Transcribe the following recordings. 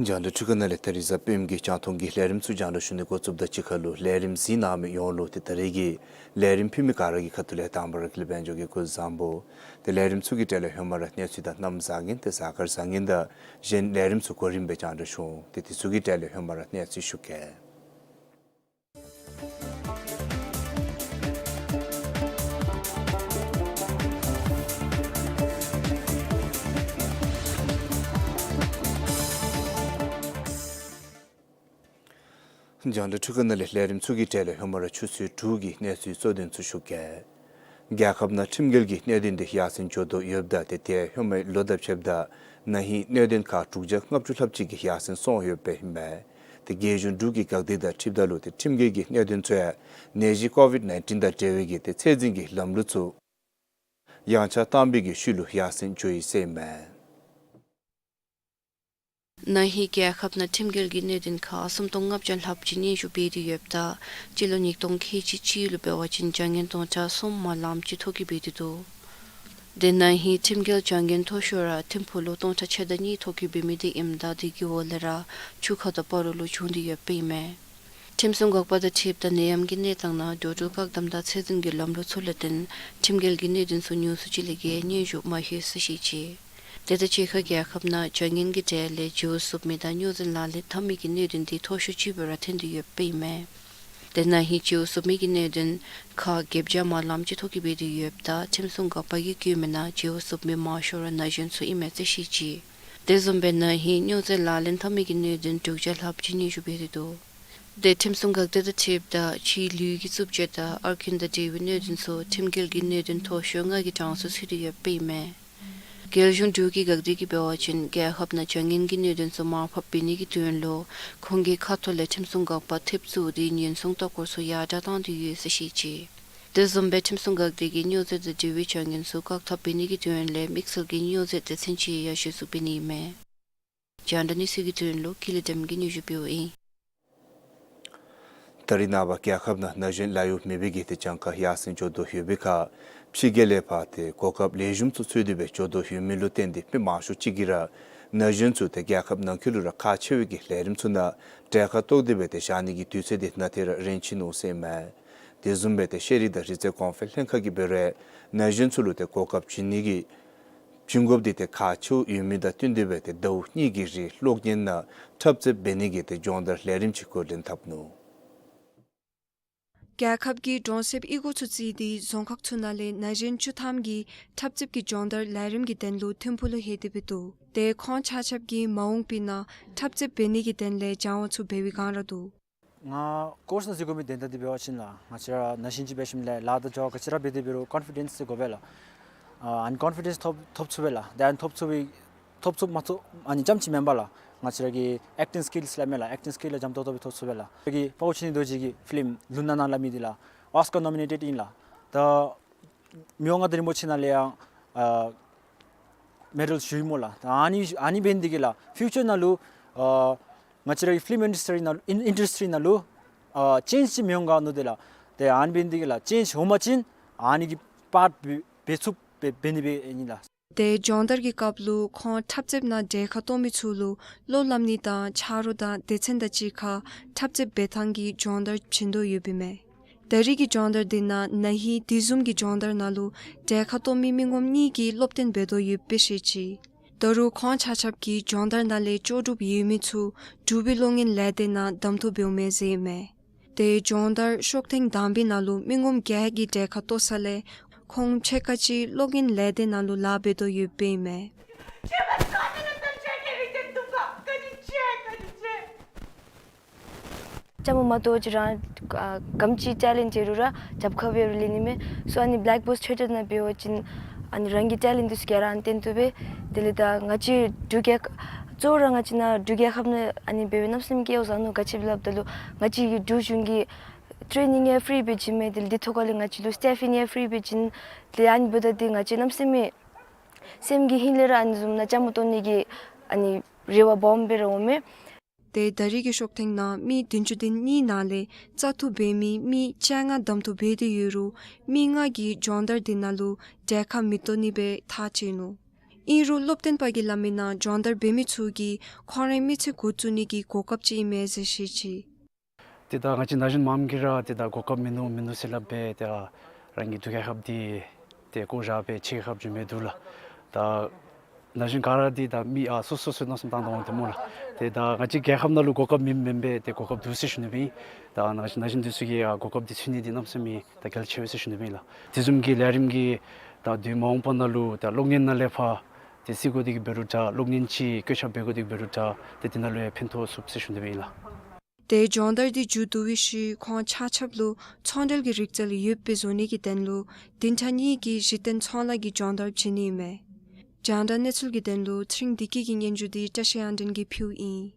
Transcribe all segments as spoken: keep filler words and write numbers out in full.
རྒྱང་བསྒྲགས་འཕྲུལ་ཁང་ནང་ལས་ད་རིས་གཟའ་སྤེནམ་གི་རྒྱང་མཐོང་གི་ལས་རིམ་ཚུ་རྒྱང་བསྒྲགས་ཞུ་ནི་འགོ་བཙུགསཔ་དང་གཅིག་ཁར་ལུ་ལས་རིམ་གཟིགས་གནང་མི་ཡོངས་ལུ་ཏེ་ད་རིས་ཀྱི་ལས་རིམ་ཕུལ་མི་ག་ར་གི་ཁ་ཐུག་ལས་དང་པ་ར་ཀུན་ལེགས་དཔལ་འབྱོར་གྱིས་སྐུ་གཟུགས་བཟང་པོ། ཏེ་ལས་རིམ་ཚུ་གི་གྲས་ལས་ཧེ་མ་ར་གནས་ཚུལ་དང་གནམ་བཟང་ངན་ཏེ་གཟའ་སྐར་བཟང་ངན་དང་གཞན་ལས་རིམ་ཚུ་གོ་རིམ་སྦེ་རྒྱང་བསྒྲགས་ཞུ་འོང་། ཏེ་དེ་ཚུ་གི་གྲས་ལས་ཧེ་མ་ར་གནས་ཚུལ་ཞུ་གེ། རྒྱང་བསྒྲགས་འཕྲུལ་ཁང་ནང་ལས་ལས་རིམ་ཚུ་གི་གྲས་ལས་ཧེ་མ་ར་ཆུ་ཚོད་དྲུག་གི་གནས་ཚུལ་གཙོ་དོན་ཚུ་ཞུ་གེ། རྒྱལ་ཁབ་ནང་ཁྲིམས་འགལ་གྱི་གནད་དོན་དེ་ཡར་སེང་འགྱོ་དོ་ཡོདཔ་ད་ཏེ་དེ་ཧེ་མའི་ལོ་དང་ཕྱདཔ་ད་ན་ཧིང་གནད་དོན་ཁག་དྲུག་བརྒྱ་ལྔ་བཅུ་ལྷགཔ་ཅིག་གིས་ཡར་སེང་སོང་ཡོདཔ་ཨིན་པས། ཏེ་རྒྱལ་གཞུང་འབྲུག་གི་འགག་སྡེ་དང་འཁྲིལཝ་ད་ལུ་ཏེ་ཁྲིམས་འགལ་གྱི་གནད་དོན་ཚུ་ཡང་ནད་གཞི་ཀོ་ཝིཌ་ནའིན་ཊིན་དང་འབྲེལ་བའི་གི་ཏེ་ཚད་འཛིན་གྱི་ལམ་ལུགས་ཚུ་ཡངས་ཆག་བཏང་པའི་གི་ཤུལ་ལུ་ཡར་སེང་འགྱོ་ཡི་ཟེར་ཨིན་མས། ན་ཧིང་རྒྱལ་ཁབ་ནང་ཁྲིམས་འགལ་གྱི་གནད་དོན་ཁག་སུམ་སྟོང་ལྔ་བརྒྱ་ལྷགཔ་ཅིག་སྙན་ཞུ་འབད་དེ་ཡོདཔ་ད་སྤྱི་ལོ་ཉིས་སྟོང་ཁལ་གཅིག་གཅིག་ལུ་འབད་བ་ཅིན་བྱ་ངན་སྟོང་ཕྲག་གསུམ་མ་ལངམ་ཅིག་ཐོ་བཀོད་འབད་དེ་འདུག། དེ་ན་ཧིང་ཁྲིམས་འགལ་བྱ་ངན་མཐོ་ཤོས་ར་ཐིམ་ཕུག་ལུ་སྟོང་ཕྲག་ཕྱེད་དང་གཉིས་ཐོ་བཀོད་འབད་མི་དེ་ཨིནམ་ད་དེ་གི་འོག་ལས་ར་ཆུ་ཁ་དང་སྤ་རོ་ལུ་བྱུང་སྟེ་ཡོདཔ་ཨིན་མས། ཁྲིམས་སྲུང་འགག་པ་དང་འཁྲིལཝ་ད་ནད་ཡམས་ཀྱི་གནས་སྟངས་ནང་འགྲོ་འགྲུལ་བཀག་དམ་དང་ཚད་འཛིན་གྱི་ལམ་ལུགས་ཚུ་ལུ་བརྟེན་ཁྲིམས་འགལ་གྱི་གནད་དོན་ཚུ་ཉུང་སུ་ཅིག་ལས་བརྒལ་སྙན་ཞུ་མ་ལྷོད་ཟེར་བཤད་ཅི། དེ་དང་གཅིག་ཁར་རྒྱལ་ཁབ་ནང་བྱ་ངན་གྱི་གྲས་ལས་བྱིའུ་གསོབ་མི་དང་སྨྱོ་རྫས་ལག་ལེན་འཐབ་མི་གི་གནད་དོན་དེ་མཐོ་ཤོས་ཅིག་སྦེ་ར་ཐོན་ཏེ་ཡོདཔ་ཨིན་མས། དེ་ན་ཧིང་བྱིའུ་གསོབ་མི་གི་གནད་དོན་ཁག་བརྒྱད་བརྒྱ་མ་ལངམ་ཅིག་ཐོ་བཀོད་འབད་དེ་ཡོདཔ་ད་ཁྲིམས་སྲུང་འགག་པ་གིས་བཀོད་མི་ནང་བྱིའུ་གསོབ་མི་མང་ཤོས་ར་ན་གཞོན་ཚུ་ཨིན་མས་ཟེར་བཤད་ཅི། དེ་བཟུམ་སྦེ་ན་ཧིང་སྨྱོ་རྫས་ལག་ལེན་འཐབ་མི་གི་གནད་དོན་དྲུག་བརྒྱ་ལྷགཔ་ཅིག་སྙན་ཞུ་འབད་དེ་འདུག། དེ་ཁྲིམས་སྲུང་འགག་སྡེ་དང་འཁྲིལཝ་ད་ཕྱིའི་ལུས་ཀྱི་རྩུབ་སྤྱོད་དང་ཨར་རྐུན་དང་འབྲེལ་བའི་གནད་དོན་ཚུ་ཁྲིམས་འགལ་གྱི་གནད་དོན་མཐོ་ཤོས་ལྔ་གི་གྲངས་སུ་ཚུད་དེ་ཡོདཔ་ཨིན་མས། རྒྱལ་གཞུང་འབྲུག་གི་འགག་སྡེ་གིས་འབད་བ་ཅིན་རྒྱལ་ཁབ་ནང་བྱ་ངན་གྱི་གནད་དོན་ཚུ་མར་ཕབ་འབད་ནི་གི་དོན་ལུ་ཁོང་གིས་ཁ་ཐོག་ལས་ཁྲིམས་སྲུང་འགག་པ་ཐེབས་བཙུགས་ཏེ་ཉེན་སྲུང་ལྟ་སྐོར་ཚུ་ཡར་དྲགས་བཏང་སྟེ་ཡོད་ཟེར་བཤད་ཅི། དེ་བཟུམ་སྦེ་ཁྲིམས་སྲུང་འགག་སྡེ་གིས་སྨྱོ་རྫས་དང་འབྲེལ་བའི་བྱ་ངན་ཚུ་བཀག་ཐབས་འབད་ནི་གི་དོན་ལས་དམིགས་བསལ་གྱི་སྨྱོ་རྫས་སྡེ་ཚན་ཅིག་ཡང་གཞི་བཙུགས་འབད་ནི་ཨིན་མས། རྒྱང་བསྒྲགས་གནས་ཚུལ་གྱི་དོན་ལུ་ཀུན་ལེགས་བདེམ་གིས་སྙན་ཞུ་འབདཝ་ཨིན། ད་རེས་ནངས་པ་རྒྱལ་ཁབ་ནང་ན་གཞོན་ལཱ་གཡོག་མེད་པའི་གི་ཏེ་གྱངས་ཁ་ཡར་སེང་འགྱོ་དོ་ཡོད་པའི་ཁར་ཕྱི་རྒྱལ་ལས་ཕར་ཏེ་གོ་སྐབས་ལེགས་ཤོམ་ཚུ་འཚོལ་ཏེ་སྦེ་འགྱོ་དོ་ཡོད་མི་ལུ་བརྟེན་ཏེ་མི་མང་ཤོས་ཅིག་གིས་ར་ན་གཞོན་ཚུ་ཏེ་རྒྱལ་ཁབ་ནང་འཁོད་ལུ་ར་ཁག་ཆེ་བའི་གི་ལས་རིམ་ཚུ་ནང་གྲལ་ཁར་གཏོགས་ཏེ་སྦེ་ཏེ་བཞག་ནི་གི་དུས་ཚོད་དེ་ནང་ཏེ་ར་རན་ཆི་ནུག་ཟེར་ཨིན་མས། དེ་བཟུམ་སྦེ་ཏེ་ཤེས་རིག་དང་རིག་རྩལ་གོང་འཕེལ་ལྷན་ཁག་གིས་འབད་རུང་ན་གཞོན་ཚུ་ལུ་ཏེ་གོ་སྐབས་བྱིན་ནི་གི་བྱིན་དགོཔ་འདི་ཏེ་ཁག་ཆེཝ་ཡོད་མི་དང་བསྟུན་ཏེ་སྦེ་ཏེ་ཟླཝ་གཉིས་ཀྱི་རིང་གློག་བརྙན་ནང་འཁྲབ་རྩེདཔ་འབད་ནི་གི་ཏེ་སྦྱོང་བརྡར་ལས་རིམ་ཅིག་འགོ་འདྲེན་འཐབ་ནུག། རྒྱལ་ཁབ་ཀྱིས་གྲོང་གསེབ་གཡུས་སྒོ་ཚུ་བརྩིས་ཏེ་རྫོང་ཁག་ཚུ་ནང་ལས་ན་གཞོན་བཅུ་ཐམ་གྱིས་འཁྲབ་རྩེདཔ་གི་སྦྱོང་བརྡར་ལས་རིམ་གྱི་དོན་ལུ་ཐིམ་ཕུག་ལུ་ལྷོད་དེ་སྦེ་འདུག། ཏེ་ཁོང་ཆ་ཁྱབ་ཀྱིས་མ་འོངས་པའི་ནང་འཁྲབ་རྩེདཔ་འབད་ནི་གི་དོན་ལས་སྦྱང་བ་ཚུ་འབད་བའི་སྒང་ར་འདུག། ང་ཀོརསི་ནང་འཛུལ་དགོ་མི་དོན་དག་འདི་འབད་བ་ཅིན་ལགས་ང་བཅས་ར་ན་གཞོན་ཅིག་འབད་ཞིནམ་ལས་ལཱ་དང་འབྲེལ་བ་ག་ཅི་ར་འབད་དེ་འབད་རུང་ཀོན་ཕི་ཌེནསི་དེ་དགོ་པས་ལགས། ཨ་ཨན་ཀོན་ཕི་ཌེནསི་ཐོབ་ཐོབ་ཚུགས་པས་ལགས། དེ་ཨན་ཐོབ་ཚུགས་པའི་ཐོབ་ཚུགསཔ་མ་ཚུགས་ཨ་ནི་རྐྱངམ་ཅིག་མེན་པར་ལགས། ང་བཅས་ར་གི་ཨེཀ་ཊིང་སི་ཀིལསི་སླབ་མས་ལགས། ཨེཀ་ཊིང་སི་ཀིལསི་ལུ་འཇམ་ཏོག་ཏོ་སྦེ་ཐོབ་ཚུགས་པས་ལགས། ང་བཅས་ར་གི་དཔའ་བོ་ཆོས་ཉིད་རྡོ་རྗེ་གི་ཕི་ལིམ་ལུང་ནག་ནང་སླབ་མི་འདི་ལགས་ཨོ་སི་ཀར་ནོ་མི་ནེ་ཊེཌ་ཨིན་ལགས། ད་མི་དབང་མངའ་བདག་རིན་པོ་ཆེ་ནང་ལས་ཡང་ཨ་ མེ་ཌལ་ཞུ་ཡི་སྨོ་ལགས། ད་ཨ་ནི་ཨ་ནི་འབད་ནི་འདི་གིས་ལགས་ཕིའུ་ཅར་ནང་ལུ་ཨ་ང་བཅས་རའི་ཕིལམ་ཨིན་ཌསི་ཊི་རི་ནང་ཨིན་ཨིན་ཌསི་ཊི་རི་ནང་ལུ་ཨ་ཅེནཇ་ཅིག་མི་འོང་ག་མནོ་དེས་ལགས། ཏེ་ཨ་ནི་འབད་ནི་འདི་གིས་ལགས་ཅེནཇ་འོང་པ་ཅིན་ཨ་ནི་གི་པཱརཊ་འབད་འབད་ཚུགསཔ་འབད་འབད་ནི་སྦེ་ཨིན་ལགས། ཏེ་སྦྱོང་བརྡར་གྱི་སྐབས་ལུ་ཁོང་འཁྲབ་རྩེདཔ་ནང་གྲལ་ཁར་གཏོགས་མི་ཚུ་ལུ་བློ་སླབ་ནི་དང་ཆ་རོགས་དང་སྡེ་ཚན་དང་གཅིག་ཁར་འཁྲབ་རྩེད་འབད་ཐངས་ཀྱི་སྦྱོང་བརྡར་བྱིན་དོ་ཡོདཔ་ཨིན་མས། ད་རིས་ཀྱི་སྦྱོང་བརྡར་འདི་ནང་ན་ཧིང་དེ་བཟུམ་གྱི་སྦྱོང་བརྡར་ནང་ལུ་གྲལ་ཁར་གཏོགས་མི་མི་ངོམ་གཉིས་ཀྱིས་སློབ་སྟོན་འབད་དོ་ཡོདཔ་སྦེ་བཤད་ཅི། ད་རུང་ཁོང་ཆ་ཁྱབ་ཀྱིས་སྦྱོང་བརྡར་ནང་ལས་ལྕོགས་གྲུབ་ཡོད་མི་ཚུ་འབྲུག་པའི་གློག་བརྙན་ལས་སྡེ་ནང་གདམ་འཐུ་འབདཝ་མས་ཟེར་ཨིན་མས། ཏེ་སྦྱོང་བརྡར་ཤོག་ཐེངས་དང་པའི་ནང་ལུ་མི་ངོམ་བརྒྱད་ཀྱིས་གྲལ་ཁར་གཏོགས་ས་ལས་ཁོང་ཕྱེད་ཀ་ཅིག་གློག་བརྙན་ལས་སྡེ་ནང་ལུ་ལཱ་འབད་དོ་ཡོདཔ་ཨིན་མས། ལྕམ་མོ་མ་ཏོ་ཅིག་རང་ཨ་ག་དེམ་ཅིག་ཊེ་ལེནཊ་ཡོད་རུང་ར་རྒྱབ་ཁར་འབད་རུང་ལེན་ནི་མས། སོ་ཨ་ནི་བེ་ལེཀ་བོགས་ཐི་ཡེ་ཊར་ནང་འབད་བ་ཅིན་ཨ་ནི་རང་གི་ཊེ་ལེནཊ་འདི་ཚུ་ག་ར་ཨ་ནི་སྟོན་ཚུགས་པས། དེ་ལས་ད་ང་བཅས་འབྲུག་རྒྱལ་ཁ་གཙོ་བོ་ར་ང་བཅས་ནཱ་འབྲུག་རྒྱལ་ཁབ་ནང་ཨ་ནི་འབད་བའི་གནམ་མེད་ས་མེད་ཀྱི་ཡོད་ཟེར་མནོ། ག་ཅི་སྦེ་སླབ་ད་ལུ་ང་བཅས་ཀྱི་འབྲུག་གཞུང་གིས་ཊེ་རེ་ནིང་ཡང་ཕི་རི་སྦེ་བྱིན་མས། དེ་ལས་དེ་ཐོག་ཁ་ལས་ང་བཅས་ལུ་སི་ཊེ་ཕི་ནིང་ཡང་ཕི་རི་སྦེ་བྱིན། དེ་ལས་ཨ་ནི་འབདཝ་ད་འདི་ང་བཅས་གནམ་མེད་ས་མེད་སེམས་ཀྱི་ཧིང་ལས་ར་ཨ་ནི་བཟུམ་ནཱ་ལྕམ་མོ་བཏོན་ནི་གི་ཨ་ནི་རེ་བ་སྦོམ་སྦེ་ར་འོང་མས། ཏེ་ད་རིས་ཀྱི་ཤོག་ཐེངས་ནང་མི་བདུན་ཅུ་དོན་གཉིས་ནང་ལས་བཙག་འཐུ་འབད་མི་མི་བཅོ་ལྔ་གདམ་འཐུ་འབད་དེ་ཡོད་རུང་མི་ལྔ་གིས་སྦྱོང་བརྡར་འདི་ནང་ལུ་གྲལ་ཁར་མི་གཏོགས་ནི་སྦེ་ཐག་བཅད་ནུག། ཨིན་རུང་སློབ་སྟོན་པ་གིས་སླབ་མིའི་ནང་སྦྱོང་བརྡར་འབད་མི་ཚུ་གིས་ཁོང་རའི་མི་ཚེ་འགོ་བཙུགས་ནི་གི་གོ་སྐབས་ཅིག་ཨིན་མས་ཟེར་བཤད་ཅི། ཏེ་ད་ང་བཅས་ན་གཞོན་མངམ་གིས་ར་ཏེ་ད་གོ་སྐབས་མིན་ནུག་མིན་ནུག་ཟེར་སླབ་སྦེ་ཏེ་ཨ་རང་གི་འབྲུག་རྒྱལ་ཁབ་འདི་ཏེ་བཀོ་བཞག་སྦེ་ཕྱི་རྒྱལ་ཁབ་འགྱོ་མི་འདུག་ལགས། ད་ན་གཞོན་ག་ར་འདི་ད་མི་ཨ་སོ་སོ་སོའི་མནོ་བསམ་བཏང་དོ་འོང་སྟེ་སྨོ་ལགས། ཏེ་ད་ང་བཅས་རྒྱལ་ཁབ་ནང་ལུ་གོ་སྐབས་མེདཔ་མེན་པས། ཏེ་གོ་སྐབས་འདུག་ཟེར་ཞུ་ནི་སྦེ་ཨིན། ད་ན་གཞོན་ན་གཞོན་འདི་ཚུ་གིས་ཨ་གོ་སྐབས་འདི་ཚུད་ནི་འདི་གནམ་མེད་ས་མེད་ད་གལ་ཆེ་བས་ཟེར་ཞུ་ནི་སྦེ་ཨིན་ལགས། དེ་བཟུམ་གྱི་ལས་རིམ་གྱིས་ད་དུས་མ་འོངས་པ་ནང་ལུ་ད་གློག་བརྙན་ནང་ལས་ཕར་ཏེ་རྩེད་དགོ་དེ་གི་འབད་རུང་འདྲ་གློག་བརྙན་ཅིག་བཀོད་ཁྱབ་འབད་དགོ་དེ་གི་འབད་རུང་འདྲ་ཏེ་དེ་ནང་ལུ་ཡང་ཕན་ཐོགས་ཚུགས་ཟེར་ཞུ་ནི་སྦེ་ཨིན་ལགས། ཏེ་སྦྱོང་བརྡར་འདི་མཇུག་བསྡུ་བའི་ཤུལ་ཁོང་ཆ་ཁྱབ་ལུ་ཚོང་འབྲེལ་གྱི་རིག་རྩལ་ཡོདཔ་སྦེ་བཟོ་ནི་གི་དོན་ལུ་བདུན་ཕྲག་གཉིས་ཀྱི་གཞི་རྟེན་ཚོང་ལཱ་གི་སྦྱོང་བརྡར་བྱིན་ནི་ཨིན་མས། རྒྱང་བསྒྲགས་གནས་ཚུལ་གྱི་དོན་ལུ་ཚེ་རིང་བདེ་སྐྱིད་ཀྱི་སྙན་ཞུ་འདི་བཀྲ་ཤིས་དབང་ལྡན་གྱིས་ཕུལཝ་ཨིན།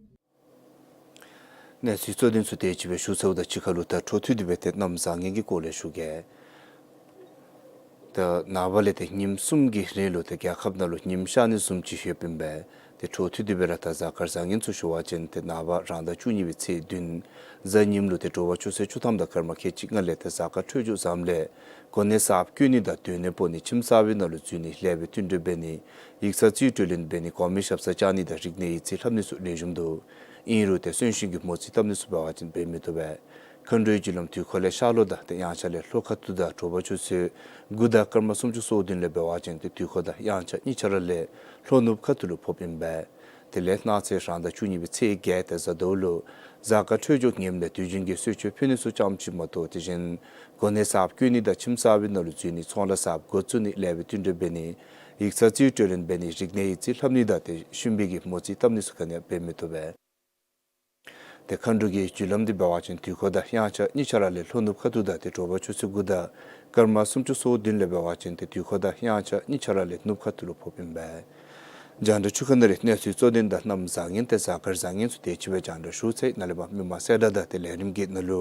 གནས་ཚུལ་གཙོ་དོན་ཚུ་དེ་ཅིག་སྦེ་ཞུ་ཚརཝ་ད་གཅིག་ཁར་ལུ་ད་འཕྲོ་མཐུད་དེ་སྦེ་ཏེ་གནམ་བཟང་ངན་གྱི་སྐོར་ལས་ཞུ་གེ། ད་ནངས་པ་ལས་ཏེ་ཉིནམ་གསུམ་གྱི་རིང་ལུ་ཏེ་རྒྱལ་ཁབ་ནང་ལུ་ཉིམ་ཤར་ནི་བཟུམ་ཅིག་ཡོདཔ་ཨིན་པས། ཏེ་འཕྲོ་མཐུད་དེ་སྦེ་ར་ད་གཟའ་སྐར་བཟང་ངན་ཚུ་ཞུ་བ་ཅིན་ཏེ་ནངས་པ་རང་ཟླ་བཅུ་གཉིས་པའི་ཚེས་བདུན་གཟའ་ཉིམ་ལུ་ཏེ་དྲོ་པ་ཆུ་ཚོད་བཅུ་ཐམ་དང་སྐར་མ་ཁལ་གཅིག་ལྔ་ལས་ཏེ་གཟའ་སྐར་འཕྲོད་སྦྱོར་བཟངམ་ལས་གོ་གནས་གསརཔ་བསྐོ་ནི་དང་སྡོད་གནས་སྤོ་ནི་ཁྱིམ་གསར་པའི་ནང་ལུ་འཛུལ་ནི་ལས་པའི་བསྟུན་གྲོས་འབད་ནི་ཡིག་ཚང་རྩིས་སྤྲོད་ལེན་འབད་ནི་གོང་མའི་ཞབས་སར་བཅར་ནི་དང་རིག་གནས་ཡིག་རྩིས་ལྷབ་ནི་ཚུ་ལེགས་ཤོམ་འདུག། ཨིན་རུང་ཏེ་གསོན་གཤིན་གྱི་མོ་རྩིས་བཏབ་ནི་ཚུ་འབད་བ་ཅིན་འབད་མི་བཏུབ་པས། མཁའ་འགྲོའི་རྒྱུ་ལམ་དུས་འཁོར་ལས་ཤར་ལྷོ་དང་ཏེ་དབྱངས་འཆར་ལས་ལྷོ་ཁ་ཐུག་དང་དྲོ་པ་ཆུ་ཚོད་དགུ་དང་སྐར་མ་སུམ་ཅུ་སོ་བདུན་ལས་འབད་བ་ཅིན་ཏེ་དུས་འཁོར་དང་དབྱངས་འཆར་གཉིས་ཆ་ར་ལས་ལྷོ་ནུབ་ཁ་ཐུག་ལུ་ཕོགཔ་ཨིན་པས། དེ་ལས་གནངས་ཚེ་རང་ཟླ་བཅུ་གཉིས་པའི་ཚེས་བརྒྱད་ཏེ་གཟའ་ཟླཝ་ལུ་གཟའ་སྐར་འཕྲོད་སྦྱོར་ངནམ་ལས་དུས་རྒྱུན་གྱི་གསོལ་མཆོད་ཕུལ་ནི་ཚུ་ཙམ་ཅིག་མ་གཏོགས་དེ་བཞིན་གོ་གནས་གསརཔ་བསྐོ་ནི་དང་ཁྱིམ་གསར་པའི་ནང་ལུ་འཛུལ་ནི་ཚོང་ལཱ་གསརཔ་འགོ་བཙུགས་ནི་ལས་པའི་བསྟུན་གྲོས་འབད་ནི་ཡིག་ཚང་རྩིས་སྤྲོད་ལེན་འབད་ནི་རིག་གནས་ཡིག་རྩིས་ལྷབ་ནི་དང་ཏེ་གཤིན་པོའི་གི་མོ་རྩིས་བཏབ་ནི་ཚུ་ག་ནི་ཡང་འབད་མི་བཏུབ་པས། ཏེ་མཁའ་འགྲོ་གི་རྒྱུ་ལམ་འདི་འབད་བ་ཅིན་དུས་འཁོར་དང་དབྱངས་འཆར་གཉིས་ཆ་ར་ལས་ལྷོ་ནུབ་ཁ་ཐུག་དང་ཏེ་དྲོ་པ་ཆུ་ཚོད་དགུ་དང་སྐར་མ་སུམ་ཅུ་སོ་བདུན་ལས་འབད་བ་ཅིན་ཏེ་དུས་འཁོར་དང་དབྱངས་འཆར་གཉིས་ཆ་ར་ལས་ནུབ་ཁ་ཐུག་ལུ་ཕོགཔ་ཨིན་པས། རྒྱང་བསྒྲགས་ཆུ་ཁ་ནང་ལས་གནས་ཚུལ་གཙོ་དོན་དང་གནམ་བཟང་ངན་ཏེ་གཟའ་སྐར་བཟང་ངན་ཚུ་དེ་ཅིག་སྦེ་རྒྱང་བསྒྲགས་ཞུ་ཚར་ཡི། ནཱ་ལས་ཕར་མི་མང་གསལ་བསྒྲགས་དང་ཏེ་ལས་རིམ་གྱི་ནང་ལུ་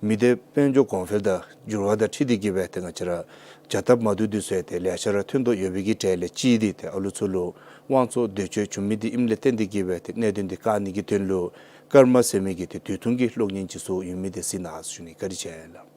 མི་སྡེ་དཔལ་འབྱོར་གོང་འཕེལ་དང་འགྱུར་བ་དང་འཁྲིལ་ཏེ་གིས་སྦེ་ཏེ་ང་བཅས་ར་བྱ་ཐབས་མ་བདེཝ་འདི་ཚུ་ཡང་ཏེ་ལེ་ཤ་ར་ཐོན་དོ་ཡོད་པའི་གི་གྲས་ལས་གཅིག་འདི་ཏེ་ཨ་ལུ་ཚུ་ལུ་དབང་བཙོང་འདོད་སྤྱོད་བྱུང་མི་འདི་ཨིནམ་ལས་བརྟེན་ཏེ་གིས་སྦེ་ཏེ་གནད་དོན་འདི་བཀག་ནི་གི་དོན་ལུ་སྐར་མ་ཟེར་མི་གི་ཏེ་དུས་ཐུང་གི་གློག་བརྙན་ཅིག་བཟོ་ཡོད་མི་འདི་གཟིགས་གནང་ཟེར་ཞུ་ནི། བཀའ་དྲིན་ཆེ་ལགས།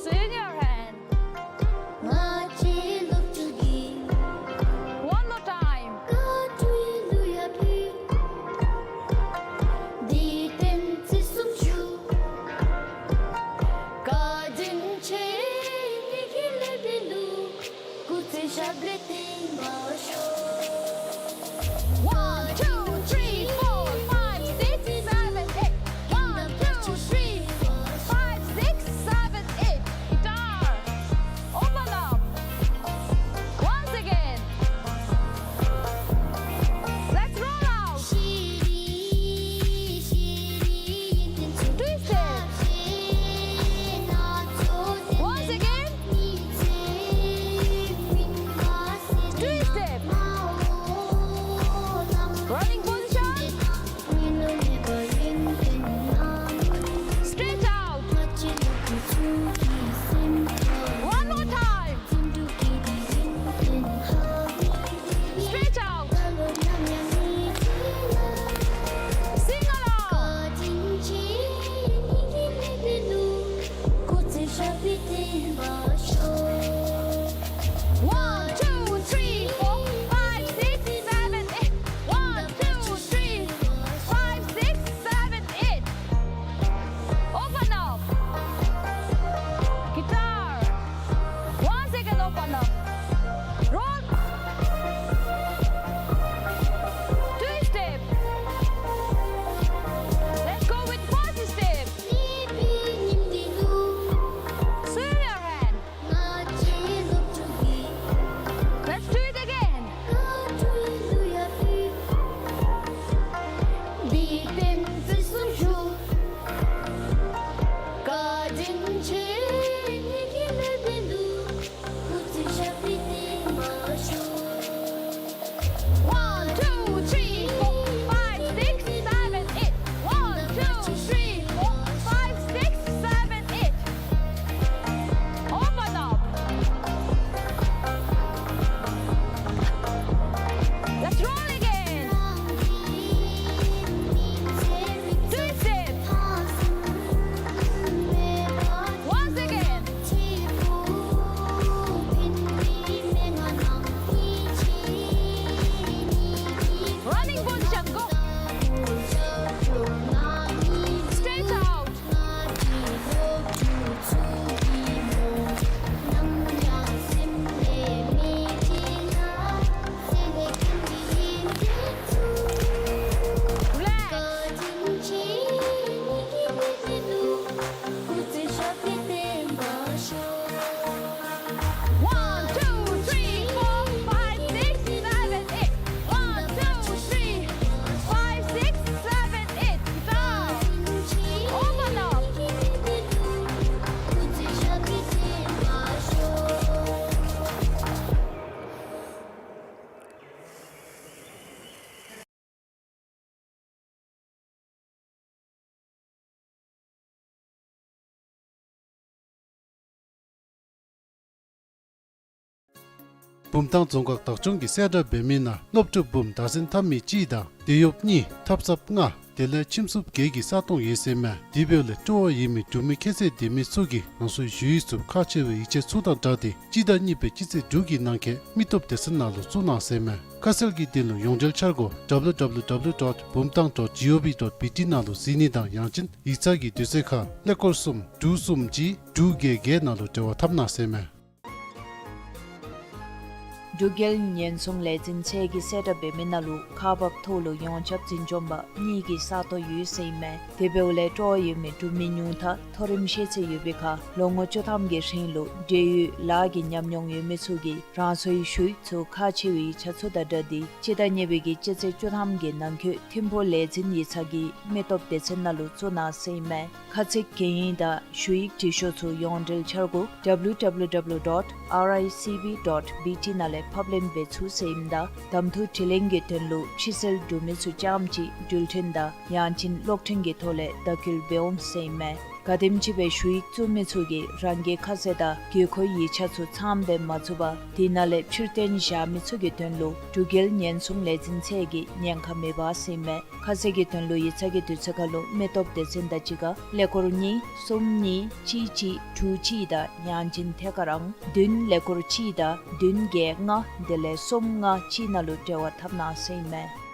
Senior hand. One more time. One, two, three, four, five, six, seven, eight. One, two, three, four, five, six, seven, eight. Guitar. Open up. Once again. བུམ་ཐང་རྫོང་ཁག་བདག་སྐྱོང་གིས་གསལ་བསྒྲགས་འབད་མི་ནང་སློབ་ཕྲུག་འབུམ་བདག་འཛིན་འཐབ་མི་གཅིག་དང་དེད་གཡོགཔ་གཉིས་འཐབ་ཚབ་ལྔ་དེ་ལས་ཁྱིམ་སྲུང་བརྒྱད་ཀྱི་ས་སྟོང་ཡོད་ཟེར་མས། དེ་འབདཝ་ལས་སྤྲོ་བ་ཡོད་མི་འབྲུག་མི་ཁྱད་ཚད་ལྡན་མི་ཚུ་གིས་རང་སོའི་ཞུ་ཡིག་ཚུ་ཁག་ཆེ་བའི་ཡིག་ཆ་ཚུ་དང་སྦྲགས་ཏེ་སྤྱི་ཟླ་གཉིས་པའི་སྤྱི་ཚེས་དྲུག་གི་ནང་འཁོད་མི་སྟོབས་སྡེ་ཚན་ནང་ལུ་བཙུགས་གནང་ཟེར་མས། ཁ་གསལ་གྱི་དོན་ལུ་ཡོངས་འབྲེལ་འཆར་སྒོ་W W W dot bumtang dot gov dot B T ནང་ལུ་གཟིགས་ནི་དང་ཡང་ཅིན་ཡིག་ཚང་གི་དུས་ཚོད་ཁར་ཀླད་ཀོར་གསུམ་དྲུག་གསུམ་གཅིག་དྲུག་བརྒྱད་བརྒྱད་ནང་ལུ་འབྲེལ་བ་འཐབ་གནང་ཟེར་མས། འབྲུག་རྒྱལ་ཉེན་སྲུང་ལས་འཛིན་ཚད་ཀྱིས་གསལ་བསྒྲགས་འབད་མི་ནང་ལུ་ཁག་འབག་ཐོག་ལུ་ཡོངས་ཁྱབ་འཛིན་སྐྱོང་པ་གཉིས་ཀྱི་ས་སྟོང་ཡོད་ཟེར་ཨིན་མས། དེ་འབདཝ་ལས་སྤྲོ་བ་ཡོད་མི་འབྲུག་མི་ཉུང་མཐའ་མཐོ་རིམ་ཤེས་ཚད་ཡོད་པའི་ཁར་ལོ་ངོ་བཅུ་ཐམ་གྱི་རིང་ལུ་འབྲེལ་ཡོད་ལཱ་གི་ཉམས་མྱོང་ཡོད་མི་ཚུ་གིས་རང་སོའི་ཞུ་ཡིག་ཚུ་ཁག་ཆེ་བའི་ཡིག་ཆ་ཚུ་དང་སྦྲགས་ཏེ་སྤྱི་ཟླ་གཉིས་པའི་གི་སྤྱི་ཚེས་བཅུ་ཐམ་གྱི་ནང་འཁོད་ཐིམ་ཕུག་ལས་འཛིན་ཡིག་ཚང་གི་མི་སྟོབས་སྡེ་ཚན་ནང་ལུ་བཙུགས་གནང་ཟེར་ཨིན་མས། ཁ་ཚིག་གན་ཡིག་དང་ཞུ་ཡིག་འབྲི་ཤོག་ཚུ་ཡོངས་འབྲེལ་འཆར་སྒོ་W W W dot R I C B dot B T ནང་ལས་ཕབ་ལེན་འབད་ཚུགས་ཟེར་ཨིནམ་ད་གདམ་འཐུ་དྲི་ལན་གྱི་དོན་ལུ་ཕྱི་སེལ་འབྲུག་མི་ཚུ་རྐྱངམ་གཅིག་འགྲུལ་འཕྲིན་དང་ཡང་ཅིན་གློག་འཕྲིན་གྱི་ཐོག་ལས་བརྡ་སྐུལ་འབད་འོང་ཟེར་ཨིན་མས། ག་དེམ་ཅིག་སྦེ་ཞུ་ཡིག་བཙུགས་མི་ཚུ་གིས་རང་གི་ཁ་གསལ་དང་དགོས་མཁོའི་ཡིག་ཆ་ཚུ་ཚངམ་སྦེ་མ་བཙུགས་པར་དེ་ནང་ལས་ཕྱིར་བཏོན་བཞག་མི་ཚུ་གི་དོན་ལུ་འབྲུག་རྒྱལ་ཉེན་སྲུང་ལས་འཛིན་ཚད་ཀྱིས་ཉེན་ཁ་མེད་པ་ཟེར་ཨིན་མས། ཁ་གསལ་གྱི་དོན་ལུ་ཡིག་ཚང་གི་དུས་ཚོད་ཁར་ལུ་མི་སྟོབས་སྡེ་ཚན་དང་གཅིག་ཁར་ཀླད་ཀོར་གཉིས་གསུམ་གཉིས་གཅིག་གཅིག་དྲུག་གཅིག་དང་ཡང་ཅིན་ཐད་ཀར་ཨང་བདུན་ཀླད་ཀོར་གཅིག་དང་བདུན་བརྒྱད་ལྔ་དེ་ལས་གསུམ་ལྔ་གཅིག་ནང་ལུ་འབྲེལ་བ་འཐབ་གནང་ཟེར་ཨིན་མས།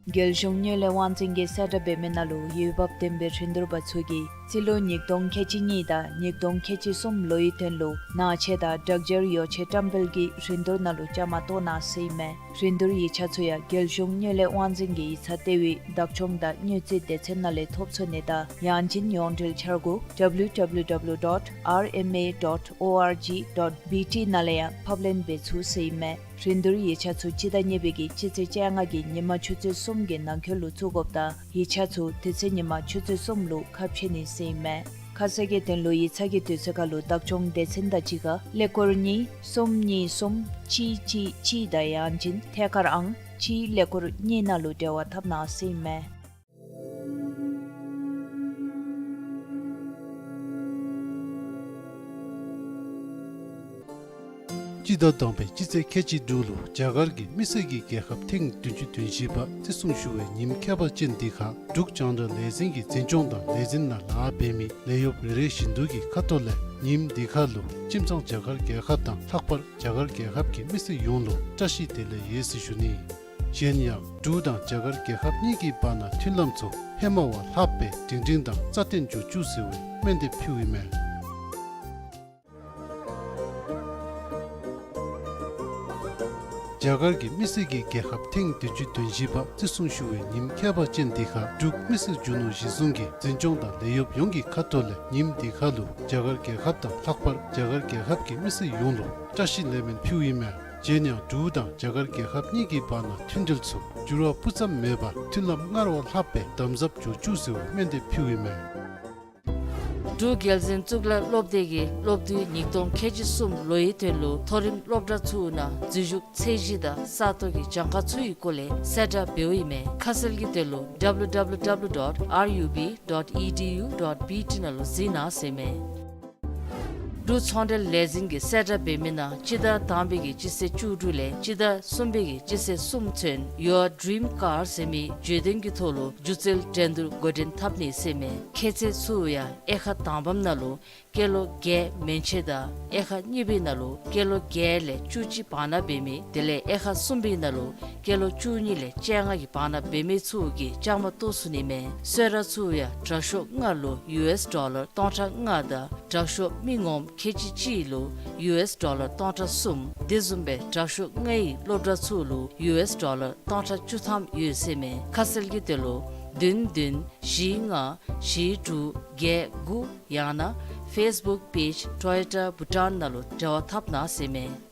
རྒྱལ་གཞུང་དངུལ་ལས་དབང་འཛིན་གྱིས་གསལ་བསྒྲགས་འབད་མི་ནང་ལུ་འོས་འབབ་ལྡན་པའི་རིན་བསྡུར་པ་ཚུ་གིས་རྩིས་ལོ་ཉིས་སྟོང་ཁལ་གཅིག་གཉིས་དང་ཉིས་སྟོང་ཁལ་གཅིག་གསུམ་ལོའི་དོན་ལུ་ནང་ཆས་དང་དྲག་ཆས་ཡོ་བྱད་བཀྲམ་སྤེལ་གྱི་རིན་བསྡུར་ནང་ལུ་བཅའ་མར་གཏོགས་གནང་ཟེར་ཨིན་མས། རིན་བསྡུར་ཡིག་ཆ་ཚུ་ཡང་རྒྱལ་གཞུང་དངུལ་ལས་དབང་འཛིན་གྱི་ཡིག་ཚང་ལྟེ་བའི་བདག་སྐྱོང་དང་དངུལ་རྩིས་སྡེ་ཚན་ནང་ལས་ཐོབ་ཚུགས་ནི་དང་ཡང་ཅིན་ཡོངས་འབྲེལ་འཆར་སྒོ་W W W dot R M A dot O R G dot B T ནང་ལས་ཡང་ཕབ་ལེན་འབད་ཚུགས་ཟེར་ཨིན་མས། རིན་བསྡུར་ཡིག་ཆ་ཚུ་སྤྱི་ཟླ་གཉིས་པའི་གི་སྤྱི་ཚེས་བཅོ་ལྔ་གི་ཉིན་མ་ཆུ་ཚོད་གསུམ་གྱི་ནང་འཁོད་ལུ་བཙུགས་དགོཔ་དང་ཡིག་ཆ་ཚུ་དེ་ཚེ་ཉིན་མ་ཆུ་ཚོད་གསུམ་ལུ་ཁ་ཕྱེ་ནི་ཟེར་ཨིན་མས། ཁ་གསལ་གྱི་དོན་ལུ་ཡིག་ཚང་གི་དུས་ཚོད་ཁར་ལུ་བདག་སྐྱོང་སྡེ་ཚན་དང་གཅིག་ཁར་ཀླད་ཀོར་གཉིས་གསུམ་གཉིས་གསུམ་གཅིག་གཅིག་གཅིག་དང་ཡང་ཅིན་ཐད་ཀར་ཨང་གཅིག་ཀླད་ཀོར་གཉིས་ནང་ལུ་འབྲེལ་བ་འཐབ་གནང་ཟེར་ཨིན་མས། སྤྱི་ཟླ་དང་པའི་སྤྱི་ཚེས་ཁལ་གཅིག་དྲུག་ལུ་རྒྱ་གར་གྱི་མི་སེར་གྱི་རྒྱལ་ཁབ་ཐེངས་བདུན་ཅུ་དོན་བཞི་པ་བརྩི་སྲུང་ཞུ་བའི་ཉིནམ་ཁྱད་པར་ཅན་འདི་ཁར་འབྲུག་རྒྱང་བསྒྲགས་ལས་འཛིན་གྱི་འཛིན་སྐྱོང་དང་ལས་འཛིན་ནང་ལཱ་འབད་མི་ལས་གཡོགཔ་རེ་རེ་བཞིན་དུ་གི་ཁ་ཐུག་ལས་ཉིནམ་འདི་ཁར་ལུ་ཁྱིམ་ཚང་རྒྱ་གར་རྒྱལ་ཁབ་དང་ལྷག་པར་རྒྱ་གར་རྒྱལ་ཁབ་ཀྱི་མི་སེར་ཡོངས་ལུ་བཀྲ་ཤིས་བདེ་ལེགས་ཡོད་ཟེར་ཞུ་ནི། གཞན་ཡང་འབྲུག་དང་རྒྱ་གར་རྒྱལ་ཁབ་གཉིས་ཀྱི་བར་ན་མཐུན་ལམ་ཚུ་ཧེ་མ་བ་ལྷགཔ་སྦེ་སྒྲིང་སྒྲིང་དང་རྩ་བརྟན་འགྱོ་བཅུག་ཟེར་བའི་སྨོན་འདེབས་ཕུལཝ་ཨིན་མས། རྒྱ་གར་གྱི་མི་སེར་གྱི་རྒྱལ་ཁབ་ཐེངས་བདུན་ཅུ་དོན་བཞི་པ་བརྩི་སྲུང་ཞུ་བའི་ཉིནམ་ཁྱད་པར་ཅན་འདི་ཁར་འབྲུག་མི་སེར་རྒྱུ་ནོར་གཞི་བཟུང་གི་འཛིན་སྐྱོང་དང་ལས་གཡོགཔ་ཡོངས་ཀྱི་ཁ་ཐུག་ལས་ཉིནམ་འདི་ཁར་ལུ་རྒྱ་གར་རྒྱལ་ཁབ་དང་ལྷག་པར་རྒྱ་གར་རྒྱལ་ཁབ་ཀྱི་མི་སེར་ཡོངས་ལུ་བཀྲ་ཤིས་ལེགས་སྨོན་ཕུལཝ་ཨིན་མས། གཞན་ཡང་འབྲུག་དང་རྒྱ་གར་རྒྱལ་ཁབ་གཉིས་ཀྱི་བར་ན་མཐུན་འབྲེལ་ཚུ་འགྱུར་བ་སྤུ་ཙམ་མེད་པར་མཐུན་ལམ་སྔར་བ་ལྷགཔ་སྦེ་དམ་ཟབ་འགྱོ་བཅུག་ཟེར་བའི་སྨོན་འདེབས་ཕུལཝ་ཨིན་མས། འབྲུག་རྒྱལ་འཛིན་གཙུག་ལག་སློབ་སྡེ་གིས་སློབ་དུས་ཉིས་སྟོང་ཁལ་གཅིག་གསུམ་ལོའི་དོན་ལུ་མཐོ་རིམ་སློབ་གྲྭ་ཚུ་ནང་འཛུལ་ཞུགས་ཚད་གཞི་དང་ས་སྟོང་གི་གྱངས་ཁ་ཚུ་གི་སྐོར་ལས་གསལ་བསྒྲགས་འབདཝ་ཨིན་མས། ཁ་གསལ་གྱི་དོན་ལུ་W W W dot R U B dot E D U dot B T ནང་ལུ་གཟིགས་གནང་ཟེར་ཨིན་མས། འབྲུག་ཚོང་འབྲེལ་ལས་འཛིན་གྱིས་གསལ་བསྒྲགས་འབད་མི་ནང་སྤྱི་ཟླ་དང་པའི་གི་སྤྱི་ཚེས་བཅུ་དྲུག་ལས་སྤྱི་ཟླ་གསུམ་པའི་གི་སྤྱི་ཚེས་གསུམ་ཚུན་Your Dream Car ཟེར་མི་བརྗོད་དོན་གྱི་ཐོག་ལུ་སྒྱུ་རྩལ་འགྲན་བསྡུར་འགོ་འདྲེན་འཐབ་ནི་ཟེར་ཨིན་མས། ཁྱད་ཚད་ཚུ་ཡང་དབྱེ་ཁག་དང་པམ་ནང་ལུ་སྐྱེས་ལོ་བརྒྱད་མན་ཆད་དང་དབྱེ་ཁག་གཉིས་པའི་ནང་ལུ་སྐྱེས་ལོ་བརྒྱད་ལས་བཅུ་གཅིག་བར་ན་འབད་མི་དེ་ལས་དབྱེ་ཁག་གསུམ་པའི་ནང་ལུ་སྐྱེས་ལོ་བཅུ་གཉིས་ལས་བཅོ་ལྔ་གི་བར་ན་འབད་མི་ཚུ་གིས་བཅའ་མར་གཏོགས་ཚུགས་ནི་མས། གསོལ་རས་ཚུ་ཡང་དྲག་ཤོས་ལྔ་ལུ་ཡུ་ཨེསི་ཌོ་ལར་སྟོང་ཕྲག་ལྔ་དང་དྲག་ཤོས་མི་ངོམ་ཁལ་གཅིག་གཅིག་ལུ་ཡུ་ཨེསི་ཌོ་ལར་སྟོང་ཕྲག་གསུམ། དེ་བཟུམ་སྦེ་དྲག་ཤོས་ལྔའི་སློབ་གྲྭ་ཚུ་ལུ་ཡུ་ཨེསི་ཌོ་ལར་སྟོང་ཕྲག་བཅུ་ཐམ་ཡོད་ཟེར་ཨིན་མས། ཁ་གསལ་གྱི་དོན་ལུ་བདུན་བདུན་བཞི་ལྔ་བཞི་དྲུག་བརྒྱད་དགུ་ཡང་ན་ཕེསི་བུཀ་པེཇ་ཊོ་ཡོ་ཊ་བྷུ་ཊཱན་ནང་ལུ་འབྲེལ་བ་འཐབ་གནང་ཟེར་ཨིན་མས།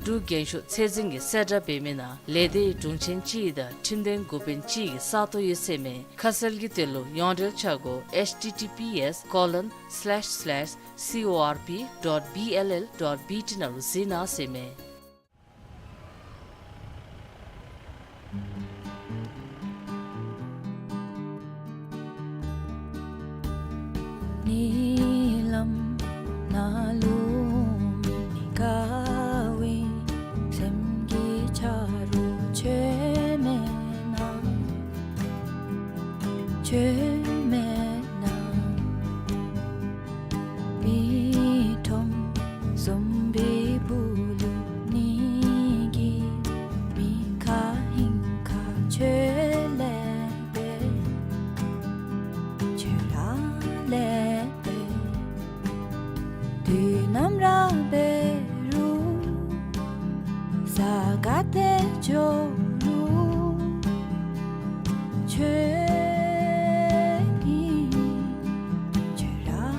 འབྲུག་རྒྱན་ཤོག་ཚད་འཛིན་གྱིས་གསལ་བསྒྲགས་འབད་མི་ནང་ལས་སྡེའི་དྲུང་ཆེན་གཅིག་དང་ཁྲིམས་དོན་འགོ་དཔོན་གཅིག་གི་ས་སྟོང་ཡོད་ཟེར་ཨིན་མས། ཁ་གསལ་གྱི་དོན་ལུ་ཡོངས་འབྲེལ་འཆར་སྒོ་H T T P S colon slash slash C O R P dot B L L dot B T ནང་ལུ་གཟིགས་གནང་ཟེར་ཨིན་མས། ནི་ལམ་ནང་ལུ་མི་ནི་ག་བལ་པོ་ལུ་ནི་གི་མི་ཁ་ཧིང་ཁ་ཆོས་ལས་པེ་ཆོས་ར་ལས་པེ་དུས་ནམ་ར་འབད་རུང་ས་ག་ཏེ་འགྱོ་རུང་ཆོས་ཨིན་ཆོས་ར་ཨིན།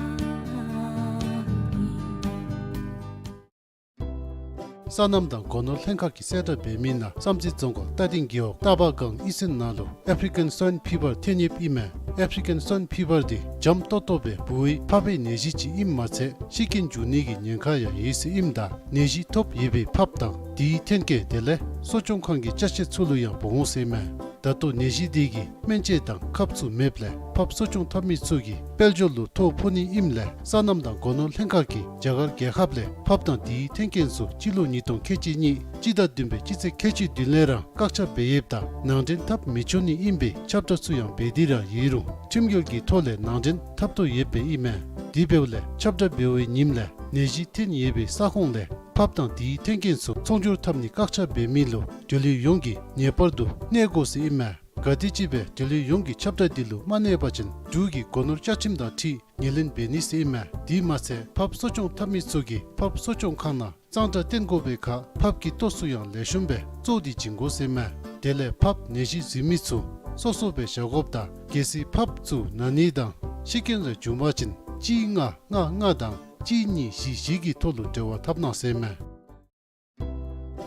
སོ་ནམ་དང་སྒོ་ནོར་ལྷན་ཁག་གིས་གསལ་བསྒྲགས་འབད་མི་ནང་བསམ་རྩེ་རྫོང་ཁག་རྟ་སྡིང་རྒེད་འོག་རྟ་པ་སྒང་ཨི་སན་ནང་ལུ་ཨེཕ་རི་ཀན་སོའིན་ཕི་བར་ཐོན་ཡོདཔ་ཨིན་མས། ཨེཕ་རི་ཀན་སོའིན་ཕི་བར་འདི་འཇམ་ཏོག་ཏོ་སྦེ་འབུ་བའི་ཕགཔ་པའི་ནད་གཞི་ཅིག་ཨིནམ་མ་ཚད་ཤི་རྐྱེན་འབྱུང་ནི་གི་ཉེན་ཁ་ཡང་ཡོད་ཟེར་ཨིནམ་ད་ནད་གཞི་ཐོབ་ཡོད་པའི་ཕགཔ་དང་དེའི་ཐོན་སྐྱེད་དེ་ལས་གསོ་སྐྱོང་ཁང་གི་ཅ་ཆས་ཚུ་ལུ་ཡང་འབོ་འོང་ཟེར་ཨིན་མས། ད་ལྟོ་ནད་གཞི་འདི་གི་སྨན་དཔྱད་དང་ཁབ་ཚུ་མེདཔ་ལས་ཕགཔ་གསོ་སྐྱོང་འཐབ་མི་ཚུ་གིས་དཔལ་འབྱོར་ལུ་ཐོ་ཕོག་ནི་ཨིནམ་ལས་སོ་ནམ་དང་སྒོ་ནོར་ལྷན་ཁག་གིས་རྒྱ་གར་རྒྱལ་ཁབ་ལས་ཕགཔ་དང་དེའི་ཐོན་སྐྱེད་ཚུ་སྤྱི་ལོ་ཉིས་སྟོང་ཁལ་གཅིག་གཉིས་སྤྱི་ཟླ་བདུན་པའི་སྤྱི་ཚེས་ཁལ་གཅིག་བདུན་ལས་ར་བཀག་ཆ་འབད་ཡོདཔ་ད་ནང་འདྲེན་འཐབ་མི་ཆོག་ནི་ཨིན་པའི་ཁྱབ་བསྒྲགས་ཚུ་ཡང་འབད་དེ་ར་ཡོད་རུང་ཁྲིམས་འགལ་གྱི་ཐོག་ལས་ནང་འདྲེན་འཐབ་དོ་ཡོདཔ་ཨིན་མས། དེ་འབདཝ་ལས་ཁྱབ་བསྒྲགས་འབད་བའི་ཉིནམ་ལས་ནད་གཞི་ཐོན་ཡོད་པའི་ས་ཁོངས་ལས་ཕགཔ་དང་དེའི་ཐོན་སྐྱེད་ཚུ་ཚོང་སྒྱུར་འཐབ་ནི་བཀག་ཆ་འབད་མི་ལུ་འབྲེལ་ཡོད་ཡོངས་ཀྱིས་ངེས་པར་དུ་གནས་དགོ་ཟེར་ཨིན་མས། ག་དེམ་ཅིག་སྦེ་འབྲེལ་ཡོད་ཡོངས་ཀྱིས་ཁྱབ་བསྒྲགས་འདི་ལུ་མ་གནས་པ་ཅིན་འབྲུག་གི་སྒོ་ནོར་བཅའ་ཁྲིམས་དང་འཁྲིལ་ངོས་ལེན་འབད་ནི་ཟེར་ཨིན་མས། དེ་མ་ཚད་ཕགཔ་གསོ་སྐྱོང་འཐབ་མི་ཚུ་གིས་ཕགཔ་གསོ་སྐྱོང་ཁང་ནང་གཙང་སྦྲ་བསྟེན་དགོ་པའི་ཁར་ཕགཔ་གི་ལྟོ་ཚུ་ཡང་ལེགས་ཤོམ་སྦེ་བཙོ་སྟེ་བྱིན་དགོ་ཟེར་ཨིན་མས། དེ་ལས་ཕགཔ་ནད་གཞི་འཛིན་མི་ཚུ་སོ་སོ་སྦེ་བཞག་དགོཔ་དང་གལ་སྲིད་ཕགཔ་ཚུ་ན་ནི་དང་ཤི་རྐྱེན་རེ་བྱུང་པ་ཅིན་གཅིག་ལྔ་ལྔ་ལྔ་དང་གཅིག་གཉིས་བཞི་བཞི་གི་ཐོག་ལུ་འབྲེལ་བ་འཐབ་གནང་ཟེར་ཨིན་མས།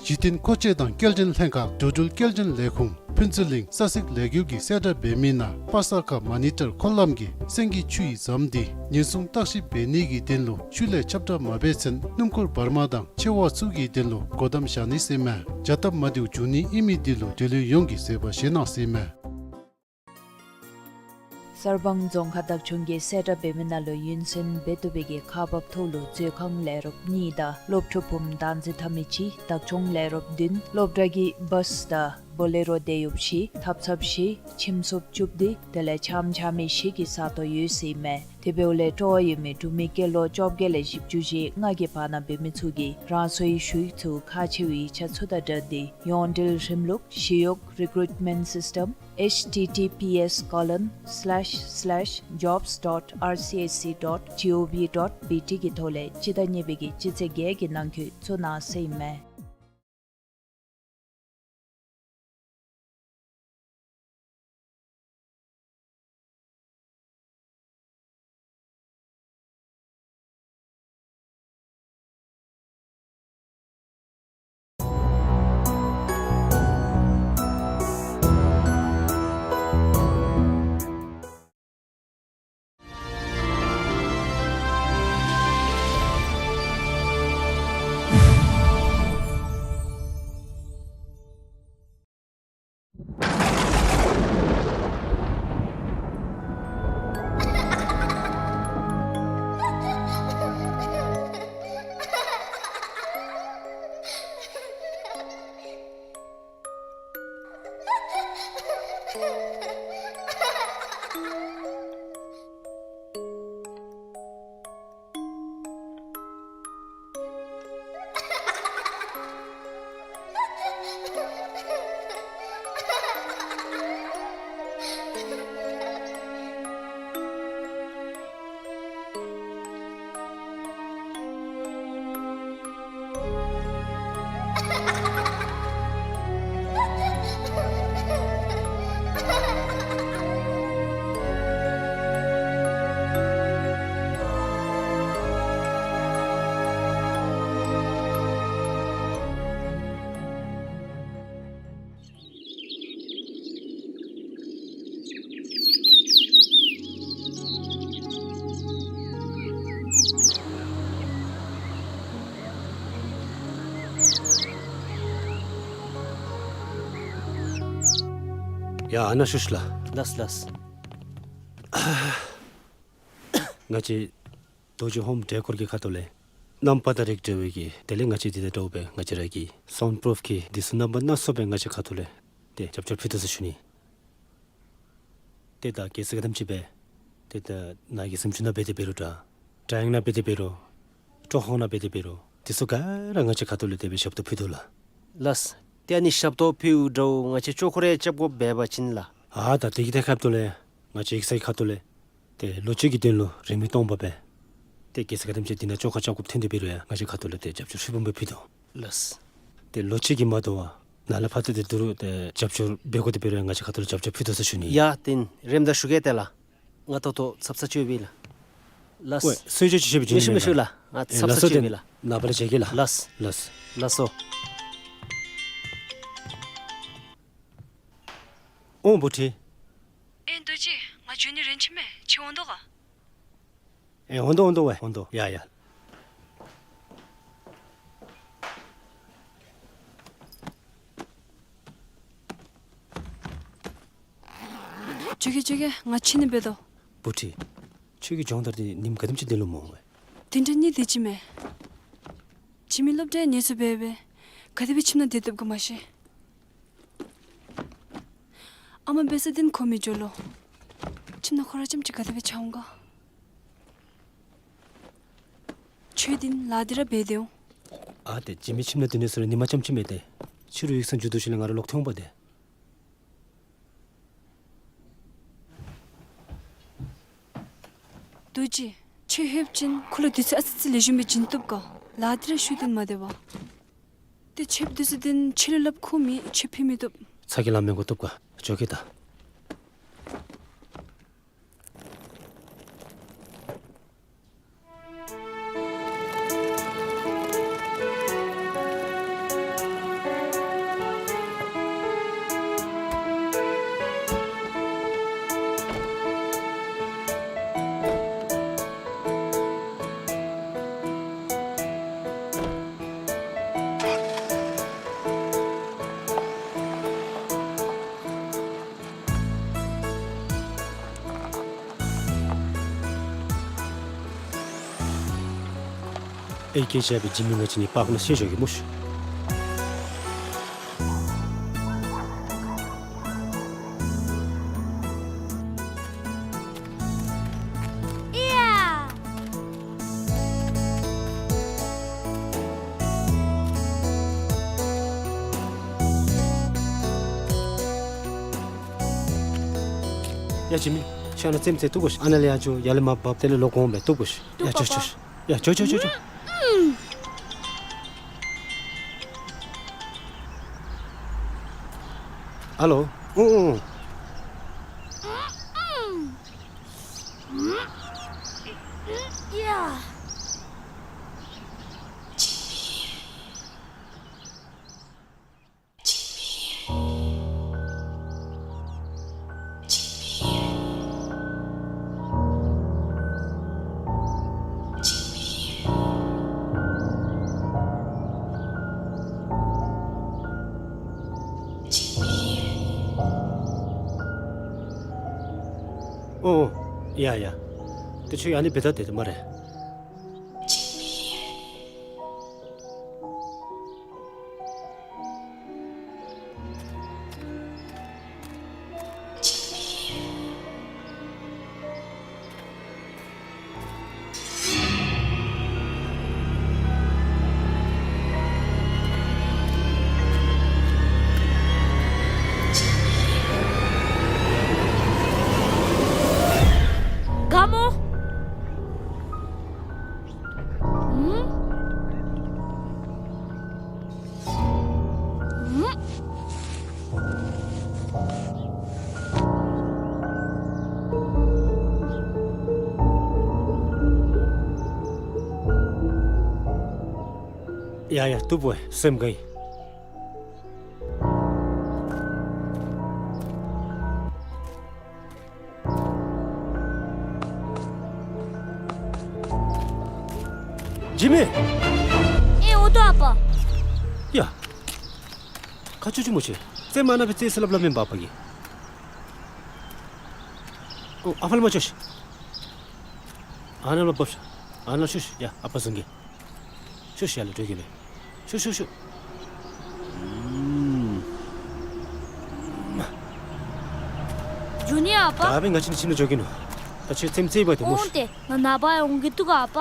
གཞི་རྟེན་མཁོ་ཆས་དང་སྐྱེལ་འདྲེན་ལྷན་ཁག་འགྲོ་འགྲུལ་སྐྱེལ་འདྲེན་ལས་ཁུངས་ཕུན་ཚོགས་གླིང་ས་ཚིགས་ལས་འགུལ་གྱིས་གསལ་བསྒྲགས་འབད་མི་ནང་པ་ས་ཁ་མ་ཎི་ཊར་འཁོར་ལམ་གྱི་སེང་གེ་ཆུ་ཡི་ཟམ་འདི་ཉེན་སྲུང་བརྟག་ཞིབ་འབད་ནི་གི་དོན་ལུ་ཤུལ་ལས་ཁྱབ་བསྒྲགས་མ་འབད་ཚུན་སྣུམ་འཁོར་བར་མ་དང་ཆེ་བ་ཚུ་གི་དོན་ལུ་སྒོ་བསྡམ་བཞག་ནི་ཟེར་ཨིན་མས། བྱ་སྟབས་མ་བདེཝ་འབྱུང་ནི་ཨིན་མི་འདི་ལུ་འབྲེལ་ཡོད་ཡོངས་ཀྱིས་བཟོད་པ་བཞེས་གནང་ཟེར་ཨིན་མས། གསར་སྤང་རྫོང་ཁག་བདག་སྐྱོང་གིས་གསལ་བསྒྲགས་འབད་མི་ནང་ལུ་ཡུན་བརྟན་འབད་བཏུབ་པའི་གི་ཁག་འབག་ཐོག་ལུ་མཛོད་ཁང་ལས་རོགསཔ་གཉིས་དང་སློབ་ཕྲུག་བུམོ་བདག་འཛིན་འཐབ་མི་གཅིག་བདག་སྐྱོང་ལས་རོགསཔ་བདུན་སློབ་གྲྭ་གི་བཱསི་དང་བོ་ལེ་རོ་དེད་གཡོགཔ་བཞི་ཐབ་ཚངཔ་བཞི་ཁྱིམ་སོབ་བཅུ་བདུན་དེ་ལས་ཆམ་ཆ་མི་བཞི་གི་ས་སྟོང་ཡོད་ཟེར་ཨིན་མས། དེ་འབདཝ་ལས་སྤྲོ་བ་ཡོད་མི་འབྲུག་མི་སྐྱེས་ལོ་བཅོ་བརྒྱད་ལས་བཞི་བཅུ་ཞེ་ལྔ་གི་བར་ན་འབད་མི་ཚུ་གིས་རང་སོའི་ཞུ་ཡིག་ཚུ་ཁག་ཆེ་བའི་ཡིག་ཆ་ཚུ་དང་སྦྲགས་ཏེ་ཡོངས་འབྲེལ་རིམ་ལུགས་ཞི་གཡོག་རི་ཀུ་རུཊ་མེནཊ་སིསི་ཊམ་ཨེཆ་ཊི་ཊི་པི་ཨེསི་ཀོ་ལོན་སི་ལེཤ་སི་ལེཤ་ཇོབསི་ཌོཊ་ཨར་སི་ཨེཆ་སི་ཌོཊ་ཇི་ཨོ་ཝི་ཌོཊ་བི་ཊི་གི་ཐོག་ལས་སྤྱི་ཟླ་གཉིས་པའི་གི་སྤྱི་ཚེས་བརྒྱད་ཀྱི་ནང་འཁོད་བཙུགས་གནང་ཟེར་ཨིན་མས། ཡ་ཨ་ནཱ་ཤུལ་ལགས། ལགས་ལགས། ང་བཅས་རྡོ་རྗེ་ཧོམ་ཌེ་ཀོར་གྱི་ཁ་ཐུག་ལས་རྣམ་པ་དང་རིགས་འདྲ་བའི་གི་དེ་ལས་ང་བཅས་འདི་དང་འདྲཝ་སྦེ་ང་བཅས་ར་གི་སའུནཌ་པུ་རུཕ་གི་འདི་ཚུ་རྣམ་པ་སྣ་ཚོགས་སྦེ་ང་བཅས་ཁ་ཐུག་ལས་ཏེ་རྒྱབ་སྐྱོར་ཕུལ་དོ་ཟེར་ཞུ་ནི། ཏེ་ད་གལ་སྲིད་ག་དེམ་ཅིག་སྦེ་ཏེ་ད་ནཱ་གི་གཟིམ་ཅུང་ནང་འབད་དེ་འབད་རུང་འདྲ་ཌའིང་ནང་འབད་དེ་འབད་རུང་སྤྲོ་ཁང་ནང་འབད་དེ་འབད་རུང་ དེ་ཚུ་ག་ར་ང་བཅས་ཁ་ཐུག་ལས་དེ་སྦེ་ཞབས་ཏོག་ཕུལ་དོ་ལགས། ལགས། ཏེ་ཨ་ནི་ཞབས་ཏོག་ཕུལཝ་འདྲཝ་ང་བཅས་ཅོག་ཁོ་ར་རྐྱབ་དགོཔ་འབད་བ་ཅིན་ལགས། ཨ་ད་དེ་གི་ཐད་ཁར་ལྟོ་ལས་ང་བཅས་ཡིག་ཚང་གི་ཁ་ཐུག་ལས་ཏེ་ལོ་གཅིག་གི་དོན་ལུ་རིན་མེད་སྟོང་པ་སྦེ་ཏེ་གེ་སར་ག་དེམ་ཅིག་འདི་ནང་བཅའ་ཁ་རྐྱབ་དགོཔ་ཐོན་ཏེ་འབད་རུང་ཡང་ང་བཅས་ཁ་ཐུག་ལས་ཏེ་རྒྱབ་སྐྱོར་ཧྲིལ་བུམ་སྦེ་ཕུལ་དོ། ལགས། ཏེ་ལོ་གཅིག་གིས་མ་དོ་བར་ནཱ་ལས་ཕར་ཏེ་ཏེ་དོ་རུང་ཏེ་རྒྱབ་སྐྱོར་འབད་དགོ་སྟེ་འབད་རུང་ཡང་ང་བཅས་ཁ་ཐུག་ལས་རྒྱབ་སྐྱོར་ཕུལ་དོ་ཟེར་ཞུ་ནི། ཡ་ཏེ་རེམ་ད་ཞུ་གེ་ཏེ་ལགས། ང་ད་ལྟོ་ཚབ་ཚ་ཅིག་ཡོད་པས་ལགས། ལགས། ཝའེ་གསོལ་ཇ་ཅིག་བཞེས་པ་ཅིན། མི་ཞུ་མི་ཞུ་ལགས། ང་ཚབ་ཚ་ཅིག་ཡོད་པས་ལགས། ནངས་པ་ལས་བྱེད་གེ་ལགས། ལགས། ལགས། ལགས་སོ། ཨོང་བུ་ཁྲིད། ཨེ་རྡོ་རྗེ། ང་འགྱོ་ནི་རན་ཆི་མས། ཁྱོད་འོང་དོ་ག། ཨེ་འོང་དོ་འོང་དོ་ཝའེ་འོང་དོ། ཡ་ཡ། འགྱོ་གེ་འགྱོ་གེ། ང་ཕྱི་ནང་འབད་དོ། བུ་ཁྲིད། ཁྱོད་ཀྱིས་སྦྱོང་བརྡར་འདི་ཉིནམ་ག་དེམ་ཅིག་འདི་ལུ་སྨོ་ཝའེ། བདུན་ཕྲག་གཉིས་དེ་ཅིག་མས། འཇིགས་མེད་སློབ་གྲྭ་ཡང་ཉེས་འཛུགས་འབད་སྦེ་ག་དེ་སྦེ་ཁྱིམ་ནང་སྡོད་བཏུབ་ག་མ་ཤེས། ཨ་མ་འབད་ས་འདི་ཁོ་མི་འགྱོ་ལོ། ཁྱིམ་ནང་ཁོ་ར་རྐྱངམ་ཅིག་ག་དེ་སྦེ་འཆའ་འོང་ག། ཁྱོད་འདི་ལཱ་འདི་ར་འབད་དེ་འོང་། ཨ་ཏེ་འཇིགས་མེད་ཁྱིམ་ནང་སྡོད་ནི་ཚུ་ར་ཉིན་མ་རྐྱངམ་ཅིག་མེན་ཏེ། ཕྱི་རུ་ཡིག་ཚང་མཇུག་བསྡུ་ཞིནམ་ལས་ང་ར་ལོག་ཐོན་འོང་པ་ཏེ། རྡོ་རྗེ། ཁྱོད་ལྷོད་པ་ཅིན་ཁོ་ལུ་དུས་ཚོད་ཨ་ཙི་ཙི་ལེགས་ཤོམ་སྦེ་བྱིན་བཏུབ་ག། ལཱ་འདི་ར་ཤུལ་ཏེ་མ་སྡོད་པར། ཏེ་ཁྱོད་འདི་ཚུ་འདི་ཁྱོད་ལུ་སླབ་ཁུངས་མེད། ཁྱོད་ཕུལ་མི་བཏུབ། ཚ་གྱང་ལང་མི་དགོ་བཏུབ་ག། འགྱོ་གེ་ད། ཨེ་སྐད་ཆ་སྦེ་འཇིགས་མེད་ང་བཅས་གཉིས་པཱརཀ་ནང་ཤེས་འགྱོ་གེ་སྨོ་ཤིག། ཡ་འཇིགས་མེད། ཁྱོད་ཨ་ནཱ་རྩེདམོ་རྩེ་བཏུབ་ག་ཤིག། ཨ་ནཱ་ལས་ཡར་འགྱོ། ཡར་ལས་མར་འབབ་སྟེ་ལས་ལོག་འོང་སྦེ་བཏུབ་ག་ཤིག། ཡ་འགྱོ་འགྱོ་འགྱོ། ཡ་འགྱོ་འགྱོ་འགྱོ་འགྱོ། ཨ་ལོ། ཨུ་ཨུ། ཨོ་ཡ་ཡ། ཏེ་ཁྱོད་ཨ་ནི་འབདཝ་ད་དེ་དེ་སྨ་རེ། ག་སྨོ། ཨུམ། ཨུམ། ཡ་ཡ། བཏུབ་པས། སེམས་དགའ་ཡི། འཇིགས་མེད། ཨེ་འོ་དོ་ཨ་པ། ཡ། ཁ་ཆུ་ཆུ་མོ་ཆེ། རྩེདམོ་ཨ་ནཱ་སྦེ་རྩེ་ཟེར་སླབ་སླབ་མེན་པ་ཨ་པ་གིས། ཨོ་ཨ་ཕར་ལས་མར་འགྱོ་ཤིག། ཨ་ནཱ་ལུ་འབབ་ཤིག། ཨ་ནཱ་ལུ་ཤུགས་ཤུགས། ཡ་ཨ་པ་བཟུང་གེ། ཤུགས་ཤུགས། ཡར་ལུ་འགྱོ་གེ་ལགས། ཤུགས་ཤུགས་ཤུགས། ཨུམ། འགྱོ་ནི་ཨ་པ། ད་འབདན་ང་བཅས་གཉིས་ཁྱིམ་ནང་འགྱོ་གེ་ནོ། ད་ཁྱོད་རྩེདམོ་རྩེ་བ་དེ་སྨོ་ཤིག། འོང་ཏེ་ང་ནངས་པ་ཡང་འོང་གེ་བཏུབ་ག་ཨ་པ།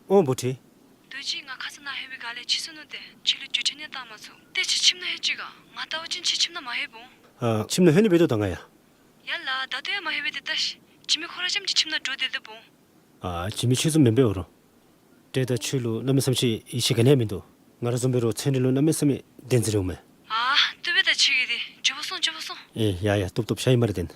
ཨོང་བུ་ཁྲིད། དུས་ཅི་ང་ཁ་ཙ་ནཱ་ལྷོད་པའི་སྒང་ལས་འཕྱད་སོང་ནུག་ཏེ་ཁྱོད་ལུ་རྒྱུགས་འཕྲིན་ཡང་བཏང་མ་ཚུགས། ཏེ་ཁྱོད་ཁྱིམ་ནང་ལྷོད་ཅི་ག། ང་བལྟ་བ་ཅིན་ཁྱོད་ཁྱིམ་ནང་མ་ལྷོད་འོང་། ཨ་ཁྱིམ་ནང་ལྷོད་ནི་འབད་དོ་ད་ང་ཡ། ཡ་ལགས་ད་ལྟོ་ཡང་མ་ལྷོད་པས་ཏེ་ལྟ་ཤིག། འཇིགས་མེད་ཁོ་ར་རྐྱངམ་གཅིག་ཁྱིམ་ནང་འདྲོག་སྡོད་སྡོདཔ་འོང་། ཨ་འཇིགས་མེད་ཁྱོད་བཟུམ་མེན་པས་འོ་རོགས། ཏེ་ད་ཁྱོད་ལུ་གནམ་མེད་ས་མེད་ཅིག་ཡིད་ཆེས་ག་ནི་ཡང་མིན་འདུག། ང་ར་བཟུམ་འབད་རུང་ཚན་རིག་ལུ་གནམ་མེད་ས་མེད་བདེན་འཛིན་རེ་འོང་མས། ཨ་བཏུབ་པས་ད་ཁྱོད་ཀྱིས་ཏེ། མགྱོགས་པོ་སོང་མགྱོགས་པོ་སོང་། ཨེ་ཡ་ཡ་བཏུབ་བཏུབ་ཤ་ཡི་མ་རེ་བདེན།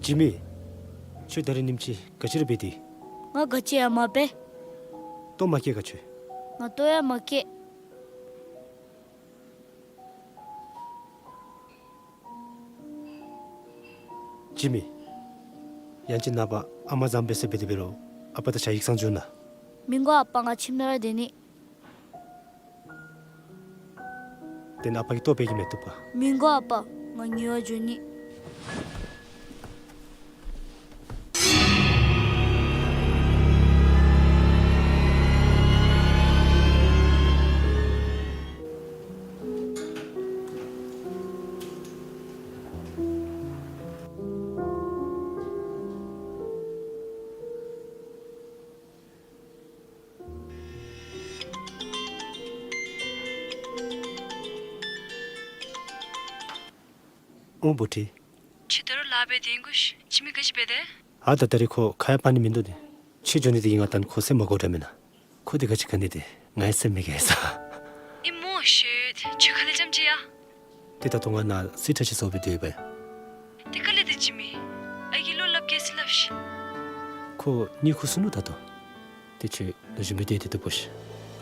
འཇིགས་མེད། ཁྱོད་ད་རིས་ཉིནམ་གཅིག་ག་ཅི་ར་འབད་དེ། ང་ག་ཅི་ཡང་མ་འབད། ལྟོ་མ་བཀྱེས་ག་ཁྱོད། ང་ལྟོ་ཡང་མ་བཀྱེས། འཇིགས་མེད། ཡང་ཅིན་ནངས་པ་ཨ་མ་བཟང་པོ་ཟེར་འབད་དེ་འབད་རུང་ཨ་པ་དང་ཆ་ཡིག་ཚང་འགྱོ་ན། མི་དགོ་ཨ་པ། ང་ཁྱིམ་ནང་ར་སྡོད་ནི། དེ་ན་ཨ་པ་གིས་ལྟོ་འབད་གེ་མི་བཏུབ་ག། མི་དགོ་ཨ་པ། ང་ཉལ་བར་འགྱོ་ནི། ཨོང་བུ་ཁྲིད། ཁྱོད་ད་རུང་ལཱ་འབད་དེ་ཨིན་གོ་ཤིག། འཇིགས་མེད་ག་ཅི་འབད་དེ། ཨ་ད་ད་རིས་ཁོ་ཁ་ཡང་སྤར་ནི་མིན་འདུག་ཏེ། ཁྱོད་འགྱོ་ནི་དེ་གིས་ང་ད་ཁོ་སེམས་མ་དགའཝ་འདྲ་མེན་ན། ཁོ་དེ་ག་ཅི་ག་ནི་དེ་ང་ཡང་སེམས་མི་དགའ་ས། ཨིན་མོ་ཤེད། ཁྱོད་ཁ་ལས་རྐྱངམ་གཅིག་ཡ། ཏེ་ད་ལྟོ་ང་ནཱ་སི་ཁྲ་ཅིག་བཟོ་སྦེ་སྡོད་ཡོདཔ་ཨིན། ཏེ་ག་ལས་ཏེ་འཇིགས་མེད། ཨའི་གིས་བློ་སླབ་གེ་ཟེར་སླབ་ཤིག། ཁོ་གཉིད་ཁུག་སོ་ནུག་ད་ལྟོ། ཏེ་ཁྱོད་ལོག་ཞིནམ་སྦེ་སྡོད་སྡོད་པོ་ཤིག།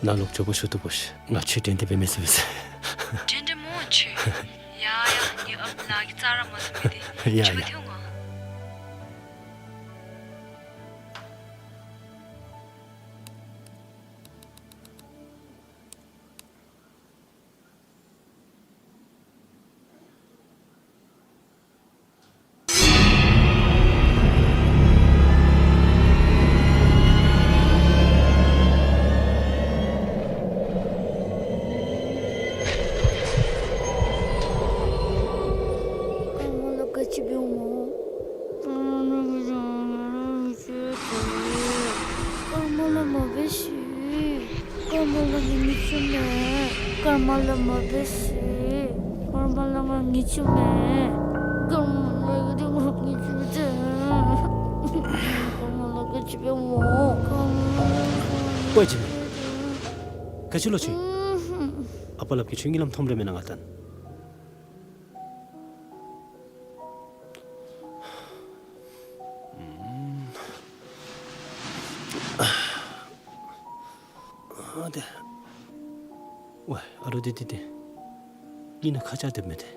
ནཱ་ལོག་མགྱོགས་པོ་ཤོག་སྡོད་པོ་ཤིག། ང་ཁྱོད་དྲན་ཏེ་འབད་མི་ཚུགས་པས། དྲན་དྲན་མོ་ཁྱོད། ཡ་ཡ་ངེའི་ཨམ་ལགས་ཀྱི་རྩར་མ་སོང་མི་དེ། ཡ་ཁྱོད་ཡ། ཐེའུ་ང་། ཀརྨ་ལགས་ག་ཅི་འབད་འོང་སྨོ། ཀརྨ་ལགས་མ་འབད་ཤིག། ཀརྨ་ལགས་ང་ངེས་བྱུང་མས། ཀརྨ་ལགས་མ་འབད་ཤིག། ཀརྨ་ལགས་ང་ངེས་བྱུང་མས། ཀརྨ་ལགས་ང་ངེས་བྱུང་མས། ཀརྨ་ལགས་ག་ཅི་འབད་འོང་། ཀརྨ་ལགས། ཀོ་ཅི། ག་ཅི་ལོ་ཅི། ཨ་པ་ལགས་ཀྱིས་ཁྱོད་གཉིད་ལམ་མཐོངམ་རེ་མེན་ན་ང་ད། ཨ་དེ། ཝའི་ཨ་རོ་དེ་དེ་དེ། གཉིད་ནང་ཁ་ཆག་སྡོདཔ་མས་ཏེ།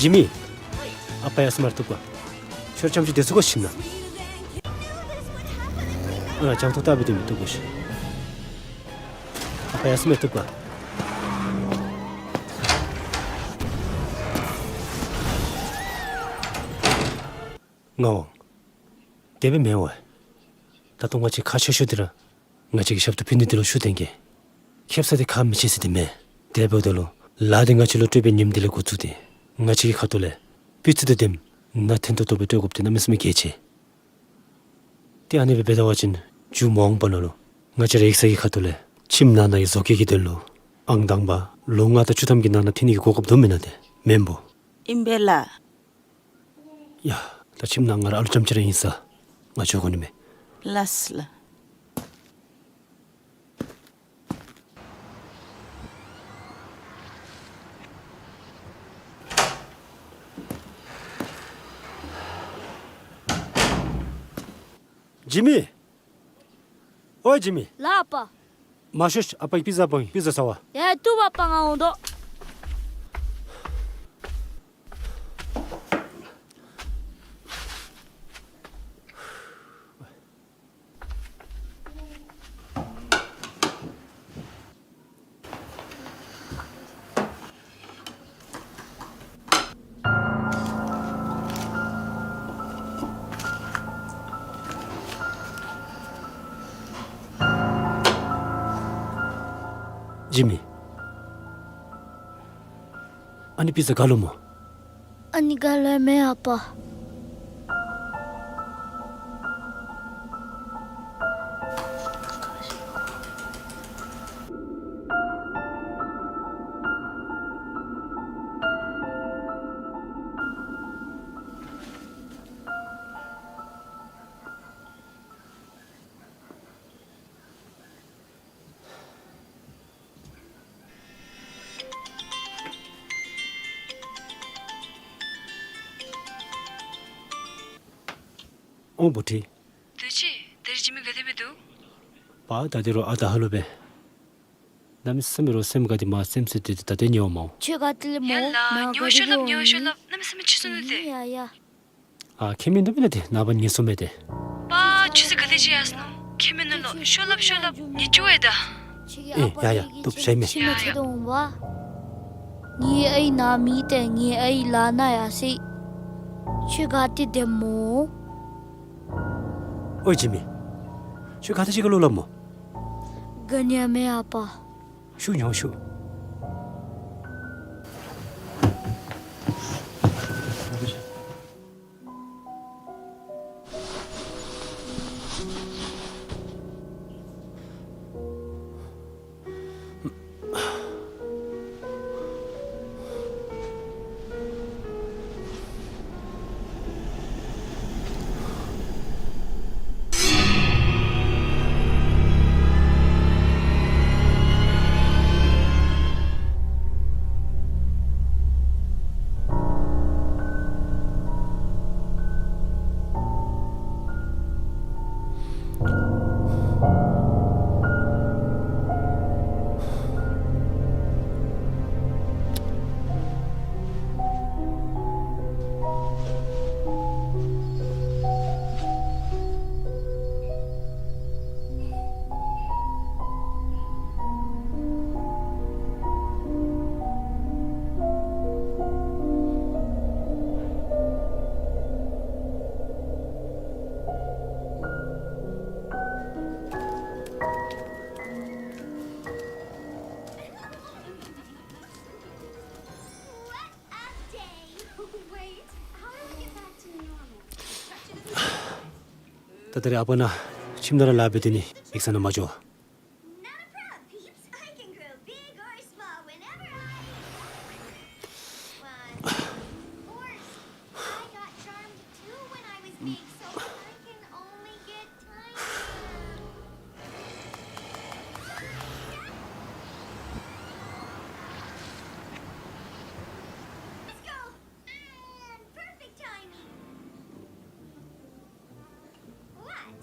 འཇིགས་མེད། ཨ་པ་ཡར་སོང་མ་བཏུབ་ག། ཁྱོད་རྐྱངམ་གཅིག་སྡོད་ཚུགས་ག་ཁྱིམ་ནང་། ཨ་ལྕང་ཐོག་ལྟ་སྦེ་སྡོད་མི་བཏུབ་ག་ཤིག། ཨ་པ་ཡར་སོང་མ་བཏུབ་ག། ངག་དབང་། དེ་སྦེ་མེན་ཝའེ། ད་ལྟོ་ང་བཅས་ཁག་ཆེ་ཤོས་འདི་ར་ང་བཅས་ཀྱི་ཞབས་ཏོག་ཕུལ་ནི་འདི་ལུ་ཞུ་སྟེ་གེ། ཁེབ་ས་འདི་ཁག་མི་ཆེ་ཟེར་འདི་མེན། དེ་འབདཝ་ད་ལུ་ལཱ་འདི་ང་བཅས་ལུ་སྤྲོད་པའི་ཉིནམ་འདི་ལས་འགོ་བཙུགས་ཏེ་ང་བཅས་ཀྱི་ཁ་ཐུག་ལས་སྤུས་ཚད་དང་ལྡནམ་ནང་ཐོན་ཏོག་ཏོ་སྦེ་སྤྲོད་དགོཔ་འདི་གནམ་མེད་ས་མེད་གལ་ཆེ། ཏེ་ཨ་ནི་སྦེ་འབད་ད་པ་ཅིན་མཇུག་མ་འོངས་པ་ནང་ལུ་ང་བཅས་ར་ཡིག་ཚང་གི་ཁ་ཐུག་ལས་ཁྱིམ་ནང་ན་གི་བཟོ་བཀོད་ཀྱི་དོན་ལུ་ཨང་དང་པ་ལོ་ལྔ་དང་བཅུ་ཐམ་གྱི་ནང་ན་ཐོན་ནི་གི་གོ་སྐབས་འདུག་མེན་ན། ཏེ་མེན་བོ། ཨིན་པས་ལགས། ཡ་ད་ཁྱིམ་ནང་ང་ར་ཨ་ལུ་རྐྱངམ་གཅིག་ར་ཨིན་ས། ང་འགྱོ་དགོ་ནི་མས། ལགས་སོ་ལགས། ཇི་མི། ཨོ་ཇི་མི། ལགས་ཨ་པ། མ་ཤོག། ཨ་པ་གིས་པི་ཛ་སྦང་ཡི། པི་ཛ་ཟ་བ། ཡ་ཏུ་བ་པ་ང་འོང་དོ། ཇི་མི། ཨ་ནི་པི་ཛ་ག་ལུ་སྨོ། ཨ་ནི་ག་ལུ་ཡང་མེད་ཨ་པ། ཨོང་བུ་ཁྲིད། དུས་ཅི། དེ་རིང་ཇི་མི་ག་དེ་སྦེ་འདུག། པ་ད་དེ་རུང་ཨ་ད་ཧ་ལུགས་སྦེ། གནམ་མེད་ས་མེད་རོགས་སེམས་དགའ་སྟེ་མ་སེམས་སུ་དེ་ད་ལྟོ་ཉལཝ་མས། ཁྱོད་ག་ཏེ་ལས་སྨོ། ཡ་ལ། ཉལ་བ་ཤོག་ལགས། ཉལ་བ་ཤོག་ལགས། གནམ་མེད་ས་མེད་འཁྱིལ་སོང་ནུག་ཏེ། ཡ་ཡ། ཨ་ཁྱད་མིན་འདུག་པས་ལགས། ཏེ་ནངས་པ་ཉལ་སོང་མས་ཏེ། པ་ཁྱོད་ཚུ་ག་དེ་ཅིག་ཡར་སོང་ནུག། ཁྱད་མིན་ནུག་ལོ། ཤོག་ལགས་ཤོག་ལགས། ཉལ་རྒྱུ་ཡོད་ད། ཨེ་ཡ་ཡ། བཏུབ་ཤེས་མས། ཡ་ཡ། ངེའི་ཨའི་ནཱ་མེད་ཏེ་ངེའི་ཨའི་ལཱ་ནང་ཡར་སོ་ཡི། ཁྱོད་ག་ཏེ་སྡོདཔ་སྨོ། ཨོ་ཇི་མི། ཁྱོད་ག་ཏེ་ཅིག་ཁར་ལུས་སླབ་སྨོ། ག་ནི་ཡང་མེད་ཨ་པ། ཤུགས་ཉོ་ཤུགས། ད་ད་རེས་ཨ་པ་ནཱ་ཁྱིམ་ནང་ར་ལཱ་འབད་དེ་ནི་ཡིག་ཚང་ནང་མ་འགྱོ། Not a prob, peeps. I can grow big or small whenever I want. Or I got charmed too when I was big, so I can only get tinier. Let's go. Perfect timing. What?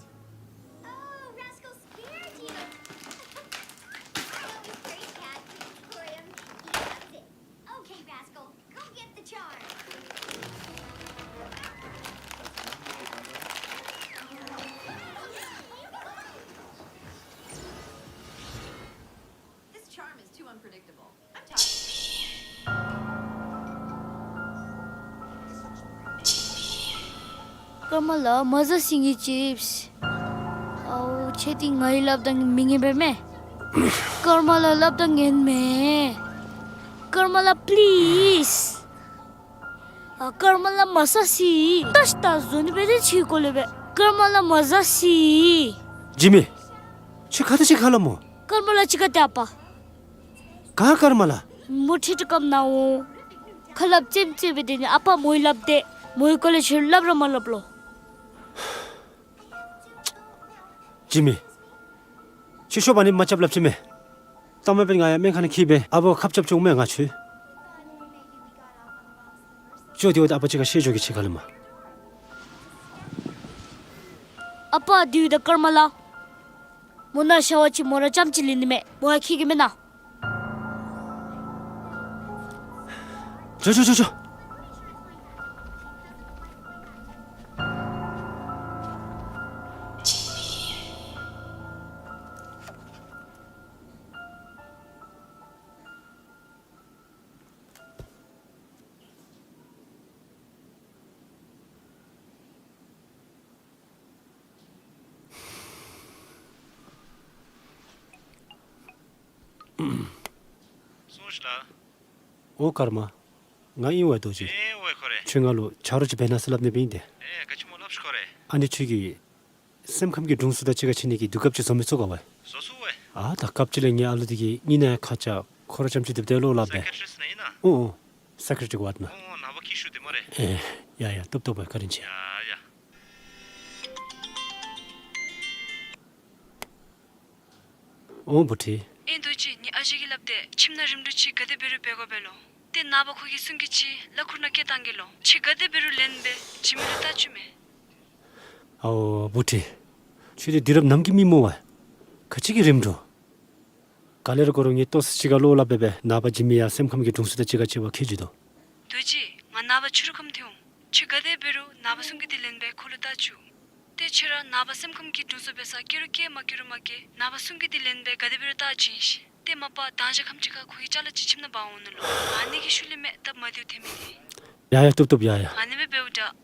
Oh, Rascal scared you. I always carry cat food for him. He loves it. Okay, Rascal, go get the charm. This charm is too unpredictable. I'm tired. ཀརྨ་ལགས་མ་ཟ་ཟེར་གི་ཅིབས། ཨའུ་ཁྱོད་འདི་ང་གིས་སླབ་ད་མི་ཉན་པས་མས། ཀརྨ་ལགས་སླབ་ད་ཉན་མས། ཀརྨ་ལགས་པི་ལིསི། ཨ་ཀརྨ་ལགས་མ་ཟ་ཟེར། ད་ཤི་ད་བཟོ་ནི་འབད་དེ་ཕྱི་གོ་ལས་འབད། ཀརྨ་ལགས་མ་ཟ་ཟེར། ཇི་མི། ཁྱོད་ག་དེ་ཅིག་ཁར་ལུས་སྨོ། ཀརྨ་ལགས་ཅིག་ཁར་ཏེ་ཨ་པ། ག་ཀརྨ་ལགས། མོ་ཁྲིད་དྲག་སྐམ་ནཝ། ཁ་སླབ་ཙེམ་ཙེམ་འབད་དེ་ནི་ཨ་པ་མོ་ཡང་སླབ་སྟེ་མོ་གི་སྐོར་ལས་ཁྱོད་སླབ་ར་མ་སླབ་ལོ། ཇི་མི། ཁྱོད་ཤོབ་ཨ་ནི་མ་རྐྱབ་སླབ་ཅི་མས། ལྟ་མ་འབད་ང་ཡང་སྨན་ཁང་ནང་འཁྱིད་སྦེ་ཨ་པ་ཁ་སྐྱབས་བཅུག་མས་ང་ཁྱོད། ཁྱོད་དེ་བ་ད་ཨ་པ་ཅིག་ཁར་བཤལ་འགྱོ་གེ་ཕྱི་ཁ་ལས་མར། ཨ་པ་བདུད་དང་ཀརྨ་ལགས། མོ་ནཱ་བཞག་པ་ཅིན་མོ་ར་རྐྱངམ་གཅིག་ལུས་ནི་མས། མོ་ཡང་ཁྱད་ཀྱི་མེན་ན། འགྱོ་འགྱོ་འགྱོ་འགྱོ། སོང་ཤིག་ལགས། ཨོ་ཀརྨ། ང་ཨིན་པས་རྡོ་རྗེ། ཨེ་ཝའེ་ཁོ་རེ། ཁྱོད་ང་ལུ་ཆ་རོགས་ཅིག་འབད་གནང་ཟེར་སླབ་ནི་སྦེ་ཨིན་ཏེ། ཨེ་ག་ཅི་སྨོ་སླབ་ཤིག་ཁོ་རེ། ཨ་ནི་ཁྱོད་ཀྱི་སེམས་ཁམས་ཀྱི་དྲུང་འཚོ་དང་གཅིག་ཁར་ཕྱད་ནི་གི་དུས་སྐབས་ཅིག་བཟོ་མི་ཚུགས་ག་ཝའེ། བཟོ་ཚུགས་ཝའེ། ཨ་ད་སྐབས་ཅིག་ལས་ངེའི་ཨ་ལུ་འདི་གིས་གཉིད་ནང་ཡང་ཁ་འཆམ་ཁོ་ར་རྐྱངམ་གཅིག་སྡོདཔ་ད་ལོ་སླབ་པས། སའི་ཀེ་ཊི་རིསཊ་ཨིན་ན། ཨོ་ཨོ། སའི་ཀེ་ཊི་རིསཊ་ཝརཌ་ནང་། ཨོ་ནངས་པ་འཁྱིད་ཤོག་ཏེ་སྨ་རེ། ཨེ་ཡ་ཡ་ཏོབ་ཏོབ་བཀའ་དྲིན་ཆེ། ཡ་ཡ། ཨོ་བུ་ཁྲིད། ཨེ་རྡོ་རྗེ། ངེའི་ཨ་ཞེ་གིས་སླབ་སྟེ་ཁྱིམ་ནང་རིམ་གྲོ་ཅིག་ག་དེ་འབད་རུང་འབད་དགོ་པས་ལོ། ཏེ་ནངས་པ་ཁོ་གིས་སྲུང་སྐྱོབ་ཅིག་གླ་ཁུག་ནང་བསྐྱལ་བཏང་གེ་ལོ། ཁྱོད་ག་དེ་འབད་རུང་ལེན་སྦེ་འཇིགས་མི་ལུ་བལྟ་བཅུག་མས། ཨའོ་བུ་ཁྲིད། ཁྱོད་འདི་དུས་རབས་ནམ་གྱི་མི་སྨོ་ཝའེ། ག་ཅི་གི་རིམ་གྲོ། ག་ལེར་གོ་རུང་ངེའི་ལྟོ་ཚང་གཅིག་ཁར་ལོ་སླབ་སྦེ་སྦེ་ནངས་པ་འཇིགས་མི་ཡང་སེམས་ཁམས་ཀྱི་དྲུང་འཚོ་དང་གཅིག་ཁར་ཕྱད་པར་ཁས་བཞེས་དོ། རྡོ་རྗེ། ང་ནངས་པ་ཕྱི་རུ་ཁམས་ཐོན་འོང་། ཁྱོད་ག་དེ་འབད་རུང་ནངས་པ་སྲུང་སྐྱོབ་འདི་ལེན་སྦེ་ཁོ་ལུ་བལྟ་བཅུག། ཏེ་ཁྱོད་ར་ནངས་པ་སེམས་ཁམས་ཀྱི་དྲུང་འཚོ་འབད་སར་སྐྱེལ་རུང་སྐྱེལ་མ་སྐྱེལ་རུང་མ་སྐྱེལ། ནངས་པ་སྲུང་སྐྱོབ་འདི་ལེན་སྦེ་ག་དེ་འབད་རུང་བལྟ་བཅུག་ཤིག། ཏེ་མ་པ་དང་ཞག་ཁམས་ཅིག་ཁར་ཁོ་གི་ཅ་ལ་ཅིག་ཁྱིམ་ནང་འབག་འོང་ནི་ལོ། ཨ་ནི་གི་ཤུལ་ལས་མེད་སྟབས་མ་བདེཝ་ཐོན་མི་འདི། ཡ་ཡ་ཏོབ་ཏོབ་ཡ་ཡ། ཨ་ནི་སྦེ་འབདཝ་ད།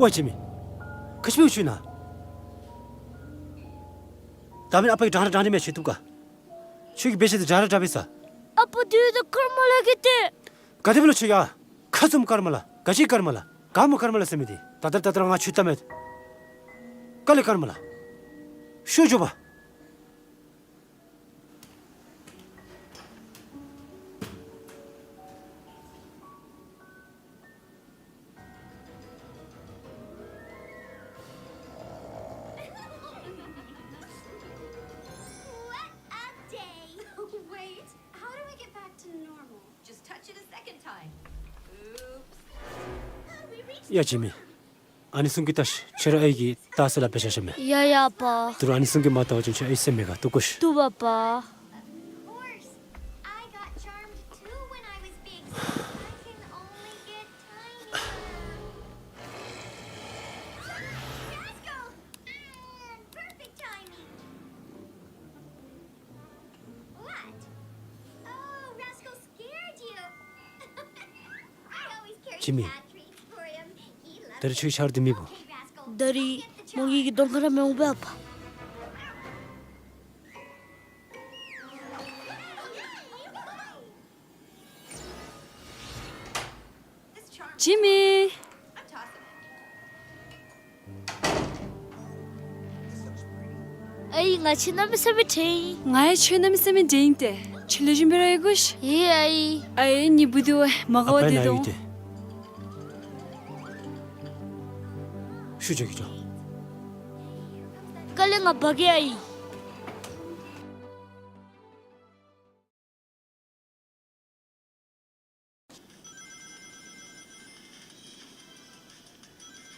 ཝའེ་ཅི་མི། ག་ཅི་འབད་ཁྱོད་ཨིན་ན། ད་མེན་ཨ་པ་གིས་དྲང་ར་དྲང་ར་མེན་ཟེར་བཏུབ་ག། ཁྱོད་ཀྱི་འབད་བཞག་འདི་དྲང་ར་དྲང་པས་ས། ཨ་པ་འདི་ད་ཀརྨ་ལགས་ཀྱིས་ཏེ། ག་དེ་སྦེ་ལོ་ཁྱོད་ཡ། ཁ་བཙུམ་ཀརྨ་ལགས། ག་ཅི་ཀརྨ་ལགས། ག་མོ་ཀརྨ་ལགས་ཟེར་མི་འདི། ད་ད་ད་ད་ར་ང་ཁྱོད་བལྟ་མས། ག་ལས་ཀརྨ་ལགས། ཤོག་འགྱོ་པ། What a day! Wait, how do I get back to normal? Just touch it a second time. Oops. How do we reach the ཡ་ཅི་མི། ཨ་ནི་སྲུང་གི་ལྟ་ཤིག། ཁྱོད་རའི་ཨའི་གིས་བལྟ་ཟེར་སླབ་སྦེ་བཞག་བཞགཔ་མས། ཡ་ཡ་པ། ད་རུང་ཨ་ནི་སྲུང་གི་མ་བལྟ་བ་ཅིན་ཁྱོད་ཨའི་སེམས་མི་དགའ། བཏུབ་ག་ཤིག། བཏུབ་པ་པ། Of course. I got charmed too when I was big, so I can only get tinier. Rascal! Ah, perfect timing. What? Oh, Rascal scared you. I always carry ཅི་མི། cat treats for him. He loves ད་རིས་ཁྱོད་ཆར་དུ་མི་བུ། Okay, Rascal. ད་རིས་མོ་གི་གི་གདོང་ཁར་མི་འོང་པས་པ། ཇི་མི། ཨའི་ང་ཁྱོད་གནམ་མེད་ས་མེད་དྲན་ཡི། ང་ཡང་ཁྱོད་གནམ་མེད་ས་མེད་དྲན་ཡི་ཏེ། ཁྱོད་ལེགས་ཤོམ་སྦེ་ར་ཡོད་ག་ཤིག། ཡོད་ཨའི། ཨའི་ངེའི་བུ་འདི་མ་དགའ་བར་སྡོད་དོ། ཤུལ་འགྱོ་གི་འགྱོ། དཀའ་ལས་ང་འབག་གེ་ཨའི།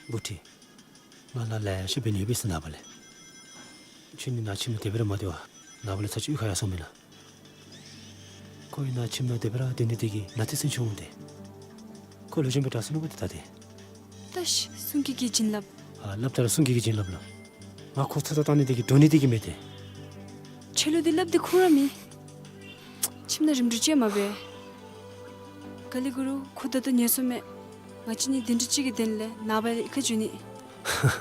བུ་ཁྲིད། ང་ལ་ལེ་ཤ་འབད་ནི་ཡོད་པས་ཟེར་ནངས་པ་ལས། ཁྱོད་ནི་ནཱ་ཁྱིམ་ནང་དེ་སྦེ་ར་མ་སྡོད་པར་ནངས་པ་ལས་ཚར་གཅིག་གཡུས་ཁར་ཡར་སོང་མེན་ན། ཁོ་ཡང་ནཱ་ཁྱིམ་ནང་དེ་སྦེ་ར་སྡོད་ནི་དེ་གིས་ནད་དེ་ཚུན་ཚོད་འོང་སྟེ། ཁོ་ལེགས་ཤོམ་སྦེ་དྲག་སོ་ནུག་པ་ཏེ་ད་ཏེ། ད་ཤི་སྲུང་སྐྱེས་ཀྱིས་བྱིན་རླབས། ཨ་སླབ་ད་ར་སྲུང་སྐྱེས་ཀྱིས་བྱིན་རླབས་ལོ། ང་ཁོ་འཚོ་དང་བཏང་ནི་དེ་གིས་འདྲོག་ནི་དེ་གིས་མེན་ཏེ། ཁྱོད་ལུ་དེ་སླབ་དེ་ཁུངས་ར་མེད། ཁྱིམ་ནང་རིམ་གྲོ་ཅིག་མ་འབད། ག་ལས་གུ་རུ་ཁོ་ད་ལྟོ་ཉལ་སོ་མས། ང་བཅས་གཉིས་གདན་ཁྲི་ཅིག་གི་དོན་ལས་ནངས་པ་ལས་གཡུས་ཁར་འགྱོ་ནི།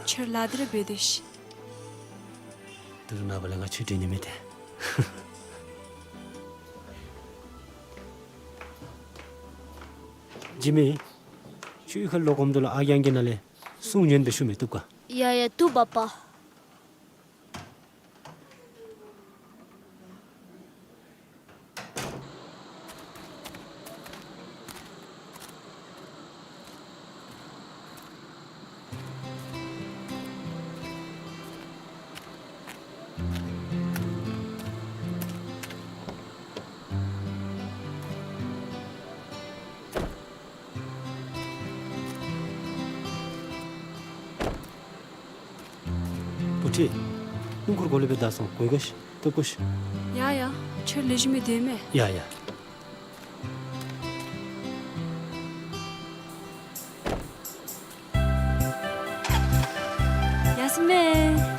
ཁྱོད་ལཱ་འདི་ར་འབད་སྡོད་ཤིག། ད་རུང་ནངས་པ་ལས་ང་ཁྱོད་འདྲོག་ནི་མེད་ཏེ། ཇི་མི། ཁྱོད་གཡུས་ཁར་ལོག་འོངམ་ད་ལུ་ཨ་རྒས་ཨང་རྒས་ནང་ལས་སྲུང་ཉན་སྦེ་ཞུ་མི་བཏུབ་ག། ཡ་ཡ་བཏུབ་པ་པ། བུ་ཁྲིད། སྣུམ་འཁོར་གོ་ལེ་སྦེ་བདའ་སོང་། གོ་ག་ཤིག། བཏུབ་ག་ཤིག། ཡ་ཡ། ཁྱོད་ལེགས་ཤོམ་སྦེ་སྡོད་མས། ཡ་ཡ། ཡ་སི་མེ།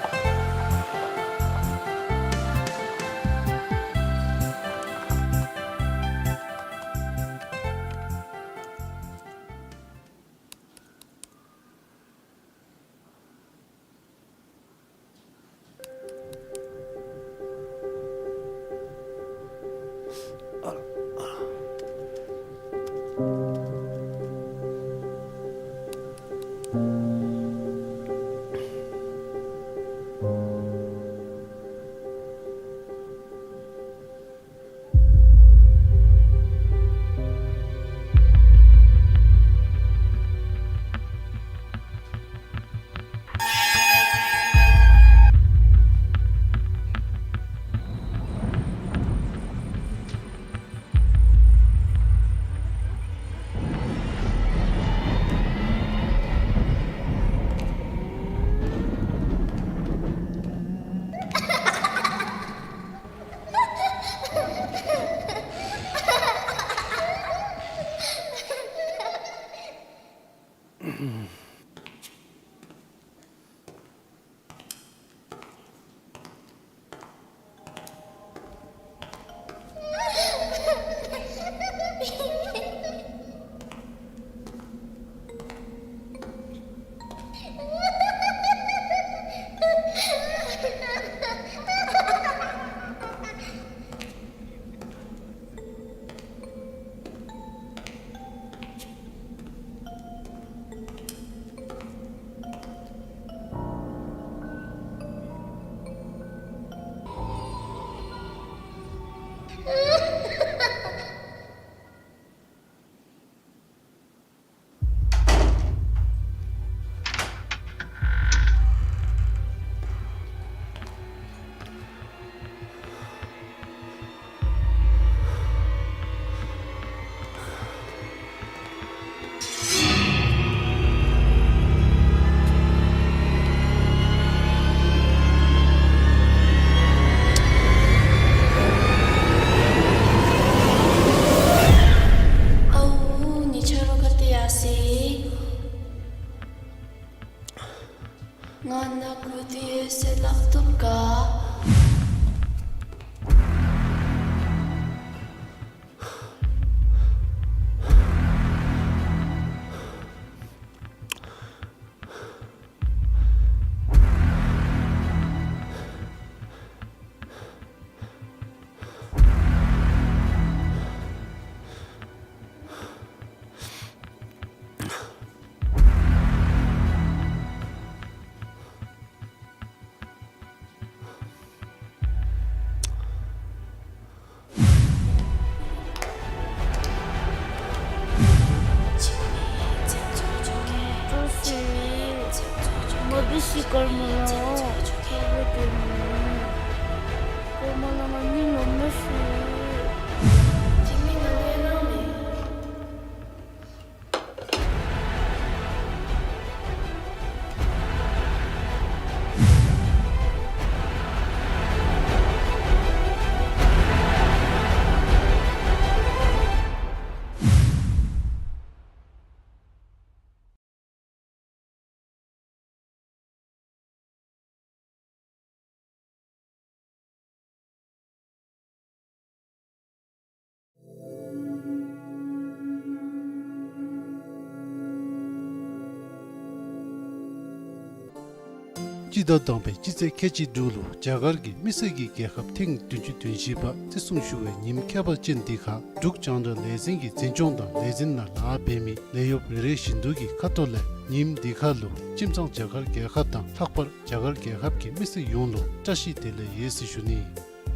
སྤྱི་ཟླ་དང་པའི་སྤྱི་ཚེས་ཁལ་གཅིག་དྲུག་ལུ་རྒྱ་གར་གྱི་མི་སེར་གྱི་རྒྱལ་ཁབ་ཐེངས་བདུན་ཅུ་དོན་བཞི་པ་བརྩི་སྲུང་ཞུ་བའི་ཉིནམ་ཁྱད་པར་ཅན་འདི་ཁར་འབྲུག་རྒྱང་བསྒྲགས་ལས་འཛིན་གྱི་འཛིན་སྐྱོང་དང་ལས་འཛིན་ནང་ལཱ་འབད་མི་ལས་གཡོགཔ་རེ་རེ་བཞིན་དུ་གི་ཁ་ཐུག་ལས་ཉིནམ་འདི་ཁར་ལུ་ཁྱིམ་ཚང་རྒྱ་གར་རྒྱལ་ཁབ་དང་ལྷག་པར་རྒྱ་གར་རྒྱལ་ཁབ་ཀྱི་མི་སེར་ཡོངས་ལུ་བཀྲ་ཤིས་བདེ་ལེགས་ཡོད་ཟེར་ཞུ་ནི།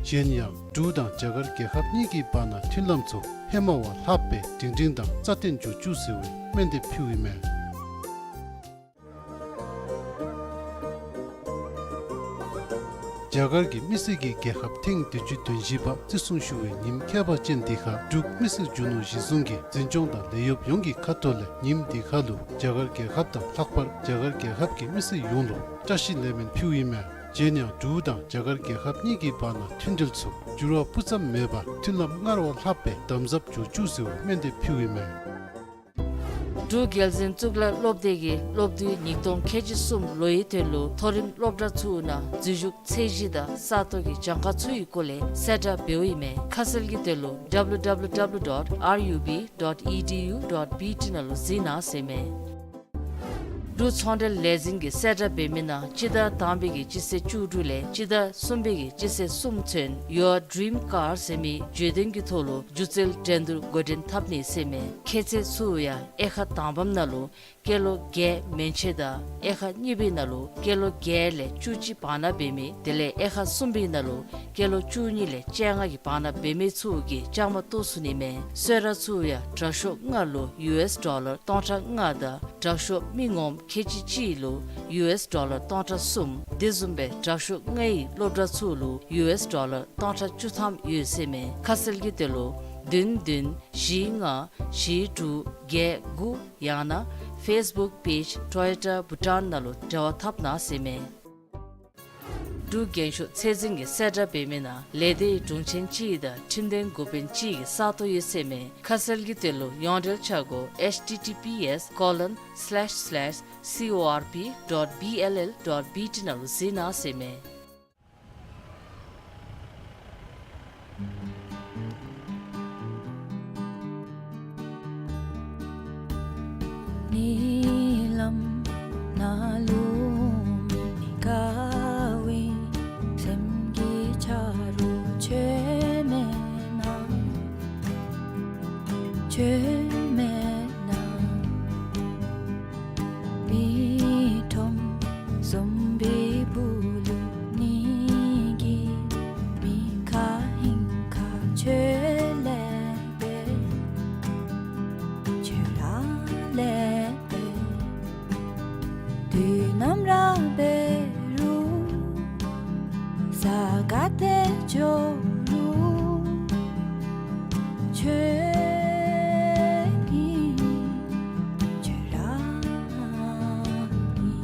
གཞན་ཡང་འབྲུག་དང་རྒྱ་གར་རྒྱལ་ཁབ་གཉིས་ཀྱི་བར་ན་མཐུན་ལམ་ཚུ་ཧེ་མ་བ་ལྷགཔ་སྦེ་སྒྲིང་སྒྲིང་དང་རྩ་བརྟན་འགྱོ་བཅུག་ཟེར་བའི་སྨོན་འདེབས་ཕུལཝ་ཨིན་མས། རྒྱ་གར་གྱི་མི་སེར་གྱི་རྒྱལ་ཁབ་ཐེངས་བདུན་ཅུ་དོན་བཞི་པ་བརྩི་སྲུང་ཞུ་བའི་ཉིནམ་ཁྱད་པར་ཅན་འདི་ཁར་འབྲུག་མི་སེར་རྒྱུ་ནོར་གཞི་བཟུང་གི་འཛིན་སྐྱོང་དང་ལས་གཡོགཔ་ཡོངས་ཀྱི་ཁ་ཐུག་ལས་ཉིནམ་འདི་ཁར་ལུ་རྒྱ་གར་རྒྱལ་ཁབ་དང་ལྷག་པར་རྒྱ་གར་རྒྱལ་ཁབ་ཀྱི་མི་སེར་ཡོངས་ལུ་བཀྲ་ཤིས་ལེགས་སྨོན་ཕུལཝ་ཨིན་མས། གཞན་ཡང་འབྲུག་དང་རྒྱ་གར་རྒྱལ་ཁབ་གཉིས་ཀྱི་བར་ན་མཐུན་འབྲེལ་ཚུ་འགྱུར་བ་སྤུ་ཙམ་མེད་པར་མཐུན་ལམ་སྔར་བ་ལྷགཔ་སྦེ་དམ་ཟབ་འགྱོ་བཅུག་ཟེར་བའི་སྨོན་འདེབས་ཕུལཝ་ཨིན་མས། འབྲུག་རྒྱལ་འཛིན་གཙུག་ལག་སློབ་སྡེ་གིས་སློབ་དུས་ཉིས་སྟོང་ཁལ་གཅིག་གསུམ་ལོའི་དོན་ལུ་མཐོ་རིམ་སློབ་གྲྭ་ཚུ་ནང་འཛུལ་ཞུགས་ཚད་གཞི་དང་ས་སྟོང་གི་གྱངས་ཁ་ཚུ་གི་སྐོར་ལས་གསལ་བསྒྲགས་འབདཝ་ཨིན་མས། ཁ་གསལ་གྱི་དོན་ལུ་W W W dot R U B dot E D U dot B T ནང་ལུ་གཟིགས་གནང་ཟེར་མས། འབྲུག་ཚོང་འབྲེལ་ལས་འཛིན་གྱིས་གསལ་བསྒྲགས་འབད་མི་ནང་སྤྱི་ཟླ་དང་པའི་གི་སྤྱི་ཚེས་བཅུ་དྲུག་ལས་སྤྱི་ཟླ་གསུམ་པའི་གི་སྤྱི་ཚེས་གསུམ་ཚུན་Your Dream Car ཟེར་མི་བརྗོད་དོན་གྱི་ཐོག་ལུ་སྒྱུ་རྩལ་འགྲན་བསྡུར་འགོ་འདྲེན་འཐབ་ནི་ཟེར་མས། ཁྱད་ཚད་ཚུ་ཡང་དབྱེ་ཁག་དང་པམ་ནང་ལུ་སྐྱེས་ལོ་བརྒྱད་མན་ཆད་དང་དབྱེ་ཁག་གཉིས་པའི་ནང་ལུ་སྐྱེས་ལོ་བརྒྱད་ལས་བཅུ་གཅིག་བར་ན་འབད་མི་དེ་ལས་དབྱེ་ཁག་གསུམ་པའི་ནང་ལུ་སྐྱེས་ལོ་བཅུ་གཉིས་ལས་བཅོ་ལྔ་གི་བར་ན་འབད་མི་ཚུ་གིས་བཅའ་མར་གཏོགས་ཚུགས་ནི་མས། གསོལ་རས་ཚུ་ཡང་དྲག་ཤོས་ལྔ་ལུ་ཡུ་ཨེས་ཌོ་ལར་སྟོང་ཕྲག་ལྔ་དང་དྲག་ཤོས་མི་ངོམ་ཁལ་གཅིག་གཅིག་ལུ་ཡུ་ཨེས་ཌོ་ལར་སྟོང་ཕྲག་གསུམ། དེ་བཟུམ་སྦེ་དྲག་ཤོས་ལྔའི་སློབ་གྲྭ་ཚུ་ལུ་ཡུ་ཨེས་ཌོ་ལར་སྟོང་ཕྲག་བཅུ་ཐམ་ཡོད་ཟེར་མས། ཁ་གསལ་གྱི་དོན་ལུ་བདུན་བདུན་བཞི་ལྔ་བཞི་དྲུག་བརྒྱད་དགུ་ཡང་ན་ཕེསི་བུཀ་པེཇ་ཊོ་ཡོ་ཊ་བྷུ་ཊཱན་ནང་ལུ་འབྲེལ་བ་འཐབ་གནང་ཟེར་མས། འབྲུག་རྒྱན་ཤོག་ཚད་འཛིན་གྱིས་གསལ་བསྒྲགས་འབད་མི་ནང་ལས་སྡེའི་དྲུང་ཆེན་གཅིག་དང་ཁྲིམས་དོན་འགོ་དཔོན་གཅིག་གི་ས་སྟོང་ཡོད་ཟེར་མས། ཁ་གསལ་གྱི་དོན་ལུ་ཡོངས་འབྲེལ་ཆ་སྒོ་H T T P S colon slash slash C O R P dot B L L dot B T ནང་ལུ་གཟིགས་གནང་ཟེར་མས། ཉི་ལམ་ནང་ལུ་མི་དགའ་བའི་སེམས་ཀྱི་ཆ་རོགས་ཁྱོད་མེད་ན། ཁྱོད་མེད་ན། མི་ཁྲོམ་གསུམ་པའི་སྦུག་ལུ་ཉིད་ཀྱི་མི་ཁ་ཧིང་ཁ་ཁྱོད་ལེགས་པས། ཁྱོད་ར་ལེགས་པས། དུས་ནམ་ར་འབད་རུང་ས་ག་ཏེ་འགྱོ་རུང་ཁྱོད་ཨིན། ཁྱོད་ར་ཨིན།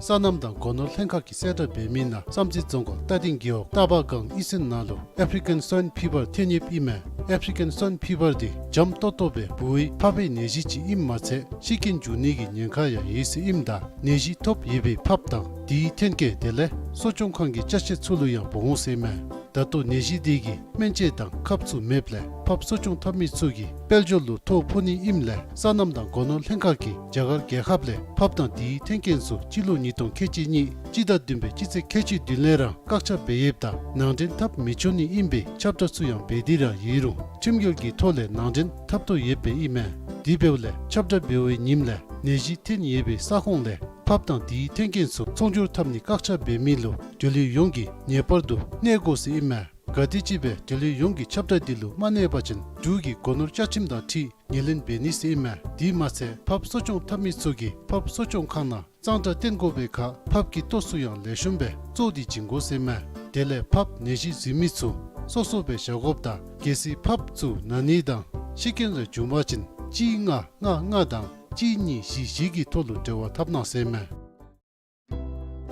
སོ་ནམ་དང་སྒོ་ནོར་ལྷན་ཁག་གིས་གསལ་བསྒྲགས་འབད་མི་ནང་བསམ་རྩེ་རྫོང་ཁག་རྟ་སྡིང་རྒེད་འོག་རྟ་པ་སྒང་ཨི་སན་ནང་ལུ་ཨེཕ་རི་ཀན་སོའིན་ཕི་བར་ཐོན་ཡོདཔ་ཨིན་མས། ཨེཕ་རི་ཀན་སོའིན་ཕི་བར་འདི་འཇམ་ཏོག་ཏོ་སྦེ་འབུ་བའི་ཕགཔ་གི་ནད་གཞི་ཅིག་ཨིནམ་མ་ཚད་ཤི་རྐྱེན་འབྱུང་ནི་གི་ཉེན་ཁ་ཡང་ཡོད་ཟེར་ཨིནམ་ད་ནད་གཞི་ཐོབ་ཡོད་པའི་ཕགཔ་དང་དེའི་ཐོན་སྐྱེད་དེ་ལས་གསོ་སྐྱོང་ཁང་གི་ཅ་ཆས་ཚུ་ལུ་ཡང་འབོ་འོང་ཟེར་ཨིན་མས། ད་ལྟོ་ནད་གཞི་འདི་གི་སྨན་དཔྱད་དང་ཁབ་ཚུ་མེདཔ་ལས་ཕགཔ་གསོ་སྐྱོང་འཐབ་མི་ཚུ་གིས་དཔལ་འབྱོར་ལུ་ཐོ་ཕོག་ནི་ཨིནམ་ལས་སོ་ནམ་དང་སྒོ་ནོར་ལྷན་ཁག་གིས་རྒྱ་གར་རྒྱལ་ཁབ་ལས་ཕགཔ་དང་དེའི་ཐོན་སྐྱེད་ཚུ་སྤྱི་ལོ་ཉིས་སྟོང་ཁལ་གཅིག་གཉིས་སྤྱི་ཟླ་བདུན་པའི་སྤྱི་ཚེས་ཁལ་གཅིག་བདུན་ལས་ར་བཀག་ཆ་འབད་ཡོདཔ་ད་ནང་འདྲེན་འཐབ་མི་ཆོག་ནི་ཨིན་པའི་ཁྱབ་བསྒྲགས་ཚུ་ཡང་འབད་དེ་ར་ཡོད་རུང་ཁྲིམས་འགལ་གྱི་ཐོག་ལས་ནང་འདྲེན་འཐབ་དོ་ཡོདཔ་ཨིན་མས། དེ་འབདཝ་ལས་ཁྱབ་བསྒྲགས་འབད་བའི་ཉིནམ་ལས་ནད་གཞི་ཐོན་ཡོད་པའི་ས་ཁོངས་ལས་ཕགཔ་དང་དེའི་ཐོན་སྐྱེད་ཚུ་ཚོང་སྒྱུར་འཐབ་ནི་བཀག་ཆ་འབད་མི་ལུ་འབྲེལ་ཡོད་ཡོངས་ཀྱིས་ངེས་པར་དུ་གནས་དགོ་ཟེར་ཨིན་མས། ག་དེམ་ཅིག་སྦེ་འབྲེལ་ཡོད་ཡོངས་ཀྱིས་ཁྱབ་བསྒྲགས་འདི་ལུ་མ་གནས་པ་ཅིན་འབྲུག་གི་སྒོ་ནོར་བཅའ་ཁྲིམས་དང་འཁྲིལ་ངོས་ལེན་འབད་ནི་ཟེར་ཨིན་མས། དེ་མ་ཚད་ཕགཔ་གསོ་སྐྱོང་འཐབ་མི་ཚུ་གིས་ཕགཔ་གསོ་སྐྱོང་ཁང་ནང་གཙང་སྦྲ་བསྟེན་དགོ་པའི་ཁར་ཕགཔ་གི་ལྟོ་ཚུ་ཡང་ལེགས་ཤོམ་སྦེ་བཙོ་སྟེ་བྱིན་དགོ་ཟེར་ཨིན་མས། དེ་ལས་ཕགཔ་ནད་གཞི་འཛིན་མི་ཚུ་སོ་སོ་སྦེ་བཞག་དགོཔ་དང་གལ་སྲིད་ཕགཔ་ཚུ་ན་ནི་དང་ཤི་རྐྱེན་རེ་འབྱུང་པ་ཅིན་གཅིག་ལྔ་ལྔ་ལྔ་དང་གཅིག་གཉིས་བཞི་བཞི་གི་ཐོག་ལུ་འབྲེལ་བ་འཐབ་གནང་ཟེར་ཨིན་མས།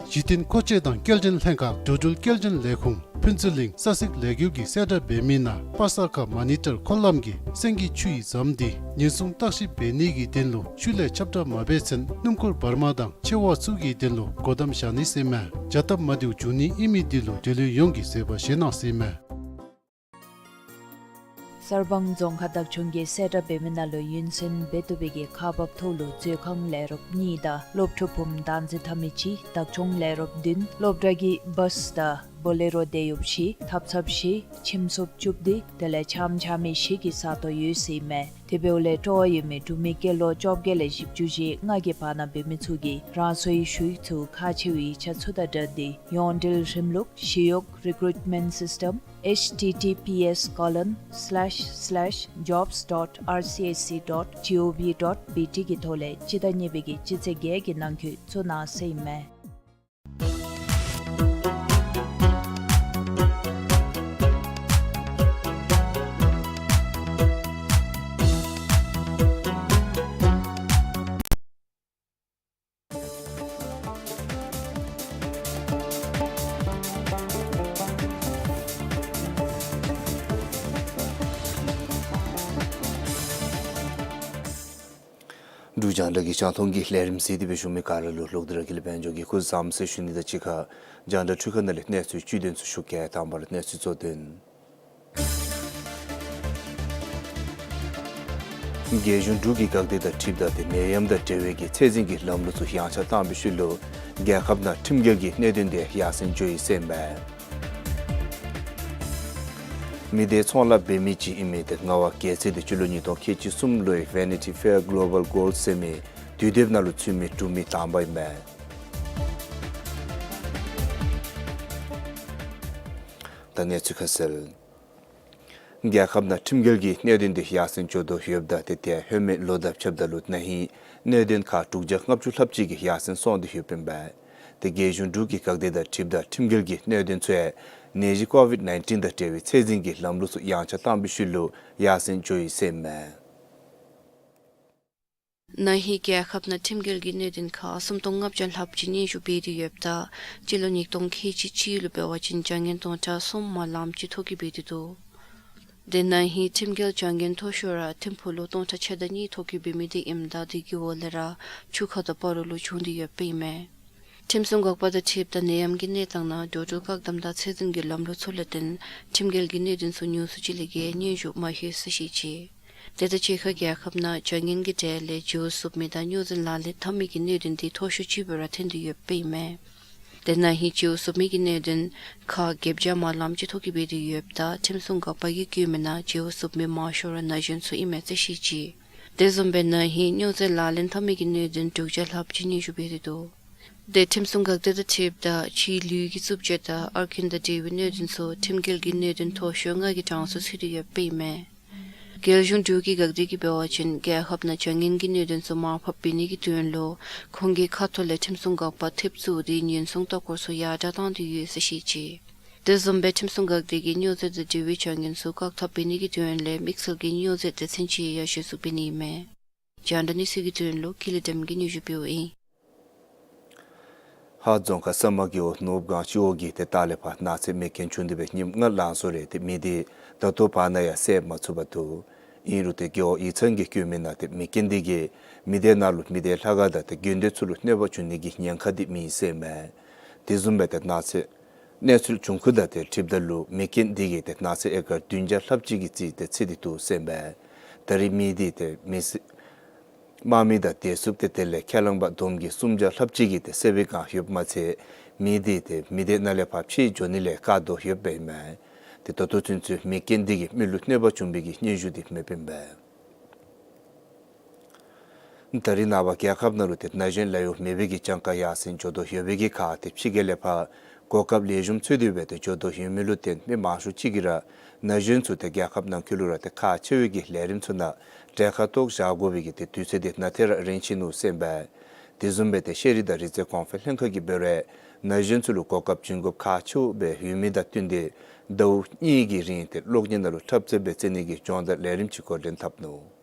གཞི་རྟེན་མཁོ་ཆས་དང་སྐྱེལ་འདྲེན་ལྷན་ཁག་འགྲོ་འགྲུལ་སྐྱེལ་འདྲེན་ལས་ཁུངས་ཕུན་ཚོགས་གླིང་ས་ཚིགས་ལས་འགུལ་གྱིས་གསལ་བསྒྲགས་འབད་མི་ནང་པ་ས་ཁ་མ་ཎི་བྲག་འཁོར་ལམ་གྱི་སེང་གེ་ཆུ་ཡི་ཟམ་འདི་ཉེན་སྲུང་བརྟག་ཞིབ་འབད་ནི་གི་དོན་ལུ་ཆུ་ལས་ཁྱབ་བསྒྲགས་མ་འབད་ཚུན་སྣུམ་འཁོར་བར་མ་དང་ཆེ་བ་ཚུ་གི་དོན་ལུ་སྒོ་བསྡམ་བཞག་ནི་ཟེར་ཨིན་མས། བྱ་སྟབས་མ་བདེཝ་འབྱུང་ནི་ཨིན་མི་འདི་ལུ་འབྲེལ་ཡོད་ཡོངས་ཀྱིས་བཟོད་པ་བཞེས་གནང་ཟེར་ཨིན་མས། གསར་སྤང་རྫོང་ཁག་བདག་སྐྱོང་གིས་གསལ་བསྒྲགས་འབད་མི་ནང་ལུ་ཡུན་སེང་འབད་བཏུབ་པའི་གི་ཁག་འབག་ཐོག་ལུ་མཛོད་ཁང་ལས་རོགསཔ་གཉིས་དང་སློབ་ཕྲུག་བུམོ་བདག་འཛིན་འཐབ་མི་གཅིག། བདག་སྐྱོང་ལས་རོགསཔ་བདུན། སློབ་གྲྭ་གི་བཱསི་དང་བོ་ལེ་རོ་དེད་གཡོགཔ་བཞི། ཐབ་ཚངཔ་བཞི། ཁྱིམ་སོབ་བཅུ་བདུན། དེ་ལས་ཕྱགམ་རྐྱབ་མི་བཞི་གི་ས་སྟོང་ཡོད་ཟེར་ཨིན་མས། དེ་འབདཝ་ལས་སྤྲོ་བ་ཡོད་མི་འབྲུག་མི་སྐྱེས་ལོ་བཅོ་བརྒྱད་ལས་བཞི་བཅུ་ཞེ་ལྔ་གི་བར་ན་འབད་མི་ཚུ་གིས་རང་སོའི་ཞུ་ཡིག་ཚུ་ཁག་ཆེ་བའི་ཡིག་ཆ་ཚུ་དང་སྦྲགས་ཏེ་ཡོངས་འབྲེལ་རིམ་ལུགས་ཞི་གཡོག་རི་ཀུ་རུཊ་མེནཊ་སིསི་ཊམ་ཨེཆ་ཊི་ཊི་པི་ཨེསི་ཀོ་ལོན་སི་ལེཤ་སི་ལེཤ་ཇོབསི་ཌོཊ་ཨར་སི་ཨེཆ་སི་ཌོཊ་ཇི་ཨོ་ཝི་ཌོཊ་བི་ཊི་གི་ཐོག་ལས་སྤྱི་ཟླ་གཉིས་པའི་གི་སྤྱི་ཚེས་བརྒྱད་ཀྱི་ནང་འཁོད་བཙུགས་གནང་ཟེར་ཨིན་མས། འབྲུག་རྒྱང་བསྒྲགས་ཀྱི་རྒྱང་མཐོང་གི་ལས་རིམ་གཟིགས་ཏེ་འབད་བཞུགས་མི་ག་ར་ལུ་ལོག་སྟེ་ར་དགེ་ལེགས་དཔལ་འབྱོར་གྱིས་སྐུ་གཟུགས་བཟང་པོ་ཟེར་ཞུ་ནི་དང་གཅིག་ཁར་རྒྱང་བསྒྲགས་འཕྲུལ་ཁང་ནང་ལས་གནས་ཚུལ་བཅུད་དོན་ཚུ་ཞུ་གེ། དང་པ་ར་གནས་ཚུལ་གཙོ་དོན། རྒྱལ་གཞུང་འབྲུག་གི་འགག་སྡེ་དང་འཁྲིལཝ་ད་ཏེ་ནད་ཡམས་དང་འབྲེལ་བའི་གི་ཚད་འཛིན་གྱི་ལམ་ལུགས་ཚུ་ཡངས་ཆག་བཏང་བའི་ཤུལ་ལུ་རྒྱལ་ཁབ་ནང་ཁྲིམས་འགལ་གྱི་གནད་དོན་དེ་ཡར་སེང་འགྱོ་ཡི་ཟེར་ཨིན་མས། མི་སྡེ་ཚོང་ལཱ་འབད་མི་ཅིག་ཨིན་མི་དེ་རྔ་བ་རྒྱལ་མཚན་དེ་སྤྱི་ལོ་ཉིས་སྟོང་ཁལ་གཅིག་གསུམ་ལོའི་Vanity Fair Global Gold ཟེར་མི་དུས་དེབ་ནང་ལུ་ཚུད་མི་འབྲུག་མི་དང་པ་ཨིན་མས། ད་གནས་ཚུལ་ཁ་གསལ། རྒྱལ་ཁབ་ནང་ཁྲིམས་འགལ་གྱི་གནད་དོན་དེ་ཡར་སེང་འགྱོ་དོ་ཡོདཔ་ད་ཏེ་དེ་ཡང་ཧེ་མའི་ལོ་དང་ཕྱདཔ་ད་ལུ་ན་ཧིང་གནད་དོན་ཁག་དྲུག་བརྒྱ་ལྔ་བཅུ་ལྷགཔ་ཅིག་གིས་ཡར་སེང་སོང་སྟེ་ཡོདཔ་ཨིན་པས། ཏེ་རྒྱལ་གཞུང་འབྲུག་གི་འགག་སྡེ་དང་འཁྲིལཝ་ད་ཁྲིམས་འགལ་གྱི་གནད་དོན་ཚུ་ཡང་ནད་གཞི་ཀོ་ཝིཌ་ནའིན་ཊིན་དང་འབྲེལ་བའི་ཚད་འཛིན་གྱི་ལམ་ལུགས་ཚུ་ཡངས་ཆག་བཏང་བའི་ཤུལ་ལུ་ཡར་སེང་འགྱོ་ཡི་ཟེར་ཨིན་མས། ན་ཧིང་རྒྱལ་ཁབ་ནང་ཁྲིམས་འགལ་གྱི་གནད་དོན་ཁག་སུམ་སྟོང་ལྔ་བརྒྱ་ལྷགཔ་ཅིག་སྙན་ཞུ་འབད་དེ་ཡོདཔ་ད་སྤྱི་ལོ་ཉིས་སྟོང་ཁལ་གཅིག་གཅིག་ལུ་འབད་བ་ཅིན་བྱ་ངན་སྟོང་ཕྲག་གསུམ་མ་ལངམ་ཅིག་ཐོ་བཀོད་འབད་དེ་འདུག། དེ་ན་ཧིང་ཁྲིམས་འགལ་བྱ་ངན་མཐོ་ཤོས་ར་ཐིམ་ཕུག་ལུ་སྟོང་ཕྲག་ཕྱེད་དང་གཉིས་ཐོ་བཀོད་འབད་མི་དེ་ཨིནམ་ད་དེ་གི་འོག་ལས་ར་ཆུ་ཁ་དང་སྤ་རོ་ལུ་བྱུང་སྟེ་ཡོདཔ་ཨིན་མས། ཁྲིམས་སྲུང་འགག་པ་དང་འཁྲིལཝ་ད་ནད་ཡམས་ཀྱི་གནས་སྟངས་ནང་འགྲོ་འགྲུལ་བཀག་དམ་དང་ཚད་འཛིན་གྱི་ལམ་ལུགས་ཚུ་ལས་བརྟེན་ཁྲིམས་འགལ་གྱི་གནད་དོན་ཚུ་ཉུང་སུ་ཅིག་ལས་བརྒལ་སྙན་ཞུ་མ་ལྷོད་ཟེར་བཤད་ཅི། དེ་དང་གཅིག་ཁར་རྒྱལ་ཁབ་ནང་བྱ་ངན་གྱི་གྲས་ལས་བྱིའུ་གསོབ་མི་དང་སྨྱོ་རྫས་ལག་ལེན་འཐབ་མི་གི་གནད་དོན་དེ་མཐོ་ཤོས་ཅིག་སྦེ་ར་ཐོན་ཏེ་ཡོདཔ་ཨིན་མས། དེ་ན་ཧིང་བྱིའུ་གསོབ་མི་གི་གནད་དོན་ཁག་བརྒྱད་བརྒྱ་མ་ལངམ་ཅིག་ཐོ་བཀོད་འབད་དེ་ཡོདཔ་ད་ཁྲིམས་སྲུང་འགག་པ་གིས་བཀོད་མི་ནང་བྱིའུ་གསོབ་མི་མང་ཤོས་ར་ན་གཞོན་ཚུ་ཨིན་མས་ཟེར་བཤད་ཅི། དེ་བཟུམ་སྦེ་ན་ཧིང་སྨྱོ་རྫས་ལག་ལེན་འཐབ་མི་གི་གནད་དོན་དྲུག་བརྒྱ་ལྷགཔ་ཅིག་སྙན་ཞུ་འབད་དེ་འདུག། དེ་ཁྲིམས་སྲུང་འགག་སྡེ་དང་འཁྲིལཝ་ད་ཕྱིའི་ལུས་ཀྱི་རྩུབ་སྤྱོད་དང་ཨར་རྐུན་དང་འབྲེལ་བའི་གནད་དོན་ཚུ་ཁྲིམས་འགལ་གྱི་གནད་དོན་མཐོ་ཤོས་ལྔ་གི་གྲངས་སུ་ཚུད་དེ་ཡོདཔ་ཨིན་མས། རྒྱལ་གཞུང་འབྲུག་གི་འགག་སྡེ་གིས་འབད་བ་ཅིན་རྒྱལ་ཁབ་ནང་བྱ་ངན་གྱི་གནད་དོན་ཚུ་མར་ཕབ་འབད་ནི་གི་དོན་ལུ་ཁོང་གི་ཁ་ཐུག་ལས་ཁྲིམས་སྲུང་འགག་པ་ཐེབས་བཙུགས་ཏེ་ཉེན་སྲུང་ལྟ་སྐོར་ཚུ་ཡར་དྲག་བཏང་སྟེ་ཡོད་ཟེར་བཤད་ཅི། དེ་བཟུམ་སྦེ་ཁྲིམས་སྲུང་འགག་སྡེ་གིས་སྨྱོ་རྫས་དང་འབྲེལ་བའི་བྱ་ངན་ཚུ་བཀག་ཐབས་འབད་ནི་གི་དོན་ལས་དམིགས་བསལ་གྱི་སྨྱོ་རྫས་སྡེ་ཚན་ཅིག་ཡང་གཞི་བཙུགས་འབད་ནི་ཨིན་མས། རྒྱང་བསྒྲགས་གནས་ཚུལ་གྱི་དོན་ལུ་ཀུན་ལེགས་བདེམ་གིས་སྙན་ཞུ་འབདཝ་ཨིན། ཧཱ་རྫོང་ཁག་ས་དམར་རྒེད་འོག་ནོར་བུ་སྒང་སྤྱི་འོག་གི་ཏེ་ལྟག་ལས་ཕར་ནགས་ཚལ་མེ་རྐྱེན་བྱུང་སྟེ་སྦེ་ཉིནམ་ལྔ་ལང་སོང་རུང་ཏེ་མེ་དེ་ད་ལྟོ་བར་ན་ཡང་བསལ་མ་ཚུགས་པར་འདུག། ཨིན་རུང་ཏེ་རྒེད་འོག་ཡིག་ཚང་གིས་བཀོད་མི་ནང་ཏེ་མེ་རྐྱེན་དེ་གིས་མི་སྡེ་ནང་ལུ་མི་སྡེ་ལྷ་ཁང་དང་ཏེ་དགོན་སྡེ་ཚུ་ལུ་གནོད་པ་བྱུང་ནི་གི་ཉེན་ཁ་དེ་མེད་ཟེར་ཨིན་མས། དེ་བཟུམ་སྦེ་ཏེ་ནགས་ཚལ་གནས་ཚུལ་བྱུང་ཁུངས་དང་ཏེ་འཁྲིལཝ་ད་ལུ་མེ་རྐྱེན་དེ་གིས་ཏེ་ནགས་ཚལ་ཨེ་ཀར་བདུན་བརྒྱ་ལྷགཔ་ཅིག་གི་རྩིས་ཏེ་འཚིག་སྟེ་འདུག་ཟེར་ཨིན་མས། ད་རེས་མེ་དེ་ཏེ་མེ་སྲེག་དམག་མི་དང་བདེ་སྲུངཔ་ཏེ་དེ་ལས་ཁས་བླངས་པ་བསྡོམས་ཀྱིས་སུམ་བརྒྱ་ལྷགཔ་ཅིག་གིས་ཏེ་བསད་པའི་བསྒང་ཡོདཔ་མ་ཚད་མེ་དེ་ཏེ་མི་སྡེ་ནང་ལས་ཕར་ཕྱི་འགྱོ་ནི་ལས་བཀག་དོ་ཡོདཔ་ཨིན་མས། ཏེ་ད་ལྟོ་ཚུན་ཚོད་མེ་རྐྱེན་དེ་གིས་མི་ལུ་གནོད་པ་བྱུང་བའི་གི་སྙན་ཞུ་དེ་མེདཔ་ཨིན་མས། ད་རེས་ནངས་པ་རྒྱལ་ཁབ་ནང་ལུ་ཏེ་ན་གཞོན་ལཱ་གཡོག་མེད་པའི་གི་གྱངས་ཁ་ཡར་སེང་འགྱོ་དོ་ཡོད་པའི་གི་ཁར་ཏེ་ཕྱི་རྒྱལ་ལས་ཕར་གོ་སྐབས་ལེགས་ཤོམ་འཚོལ་ཏེ་སྦེ་ཏེ་འགྱོ་དོ་ཡོད་མི་ལུ་བརྟེན་མི་མང་ཤོས་ཅིག་གིས་ར་ན་གཞོན་ཚུ་ཏེ་རྒྱལ་ཁབ་ནང་འཁོད་ལུ་ར་ཏེ་ཁག་ཆེ་བའི་གི་ལས་རིམ་ཚུ་ནང་གྲལ་ཁར་གཏོགས་བཞག་དགོ་པའི་གི་ཏེ་དུས་ཚོད་དེ་ནང་ཏེ་ར་རན་ཆི་ནུག་ཟེར་ཨིན་པས། དེ་བཟུམ་སྦེ་ཏེ་ཤེས་རིག་དང་རིག་རྩལ་གོང་འཕེལ་ལྷན་ཁག་གིས་འབད་རུང་ན་གཞོན་ཚུ་ལུ་གོ་སྐབས་བྱིན་དགོཔ་ཁག་ཆེཝ་སྦེ་ཡོད་མི་དང་བསྟུན་ཏེ་ཟླཝ་གཉིས་ཀྱི་རིང་ཏེ་གློག་བརྙན་ནང་ལུ་འཁྲབ་རྩེད་སྦེ་རྩེ་ནི་གི་སྦྱོང་བརྡར་ལས་རིམ་ཅིག་འགོ་འདྲེན་འཐབ་ནུག།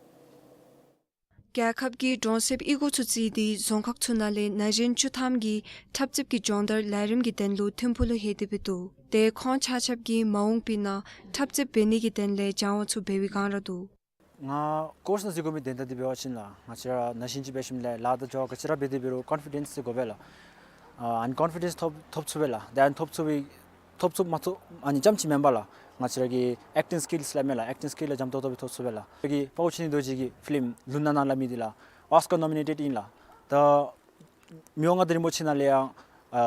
རྒྱལ་ཁབ་ཀྱིས་གྲོང་གསེབ་གཡུས་སྒོ་ཚུ་བརྩིས་ཏེ་རྫོང་ཁག་ཚུ་ནང་ལས་ན་གཞོན་བཅུ་ཐམ་གྱིས་འཁྲབ་རྩེད་ཀྱི་སྦྱོང་བརྡར་ལས་རིམ་གྱི་དོན་ལུ་ཐིམ་ཕུག་ལུ་ལྷོད་དེ་སྦེ་འདུག། ཏེ་ཁོང་ཆ་ཁྱབ་ཀྱིས་མ་འོངས་པའི་ནང་འཁྲབ་རྩེད་འབད་ནི་གི་དོན་ལས་སྦྱང་བ་ཚུ་འབད་བའི་བསྒང་ར་འདུག། ང་ཀོརསི་ནང་འཛུལ་དགོ་མི་དོན་དག་འདི་འབད་བ་ཅིན་ལགས་ང་བཅས་ར་ན་གཞོན་ཅིག་འབད་ཞིནམ་ལས་ལཱ་དང་འགྱོ་ག་ཅི་ར་འབད་དེ་འབད་རུང་ཀོན་ཕི་ཌེནསི་དེ་དགོ་པས་ལགས། ཨ་ནི་ཀོན་ཕི་ཌེནསི་ཐོབ་ཐོབ་ཚུགས་པས་ལགས། ཏེ་ཨ་ནི་ཐོབ་ཚུགས་པའི་ཐོབ་ཚུགསཔ་མ་ཐོབ་ཨ་ནི་རྐྱངམ་ཅིག་མེན་པར་ལགས། ང་བཅས་ར་གི་ཨེཀ་ཊིང་སི་ཀིལསི་སླབ་མས་ལགས། ཨེཀ་ཊིང་སི་ཀིལ་ལགས་འཇམ་ཏོང་ཏོ་སྦེ་ཐོབ་ཚུགས་པས་ལགས། ང་བཅས་ར་གི་དཔའ་བོ་ཆོས་ཉིད་རྡོ་རྗེ་གི་ཕིལམ་ལུང་ནག་ནང་སླབ་མི་འདི་ལགས་ཨོསི་ཀར་ནོ་མི་ནེ་ཊེཌ་ཨིན་ལགས། ད་མི་དབང་མངའ་བདག་རིན་པོ་ཆེ་ནང་ལས་ཡང་ཨ་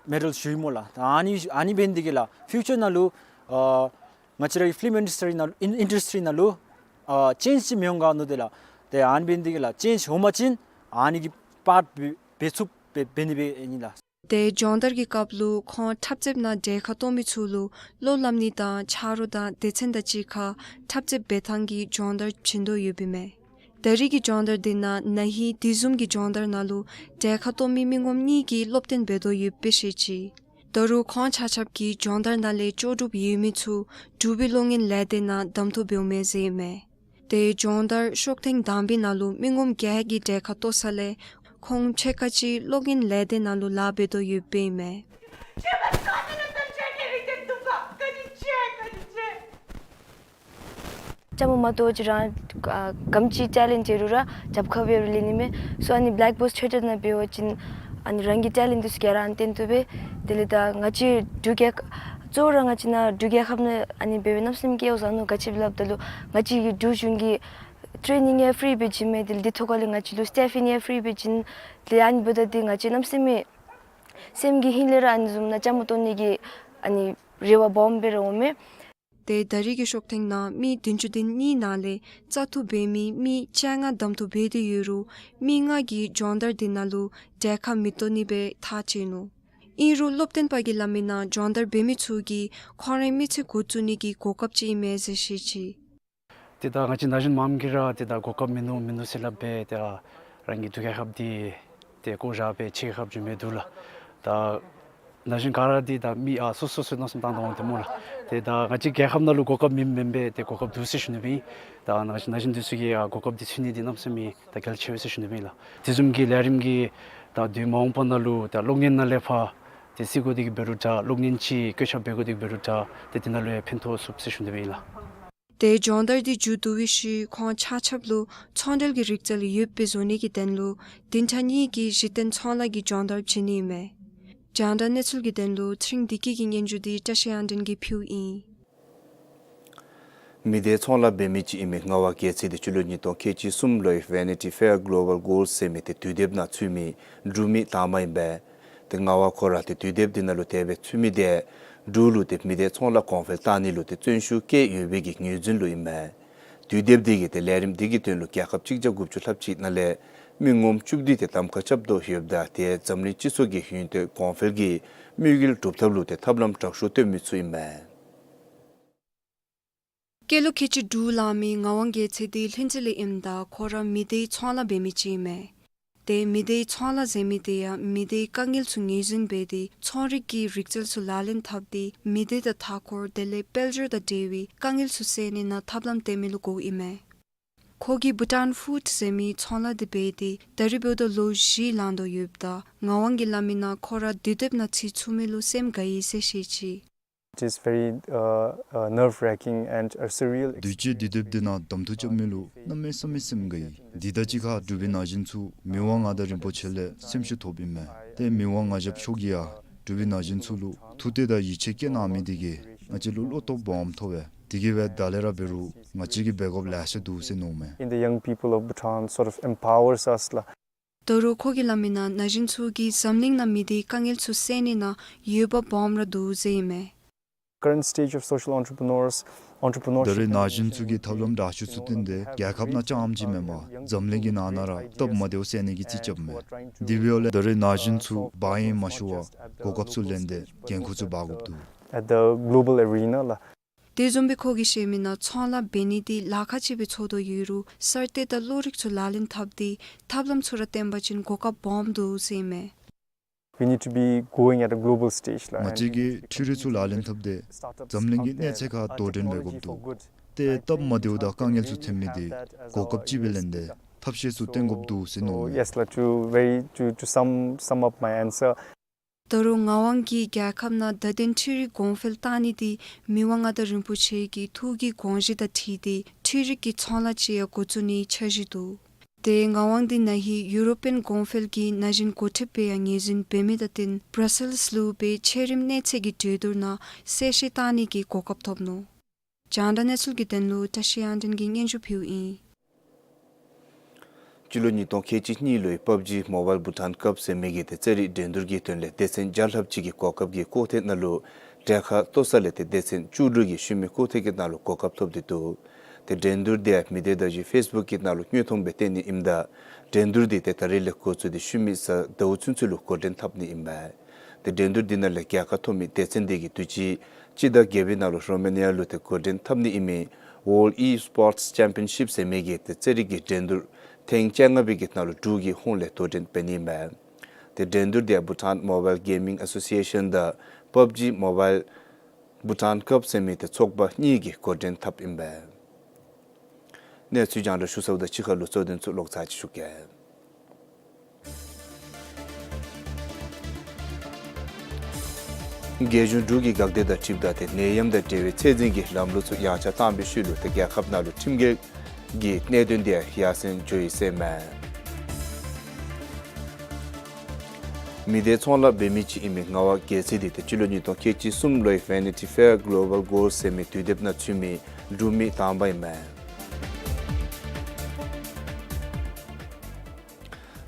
མེ་ཌལ་ཞུ་ཡི་སྨོ་ལགས། ད་ཨ་ནི་ཨ་ནི་འབད་ནི་འདི་གིས་ལགས་ཕིའུ་ཅར་ནང་ལུ་ཨ་ང་བཅས་ར་གི་ཕིལམ་ཨིན་ཌསི་ཊི་རི་ནང་ཨིན་ཨིན་ཌསི་ཊི་རི་ནང་ལུ་ཨ་ཅེནཇ་ཅིག་མི་འོང་ག་མནོ་སྟེ་ལགས། ཏེ་ཨ་ནི་འབད་ནི་འདི་གིས་ལགས་ཅེནཇ་འོང་པ་ཅིན་ཨ་ནི་གི་པཱརཊ་འབད་འབད་ཚུགས་འབད་འབད་ནི་སྦེ་ཨིན་ལགས། ཏེ་སྦྱོང་བརྡར་གྱི་སྐབས་ལུ་ཁོང་འཁྲབ་རྩེདཔ་ནང་གྲལ་ཁར་གཏོགས་མི་ཚུ་ལུ་བློ་སླབ་ནི་དང་ཆ་རོགས་དང་སྡེ་ཚན་དང་གཅིག་ཁར་འཁྲབ་རྩེད་འབད་ཐངས་ཀྱི་སྦྱོང་བརྡར་བྱིན་དོ་ཡོདཔ་ཨིན་མས། ད་རེས་ཀྱི་སྦྱོང་བརྡར་འདི་ནང་ན་ཧིང་དེ་བཟུམ་གྱི་སྦྱོང་བརྡར་ནང་ལུ་གྲལ་ཁར་གཏོགས་མི་མི་ངོམ་གཉིས་ཀྱིས་སློབ་སྟོན་འབད་དོ་ཡོདཔ་སྦེ་བཤད་ཅི། ད་རུང་ཁོང་ཆ་ཁྱབ་ཀྱིས་སྦྱོང་བརྡར་ནང་ལས་ལྕོགས་གྲུབ་ཡོད་མི་ཚུ་འབྲུག་པའི་གློག་བརྙན་ལས་སྡེ་ནང་གདམ་འཐུ་འབདཝ་མས་ཟེར་ཨིན་མས། ཏེ་སྦྱོང་བརྡར་ཤོག་ཐེངས་དང་པའི་ནང་ལུ་མི་ངོམ་བརྒྱད་ཀྱིས་གྲལ་ཁར་གཏོགས་ས་ལས་ཁོང་ཕྱེད་ཀ་ཅིག་གློག་བརྙན་ལས་སྡེ་ནང་ལུ་ལཱ་འབད་དོ་ཡོདཔ་ཨིན་མས། ཅ་མོ་མ་ཏོ་ཅི་རང་ཨ་གམ་ཅིག་ཊེ་ལེནཊ་ཡོད་རུང་ར་རྒྱབ་ཁར་འབད་རུང་ལེན་ནི་མས། སོ་ཨ་ནི་བེ་ལེཀ་བོརཌ་ཆེ་ཊར་ནང་འབད་བ་ཅིན་ཨ་ནི་རང་གི་ཊེ་ལེནཊ་འདི་ཚུ་ག་ར་ཨ་ནི་སྟོན་བཏུབ་པས། དེ་ལས་ད་ང་བཅས་འབྲུག་རྒྱལ་ཁབ་གཙོ་བོ་ར་ང་བཅས་ནཱ་འབྲུག་རྒྱལ་ཁབ་ནང་ཨ་ནི་འབད་བའི་གནམ་མེད་ས་མེད་སྐལ་བཟང་ནུག། ག་ཅི་སླབ་ད་ལུ་ང་བཅས་ཀྱི་འབྲུག་གཞུང་གིས་ཊེ་རེ་ནིང་ཡང་ཕི་རི་སྦེ་བྱིན་མས། དེ་ལས་དེ་ཐོག་ཁ་ལས་ང་བཅས་ལུ་སི་ཊེ་ཕིང་ཡང་ཕི་རི་སྦེ་བྱིན། དེ་ལས་ཨ་ནི་འབདཝ་ད་འདི་ང་བཅས་གནམ་མེད་ས་མེད་སེམས་ཀྱི་ཧིང་ལས་ར་ཨ་ནི་བཟུམ་ནང་ཅ་མོ་གཏོང་ནི་གི་ཨ་ནི་རེ་བ་སྦོམ་སྦེ་ར་འོང་མས། ཏེ་ད་རེས་ཀྱི་ཤོག་ཐེངས་ནང་མི་བདུན་ཅུ་དོན་གཉིས་ནང་ལས་བཙག་འཐུ་འབད་མི་མི་བཅོ་ལྔ་གདམ་འཐུ་འབད་དེ་ཡོད་རུང་མི་ལྔ་གིས་སྦྱོང་བརྡར་འདི་ནང་ལུ་གྲལ་ཁར་མི་གཏོགས་ནི་སྦེ་ཐག་བཅད་ནུག། ཨིན་རུང་སློབ་སྟོན་པ་གིས་སླབ་མིའི་ནང་སྦྱོང་བརྡར་འབད་མི་ཚུ་གིས་ཁོང་རའི་མི་ཚེ་འགོ་བཙུགས་ནི་གི་གོ་སྐབས་ཅིག་ཨིན་མས་ཟེར་བཤད་ཅི། ཏེ་ད་ང་བཅས་ན་གཞོན་མངམ་གིས་ར་ཏེ་ད་གོ་སྐབས་མིན་འདུག་མིན་འདུག་ཟེར་སླབ་སྦེ་ཏེ་རང་གི་འབྲུག་རྒྱལ་ཁབ་འདི་ཏེ་བཀོ་བཞག་སྦེ་ཕྱི་རྒྱལ་ཁབ་འགྱོ་མི་འདུག་ལགས། ད་ན་གཞོན་ག་ར་འདི་ད་མི་ཨ་སོ་སོ་སོའི་མནོ་བསམ་བཏང་དོ་འོང་སྟེ་སྨོ་ལགས། ཏེ་ད་ང་བཅས་རྒྱལ་ཁབ་ནང་ལུ་གོ་སྐབས་མེད་མེན་པས། ཏེ་གོ་སྐབས་འདུག་ཟེར་ཞུ་ནི་སྦེ་ཨིན། ད་ན་གཞོན་ན་གཞོན་འདི་ཚུ་གིས་ཨ་གོ་སྐབས་འདི་ཚུད་ནི་འདི་གནམ་མེད་ས་མེད་ད་གལ་ཆེ་བས་ཟེར་ཞུ་ནི་སྦེ་ཨིན་ལགས། དེ་བཟུམ་གྱི་ལས་རིམ་གྱི་ད་དུས་མ་འོངས་པ་ནང་ལུ་ད་གློག་བརྙན་ནང་ལས་ཕར་ཏེ་བརྩི་དགོ་དེ་གིས་འབད་རུང་འདྲ་གློག་བརྙན་ཅིག་བཀོད་ཁྱབ་འབད་དགོ་དེ་གིས་འབད་རུང་འདྲ་ཏེ་འདི་ནང་ལུ་ཡང་ཕན་ཐོགས་ཚུགས་ཟེར་ཞུ་ནི་སྦེ་ཨིན་ལགས། ཏེ་སྦྱོང་བརྡར་འདི་མཇུག་བསྡུ་བའི་ཤུལ་ཁོང་ཆ་ཁྱབ་ལུ་ཚོང་འབྲེལ་གྱི་རིག་རྩལ་ཡོདཔ་སྦེ་བཟོ་ནི་གི་དོན་ལུ་བདུན་ཕྲག་གཉིས་ཀྱི་གཞི་རྟེན་ཚོང་ལཱ་གི་སྦྱོང་བརྡར་བྱིན་ནི་ཨིན་མས། རྒྱང་བསྒྲགས་གནས་ཚུལ་གྱི་དོན་ལུ་ཚེ་རིང་བདེ་སྐྱིད་ཀྱི་སྙན་ཞུ་འདི་བཀྲ་ཤིས་དབང་འདྲེན་གྱིས་ཕུལཝ་ཨིན། མི་སྡེའི་ཚོང་ལཱ་འབད་མི་ཅིག་ཨིན་མི་ངག་དབང་རྒྱལ་མཚན་འདི་སྤྱི་ལོ་ཉིས་སྟོང་ཁལ་གཅིག་གསུམ་ལོའི་Vanity Fair Global Gold ཟེར་མི་ཏེ་དུས་དེབ་ནང་ཚུད་མི་འབྲུག་མི་དང་པ་ཨིན་པས། ཏེ་ངག་དབང་ཁོ་ར་ཏེ་དུས་དེབ་འདི་ནང་ལུ་དེ་སྦེ་ཚུད་མི་འདི་འབྲུག་ལུ་ཏེ་མི་སྡེའི་ཚོང་ལཱ་གོང་འཕེལ་བཏང་ནི་ལུ་ཏེ་བརྩོན་ཤུགས་བསྐྱེད་ཡོད་པའི་གི་ངོས་འཛིན་ལུ་ཨིན་མས། དུས་དེབ་འདི་གིས་ཏེ་ལས་རིམ་འདི་གི་དོན་ལུ་རྒྱལ་ཁབ་གཅིག་བརྒྱ་དགུ་བཅུ་ལྷགཔ་ཅིག་ནང་ལས་མི་ངོམ་བཅུ་བདུན་ཏེ་གདམ་ཁ་རྐྱབ་དོ་ཡོདཔ་ད་ཏེ་འཛམ་གླིང་སྤྱི་ཚོགས་ཀྱི་ཡུན་བརྟན་གོང་འཕེལ་གྱི་དམིགས་ཡུལ་སྒྲུབ་ཐབས་ལུ་ཏེ་ཐབས་ལམ་དྲག་ཤོས་སྟོན་མི་ཚུ་ཨིན་མས། སྐྱེས་ལོ་ཁལ་གཅིག་དྲུག་ལང་མི་ངག་དབང་རྒྱལ་མཚན་འདི་ལྷུན་རྩེ་ལས་ཨིནམ་ད་ཁོ་ར་མི་སྡེའི་ཚོང་ལཱ་འབད་མི་ཅིག་ཨིན་མས། ཏེ་མི་སྡེའི་ཚོང་ལཱ་ཟེར་མི་འདི་ཡང་མི་སྡེའི་དཀའ་ངལ་ཚུ་ངོས་འཛིན་འབད་དེ་ཚོང་རིག་གི་རིག་རྩལ་ཚུ་ལག་ལེན་འཐབ་སྟེ་མི་སྡེ་དང་མཐའ་འཁོར་དེ་ལས་དཔལ་འབྱོར་དང་འབྲེལ་བའི་དཀའ་ངལ་ཚུ་སེལ་ནི་ནང་ཐབས་ལམ་སྟོན་མི་ལུ་གོཝ་ཨིན་མས། ཁོ་གིས་བྷུ་ཊཱན་ཕུཌ་ཟེར་མི་ཚོང་ལཱ་འདི་འབད་དེ་ད་རིས་འབདཝ་ད་ལོ་བཞི་ལང་དོ་ཡོདཔ་ད་ངག་དབང་གིས་སླབ་མིའི་ནང་ཁོ་ར་དུས་དེབ་ནང་ཚུད་ཚུགས་མི་ལུ་སེམས་དགའ་ཡི་ཟེར་བཤད་ཅི། It is very, uh, uh, nerve-wracking and a surreal experience. དུས་ཅི་དུས་དེབ་འདི་ནང་གདམ་འཐུ་རྐྱབ་མི་ལུ་གནམ་མེད་ས་མེད་སེམས་དགའ་ཡི། འདི་དང་གཅིག་ཁར་འབྲུག་པའི་ན་གཞོན་ཚུ་མི་དབང་མངའ་བདག་རིན་པོ་ཆེ་ལས་སེམས་ཤུགས་ཐོབ་ཨིན་མས། ཏེ་མི་དབང་མངའ་ཞབས་མཆོག་གིས་ཡང་འབྲུག་པའི་ན་གཞོན་ཚུ་ལུ་ཐུགས་གཏད་དང་ཡིད་ཆེས་བསྐྱེད་གནང་མི་འདི་གིས་ང་བཅས་ལུ་བློ་སྟོབས་སྦོམ་ཐོབ་པས། དེ་གིས་སྦེ་ད་ལས་ར་འབད་རུང་ང་བཅས་ཀྱིས་འབད་དགོཔ་ལེ་ཤ་འདུག་ཟེར་མནོཝ་མས། In the young people of Bhutan sort of empowers us ལགས། ད་རུང་ཁོ་གིས་སླབ་མིའི་ནང་ན་གཞོན་ཚུ་གིས་འཛམ་གླིང་ནང་མི་སྡེའི་དཀའ་ངལ་ཚུ་སེལ་ནི་ནང་འོས་འབབ་སྦོམ་ར་འདུག་ཟེར་ཨིན་མས། Current stage of social entrepreneurs, entrepreneurship. ད་རེས་ན་གཞོན་ཚུ་གིས་ཐབས་ལམ་དྲག་ཤོས་ཚུ་བཏོན་ཏེ་རྒྱལ་ཁབ་ནང་རྐྱངམ་ཅིག་མེན་པར་འཛམ་གླིང་གི་ནང་ན་ར་སྟབས་མ་བདེཝ་སེལ་ནི་གི་རྩིས་རྐྱབ་མས། དེ་འབདཝ་ལས་ད་རེས་ན་གཞོན་ཚུ་འབག་ཡོང་མ་ཞུ་བར་གོ་སྐབས་ཚུ་ལེན་ཏེ་འགན་ཁུར་ཚུ་འབག་དགོཔ་འདུག། At the global arena ལགས། དེ་བཟུམ་སྦེ་ཁོ་གིས་བཤད་མིའི་ནང་ཚོང་ལཱ་འབད་ནི་འདི་ལཱ་ཁག་ཅིག་སྦེ་ཚོར་དོ་ཡོད་རུང་གསར་གཏོད་དང་བློ་རིག་ཚུ་ལག་ལེན་འཐབ་སྟེ་ཐབས་ལམ་ཚུ་ར་སྟོན་པ་ཅིན་གོ་སྐབས་སྦོམ་འདུག་ཟེར་ཨིན་མས། We need to be going at a global stage ལགས། ང་བཅས་ཀྱིས་འཕྲུལ་རིག་ཚུ་ལག་ལེན་འཐབ་སྟེ་འཛམ་གླིང་གི་གནས་ཚད་ཁར་དོ་འགྲན་འབད་དགོཔ་འདུག། ཏེ་སྟབས་མ་བདེཝ་དང་དཀའ་ངལ་ཚུ་ཐོན་མི་འདི་གོ་སྐབས་ཅིག་སྦེ་ལེན་ཏེ་ཐབས་ཤེས་ཚུ་སྟོན་དགོཔ་འདུག་ཟེར་མནོཝ་མས། So yes ལགས། To very, to, to sum, sum up my answer. ད་རུང་ངག་དབང་གིས་རྒྱལ་ཁབ་ནང་བརྡ་དོན་འཕྲུལ་རིག་གོང་འཕེལ་བཏང་ནི་འདི་མི་དབང་མངའ་བདག་རིན་པོ་ཆེ་གི་ཐུགས་ཀྱི་དགོངས་གཞི་དང་འཁྲིལ་ཏེ་འཕྲུལ་རིག་གི་ཚོང་ལཱ་ཅིག་ཡང་འགོ་བཙུགས་ནིའི་འཆར་གཞི་འདུག། ཏེ་ངག་དབང་འདི་ནང་ཡུ་རོ་པིའན་གོང་འཕེལ་གྱི་ན་གཞོན་འགོ་ཁྲིདཔ་སྦེ་ཡང་ངོས་འཛིན་འབད་མི་དང་བསྟུན་བར་སེལས་ལུ་འབད་ཆེ་རིམ་གནས་ཚད་ཀྱི་གྲོས་བསྡུར་ནང་གསལ་བཤད་བཏང་ནི་གི་གོ་སྐབས་ཐོབ་ནུག། རྒྱང་བསྒྲགས་གནས་ཚུལ་གྱི་དོན་ལུ་བཀྲ་ཤིས་དབྱངས་ཅན་གྱིས་སྙན་ཞུ་ཕུལཝ་ཨིན། སྤྱི་ལོ་ཉིས་སྟོང་ཁལ་གཅིག་གཉིས་ལོའི་པབ་ཇི་མོ་བཱའིལ་བྷུ་ཊཱན་ཀབ་ཟེར་མི་གི་ཏེ་རྩེད་རིགས་འགྲན་བསྡུར་གྱི་དོན་ལས་སྡེ་ཚན་བརྒྱ་ལྷགཔ་ཅིག་གིས་གོ་སྐབས་ཀྱི་ལྐོག་ཐོན་ནང་ལུ་གྲལ་ཁར་གཏོགས་ས་ལས་ཏེ་སྡེ་ཚན་བཅུ་དྲུག་གིས་ཤུལ་མའི་ལྐོག་ཐོན་གྱི་ནང་ལུ་གོ་སྐབས་ཐོབ་སྟེ་འདུག། ཏེ་འགྲན་བསྡུར་འདི་ཡང་མི་སྡེ་བརྡ་བརྒྱུད་ཕེསི་བུཀ་གི་ནང་ལུ་དངོས་མཐོང་སྦེ་སྟོན་ནི་ཨིནམ་ད་འགྲན་བསྡུར་འདི་ཏེ་ད་རིས་ལས་འགོ་བཙུགས་ཏེ་ཤུལ་མའི་གཟའ་ཟླཝ་ཚུན་ཚོད་ལུ་འགོ་འདྲེན་འཐབ་ནི་ཨིན་པས། ཏེ་འགྲན་བསྡུར་འདི་ནང་ལས་རྒྱལ་ཁ་ཐོབ་མི་སྡེ་ཚན་འདི་གིས་དུས་ཅི་སྤྱི་ཟླ་བརྒྱད་པའི་ནང་ལུ་རོ་མེ་ནི་ཡ་ལུ་ཏེ་འགོ་འདྲེན་འཐབ་ནི་ཨིན་མི་World E-Sports Championship ཟེར་མི་གི་ཏེ་རྩེད་རིགས་ཀྱི་འགྲན་བསྡུར་ཐེངས་བཅོ་ལྔ་པའི་གི་ནང་ལུ་འབྲུག་གི་ཧོངས་ལས་དོ་འགྲན་འབད་ནི་ཨིན་པས། ཏེ་འགྲན་བསྡུར་འདི་ཡང་བྷུ་ཊཱན་མོ་བཱའིལ་གེ་མིང་ཨེ་སོ་སི་ཨེ་ཤཱན་དང་པབ་ཇི་མོ་བཱའིལ་བྷུ་ཊཱན་ཀབ་ཟེར་མི་ཏེ་ཚོགས་པ་གཉིས་ཀྱིས་འགོ་འདྲེན་འཐབ་ཨིན་པས། གནས་ཚུལ་རྒྱང་བསྒྲགས་ཞུ་ཚརཝ་དང་གཅིག་ཁར་ལུ་གཙོ་དོན་ཚུ་ལོག་ཚར་ཅིག་ཞུ་གེ། རྒྱལ་གཞུང་འབྲུག་གིས་འགག་སྡེ་དང་འཁྲིལཝ་ད་ཏེ་ནད་ཡམས་དང་འབྲེལ་བའི་ཚད་འཛིན་གྱི་ལམ་ལུགས་ཚུ་ཡངས་ཆག་བཏང་བའི་ཤུལ་ལུ་ཏེ་རྒྱལ་ཁབ་ནང་ལུ་ཁྲིམས་འགལ་གྱི་གནད་དོན་དེ་ཡར་སེང་འགྱོ་ཡི་ཟེར་མས། མི་སྡེ་ཚོང་ལཱ་འབད་མི་ཅིག་ཨིན་མི་ངག་དབང་རྒྱལ་མཚན་འདི་ཏེ་སྤྱི་ལོ་ཉིས་སྟོང་ཁལ་གཅིག་གསུམ་ལོའི་Vanity Fair Global Goals ཟེར་མི་དུས་དེབ་ནང་ཚུད་མི་འབྲུག་མི་དང་པ་ཨིན་མས།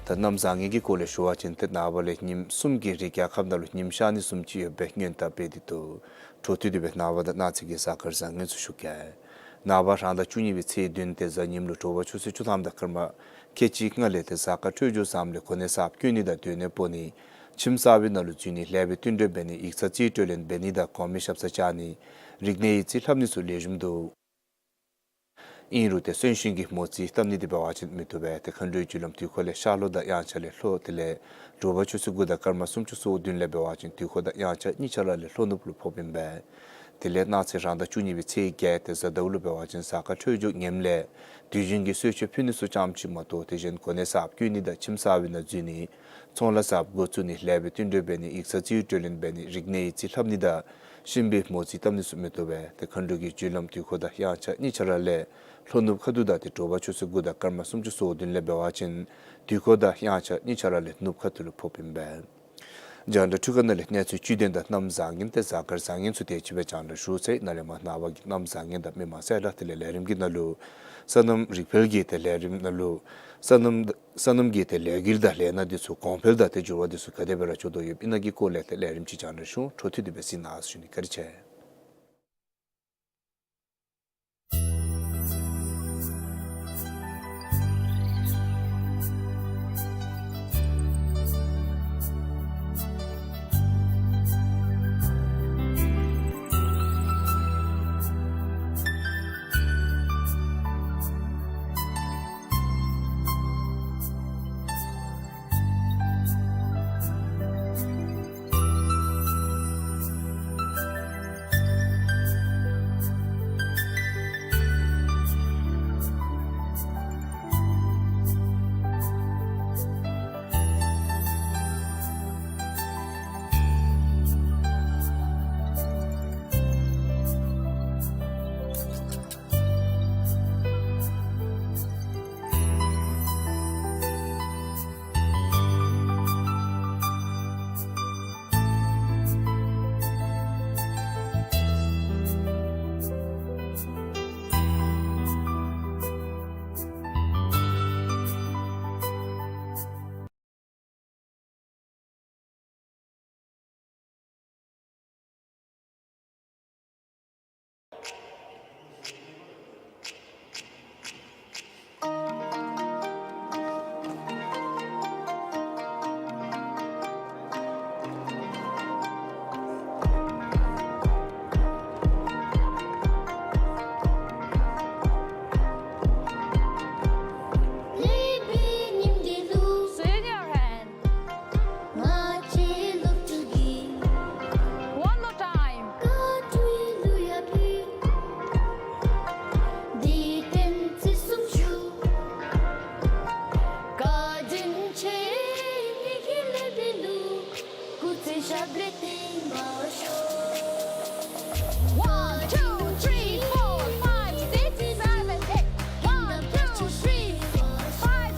ད་གནམ་བཟང་ངན་གྱི་སྐོར་ལས་ཞུ་བ་ཅིན་ཏེ་ནངས་པ་ལས་ཉིནམ་གསུམ་གྱི་རིང་རྒྱལ་ཁབ་ནང་ལུ་ཉིམ་ཤར་ནི་བཟུམ་ཅིག་ཡོདཔ་སྦེ་སྔོན་བརྡ་འབད་དེ་འདུག། འཕྲོ་མཐུད་དེ་སྦེ་ནངས་པ་དང་གནངས་ཚེ་གི་གཟའ་སྐར་བཟང་ངན་ཚུ་ཞུ་གེ། ནངས་པ་རང་ཟླ་བཅུ་གཉིས་པའི་ཚེས་བདུན་ཏེ་གཟའ་ཉིམ་ལུ་དྲོ་པ་ཆུ་ཚོད་བཅུ་ཐམ་དང་སྐར་མ་ཁལ་གཅིག་ལྔ་ལས་ཏེ་གཟའ་སྐར་འཕྲོད་སྦྱོར་བཟངམ་ལས་གོ་གནས་གསརཔ་བསྐོ་ནི་དང་སྡོད་གནས་སྤོ་ནི། ཁྱིམ་གསར་པའི་ནང་ལུ་འཛུལ་ནི། ལེགས་པའི་བསྟུན་གྲོས་འབད་ནི། ཡིག་ཚང་རྩིས་སྤྲོད་ལེན་འབད་ནི་དང་གོང་མའི་ཞབས་སར་བཅར་ནི། རིག་གནས་ཡིག་རྩིས་ལྷབ་ནི་ཚུ་ལེགས་ཤོམ་འདུག། ཨིན་རུང་ཏེ་གསོན་གཤིན་གྱི་མོ་རྩིས་བཏབ་ནི་འདི་འབད་བ་ཅིན་མི་བཏུབ་པས། ཏེ་མཁའ་འགྲོའི་རྒྱུ་ལམ་དུས་འཁོར་ལས་ཤར་ལྷོ་དང་དབྱངས་འཆར་ལས་ལྷོ་དེ་ལས་དྲོ་པ་ཆུ་ཚོད་དགུ་དང་སྐར་མ་སུམ་ཅུ་སོ་བདུན་ལས་འབད་བ་ཅིན་དུས་འཁོར་དང་དབྱངས་འཆར་གཉིས་ཆ་ར་ལས་ལྷོ་ནུབ་ལུ་ཕོགཔ་ཨིན་པས། དེ་ལས་གནངས་ཚེ་རང་ཟླ་བཅུ་གཉིས་པའི་ཚེས་བརྒྱད་ཏེ་གཟའ་ཟླཝ་ལུ་འབད་བ་ཅིན་གཟའ་སྐར་འཕྲོད་སྦྱོར་ངནམ་ལས་དུས་རྒྱུན་གྱི་གསོལ་མཆོད་ཕུལ་ནི་ཚུ་ཙམ་ཅིག་མ་གཏོགས་དེ་བཞིན་གོ་གནས་གསརཔ་བསྐོ་ནི་དང་ཁྱིམ་གསར་པའི་ནང་འཛུལ་ནི། ཚོང་ལཱ་གསརཔ་འགོ་བཙུགས་ནི། ལེགས་པའི་བསྟུན་གྲོས་འབད་ནི། ཡིག་ཚང་རྩིས་སྤྲོད་ལེན་འབད་ནི། རིག་གནས་ཡིག་རྩིས་ལྷབ་ནི་དང་གཤིན་པོའི་མོ་རྩིས་བཏབ་ནི་ཚུ་མི་བཏུབ་པས། ཏེ་མཁའ་འགྲོ་གི་རྒྱུ་ལམ་དུས་འཁོར་དང་དབྱངས་འཆར་གཉིས་ཆ་ར་ལས་ལྷོ་ནུབ་ཁ་ཐུག་དང་ཏེ་དྲོ་པ་ཆུ་ཚོད་དགུ་དང་སྐར་མ་སུམ་ཅུ་སོ་བདུན་ལས་འབད་བ་ཅིན་དུས་འཁོར་དང་དབྱངས་འཆར་གཉིས་ཆ་ར་ལས་ནུབ་ཁ་ཐུག་ལུ་ཕོགཔ་ཨིན་པས། རྒྱང་བསྒྲགས་འཕྲུལ་ཁང་ནང་ལས་གནས་ཚུལ་བཅུད་དོན་དང་གནམ་བཟང་ངན་ཏེ་གཟའ་སྐར་བཟང་ངན་ཚུ་དེ་ཅིག་སྦེ་རྒྱང་བསྒྲགས་ཞུ་ཚར་ཡི། ནཱ་ལས་མར་ནངས་པ་གི་གནམ་བཟང་ངན་དང་མི་མང་གསལ་བསྒྲགས་དེ་ལས་ལས་རིམ་གྱི་ནང་ལུ་སོ་ནམ་རིག་འཕེལ་གྱི་ཏེ་ལས་རིམ་ནང་ལུ་སོ་ནམ་སོ་ནམ་གྱི་ཏེ་ལས་འགུལ་དང་ལས་སྣ་འདི་ཚུ་གོང་འཕེལ་དང་ཏེ་འགྱུར་བ་འདི་ཚུ་ག་དེ་སྦེ་ར་འགྱོ་དོ་ཡོདཔ་ཨིན་ན་གི་སྐོར་ལས་ཏེ་ལས་རིམ་ཅིག་རྒྱང་བསྒྲགས་ཞུ། འཕྲོ་མཐུད་དེ་སྦེ་གཟིགས་གནང་ཟེར་ཞུ་ནི། བཀའ་དྲིན་ཆེ། Swing your hand. One more time. One, two, three, four, five, six, seven, eight. One, two, three, four, five,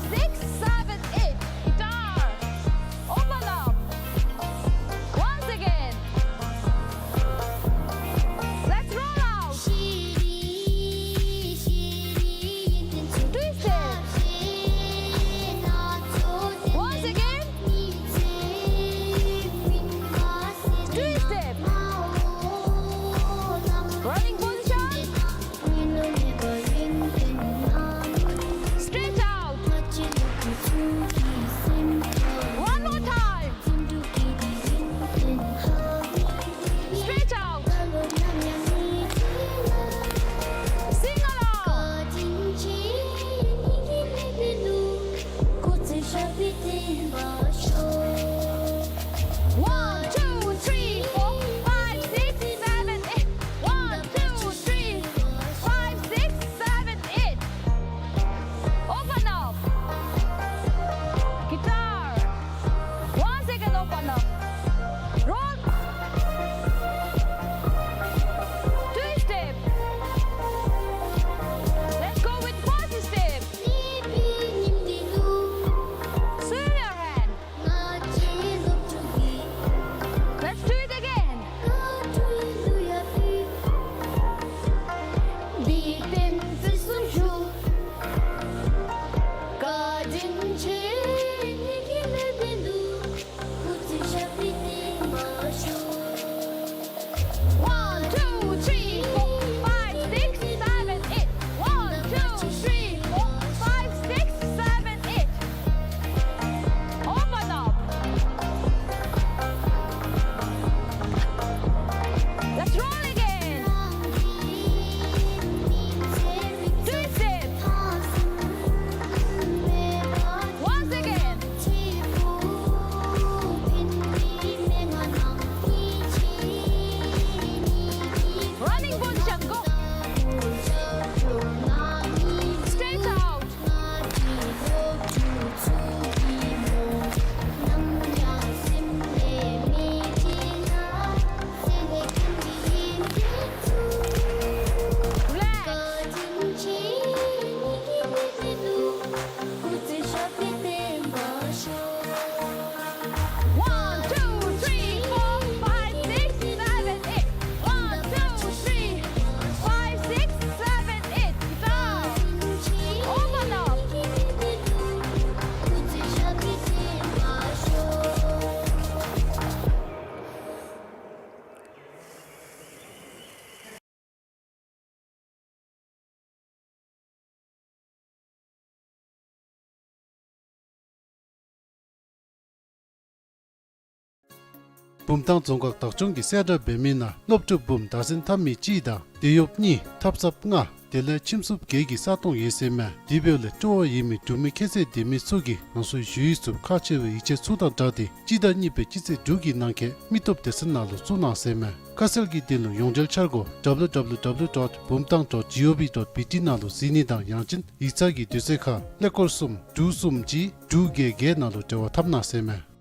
བུམ་ཐང་རྫོང་ཁག་བདག་སྐྱོང་གིས་གསལ་བསྒྲགས་འབད་མི་ནང་སློབ་ཕྲུག་འབུམ་བདག་འཛིན་འཐབ་མི་གཅིག་དང་དེད་གཡོགཔ་གཉིས་ཐབ་ཚངཔ་ལྔ་དེ་ལས་ཁྱིམ་སྲུངཔ་བརྒྱད་ཀྱི་ས་སྟོང་ཡོད་ཟེར་མས། དེ་འབདཝ་ལས་སྤྲོ་བ་ཡོད་མི་འབྲུག་མི་ཁྱད་ཚད་ལྡན་མི་ཚུ་གིས་རང་སོའི་ཞུ་ཡིག་ཚུ་ཁག་ཆེ་བའི་ཡིག་ཆ་ཚུ་དང་སྦྲགས་ཏེ་སྤྱི་ཟླ་གཉིས་པའི་སྤྱི་ཚེས་དྲུག་གི་ནང་འཁོད་མི་སྟོབས་སྡེ་ཚན་ནང་ལུ་བཙུགས་གནང་ཟེར་མས། ཁ་གསལ་གྱི་དོན་ལུ་ཡོངས་འབྲེལ་འཆར་སྒོ་W W W dot bumtang dot gov dot B T ནང་ལུ་གཟིགས་ནི་དང་ཡང་ཅིན་ཡིག་ཚང་གི་དུས་ཚོད་ཁར་ཀླད་ཀོར་གསུམ་དྲུག་གསུམ་གཅིག་དྲུག་བརྒྱད་བརྒྱད་ནང་ལུ་འབྲེལ་བ་འཐབ་གནང་ཟེར་མས།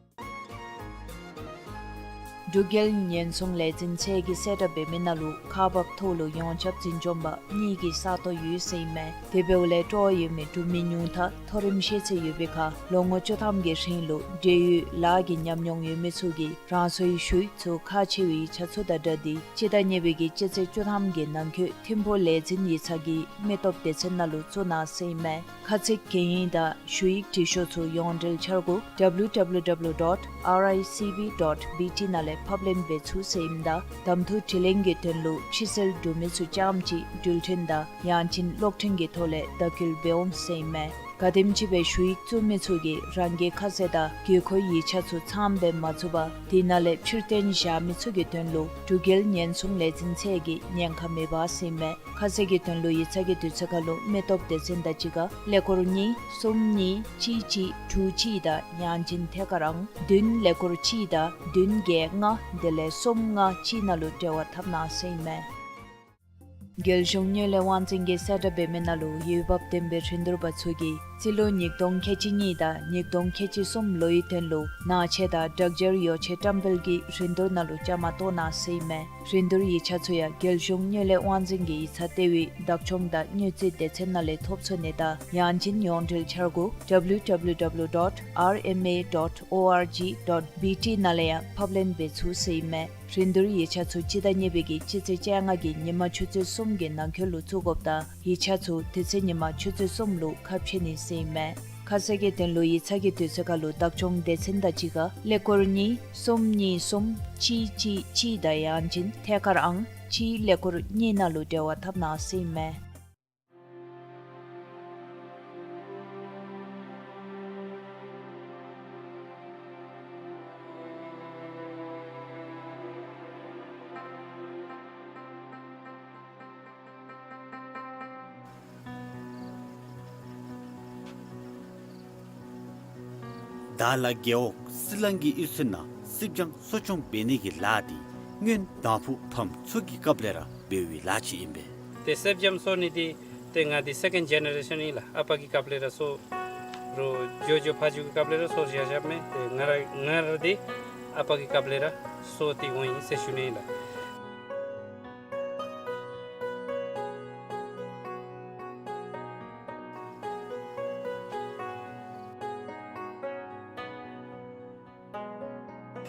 འབྲུག་རྒྱལ་ཉེན་སྲུང་ལས་འཛིན་ཚད་ཀྱིས་གསལ་བསྒྲགས་འབད་མི་ནང་ལུ་ཁག་འབག་ཐོག་ལུ་ཡོངས་ཁྱབ་འཛིན་སྐྱོང་པ་གཉིས་ཀྱི་ས་སྟོང་ཡོད་ཟེར་ཨིན་མས། དེ་འབདཝ་ལས་སྤྲོ་བ་ཡོད་མི་འབྲུག་མི་ཉུང་མཐའ་མཐོ་རིམ་ཤེས་ཚད་ཡོད་པའི་ཁར་ལོ་ངོ་བཅུ་ཐམ་གྱི་རིང་ལུ་འབྲེལ་ཡོད་ལཱ་གི་ཉམས་མྱོང་ཡོད་མི་ཚུ་གིས་རང་སོའི་ཞུ་ཡིག་ཚུ་ཁག་ཆེ་བའི་ཡིག་ཆ་ཚུ་དང་སྦྲགས་ཏེ་སྤྱི་ཟླ་གཉིས་པའི་གི་སྤྱི་ཚེས་བཅུ་ཐམ་གྱི་ནང་འཁོད་ཐིམ་ཕུག་ལས་འཛིན་ཡིག་ཚང་གི་མི་སྟོབས་སྡེ་ཚན་ནང་ལུ་བཙུགས་གནང་ཟེར་ཨིན་མས། ཁ་ཚིག་གན་ཡིག་དང་ཞུ་ཡིག་བྲིས་ཤོག་ཚུ་ཡོངས་འབྲེལ་འཆར་སྒོ་W W W dot R I C B dot B T ནང་ལས་ཕབ་ལེན་འབད་ཚུགས་ཟེར་ཨིནམ་ད་གདམ་འཐུ་དྲི་ལན་གྱི་དོན་ལུ་ཕྱི་སེལ་འབྲུག་མི་ཚུ་རྐྱངམ་གཅིག་འགྲུལ་འཕྲིན་དང་ཡང་ཅིན་གློག་འཕྲིན་གྱི་ཐོག་ལས་བརྡ་སྐུལ་འབད་འོང་ཟེར་ཨིན་མས། ག་དེམ་ཅིག་སྦེ་ཞུ་ཡིག་བཙུགས་མི་ཚུ་གིས་རང་གི་ཁ་གསལ་དང་དགོས་མཁོའི་ཡིག་ཆ་ཚུ་ཚངམ་སྦེ་མ་བཙུགས་པར་དེ་ནང་ལས་ཕྱིར་བཏོན་བཞག་མི་ཚུ་གི་དོན་ལུ་འབྲུག་རྒྱལ་ཉེན་སྲུང་ལས་འཛིན་ཚད་ཀྱིས་ཉེན་ཁ་མེད་པ་ཟེར་ཨིན་མས། ཁ་གསལ་གྱི་དོན་ལུ་ཡིག་ཚང་གི་དུས་ཚོད་ཁར་ལུ་མི་སྟོབས་སྡེ་ཚན་དང་གཅིག་ཁར་ཀླད་ཀོར་གཉིས་གསུམ་གཉིས་གཅིག་གཅིག་དྲུག་གཅིག་དང་ཡང་ཅིན་ཐད་ཀར་ཨང་བདུན་ཀླད་ཀོར་གཅིག་དང་བདུན་བརྒྱད་ལྔ་དེ་ལས་གསུམ་ལྔ་གཅིག་ནང་ལུ་འབྲེལ་བ་འཐབ་གནང་ཟེར་ཨིན་མས། རྒྱལ་གཞུང་དངུལ་ལས་དབང་འཛིན་གྱིས་གསལ་བསྒྲགས་འབད་མི་ནང་ལུ་འོས་འབབ་ལྡན་པའི་རིན་བསྡུར་པ་ཚུ་གིས་རྩིས་ལོ་ཉིས་སྟོང་ཁལ་གཅིག་གཉིས་དང་ཉིས་སྟོང་ཁལ་གཅིག་གསུམ་ལོའི་དོན་ལུ་ནང་ཆས་དང་དྲག་སྦྱོར་ཡོ་བྱད་བཀྲམ་སྤེལ་གྱི་རིན་བསྡུར་ནང་ལུ་བཅའ་མར་གཏོགས་གནང་ཟེར་ཨིན་མས། རིན་བསྡུར་ཡིག་ཆ་ཚུ་ཡང་རྒྱལ་གཞུང་དངུལ་ལས་དབང་འཛིན་གྱི་ཡིག་ཚང་ལྟེ་བའི་བདག་སྐྱོང་དང་དངུལ་རྩིས་སྡེ་ཚན་ནང་ལས་ཐོབ་ཚུགས་ནི་དང་ཡང་ཅིན་ཡོངས་འབྲེལ་འཆར་སྒོ་W W W dot R M A dot O R G dot B T ནང་ལས་ཡང་ཕབ་ལེན་འབད་ཚུགས་ཟེར་ཨིན་མས། རིན་བསྡུར་ཡིག་ཆ་ཚུ་སྤྱི་ཟླ་གཉིས་པའི་གི་སྤྱི་ཚེས་བཅོ་ལྔ་གི་ཉིན་མ་ཆུ་ཚོད་གསུམ་གྱི་ནང་འཁོད་ལུ་བཙུགས་དགོཔ་དང་ཡིག་ཆ་ཚུ་དེ་ཚེ་ཉིན་མ་ཆུ་ཚོད་གསུམ་ལུ་ཁ་ཕྱེ་ནི་ཟེར་ཨིན་མས། ཁ་གསལ་གྱི་དོན་ལུ་ཡིག་ཚང་གི་དུས་ཚོད་ཁར་ལུ་བདག་སྐྱོང་སྡེ་ཚན་དང་གཅིག་ཁར་ཀླད་ཀོར་གཉིས་གསུམ་གཉིས་གསུམ་གཅིག་གཅིག་གཅིག་དང་ཡང་ཅིན་ཐད་ཀར་ཨང་གཅིག་ཀླད་ཀོར་གཉིས་ནང་ལུ་འབྲེལ་བ་འཐབ་གནང་ཟེར་ཨིན་མས། བདག་ལ་རྒེད་འོག་སྲིད་བློན་གྱི་ཨུ་ཚུགས་ནང་སྲིབ་སྦྱང་གསོ་སྐྱོང་འབད་ནི་གི་ལཱ་འདི་སྔོན་དང་ཕུ་ཕམ་ཚུ་གི་སྐབས་ལས་ར་འབད་བའི་ལཱ་ཅིག་ཨིན་པས། ཏེ་སྲིབ་སྦྱང་གསོ་ནི་འདི་ཏེ་ང་འདི་སེ་ཀེནཌ་ཇེ་ནེ་རེ་ཤཱན་ཨིན་ལགས། ཨ་པ་གི་སྐབས་ལས་ར་གསོ་རུང་ཇོ་ཇོ་ཕ་ཇོ་གི་སྐབས་ལས་ར་གསོ་བཞག་བཞགཔ་མས། ཏེ་ང་ར་ང་ར་འདི་ཨ་པ་གི་སྐབས་ལས་ར་གསོ་སྟེ་འོང་ཡི་ཟེར་ཞུ་ནི་ཨིན་ལགས།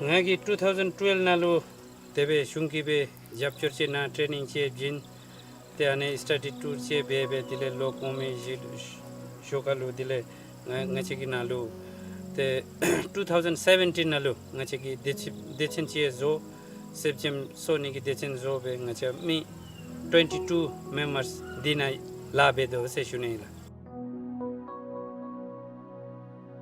ང་གིས་ཊུ་ཐའུ་ཟེན་ཊུ་ཝེལབ་ནང་ལུ་དེ་སྦེ་གཞུང་གིས་སྦེ་རྒྱབ་སྐྱོར་ཅིག་གནང་ཊེ་ནིང་ཅིག་བྱིན། ཏེ་ཨ་ནི་སི་ཊ་ཌི་ཊུར་ཅིག་འབད་སྦེ་དེ་ལས་ལོག་འོང་མི་གཞི་ཞོར་ཁར་ལུ་དེ་ལས་ང་ང་བཅས་ཀྱི་ནང་ལུ་ཏེ་ཊུ་ཐའུ་ཟེན་སེ་བེན་ཊིན་ནང་ལུ་ང་བཅས་ཀྱིས་སྡེ་ཚན་སྡེ་ཚན་ཅིག་བཟོ། སྲིབ་སྦྱང་གསོ་ནི་གི་སྡེ་ཚན་བཟོ་སྦེ་ང་བཅས་མི་ཊུ་ཝེན་ཊི་ཊུ་མེམ་བརསི་འདི་ནང་ལཱ་འབད་དོ་ཟེར་ཞུ་ནི་ཨིན་ལགས།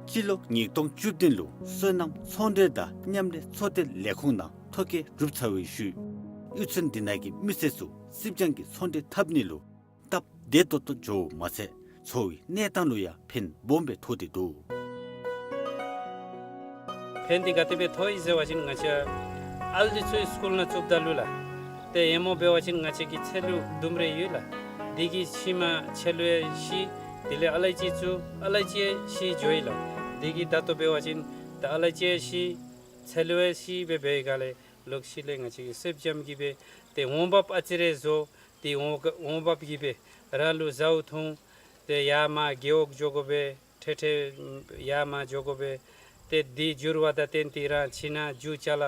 སྤྱི་ལོ་ཉིས་སྟོང་བཅུ་བདུན་ལུ་སོ་ནམ་ཚོང་འབྲེལ་དང་མཉམ་ལས་ཚོང་འབྲེལ་ལས་ཁུངས་ནང་ཐོ་བཀོད་གྲུབ་ཚར་བའི་ཤུལ་ཨུ་ཚུགས་འདི་ནང་གི་མི་སེར་ཚུ་སྲིབ་སྦྱང་གི་ཚོང་འབྲེལ་འཐབ་ནི་ལུ་སྟབས་བདེ་ཏོག་ཏོ་འགྱོཝ་མ་ཚད་འཚོ་བའི་གནས་སྟངས་ལུ་ཡང་ཕན་སྦོམ་སྦེ་ཐོགས་ཏེ་འདུག། ཕན་འདི་ག་དེ་སྦེ་ཐོགས་ཡི་ཟེར་བ་ཅིན་ང་བཅས་ཨ་ལུ་འདི་ཚུ་སི་ཀུལ་ནང་བཙུགསཔ་ད་ལུ་ལགས། ཏེ་ཧེ་མ་འབད་བ་ཅིན་ང་བཅས་ཀྱི་ཚལ་ལུ་ལྡུམ་ར་ཡོད་ལགས། འདི་གི་ཕྱི་མ་ཚལ་ལུ་ཡང་ཤི། དེ་ལས་ཨ་ལ་ཅི་ཚུ་ཨ་ལ་ཅི་ཡང་ཤི་འགྱོ་ཡི་ལགས། འདི་གིས་ད་ལྟོ་འབད་བ་ཅིན་ད་ཨ་ལ་ཅི་ཡང་ཤི་ཚལ་ལུ་ཡང་ཤི་སྦེ་འབད་བའི་སྒང་ལས་ལོག་ཤུལ་ལས་ང་བཅས་ཀྱིས་སྲིབ་སྦྱང་གིས་སྦེ་ཏེ་འོང་འབབ་ཨ་ཙི་རེ་བཟོ། ཏེ་འོང་འོང་འབབ་གིས་སྦེ་རང་ལུ་ཟཝ་འཐུང་། ཏེ་ཡར་མར་རྒེད་འོག་འགྱོ་དགོ་པས། འཕྲལ་འཕྲལ་ཡར་མར་འགྱོ་དགོ་པས། ཏེ་འདི་འགྱུར་བ་དང་བརྟེན་ཏེ་རང་ཁྱིམ་ནང་རྒྱུ་ཅ་ལ་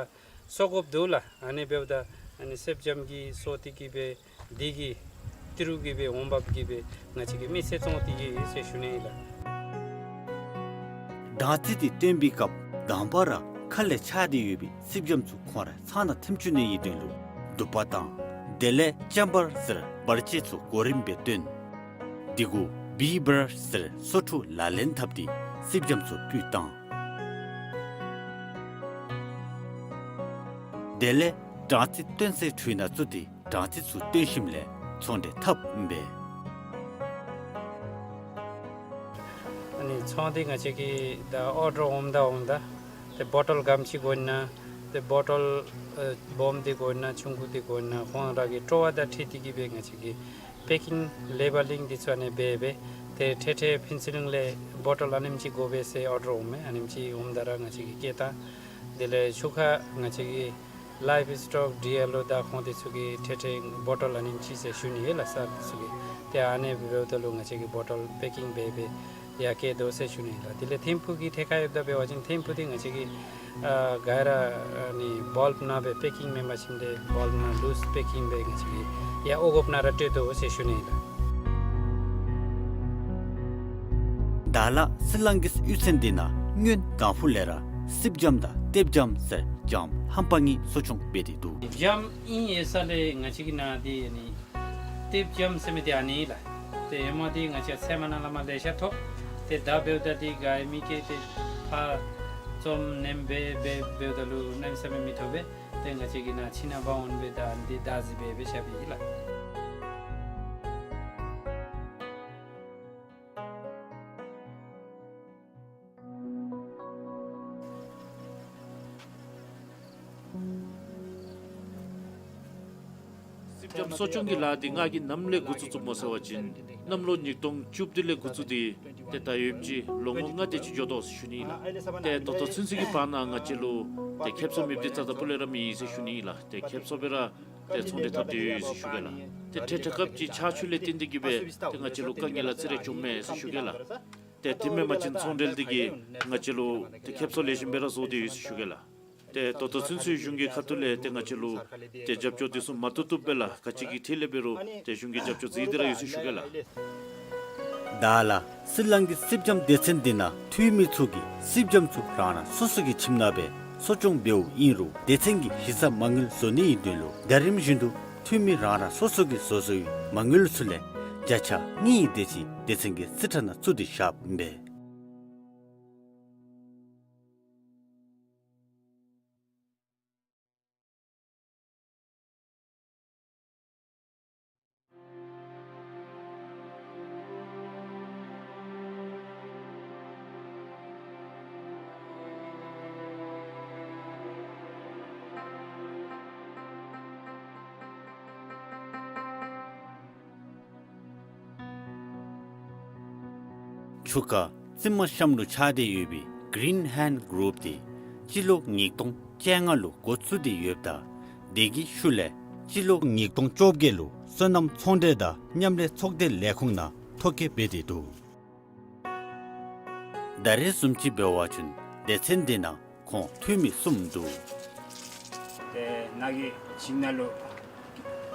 གསོག་དགོཔ་འདུག་ལགས། ཨ་ནི་འབདཝ་ད་ཨ་ནི་སྲིབ་སྦྱང་གིས་གསོ་སྟེ་གིས་སྦེ་འདི་གི་ཏི་རུ་གིས་སྦེ་འོང་འབབ་ཀྱིས་སྦེ་ང་བཅས་ཀྱི་མི་ཚེ་བཙོང་སྟེ་ཡོད་ཟེར་ཞུ་ནི་ཨིན་ལགས། དང་ཙི་ཏེ་བཏོན་པའི་སྐབས་དང་པ་ར་ཁ་ལས་ཆགས་ཏེ་ཡོད་པའི་སྲིབ་སྦྱང་ཚུ་ཁོང་ར་ཚང་ནང་ཐིམ་བཅུག་ནི་ཨིན་དོན་ལུ་དུ་པ་དང་དེ་ལས་ཅམ་བར་ཟེར་བར་ཆད་ཚུ་གོ་རིམ་སྦེ་བཏོན། དེ་གུ་བི་བར་ཟེར་སོ་ཕྲུག་ལག་ལེན་འཐབ་སྟེ་སྲིབ་སྦྱང་ཚུ་ཕུད་བཏང་། དེ་ལས་སྦྲང་རྩི་བཏོན་སའི་ཁྲུས་ནང་བཙུགས་ཏེ་སྦྲང་རྩི་ཚུ་བཏོན་ཞིནམ་ལས་ཚོང་འབྲེལ་འཐབ་ཨིན་པས། ཨ་ནི་ཚོང་འདི་ང་བཅས་ཀྱིས་ད་ཨོར་ཌར་འོངམ་ད་འོངམ་ད་ཏེ་བོ་ཊལ་ག་དེམ་ཅིག་དགོ་ན་ཏེ་བོ་ཊལ་ཨེ་སྦོམ་འདི་དགོ་ན་ཆུང་ཀུ་འདི་དགོ་ན་ཁོང་ར་གི་སྤྲོ་བ་དང་འཁྲིལ་ཏེ་གིས་སྦེ་ང་བཅས་ཀྱིས་པེ་ཀིང་ལེ་བ་ལིང་འདི་ཚུ་ཨ་ནི་འབད་སྦེ་ཏེ་ཐེངས་ཐེངས་ཕུན་ཚོགས་གླིང་ལས་བོ་ཊལ་ཨ་ནེམ་ཅིག་དགོ་པས་ཟེར་ཨོར་ཌར་འོང་མས། ཨ་ནེམ་ཅིག་འོངམ་ད་ར་ང་བཅས་ཀྱིས་བསྐྱལ་བཏང་། དེ་ལས་ཆུ་ཁ་ང་བཅས་ཀྱི་ལའིབ་སི་ཊོག་ཌི་ཨེལ་ཨོ་དང་ཁོང་དེ་ཚུ་གིས་ཐེངས་ཐེངས་བོ་ཊལ་ཨ་ནེམ་ཅིག་ཟེར་ཞུ་ནི་ཡོད་ལགས་སར་དེ་ཚུ་གིས། ཏེ་ཨ་ནི་འབདཝ་ད་ལུ་ང་བཅས་ཀྱིས་བོ་ཊལ་པེ་ཀིང་འབད་སྦེ་ཡར་བསྐྱལ་དོ་ཟེར་ཞུ་ནི་ལགས། དེ་ལས་ཐིམ་ཕུག་གི་ཐད་ཁར་ཡོདཔ་ད་འབད་བ་ཅིན་ཐིམ་ཕུག་འདི་ང་བཅས་ཀྱིས་ཨ་ག་ར་ཨ་ནི་བཱལབ་ནང་སྦེ་པེ་ཀིང་མེན་པར་ཞིནམ་ཏེ་བཱལབ་ནང་ལུས་པེ་ཀིང་སྦེ་ང་བཅས་ཀྱིས་ཡར་འོང་དགོཔ་ནང་ར་སྤྲོད་དོ་ཟེར་ཞུ་ནི་ལགས། དྭགས་ལ་སི་ལང་གི་གཡུས་ཚན་འདི་ནང་སྔོན་གང་ཕུ་ལས་ར་སིབ་ལྕམ་དང་ལྟེབ་ལྕམ་ཟེར་ལྕམ་ཧམ་པ་གཉིས་གསོ་སྐྱོང་འབད་དེ་འདུག། ལྕམ་ཨིན་ཡོད་ས་ལས་ང་བཅས་ཀྱི་ནང་འདི་ཨ་ནི་ལྟེབ་ལྕམ་ཟེར་མི་འདི་ཨ་ནི་ལགས། ཏེ་ཧེ་མ་འདི་ང་བཅས་ཚལ་མ་ནང་ལས་མར་ལེ་ཤ་ཐོབ། ཏེ་ད་འབདཝ་ད་འདི་ག་ཡི་མི་སྐྱེ་ཏེ་ཕར་བཙོང་ནེམ་སྦེ་འབད་འབདཝ་ད་ལུ་གནམ་མེད་ས་མེད་མི་ཐོབ་པས། ཏེ་ང་བཅས་ཀྱི་ནང་ཕྱི་ནང་འབག་འོང་སྦེ་ད་འདི་བདག་འཛིན་འབད་འབད་བཞག་པའི་ཨིན་ལགས། སིབ་ལྕམ་གསོ་སྐྱོང་གི་ལཱ་འདི་ང་གིས་ནམ་ལས་འགོ་བཙུགས་བཙུགསཔ་སྨོ་ཟེར་བ་ཅིན་གནམ་ལོ་ཉིས་སྟོང་བཅུ་བདུན་ལས་འགོ་བཙུགས་ཏེ་ཏེ་ད་ཡོདཔ་ཅིག་ལོ་ངོ་ལྔ་དེ་ཅིག་འགྱོ་དོ་ཟེར་ཞུ་ནི་ལགས། ཏེ་ད་ལྟོ་ཚུན་ཚོད་ཀྱི་བར་ན་ང་བཅས་ལུ་ཏེ་ཁེབ་སང་མེདཔ་འདི་རྩ་དང་སྤུ་ལས་ར་མེད་ཟེར་ཞུ་ནི་ལགས། ཏེ་ཁེབ་སང་སྦེ་ར་ཏེ་ཚོང་འབྲེལ་འཐབ་སྟེ་ཡོད་ཟེར་ཞུ་གེ་ལགས། ཏེ་ཏེ་དྲག་སྐབས་ཅིག་ཆར་ཆུ་ལས་བརྟེན་ཏེ་གིས་སྦེ་ཏེ་ང་བཅས་ལུ་དཀའ་ངལ་ལ་ཙི་རེ་བྱུངམ་མས་ཟེར་ཞུ་གེ་ལགས། ཏེ་དེ་མེན་པ་ཅིན་ཚོང་འབྲེལ་འདི་གིས་ང་བཅས་ལུ་ཏེ་ཁེབ་སང་ལེགས་ཤོམ་སྦེ་ར་བཟོ་སྟེ་ཡོད་ཟེར་ཞུ་གེ་ལགས། ཏེ་ད་ལྟོ་ཚུན་ཚོད་གཞུང་གི་ཁ་ཐུག་ལས་ཏེ་ང་བཅས་ལུ་ཏེ་རྒྱབ་སྐྱོར་འདི་ཚུ་མ་བཏུབ་བཏུབ་སྦེ་ལགས། ག་ཅི་གི་ཐད་ལས་འབད་རུང་ཏེ་གཞུང་གིས་རྒྱབ་སྐྱོར་མཛད་དེ་ར་ཡོད་ཟེར་ཞུ་གེ་ལགས། དྭགས་ལ་སི་ལང་གི་སིབ་ལྕམ་སྡེ་ཚན་འདི་ནང་འཐུས་མི་ཚུ་གིས་སིབ་ལྕམ་ཚུ་རང་རང་སོ་སོ་གི་ཁྱིམ་ནང་སྦེ་གསོ་སྐྱོང་འབདཝ་ཨིན་རུང་སྡེ་ཚན་གྱི་གཞི་རྩ་མ་དངུལ་བཟོ་ནི་གི་དོན་ལུ་ཟླ་རིམ་བཞིན་དུ་འཐུས་མི་རང་རང་སོ་སོ་གིས་བཟོ་བཟོ་བའི་མ་དངུལ་ཚུ་ལས་བརྒྱ་ཆ་གཉིས་དེ་ཅིག་སྡེ་ཚན་གྱི་རྩིས་ཁྲ་ནང་བཙུགས་ཏེ་བཞགཔ་ཨིན་པས། ཆུ་ཁ་རྩི་མ་ཤམ་ལུ་ཆགས་ཏེ་ཡོད་པའི་གིརིན་ཧེནཌ་གུ་རུཔ་འདི་སྤྱི་ལོ་ཉིས་སྟོང་བཅོ་ལྔ་ལུ་འགོ་བཙུགས་ཏེ་ཡོདཔ་ད་དེ་གི་ཤུལ་ལས་སྤྱི་ལོ་ཉིས་སྟོང་བཅོ་བརྒྱད་ལུ་སོ་ནམ་ཚོང་འབྲེལ་དང་མཉམ་ལས་ཚོགས་སྡེ་ལས་ཁུངས་ནང་ཐོ་བཀོད་འབད་དེ་འདུག། ད་རེས་བཟུམ་ཅིག་འབད་བ་ཅིན་སྡེ་ཚན་འདི་ནང་ཁོང་འཐུས་མི་གསུམ་འདུག། ཏེ་ནཱ་གི་ཞིང་ནང་ལུ་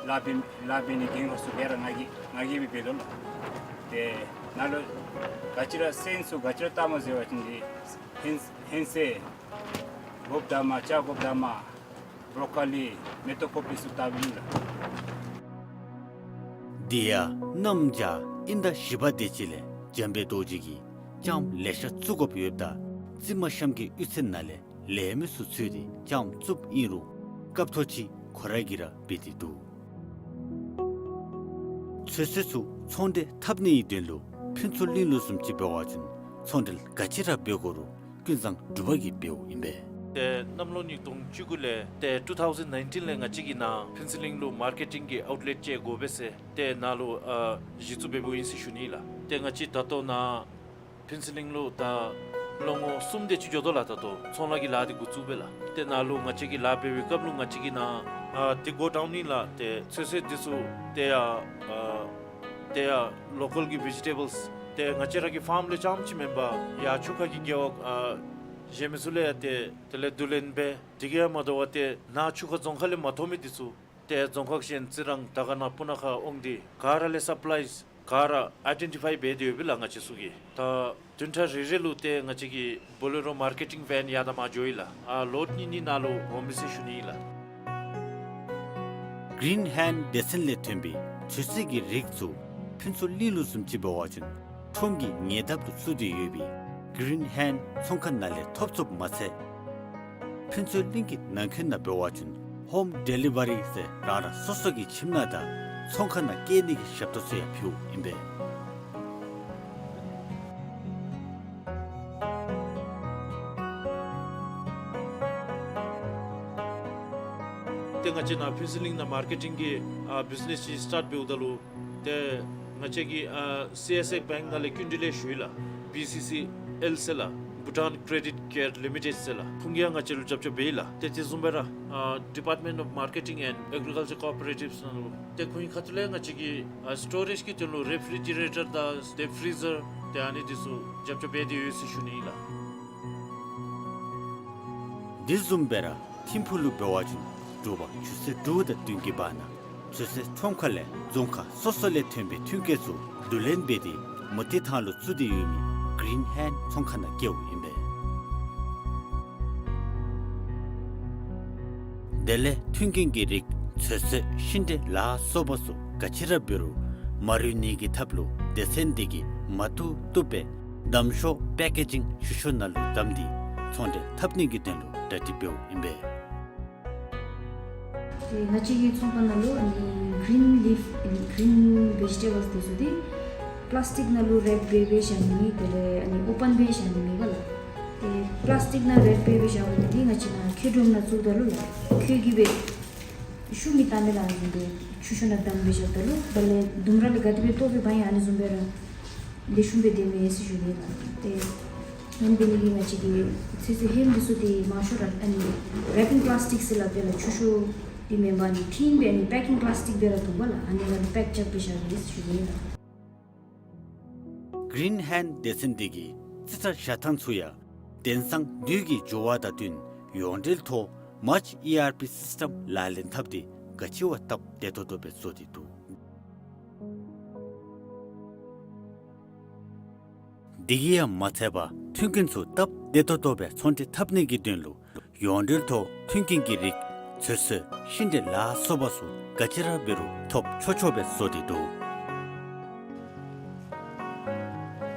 ལཱ་འབད་ལཱ་འབད་ནི་འགན་ཁུར་ཚུ་སྦེ་ར་ང་གིས་ང་གིས་སྦེ་འབད་དོ་ལགས། ཏེ་ནཱ་ལུ་ག་ཅི་ར་སོན་ཚུ་ག་ཅི་ར་བཏབ་སྨོ་ཟེར་བ་ཅིན་ཏེ་ཧིང་ཧིང་སེ་སྒོགཔ་དང་མར་ཅ་སྒོགཔ་དང་མར་བོ་རོ་ཀོ་ལི་མེ་ཏོག་ཀོ་པི་ཚུ་བཏབ་ཨིན་ལགས། དེ་ཡང་གནམ་བྱཱར་དབྱིན་ཟླ་བཞི་པ་དེ་ཅིག་ལས་འཇམ་དཔལ་རྡོ་རྗེ་གིས་ལྕངམ་ལེ་ཤ་བཙུགས་དགོཔ་ཡོདཔ་ད་རྩི་མ་ཤམ་གྱི་གཡུས་ཚན་ནང་ལས་ལས་མི་ཚུ་འཚོལ་ཏེ་ལྕངམ་བཙུགསཔ་ཨིན་རུང་སྐབས་ཐོག་ཅིག་ཁོ་ར་གིས་ར་འབད་དེ་འདུག། ཚོད་བསྲེ་ཚུ་ཚོང་འབྲེལ་འཐབ་ནི་གི་དོན་ལུ་ཕུན་ཚོགས་གླིང་ལུ་བཟུམ་ཅིག་འབད་བ་ཅིན་ཚོང་འབྲེལ་ག་ཅི་ར་འབད་དགོ་རུང་ཀུན་བཟང་འབྲུག་པ་གིས་འབདཝ་ཨིན་པས། ཏེ་གནམ་ལོ་ཉིས་སྟོང་བཅུ་དགུ་ལས་ཏེ་ཊུ་ཐའུ་ཟེན་ནའིན་ཊིན་ལས་ང་བཅས་ཀྱིས་ནཱ་ཕུན་ཚོགས་གླིང་ལུ་མར་ཀེ་ཊིང་གི་ཨའུཊ་ལེཊ་ཅིག་དགོ་པས་ཟེར་ཏེ་ནཱ་ལུ་ཨ་གཞི་བཙུགས་འབདཝ་ཨིན་ཟེར་ཞུ་ནི་ལགས། ཏེ་ང་བཅས་ད་ལྟོ་ནཱ་ཕུན་ཚོགས་གླིང་ལུ་ད་ལོ་ངོ་གསུམ་དེ་ཅིག་འགྱོ་དོ་ལགས། ད་ལྟོ་ཚོང་ལཱ་གི་ལཱ་འདི་འགོ་བཙུགས་སྦེ་ལགས། ཏེ་ནཱ་ལུ་ང་བཅས་ཀྱིས་ལཱ་འབད་བའི་སྐབས་ལུ་ང་བཅས་ཀྱིས་ནཱ་ཨ་འདི་གོ་ཌའུན་ཨིན་ལགས། ཏེ་ཚོད་བསྲེ་འདི་ཚུ་ཏེ་ཡར་ཨ་ཏེ་ཡར་ལོ་ཀཱལ་གྱི་ཝེ་ཇི་ཊེ་བཱལསི་ཏེ་ང་བཅས་ར་གི་ཕཱརམ་ལས་རྐྱངམ་ཅིག་མེན་པར་ཡར་ཆུ་ཁ་གི་རྒེད་འོག་ཨ་གཞན་མི་ཚུ་ལས་ཡང་ཏེ་དེ་ལས་བསྡུ་ལེན་འབད། དེ་གིས་ཡང་མ་དོ་བར་ཏེ་ནཱ་ཆུ་ཁ་རྫོང་ཁག་ལས་མ་ཐོབ་མི་འདི་ཚུ་ཏེ་རྫོང་ཁག་གཞན་རྩི་རང་དར་དཀར་ན་སྤུ་ན་ཁ་འོང་སྟེ་ག་ར་ལས་སབ་ལའིསི་ག་ར་ཨའི་ཌེན་ཊི་ཕའི་འབད་དེ་ཡོད་པས་ལགས། ང་བཅས་ཚུ་གིས་ད་བདུན་ཕྲག་རེ་རེ་ལུ་ཏེ་ང་བཅས་ཀྱི་བོ་ལེ་རོ་མར་ཀེ་ཊིང་ཝེན་ཡར་དང་མར་འགྱོཝ་ཨིན་ལགས། ཨ་ལོཊ་གཉིས་གཉིས་ནང་ལུ་འོང་མི་ཟེར་ཞུ་ནི་ཨིན་ལགས། གིརིན་ཧེནཌ་སྡེ་ཚན་ལས་ཐོན་པའི་ཚོད་བསྲེ་གི་རིགས་ཚུ་ཕུན་ཚོགས་གླིང་ལུ་བཟུམ་ཅིག་འབད་བ་ཅིན་ཁྲོམ་གྱི་ཉེ་འདབས་ལུ་བཙུགས་ཏེ་ཡོད་པའི་གིརིན་ཧེནཌ་ཚོང་ཁང་ནང་ལས་ཐོབ་ཚུགསཔ་མ་ཚད་ཕུན་ཚོགས་གླིང་གི་ནང་འཁོད་ནང་འབད་བ་ཅིན་ ཧོམ་ཌེ་ལི་བ་རི་ཟེར་རང་རང་སོ་སོ་གི་ཁྱིམ་ནང་དང་ཚོང་ཁང་ནང་བསྐྱལ་ནི་གི་ཞབས་ཏོག་ཚུ་ཡང་ཕུལཝ་ཨིན་པས། ཏེ་ང་བཅས་ནཱ་ཕུན་ཚོགས་གླིང་ནང་མར་ཀེ་ཊིང་གི་ཨ་བིཛ་ནེས་ཅིག་སི་ཊཱརཊ་འབདཝ་ད་ལུ་ཏེ་ང་བཅས་ཀྱིས་ཨ་སི་ཨེསི་སི་བེངཀ་ནང་ལས་སྐྱིན་འགྲུལ་ལེན་ཞུ་ཡི་ལགས། བི་སི་སི་ཨེལ་ཟེར་ལགས། བྷུ་ཊཱན་ཀྲེ་ཌིཊ་ཀེར་ལི་མི་ཊེཌ་ཟེར་ལགས། ཁོང་གིས་ཡང་ང་བཅས་ལུ་རྒྱབ་སྐྱོར་འབད་ཡི་ལགས། ཏེ་དེ་བཟུམ་སྦེ་ར་ཨ་ཌི་པཱརཊ་མེནཊ་ཨོཕ་མར་ཀེ་ཊིང་ཨེནཌ་ཨེག་རི་ཀཱལ་ཅར་ཀོ་ཨོ་པ་རེ་ཊིབ་ནང་ལུ་ཏེ་ཁོང་གི་ཁ་ཐུག་ལས་ང་བཅས་ཀྱིས་ཨ་སི་ཊོ་རེཇ་གི་དོན་ལུ་རེ་ཕི་རི་ཇི་རེ་ཊར་དང་ཏེ་ཕི་རི་ཛར་ཏེ་ཨ་ནི་འདི་ཚུ་རྒྱབ་སྐྱོར་འབད་དེ་ཡོད་ཟེར་ཞུ་ནི་ཨིན་ལགས། དེ་བཟུམ་སྦེ་ར་ཐིམ་ཕུག་ལུ་འབད་བ་ཅིན་དྲོ་པ་ཆུ་ཚོད་དྲུག་དང་བདུན་གྱི་བར་ན་ཚོད་བསྲེ་ཁྲོམ་ཁ་ལས་རྫོང་ཁག་སོ་སོ་ལས་ཐོན་པའི་མཐུན་རྐྱེན་ཚུ་བསྡུ་ལེན་འབད་དེ་མུ་ཏིག་ཐང་ལུ་བཙུགས་ཏེ་ཡོད་མི་གིརིན་ཧེནཌ་ཚོང་ཁང་ནང་བསྐྱལཝ་ཨིན་པས། དེ་ལས་མཐུན་རྐྱེན་གྱི་རིགས་ཚོད་བསྲེ་ཤིང་འབྲས་ལ་སོགས་པ་ཚུ་ག་ཅི་ར་འབད་རུང་མ་རུལ་ནི་གི་ཐབས་ལུ་སྡེ་ཚན་འདི་གིས་མ་བཏུབ་བཏུབ་སྦེ་བསྡམ་ཤོག་པེ་ཀེ་ཇིང་ཞུ་ཤོག་ནང་ལུ་བསྡམས་ཏེ་ཚོང་འབྲེལ་འཐབ་ནི་གི་དོན་ལུ་གྲ་སྒྲིག་འབདཝ་ཨིན་པས། ཏེ་ང་བཅས་ཀྱི་ཚོང་ཁང་ནང་ལུ་ཨ་ནི་གིརིན་ལིཕ་ཨ་ནི་གིརིན་ཝེ་ཇི་ཊེ་བཱལསི་འདི་ཚུ་འདི་པི་ལཱསི་ཊིཀ་ནང་ལུ་རེཔ་འབད་འབད་བཞག་ནི་མེད། དེ་ལས་ཨ་ནི་ཨོ་པཱན་འབད་བཞག་ནི་མེད་པ་ལགས། ཏེ་པི་ལཱསི་ཊིཀ་ནང་རེཔ་འབད་འབད་བཞག་པ་འདི་ང་བཅས་ནཱ་ཁྱེའུ་སྒྲོམ་ནང་བཙུགསཔ་ད་ལུ་ལགས་ཁྱོད་ཀྱིས་སྦེ་ཤུགས་མི་བཏང་མས་ལགས། ཨ་ནི་འདི་ཆུ་ཤོག་ནང་བསྡམས་འབད་བཞགཔ་ད་ལུ་དེ་ལས་ལྡུམ་ར་ལས་ག་དེ་སྦེ་བཏོག་སྦེ་འབག་ཡང་ཨ་ནི་བཟུམ་སྦེ་ར་ལེགས་ཤོམ་སྦེ་སྡོད་མས་ཟེར་ཞུ་ནི་ལགས། ཏེ་ཨ་ནི་འབད་ནི་གིས་ང་བཅས་ཀྱིས་ཚོད་བསྲེ་ཧེམ་འདི་ཚུ་འདི་མང་ཤོས་ར་ཨ་ནི་རེ་པིང་པི་ལཱསི་ཊིཀ་ཟེར་སླབ་པས་ལགས། ཆུ་ཤོག་འདི་མེན་པར་ཨ་ནི་ཊིན་སྦེ་ཨ་ནི་པེ་ཀིང་པི་ལཱསི་ཊིཀ་སྦེ་ར་འདུག་པ་ལགས། ཨ་ནི་ནང་ལུ་པེཀ་རྐྱབ་སྦེ་བཞག་ཡི་ཟེར་ཞུ་ནི་ལགས། གིརིན་ཧེནཌ་སྡེ་ཚན་འདི་གིས་རྩིས་ཁྲ་བཞག་ཐངས་ཚུ་ཡང་དེང་སང་དུས་ཀྱི་འགྱུར་བ་དང་བསྟུན་ཡོངས་འབྲེལ་ཐོག་མཱརཅ་ཨི་ཨར་པི་སིསི་ཊམ་ལག་ལེན་འཐབ་སྟེ་ག་ཅི་བ་སྟབས་བདེ་ཏོག་ཏོ་སྦེ་བཟོ་སྟེ་འདུག། དེ་གིས་ཡང་མ་ཚད་པར་མཐུན་རྐྱེན་ཚུ་སྟབས་བདེ་ཏོག་ཏོ་སྦེ་ཚོང་འབྲེལ་འཐབ་ནི་གི་དོན་ལུ་ཡོངས་འབྲེལ་ཐོག་མཐུན་རྐྱེན་གྱི་རིགས་ཚོད་བསྲེ་ཤིང་འབྲས་ལ་སོགས་པ་ཚུ་ག་ཅི་ར་འབད་རུང་ཐོབ་ཆོག་ཆོག་སྦེ་བཟོ་སྟེ་འདུག།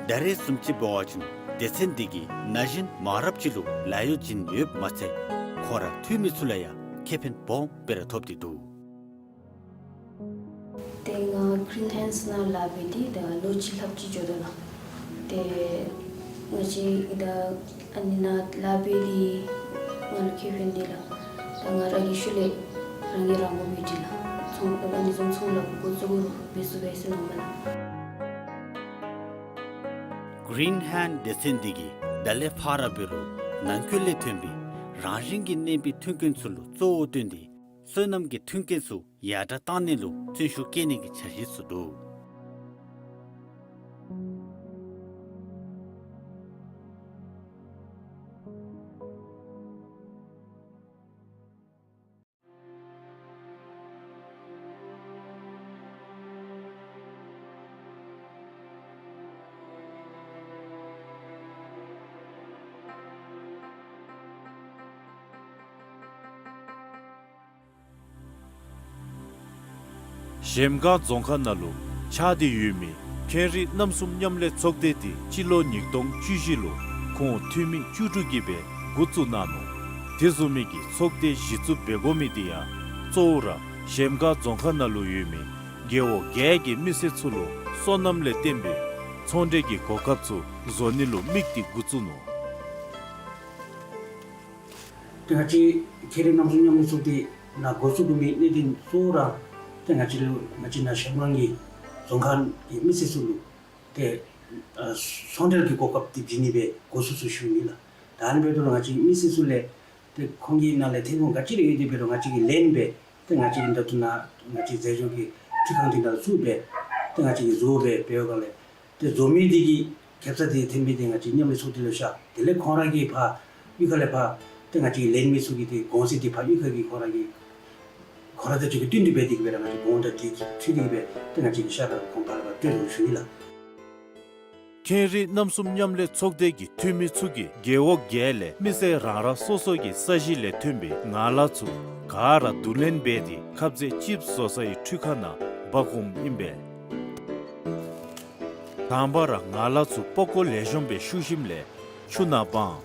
ད་རེས་བཟུམ་ཅིག་འབད་བ་ཅིན་སྡེ་ཚན་འདི་གིས་ན་གཞོན་མང་རབས་ཅིག་ལུ་ལཱ་གཡོག་བྱིན་ཡོདཔ་མ་ཚད་ཁོང་ར་འཐུས་མི་ཚུ་ལུ་ཡང་ཁེ་ཕན་སྦོམ་སྦེ་ར་ཐོབ་སྟེ་འདུག། ཏེ་ང་གིརིན་ཧེནཌསི་ནང་ལཱ་འབད་དེ་ད་ལོ་གཅིག་ལྷགཔ་ཅིག་འགྱོ་དོ་ལགས། ཏེ་ང་བཅས་ད་ཨ་ནི་ནང་ལཱ་འབད་དེ་ང་ལུ་ཁེ་ཕན་འདི་ལགས། ད་ང་ར་གིས་ཤུལ་ལས་རང་གིས་རང་མགོ་འབད་དེ་ལགས། ཚོང་ཨ་ནི་བཟུམ་ཚོང་ལཱ་འགོ་བཙུགས་འབད་ཚུགས་པས་ཟེར་མནོཝ་མས་ལགས། གིརིན་ཧེནཌསི་སྡེ་ཚན་འདི་གིས་ད་ལས་ཕར་འབད་རུང་ནང་འཁོད་ལས་ཐོན་པའི་རང་བཞིན་གྱིས་བསྣན་པའི་མཐུན་རྐྱེན་ཚུ་ལུ་གཙོ་བོ་བཏོན་ཏེ་སོ་ནམ་གྱི་མཐུན་རྐྱེན་ཚུ་ཡར་དྲག་བཏང་ནི་ལུ་བརྩོན་ཤུགས་བསྐྱེད་ནི་གི་འཆར་གཞི་ཚུ་འདུག། གཞལམ་སྒང་རྫོང་ཁག་ནང་ལུ་ཆགས་ཏེ་ཡོད་མི་ཁེངས་རིགས་རྣམ་གསུམ་མཉམ་ལས་ཚོགས་སྡེ་འདི་སྤྱི་ལོ་ཉིས་སྟོང་བཅུ་བཞི་ལུ་ཁོང་འཐུས་མི་བཅུ་དྲུག་གིས་སྦེ་འགོ་བཙུགས་གནང་ནུག། དེ་བཟུམ་མའི་གི་ཚོགས་སྡེ་གཞི་བཙུགས་འབད་དགོ་མི་འདི་ཡང་གཙོ་བོ་ར་གཞལམ་སྒང་རྫོང་ཁག་ནང་ལུ་ཡོད་མི་རྒེད་འོག་བརྒྱད་ཀྱི་མི་སེར་ཚུ་ལུ་སོ་ནམ་ལས་བརྟེན་པའི་ཚོང་འབྲེལ་གྱི་གོ་སྐབས་ཚུ་བཟོ་ནི་ལུ་དམིགས་ཏེ་འགོ་བཙུགས་ནུག། ཏེ་ང་བཅས་ཁེངས་རིགས་རྣམ་གསུམ་མཉམ་ལས་ཚོགས་སྡེ་ནང་འགོ་བཙུགས་དགོ་མི་གནད་དོན་གཙོ་བོ་ར་ཏེ་ང་བཅས་ལུ་ང་བཅས་ནཱ་གཞལམ་སྒང་གི་རྫོང་ཁག་གི་མི་སེར་ཚུ་ལུ་ཏེ་ཨ་ཚོང་འབྲེལ་གྱི་གོ་སྐབས་འདི་བྱིན་ནི་སྦེ་འགོ་བཙུགས་ཚུགས་ཞུ་ནི་ལགས། ད་ཨ་ནི་འབདཝ་ད་ལུ་ང་བཅས་མི་སེར་ཚུ་ལས་ཏེ་ཁོང་གི་ནང་ལས་ཐོན་ཁུངས་ག་ཅི་ར་ཡོད་དེ་འབད་རུང་ང་བཅས་ཀྱིས་ལེན་སྦེ་ཏེ་ང་བཅས་ཀྱི་ད་ལྟོ་ནཱ་ང་བཅས་རྫས་སྦྱོར་གྱི་འཕྲུལ་ཁང་འདི་ནང་བཙུགས་སྦེ་ཏེ་ང་བཅས་ཀྱིས་བཟོ་སྦེ་འབད་བའི་སྒང་ལས་ཏེ་བཟོ་མི་འདི་གི་ཁེབ་ས་འདི་ཐོན་མི་འདི་ང་བཅས་མཉམ་ལས་ཚོགས་སྡེ་ལུ་བཞག། དེ་ལས་ཁོང་ར་གིས་ཕར་གཡུས་ཁ་ལས་ཕར་ཏེ་ང་བཅས་ཀྱིས་ལེན་མི་ཚུ་གི་ཏེ་གོང་ཚད་འདི་ཕར་གཡུས་ཁ་གི་ཁོང་ར་གི་ཁོང་ར་དང་གཅིག་ཁར་བསྟུན་ཏེ་འབད་དེ་གི་སྦེ་ར་ང་བཅས་གོང་དང་འདི་འཁྲིལ་ཏེ་གི་སྦེ་ཏེ་ང་བཅས་ཀྱིས་ཤ་སྟག་གོང་ཕར་ལས་ཕར་སྤྲོད་དོ་ཞུ་ནི་ལགས། ཁེངས་རིགས་རྣམ་གསུམ་མཉམ་ལས་ཚོགས་སྡེ་གི་འཐུས་མི་ཚུ་གིས་རྒེད་འོག་བརྒྱད་ལས་མི་སེར་རང་རང་སོ་སོ་གི་ས་གཞི་ལས་ཐོན་པའི་ངང་ལག་ཚུ་ག་ར་བསྡུ་ལེན་འབད་དེ་ཁབ་ཟས་ཅིབསི་བཟོ་སའི་འཕྲུལ་ཁང་ནང་འབག་འོངམ་ཨིན་པས། དང་པ་ར་ངང་ལག་ཚུ་པགས་ཀོ་ལེགས་ཤོམ་སྦེ་བཤུ་ཞིནམ་ལས་ཆུ་ནང་སྦང་།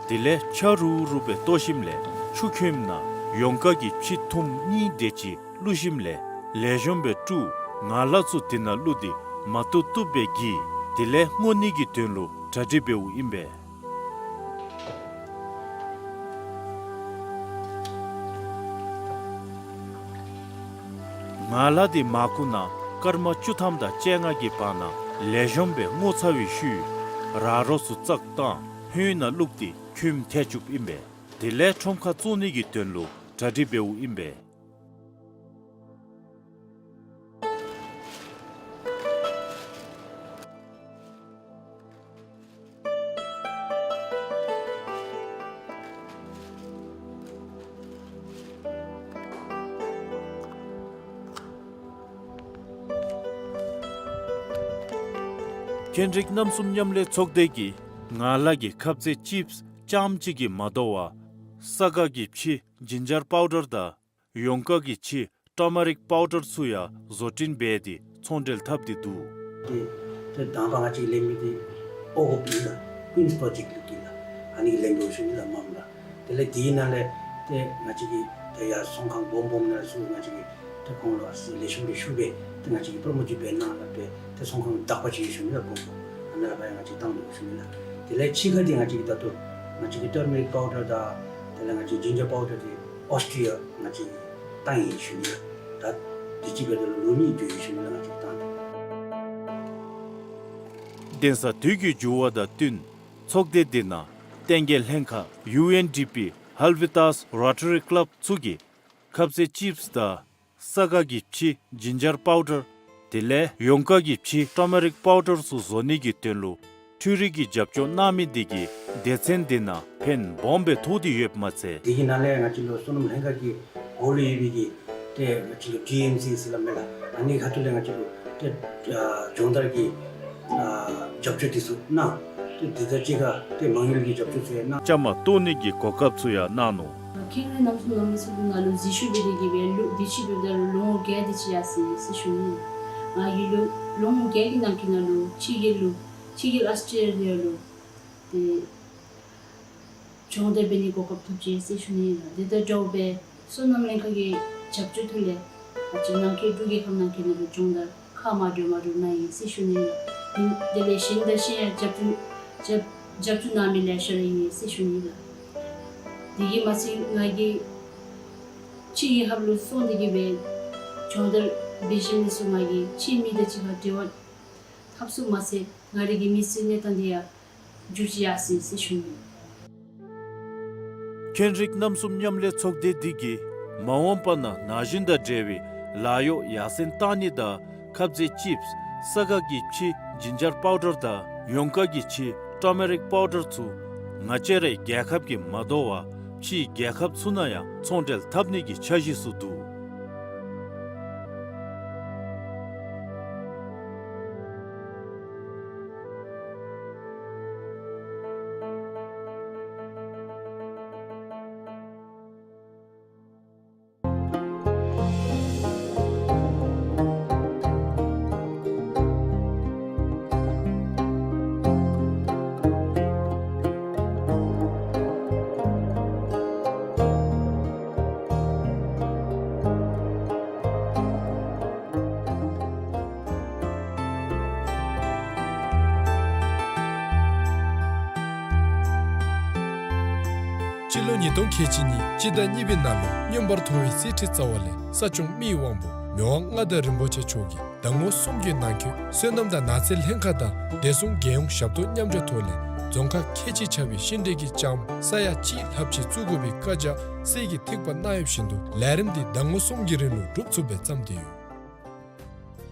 དེ་ལས་ཆ་རུག་རུག་སྦེ་བཏོག་ཞིནམ་ལས་ ཆུ་ཁྱོནམ་ནང་ཡོངས་དཀར་གྱི་ཕྱེ་ཐུམ་གཉིས་དེ་ཅིག་བླུགས་ཞིནམ་ལས་ལེགས་ཤོམ་སྦེ་བཀྲུ། ངར་ལཱ་ཚུ་དེ་ནང་བླུགས་ཏེ་མ་བཏུབ་བཏུབ་སྦེ་གྱིས། དེ་ལས་བརྔོ་ནི་གི་དོན་ལུ་གྲ་སྒྲིག་འབདཝ་ཨིན་པས། ངར་ལཱ་དེ་མར་ཁུ་ནང་སྐར་མ་བཅུ་ཐམ་དང་བཅོ་ལྔ་གི་བར་ན་ལེགས་ཤོམ་སྦེ་བརྔོ་ཚར་བའི་ཤུལ་ར་རོ་ཚུ་བཙག་བཏང་ཕོན་ནང་བླུགས་ཏེ་ཁྱོནམ་ཐལ་བཅུགཔ་ཨིན་པས། དེ་ལས་ཁྲོམ་ཁ་བཙོང་ནི་གི་དོན་ལུ་གྲ་སྒྲིག་འབདཝ་ཨིན་པས། ཁེངས་དྲེགས་རྣམ་གསུམ་མཉམ་ལས་ཚོགས་སྡེ་གིས་ངར་ལཱ་གི་ཁབ་ཟས་ཅིབསི་རྐྱངམ་གཅིག་གིས་མ་དོ་བར་ས་དགའ་གི་ཕྱེ་ཇིན་ཇར་པའུ་ཌར་དང་ཡོངས་དཀར་གྱི་ཕྱེ་ཊར་མ་རིཀ་པའུ་ཌར་ཚུ་ཡང་བཟོ་སྐྲུན་འབད་དེ་ཚོང་འབྲེལ་འཐབ་སྟེ་འདུག། ཏེ་ཏེ་དང་པ་ང་བཅས་ལེན་མི་འདི་ཨོ་ཧོ་པི་ཨིན་ལགས། ཀུན་སི་པྲོ་ཇེཀཊ་ལུ་ཨིན་ལགས། ཨ་ནི་གི་ལེན་འགྱོ་ཞུ་ནི་ལགས་མངམ་ལགས། དེ་ལས་དེའི་ནང་ལས་ཏེ་ང་བཅས་ཀྱིས་ཏེ་ཡར་ཚོང་ཁང་སྦོམ་སྦོམ་ནང་ཚུ་ང་བཅས་ཀྱིས་ཏེ་ཁོང་ལུ་ཨ་ཙི་ལེགས་ཤོམ་སྦེ་ཞུ་སྦེ་ཏེ་ང་བཅས་ཀྱིས་པྲོ་མོཊ་ཅིག་འབད་གནང་ལགས། ཏེ་ཏེ་ཚོང་ཁང་དག་པ་ཅིག་ཨིན་ཞུ་ནི་ལགས། སྦོམ་སྦོམ་ཨ་ནཱ་ལས་ཕར་ཡང་ང་བཅས་བཏང་འགྱོ་ཞུ་ནི་ལགས། དེ་ལས་ཕྱེ་ཁ་འདི་ང་བཅས་ཀྱིས་ད་ལྟོ་ང་བཅས་ཀྱིས་ཊར་མ་རིཀ་པའུ་ཌར་དང་དེ་ལས་ང་བཅས་ཇིན་ཇར་པའུ་ཌར་འདི་ཨོསི་ཊི་ཡ་ང་བཅས་ཀྱིས་བཏང་ཡི་ཞུ་ནི་ལགས། ད་དུས་ཅི་འབདཝ་ད་ལུ་ལོ་གཉིས་འགྱོ་ཡི་ཞུ་ནི་ལགས། ང་བཅས་བཏང་སྟེ། གདན་ས་དུས་ཀྱི་འགྱུར་བ་དང་བསྟུན་ཚོགས་སྡེ་འདི་ནང་བསྟན་རྒྱས་ལྷན་ཁག་ཡུ་ཨེན་ཌི་པི་ཧལ་བི་ཏཱས་རོ་ཊ་རི་ཀ་ལབ་ཚུ་གིས་ཁབ་ཟས་ཅིབསི་དང་ས་དགའ་གི་ཕྱེ་ཇིན་ཇར་པའུ་ཌར་དེ་ལས་ཡོངས་དཀར་གྱི་ཕྱེ་ཊར་མ་རིཀ་པའུ་ཌར་ཚུ་བཟོ་ནི་གི་དོན་ལུ་འཕྲུལ་རིག་གི་རྒྱབ་སྐྱོར་གནང་མི་འདི་གིས་སྡེ་ཚན་འདི་ནང་ཕན་སྦོམ་སྦེ་ཐོགས་ཏེ་ཡོདཔ་མ་ཚད། དེ་གི་ནང་ལས་ང་བཅས་ལུ་སོ་ནམ་ལྷན་ཁག་གི་འོག་ལུ་ཡོད་པའི་གི་ཏེ་ང་བཅས་ལུ་ཌི་ཨེམ་སི་ཟེར་སླབ་མས་ལགས། ཨ་ནི་ཁ་ཐུག་ལས་ང་བཅས་ལུ་ཏེ་ཨ་སྦྱོང་བརྡར་གྱི་ཨ་རྒྱབ་སྐྱོར་འདི་ཚུ་གནང་། ཏེ་དེ་དང་གཅིག་ཁར་ཏེ་མ་དངུལ་གྱི་རྒྱབ་སྐྱོར་ཚུ་ཡང་གནང་། བཅའ་མར་གཏོགས་ནི་གི་གོ་སྐབས་ཚུ་ཡང་གནང་ནུག། ཁེངས་དྲེགས་རྣམ་གསུམ་མཉམ་ལས་ཚོགས་སྡེ་ནང་ལུ་འཛུལ་ཞུགས་འབད་དེ་གིས་སྦེ་ལོ་དུས་ཅི་འབདཝ་ད་ལུ་ལོ་ངོ་བརྒྱད་དེ་ཅིག་ཡར་སོ་ཡི་ཟེར་ཞུ་ནི། ང་གིས་ལོ་ལོ་ངོ་བརྒྱད་ཀྱི་ནང་འཁོད་ནང་ལུ་ཕྱི་རྒྱལ་ལུ་ཕྱི་རྒྱལ་ཨོསི་ཊེ་ལི་ཡ་ལུ་ཏེ་སྦྱོང་བརྡར་འབད་ནི་གོ་སྐབས་ཐོབ་ཅི་ཟེར་ཞུ་ནི་ལགས། དེ་དང་འདྲཝ་སྦེ་སོ་ནམ་ལྷན་ཁག་གི་རྒྱབ་སྐྱོར་ཐོག་ལས་ང་བཅས་ནང་འཁོད་འབྲུག་རྒྱལ་ཁབ་ནང་འཁོད་ནང་ལུ་སྦྱོང་བརྡར་ཁ་མ་འདྲཝ་མ་འདྲཝ་གནང་ཡི་ཟེར་ཞུ་ནི་ལགས། དེ་ལས་གཞན་དང་གཞན་ཡང་རྒྱབ་སྐྱོར་རྒྱབ་རྒྱབ་སྐྱོར་གནང་མི་ལེ་ཤ་ར་ཡོད་ཟེར་ཞུ་ནི་ལགས། དེ་གིས་མ་ཚད་ང་གིས་ཕྱི་རྒྱལ་ཁབ་ལུ་སོང་སྟེ་གིས་སྦེ་སྦྱོང་བརྡར་འབད་ཞིནམ་ལས་ཚུར་ང་གིས་ཕྱི་མི་དང་གཅིག་ཁར་འབྲེལ་བ་འཐབ་ཚུགསཔ་མ་ཚད་ང་རའི་གི་མི་ཚེའི་གནས་སྟངས་འདི་ཡང་འགྱུར་ཅི་ཡར་སོ་ཡི་ཟེར་ཞུ་ནི། ཁེངས་དྲེགས་རྣམ་གསུམ་མཉམ་ལས་ཚོགས་སྡེ་འདི་གིས་མ་འོངས་པ་ནང་ན་གཞོན་དང་འབྲེལ་བའི་ལཱ་གཡོག་ཡར་སེང་གཏང་ནི་དང་ཁབ་ཟས་ཅིབསི་ས་དགའ་གི་ཕྱེ་ཇིན་ཇར་པའུ་ཌར་དང་ཡོངས་དཀར་གྱི་ཕྱེ་ཊར་མ་རིཀ་པའུ་ཌར་ཚུ་ང་བཅས་རའི་རྒྱལ་ཁབ་ཀྱིས་མ་དོ་བར་ཕྱིའི་རྒྱལ་ཁབ་ཚུ་ནང་ཡང་ཚོང་འབྲེལ་འཐབ་ནི་གི་འཆར་གཞི་ཚུ་འདུག། སྤྱི་ལོ་ཉིས་སྟོང་ཁལ་གཅིག་གཉིས་སྤྱི་ཟླ་གཉིས་པའི་ནང་ལུ་མངོན་པར་མཐོ་བའི་གསེར་ཁྲི་རྩ་བ་ལས་ས་སྐྱོང་མི་ཡི་དབང་པོ་མི་དབང་མངའ་བདག་རིན་པོ་ཆེ་མཆོག་གིས་ཟླ་ངོ་གསུམ་གྱི་ནང་འཁོད་སོ་ནམ་དང་ནགས་ཚལ་ལྷན་ཁག་དང་བདེ་སྲུང་རྒྱལ་ཡོངས་ཞབས་ཏོག་མཉམ་འབྲེལ་ཐོག་ལས་རྫོང་ཁག་ཁལ་གཅིག་ཆགས་པའི་ཤིང་འབྲས་ཀྱི་ལྕངམ་ས་ཡ་གཅིག་ལྷགཔ་ཅིག་བཙུགས་དགོ་པའི་བཀའ་རྒྱ་གསེར་གྱི་ཐིགས་པ་གནང་ཡོདཔ་བཞིན་དུ་ལས་རིམ་འདི་ཟླ་ངོ་གསུམ་གྱི་རིང་ལུ་འགྲུབ་ཚུགསཔ་སྦེ་བརྩམས་ཏེ་ཡོད།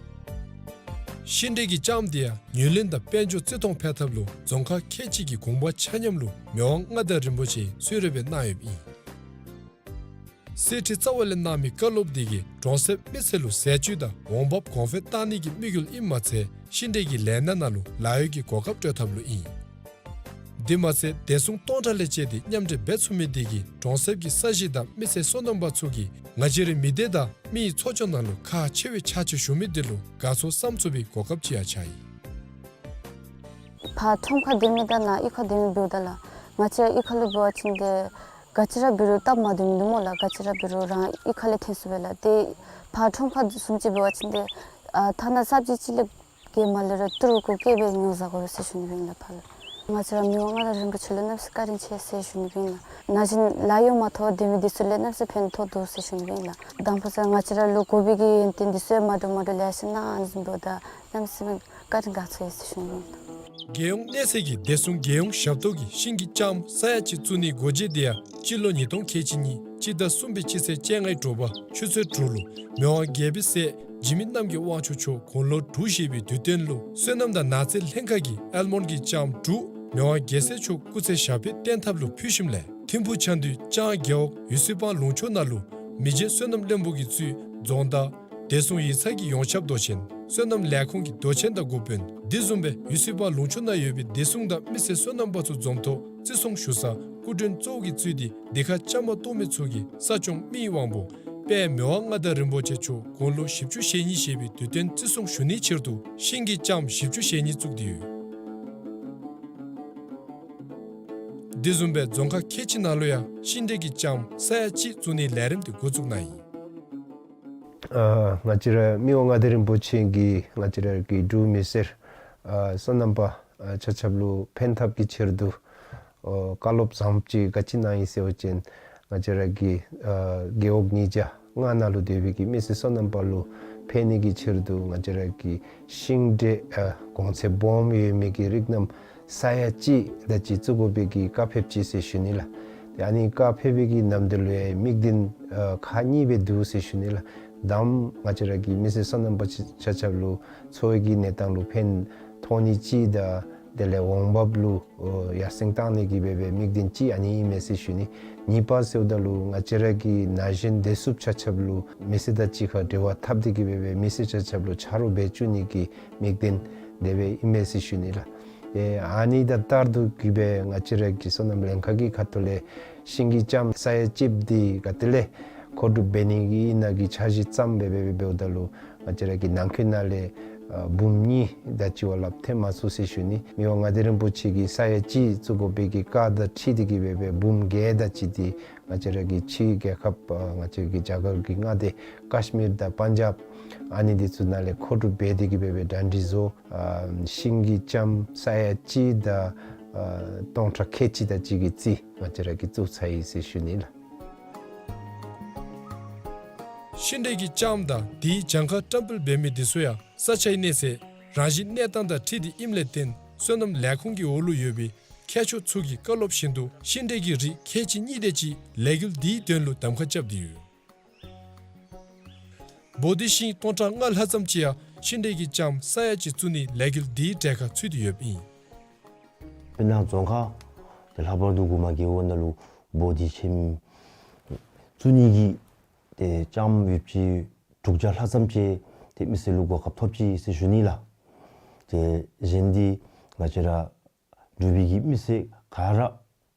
ཤིང་འབྲས་ཀྱི་ལྕངམ་འདི་ཡང་ངོས་ལེན་དང་དཔལ་འབྱོར་བརྩི་མཐོང་འཕེལ་ཐབས་ལུ་རྫོང་ཁག་ཁལ་གཅིག་གི་དགོངས་པ་ཆ་མཉམ་ལུ་མི་དབང་མངའ་བདག་རིན་པོ་ཆེ་གསོལ་རས་སྦེ་གནང་ཡོདཔ་ཨིན། གསེར་ཁྲི་རྩ་བ་ལས་གནང་མི་བཀའ་སློབ་འདི་གིས་གྲོང་གསེབ་མི་སེར་ལུ་ཟས་བཅུད་དང་འོང་འབབ་གོང་འཕེལ་གཏང་ནི་གི་དམིགས་ཡུལ་ཨིནམ་མ་ཚད་ཤིང་འབྲས་ཀྱི་ལས་སྣ་ནང་ལུ་ལཱ་གཡོག་གི་གོ་སྐབས་སྤྲོད་ཐབས་ལུ་ཨིན། དེ་མ་ཚད་བདེ་སྲུང་སྟོང་ཕྲག་ལས་བཅད་དེ་མཉམ་འབྲེལ་འབད་ཚུགས་མི་འདི་གིས་གྲོང་གསེབ་ཀྱི་ས་གཞི་དང་མི་སེར་སོ་ནམ་པ་ཚུ་གིས་ང་བཅས་རའི་མི་སྡེ་དང་མི་ཡི་འཚོ་སྐྱོང་ནང་ལུ་ཁག་ཆེ་བའི་ཕྱག་ཕྱིད་ཞུ་མི་འདི་ལུ་དགའ་ཚོར་བསམ་ཚུགས་པའི་གོ་སྐབས་ཅིག་ཡང་ཆགས་ཡི། ཕར་ཁྲོམ་ཁར་སྡོད་མི་དང་ནཱ་གཡུས་ཁར་སྡོད་མི་འབདཝ་ད་ལགས། ང་བཅས་གཡུས་ཁ་ལུ་འབད་བ་ཅིན་ཏེ་ ག་ཅི་ར་འབད་རུང་སྟབས་མ་བདེཝ་མིན་འདུག་སྨོ་ལགས། ག་ཅི་ར་འབད་རུང་རང་གཡུས་ཁ་ལས་འཐོན་ཚུགས་པས་ལགས། ཏེ་ཕར་ཁྲོམ་ཁ་བཟུམ་ཅིག་འབད་བ་ཅིན་ཏེ་ཨ་ཐ་ན་སབ་ཇི་ཅིག་ལས་བརྒལ་མ་ལེན་རུང་ཏི་རུ་གུ་བཀལ་སྦེ་ཉོ་བཟའ་དགོ་ཟེར་ཞུ་ནི་ཨིན་ལགས་ཕར་ལུ། ང་བཅས་ར་མི་དབང་མངའ་བདག་རིན་པོ་ཆེ་ལུ་གནམ་མེད་ས་མེད་བཀའ་དྲིན་ཆེ་ཟེར་ཞུ་ནི་ཨིན་ལགས། ན་གཞོན་ལཱ་གཡོག་མ་ཐོབ་སྡོད་མི་འདི་ཚུ་ལུ་གནམ་མེད་ས་མེད་ཕན་ཐོགས་འདུག་ཟེར་ཞུ་ནི་ཨིན་ལགས། དང་ཕུ་ས་ང་བཅས་ར་ལུ་དགོ་པའི་གི་ཡོན་ཏན་འདི་ཚུ་ཡང་མ་འདྲཝ་མ་འདྲཝ་ལེ་ཤ་གནང་། ཨ་ནི་བཟུམ་འབདཝ་ད་གནམ་མེད་ས་མེད་བཀའ་དྲིན་དགའ་ཚོར་ཡོད་ཟེར་ཞུ་ནི་ཨིན་ལགས། རྒྱལ་ཡོངས་གནས་ཚད་ཀྱི་བདེ་སྲུང་རྒྱལ་ཡོངས་ཞབས་ཏོག་གི་ཤིང་གི་ལྕངམ་ས་ཡ་གཅིག་བཙུགས་ནིའི་སྒོ་འབྱེད་དེ་ཡང་སྤྱི་ལོ་ཉིས་སྟོང་ཁལ་གཅིག་གཉིས་སྤྱི་ཟླ་གསུམ་པའི་སྤྱི་ཚེས་བཅོ་ལྔའི་དྲོ་པ་ཆུ་ཚོད་དྲུག་ལུ་མི་དབང་རྒྱལ་པོའི་སྲས་འཇིགས་མེད་རྣམ་རྒྱལ་དབང་ཕྱུག་མཆོག་དགུང་ལོ་དྲུག་བཞེས་པའི་དུས་སྟོན་ལུ་སོ་ནམ་དང་ནགས་ཚལ་ལྷན་ཁག་གིས་ཨལ་མོན་གྱི་ལྕངམ་དྲུག་མི་དབང་རྒྱལ་སྲས་མཆོག་སྐུ་ཚེ་ཞབས་པད་བརྟན་ཐབས་ལུ་ཕུལ་ཞིནམ་ལས་ཐིམ་ཕུག་ཆ་འདུས་ལྕང་རྒེད་འོག་ཡུ་སི་པང་ལུང་ཕྱོགས་ནང་ལུ་མི་རྗེ་སོ་ནམ་བློན་པོ་གིས་གཙོས་རྫོང་བདག་བདེ་སྲུང་ཡིག་ཚང་གི་ཡོངས་ཁྱབ་མདོ་ཆེན་སོ་ནམ་ལས་ཁུངས་ཀྱི་མདོ་ཆེན་དང་འགོ་དཔོན་དེ་བཟུམ་སྦེ་ཡུ་སི་པང་ལུང་ཕྱོགས་ནང་ཡོད་པའི་བདེ་སྲུང་དང་མི་སེར་སོ་ནམ་པ་ཚུ་འཛོམས་ཐོག་བརྩི་སྲུང་ཞུ་ས་སྐུ་མགྲོན་གཙོ་བོ་གིས་གཙོས་ཏེ་འདི་ཁར་བཅའ་མར་གཏོགས་མི་ཚུ་གིས་ས་སྐྱོང་མི་ཡི་དབང་པོ་དཔལ་མི་དབང་མངའ་བདག་རིན་པོ་ཆེ་མཆོག་དགུང་ལོ་བཞི་བཅུ་ཞེ་གཉིས་བཞེས་པའི་དུས་སྟོན་བརྩི་སྲུང་ཞུ་ནིའི་ཕྱིར་དུ་ཤིང་གི་ལྕངམ་བཞི་བཅུ་ཞེ་གཉིས་བཙུགས་ཏེ་ཡོད། དེ་བཟུམ་སྦེ་རྫོང་ཁག་ཁལ་གཅིག་ནང་ལུ་ཡང་ཤིང་འབྲས་ཀྱི་ལྕངམ་ས་ཡ་གཅིག་བཙུགས་ནིའི་ལས་རིམ་དེ་འགོ་བཙུགས་གནང་ཡི། ཨ་ང་བཅས་ར་མི་དབང་མངའ་བདག་རིན་པོ་ཆེ་གིས་ང་བཅས་ར་གི་འབྲུག་མི་སེར་ཨ་སོ་ནམ་པ་ཨ་ཆ་ཁྱབ་ལུ་ཕན་ཐབས་ཀྱི་ཕྱིར་དུ་ཨོ་བཀའ་སློབ་བཟང་པོ་ཅིག་ག་ཅི་གནང་ཡི་ཟེར་བ་ཅིན་ང་བཅས་ར་གི་ཨ་རྒེད་འོག་ཉིས་བརྒྱ་ལྔ་ནང་ལུ་སྡོད་པའི་གི་མི་སེར་སོ་ནམ་པ་ལུ་ཕན་ནི་གི་ཕྱིར་དུ་ང་བཅས་ར་གི་ཤིང་འབྲས་ཨ་གོང་ཚད་སྦོམ་ཡོད་མི་གི་རིགས་རྣམས་ས་ཡ་གཅིག་དེ་ཅིག་བཙུགས་དགོ་པའི་གི་བཀའ་ཕེབས་ཅི་ཟེར་ཞུ་ནི་ལགས། ཏེ་ཨ་ནི་བཀའ་ཕེབས་པའི་གི་ནམ་དུས་ལུ་ཡང་དམིགས་འདུན་ཨ་ཁག་གཉིས་སྦེ་འདུག་ཟེར་ཞུ་ནི་ལགས། དང་པ་ང་བཅས་ར་གི་མི་སེར་སོ་ནམ་པ་ཆ་ཆ་ཁྱབ་ལུ་འཚོ་བའི་གི་གནས་སྟངས་ལུ་ཕན་ཐོགས་ནི་ཅིག་དང་དེ་ལས་འོང་འབབ་ལུ་ཨོ་ཡར་སེང་བཏང་ནི་གི་སྦེ་སྦེ་དམིགས་འདུན་ཅིག་ཨ་ནི་ཨིན་མས་ཟེར་ཞུ་ནི། གཉིས་པ་ཟེརཝ་ད་ལུ་ང་བཅས་ར་གི་ན་གཞོན་བདེ་སྲུངཔ་ཆ་ཁྱབ་ལུ་མི་སེར་དང་གཅིག་ཁར་འབྲེལ་བ་འཐབ་སྟེ་གི་སྦེ་སྦེ་མི་སེར་ཆ་ཁྱབ་ལུ་ཆ་རོགས་འབད་བཅུག་ནི་གི་དམིགས་འདུན་དེ་སྦེ་ཨིན་མས་ཟེར་ཞུ་ནི་ལགས། ཨེ་ཨ་ནི་དང་ལྟར་དུ་གི་སྦེ་ང་བཅས་ར་གི་སོ་ནམ་ལྷན་ཁག་གི་ཁ་ཐུག་ལས་ཤིང་གི་ལྕངམ་ས་ཡ་གཅིག་འདི་ག་ཏེ་ལས་མཁོ་སྒྲུབ་འབད་ནི་གི་ཨིན་ན་གི་འཆར་གཞི་བརྩམས་སྦེ་སྦེ་སྦེ་འབདཝ་ད་ལུ་ང་བཅས་ར་གི་ནང་འཁོད་ནང་ལས་ཨ་འབུམ་གཉིས་དེ་ཅིག་བ་ལྷགཔ་ཐོན་མ་ཚུགས་ཟེར་ཞུ་ནི། མི་དབང་མངའ་བདག་རིན་པོ་ཆེ་གིས་ས་ཡ་གཅིག་བཙུགས་དགོ་པའི་གི་བཀའ་དང་འཁྲིལ་ཏེ་གི་སྦེ་སྦེ་འབུམ་བརྒྱད་དེ་ཅིག་འདི་ང་བཅས་ར་གི་ཕྱི་རྒྱལ་ཁབ་ཨ་ང་བཅས་ཀྱི་རྒྱ་གར་གྱི་མངའ་སྡེ་ཀཱཤ་མིར་དང་པན་ཇབ་ཨ་ནི་འདི་ཚུ་ནང་ལས་མཁོ་སྒྲུབ་འབད་དེ་གི་སྦེ་སྦེ་གྲ་སྒྲིག་བཟོ། ཨ་ཤིང་གི་ལྕངམ་ས་ཡ་གཅིག་དང་ཨ་སྟོང་ཕྲག་ཁལ་གཅིག་དེ་ཅིག་གི་རྩིས་ང་བཅས་ར་གིས་བཙུགས་ཚར་ཡི་ཟེར་ཞུ་ནི་ལགས། ཤིང་འབྲས་ཀྱི་ལྕངམ་དང་དེའི་གྱངས་ཁ་བཀྲམ་སྤེལ་འབད་མི་འདི་ཚུ་ཡང་ས་ཆའི་གནས་ཚད་རང་བཞིན་གནས་སྟངས་དང་འཁྲིལ་ཏེ་ཨིནམ་ལས་བརྟེན་སོ་ནམ་ལས་ཁུངས་ཀྱི་འོག་ལུ་ཡོད་པའི་མཁས་མཆོག་ཚུ་གི་བཀའ་སློབ་བཞིན་དུ་ཤིང་འབྲས་ཀྱི་རིགས་ཁལ་གཅིག་གཉིས་དེ་ཅིག་ལས་འགུལ་འདིའི་དོན་ལུ་གདམ་ཁ་རྐྱབ་སྟེ་ཡོད། བོ་དྷི་ཤིང་སྟོང་ཕྲག་ལྔ་ལྷག་ཙམ་ཅིག་ཡང་ཤིང་འབྲས་ཀྱི་ལྕངམ་ས་ཡ་གཅིག་བཙུགས་ནིའི་ལས་འགུལ་འདིའི་གྲལ་ཁར་ཚུད་དེ་ཡོདཔ་ཨིན། སྤུ་ན་རྫོང་ཁག་ཏེ་ལྷག་པར་དུ་གུ་མ་རྒེད་འོག་ནང་ལུ་བོ་དྷི་ཆེམ་བཙུགས་ནི་གི་ཏེ་ལྕངམ་ཡོདཔ་ཅིག་དྲུག་བརྒྱ་ལྷག་ཙམ་ཅིག་ཏེ་མི་སེར་ལུ་གོ་སྐབས་ཐོབ་ཅི་ཟེར་ཞུ་ནི་ལགས། ཏེ་གཞན་འདི་ང་བཅས་ར་འབྲུག་པའི་གི་མི་སེར་ག་ར་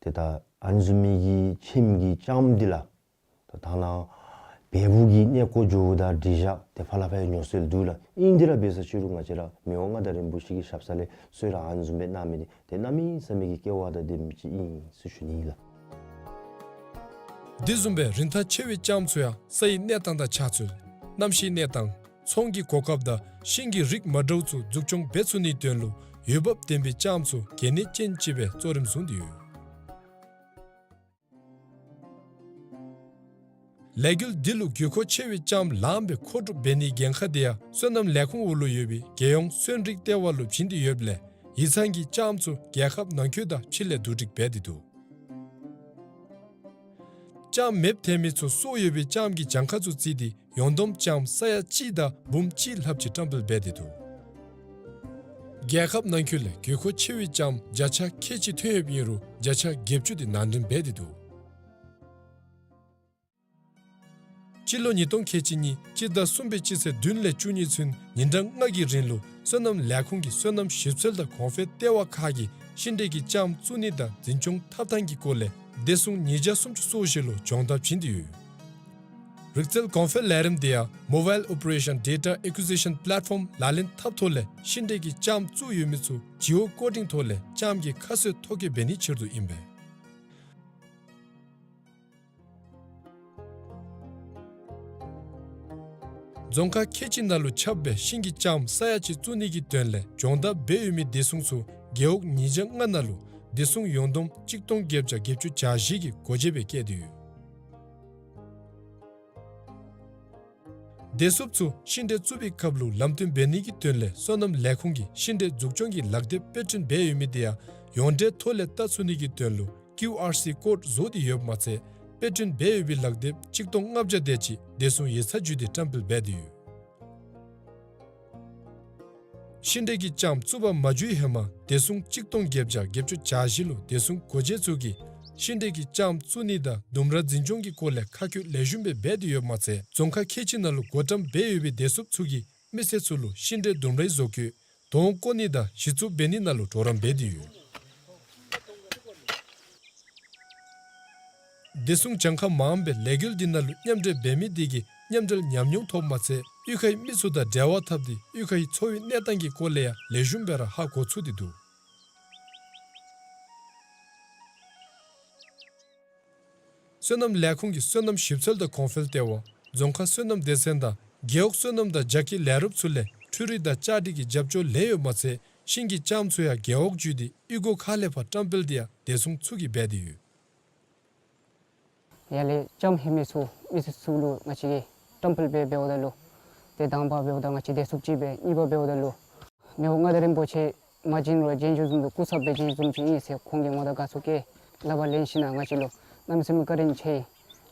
ཏེ་ད་ཨ་ནི་བཟུམ་མའི་གི་ཆེམ་གྱི་ལྕངམ་འདི་ལགས། ད་ད་ནཱ་བལ་པོ་གི་གནས་སྐོར་འགྱོཝ་ད་འགྲིག་བཞག་ཏེ་ཕར་ལས་ཕར་ཡང་ཉོ་སྲོལ་འདུག་ལགས། ཨིན་དེ་ར་འབད་ས་ཅིག་རུང་ང་བཅས་ར་མི་དབང་མངའ་བདག་རིན་པོ་ཆེ་གི་ཞབས་ས་ལས་གསོལ་རས་ཨ་ནི་བཟུམ་སྦེ་གནང་མི་འདི་ཏེ་གནམ་མེད་ས་མེད་ཀྱི་སྐལ་བ་དང་ལྡན་མི་ཅིག་ཨིན་ཟེར་ཞུ་ནི་ཨིན་ལགས། དེ་བཟུམ་སྦེ་རིན་ཐང་ཆེ་བའི་ལྕངམ་ཚུ་ཡང་ས་ཡི་གནས་སྟངས་དང་ཆགས་ཚུལ་གནམ་གཤིས་གནས་སྟངས་ཚོང་གི་གོ་སྐབས་དང་ཤིང་གི་རིགས་མ་འདྲཝ་ཚུ་འཛུགས་སྐྱོང་འབད་ཚུགས་ནིའི་དོན་ལུ་འོས་འབབ་ལྡན་པའི་ལྕངམ་ཚུ་གལ་གནད་ཅན་ཅིག་སྦེ་གཙོ་རིམ་བཟུང་སྟེ་ཡོད། ལས་འགུལ་འདི་ལུ་དགོས་མཁོ་ཆེ་བའི་ལྕངམ་ལངམ་སྦེ་མཁོ་སྒྲུབ་འབད་ནིའི་འགན་ཁག་དེ་ཡང་སོ་ནམ་ལས་ཁུངས་འོག་ལུ་ཡོད་པའི་རྒྱལ་ཡོངས་སོན་རིགས་ལྟེ་བ་ལུ་བྱིན་ཏེ་ཡོདཔ་ལས་ཡིག་ཚང་གིས་ལྕངམ་ཚུ་རྒྱལ་ཁབ་ནང་འཁོད་དང་ཕྱི་ལས་བསྡུ་སྒྲིག་འབད་དེ་འདུག། ལྕངམ་མེདཔ་ཐལ་མི་ཚུ་སྲོག་ཡོད་པའི་ལྕངམ་གྱི་གྱངས་ཁ་ཚུ་བརྩིས་ཏེ་ཡོངས་བསྡོམས་ལྕངམ་ས་ཡ་གཅིག་དང་འབུམ་གཅིག་ལྷགཔ་ཅིག་བཀྲམ་སྤེལ་འབད་དེ་འདུག། རྒྱལ་ཁབ་ནང་འཁོད་ལས་དགོས་མཁོ་ཆེ་བའི་ལྕངམ་བརྒྱ་ཆ་ཁལ་གཅིག་ཐོན་ཡོདཔ་ཨིན་རུང་བརྒྱ་ཆ་བརྒྱད་ཅུ་དེ་ནང་འདྲེན་འབད་དེ་འདུག། སྤྱི་ལོ་ཉིས་སྟོང་ཁལ་གཅིག་གཉིས་སྤྱི་ཟླ་གསུམ་པའི་སྤྱི་ཚེས་བདུན་ལས་བཅུ་གཉིས་ཚུན་ཉིན་གྲངས་ལྔ་གི་རིང་ལུ་སོ་ནམ་ལས་ཁུངས་ཀྱིས་སོ་ནམ་ཞིབ་འཚོལ་དང་གོང་འཕེལ་ལྟེ་བ་ཁག་གིས་ཤིང་འབྲས་ཀྱི་ལྕངམ་བཙུགས་ནི་དང་འཛིན་སྐྱོང་ཐབས་ཐང་གི་སྐོར་ལས་བདེ་སྲུང་ཉིས་བརྒྱ་སུམ་ཅུ་སོ་བཞི་ལུ་སྦྱོང་བརྡར་བྱིན་ཏེ་ཡོད། རིག་རྩལ་གོང་འཕེལ་ལས་རིམ་དེ་ཡང་Mobile Operation Data Acquisition Platform ལག་ལེན་འཐབ་ཐོག་ལས་ཤིང་འབྲས་ཀྱི་ལྕངམ་བཙུགས་ཡོད་མི་ཚུ་Geocoding ཐོག་ལས་ལྕངམ་གྱི་ཁ་གསལ་ཐོ་བཀོད་འབད་ནིའི་ཕྱིར་དུ་ཨིན་པས། རྫོང་ཁག་ཁལ་གཅིག་ནང་ལུ་ཁྱབ་སྦེ་ཤིང་གི་ལྕངམ་ས་ཡ་གཅིག་བཙུགས་ནི་གི་དོན་ལས་སྦྱོང་བརྡར་འབད་ཡོད་མི་བདེ་སྲུང་ཚུ་རྒེད་འོག་ཉིས་བརྒྱ་ལྔ་ནང་ལུ་བདེ་སྲུང་ཡོངས་བསྡོམས་གཅིག་སྟོང་བརྒྱད་བརྒྱ་བརྒྱད་ཅུ་གྱ་བཞི་གི་སྒོ་འབྱེད་སྦེ་བསྐྱལ་ཏེ་ཡོད། བདེ་སྲུངཔ་ཚུ་ཤིང་འབྲས་བཙུགས་པའི་སྐབས་ལུ་ལམ་སྟོན་འབད་ནི་གི་དོན་ལས་སོ་ནམ་ལས་ཁུངས་ཀྱིས་ཤིང་འབྲས་འཛུགས་སྐྱོང་གི་ལག་དེབ་དཔེ་སྐྲུན་འབད་ཡོད་མི་དེ་ཡང་ཡོངས་འབྲེལ་ཐོག་ལས་བལྟ་ཚུགས་ནི་གི་དོན་ལུ་ཀིའུ་ཨར་སི་ཀོཌ་བཟོ་སྟེ་ཡོདཔ་མ་ཚད་དཔེ་སྐྲུན་འབད་ཡོད་པའི་ལག་དེབ་གཅིག་སྟོང་ལྔ་བརྒྱ་དེ་ཅིག་བདེ་སྲུང་ཡིག་ཚང་བརྒྱུད་དེ་བཀྲམ་སྤེལ་འབད་དེ་ཡོད། ཤིང་འབྲས་ཀྱི་ལྕངམ་བཙུགས་པར་མ་འཇུག་ཧེ་མ་བདེ་སྲུང་གཅིག་སྟོང་བརྒྱད་བརྒྱ་བརྒྱད་ཅུ་གྱ་བཞི་ལུ་བདེ་སྲུང་སྒོ་འབྱེད་ཚུ་གིས་ཤིང་འབྲས་ཀྱི་ལྕངམ་བཙུགས་ནི་དང་ལྡུམ་ར་འཛིན་སྐྱོང་གི་སྐོར་ལས་ཁ་སྐོང་ལེགས་ཤོམ་སྦེ་འབད་དེ་ཡོདཔ་མ་ཚད་རྫོང་ཁག་ཁལ་གཅིག་ནང་ལུ་བགོ་བཀྲམ་འབད་ཡོད་པའི་བདེ་སྲུངཔ་ཚུ་གིས་མི་སེར་ཚུ་ལུ་ཤིང་འབྲས་ལྡུམ་རའི་བཟོ་བཀོད་དོང་བརྐོ་ནི་དང་གཞི་བཙུགས་འབད་ནི་ནང་ལུ་གྲོགས་རམ་འབད་དེ་ཡོད། བདེ་སྲུང་གྱངས་ཁ་མངམ་སྦེ་ལས་འགུལ་འདི་ནང་ལུ་མཉམ་འབྲེལ་འབད་མི་དེ་གིས་མཉམ་འབྲེལ་ཉམས་མྱོང་ཐོབ་མ་ཚད་གཡུས་ཁའི་མི་ཚུ་དང་འབྲེལ་བ་འཐབ་སྟེ་གཡུས་ཁའི་འཚོ་བའི་གནས་སྟངས་ཀྱི་སྐོར་ལས་ཡང་ལེགས་ཤོམ་སྦེ་ར་ཧ་གོ་ཚུགས་ཏེ་འདུག། སོ་ནམ་ལས་ཁུངས་ཀྱི་སོ་ནམ་ཞིབ་འཚོལ་དང་གོང་འཕེལ་ལྟེ་བ་རྫོང་ཁག་སོ་ནམ་སྡེ་ཚན་དང་རྒེད་འོག་སོ་ནམ་དང་རྒྱ་སྐྱེད་ལས་རོགསཔ་ཚུ་ལས་འཕྲུལ་རིག་དང་ལྕགས་སྒྲིག་གི་རྒྱབ་སྐྱོར་ལེན་ཡོདཔ་མ་ཚད་ཤིང་གི་ལྕངམ་ཚུ་ཡང་རྒེད་འོག་བརྒྱུད་དེ་གཡུས་སྒོ་ཁག་ལས་ཕར་བཀྲམ་སྤེལ་དེ་ཡང་བདེ་སྲུང་ཚུ་གིས་འབད་དེ་ཡོད། ཡར་ལས་ལྕངམ་ཧེ་མའི་ཚུ་མི་སེར་ཚུ་ལུ་ང་བཅས་ཀྱིས་བཀྲམ་སྤེལ་འབད་འབདཝ་ད་ལུ་ཏེ་དང་པ་འབདཝ་ད་ང་བཅས་བདེ་སྲུངཔ་ཅིག་སྦེ་གཉིས་པ་འབདཝ་ད་ལུ་མི་དབང་མངའ་བདག་རིན་པོ་ཆེ་མ་བྱོན་རུང་བྱོན་བྱོནམ་བཟུམ་དུ་སྐུ་ཚབ་སྦེ་བྱོནམ་བཟུམ་ཅིག་ཨིན་ཟེར་ཁོང་གིས་ང་དང་དགའ་ཚོར་བསྐྱེད་སླབ་པ་ལེན་ཞིནམ་ལས་ང་བཅས་ལུ་གནམ་མེད་ས་མེད་བཀའ་དྲིན་ཆེ།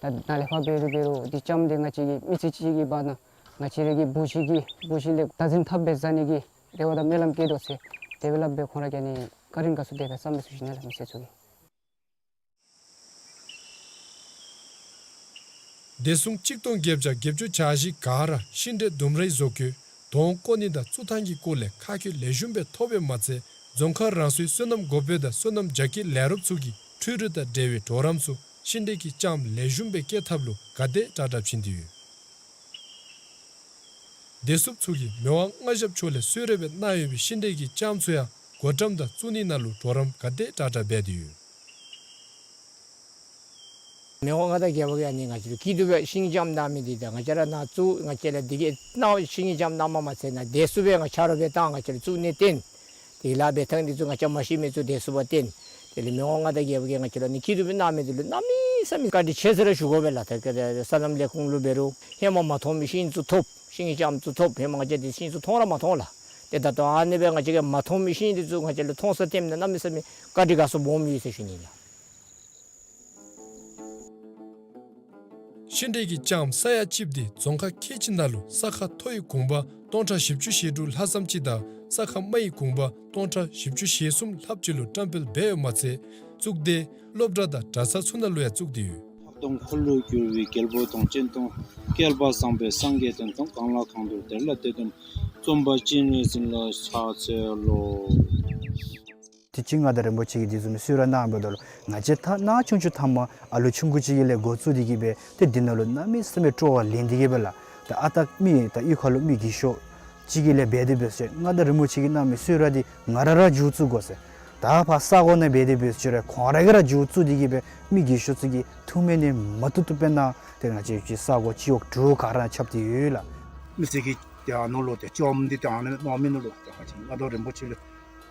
ད་ནཱ་ལས་ཕར་འབད་རུང་འབད་རུང་འདི་ལྕངམ་འདི་ང་བཅས་ཀྱི་མི་ཚེ་གཅིག་གི་བར་ན་ང་བཅས་ར་གི་བུ་གཞི་གི་བུ་གཞི་ལས་བདག་འཛིན་འཐབ་སྦེ་བཟའ་ནི་གི་རེ་བ་དང་སྨོན་ལམ་བསྐྱེད་དོ་ཟེར་དེ་སྦེ་སླབ་སྦེ་ཁོང་ར་གིས་ཨ་ནི་བཀའ་དྲིན་དགའ་ཚོར་དེ་སྦེ་བསམ་སྦེ་ཞུ་ཞུ་ནི་ལགས། མི་སེར་ཚུ་གིས། བདེ་སྲུང་གཅིག་སྟོང་བརྒྱད་བརྒྱ་བརྒྱད་ཅུ་གྱ་བཞི་ག་ར་ཤིང་འབྲས་ལྡུམ་རའི་བཟོ་བཀོད་དོང་བརྐོ་ནི་དང་བཙུགས་ཐངས་ཀྱི་སྐོར་ལས་ཁ་སྐོང་ལེགས་ཤོམ་སྦེ་ཐོབ་པའི་མ་ཚད་རྫོང་ཁག་རང་སོའི་སོ་ནམ་འགོ་དཔོན་དང་སོ་ནམ་རྒྱ་སྐྱེད་ལས་རོགསཔ་ཚུ་གིས་འཕྲུལ་རིག་དང་འབྲེལ་བའི་གྲོགས་རམ་ཚུ་ཤིང་འབྲས་ཀྱི་ལྕངམ་ལེགས་ཤོམ་སྦེ་སྐྱེ་ཐབས་ལུ་ག་དེ་དྲག་དྲག་བྱིན་ཏེ་ཡོད། བདེ་སྲུངཔ་ཚུ་གིས་མི་དབང་མངའ་ཞབས་མཆོག་ལས་གསོལ་རས་སྦེ་གནང་ཡོད་པའི་ཤིང་འབྲས་ཀྱི་ལྕངམ་ཚུ་ཡང་བགོ་བཀྲམ་དང་བཙུགས་ནི་ནང་ལུ་གྲོགས་རམ་ག་དེ་དྲག་དྲག་འབད་དེ་ཡོད། མི་དབང་མངའ་བདག་རྒྱལ་པོ་གིས་ཨ་ནི་ང་བཅས་ལུ་སྐྱིད་སྡུག་སྦེ་ཤིང་ལྕངམ་གནང་མི་འདི་དང་ང་བཅས་ར་ནཱ་བཙུགས་ང་བཅས་ལུ་འདི་གི་གནང་ཤིང་ལྕངམ་གནངམ་མ་ཚད་ནཱ་བདེ་སྲུངཔ་སྦེ་ང་ཆ་རོགས་སྦེ་བཏང་ང་བཅས་ལུ་བཙུགས་ནི་བརྟེན་དེ་ལཱ་འབད་ཐངས་འདི་ཚུ་ང་བཅས་མ་ཤེས་མི་ཚུ་བདེ་སྲུངཔ་བརྟེན་དེ་ལས་མི་དབང་མངའ་བདག་རྒྱལ་པོ་གིས་ང་བཅས་ལུ་ཨ་ནི་སྐྱིད་སྡུག་སྦེ་གནང་མི་འདི་ལུ་གནམ་མེད་ས་མེད་བཀའ་དྲིན་ཆེ་ཟེར་ར་ཞུ་དགོ་པས་ལགས། ད་ག་དེ་སོ་ནམ་ལས་ཁུངས་ལུ་འབད་རུང་ཧེ་མ་མ་མཐོང་མི་ཤིང་ཚུ་ཐོབ། ཤིང་ལྕངམ་ཚུ་ཐོབ། ཧེ་མ་ང་བཅས་འདི་ཤིང་ཚུ་མཐོང་ར་མ་མཐོང་ལགས། ཏེ་ད་ལྟོ་ཨ་ནི་སྦེ་ང་བཅས་ཀྱིས་མ་མཐོང་མི་ཤིང་འདི་ཚུ་ང་བཅས་ལུ་མཐོང་ས་ཐོནམ་ད་གནམ་མེད་ས་མེད་བཀའ་དྲིན་དགའ་ཚོར་སྦོམ་ཡོད་ཟེར་ཞུ་ནི་ལགས། ཤིང་འབྲས་ཀྱི་ལྕངམ་ས་ཡ་གཅིག་འདི་རྫོང་ཁག་ཁལ་གཅིག་ནང་ལུ་ས་ཁ་མཐོ་བའི་གུང་པ་སྟོང་ཕྲག་བཞི་བཅུ་ཞེ་དྲུག་ལྷག་ཙམ་ཅིག་དང་ས་ཁ་དམའ་བའི་གུང་པ་སྟོང་ཕྲག་བཞི་བཅུ་ཞེ་གསུམ་ལྷགཔ་ཅིག་ལུ་བཀྲམ་སྤེལ་འབད་ཡོདཔ་མ་ཚད་བཙུགས་སྡེ་སློབ་གྲྭ་དང་གྲྭ་ཚང་ཚུ་ནང་ལུ་ཡང་བཙུགས་ཏེ་ཡོད། འཁོར་ལོས་སྒྱུར་བའི་རྒྱལ་པོ་དང་། སྤྱན་སྟོང་བསྐལ་པ་བཟང་པོའི་སངས་རྒྱས་དང་། གང་ལ་གང་འདུལ་དེ་ལ་དེ་སྟོན་པ། རྩོམ་པ་སྤྱན་རས་གཟིགས་ལ་ཕྱག་འཚལ་ལོ། དུས་ཅི་མངའ་བདག་རིན་པོ་ཆེ་གིས་འདི་བཟུམ་གསོལ་རས་གནངམ་ད་ལུ་ང་བཅས་ད་ནཱ་ཆུང་ཆུང་ཐ་མ་ཨ་ལུ་ཆུང་ཀུ་ཅིག་གི་ལས་འགོ་བཙུགས་ཏེ་གི་སྦེ་ཏེ་འདི་ནང་ལུ་གནམ་མེད་ས་མེད་སྤྲོ་བ་ལེན་ཏེ་གི་སྦེ་ལགས། ད་ཨ་རྟག་མི་ད་གཡུས་ཁ་ལུ་མི་རྒས་ཤོས་ཅིག་གི་ལས་འབད་དེ་འབད་ཟེར་མངའ་བདག་རིན་པོ་ཆེ་གིས་གནང་མི་གསོལ་རས་འདི་ང་ར་ར་མཇུག་བཙུགས་དགོ་ཟེར། ད་ཕར་ས་གོ་ནང་འབད་དེ་འབད་ཟེར་རུང་ཁོང་ར་གིས་ར་མཇུག་བཙུགས་ཏེ་གི་སྦེ་མི་རྒས་ཤོས་ཚུ་གིས་ཐུགས་སྨོན་ནི་མ་བཏུབ་བཏུབ་སྦེ་གནང་། ཏེ་ང་བཅས་ཀྱི་ས་གོ་སྤྱི་འོག་དྲུག་ག་ར་ཁྱབ་སྟེ་ཡོད་ལགས། མི་སེར་གྱིས་ཏེ་ཨ་ནཱ་ལུ་ཏེ་ལྕངམ་འདི་ཏེ་ཨ་ནཱ་གནང་མི་ནང་ལུ་ཏེ་ང་བཅས་མངའ་བདག་རིན་པོ་ཆེ་ལུ་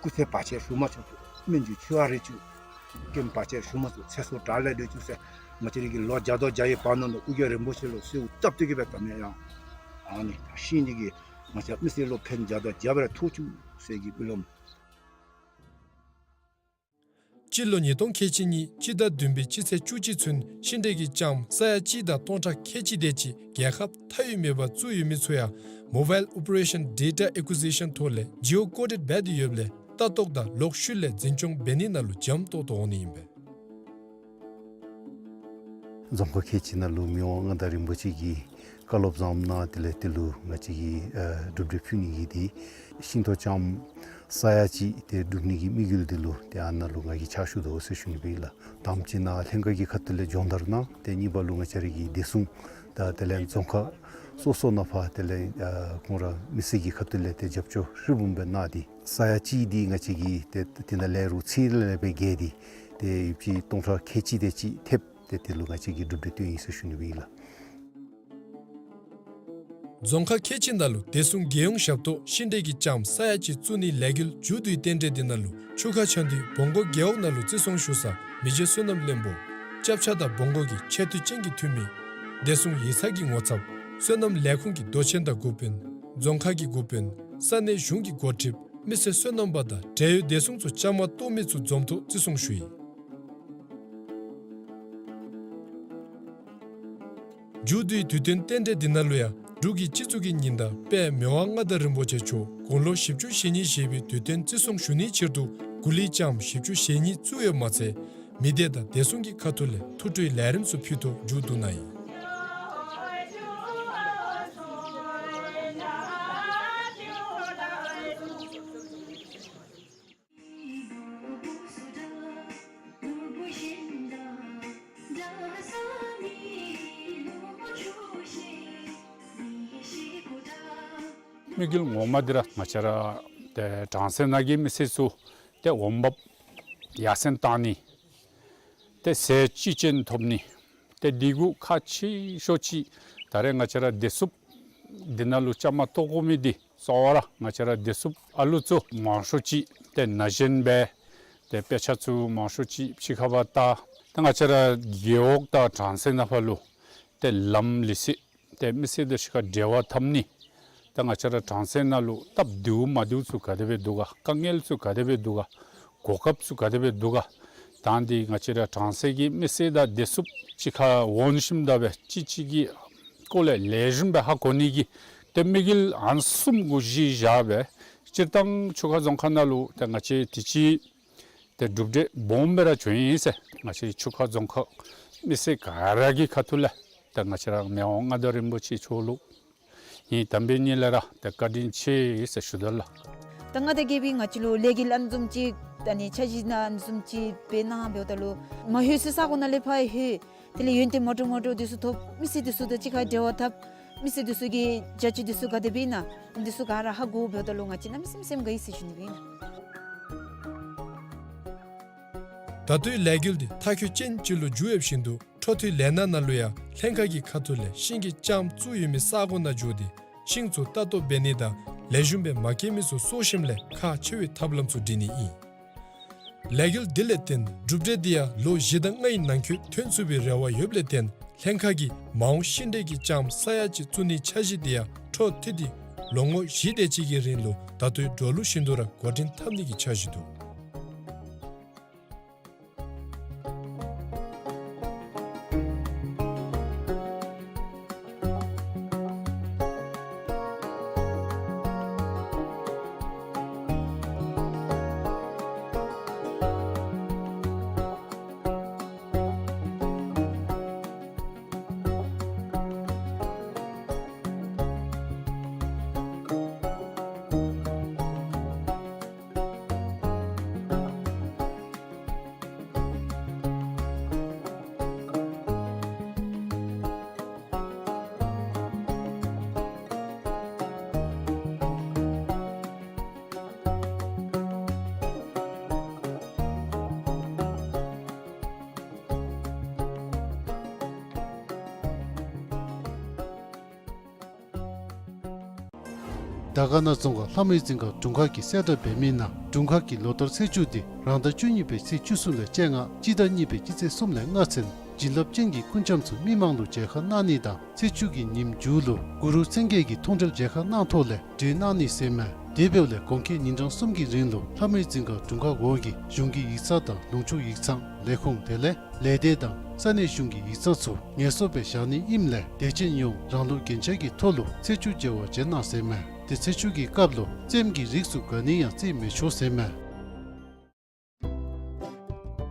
སྐུ་ཚེ་བར་ཆད་ཞུ་མ་ཚུགས། སྨོན་འཇུག་ཆོས་ཨ་རི་བཅུག། རྐྱེན་བར་ཆད་ཞུ་མ་ཚུགས། ཚེ་སྲོག་དགྲ་ལས་སྒྲོལ་བཅུག་ཟེར་ང་བཅས་ར་གི་ལོ་བརྒྱ་དང་བརྒྱ་ཡི་བར་ན་ལུ་སྐུ་སྐྱེ་རིན་པོ་ཆེ་ལུ་གསོལཝ་བཏབ་སྟེ་གི་སྦེ་ད་མེན་ཡང་ཨ་ནི་ད་ཤིང་འདི་གིས་ང་བཅས་མི་སེར་ལུ་ཕན་བརྒྱ་དང་བརྒྱ་སྦེ་ར་ཐོགས་བཅུག་ཟེར་གྱི་སྨོན་ལམ། སྤྱི་ལོ་ཉིས་སྟོང་ཁལ་གཅིག་གཉིས་སྤྱི་ཟླ་བདུན་པའི་སྤྱི་ཚེས་བཅུ་གཅིག་ཚུན་ཤིང་འབྲས་ཀྱི་ལྕངམ་ས་ཡ་གཅིག་དང་སྟོང་ཕྲག་ཁལ་གཅིག་དེ་ཅིག་རྒྱལ་ཁབ་མཐའ་དབུས་མེད་པར་བཙུགས་ཡོད་མི་ཚུ་ཡང་Mobile Operation Data Acquisition ཐོག་ལས་Geo Coded འབད་དེ་ཡོདཔ་ལས་ལྟ་རྟོག་དང་ལོག་ཤུལ་ལས་འཛིན་སྐྱོང་འབད་ནི་ནང་ལུ་འཇམ་ཏོག་ཏོ་འོང་ནི་ཨིན་པས། རྫོང་ཁག་ཁལ་གཅིག་ནང་ལུ་མི་དབང་མངའ་བདག་རིན་པོ་ཆེ་གིས་བཀའ་སློབ་བཟངམ་གནང་། དེ་ལས་དེ་ལུ་ང་བཅས་ཀྱིས་ཨ་གྲུབ་འབྲས་ཕུལ་ནི་གི་འདི་ཤིང་ཏོག་ལྕངམ་ས་ཡ་གཅིག་དེ་སྒྲུབ་ནི་གི་དམིགས་ཡུལ་འདི་ལུ་ཏེ་ཨ་ནཱ་ལུ་ང་གིས་ཕྱག་ཞུ་དོ་ཟེར་ཞུ་ནི་སྦེ་ཨིན་ལགས། དང་པ་ཅིག་ནཱ་ལྷན་ཁག་གི་ཁ་ཐུག་ལས་སྦྱོང་བརྡར་གནང་། ཏེ་གཉིས་པ་ལུ་ང་བཅས་ར་གི་བདེ་སྲུང་དང་དེ་ལས་རྫོང་ཁག་སོ་སོ་ནང་ཕར་དེ་ལས་ཨ་ཁོང་ར་མི་སེར་གྱི་ཁ་ཐུག་ལས་ཏེ་རྒྱབ་སྐྱོར་ཧྲིལ་བུམ་སྦེ་གནང་སྟེ་ས་ཡ་གཅིག་འདི་ང་བཅས་ཀྱིས་ཏེ་དེ་ནང་ལས་རུང་ཚད་ལས་སྦེ་བརྒལ་ཏེ་ཏེ་ཡོདཔ་ཅིག་སྟོང་ཕྲག་ཁལ་གཅིག་དེ་ཅིག་ཐེབས། ཏེ་དེ་ལུ་ང་བཅས་ཀྱིས་གྲུབ་འབྲས་བཏོན་ཡི་ཟེར་ཞུ་ནི་སྦེ་ཨིན་ལགས། རྫོང་ཁག་ཁལ་གཅིག་ནང་ལུ་བདེ་སྲུང་རྒྱལ་ཡོངས་ཞབས་ཏོག་ཤིང་འབྲས་ཀྱི་ལྕངམ་ས་ཡ་གཅིག་བཙུགས་ནིའི་ལས་འགུལ་མཇུག་བསྡུའི་རྟེན་འབྲེལ་འདི་ནང་ལུ་ཆུ་ཁ་ཆ་འདུས་བོང་སྒོ་རྒེད་འོག་ནང་ལུ་བརྩི་སྲུང་ཞུ་ས་མི་རྗེ་བསོད་ནམས་བློན་པོ་སྐྱབས་ཆ་དང་བོང་སྒོ་གི་ཁྱད་ཐོས་ཅན་གྱི་འཐུས་མི་བདེ་སྲུང་ཡིག་ཚང་གི་ངོ་ཚབ་སོ་ནམ་ལས་ཁུངས་ཀྱི་མདོ་ཆེན་དང་འགོ་དཔོན་རྫོང་ཁག་གི་འགོ་དཔོན་ས་གནས་གཞུང་གི་འགོ་ཁྲིདཔ་མི་སེར་སོ་ནམ་པ་དང་འབྲེལ་ཡོད་བདེ་སྲུང་ཚུ་ལྕངམ་གཏོགས་མི་ཚུ་འཛོམས་ཐོག་བརྩི་སྲུང་ཞུ་ཡི། མཇུག་བསྡུའི་དུས་སྟོན་རྟེན་འབྲེལ་འདི་ནང་ལུ་ཡང་འབྲུག་གི་སྤྱི་གཙུག་གི་ཉི་ཟླ་དཔལ་མི་དབང་མངའ་བདག་རིན་པོ་ཆེ་མཆོག་དགུང་ལོ་བཞི་བཅུ་ཞེ་གཉིས་བཞེས་པའི་དུས་སྟོན་བརྩི་སྲུང་ཞུ་ནིའི་ཕྱིར་དུ་གུ་ལི་ལྕངམ་བཞི་བཅུ་ཞེ་གཉིས་བཙུགས་ཡོདཔ་མ་ཚད་མི་སྡེ་དང་བདེ་སྲུང་གི་ཁ་ཐུག་ལས་ཐུགས་སྤྲོའི་ལས་རིམ་ཚུ་ཕུལ་ཐོག་མཇུག་བསྡུ་གནང་ཡི། དམིགས་ཡུལ་ངོ་མ་འདི་ར་ང་བཅས་ར་ཏེ་གྲང་གསེབ་ནང་གི་མི་སེར་ཚུ་ཏེ་འོང་འབབ་ཡར་སེང་བཏང་ནི། ཏེ་ཟས་ཅི་ཅན་ཐོབ་ནི། ཏེ་འདི་གུ་ཁག་ཆེ་ཤོས་ཅིག་ད་རེས་ང་བཅས་ར་བདེ་སྲུངཔ་འདི་ནང་ལུ་ལྕངམ་གཏོགས་དགོ་མི་འདི་གཙོ་བོ་ར་ང་བཅས་ར་བདེ་སྲུངཔ་ཨ་ལུ་ཚུ་མང་ཤོས་ཅིག་ཏེ་ན་གཞོན་སྦེ་ཏེ་དཔེ་ཆ་ཚུ་མང་ཤོས་ཅིག་ཕྱི་ཁར་བལྟ། ཏེ་ང་བཅས་ར་རྒེད་འོག་དང་གྲང་གསེབ་ནང་ཕར་ལུ་ཏེ་ལམ་ལུགས་སྲོལ་ཏེ་མི་སེར་དང་གཅིག་ཁར་འབྲེལ་བ་འཐབ་ནི། ད་ང་བཅས་ར་གྲང་གསེབ་ནང་ལུ་སྟབས་བདེཝ་མ་བདེཝ་ཚུ་ག་དེ་སྦེ་འདུག་ག། དཀའ་ངལ་ཚུ་ག་དེ་སྦེ་འདུག་ག། གོ་སྐབས་ཚུ་ག་དེ་སྦེ་འདུག་ག། ད་འདི་ང་བཅས་ར་གྲང་གསེབ་ཀྱི་མི་སེར་དང་བདེ་སྲུངཔ་གཅིག་ཁར་འོང་ཞིནམ་ད་སྦེ་གཅིག་གཅིག་གི་སྐོར་ལས་ལེགས་ཤོམ་སྦེ་ཧ་གོ་ནི་གི་ཏེ་དམིགས་ཡུལ་ཨ་ནི་བཟུམ་གུ་གཞི་བཞག་སྦེ་སྤྱིར་བཏང་ཆུ་ཁ་རྫོང་ཁག་ནང་ལུ་ཏེ་ང་བཅས་དུས་ཅི་ཏེ་གྲུབ་འབྲས་སྦོམ་སྦེ་ར་བྱུང་ཡི་ཟེར་ང་བཅས་ཆུ་ཁ་རྫོང་ཁག་མི་སེར་ག་ར་གི་ཁ་ཐུག་ལས་ཏེ་ང་བཅས་ར་མི་དབང་མངའ་བདག་རིན་པོ་ཆེ་མཆོག་ལུ་ངེའི་དམ་པའི་ཉིད་ལས་ར་ཏེ་བཀའ་དྲིན་ཆེ་ཟེར་ཞུ་དོ་ལགས། ད་མངའ་བདག་རྒྱལ་པོའི་ང་བཅས་ལུ་ལས་འགུལ་ཨ་ནི་བཟུམ་ཅིག་ད་ནི་འཆར་གཞི་ནང་ཨ་ནི་བཟུམ་ཅིག་སྦེ་གནང་འབདཝ་ད་ལུ་མ་ལྷོད་སའི་ས་གོ་ནང་ལས་ཕར་ལྷོད། དེ་ལས་ཡོན་ཏན་མ་འདྲཝ་མ་འདྲཝ་འདི་ཚུ་ཐོབ། མི་སེར་འདི་ཚུ་དང་གཅིག་ཁར་འབྲེལ་བ་འཐབ། མི་སེར་འདི་ཚུ་གི་བྱ་སྤྱོད་འདི་ཚུ་ག་དེ་སྦེ་ཨིན་ན་འདི་ཚུ་ག་ར་ཧ་གོ་འབདཝ་ད་ལུ་ང་བཅས་གནམ་མེད་ས་མེད་སེམས་དགའ་ཡི་ཟེར་ཞུ་ནི་སྦེ་ཨིན། ད་ལྟོའི་ལས་འགུལ་འདི་མཐའ་འཁྱོལ་ཅན་ཅིག་ལུ་འགྱུར་ཡོད་བཞིན་དུ་འཕྲོ་མཐུད་ལས་སྣ་ནང་ལུ་ཡང་ལྷན་ཁག་གི་ཁ་ཐུག་ལས་ཤིང་གི་ལྕངམ་བཙུགས་ཡོད་མི་ས་གོ་ནང་འགྱོ་སྟེ་ཤིང་ཚུ་ལྟ་རྟོག་འབད་ནི་དང་ལེགས་ཤོམ་སྦེ་མ་སྐྱེས་མི་ཚུ་གསོ་ཞིནམ་ལས་ཁག་ཆེ་བའི་ཐབས་ལམ་ཚུ་སྒྲིག་ནི་ཨིན། ལས་འགུལ་འདི་ལས་བརྟེན་གྲུབ་འབྲས་འདི་ཡང་ལོ་བཞི་དང་ལྔའི་ནང་འཁོད་ཐོན་ཚུགས་པའི་རེ་བ་ཡོདཔ་ལས་བརྟེན་ལྷན་ཁག་གིས་མ་འོངས་ཤིང་འབྲས་ཀྱི་ལྕངམ་ས་ཡ་གཅིག་བཙུགས་ནིའི་འཆར་གཞི་འདི་ཡང་འཕྲོ་མཐུད་དེ་ལོ་ངོ་བཞི་དེ་ཅིག་གི་རིང་ལུ་ད་ལྟོའི་འགྲོ་ལུགས་བཞིན་དུ་ར་འགོ་འདྲེན་འཐབ་ནི་གི་འཆར་གཞི་འདུག། དར་དཀར་ན་རྫོང་ཁག་ལྷ་མོའི་རྫིང་ཁ་དྲུང་ཁག་གིས་གསལ་བསྒྲགས་འབད་མི་ནང་དྲུང་ཁག་གི་ལོ་ལྟར་ཚེས་བཅུ་འདི་རང་ཟླ་བཅུ་གཉིས་པའི་ཚེས་བཅུ་གསུམ་ལས་བཅོ་ལྔ་སྤྱི་ཟླ་གཉིས་པའི་སྤྱི་ཚེས་གསུམ་ལས་ལྔ་ཚུན་བྱིན་རླབས་ཅན་གྱི་སྐུ་འཆམ་ཚུ་མི་མང་ལུ་མཇལ་ཁ་གནང་ནི་དང་ཚེས་བཅུ་གི་ཉིནམ་མཇུག་ལུ་གུ་རུ་མཚན་བརྒྱད་ཀྱི་མཐོང་གྲོལ་མཇལ་ཁ་གནང་ཐོག་ལས་གྲོལ་གནང་ནི་ཟེར་མས། དེ་འབདཝ་ལས་གོང་འཁོད་ཉིན་གྲངས་གསུམ་གྱི་རིང་ལུ་ལྷ་མོའི་རྫིང་ཁ་དྲུང་ཁག་འོག་གི་གཞུང་གི་ཡིག་ཚང་དང་ལུང་ཕྱོགས་ཡིག་ཚང་ལས་ཁུངས་དེ་ལས་ལས་སྡེ་དང་ས་གནས་གཞུང་གི་ཡིག་ཚང་ཚུ་ངལ་གསོ་སྦེ་བཞག་ནི་ཨིནམ་ལས་དད་ཅན་ཡོངས་རང་ལུགས་རྒྱན་ཆ་གི་ཐོག་ལུ་ཚེས་བཅུ་མཇལ་བར་བྱོན་གནང་ཟེར་མས། ཏེ་ཚེས་བཅུ་གི་སྐབས་ལུ་རྩེདམོ་གི་རིགས་ཚུ་ག་ནི་ཡང་རྩེད་མི་ཆོག་ཟེར་མས།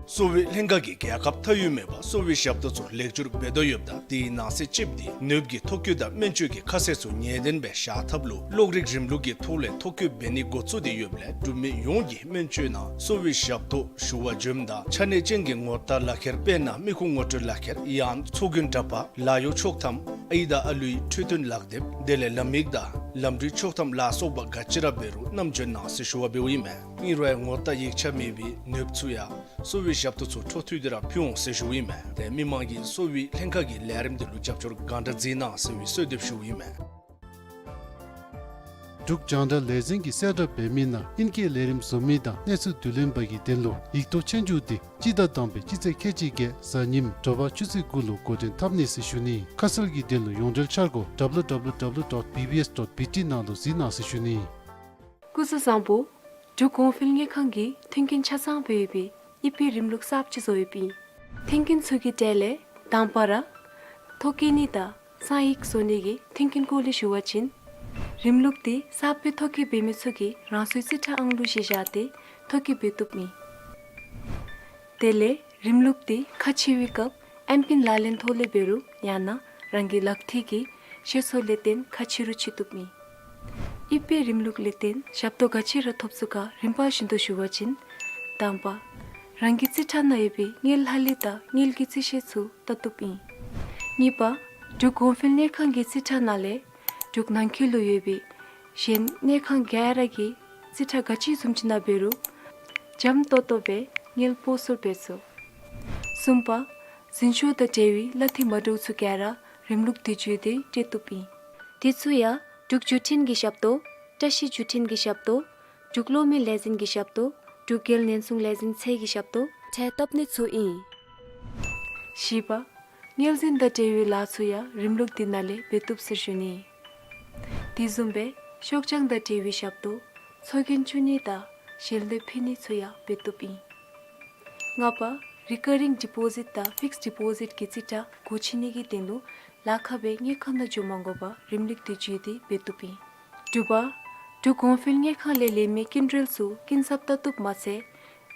གསོ་བའི་ལྷན་ཁག་གིས་རྒྱལ་ཁབ་མཐའ་དབུས་མེད་པར་གསོ་བའི་ཞབས་ཏོག་ཚུ་ལེགས་བཅོས་འབད་དོ་ཡོདཔ་ད་དེའི་ནང་གསེས་གཅིག་འདི་ནདཔ་གི་ཐོ་བཀོད་དང་སྨན་བཅོས་ཀྱི་ཁ་གསལ་ཚུ་ངེས་གཏན་སྦེ་བཞག་ཐབས་ལུ་གློག་རིག་རིམ་ལུགས་ཀྱི་ཐོག་ལས་ཐོ་བཀོད་འབད་ནི་འགོ་བཙུགས་ཏེ་ཡོདཔ་ལས་འབྲུག་མི་ཡོངས་ཀྱིས་སྨན་བཅོས་ནང་གསོ་བའི་ཞབས་ཏོག་ཞུ་བར་འབྱོནམ་ད་ཆ་གནས་ཅན་གྱི་ངོ་རྟགས་ལག་ཁྱེར་དཔེར་ན་མི་ཁུངས་ངོ་སྤྲོད་ལག་ཁྱེར་ཡང་ཚོགས་རྒྱན་འདྲ་པར་ལཱ་གཡོག་ཆོག་ཐམ་ཨའི་དང་ཨ་ལུའི་འཕྲོད་བསྟེན་ལག་དེབ་དེ་ལས་ལམ་ཡིག་དང་ལམ་འགྲུལ་ཆོག་ཐམ་ལ་སོགས་པ་ག་ཅི་ར་འབད་རུང་བསྣམས་འབྱོན་གནང་ཟེར་ཞུ་བ་འབདཝ་ཨིན་མས། ཨིན་རུང་ངོ་རྟགས་ཡིག་ཆ་མེད་པའི་ནདཔ་ཚུ་ཡང་གསོ་བའི་ཞབས་ཏོག་ཚུ་འཕྲོ་མཐུད་དེ་ར་ཕུལ་འོང་ཟེར་ཞུཝ་ཨིན་མས། ཏེ་མི་མང་གིས་གསོ་བའི་ལྷན་ཁག་གི་ལས་རིམ་འདི་ལུ་རྒྱབ་སྐྱོར་གང་དྲག་མཛད་གནང་ཟེར་བའི་གསོལ་འདེབས་ཞུཝ་ཨིན་མས། འབྲུག་རྒྱང་བསྒྲགས་ལས་འཛིན་གྱིས་གསལ་བསྒྲགས་འབད་མི་ནང་ཨིན་སྐད་ལས་རིམ་བཟོ་མི་དང་གནས་ཚུལ་བསྡུ་ལེན་པ་གི་དོན་ལུ་ཡིག་ཐོག་ཆོས་རྒྱུགས་འདི་སྤྱི་ཟླ་དང་པའི་སྤྱི་ཚེས་ཁལ་གཅིག་བརྒྱད་གཟའ་ཉིམ་དྲོ་པ་ཆུ་ཚོད་དགུ་ལུ་འགོ་འདྲེན་འཐབ་ནི་ཟེར་ཞུ་ནི། ཁ་གསལ་གྱི་དོན་ལུ་ཡོངས་འབྲེལ་འཆར་སྒོ་W W W dot B B S dot B T ནང་ལུ་གཟིགས་གནང་ཟེར་ཞུ་ནི། སྐུ་གཟུགས་བཟང་པོ། འབྲུག་གོང་འཕེལ་དངུལ་ཁང་གིས་མཐུན་རྐྱེན་ཆ་ཚང་སྦེ་ཡོད་པའི་ཨི་པེ་རིམ་ལུགས་གསརཔ་ཅིག་བཟོ་ཡོདཔ་ཨིན། མཐུན་རྐྱེན་ཚུ་གི་གྲས་ལས་དང་པ་ར་ཐོ་བཀོད་ནི་དང་གསང་ཡིག་བཟོ་ནི་གི་མཐུན་རྐྱེན་སྐོར་ལས་ཞུ་བ་ཅིན། རིམ་ལུགས་འདི་གསརཔ་སྦེ་ཐོ་བཀོད་འབད་མི་ཚུ་གིས་རང་སོའི་རྩིས་ཁྲ་ཨང་ལུ་གཞི་བཞག་སྟེ་ཐོ་བཀོད་འབད་བཏུབ་ཨིན། དེ་ལས་རིམ་ལུགས་འདི་ཁ་ཕྱེ་བའི་སྐབས་ཨེམ་པིན་ལག་ལེན་ཐོག་ལས་འབད་རུང་ཡང་ན་རང་གི་ལག་མཐིལ་གྱི་ཤེལ་སོ་ལས་བརྟེན་ཁ་ཕྱེ་རུང་ཕྱེ་བཏུབ་ཨིན། ཨི་པེ་རིམ་ལུགས་ལས་བརྟེན་ཞབས་ཏོག་ག་ཅི་ར་ཐོབ་ཚུགས་ག་རིམ་པ་བཞིན་དུ་ཞུ་བ་ཅིན། དང་པ། རང་གི་རྩིས་ཁྲ་ནང་ཡོད་པའི་དངུལ་ལྷག་ལུས་དང་དངུལ་གྱི་རྩིས་བཤེར་ཚུ་བལྟ་བཏུབ་ཨིན། གཉིས་པ། འབྲུག་གོང་འཕེལ་དངུལ་ཁང་གི་རྩིས་ཁྲ་ནང་ལས་འབྲུག་ནང་འཁོད་ལུ་ཡོད་པའི་གཞན་དངུལ་ཁང་ག་ར་གི་རྩིས་ཁྲ་ག་ཅི་བཟུམ་ཅིག་ནང་འབད་རུང་འཇམ་ཏོང་ཏོ་སྦེ་དངུལ་སྤོ་སོར་འབད་ཚུགས། གསུམ་པ། འཛིན་སྐྱོང་དང་འབྲེལ་བའི་གླ་འཐུས་མ་འདྲཝ་ཚུ་ག་ར་རིམ་ལུགས་འདི་བརྒྱུད་དེ་སྤྲོད་བཏུབ་ཨིན། དེ་ཚུ་ཡང་འབྲུག་བརྒྱུད་འཕྲིན་གྱི་ཞབས་ཏོག། བཀྲ་ཤིས་བརྒྱུད་འཕྲིན་གྱི་ཞབས་ཏོག། འབྲུག་གློག་མེ་ལས་འཛིན་གྱི་ཞབས་ཏོག། འབྲུག་རྒྱལ་ཉེན་སྲུང་ལས་འཛིན་ཚད་ཀྱི་ཞབས་ཏོག་འཕྲལ་བཏབ་ནི་ཚུ་ཨིན། བཞི་པ། དངུལ་འཛིན་དང་འབྲེལ་བའི་ལཱ་ཚུ་ཡང་རིམ་ལུགས་འདི་ནང་ལས་འབད་བཏུབ་ཟེར་ཞུ་ནི། དེ་བཟུམ་སྦེ་ཤོག་བྱང་དང་འབྲེལ་བའི་ཞབས་ཏོག། ཚོགས་རྒྱན་བཙུགས་ནི་དང་ཞལ་འདེབས་ཕུལ་ནི་ཚུ་ཡང་འབད་བཏུབ་ཨིན། ལྔ་པ། རི་ཀ་རིང་ཌི་པོ་ཟིཊ་དང་ཕིགསཌ་ཌི་པོ་ཟིཊ་གི་རྩིས་ཁྲ་སྒོ་ཕྱེ་ནི་གི་དོན་ལུ་ལཱ་ཁག་སྦེ་དངུལ་ཁང་ནང་འགྱོ་མ་དགོ་པར་རིམ་ལུགས་འདི་བརྒྱུད་དེ་འབད་བཏུབ་ཨིན། དྲུག་པ། འབྲུག་གོང་འཕེལ་དངུལ་ཁང་ལས་ལེན་མི་སྐྱིན་འགྲུལ་ཚུ་སྐྱིན་ཚབ་བལྟ་བཏུབ་མ་ཚད།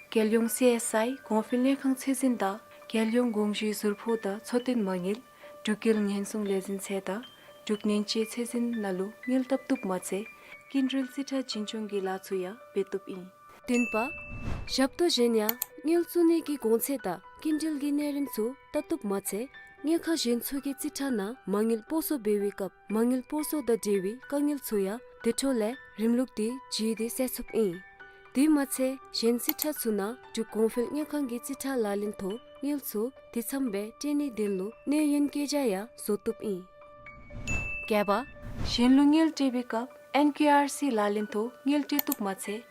རྒྱལ་ཡོངས་སི་ཨེསི་ཨའི་གོང་འཕེལ་དངུལ་ཁང་ཚད་འཛིན་དང་རྒྱལ་ཡོངས་དགོངས་ཞུའི་ཟུར་ཕོགས་དང་འཚོ་རྟེན་མ་དངུལ། འབྲུག་རྒྱལ་ཉེན་སྲུང་ལས་འཛིན་ཚད་དང་འབྲུག་ཉེན་བཅོལ་ཚད་འཛིན་ནང་ལུ་དངུལ་བཏབ་བཏུབ་མ་ཚད་སྐྱིན་འགྲུལ་རྩིས་ཁྲ་འཛིན་སྐྱོང་གི་ལཱ་ཚུ་ཡང་འབད་བཏུབ་ཨིན། བདུན་པ། ཞབས་ཏོག་གཞན་ཡང་དངུལ་བཙུགས་ནི་གི་གོང་ཚད་དང་སྐྱིན་འགྲུལ་གྱི་གནས་རིམ་ཚུ་བལྟ་བཏུབ་མ་ཚད་དངུལ་ཁང་གཞན་ཚུ་གི་རྩིས་ཁྲ་ནང་མ་དངུལ་སྤོ་སོར་འབད་བའི་སྐབས་མ་དངུལ་སྤོ་སོར་དང་འབྲེལ་བའི་དཀའ་ངལ་ཚུ་ཡང་དེ་འཕྲོ་ལས་རིམ་ལུགས་འདི་བརྒྱུད་དེ་སེལ་ཚུགསཔ་ཨིན། དེ་མ་ཚད་གཞན་རྩིས་ཁྲ་ཚུ་ནང་འབྲུག་གོང་འཕེལ་དངུལ་ཁང་གི་རྩིས་ཁྲ་ལག་ལེན་ཐོག་དངུལ་ཚུ་དེ་ཚམ་སྦེ་སྤྲོད་ནིའི་དོན་ལུ་གནས་ཡུན་བཀོད་རྒྱ་ཡང་བཟོ་བཏུབ་ཨིན། བརྒྱད་པ། གཞན་ལུ་དངུལ་སྤྲོད་པའི་སྐབས་ཨེན་ཀེ་ཨར་སི་ལག་ལེན་ཐོག་དངུལ་སྤྲོད་བཏུབ་མ་ཚད་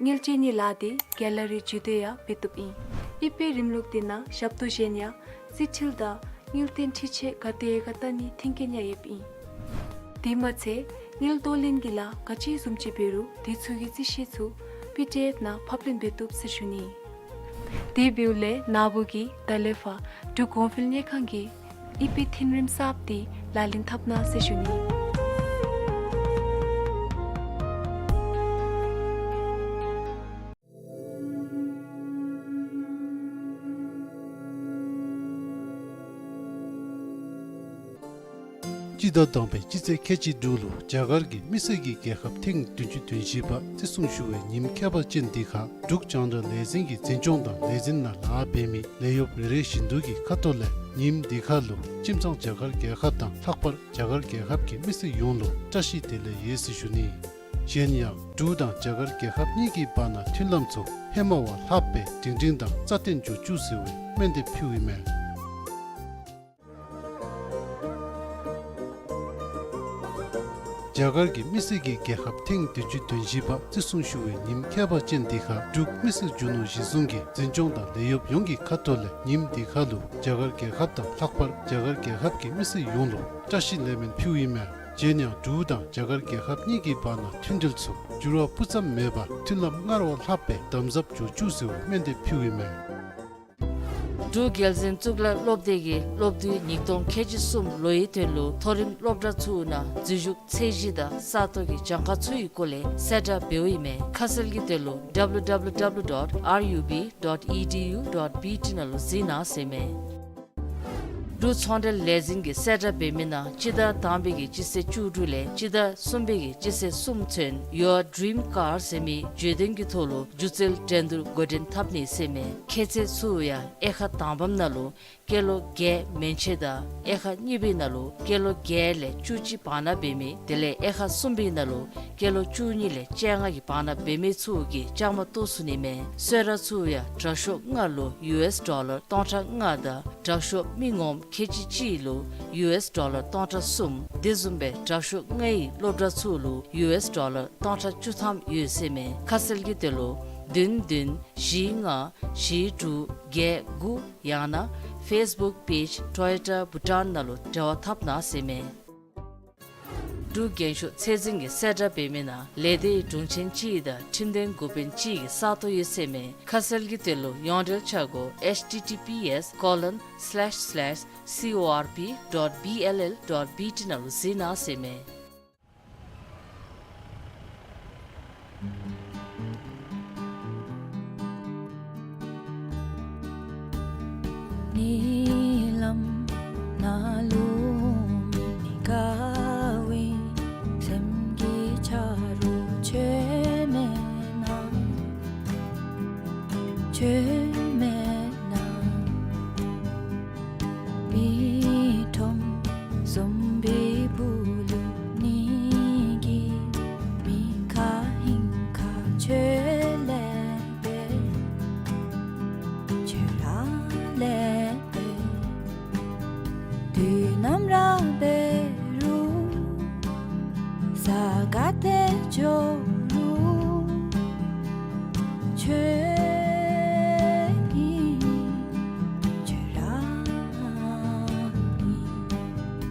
དངུལ་སྤྲོད་ནིའི་ལཱ་འདི་ག་ལ་རི་བརྒྱུད་དེ་ཡང་འབད་བཏུབ་ཨིན། ཨི་པེ་རིམ་ལུགས་འདི་ནང་ཞབས་ཏོག་གཞན་ཡང་རྩིས་འཕྲུལ་དང་དངུལ་རྟེན་འཕྲུལ་ཆས་ག་དེ་ག་བལྟ་ནིའི་མཐུན་རྐྱེན་ཡང་ཡོདཔ་ཨིན། དེ་མ་ཚད་དངུལ་གཏོར་ལེན་གྱི་ལཱ་ག་ཅི་བཟུམ་ཅིག་འབད་རུང་དེ་ཚུ་གི་རྩིས་བཤེར་ཚུ་པི་ཌི་ཨེཕ་ནང་ཕབ་ལེན་འབད་བཏུབ་ཟེར་ཞུ་ནི། དེ་འབདཝ་ལས་ན་བུ་གིས་ད་ལས་ཕར་འབྲུག་གོང་འཕེལ་དངུལ་ཁང་གི་ཨི་པེ་མཐུན་རིམ་གསརཔ་འདི་ལག་ལེན་འཐབ་གནང་ཟེར་ཞུ་ནི། སྤྱི་ཟླ་དང་པའི་སྤྱི་ཚེས་ཁལ་གཅིག་དྲུག་ལུ་རྒྱ་གར་གྱི་མི་སེར་གྱི་རྒྱལ་ཁབ་ཐེངས་བདུན་ཅུ་དོན་བཞི་པ་བརྩི་སྲུང་ཞུ་བའི་ཉིནམ་ཁྱད་པར་ཅན་འདི་ཁར་འབྲུག་རྒྱང་བསྒྲགས་ལས་འཛིན་གྱིས་འཛིན་སྐྱོང་དང་ལས་འཛིན་ནང་ལཱ་འབད་མི་ལས་གཡོགཔ་རེ་རེ་བཞིན་དུ་གི་ཁ་ཐུག་ལས་ཉིནམ་འདི་ཁར་ལུ་ཁྱིམ་ཚང་རྒྱ་གར་རྒྱལ་ཁབ་དང་ལྷག་པར་རྒྱ་གར་རྒྱལ་ཁབ་ཀྱི་མི་སེར་ཡོངས་ལུ་བཀྲ་ཤིས་བདེ་ལེགས་ཡོད་ཟེར་ཞུ་ནི། གཞན་ཡང་འབྲུག་དང་རྒྱ་གར་རྒྱལ་ཁབ་གཉིས་ཀྱི་བར་ན་མཐུན་ལམ་ཚུ་ཧེ་མ་བ་ལྷགཔ་སྦེ་སྒྲིང་སྒྲིང་དང་རྩ་བརྟན་འགྱོ་བཅུག་ཟེར་བའི་སྨོན་འདེབས་ཕུལཝ་ཨིན་མས། རྒྱ་གར་གྱི་མི་སེར་གྱི་རྒྱལ་ཁབ་ཐེངས་བདུན་ཅུ་དོན་བཞི་པ་བརྩི་སྲུང་ཞུ་བའི་ཉིནམ་ཁྱད་པར་ཅན་འདི་ཁར་འབྲུག་མི་སེར་རྒྱུ་ནོར་གཞི་བཟུང་གི་འཛིན་སྐྱོང་དང་ལས་གཡོགཔ་ཡོངས་ཀྱི་ཁ་ཐུག་ལས་ཉིནམ་འདི་ཁར་ལུ་རྒྱ་གར་རྒྱལ་ཁབ་དང་ལྷག་པར་རྒྱ་གར་རྒྱལ་ཁབ་ཀྱི་མི་སེར་ཡོངས་ལུ་བཀྲ་ཤིས་ལེགས་སྨོན་ཕུལཝ་ཨིན་མས། གཞན་ཡང་འབྲུག་དང་རྒྱ་གར་རྒྱལ་ཁབ་གཉིས་ཀྱི་བར་ན་མཐུན་འབྲེལ་ཚུ་འགྱུར་བ་སྤུ་ཙམ་མེད་པར་མཐུན་ལམ་སྔར་བ་ལྷགཔ་སྦེ་དམ་ཟབ་འགྱོ་བཅུག་ཟེར་བའི་སྨོན་འདེབས་ཕུལཝ་ཨིན་མས། འབྲུག་རྒྱལ་བཙུན་གཙུག་ལག་སློབ་སྡེ་གིས་སློབ་དུས་ཉིས་སྟོང་ཁལ་གཅིག་གསུམ་ལོའི་དོན་ལུ་མཐོ་རིམ་སློབ་གྲྭ་ཚུ་ནང་འཛུལ་ཞུགས་ཚད་གཞི་དང་ས་སྟོང་གི་གྱངས་ཁ་ཚུ་ཡི་སྐོར་ལས་གསལ་བསྒྲགས་འབདཝ་ཨིན་མས། ཁ་གསལ་གྱི་དོན་ལུ་W W W dot R U B dot E D U dot B T ནང་ལུ་གཟིགས་གནང་ཟེར་མས། འབྲུག་ཚོང་འབྲེལ་ལས་འཛིན་གྱིས་གསལ་བསྒྲགས་འབད་མི་ནང་སྤྱི་ཟླ་དང་པའི་གི་སྤྱི་ཚེས་བཅུ་དྲུག་ལས་སྤྱི་ཟླ་གསུམ་པའི་གི་སྤྱི་ཚེས་གསུམ་ཚུན་Your Dream Car ཟེར་མི་བརྗོད་དོན་གྱི་ཐོག་ལུ་སྒྱུ་རྩལ་འགྲན་བསྡུར་འགོ་འདྲེན་འཐབ་ནི་ཟེར་མས། ཁྱད་ཚད་ཚུ་ཡང་དབྱེ་ཁག་དང་པམ་ནང་ལུ་ སྐྱེས་ལོ་བརྒྱད་མན་ཆད་དང་དབྱེ་ཁག་གཉིས་པའི་ནང་ལུ་སྐྱེས་ལོ་བརྒྱད་ལས་བཅུ་གཅིག་བར་ན་འབད་མི་དེ་ལས་དབྱེ་ཁག་གསུམ་པའི་ནང་ལུ་སྐྱེས་ལོ་བཅུ་གཉིས་ལས་བཅོ་ལྔ་གི་བར་ན་འབད་མི་ཚུ་གིས་བཅའ་མར་གཏོགས་ཚུགས་ནི་མས། གསོལ་རས་ཚུ་ཡང་དྲག་ཤོས་ལྔ་ལུ་ཡུ་ཨེས་ཌོ་ལར་སྟོང་ཕྲག་ལྔ་དང་དྲག་ཤོས་མི་ངོམ་ཁལ་གཅིག་གཅིག་ལུ་ཡུ་ཨེས་ཌོ་ལར་སྟོང་ཕྲག་གསུམ། དེ་བཟུམ་སྦེ་དྲག་ཤོས་ལྔའི་སློབ་གྲྭ་ཚུ་ལུ་ཡུ་ཨེས་ཌོ་ལར་སྟོང་ཕྲག་བཅུ་ཐམ་ཡོད་ཟེར་མས། ཁ་གསལ་གྱི་དོན་ལུ་བདུན་བདུན་བཞི་ལྔ་བཞི་དྲུག་བརྒྱད་དགུ་ཡང་ན་ཕེསི་བུཀ་པེཇ་ཊོ་ཡོ་ཊ་བྷུ་ཊཱན་ནང་ལུ་འབྲེལ་བ་འཐབ་གནང་ཟེར་མས། འབྲུག་རྒྱན་ཤོག་ཚད་འཛིན་གྱིས་གསལ་བསྒྲགས་འབད་མི་ནང་ལས་སྡེའི་དྲུང་ཆེན་གཅིག་དང་ཁྲིམས་དོན་འགོ་དཔོན་གཅིག་གི་ས་སྟོང་ཡོད་ཟེར་མས། ཁ་གསལ་གྱི་དོན་ལུ་ཡོངས་འབྲེལ་ཆ་སྒོ་H T T P S colon slash slash C O R P dot B L L dot B T ནང་ལུ་གཟིགས་གནང་ཟེར་མས། ཉིནམ་ནང་ལུ་མི་དགའ་བའི་སེམས་ཀྱི་ཆ་རོགས་ཁྱོད་མེད་ན། ཁྱོད་མེད་ན། མི་ཁྲོམ་ཟོམ་པའི་སྦུག་ལུ་ཉིད་ཀྱི་མི་ཁ་ཧིང་ཁ་ཁྱོད་ལས་འབད། ཁྱོད་ར་ལས་འབད། དུས་ནམ་ར་འབད་རུང་ས་ག་ཏེ་འགྱོ་རུང་ཁྱོད་ཨིན། ཁྱོད་ར་ཨིན།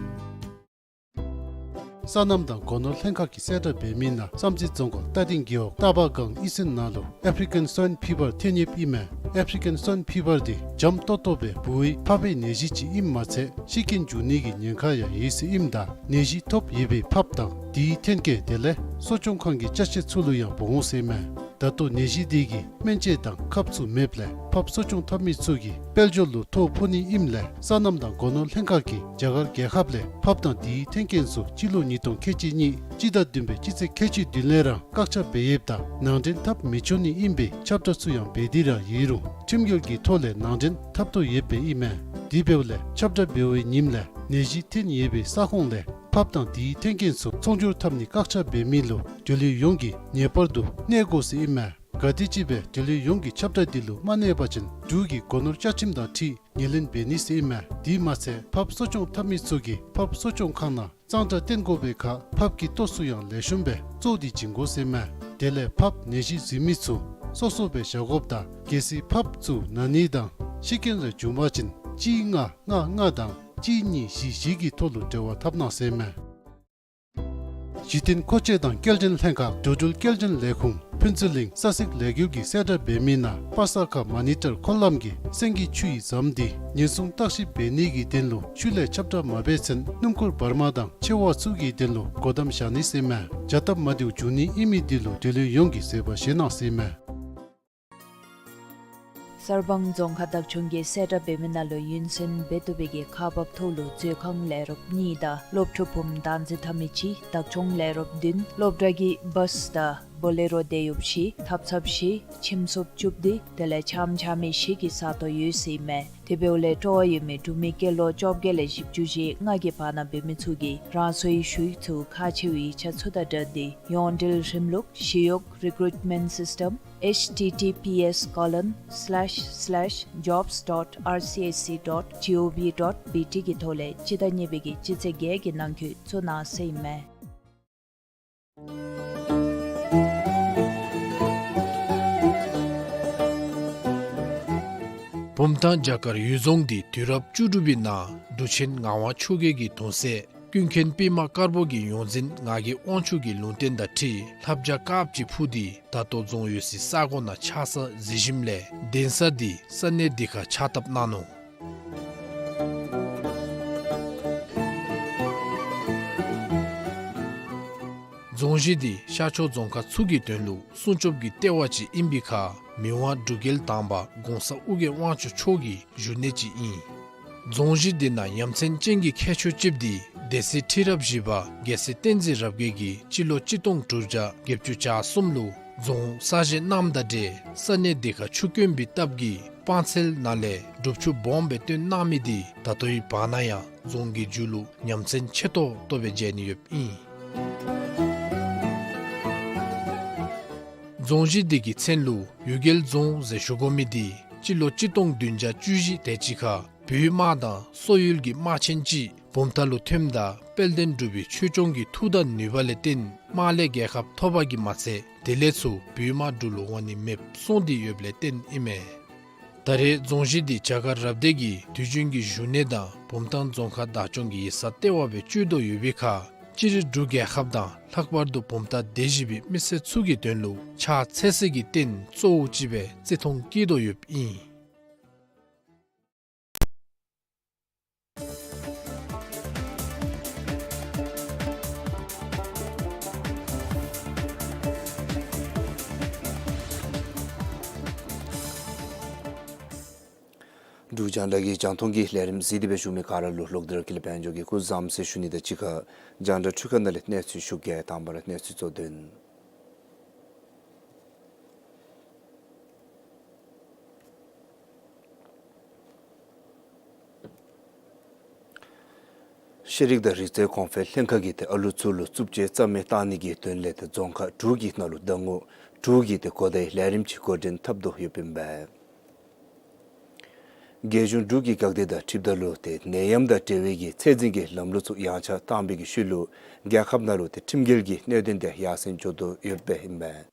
སོ་ནམ་དང་སྒོ་ནོར་ལྷན་ཁག་གིས་གསལ་བསྒྲགས་འབད་མི་ནང་བསམ་རྩེ་རྫོང་ཁག་རྟ་སྡིང་རྒེད་འོག་རྟ་པ་སྒང་ཨི་སེན་ནང་ལུ་ཨེཕ་རི་ཀན་སོའིན་ཕི་བར་ཐོན་ཡོདཔ་ཨིན་མས། ཨེཕ་རི་ཀན་སོའིན་ཕི་བར་འདི་འཇམ་ཏོག་ཏོ་སྦེ་འབུ་བའི་ཕགཔ་པའི་ནད་གཞི་ཅིག་ཨིནམ་མ་ཚད་ཤི་རྐྱེན་འབྱུང་ནི་གི་ཉེན་ཁ་ཡང་ཡོད་ཟེར་ཨིནམ་ད་ནད་གཞི་ཐོབ་ཡོད་པའི་ཕགཔ་དང་དེའི་ཐོན་སྐྱེད་དེ་ལས་གསོ་སྐྱོང་ཁང་གི་ཅ་ཆས་ཚུ་ལུ་ཡང་འབོ་འོང་ཟེར་ཨིན་མས། ད་ལྟོ་ནད་གཞི་འདི་གི་སྨན་དཔྱད་དང་ཁབ་ཚུ་མེདཔ་ལས་ཕགཔ་གསོ་སྐྱོང་འཐབ་མི་ཚུ་གི་དཔལ་འབྱོར་ལུ་ཐོ་ཕོག་ནི་ཨིནམ་ལས་སོ་ནམ་དང་སྒོ་ནོར་ལྷན་ཁག་གིས་རྒྱ་གར་རྒྱལ་ཁབ་ལས་ཕགཔ་དང་དེའི་ཐོན་སྐྱེད་ཚུ་སྤྱི་ལོ་ཉིས་སྟོང་ཁལ་གཅིག་གཉིས་སྤྱི་ཟླ་བདུན་པའི་སྤྱི་ཚེས་ཁལ་གཅིག་བདུན་ལས་ར་བཀག་ཆ་འབད་ཡོདཔ་ད་ནང་འདྲེན་འཐབ་མི་ཆོག་ནི་ཨིན་པའི་ཁྱབ་བསྒྲགས་ཚུ་ཡང་འབད་དེ་ར་ཡོད་རུང་ཁྲིམས་འགལ་གྱི་ཐོག་ལས་ནང་འདྲེན་འཐབ་དོ་ཡོདཔ་ཨིན་མས། དེ་འབདཝ་ལས་ཁྱབ་བསྒྲགས་འབད་བའི་ཉིནམ་ལས་ནད་གཞི་ཐོན་ཡོད་པའི་ས་ཁོངས་ལས་ཕགཔ་དང་དེའི་ཐོན་སྐྱེད་ཚུ་ཚོང་སྒྱུར་འཐབ་ནི་བཀག་ཆ་འབད་མི་ལུ་འབྲེལ་ཡོད་ཡོངས་ཀྱིས་ངེས་པར་དུ་གནས་དགོ་ཟེར་ཨིན་མས། ག་དེམ་ཅིག་སྦེ་འབྲེལ་ཡོད་ཡོངས་ཀྱིས་ཁྱབ་བསྒྲགས་འདི་ལུ་མ་གནས་པ་ཅིན་འབྲུག་གི་སྒོ་ནོར་བཅའ་ཁྲིམས་དང་འཁྲིལ་ངོས་ལེན་འབད་ནི་ཟེར་ཨིན་མས། དེ་མ་ཚད་ཕགཔ་གསོ་སྐྱོང་འཐབ་མི་ཚུ་གིས་ཕགཔ་གསོ་སྐྱོང་ཁང་ནང་གཙང་སྦྲ་བསྟེན་དགོ་པའི་ཁར་ཕགཔ་གི་ལྟོ་ཚུ་ཡང་ལེགས་ཤོམ་སྦེ་བཙོ་སྟེ་བྱིན་དགོ་ཟེར་ཨིན་མས། དེ་ལས་ཕགཔ་ནད་གཞི་འཛིན་མི་ཚུ་སོ་སོ་སྦེ་བཞག་དགོཔ་དང་གལ་སྲིད་ཕགཔ་ཚུ་ན་ནི་དང་ཤི་རྐྱེན་རེ་འབྱུང་པ་ཅིན་གཅིག་ལྔ་ལྔ་ལྔ་དང་གཅིག་གཉིས་བཞི་བཞི་གི་ཐོག་ལུ་འབྲེལ་བ་འཐབ་གནང་ཟེར་ཨིན་མས། གཞི་རྟེན་མཁོ་ཆས་དང་སྐྱེལ་འདྲེན་ལྷན་ཁག་འགྲོ་འགྲུལ་སྐྱེལ་འདྲེན་ལས་ཁུངས་ཕུན་ཚོགས་གླིང་ས་ཚིགས་ལས་འགུལ་གྱིས་གསལ་བསྒྲགས་འབད་མི་ནང་པ་ས་ཁ་མ་ནི་ཊར་འཁོར་ལམ་གྱི་སེང་གེ་ཆུ་ཡི་ཟམ་འདི་ཉེན་སྲུང་བརྟག་ཞིབ་འབད་ནི་གི་དོན་ལུ་ཤུལ་ལས་ཁྱབ་བསྒྲགས་མ་འབད་ཚུན་སྣུམ་འཁོར་བར་མ་དང་ཆེ་བ་ཚུ་གི་དོན་ལུ་སྒོ་བསྡམ་བཞག་ནི་ཟེར་ཨིན་མས། བྱ་སྟབས་མ་བདེཝ་འབྱུང་ནི་ཨིན་མི་འདི་ལུ་འབྲེལ་ཡོད་ཡོངས་ཀྱིས་བཟོད་པ་བཞེས་གནང་ཟེར་ཨིན་མས། གསར་སྤང་རྫོང་ཁག་བདག་སྐྱོང་གིས་གསལ་བསྒྲགས་འབད་མི་ནང་ལུ་ཡུན་བརྟན་འབད་བཏུབ་པའི་གི་ཁག་འབག་ཐོག་ལུ་མཛོད་ཁང་ལས་རོགསཔ་གཉིས་དང་སློབ་ཕྲུག་བུམོ་བདག་འཛིན་འཐབ་མི་གཅིག་བདག་སྐྱོང་ལས་རོགསཔ་བདུན་སློབ་གྲྭ་གི་བཱསི་དང་བོ་ལེ་རོ་དེད་གཡོགཔ་བཞི་ཐབ་ཚངཔ་བཞི་ཁྱིམ་སོབ་བཅུ་བདུན་དེ་ལས་ཁྱིམ་ཆ་མི་བཞི་གི་ས་སྟོང་ཡོད་ཟེར་ཨིན་མས། དེ་འབདཝ་ལས་སྤྲོ་བ་ཡོད་མི་འབྲུག་མི་སྐྱེས་ལོ་བཅོ་བརྒྱད་ལས་བཞི་བཅུ་ཞེ་ལྔ་གི་བར་ན་འབད་མི་ཚུ་གིས་རང་སོའི་ཞུ་ཡིག་ཚུ་ཁག་ཆེ་བའི་ཡིག་ཆ་ཚུ་དང་སྦྲགས་ཏེ་ཡོངས་འབྲེལ་རིམ་ལུགས་ཞི་གཡོག་རི་ཀུ་རུཊ་མེནཊ་སིསི་ཊམ་H T T P S colon slash slash jobs dot R C S C dot G O V dot B T གི་ཐོག་ལས་སྤྱི་ཟླ་གཉིས་པའི་གི་སྤྱི་ཚེས་བརྒྱད་ཀྱི་ནང་འཁོད་བཙུགས་གནང་ཟེར་ཨིན་མས། བུམ་ཐང་བྱ་དཀར་གཡུལ་རྫོང་འདི་དུས་རབས་བཅུ་དྲུག་པའི་ནང་འབྲུག་ཆེན་ངག་དབང་ཆོས་རྒྱལ་གྱི་གདུང་སྲས་ཀུན་མཁྱེན་པདྨ་དཀར་པོ་གི་ཡོངས་འཛིན་ངག་གི་དབང་ཕྱུག་གི་ལུང་བསྟན་དང་འཁྲིལ་ལྷ་བྱ་དཀརཔོ་ཅིག་འཕུར་ཏེ་ད་ལྟོ་རྫོང་ཡོད་སའི་ས་གོ་ནང་ཆགས་ས་གཟིགས་ཞིནམ་ལས་གདན་ས་འདི་ས་གནས་འདི་ཁར་ཕྱག་བཏབ་གནང་ནུག། རྫོང་གཞི་འདི་ཤར་ཕྱོགས་རྫོང་ཁག་ཚུ་གི་དོན་ལུ་སྲུང་སྐྱོབ་ཀྱི་ལྟེ་བ་ཅིག་ཨིན་པའི་ཁར་མི་དབང་འབྲུག་རྒྱལ་དང་པ་གོང་ས་ཨོ་རྒྱན་དབང་ཕྱུག་མཆོག་གི་བཞུགས་གནས་ཅིག་ཨིན། རྫོང་གཞི་འདི་ནང་ཡ་མཚན་ཅན་གྱི་ཁྱད་ཆོས་ཅིག་འདི་སྡེ་སྲིད་ཁྲི་རབས་བཞི་པ་རྒྱལ་སྲས་བསྟན་འཛིན་རབ་རྒྱས་ཀྱིས་སྤྱི་ལོ་གཅིག་སྟོང་དྲུག་བརྒྱ་བརྒྱད་ཅུ་གྱ་གསུམ་ལུ་རྫོང་གསར་བཞེངས་གནངམ་དང་འབྲེལ་ས་གནས་འདི་ཁར་ཆུ་དཀོན་པའི་སྟབས་ཀྱིས་སྤང་ཚལ་ནང་ལས་ སྒྲུབ་ཆུ་སྦོམ་སྦེ་བཏོན་གནང་མི་འདི་ད་ལྟོའི་བར་ན་ཡང་རྫོང་གི་མཇུག་ལུ་ཉམས་ཚན་ཆེ་ཏོག་ཏོ་སྦེ་མཇལ་ནི་ཡོདཔ་ཨིན། རྫོང་གཞི་འདི་གི་མཚན་ལུ་གཡུལ་རྒྱལ་རྫོང་ཟེར་ཞུ་དགོ་མི་འདི་སྤྱི་ལོ་གཅིག་སྟོང་བདུན་བརྒྱ་བཅུ་བཞི་དེ་ཅིག་ཁར་བོད་དམག་དང་སོག་ཡུལ་གྱི་དམག་ཆེན་ཅིག་བུམ་ཐང་ལུ་ཐོནམ་ད་དཔལ་ལྡན་འབྲུག་པའི་ཆོས་སྐྱོང་གི་མཐུ་དང་ནུས་པ་ལས་བརྟེན་དམག་ལས་རྒྱལ་ཁ་ཐོབ་པ་གིས་མ་ཚད་དེ་ལས་ཚུར་བོད་དམག་འབྲུག་ལུ་འོང་ནི་མེདཔ་སོང་སྟེ་ཡོདཔ་ལས་བརྟེན་ཨིན་མས། ད་རེས་རྫོང་གཞི་འདི་བྱ་དཀའ་རབ་སྡེ་གི་དུས་རྒྱུན་གྱི་བཞུགས་གནས་དང་བུམ་ཐང་རྫོང་ཁག་བདག་སྐྱོང་གི་ཡིག་ཚང་ལྟེ་བ་སྦེ་སྤྱོད་དོ་ཡོད་པའི་ཁར་སྤྱིར་འབྲུག་རྒྱལ་ཁབ་དང་ལྷག་པར་དུ་བུམ་ཐང་སྡེ་བཞི་པའི་མི་སེར་ཚུ་གི་དོན་ལུ་ཕྱག་འཚལ་ས་གི་རྟེན་གཙོ་བོ་ཅིག་སྦེ་བརྩི་མཐོང་བསྐྱེད་དོ་ཡོདཔ་ཨིན། འབྲུག་རྒྱང་བསྒྲགས་ཀྱི་རྒྱང་མཐོང་གི་ལས་རིམ་གཟིགས་ཏེ་སྦེ་བཞུགས་མི་ག་ར་ལུ་ལོག་སྟེ་ར་ཀུན་ལེགས་དཔལ་འབྱོར་གྱིས་སྐུ་གཟུགས་བཟང་ཟེར་ཞུ་ནི་དང་གཅིག་ཁར་རྒྱང་བསྒྲགས་འཕྲུལ་ཁང་ནང་ལས་གནས་ཚུལ་ཞུ་གེ། དང་པ་ར་གནས་ཚུལ་གཙོ་དོན། ཤེས་རིག་དང་རིག་རྩལ་གོང་འཕེལ་ལྷན་ཁག་གིས་ཏེ་ཨ་ལུ་ཚུ་ལུ་རྩུབ་སྤྱོད་རྩ་མེད་བཏང་ནི་གི་དོན་ལས་ཏེ་རྫོང་ཁག་དྲུག་གི་ནང་ལུ་ཟླ་ངོ་དྲུག་གི་ཏེ་གོ་བརྡའི་ལས་རིམ་ཅིག་འགོ་འདྲེན་འཐབ་དོ་ཡོདཔ་ཨིན་པས། རྒྱལ་གཞུང་འབྲུག་གི་འགག་སྡེ་དང་འཁྲིལཝ་ད་ལུ་ཏེ་ནད་ཡམས་དང་འབྲེལ་བའི་གི་ཚད་འཛིན་གྱི་ལམ་ལུགས་ཚུ་ཡངས་ཆག་བཏང་བའི་གི་ཤུལ་ལུ་རྒྱལ་ཁབ་ནང་ལུ་ཏེ་ཁྲིམས་འགལ་གྱི་གནད་དོན་དེ་ཡར་སེང་འགྱོ་དོ་ཡོདཔ་ཨིན་པས།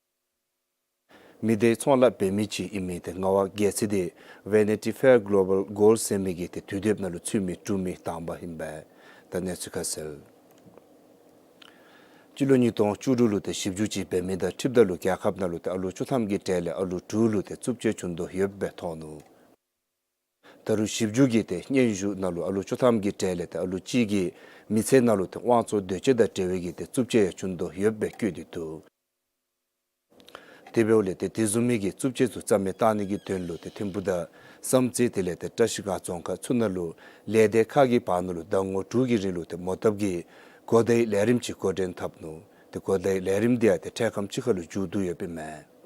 མི་སྡེའི་ཚོང་ལཱ་འབད་མི་ཅིག་ཨིན་མི་ཏེ་ངག་དབང་རྒྱལ་མཚན་དེ་Vanity Fair Global Gold ཟེར་མི་གི་ཏེ་དུས་དེབ་ནང་ལུ་ཚུད་མི་འབྲུག་མི་དང་པ་ཨིན་པས། ད་གནས་ཚུལ་ཁ་གསལ། སྤྱི་ལོ་ཉིས་སྟོང་བཅུ་དྲུག་ལུ་ཏེ་ཞིབ་འཇུག་ཅིག་འབད་མི་དང་འཁྲིལཝ་ད་ལུ་རྒྱལ་ཁབ་ནང་ལུ་ཏེ་ཨ་ལུ་བཅུ་ཐམ་གྱི་གྲས་ལས་ཨ་ལུ་དྲུག་ལུ་ཏེ་རྩུབ་སྤྱོད་བྱུང་དོ་ཡོདཔ་སྦེ་ཐོན་ནུག། ད་རུང་ཞིབ་འཇུག་གི་ཏེ་སྙན་ཞུ་ནང་ལུ་ཨ་ལུ་བཅུ་ཐམ་གྱི་གྲས་ལས་ཏེ་ཨ་ལུ་གཅིག་གི་མི་ཚེ་ནང་ལུ་ཏེ་དབང་བཙོང་འདོད་སྤྱོད་དང་འབྲེལ་བའི་གི་ཏེ་རྩུབ་སྤྱོད་ཡང་བྱུང་དོ་ཡོདཔ་སྦེ་བཀོད་དེ་འདུག། དེ་འབདཝ་ལས་ཏེ་དེ་བཟུམ་མའི་གི་རྩུབ་སྤྱོད་ཚུ་རྩ་མེད་བཏང་ནི་གི་དོན་ལུ་ཏེ་ཐིམ་ཕུག་དང་བསམ་རྩེ་དེ་ལས་ཏེ་བཀྲ་ཤིས་སྒང་རྫོང་ཁག་ཚུ་ནང་ལུ་ལས་སྡེ་ཁག་གི་བར་ན་ལུ་ཟླ་ངོ་དྲུག་གི་རིང་ལུ་ཏེ་མོ་བཏབ་ཀྱི་གོ་བརྡའི་ལས་རིམ་ཅིག་འགོ་འདྲེན་འཐབ་ནུག། ཏེ་གོ་བརྡའི་ལས་རིམ་དེ་ཡང་ཏེ་འཕྲལ་ཁམས་ཅིག་ཁར་ལུ་མཇུག་བསྡུ་ཡོདཔ་ཨིན་མས།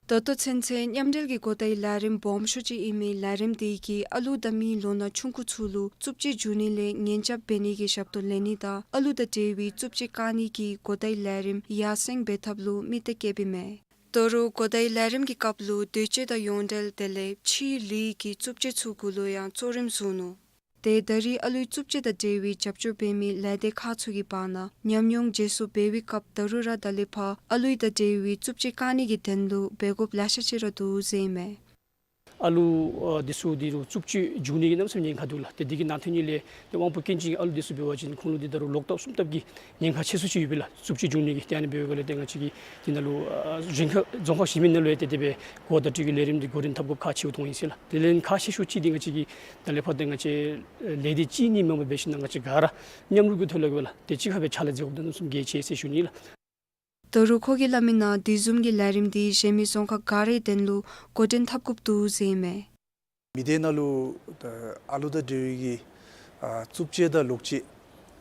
ད་ལྟོ་ཚུན་ཚོད་མཉམ་འབྲེལ་གྱི་གོ་བརྡའི་ལས་རིམ་སྦོམ་ཤོས་ཅིག་ཨིན་མི་ལས་རིམ་དེ་གིས་ཨ་ལུ་དང་མི་ལོ་ན་ཆུང་ཀུ་ཚུ་ལུ་རྩུབ་སྤྱོད་འབྱུང་ནི་ལས་ཉེན་བཅོལ་འབད་ནི་གི་ཞབས་ཏོག་ལེན་ནི་དང་ཨ་ལུ་དང་འབྲེལ་བའི་རྩུབ་སྤྱོད་བཀག་ནི་གི་གོ་བརྡའི་ལས་རིམ་ཡར་སེང་འབད་ཐབས་ལུ་དམིགས་གཏད་བསྐྱེདཔ་ཨིན་མས། ད་རུང་གོ་བརྡའི་ལས་རིམ་གྱི་སྐབས་ལུ་འདོད་སྤྱོད་དང་ཡོན་ཏན་དེ་ལས་ཕྱིའི་ལུས་ཀྱི་རྩུབ་སྤྱོད་ཚུ་གུ་ལུ་ཡང་གཙོ་རིམ་བཟུང་ནུག། ཏེ་ད་རེས་ཨ་ལུའི་རྩུབ་སྤྱོད་དང་འབྲེལ་བའི་རྒྱབ་སྐྱོར་འབད་མི་ལས་སྡེ་ཁག་ཚུ་གི་བར་ན་ཉམས་མྱོང་བརྗེ་སོར་འབད་བའི་སྐབས་ད་རུང་ར་ད་ལས་ཕར་ཨ་ལུའི་དང་འབྲེལ་བའི་རྩུབ་སྤྱོད་བཀག་ནི་གི་དོན་ལུ་འབད་དགོཔ་ལེ་ཤ་ཅིག་ར་འདུག་ཟེར་ཨིན་མས། ཨ་ལུ་ཨ་འདི་ཚུ་འདི་རུ་རྩུབ་སྤྱོད་འབྱུང་ནི་གི་གནམ་མེད་ས་མེད་ཉེན་ཁ་འདུག་ལགས། ཏེ་འདི་གི་ནང་དོན་ཉིད་ལས་ཏེ་དབང་པོ་སྐྱོན་ཅན་གྱི་ཨ་ལུ་འདི་ཚུ་འབད་བ་ཅིན་ཁོང་ལུ་འདི་ད་རུང་ལོག་ལྟབ་གསུམ་ལྟབ་ཀྱི་ཉེན་ཁ་ཆེ་སུ་ཅིག་ཡོད་པས་ལགས། རྩུབ་སྤྱོད་འབྱུང་ནི་གི་ཏེ་ཨ་ནི་འབདཝ་ལས་ཏེ་ང་བཅས་ཀྱིས་འདི་ནང་ལུ་ཨ་གཞན་ཁ་རྫོང་ཁག་གཞན་མི་ནང་ལུ་ཡང་ཏེ་དེ་སྦེ་གོ་བརྡ་སྤྲོད་ཀྱི་ལས་རིམ་འདི་འགོ་འདྲེན་འཐབ་དགོཔ་ཁག་ཆེཝ་མཐོང་ཡི་ཟེར་ལགས། དེ་ལས་ཁག་ཆེ་ཤོས་ཅིག་འདི་ང་བཅས་ཀྱིས་ད་ལས་ཕར་ཏེ་ང་བཅས་ལས་སྡེ་གཅིག་གཉིས་མེན་པར་འབད་ཞིན་ན་ང་བཅས་ག་ར་མཉམ་རུབ་ཀྱི་ཐོག་ལས་འབད་ལགས། ཏེ་གཅིག་ཁར་སྦེ་ཕྱག་ལཱ་མཛད་དགོཔ་ད་གནམ་མེད་ས་མེད་གལ་ཆེ་ཟེར་ཞུ་ནི་ལགས། ད་རུང་ཁོ་གིས་སླབ་མི་ནང་དེ་བཟུམ་གྱི་ལས་རིམ་འདི་གཞན་མི་རྫོང་ཁག་ག་རའི་དོན་ལུ་འགོ་འདྲེན་འཐབ་དགོཔ་འདུག་ཟེར་ཨིན་མས། མི་སྡེ་ནང་ལུ་ད་ཨ་ལུ་དང་འབྲེལ་བའི་གི་ཨ་རྩུབ་སྤྱོད་དང་ལོག་སྤྱོད་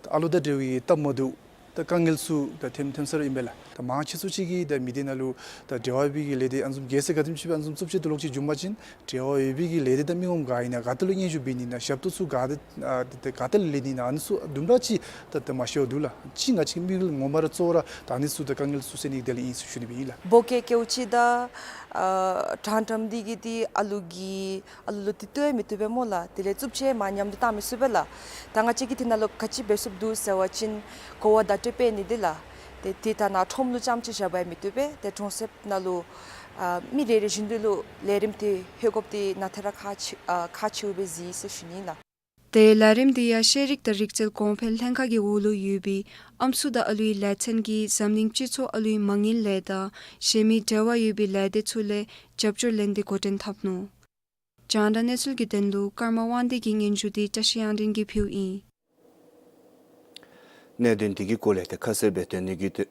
ད་ཨ་ལུ་དང་འབྲེལ་བའི་གི་སྟབས་མ་བདེཝ་ད་དཀའ་ངལ་ཚུ་ད་ཐོན་ཐོན་ས་ར་ཨིན་པས་ལགས། ད་མང་ཆེ་ཤོས་ཅིག་གིས་ད་མི་སྡེ་ནང་ལུ་ད་འབྲེལ་བ་ཡོད་པའི་གི་ལས་སྡེ་ཨ་ནི་བཟུམ་གལ་སྲིད་ག་དེམ་ཅིག་སྦེ་ཨ་ནི་བཟུམ་རྩུབ་སྤྱོད་དང་ལོག་སྤྱོད་འབྱུང་པ་ཅིན་འབྲེལ་བ་ཡོད་པའི་གི་ལས་སྡེ་དང་མི་ངོམ་ག་ཨིན་ན་ག་ཏེ་ལུ་སྙན་ཞུ་འབད་ནི་ཨིན་ན་ཞབས་ཏོག་ཚུ་ག་ཏེ་ཨ་ཏེ་ག་ཏེ་ལས་ནི་ཨིན་ན་ཨ་ནི་ཚུ་དུམ་གྲ་ཅིག་ད་ད་མ་ཤེསཔ་འདུག་ལགས། ཅིག་ང་བཅས་ཀྱི་དམིགས་ཡུལ་ངོ་མ་ར་གཙོ་བོ་ར་ད་ཨ་ནི་ཚུ་ད་དཀའ་ངལ་ཚུ་སེལ་ནི་དེ་ལས་ཨིན་ཟེར་ཞུ་ནི་སྦེ་ཨིན་ལགས། བོད་སྐད་སྐྱེལཝ་ཅིག་དང་ཨ་དྲང་དྲངམ་འདི་གིས་ཏེ་ཨ་ལུ་གི་ཨ་ལུ་ལུ་ཏེ་བཏུལ་མི་བཏུབ་པས་སྨོ་ལགས། དེ་ལས་རྩུབ་སྤྱོད་མར་ཉམས་ཏེ་བཏང་མི་ཚུགས་པས་ལགས། ད་ང་བཅས་ཀྱིས་དེ་ནང་ལུ་ག་ཅི་འབད་ཚུགསཔ་འདུག་ཟེར་བ་ཅིན་གོ་བ་བརྡ་སྤྲོད་འབད་ནི་འདི་ལགས། ཏེ་དེ་ད་ནཱ་ཁྲོམ་ལུ་རྐྱངམ་ཅིག་བཞག་པ་ཡང་མི་བཏུབ་པས། ཏེ་གྲོང་གསེབ་ནང་ལུ་ཨ་མི་རེ་རེ་བཞིན་དུ་ལུ་ལས་རིམ་དེ་ལྷོད་དགོཔ་དེ་ནང་ཏེ་ར་ཁག་ཆེ་ཨ་ཁག་ཆེཝ་སྦེ་གཟིགས་ཟེར་ཞུ་ནི་ལགས། ཏེ་ལས་རིམ་འདི་ཡང་ཤེས་རིག་དང་རིག་རྩལ་གོང་འཕེལ་ལྷན་ཁག་གི་འོག་ལུ་ཡོད་པའི་ཨམ་སྲུ་དང་ཨ་ལུའི་ལས་ཚན་གྱིས་འཛམ་གླིང་སྤྱི་ཚོགས་ཨ་ལུའི་མ་དངུལ་ལས་དང་གཞན་མི་འབྲེལ་བ་ཡོད་པའི་ལས་སྡེ་ཚུ་ལས་རྒྱབ་སྐྱོར་ལེན་ཏེ་འགོ་འདྲེན་འཐབ་ནུག། རྒྱང་བསྒྲགས་གནས་ཚུལ་གྱི་དོན་ལུ་ཀརྨ་དབང་འདུས་ཀྱི་སྙན་ཞུ་འདི་བཀྲ་ཤིས་དབྱངས་སྒྲོན་གྱིས་ཕུལཝ་ཨིན། གནད་དོན་འདི་གི་སྐོར་ལས་ཏེ་ཁ་གསལ་སྦེ་སྟོན་ནི་གི་དོན་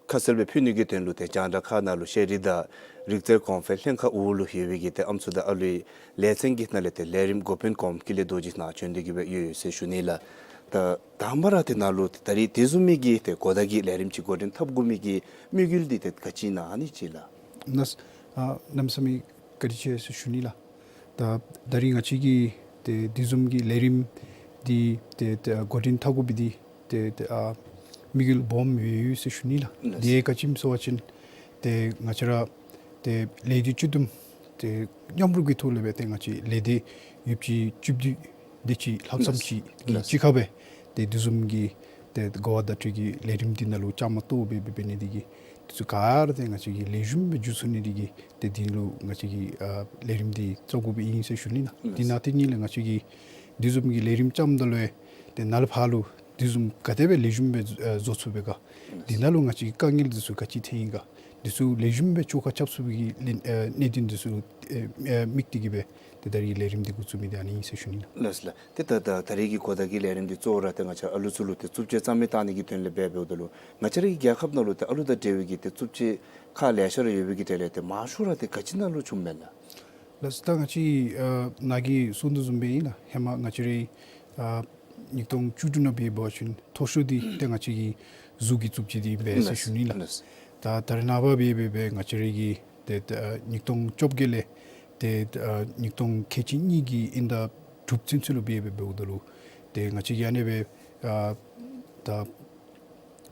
ཁ་གསལ་སྦེ་ཕུལ་ནི་གི་དོན་ལུ་ཏེ་རྒྱང་བསྒྲགས་ཁང་ནང་ལུ་ཤེས་རིག་དང་རིག་རྩལ་གོང་འཕེལ་ལྷན་ཁག་འོག་ལུ་ཡོད་པའི་གི་ཏེ་ཨམ་སྲུ་དང་ཨ་ལུའི་ལས་ཚན་གྱི་ནང་ལས་ཏེ་ལས་རིམ་འགོ་དཔོན་གོངམ་ཀུན་ལེགས་རྡོ་རྗེ་ནཱ་བྱོན་ཏེ་གི་སྦེ་ཡོད་ཡོད་ཟེར་ཞུ་ནི་ལགས། ད་དང་པ་ར་ཏེ་ནཱ་ལུ་ད་རེས་དེ་བཟུམ་མའི་གི་ཏེ་གོ་བརྡ་གི་ལས་རིམ་ཅིག་འགོ་འདྲེན་འཐབ་དགོ་མི་གི་དམིགས་ཡུལ་འདི་ཏེ་ག་ཅི་ཨིན་ན་ཨ་ནི་ཅིག་ལགས། ནཱ་ཨ་གནམ་མེད་ས་མེད་བཀའ་དྲིན་ཆེ་ཟེར་ཞུ་ནི་ལགས། ད་ད་རིས་ང་བཅས་ཀྱིས་ཏེ་དེ་བཟུམ་གྱི་ལས་རིམ་འདི་ཏེ་ཏེ་འགོ་འདྲེན་འཐབ་དགོ་པའི་འདི་ཏེ་ཏེ་ཨ་དམིགས་ཡུལ་སྦོམ་ཡོད་ཡོད་ཟེར་ཞུ་ནི་ལགས། ལགས། དེ་ག་ཅི་སྨོ་ཟེར་བ་ཅིན་ཏེ་ང་བཅས་ར་ཏེ་ལས་སྡེ་བཅུ་བདུན་ཏེ་མཉམ་རུབ་ཀྱི་ཐོག་ལས་སྦེ་ཏེ་ང་བཅས་ལས་སྡེ་ཡོདཔ་ཅིག་བཅུ་བདུན་དེ་ཅིག་ལྷག་བསམ་ཅིག་གིས་ལགས། གཅིག་ཁར་སྦེ་ཏེ་དེ་བཟུམ་གྱི་ཏེ་གོ་བ་བརྡ་སྤྲོད་ཀྱི་ལས་རིམ་འདི་ནང་ལུ་བཅའ་མར་གཏོགས་སྦེ་འབད་ནི་འདི་གིས་དེ་ཚུ་ག་ར་ཏེ་ང་བཅས་ཀྱིས་ལེགས་ཤོམ་སྦེ་མཇུག་སོང་ནི་འདི་གིས་ཏེ་དེ་ལུ་ང་བཅས་ཀྱིས་ཨ་ལས་རིམ་འདི་བཙུགས་དགོཔ་ཨིན་ཟེར་ཞུ་ནི་ལགས། ལགས། དེ་ནང་དེ་ཉིད་ལས་ང་བཅས་ཀྱིས་དེ་བཟུམ་གྱི་ལས་རིམ་བརྩམ་ད་ལུ་ཏེ་ནཱ་ལས་ཕར་ལུ་དེ་བཟུམ་ག་དེ་སྦེ་ལེགས་ཤོམ་སྦེ་ཨ་བཟོ་ཚུགས་པས་ག། དེ་ནང་ལུ་ང་བཅས་ཀྱི་དཀའ་ངལ་དེ་ཚུ་ག་ཅི་ཐོན་ཡི་ག། དེ་ཚུ་ལེགས་ཤོམ་སྦེ་ཆོ་ག་རྐྱབ་ཚུགས་པའི་གི་ལས་ཨ་གནད་དོན་དེ་ཚུ་ལུ་ཨ་ཨ་དམིགས་ཏེ་གིས་སྦེ་ཏེ་ད་རིས་ལས་རིམ་འདི་འགོ་བཙུགས་མི་འདི་ཨ་ནི་ཨིན་ཟེར་ཞུ་ནི་ལགས། ལགས་ལགས། ཏེ་ད་ད་ད་རིས་ཀྱི་གོ་བརྡ་གི་ལས་རིམ་འདི་གཙོ་བོ་ར་ཏེ་ང་བཅས་ཨ་ལུ་ཚུ་ལུ་ཏེ་རྩུབ་སྤྱོད་རྩ་མེད་བཏང་ནི་གི་དོན་ལས་འབད་འབདཝ་ད་ལུ་ང་བཅས་རའི་རྒྱལ་ཁབ་ནང་ལུ་ཏེ་ཨ་ལུ་དང་འབྲེལ་བའི་གི་ཏེ་རྩུབ་སྤྱོད་ཁག་ལེ་ཤ་ར་ཡོད་པའི་གི་གྲས་ལས་ཏེ་མང་ཤོས་ར་ཏེ་ག་ཅི་ནང་ལུ་བྱུངམ་མས་ལགས། ལགས་སོ། ད་ང་བཅས་ཨ་ནཱ་གིས་གསུངས་དོ་བཟུམ་སྦེ་ཨིན་ལགས། ཧེ་མ་ང་བཅས་རའི་ཨ་ཉིས་སྟོང་བཅུ་དྲུག་ནང་འབད་བ་ཅིན་མཐོ་ཤོས་འདི་ཏེ་ང་བཅས་ཀྱི་གཟུགས་ཀྱི་རྩུབ་སྤྱོད་འདི་ཨིན་པས་ཟེར་ཞུ་ནི་ལགས། ལགས། ད་ད་རེས་ནངས་པ་འབད་འབད་འབད་ང་བཅས་རའི་གི་ཏེ་ད་ཉིས་སྟོང་བཅོ་བརྒྱད་ལས་ཏེ་ད་ཉིས་སྟོང་ཁལ་གཅིག་གཉིས་ཀྱི་དབྱིན་ཟླ་དྲུག་ཚུན་ཚོད་ལུ་འབད་འབད་འབདཝ་ད་ལུ་ཏེ་ང་བཅས་ཀྱིས་ཨ་ནི་སྦེ་ཨ་ད་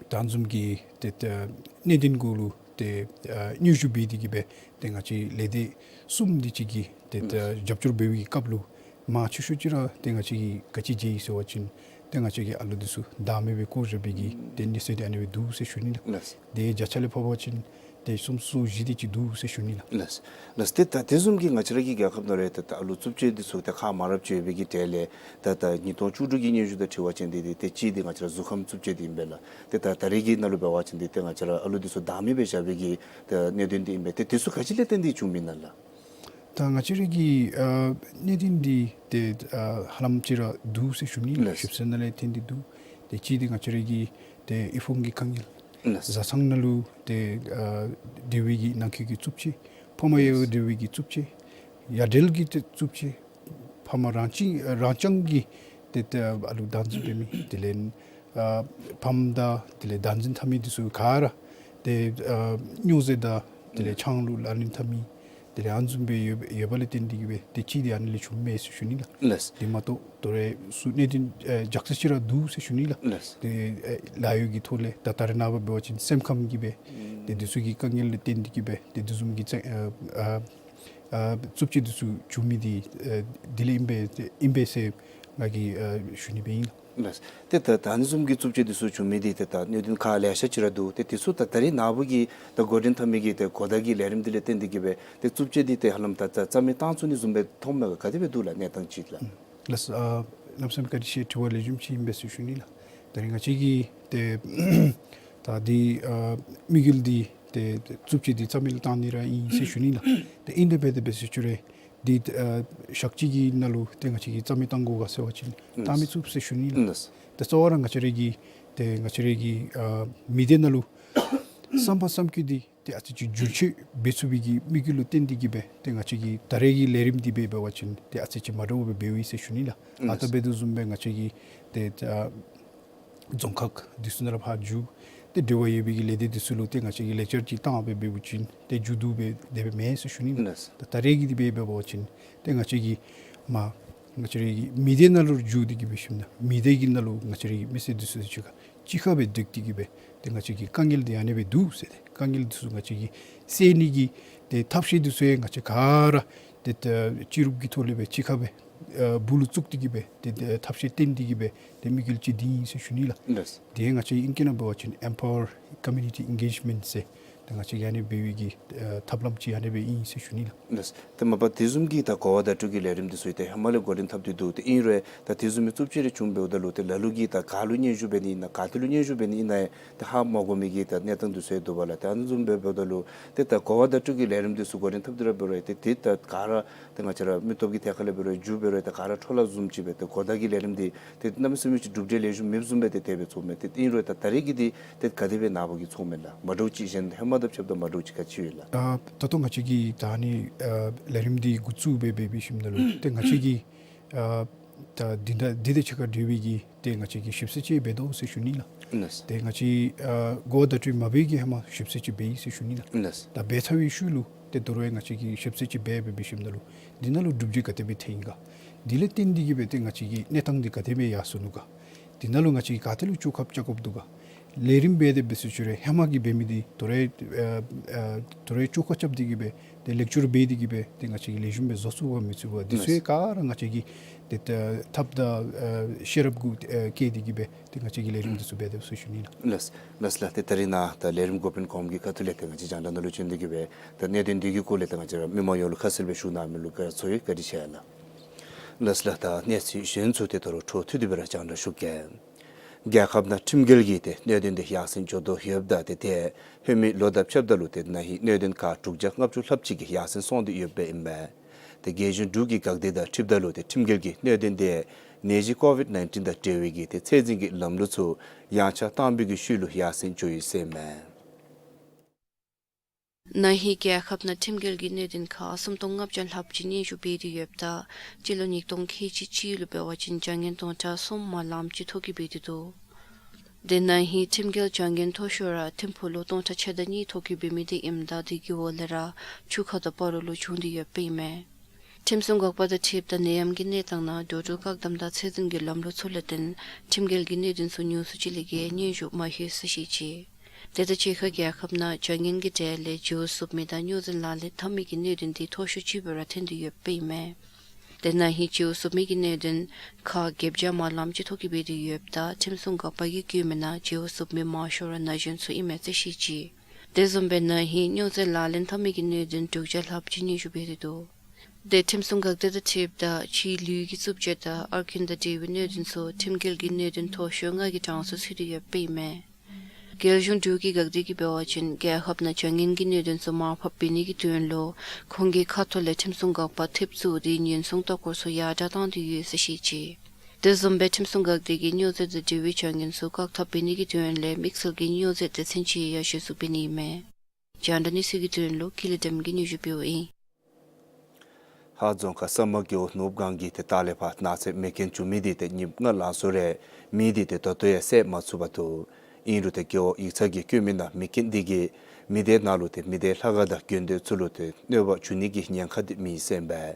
ད་བཟུམ་གྱི་ཏེ་ད་གནད་དོན་གུ་ལུ་ཏེ་ཨ་སྙན་ཞུ་འབད་དེ་གིས་སྦེ་ཏེ་ང་བཅས་ལས་སྡེ་གསུམ་དེ་ཅིག་གིས་ཏེ་ད་རྒྱབ་སྐྱོར་འབད་བའི་སྐབས་ལུ་མང་ཆེ་ཤོས་ཅིག་ར་ཏེ་ང་བཅས་ཀྱིས་ག་ཅི་མཇལ་ཡི་ཟེར་བ་ཅིན་ཏེ་ང་བཅས་ཀྱི་ཨ་ལུ་འདི་ཚུ་བདག་མེད་སྦེ་བཀོ་བཞག་པའི་གི་ཏེ་གནས་ཚུལ་འདི་ཨ་ནི་སྦེ་འདུག་ཟེར་ཞུ་ནི་ལགས། ལགས། དེ་བརྒྱ་ཆ་ལས་ཕབ་པ་ཅིན་ཏེ་སུམ་ཅུ་སོ་བཞི་དེ་ཅིག་འདུག་ཟེར་ཞུ་ནི་ལགས། ལགས། ལགས། ཏེ་ད་དེ་བཟུམ་གྱི་ང་བཅས་ར་གི་རྒྱལ་ཁབ་ནང་ལུ་ཏེ་ད་ཨ་ལུ་རྩུབ་སྤྱོད་འདི་ཚུ་ཏེ་ཁག་མང་རབས་ཅིག་ཡོད་པའི་གི་གྲས་ལས་ད་ད་ཉིས་སྟོང་བཅུ་དྲུག་གི་སྙན་ཞུ་དང་འཁྲིལ་བ་ཅིན་འདི་ཏེ་ཏེ་གཅིག་འདི་ང་བཅས་ར་གཟུགས་ཁམས་རྩུབ་སྤྱོད་འདི་ཨིན་པས་ལགས། ཏེ་ད་ད་རེས་ཀྱི་ནང་ལུ་འབད་བ་ཅིན་འདི་ཏེ་ང་བཅས་ར་ཨ་ལུ་འདི་ཚུ་བདག་མེད་སྦེ་བཞག་པའི་གི་ཏེ་གནད་དོན་འདི་ཨིན་པས། ཏེ་དེ་ཚུ་ག་ཅི་ལས་བརྟེན་ཏེ་བྱུངམ་ཨིན་ན་ལགས། ད་ང་བཅས་ར་གི་ཨ་གནད་དོན་འདི་ཏེ་ཨ་ཧ་ལམ་ཅིག་ར་འདུག་ཟེར་ཞུ་ནི་ལགས། ལགས། ཞིབ་འཚོལ་ནང་ལས་བརྟེན་ཏེ་འདུག། ཏེ་གཅིག་འདི་ང་བཅས་ར་གི་ཏེ་དབུལ་ཕོངས་ཀྱི་དཀའ་ངལ། ལགས། བཟའ་ཚང་ནང་ལུ་ཏེ་ཨ་འབྲེལ་བའི་གི་ནང་འཁོད་ཀྱི་རྩུབ་སྤྱོད། ཕམ་གཡས་གཡོན་འབྲེལ་བའི་གི་རྩུབ་སྤྱོད། ཡ་བྲལ་གྱི་ཏེ་རྩུབ་སྤྱོད། ཕམ་རང་བཅུག་རང་རྐྱང་གི་ཏེ་ཏེ་ཨ་ལུ་བདག་འཛིན་འབད་མི་དེ་ལས་ཨ་ཕམ་དང་དེ་ལས་བདག་འཛིན་འཐབ་མི་འདི་ཚུ་ག་ར་ཏེ་ཨ་སྨྱོ་རྫས་དང་དེ་ལས་ཆང་ལུ་ལག་ལེན་འཐབ་མི་དེ་ལས་ཨ་ནི་བཟུམ་སྦེ་ཡོད་ཡོདཔ་ལས་བརྟེན་ཏེ་གིས་སྦེ་ཏེ་གཅིག་འདི་ཨ་ནི་ལས་བྱུངམ་མས་ཟེར་ཞུ་ནི་ལགས། ལགས། དེ་མ་གཏོགས་དོ་རུང་ཚུ་གནད་དོན་ཨ་རྒྱ་ཆེ་ཅིག་ར་འདུག་ཟེར་ཞུ་ནི་ལགས། ལགས། ཏེ་ཨ་ལཱ་གཡོག་གི་ཐོག་ལས་ད་ད་རེས་ནངས་པ་འབད་བ་ཅིན་སེམས་ཁམས་ཀྱི་སྦེ་ཏེ་འདི་ཚུ་གི་དཀའ་ངལ་ལས་བརྟེན་ཏེ་གིས་སྦེ་ཏེ་དེ་བཟུམ་གྱི་ཨ་ཨ་ཨ་རྩུབ་སྤྱོད་འདི་ཚུ་བྱུང་མི་འདི་ཨ་དེ་ལས་ཨིན་པས་ཨིན་པས་ཟེར་ང་གིས་ཨ་ཞུ་ནི་སྦེ་ཨིན། ལགས། ཏེ་ད་ད་ཨ་ནི་བཟུམ་གྱི་རྩུབ་སྤྱོད་འདི་ཚུ་བྱུང་མི་འདི་ཏེ་ད་གནད་དོན་ཁག་ལེ་ཤ་ཅིག་ར་འདུག། ཏེ་དེ་ཚུ་ད་ད་རེས་ནངས་པ་གི་ད་འགོ་འདྲེན་འཐབ་མི་གི་ཏེ་གོ་བརྡ་གི་ལས་རིམ་འདི་ལས་བརྟེན་ཏེ་གིས་སྦེ་ཏེ་རྩུབ་སྤྱོད་འདི་ཏེ་ཧ་ལམ་ད་ད་རྩ་མེད་བཏང་ཚུགས་ནི་བཟུམ་སྦེ་མཐོངམ་མས་ག། ག་དེ་སྦེ་འདུག་ལགས་གནས་སྟངས་ཅིག་ལགས། ལགས། ཨ་གནམ་མེད་ས་མེད་བཀའ་དྲིན་ཆེ། དྲི་བ་ལེགས་ཤོམ་ཅིག་ཨིན་པས་ཟེར་ཞུ་ནི་ལགས། ད་རིས་ང་བཅས་ཀྱི་ཏེ་ད་འདི་ཨ་དམིགས་ཡུལ་འདི་ཏེ་རྩུབ་སྤྱོད་འདི་རྩ་མེད་ལུ་བཏང་ནི་ར་ཨིན་ཟེར་ཞུ་ནི་ལགས། ཏེ་ཨིན་དེ་འབད་དེ་འབད་ཟེར་ཞུ་རུང་འདི་ཨ་ཞག་གཅིག་གི་ནང་ལུ་ཏེ་ང་བཅས་ཀྱིས་རྩ་མེད་བཏང་དགོ་ག་ཟེར་བ་ཅིན་བཏང་མི་ཚུགས་ཟེར་ཞུ་ནི་ལགས། ལགས། ཏེ་གཙོ་བོ་ར་ང་བཅས་ར་གི་ཏེ་ང་བཅས་ར་གི་ཨ་མི་སྡེ་ནང་ལུ་བསམ་པ་བསམ་འགྱུར་འདི་ཏེ་ཨ་ཙི་ཅིག་འགྱུར་བཅོས་འབད་ཚུགས་པའི་གི་དམིགས་ཡུལ་ལུ་བརྟེན་ཏེ་གིས་སྦེ་ཏེ་ང་བཅས་ཀྱིས་ད་རེས་ཀྱི་ལས་རིམ་འདི་འབད་འབད་བ་ཅིན་ཏེ་ཨ་ཙི་ཅིག་མ་འདྲཝ་སྦེ་འབདཝ་ཨིན་ཟེར་ཞུ་ནི་ལགས། ཨ་ལགས། ད་འབད་དོ་བཟུམ་སྦེ་ང་བཅས་ཀྱིས་ཏེ་ཨ་རྫོང་ཁག་འདི་ཚུ་ནང་ལུ་ཕར་འགྱོ། ཏེ་འབྲེལ་བ་ཡོད་པའི་གི་ལས་སྡེ་འདི་ཚུ་ལུ་ཏེ་ང་བཅས་ཀྱིས་ལེགས་སྐྱེལ་ཅིག་བཏང་སྦེ་འབད་བ་ཅིན་ཏེ་མཇུག་བསྡུ་སྦེ་དེ་སྦེ་མེན་ཟེར་ཞུ་ནི་ལགས། ལགས། ད་ད་རེས་ཀྱི་འདི་འབད་འབད་བ་ཅིན་ཏེ་ང་བཅས་ཀྱིས་མ་ང་བཅས་རའི་མི་སྡེ་ནང་ལུ་འགྱོ་སྟེ་གིས་སྦེ་ཞིནམ་ལས་མི་སྡེ་གི་ནང་ལུ་ང་བཅས་རའི་མི་སེར་འདི་ཚུ་གཅིག་ཁར་གཅིག་ཁར་སྦེ་སྡོད་དེ་གིས་སྦེ་ཏེ་ང་བཅས་ཀྱི་དཀའ་ངལ་འདི་ཨ་ནི་སྦེ་འདུག་ཟེར་ཏེ་དཀའ་ངལ་འདི་ཚུ་ང་བཅས་ཀྱིས་སེལ་ནི་གི་ཏེ་ཐབས་ཤེས་འདི་ཚུ་ཡང་ང་བཅས་ག་ར་ཏེ་ཏེ་སྤྱི་རུབ་ཀྱི་ཐོག་ལས་སྦེ་གཅིག་ཁར་སྦེ་ཨ་སྦུག་ལུ་བཙུགས་ཏེ་གིས་སྦེ་ཏེ་ཏེ་ཐབས་ཤེས་བཏོན་ཏེ་གིས་སྦེ་ཏེ་དམིགས་ཡུལ་ཅིག་འདི་ཨིན་ཟེར་ཞུ་ནི་ལགས། ལགས། དེ་ཡང་ང་བཅས་ཨིང་སྐད་ནང་འབད་བ་ཅིན་empower community engagement ཟེར་ཏེ་ང་བཅས་ཀྱིས་ཨ་ནི་འབད་བའི་གི་ཨ་ཐབས་ལམ་ཅིག་ཨ་ནི་སྦེ་ཨིན་ཟེར་ཞུ་ནི་ལགས། ལགས། ཏེ་མ་པ་དེ་བཟུམ་གྱི་ད་གོ་བ་བརྡ་སྤྲོད་ཀྱི་ལས་རིམ་འདི་ཚུ་ཏེ་ཧེ་མ་ལས་འགོ་འདྲེན་འཐབ་སྟེ་འདུག། ཏེ་ཨིན་རུང་ད་དེ་བཟུམ་མའི་རྩུབ་སྤྱོད་རེ་བྱུང་འབདཝ་ད་ལུ་ཏེ་ལ་ལུ་གིས་ད་ག་ལུ་སྙན་ཞུ་འབད་ནི་ཨིན་ན་ག་ཏེ་ལུ་སྙན་ཞུ་འབད་ནི་ཨིན་ན་ཡང་ཏེ་ཧ་མ་གོ་མི་གི་ད་གནས་སྟངས་འདི་ཚུ་ཡང་འདུག་པ་ལགས། ཏེ་ཨ་ནི་བཟུམ་སྦེ་འབདཝ་ད་ལུ་ཏེ་ད་གོ་བ་བརྡ་སྤྲོད་ཀྱི་ལས་རིམ་འདི་ཚུ་འགོ་འདྲེན་འཐབ་སྟེ་ར་འབད་རུང་ཏེ་ཏེ་ད་ག་ར་ཏེ་ང་བཅས་ར་མི་སྟོབས་ཀྱི་ཐད་ཁ་ལས་འབད་རུང་མཇུག་འབད་རུང་ཏེ་ག་ར་འཕྲོ་བརླག་བཟུམ་ཅིག་སྦེ་ཏེ་གོ་བརྡ་གི་ལས་རིམ་འདི་ཏེ་གནམ་མེད་ས་མེད་ཅིག་གྲུབ་འབྲས་ལེགས་ཤོམ་མེདཔ་བཟུམ་སྦེ་ཏེ་ཏེ་ཨིན་རུང་ད་ད་རེས་ཀྱི་འདི་ཏེ་ག་དེ་སྦེ་ནཱ་བུ་གིས་ཚོརཝ་མས་ལགས། མ་འདྲཝ་ཅིག་གཞན་ཧེ་མ་དང་ཕྱདཔ་ད་མ་འདྲཝ་ཅིག་ག་ཅི་ཡོད་ལགས། ཨ་ད་ལྟོ་ང་བཅས་ཀྱིས་ད་ཨ་ནི་ཨ་ལས་རིམ་འདི་འགོ་བཙུགས་སྦེ་འབད་བའི་ཤུལ་ལུ་ཏེ་ང་བཅས་ཀྱིས་ཨ་ད་འདི་ད་འདི་དང་གཅིག་ཁར་འབྲེལ་བའི་གི་ཏེ་ང་བཅས་ཀྱིས་ཞིབ་འཚོལ་ཅིག་འབད་དོ་ཟེར་ཞུ་ནི་ལགས། ལགས། ཏེ་ང་བཅས་ཨ་གོ་བ་བརྡ་སྤྲོད་མ་འབད་བའི་གི་ཧེ་མ་ཞིབ་འཚོལ་ཅིག་འབད་ཡི་ཟེར་ཞུ་ནི་ལགས། ལགས། ད་འབད་ཚར་བའི་ཤུལ་ལུ་ ཏེ་དོ་རུང་ང་བཅས་ཀྱིས་ཞིབ་འཚོལ་ཅིག་འབད་འབད་འབད་ཞིནམ་ད་ལུ་འདི་ནང་ལུ་སྒྲུབ་བྱེད་ག་དེ་སྦེ་ཐོན་ཡི་ག། འདི་ལས་བརྟེན་ཏེ་གིས་སྦེ་ཏེ་ང་བཅས་ཀྱི་གནས་སྟངས་འདི་ག་དེ་སྦེ་ཡར་སོ་ནུག་ག། འདི་ནང་ལུ་ང་བཅས་ཀྱིས་ག་ཏེ་ལུ་བཅོས་ཁ་རྐྱབ་དགོཔ་འདུག་ག། ལས་རིམ་འབད་དེ་འབད་ཚུན་ཚོད་ར་ཧེ་མ་གི་འབད་མི་འདི་དོ་རུང་ཨ་ཨ་དོ་རུང་བཅོས་ཁ་རྐྱབ་སྟེ་གིས་སྦེ་ཏེ་ལེགས་བཅོས་འབད་དེ་གིས་སྦེ་ཏེ་ང་བཅས་ཀྱིས་ལེགས་ཤོམ་སྦེ་བཟོ་ཚུགས་ག་མི་ཚུགས་ག། འདི་ཚུ་ག་ར་ང་བཅས་ཀྱིས་ཏེ་ཐབས་དང་ཨ་ཤེས་རབ་གུ་ཨ་བཀལ་ཏེ་གིས་སྦེ་ཏེ་ང་བཅས་ཀྱིས་ལས་རིམ་འདི་ཚུ་འབད་དེ་ཟེར་ཞུ་ནི་ལགས། ལགས་ལགས་ལགས། ཏེ་ད་རིས་ནཱ་ད་ལས་རིམ་འགོ་དཔོན་གོངམ་གི་ཁ་ཐུག་ལས་ཏེ་ང་བཅས་རྒྱང་བསྒྲགས་ནང་ལུ་བྱོན་ཏེ་གིས་སྦེ་ད་གནད་དོན་འདི་གི་སྐོར་ལས་ཏེ་ང་བཅས་ར་མི་མང་ཡོངས་ལུ་ཁ་གསལ་སྦེ་ཞུ་གནང་མི་ལུ་དགའ་ཚོར་ཡོད། བཀའ་དྲིན་ཆེ་ལགས། ལགས་ལགས། ད་གནས་ཚུལ་གཞན་ཚུ་ཏེ་ད་རུང་འཕྲོ་མཐུད་དེ་སྦེ་ར་རྒྱང་བསྒྲགས་ཞུ་གེ། རྒྱལ་ཁབ་ནང་ཁྲིམས་འགལ་གྱི་ཏེ་གནད་དོན་འདི་ཡར་སེང་འགྱོ་དོ་ཡོདཔ་ད་ཏེ་ཏེ་ཧེ་མའི་ལོ་དང་ཕྱདཔ་ད་ལུ་ཏེ་ན་ཧིང་གནད་དོན་ཁག་དྲུག་བརྒྱ་ལྔ་བཅུ་ལྷགཔ་ཅིག་གིས་ཡར་སེང་སོང་སྟེ་ཡོདཔ་ཨིན་མས། ཏེ་རྒྱལ་གཞུང་འབྲུག་གི་འགག་སྡེ་དང་འཁྲིལཝ་ད་ལུ་ཏེ་ཁྲིམས་འགལ་གྱི་གནད་དོན་འདི་ནད་གཞི་ཀོ་ཝིཌ་ནའིན་ཊིན་དང་འབྲེལ་བའི་གི་ཏེ་ཚད་འཛིན་གྱི་ལམ་ལུགས་ཚུ་ཡངས་ཆག་བཏང་བའི་གི་ཤུལ་ལུ་ཡར་སེང་འགྱོ་ཡི་ཟེར་མས། ན་ཧིང་རྒྱལ་ཁབ་ནང་ཁྲིམས་འགལ་གྱི་གནད་དོན་ཁག་སུམ་སྟོང་ལྔ་བརྒྱ་ལྷགཔ་ཅིག་སྙན་ཞུ་འབད་དེ་ཡོདཔ་ད་སྤྱི་ལོ་ཉིས་སྟོང་ཁལ་གཅིག་གཅིག་ལུ་འབད་བ་ཅིན་བྱ་ངན་སྟོང་ཕྲག་གསུམ་མ་ལངམ་ཅིག་ཐོ་བཀོད་འབད་དེ་འདུག། ཏེ་ན་ཧིང་ཁྲིམས་འགལ་བྱ་ངན་མཐོ་ཤོས་ར་ཐིམ་ཕུག་ལུ་སྟོང་ཕྲག་ཕྱེད་དང་གཉིས་ཐོ་བཀོད་འབད་མི་འདི་ཨིནམ་ད་འདི་གི་འོག་ལས་ར་ཆུ་ཁ་དང་སྤ་རོ་ལུ་བྱུང་སྟེ་ཡོདཔ་ཨིན་མས། ཁྲིམས་སྲུང་འགག་པ་དང་འཁྲིལཝ་ད་ནད་ཡམས་ཀྱི་གནས་སྟངས་ནང་འགྲོ་འགྲུལ་བཀག་དམ་དང་ཚད་འཛིན་གྱི་ལམ་ལུགས་ཚུ་ལུ་བརྟེན་ཁྲིམས་འགལ་གྱི་གནད་དོན་ཚུ་ཉུང་སུ་ཅིག་ལས་བརྒལ་སྙན་ཞུ་མ་ལྷོད་ཟེར་བཤད་ཅི། དེ་དང་གཅིག་ཁར་རྒྱལ་ཁབ་ནང་བྱ་ངན་གྱི་གྲས་ལས་བྱིའུ་གསོབ་མི་དང་སྨྱོ་རྫས་ལག་ལེན་འཐབ་མི་གི་གནད་དོན་འདི་མཐོ་ཤོས་ཅིག་སྦེ་ར་ཐོན་ཏེ་ཡོདཔ་ཨིན་མས། ཏེ་ན་ཧིང་བྱིའུ་གསོབ་མི་གི་གནད་དོན་ཁག་བརྒྱད་བརྒྱ་མ་ལངམ་ཅིག་ཐོ་བཀོད་འབད་དེ་ཡོདཔ་ད་ཁྲིམས་སྲུང་འགག་པ་གིས་བཀོད་མི་ནང་བྱིའུ་གསོབ་མི་མང་ཤོས་ར་ན་གཞོན་ཚུ་ཨིན་མས་ཟེར་བཤད་ཅི། དེ་བཟུམ་སྦེ་ན་ཧིང་སྨྱོ་རྫས་ལག་ལེན་འཐབ་མི་གི་གནད་དོན་དྲུག་བརྒྱ་ལྷགཔ་ཅིག་སྙན་ཞུ་འབད་དེ་འདུག། ཏེ་ཁྲིམས་སྲུང་འགག་སྡེ་དང་འཁྲིལཝ་ད་ཕྱིའི་ལུས་ཀྱི་རྩུབ་སྤྱོད་དང་ཨར་རྐུན་དང་འབྲེལ་བའི་གནད་དོན་ཚུ་ཁྲིམས་འགལ་གྱི་གནད་དོན་མཐོ་ཤོས་ལྔ་གི་གྲངས་སུ་ཚུད་དེ་ཡོདཔ་ཨིན་མས། རྒྱལ་གཞུང་འབྲུག་གི་འགག་སྡེ་གིས་འབད་བ་ཅིན་རྒྱལ་ཁབ་ནང་བྱ་ངན་གྱི་གནད་དོན་ཚུ་མར་ཕབ་འབད་ནི་གི་དོན་ལུ་ཁོང་གི་ཁ་ཐུག་ལས་ཁྲིམས་སྲུང་འགག་པ་ཐེབས་བཙུགས་ཏེ་ཉེན་སྲུང་ལྟ་སྐོར་ཚུ་ཡར་དྲག་བཏང་སྟེ་ཡོད་ཟེར་བཤད་ཅི། དེ་བཟུམ་སྦེ་ཁྲིམས་སྲུང་འགག་སྡེ་གིས་སྨྱོ་རྫས་དང་འབྲེལ་བའི་བྱ་ངན་ཚུ་བཀག་ཐབས་འབད་ནི་གི་དོན་ལས་དམིགས་བསལ་གྱི་སྨྱོ་རྫས་སྡེ་ཚན་ཅིག་ཡང་གཞི་བཙུགས་འབད་ནི་ཨིན་མས། རྒྱང་བསྒྲགས་གནས་ཚུལ་གྱི་དོན་ལུ་ཀུན་ལེགས་བདེམ་གིས་སྙན་ཞུ་ཕུལཝ་ཨིན། ཧཱ་རྫོང་ཁག་ས་མ་རྒེད་འོག་ནུབ་སྒང་གི་ཏེ་ལྟག་ལས་ཕར་ནགས་ཚལ་མེ་རྐྱེན་བྱུང་མི་འདི་ཏེ་ཉིནམ་ལྔ་ལང་སོང་རུང་མེ་འདི་ཏེ་ད་ལྟོ་ཡང་བསད་མ་ཚུགས་པར་འདུག། ཨིན་རུང་ཏེ་རྒེད་འོག་ཡིག་ཚང་གིས་བཀོད་མི་ནང་མེ་རྐྱེན་འདི་གིས་མི་སྡེ་ནང་ལུ་ཏེ་མི་སྡེ་ལྷ་ཁང་དང་དགོན་སྡེ་ཚུ་ལུ་ཏེ་གནོད་པ་བྱུང་ནི་གི་ཉེན་ཁ་འདི་མེད་ཟེར་ཨིན་པས།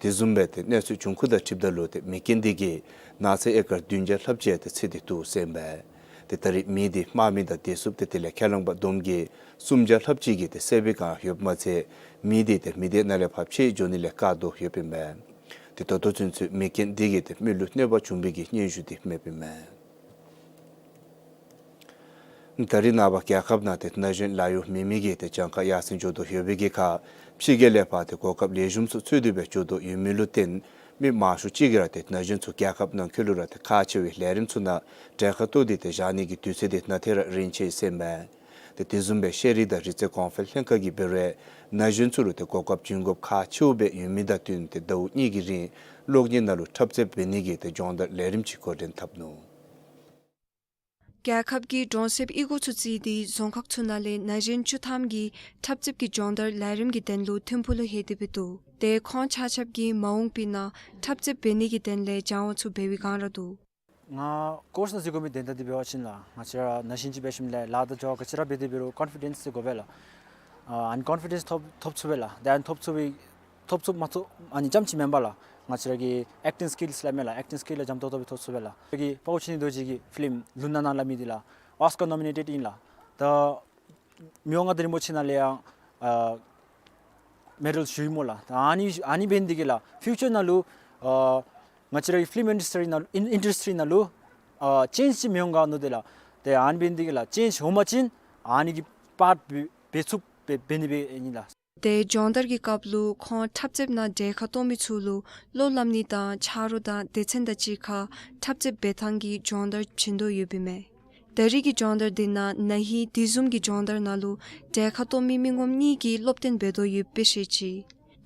དེ་བཟུམ་སྦེ་ཏེ་གནས་ཚུལ་བྱུང་ཁུངས་དང་འཁྲིལཝ་ད་ལུ་ཏེ་མེ་རྐྱེན་འདི་གིས་ནགས་ཚལ་ཨེ་ཀར་བདུན་བརྒྱ་ལྷགཔ་ཅིག་ཏེ་འཚིག་སྟེ་འདུག་ཟེར་ཨིན་པས། ཏེ་ད་རེས་མེ་འདི་དམག་མི་དང་བདེ་སྲུངཔ་ཏེ་དེ་ལས་ཁས་བླངས་པ་བསྡོམས་ཀྱིས་སུམ་བརྒྱ་ལྷགཔ་ཅིག་གིས་ཏེ་བསད་པའི་བསྒང་ཡོདཔ་མ་ཚད་མེ་འདི་ཏེ་མི་སྡེ་ནང་ལས་ཕར་ཕྱེ་འགྱོ་ནི་ལས་བཀག་དོ་ཡོདཔ་ཨིན་པས། ཏེ་ད་ལྟོ་ཚུན་ཚོད་མེ་རྐྱེན་འདི་གིས་ཏེ་མི་ལུ་གནོད་པ་བྱུང་བའི་གི་སྙན་ཞུ་འདི་མེདཔ་ཨིན་མས། ད་རེས་ནངས་པ་རྒྱལ་ཁབ་ནང་ཏེ་ན་གཞོན་ལཱ་གཡོག་མེད་མི་གི་ཏེ་གྱངས་ཁ་ཡར་སེང་འགྱོ་དོ་ཡོད་པའི་གི་ཁར་ཕྱི་རྒྱལ་ལས་ཕར་ཏེ་གོ་སྐབས་ལེགས་ཤོམ་ཚུ་འཚོལ་ཏེ་སྦེ་འགྱོ་དོ་ཡོད་མི་ལུ་བརྟེན་མི་མང་ཤོས་ཅིག་གིས་ར་ཏེ་ན་གཞོན་ཚུ་རྒྱལ་ཁབ་ནང་འཁོད་ལུ་ར་ཏེ་ཁག་ཆེ་བའི་ལས་རིམ་ཚུ་ནང་གྲལ་ཁར་གཏོགས་ཏེ་ཏེ་བཞག་ནི་གི་དུས་ཚོད་འདི་ནང་ཏེ་ར་རན་ཆི་ཟེར་ཨིན་པས། ཏེ་དེ་བཟུམ་སྦེ་ཤེས་རིག་དང་རིག་རྩལ་གོང་འཕེལ་ལྷན་ཁག་གིས་འབད་རུང་ན་གཞོན་ཚུ་ལུ་ཏེ་གོ་སྐབས་བྱིན་དགོཔ་ཁག་ཆེཝ་སྦེ་ཡོད་མི་དང་བསྟུན་ཏེ་ཟླཝ་གཉིས་ཀྱི་རིང་གློག་བརྙན་ནང་ལུ་འཁྲབ་རྩེདཔ་འབད་ནི་གི་ཏེ་སྦྱོང་བརྡར་ལས་རིམ་ཅིག་འགོ་འདྲེན་འཐབ་ནུག། རྒྱལ་ཁབ་ཀྱིས་གྲོང་གསེབ་གཡུས་སྒོ་ཚུ་བརྩིས་ཏེ་རྫོང་ཁག་ཚུ་ནང་ལས་ན་གཞོན་བཅུ་ཐམ་གྱིས་འཁྲབ་རྩེདཔ་གི་སྦྱོང་བརྡར་ལས་རིམ་གྱི་དོན་ལུ་ཐིམ་ཕུག་ལུ་ལྷོད་དེ་སྦེ་འདུག། ཏེ་ཁོང་ཆ་ཁྱབ་ཀྱིས་མ་འོངས་པའི་ནང་འཁྲབ་རྩེདཔ་འབད་ནི་གི་དོན་ལས་སྦྱང་བ་ཚུ་འབད་བའི་བསྒང་ར་འདུག། ང་ཀོརསི་ནང་འཛུལ་དགོ་མི་དོན་དག་འདི་འབད་བ་ཅིན་ལགས་ང་བཅས་ར་ན་གཞོན་ཅིག་འབད་ཞིནམ་ལས་ལཱ་དང་འགྱོ་བ་ག་ཅི་ར་འབད་དེ་འབད་རུང་ཀོན་ཕི་ཌེནསི་འདི་དགོ་པས་ལགས། ཨ་ནི་ཀོན་ཕི་ཌེནསི་ཐོབ་ཐོབ་ཚུགས་པས་ལགས། ཏེ་ཨ་ནི་ཐོབ་ཚུགས་པའི་ཐོབ་ཚུགསཔ་མ་ཐོབ་ཨ་ནི་རྐྱངམ་ཅིག་མེན་པར་ལགས། ང་བཅས་ར་གི་ཨེཀ་ཊིང་སི་ཀིལསི་སླབ་མས་ལགས། ཨེཀ་ཊིང་སི་ཀིལསི་ལགས་འཇམ་ཏོག་ཏོ་སྦེ་ཐོབ་ཚུགས་པས་ལགས། ང་བཅས་ཀྱི་དཔའ་བོ་ཆོས་ཉིད་རྡོ་རྗེ་གི་ཕི་ལིམ་ལུང་ནག་ནང་སླབ་མི་འདི་ལགས་ཨོསི་ཀར་ནོ་མི་ནེ་ཊེཌ་ཨིན་ལགས། ད་མི་དབང་མངའ་བདག་རིན་པོ་ཆེ་ནང་ལས་ཡང་ཨ་མེ་ཌལ་ཞུ་ཡི་སྨོ་ལགས། ད་ཨ་ནི་ཨ་ནི་འབད་ནི་འདི་གིས་ལགས་ཕིའུ་ཅར་ནང་ལུ་ཨ་ང་བཅས་ར་གི་ཕི་ལིམ་ཨིན་ཌསི་ཊི་རི་ནང་ཨིན་ཨིན་ཌསི་ཊི་རི་ནང་ལུ་ཨ་ཅེནཇ་ཅིག་མི་འོང་ག་མནོ་སྟེ་ལགས། ཏེ་ཨ་ནི་འབད་ནི་འདི་གིས་ལགས་ཅེནཇ་འོང་པ་ཅིན་ཨ་ནི་གི་པཱརཊ་འབད་འབད་ཚུགསཔ་འབད་འབད་ནི་སྦེ་ཨིན་ལགས། ཏེ་སྦྱོང་བརྡར་གྱི་སྐབས་ལུ་ཁོང་འཁྲབ་རྩེདཔ་ནང་གྲལ་ཁར་གཏོགས་མི་ཚུ་ལུ་བློ་སླབ་ནི་དང་ཆ་རོགས་དང་སྡེ་ཚན་དང་གཅིག་ཁར་འཁྲབ་རྩེདཔ་འབད་ཐངས་ཀྱི་སྦྱོང་བརྡར་བྱིན་དོ་ཡོདཔ་ཨིན་མས། ད་རེས་ཀྱི་སྦྱོང་བརྡར་འདི་ནང་ན་ཧིང་དེ་བཟུམ་གྱི་སྦྱོང་བརྡར་ནང་ལུ་གྲལ་ཁར་གཏོགས་མི་མི་ངོམ་གཉིས་ཀྱིས་སློབ་སྟོན་འབད་དོ་ཡོདཔ་སྦེ་བཤད་ཅི།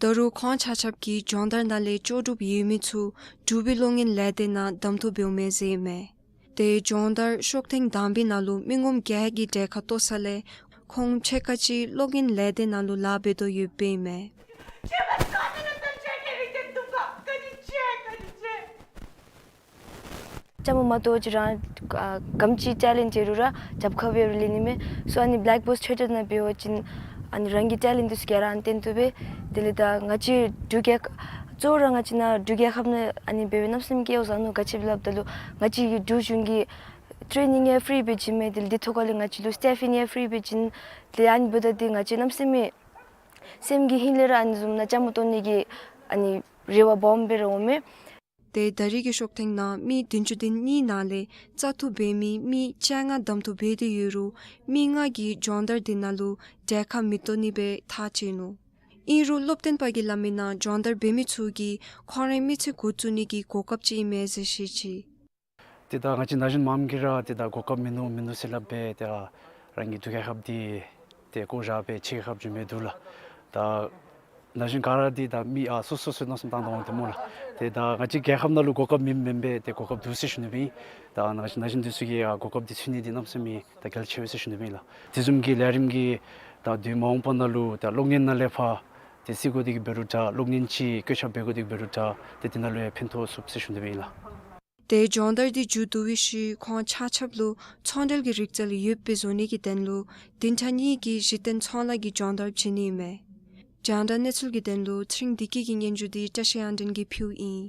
ད་རུང་ཁོང་ཆ་ཁྱབ་ཀྱིས་སྦྱོང་བརྡར་ནང་ལས་ལྕོགས་གྲུབ་ཡོད་མི་ཚུ་འབྲུག་པའི་གློག་བརྙན་ལས་སྡེ་ནང་གདམ་འཐུ་འབདཝ་མས་ཟེར་ཨིན་མས། ཏེ་སྦྱོང་བརྡར་ཤོག་ཐེངས་དང་པའི་ནང་ལུ་མི་ངོམ་བརྒྱད་ཀྱིས་གྲལ་ཁར་གཏོགས་ས་ལས་ཁོང་ཕྱེད་ཀ་ཅིག་གློག་བརྙན་ལས་སྡེ་ནང་ལུ་ལཱ་འབད་དོ་ཡོདཔ་ཨིན་མས། ཅ་མོ་མ་གཏོགས་ཅིག་རང་ཨ་ག་དེམ་ཅིག་ཊེ་ལེནཊ་ཡོད་རུང་ར་རྒྱབ་ཁར་སྦེ་ར་ལེན་ནི་མས། སོ་ཨ་ནི་བེ་ལེཀ་བོརཌ་ཆོས་གྲྭ་ནང་འབད་བ་ཅིན་ ཨ་ནི་རང་གི་ཊེ་ལེནཊ་འདི་ཚུ་ག་ར་ཨ་ནི་སྟོན་ཐུབ་པས། དེ་ལས་ད་ང་བཅས་འབྲུག་རྒྱལ་ཁབ་གཙོ་བོ་ར་ང་བཅས་ནཱ་འབྲུག་རྒྱལ་ཁབ་ནང་ཨ་ནི་འབད་བའི་གནམ་མེད་ས་མེད་སྐལ་བ་བཟང་ནུག། ག་ཅི་སྦེ་སླབ་ད་ལུ་ང་བཅས་ཀྱི་འབྲུག་གཞུང་གིས་ཊེ་རེ་ནིང་ཡང་ཕི་རི་སྦེ་བྱིན་མས། དེ་ལས་དེ་ཐོག་ཁ་ལས་ང་བཅས་ལུ་སི་ཊེ་ཕིང་ཡང་ཕི་རི་སྦེ་བྱིན། དེ་ལས་ཨ་ནི་འབདཝ་ད་འདི་ང་བཅས་གནམ་མེད་ས་མེད་སེམས་ཀྱི་ཧིང་ལས་ར་ཨ་ནི་བཟུམ་ནཱ་བཅའ་མར་གཏོགས་ནི་གི་ཨ་ནི་རེ་བ་སྦོམ་སྦེ་ར་འོང་མས། ཏེ་ད་རེས་ཀྱི་ཤོག་ཐེངས་ནང་མི་བདུན་ཅུ་དོན་གཉིས་ནང་ལས་བཙག་འཐུ་འབད་མི་མི་བཅོ་ལྔ་གདམ་འཐུ་འབད་དེ་ཡོད་རུང་མི་ལྔ་གིས་སྦྱོང་བརྡར་འདི་ནང་ལུ་གྲལ་ཁར་མི་གཏོགས་ནི་སྦེ་ཐག་བཅད་ནུག། ཨིན་རུང་སློབ་སྟོན་པ་གིས་སླབ་མིའི་ནང་སྦྱོང་བརྡར་འབད་མི་ཚུ་གིས་ཁོང་རའི་མི་ཚེ་འགོ་བཙུགས་ནི་གི་གོ་སྐབས་ཅིག་ཨིན་མས་ཟེར་བཤད་ཅི། ཏེ་ད་ང་བཅས་ན་གཞོན་མངམ་གིས་ར་ཏེ་ད་གོ་སྐབས་མིན་འདུག་མིན་འདུག་ཟེར་སླབ་སྦེ་ཏེ་རང་གི་འབྲུག་རྒྱལ་ཁབ་འདི་ཏེ་བཀོ་བཞག་སྦེ་ཕྱི་རྒྱལ་ཁབ་འགྱོ་མི་འདུག་ལགས། ད་ན་གཞོན་ག་ར་འདི་ད་མི་ཨ་སོ་སོ་སོའི་མནོ་བསམ་བཏང་དོ་འོང་ཏེ་སྨོ་ལགས། ཏེ་ད་ང་བཅས་རྒྱལ་ཁབ་ནང་ལུ་གོ་སྐབས་མེད་མེན་པས། ཏེ་གོ་སྐབས་འདུག་ཟེར་ཞུ་ནི་སྦེ་ཨིན། ད་ན་གཞོན་ན་གཞོན་འདི་ཚུ་གིས་ཨ་གོ་སྐབས་འདི་ཚུ་ནི་འདི་གནམ་མེད་ས་མེད་ད་གལ་ཆེ་བས་ཟེར་ཞུ་ནི་སྦེ་ཨིན་ལགས། དེ་བཟུམ་གྱི་ལས་རིམ་གྱི་ད་དུས་མ་འོངས་པ་ནང་ལུ་ད་གློག་བརྙན་ནང་ལས་ཕར་ཏེ་བརྩི་དགོ་འདི་གིས་འབད་རུང་འདྲ་གློག་བརྙན་ཅིག་བཀོད་ཁྱབ་འབད་དགོ་འདི་གིས་འབད་རུང་འདྲ་ཏེ་དེ་ནང་ལུ་ཡང་ཕན་ཐོགས་ཚུགས་ཟེར་ཞུ་ནི་སྦེ་ཨིན་ལགས། ཏེ་སྦྱོང་བརྡར་འདི་མཇུག་བསྡུ་བའི་ཤུལ་ཁོང་ཆ་ཁྱབ་ལུ་ཚོང་འབྲེལ་གྱི་རིག་རྩལ་ཡོདཔ་སྦེ་བཟོ་ནི་གི་དོན་ལུ་བདུན་ཕྲག་གཉིས་ཀྱི་གཞི་རྟེན་ཚོང་ལཱ་གི་སྦྱོང་བརྡར་བྱིན་ནི་ཨིན་མས། རྒྱང་བསྒྲགས་གནས་ཚུལ་གྱི་དོན་ལུ་ཚེ་རིང་བདེ་སྐྱིད་ཀྱི་སྙན་ཞུ་འདི་བཀྲ་ཤིས་དབྱངས་སྒྲོན་གྱིས་ཕུལཝ་ཨིན།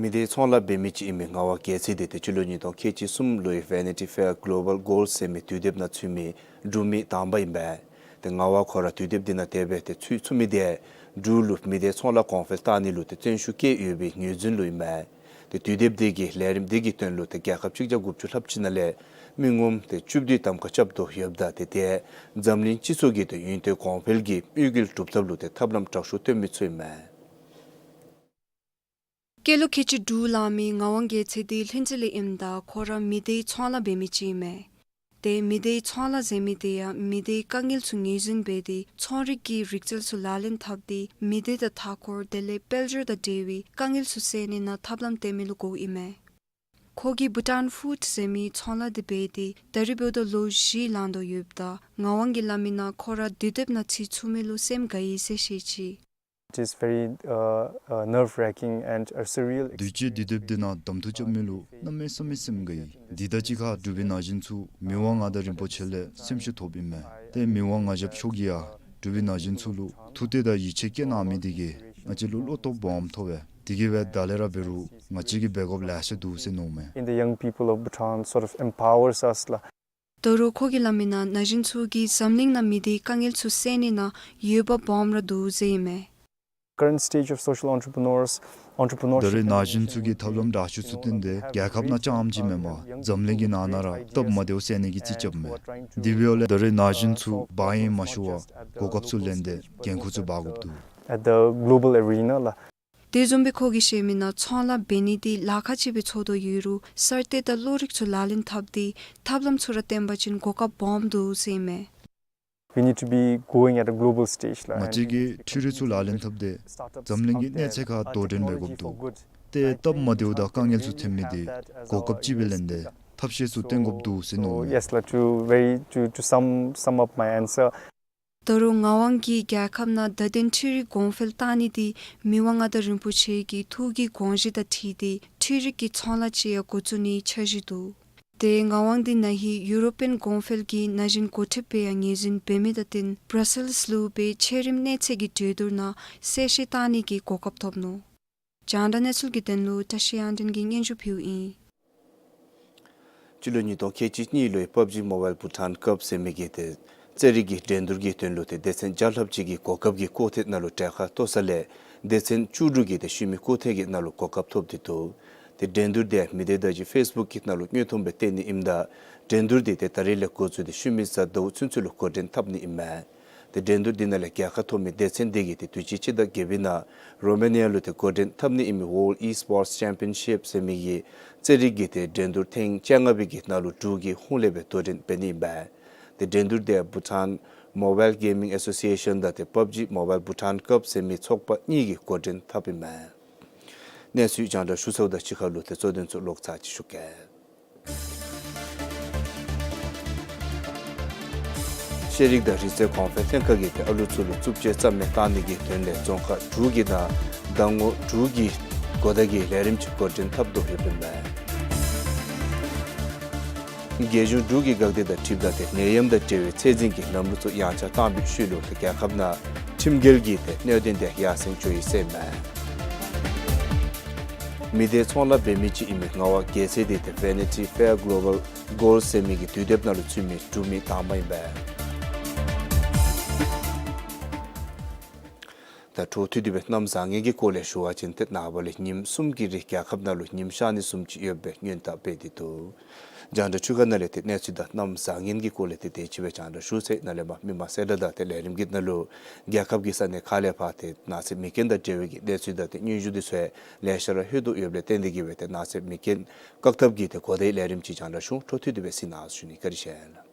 མི་སྡེའི་ཚོང་ལཱ་འབད་མི་ཅིག་ཨིན་མི་ངག་དབང་རྒྱལ་མཚན་འདི་ཏེ་སྤྱི་ལོ་ཉིས་སྟོང་ཁལ་གཅིག་གསུམ་ལོའི་Vanity Fair Global Gold ཟེར་མི་དུས་དེབ་ནང་ཚུད་མི་འབྲུག་མི་དང་པ་ཨིན་པས། ཏེ་ངག་དབང་ཁོ་ར་དུས་དེབ་འདི་ནང་དེ་སྦེ་ཏེ་ཚུད་ཚུད་མི་འདི་འབྲུག་ལུ་མི་སྡེའི་ཚོང་ལཱ་གོང་འཕེལ་བཏང་ནི་ལུ་ཏེ་བརྩོན་ཤུགས་བསྐྱེད་ཡོད་པའི་ངོས་འཛིན་ལུ་ཨིན་མས། ཏེ་དུས་དེབ་འདི་གི་ལས་རིམ་འདི་གི་དོན་ལུ་ཏེ་རྒྱལ་ཁབ་གཅིག་བརྒྱ་དགུ་བཅུ་ལྷགཔ་ཅིག་ནང་ལས་མི་ངོམ་ཏེ་བཅུ་བདུན་གདམ་ཁ་རྐྱབ་དོ་ཡོདཔ་ད་ཏེ་ཏེ་འཛམ་གླིང་སྤྱི་ཚོགས་ཀྱི་ཏེ་ཡུན་བརྟན་གོང་འཕེལ་གྱི་དམིགས་ཡུལ་སྒྲུབ་ཐབས་ལུ་ཏེ་ཐབས་ལམ་དྲག་ཤོས་སྟོན་མི་ཚུ་ཨིན་མས། སྐྱེས་ལོ་ཁལ་གཅིག་དྲུག་ལང་མི་ངག་དབང་རྒྱལ་མཚན་འདི་ལྷུན་རྩེ་ལས་ཨིནམ་ད་ཁོ་ར་མི་སྡེའི་ཚོང་ལཱ་འབད་མི་ཅིག་ཨིན་མས། ཏེ་མི་སྡེའི་ཚོང་ལཱ་ཟེར་མི་འདི་ཡང་མི་སྡེའི་དཀའ་ངལ་ཚུ་ངོས་འཛིན་འབད་དེ་ཚོང་རིག་གི་རིག་རྩལ་ཚུ་ལག་ལེན་འཐབ་སྟེ་མི་སྡེ་དང་མཐའ་འཁོར་དེ་ལས་དཔལ་འབྱོར་དང་འབྲེལ་བའི་དཀའ་ངལ་ཚུ་སེལ་ནི་ནང་ཐབས་ལམ་སྟོན་མི་ལུ་གོཝ་ཨིན་མས། ཁོ་གིས་བྷུ་ཊཱན་ཕུཌ་ཟེར་མི་ཚོང་ལཱ་འདི་འབད་དེ་ད་རིས་འབདཝ་ད་ལོ་བཞི་ལང་དོ་ཡོདཔ་ད་ངག་དབང་གིས་སླབ་མིའི་ནང་ཁོ་ར་དུས་དེབ་ནང་ཚུད་ཚུགས་མི་ལུ་སེམས་དགའ་ཡི་ཟེར་བཤད་ཅི། It is very, uh, uh, nerve-wracking and a surreal. དུས་ཅི་དུས་དེབ་འདི་ནང་གདམ་འཐུ་རྐྱབ་མི་ལུ་གནམ་མེད་ས་མེད་སེམས་དགའ་ཡི། འདི་དང་གཅིག་ཁར་འབྲུག་པའི་ན་གཞོན་ཚུ་མི་དབང་མངའ་བདག་རིན་པོ་ཆེ་ལས་སེམས་ཤུགས་ཐོབ་ཨིན་མས། ཏེ་མི་དབང་མངའ་ཞབས་མཆོག་གིས་ཡང་འབྲུག་པའི་ན་གཞོན་ཚུ་ལུ་ཐུགས་གཏད་དང་ཡིད་ཆེས་བསྐྱེད་གནང་མི་འདི་གིས་ང་བཅས་ལུ་བློ་སྟོབས་སྦོམ་ཐོབ་པས། དེ་གིས་སྦེ་ད་ལས་ར་འབད་རུང་ང་བཅས་ཀྱིས་འབད་དགོཔ་ལེ་ཤ་འདུག་ཟེར་མནོཝ་མས། In the young people of Bhutan sort of empowers us, la. ད་རུང་ཁོ་གིས་སླབ་མིའི་ནང་ན་གཞོན་ཚུ་གིས་འཛམ་གླིང་ནང་མི་སྡེའི་དཀའ་ངལ་ཚུ་སེལ་ནི་ནང་འོས་འབབ་སྦོམ་ར་འདུག་ཟེར་ཨིན་མས། Current stage of social entrepreneurs, entrepreneurship. ད་རེས་ན་གཞོན་ཚུ་གིས་ཐབས་ལམ་དྲག་ཤོས་ཚུ་བཏོན་ཏེ་རྒྱལ་ཁབ་ནང་རྐྱངམ་ཅིག་མེན་པར་འཛམ་གླིང་གི་ནང་ན་ར་སྟབས་མ་བདེཝ་སེལ་ནི་གི་རྩིས་རྐྱབ་མས། དེ་འབདཝ་ལས་ད་རེས་ན་གཞོན་ཚུ་འབག་ཡོང་མ་ཤོར་བར་གོ་སྐབས་ཚུ་ལེན་ཏེ་འགན་ཁུར་ཚུ་འབག་དགོཔ་འདུག། At the global arena, la. དེ་བཟུམ་སྦེ་ཁོ་གིས་བཤད་མིའི་ནང་ཚོང་ལཱ་འབད་ནི་འདི་ལཱ་ཁག་ཅིག་སྦེ་ཚོར་དོ་ཡོད་རུང་གསར་གཏོད་དང་བློ་རིག་ཚུ་ལག་ལེན་འཐབ་སྟེ་ཐབས་ལམ་ཚུ་ར་བཏོན་པ་ཅིན་གོ་སྐབས་སྦོམ་འདུག་ཟེར་ཨིན་མས། We need to be going at a global stage, la. ང་བཅས་ཀྱིས་འཕྲུལ་རིག་ཚུ་ལག་ལེན་འཐབ་སྟེ་འཛམ་གླིང་གི་གནས་ཚད་ཁར་དོ་འགྲན་འབད་དགོཔ་འདུག། ཏེ་སྟབས་མ་བདེཝ་དང་དཀའ་ངལ་ཚུ་ཐོན་མི་འདི་གོ་སྐབས་ཅིག་སྦེ་ལེན་ཏེ་ཐབས་ཤེས་ཚུ་བཏོན་དགོཔ་འདུག་ཟེར་མནོཝ་མས། Yes, la, to very, to, to sum, sum up my answer. ད་རུང་ངག་དབང་གིས་རྒྱལ་ཁབ་ནང་བརྡ་དོན་འཕྲུལ་རིག་གོང་འཕེལ་བཏང་ནི་འདི་མི་དབང་མངའ་བདག་རིན་པོ་ཆེ་གི་ཐུགས་ཀྱི་དགོངས་གཞི་དང་འཁྲིལ་ཏེ་འཕྲུལ་རིག་གི་ཚོང་ལཱ་ཅིག་ཡང་འགོ་བཙུགས་ནིའི་འཆར་གཞི་འདུག། ཏེ་ངག་དབང་འདི་ན་ཧིང་ཡུ་རོ་པིའན་གོང་འཕེལ་གྱི་ན་གཞོན་འགོ་ཁྲིདཔ་སྦེ་ཡང་ངོས་འཛིན་འབད་མི་དང་བསྟུན་བར་སེལས་ལུ་སྦེ་ཆེ་རིམ་གནས་ཚད་ཀྱི་གྲོས་བསྡུར་ནང་གསལ་བཤད་བཏང་ནི་གི་གོ་སྐབས་ཐོབ་ནུག། རྒྱང་བསྒྲགས་གནས་ཚུལ་གྱི་དོན་ལུ་བཀྲ་ཤིས་དབྱངས་སྒྲོན་གྱིས་སྙན་ཞུ་ཕུལཝ་ཨིན། སྤྱི་ལོ་ཉིས་སྟོང་ཁལ་གཅིག་གཉིས་ལོའི་པབ་ཇི་མོ་བཱའིལ་བྷུ་ཊཱན་ཀབ་ཟེར་མི་གི་ཏེ་རྩེད་རིགས་ཀྱི་འགྲན་བསྡུར་གྱི་དོན་ལུ་ཏེ་སྡེ་ཚན་བརྒྱ་ལྷགཔ་ཅིག་གིས་གོ་སྐབས་ཀྱི་ཁོག་ཐེག་ནང་ལུ་གྲལ་ཁར་གཏོགས་ས་ལས་སྡེ་ཚན་བཅུ་དྲུག་གིས་ཏེ་ཤུལ་མའི་ཁོག་ཐེག་གི་ནང་ལུ་གོ་སྐབས་ཐོབ་སྟེ་འདུག། ཏེ་འགྲན་བསྡུར་འདི་མི་སྡེ་བརྡ་བརྒྱུད་ཕེསི་བུཀ་གི་ནང་ལུ་དངོས་མཐོང་སྦེ་སྟོན་ནི་ཨིནམ་ད་འགྲན་བསྡུར་འདི་ཏེ་ད་རིས་ལས་འགོ་བཙུགས་ཏེ་ཤུལ་མའི་གཟའ་ཟླཝ་ཚུན་ཚོད་ལུ་འགོ་འདྲེན་འཐབ་ནི་ཨིན་མས། ཏེ་འགྲན་བསྡུར་འདི་ནང་ལས་རྒྱལ་ཁ་ཐོབ་མི་སྡེ་ཚན་འདི་གིས་ཏེ་དུས་ཅི་སྤྱི་ཟླ་བརྒྱད་པའི་ནང་རོ་མེ་ནི་ཡ་ལུ་ཏེ་འགོ་འདྲེན་འཐབ་ནི་ཨིན་མི་World Esports Championship ཟེར་མི་གི་རྩེད་རིགས་ཀྱི་ཏེ་འགྲན་བསྡུར་ཐེངས་བཅོ་ལྔ་པའི་གི་ནང་ལུ་འབྲུག་གིས་ཧཱུྃ་ལས་སྦེ་དོ་འགྲན་འབད་ནི་ཨིན་པས། ཏེ་འགྲན་བསྡུར་འདི་བྷུ་ཊཱན་མོ་བཱའིལ་གེ་མིང་ཨེ་སོ་སི་ཨེ་ཤཱན་དང་ཏེ་པབ་ཇི་མོ་བཱའིལ་བྷུ་ཊཱན་ཀབ་ཟེར་མི་ཚོགས་པ་གཉིས་ཀྱིས་འགོ་འདྲེན་འཐབ་ཨིན་མས། གནས་ཚུལ་རྒྱང་བསྒྲགས་ཞུ་ཚརཝ་དང་གཅིག་ཁར་ལུ་ཏེ་གཙོ་དོན་ཚུ་ལོག་ཚར་ཅིག་ཞུ་གེ། ཤེས་རིག་དང་རིག་རྩལ་གོང་འཕེལ་ལྷན་ཁག་གིས་ཏེ་ཨ་ལུ་ཚུ་ལུ་རྩུབ་སྤྱོད་རྩ་མེད་བཏང་ནི་གི་དོན་ལས་རྫོང་ཁག་དྲུག་གི་ནང་ཟླ་ངོ་དྲུག་གི་གོ་བརྡ་གི་ལས་རིམ་ཅིག་འགོ་འདྲེན་འཐབ་དོ་ཡོདཔ་ཨིན་མས། རྒྱལ་གཞུང་འབྲུག་གི་འགག་སྡེ་དང་འཁྲིལཝ་ད་ཏེ་ནད་ཡམས་དང་འབྲེལ་བའི་ཚད་འཛིན་གྱི་ལམ་ལུགས་ཚུ་ཡངས་ཆག་བཏང་བའི་ཤུལ་ལུ་ཏེ་རྒྱལ་ཁབ་ནང་ཁྲིམས་འགལ་གྱི་ཏེ་གནད་དོན་དེ་ཡར་སེང་འགྱོ་ཡི་ཟེར་ཨིན་མས། མི་སྡེ་ཚོང་ལཱ་འབད་མི་ཅིག་ཨིན་མི་ངག་དབང་རྒྱལ་མཚན་དེ་ཏེ་Vanity Fair Global Gold ཟེར་མི་གི་དུས་དེབ་ནང་ལུ་ཚུད་མི་འབྲུག་མི་དང་པ་ཨིན་པས། ད་འཕྲོ་མཐུད་དེ་སྦེ་གནམ་བཟང་ངན་གྱི་སྐོར་ལས་ཞུ་བ་ཅིན་ཏེ་ནངས་པ་ལས་ཉིནམ་གསུམ་གྱི་རིང་རྒྱལ་ཁབ་ནང་ལུ་ཉིམ་ཤར་ནི་བཟུམ་ཅིག་ཡོད་པའི་སྔོན་བརྡ་སྤེལ་ཏེ་འདུག། རྒྱང་བསྒྲགས་ཆུ་ཁ་ནང་ལས་ཏེ་གནས་ཚུལ་དང་གནམ་བཟང་ངན་གྱི་སྐོར་ལས་ཏེ་དེ་ཅིག་སྦེ་རྒྱང་བསྒྲགས་ཞུ་ཚར། ནཱ་ལས་མར་མི་མང་གསལ་བསྒྲགས་དང་ཏེ་ལས་རིམ་གྱི་ནང་ལུ་རྒྱལ་ཁབ་ཀྱི་ས་གནས་ཁག་ལས་ཕར་ཏེ་ནགས་ཚལ་མེ་རྐྱེན་དང་འབྲེལ་བའི་གི་གནས་ཚུལ་དང་ཏེ་སྙན་ཞུ་དེ་ཚུ་ལེ་ཤ་ར་ལྷོད་དོ་ཡོདཔ་ལས་བརྟེན་ཏེ་གིས་སྦེ་ཏེ་ནགས་ཚལ་མེ་རྐྱེན་བཀག་ཐབས་ཀྱི་ཏེ་གོ་བརྡའི་ལས་རིམ་ཅིག་རྒྱང་བསྒྲགས་ཞུ། འཕྲོ་མཐུད་དེ་སྦེ་གཟིགས་གནང་ཞུ་ནི། བཀའ་དྲིན་ཆེ་ལགས།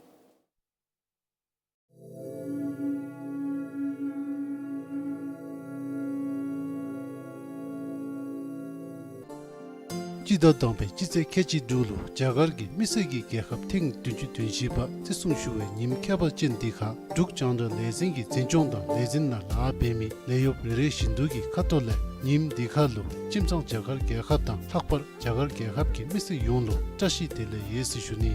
སྤྱི་ཟླ་དང་པའི་སྤྱི་ཚེས་ཁལ་གཅིག་དྲུག་ལུ་རྒྱ་གར་གྱི་མི་སེར་གྱི་རྒྱལ་ཁབ་ཐེངས་བདུན་ཅུ་དོན་བཞི་པ་བརྩི་སྲུང་ཞུ་བའི་ཉིནམ་ཁྱད་པར་ཅན་འདི་ཁར་འབྲུག་རྒྱང་བསྒྲགས་ལས་འཛིན་གྱི་འཛིན་སྐྱོང་དང་ལས་འཛིན་ནང་ལཱ་འབད་མི་ལས་གཡོགཔ་རེ་རེ་བཞིན་དུ་གི་ཁ་ཐུག་ལས་ཉིནམ་འདི་ཁར་ལུ་ཁྱིམ་ཚང་རྒྱ་གར་རྒྱལ་ཁབ་དང་ལྷག་པར་རྒྱ་གར་རྒྱལ་ཁབ་ཀྱི་མི་སེར་ཡོངས་ལུ་བཀྲ་ཤིས་བདེ་ལེགས་ཡོད་ཟེར་ཞུ་ནི།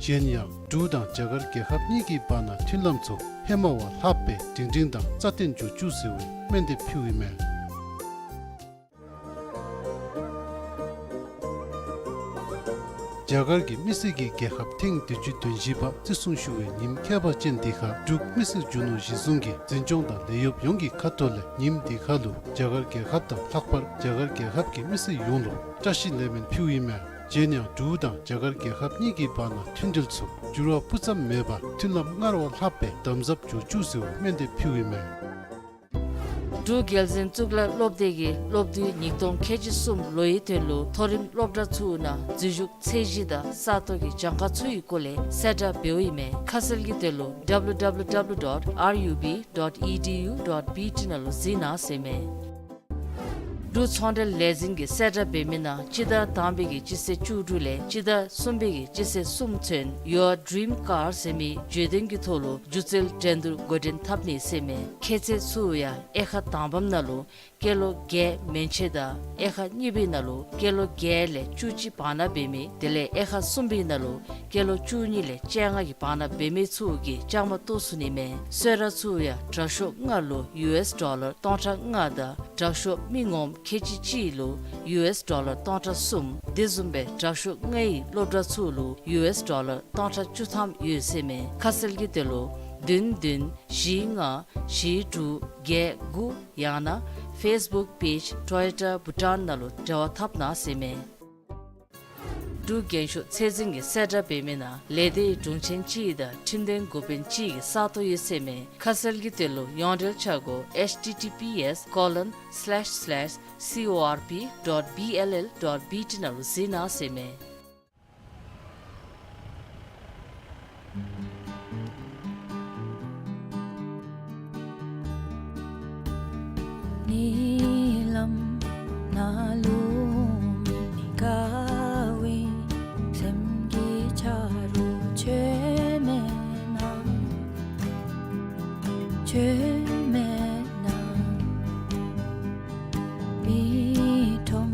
གཞན་ཡང་འབྲུག་དང་རྒྱ་གར་རྒྱལ་ཁབ་གཉིས་ཀྱི་བར་ན་མཐུན་ལམ་ཚུ་ཧེ་མ་བ་ལྷག་སྦེ་སྒྲིང་སྒྲིང་དང་རྩ་བརྟན་འགྱོ་བཅུག་ཟེར་བའི་སྨོན་འདེབས་ཕུལཝ་ཨིན་མས། རྒྱ་གར་གྱི་མི་སེར་གྱི་རྒྱལ་ཁབ་ཐེངས་བདུན་ཅུ་དོན་བཞི་པ་བརྩི་སྲུང་ཞུ་བའི་ཉིནམ་ཁྱད་པར་ཅན་འདི་ཁར་འབྲུག་མི་སེར་རྒྱུ་ནོར་གཞི་བཟུང་གི་འཛིན་སྐྱོང་དང་ལས་གཡོགཔ་ཡོངས་ཀྱི་ཁ་ཐུག་ལས་ཉིནམ་འདི་ཁར་ལུ་རྒྱ་གར་རྒྱལ་ཁབ་དང་ལྷག་པར་རྒྱ་གར་རྒྱལ་ཁབ་ཀྱི་མི་སེར་ཡོངས་ལུ་བཀྲ་ཤིས་ལེགས་སྨོན་ཕུལཝ་ཨིན་མས། གཞན་ཡང་འབྲུག་དང་རྒྱ་གར་རྒྱལ་ཁབ་གཉིས་ཀྱི་བར་ན་མཐུན་འབྲེལ་ཚུ་འགྱུར་བ་སྤུ་ཙམ་མེད་པར་མཐུན་ལམ་སྔར་བ་ལྷག་སྦེ་དམ་ཟབ་འགྱོ་བཅུག་ཟེར་བའི་སྨོན་འདེབས་ཕུལཝ་ཨིན་མས། འབྲུག་རྒྱལ་བཙུན་གཙུག་ལག་སློབ་སྡེ་གིས་སློབ་དུས་ཉིས་སྟོང་ཁལ་གཅིག་གསུམ་ལོའི་དོན་ལུ་མཐོ་རིམ་སློབ་གྲྭ་ཚུ་ནང་འཛུལ་ཞུགས་ཚད་གཞི་དང་ས་སྟོང་གི་གྱངས་ཁ་ཚུ་གི་སྐོར་ལས་གསལ་བསྒྲགས་འབདཝ་ཨིན་མས། ཁ་གསལ་གྱི་དོན་ལུ་W W W dot R U B dot E D U dot B T ནང་ལུ་གཟིགས་གནང་ཟེར་ཨིན་མས། འབྲུག་ཚོང་འབྲེལ་ལས་འཛིན་གྱིས་གསལ་བསྒྲགས་འབད་མི་ནང་སྤྱི་ཟླ་དང་པའི་གི་སྤྱི་ཚེས་བཅུ་དྲུག་ལས་སྤྱི་ཟླ་གསུམ་པའི་གི་སྤྱི་ཚེས་གསུམ་ཚུན་Your Dream Car ཟེར་མི་བརྗོད་དོན་གྱི་ཐོག་ལུ་སྒྱུ་རྩལ་འགྲན་བསྡུར་འགོ་འདྲེན་འཐབ་ནི་ཟེར་ཨིན་མས། ཁྱད་ཚད་ཚུ་ཡང་དབྱེ་ཁག་དང་པམ་ནང་ལུ་སྐྱེས་ལོ་བརྒྱད་མན་ཆད་དང་དབྱེ་ཁག་གཉིས་པའི་ནང་ལུ་སྐྱེས་ལོ་བརྒྱད་ལས་བཅུ་གཅིག་བར་ན་འབད་མི་དེ་ལས་དབྱེ་ཁག་གསུམ་པའི་ནང་ལུ་སྐྱེས་ལོ་བཅུ་གཉིས་ལས་བཅོ་ལྔ་གི་བར་ན་འབད་མི་ཚུ་གིས་བཅའ་མར་གཏོགས་ཚུགས་ནི་མས། གསོལ་རས་ཚུ་ཡང་དྲག་ཤོས་ལྔ་ལུ་ཡུ་ཨེསི་ཌོ་ལར་སྟོང་ཕྲག་ལྔ་དང་དྲག་ཤོས་མི་ངོམ་ཁལ་གཅིག་གཅིག་ལུ་ཡུ་ཨེསི་ཌོ་ལར་སྟོང་ཕྲག་གསུམ། དེ་བཟུམ་སྦེ་དྲག་ཤོས་ལྔའི་སློབ་གྲྭ་ཚུ་ལུ་ཡུ་ཨེསི་ཌོ་ལར་སྟོང་ཕྲག་བཅུ་ཐམ་ཡོད་ཟེར་ཨིན་མས། ཁ་གསལ་གྱི་དོན་ལུ་བདུན་བདུན་བཞི་ལྔ་བཞི་དྲུག་བརྒྱད་དགུ་ཡང་ན་ཕེསི་བུཀ་པེཇ་ཊོ་ཡོ་ཊ་བྷུ་ཊཱན་ནང་ལུ་འབྲེལ་བ་འཐབ་གནང་ཟེར་ཨིན་མས། འབྲུག་རྒྱན་ཤོག་ཚད་འཛིན་གྱིས་གསལ་བསྒྲགས་འབད་མི་ནང་ལས་སྡེའི་དྲུང་ཆེན་གཅིག་དང་ཁྲིམས་དོན་འགོ་དཔོན་གཅིག་གི་ས་སྟོང་ཡོད་ཟེར་ཨིན་མས། ཁ་གསལ་གྱི་དོན་ལུ་ཡོངས་འབྲེལ་ཆ་སྒོ་H T T P S colon slash slash C O R P dot B L L dot B T ནང་ལུ་གཟིགས་གནང་ཟེར་ཨིན་མས། ཉི་ལམ་ནང་ལུ་མི་དགའ་བའི་སེམས་ཀྱི་ཆ་རོགས་ཁྱོད་མེད་ན། ཁྱོད་མེད་ན། མི་ཁྲོམ་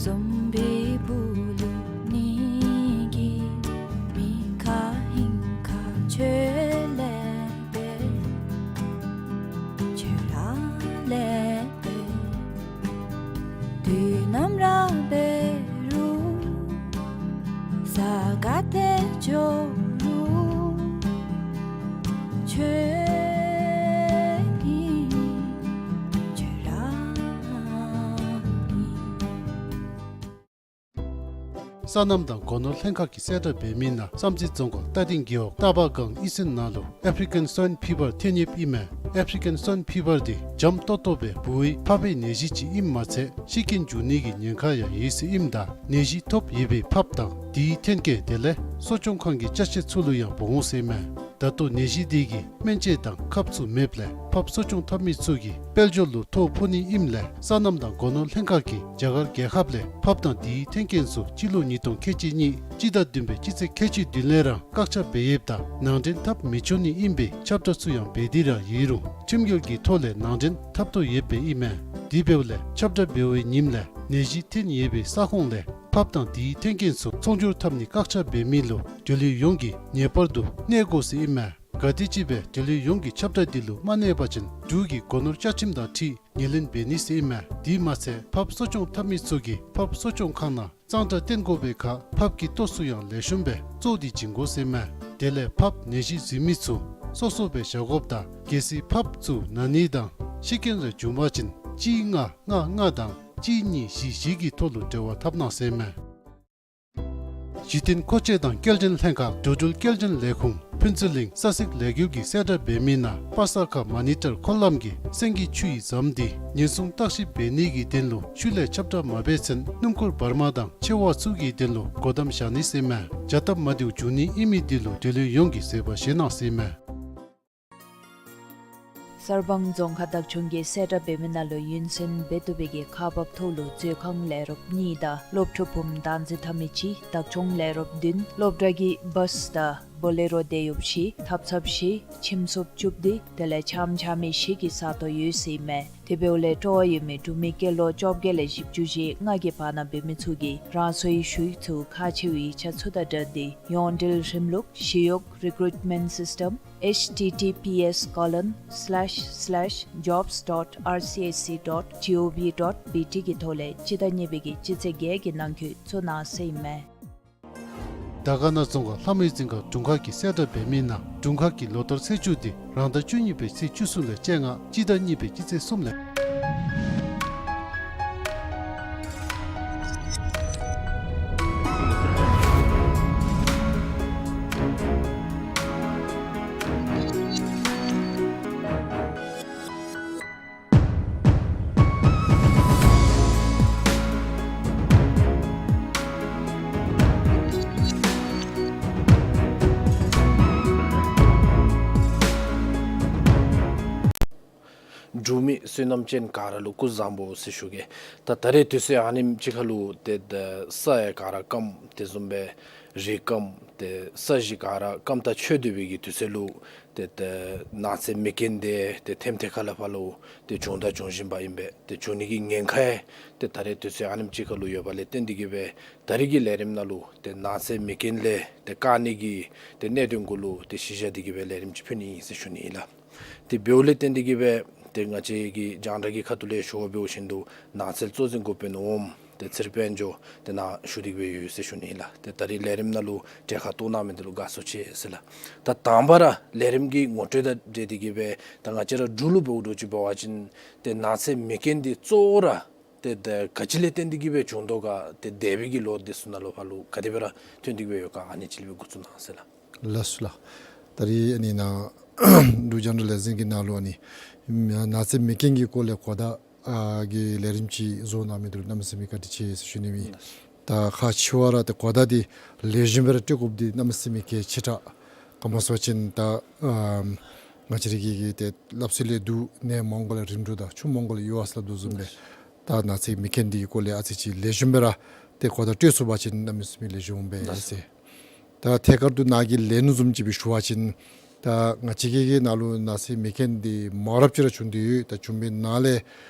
ཟོམ་པའི་སྦུག་ལུ་ཉིད་ཀྱི་མི་ཁ་ཧིང་ཁ་ཁྱོད་ལས་འབད། ཁྱོད་ར་ལས་འབད། དུས་ནམ་ར་འབད་རུང་ས་ག་ཏེ་འགྱོ་རུང་ཁྱོད་ཨིན། ཁྱོད་ར་ཨིན། སོ་ནམ་དང་སྒོ་ནོར་ལྷན་ཁག་གིས་གསལ་བསྒྲགས་འབད་མི་ནང་བསམ་རྩེ་རྫོང་ཁག་རྟ་སྡིང་རྒེད་འོག་རྟ་པ་སྒང་ཨི་སན་ནང་ལུ་ཨེཕ་རི་ཀན་སོའིན་ཕི་བར་ཐོན་ཡོདཔ་ཨིན་མས། ཨེཕ་རི་ཀན་སོའིན་ཕི་བར་འདི་འཇམ་ཏོག་ཏོ་སྦེ་འབུ་བའི་ཕགཔ་གི་ནད་གཞི་ཅིག་ཨིནམ་མ་ཚད་ཤི་རྐྱེན་འབྱུང་ནི་གི་ཉེན་ཁ་ཡང་ཡོད་ཟེར་ཨིནམ་ད་ནད་གཞི་ཐོབ་ཡོད་པའི་ཕགཔ་དང་དེའི་ཐོན་སྐྱེད་དེ་ལས་གསོ་སྐྱོང་ཁང་གི་ཅ་ཆས་ཚུ་ལུ་ཡང་འབོ་འོང་ཟེར་ཨིན་མས། ད་ལྟོ་ནད་གཞི་འདི་གི་སྨན་དཔྱད་དང་ཁབ་ཚུ་མེདཔ་ལས་ཕགཔ་གསོ་སྐྱོང་འཐབ་མི་ཚུ་གིས་དཔལ་འབྱོར་ལུ་ཐོ་ཕོག་ནི་ཨིནམ་ལས་སོ་ནམ་དང་སྒོ་ནོར་ལྷན་ཁག་གིས་རྒྱ་གར་རྒྱལ་ཁབ་ལས་ཕགཔ་དང་དེའི་ཐོན་སྐྱེད་ཚུ་སྤྱི་ལོ་ཉིས་སྟོང་ཁལ་གཅིག་གཉིས་སྤྱི་ཟླ་བདུན་པའི་སྤྱི་ཚེས་ཁལ་གཅིག་བདུན་ལས་ར་བཀག་ཆ་འབད་ཡོདཔ་ད་ནང་འདྲེན་འཐབ་མི་ཆོག་ནི་ཨིན་པའི་ཁྱབ་བསྒྲགས་ཚུ་ཡང་འབད་དེ་ར་ཡོད་རུང་ཁྲིམས་འགལ་གྱི་ཐོག་ལས་ནང་འདྲེན་འཐབ་དོ་ཡོདཔ་ཨིན་མས། དེ་འབདཝ་ལས་ཁྱབ་བསྒྲགས་འབད་བའི་ཉིནམ་ལས་ནད་གཞི་ཐོན་ཡོད་པའི་ས་ཁོངས་ལས་ ཕགཔ་དང་དེའི་ཐོན་སྐྱེད་ཚུ་ཚོང་སྒྱུར་འཐབ་ནི་བཀག་ཆ་འབད་མི་ལུ་འབྲེལ་ཡོད་ཡོངས་ཀྱིས་ངེས་པར་དུ་གནས་དགོ་ཟེར་ཨིན་མས། ག་དེམ་ཅིག་སྦེ་འབྲེལ་ཡོད་ཡོངས་ཀྱིས་ཁྱབ་བསྒྲགས་འདི་ལུ་མ་གནས་པ་ཅིན་འབྲུག་གི་སྒོ་ནོར་བཅའ་ཁྲིམས་དང་འཁྲིལ་ངོས་ལེན་འབད་ནི་ཟེར་ཨིན་མས། དེ་མ་ཚད་ཕགཔ་གསོ་སྐྱོང་འཐབ་མི་ཚུ་གིས་ཕགཔ་གསོ་སྐྱོང་ཁང་ནང་གཙང་སྦྲ་བསྟེན་དགོ་པའི་ཁར་ཕགཔ་གི་ལྟོ་ཚུ་ཡང་ལེགས་ཤོམ་སྦེ་བཙོ་སྟེ་བྱིན་དགོ་ཟེར་ཨིན་མས། དེ་ལས་ཕགཔ་ནད་གཞི་འཛིན་མི་ཚུ་སོ་སོ་སྦེ་བཞག་དགོཔ་དང་གལ་སྲིད་ཕགཔ་ཚུ་ན་ནི་དང་ཤི་རྐྱེན་རེ་བྱུང་པ་ཅིན་གཅིག་ལྔ་ལྔ་ལྔ་དང་གཅིག་གཉིས་བཞི་བཞི་གི་ཐོག་ལུ་འབྲེལ་བ་འཐབ་གནང་ཟེར་ཨིན་མས། གཞི་རྟེན་མཁོ་ཆས་དང་སྐྱེལ་འདྲེན་ལྷན་ཁག་འགྲོ་འགྲུལ་སྐྱེལ་འདྲེན་ལས་ཁུངས་ཕུན་ཚོགས་གླིང་ས་ཚིགས་ལས་འགུལ་གྱིས་གསལ་བསྒྲགས་འབད་མི་ནང་པ་སངས་ཁ་མ་ཎི་བྲག་འཁོར་ལམ་གྱི་སེང་གེ་ཆུ་ཡི་ཟམ་འདི་ཉེན་སྲུང་བརྟག་ཞིབ་འབད་ནི་གི་དོན་ལུ་ཤུལ་ལས་ཁྱབ་བསྒྲགས་མ་འབད་ཚེན་སྣུམ་འཁོར་བར་མ་དང་ཆེ་བ་ཚུ་གི་དོན་ལུ་སྒོ་བསྡམ་བཞག་ནི་ཟེར་ཨིན་མས། བྱ་སྟབས་མ་བདེཝ་བྱུང་ནི་ཨིན་མི་འདི་ལུ་འབྲེལ་ཡོད་ཡོངས་ཀྱིས་བཟོད་པ་བཞེས་གནང་ཟེར་ཨིན་མས། གསར་སྤང་རྫོང་ཁག་བདག་སྐྱོང་གིས་གསལ་བསྒྲགས་འབད་མི་ནང་ལུ་ཡུན་བརྟན་འབད་བཏུབ་པའི་གི་ཁག་འབག་ཐོག་ལུ་མཛོད་ཁང་ལས་རོགས་གཉིས་དང་སློབ་ཕྲུག་བུམོ་བདག་འཛིན་འཐབ་མི་གཅིག་བདག་སྐྱོང་ལས་རོགས་བདུན་སློབ་གྲྭ་གི་བཱསི་དང་བོ་ལེ་རོ་དེད་གཡོགཔ་བཞི་ཐབ་ཚངཔ་བཞི་ཁྱིམ་སོབ་བཅུ་བདུན་དེ་ལས་ཆམ་རྐྱབ་མི་བཞི་གི་ས་སྟོང་ཡོད་ཟེར་ཨིན་མས། དེ་འབདཝ་ལས་སྤྲོ་བ་ཡོད་མི་འབྲུག་མི་སྐྱེས་ལོ་བཅོ་བརྒྱད་ལས་བཞི་བཅུ་ཞེ་ལྔ་གི་བར་ན་འབད་མི་ཚུ་གིས་རང་སོའི་ཞུ་ཡིག་ཚུ་ཁག་ཆེ་བའི་ཡིག་ཆ་ཚུ་དང་སྦྲགས་ཏེ་ཡོངས་འབྲེལ་རིམ་ལུགས་ཞི་གཡོག་རི་ཀུ་རུཊ་མེནཊ་སིསི་ཊེམ་ཨེཆ་ཊི་ཊི་པི་ཨེསི་ཀོ་ལོན་སི་ལེཤ་སི་ལེཤ་ཇོབསི་ཌོཊ་ཨར་སི་ཨེ་སི་ཌོཊ་ཇི་ཨོ་ཝི་ཌོཊ་བི་ཊི་གི་ཐོག་ལས་སྤྱི་ཟླ་གཉིས་པའི་གི་སྤྱི་ཚེས་བརྒྱད་ཀྱི་ནང་འཁོད་བཙུགས་གནང་ཟེར་ཨིན་མས། དར་དཀར་ན་རྫོང་ཁག་ལྷ་མོའི་རྫིང་ཁ་དྲུང་ཁག་གིས་གསལ་བསྒྲགས་འབད་མི་ནང་དྲུང་ཁག་གི་ལོ་བསྟར་ཚེས་བཅུ་འདི་རང་ཟླ་བཅུ་གཉིས་པའི་ཚེས་བཅུ་གསུམ་ལས་བཅོ་ལྔ་སྤྱི་ཟླ་གཉིས་པའི་སྤྱི་ཚེས་གསུམ་ལས། འབྲུག་མི་བསོད་ནམས་ཅན་ག་ར་ལུ་སྐུ་གཟུགས་བཟང་པོ་ཟེར་ཞུ་གེ། ད་ད་རེས་དུས་ཚོད་ཨ་ནེམ་ཅིག་ཁར་ལུ་ཏེ་ད་ས་ཡང་ག་ར་སྐམ་དེ་བཟུམ་སྦེ་རི་སྐམ་ཏེ་ས་གཞི་ག་ར་སྐམ་ད་ཆོད་སྡོད་པའི་གི་དུས་ཚོད་ལུ་ཏེ་ད་ནགས་ཚལ་མེ་རྐྱེན་དེ་ཏེ་ཐེམ་ཐེ་ཁ་ལས་ཕར་ལུ་ཏེ་བྱུང་ད་འབྱུང་བཞིན་པ་ཨིན་པས། ཏེ་འབྱུང་ནི་གི་ཉེན་ཁ་ཡང་ཏེ་ད་རེས་དུས་ཚོད་ཨ་ནེམ་ཅིག་ཁར་ལུ་ཡོདཔ་ལས་བརྟེན་ཏེ་གིས་སྦེ་ད་རེས་ཀྱི་ལས་རིམ་ནང་ལུ་ཏེ་ནགས་ཚལ་མེ་རྐྱེན་ལས་ཏེ་བཀག་ནི་གི་ཏེ་གནད་དོན་གུ་ལུ་ཏེ་གཞི་བཞག་སྟེ་གིས་སྦེ་ལས་རིམ་ཅིག་ཕུལ་ནི་ཨིན་ཟེར་ཞུ་ནི་ཨིན་ལགས། ཏེ་འབདཝ་ལས་བརྟེན་ཏེ་གིས་སྦེ་ཏེ་ང་བཅས་ཀྱི་རྒྱང་བསྒྲགས་ཀྱི་ཁ་ཐུག་ལས་ཞུ་བ་འབདཝ་བཞིན་དུ་ནགས་ཚལ་གཙོ་འཛིན་འགོ་དཔོན་འོགམ་ཏེ་ཚེ་རིང་དཔལ་འབྱོར་ཏེ་ནཱ་ཞུ་སྟེ་གིས་སྦེ་ཡོད་ཟེར་ཞུ་ནི་ཨིན་ལགས། ཏེ་ད་རེས་ལས་རིམ་ནང་ལུ་གྲལ་ཁར་གཏོགས་གནང་མི་འདི་ལུ་དགའ་ཚོར་ཆེ་ཟེར་ལགས། ད་དང་པ་ར་ལས་རིམ་གྱི་ངོ་སྤྲོད་དང་འབྲེལ་ཏེ་གིས་སྦེ་ད་ང་བཅས་ར་འབྲུག་ལུ་འབདཝ་འདྲཝ་ཅིག་འབད་བ་ཅིན་ཏེ་ནགས་ཚལ་མེ་རྐྱེན་འདི་གཙོ་བོ་ར་ཏེ་ད་ག་ཅི་ལས་བརྟེན་ཏེ་གིས་སྦེ་བྱུང་དོ་ག་ཏེ་འདས་པའི་གི་ལོ་འདི་ཚུ་ནང་ལུ་ཕར་ལུ་ག་དེ་སྦེ་ར་ཐོན་ཏེ་གིས་སྦེ་ཡོད་ག་ཨ་ནི་ཅིག་ལས་སྦེ་འགོ་བཙུགས་གནང་ཟེར་ལགས། ལགས་སོ་ལགས། ད་རེས་ཨ་ནི་ནཱ་འབྲུག་རྒྱང་བསྒྲགས་ལས་འཛིན་གྱི་ནང་ལུ་ཨ་ནི་ནགས་ཚལ་མེ་རྐྱེན་གྱི་སྐོར་ལས་གོ་བརྡ་ཨ་གི་ལས་རིམ་ཅིག་བཟོ་གནང་མི་འདི་ལུ་གནམ་མེད་ས་མེད་བཀའ་དྲིན་ཆེ་ཟེར་ཞུ་ནི་ཨིན། ད་ཁག་ཆེ་བ་ར་ཏེ་གོ་བརྡ་འདི་ལེགས་ཤོམ་སྦེ་ར་སྤྲོད་དགོཔ་འདི་གནམ་མེད་ས་མེད་གལ་ཆེ་དྲགས། ག་སྨོ་ཟེར་བ་ཅིན་ད་ཨམ་ང་བཅས་ར་གི་གི་ཏེ་སླབ་སྲོལ་ལས་འདུག། ནས་མང་པོ་ལས་རིམ་གྲོ་དང་ཆུ་མང་པོ་ལས་གཡུར་བ་ཟེར་སླབ་དོ་བཟུམ་སྦེ། ད་ནགས་ཚལ་མེ་རྐྱེན་འདི་གི་སྐོར་ལས་ཨ་ཙི་ཅིག་ལེགས་ཤོམ་སྦེ་ར་ཏེ་གོ་བརྡ་སྤྲོད་ཚུགས་པ་ཅིན་གནམ་མེད་ས་མེད་ལེགས་ཤོམ་སྦེ་ཟེར། ད་ཐད་ཀར་དུ་ནཱ་གིས་ལན་བཟུམ་ཅིག་སྦེ་ཞུ་བ་ཅིན་ད་ང་བཅས་ཀྱི་གི་ནང་ལུ་ནགས་ཚལ་མེ་རྐྱེན་འདི་མང་རབས་ཅིག་ར་བྱུང་སྟེ་ཡོད། ད་བྱུང་མི་ནང་ལས་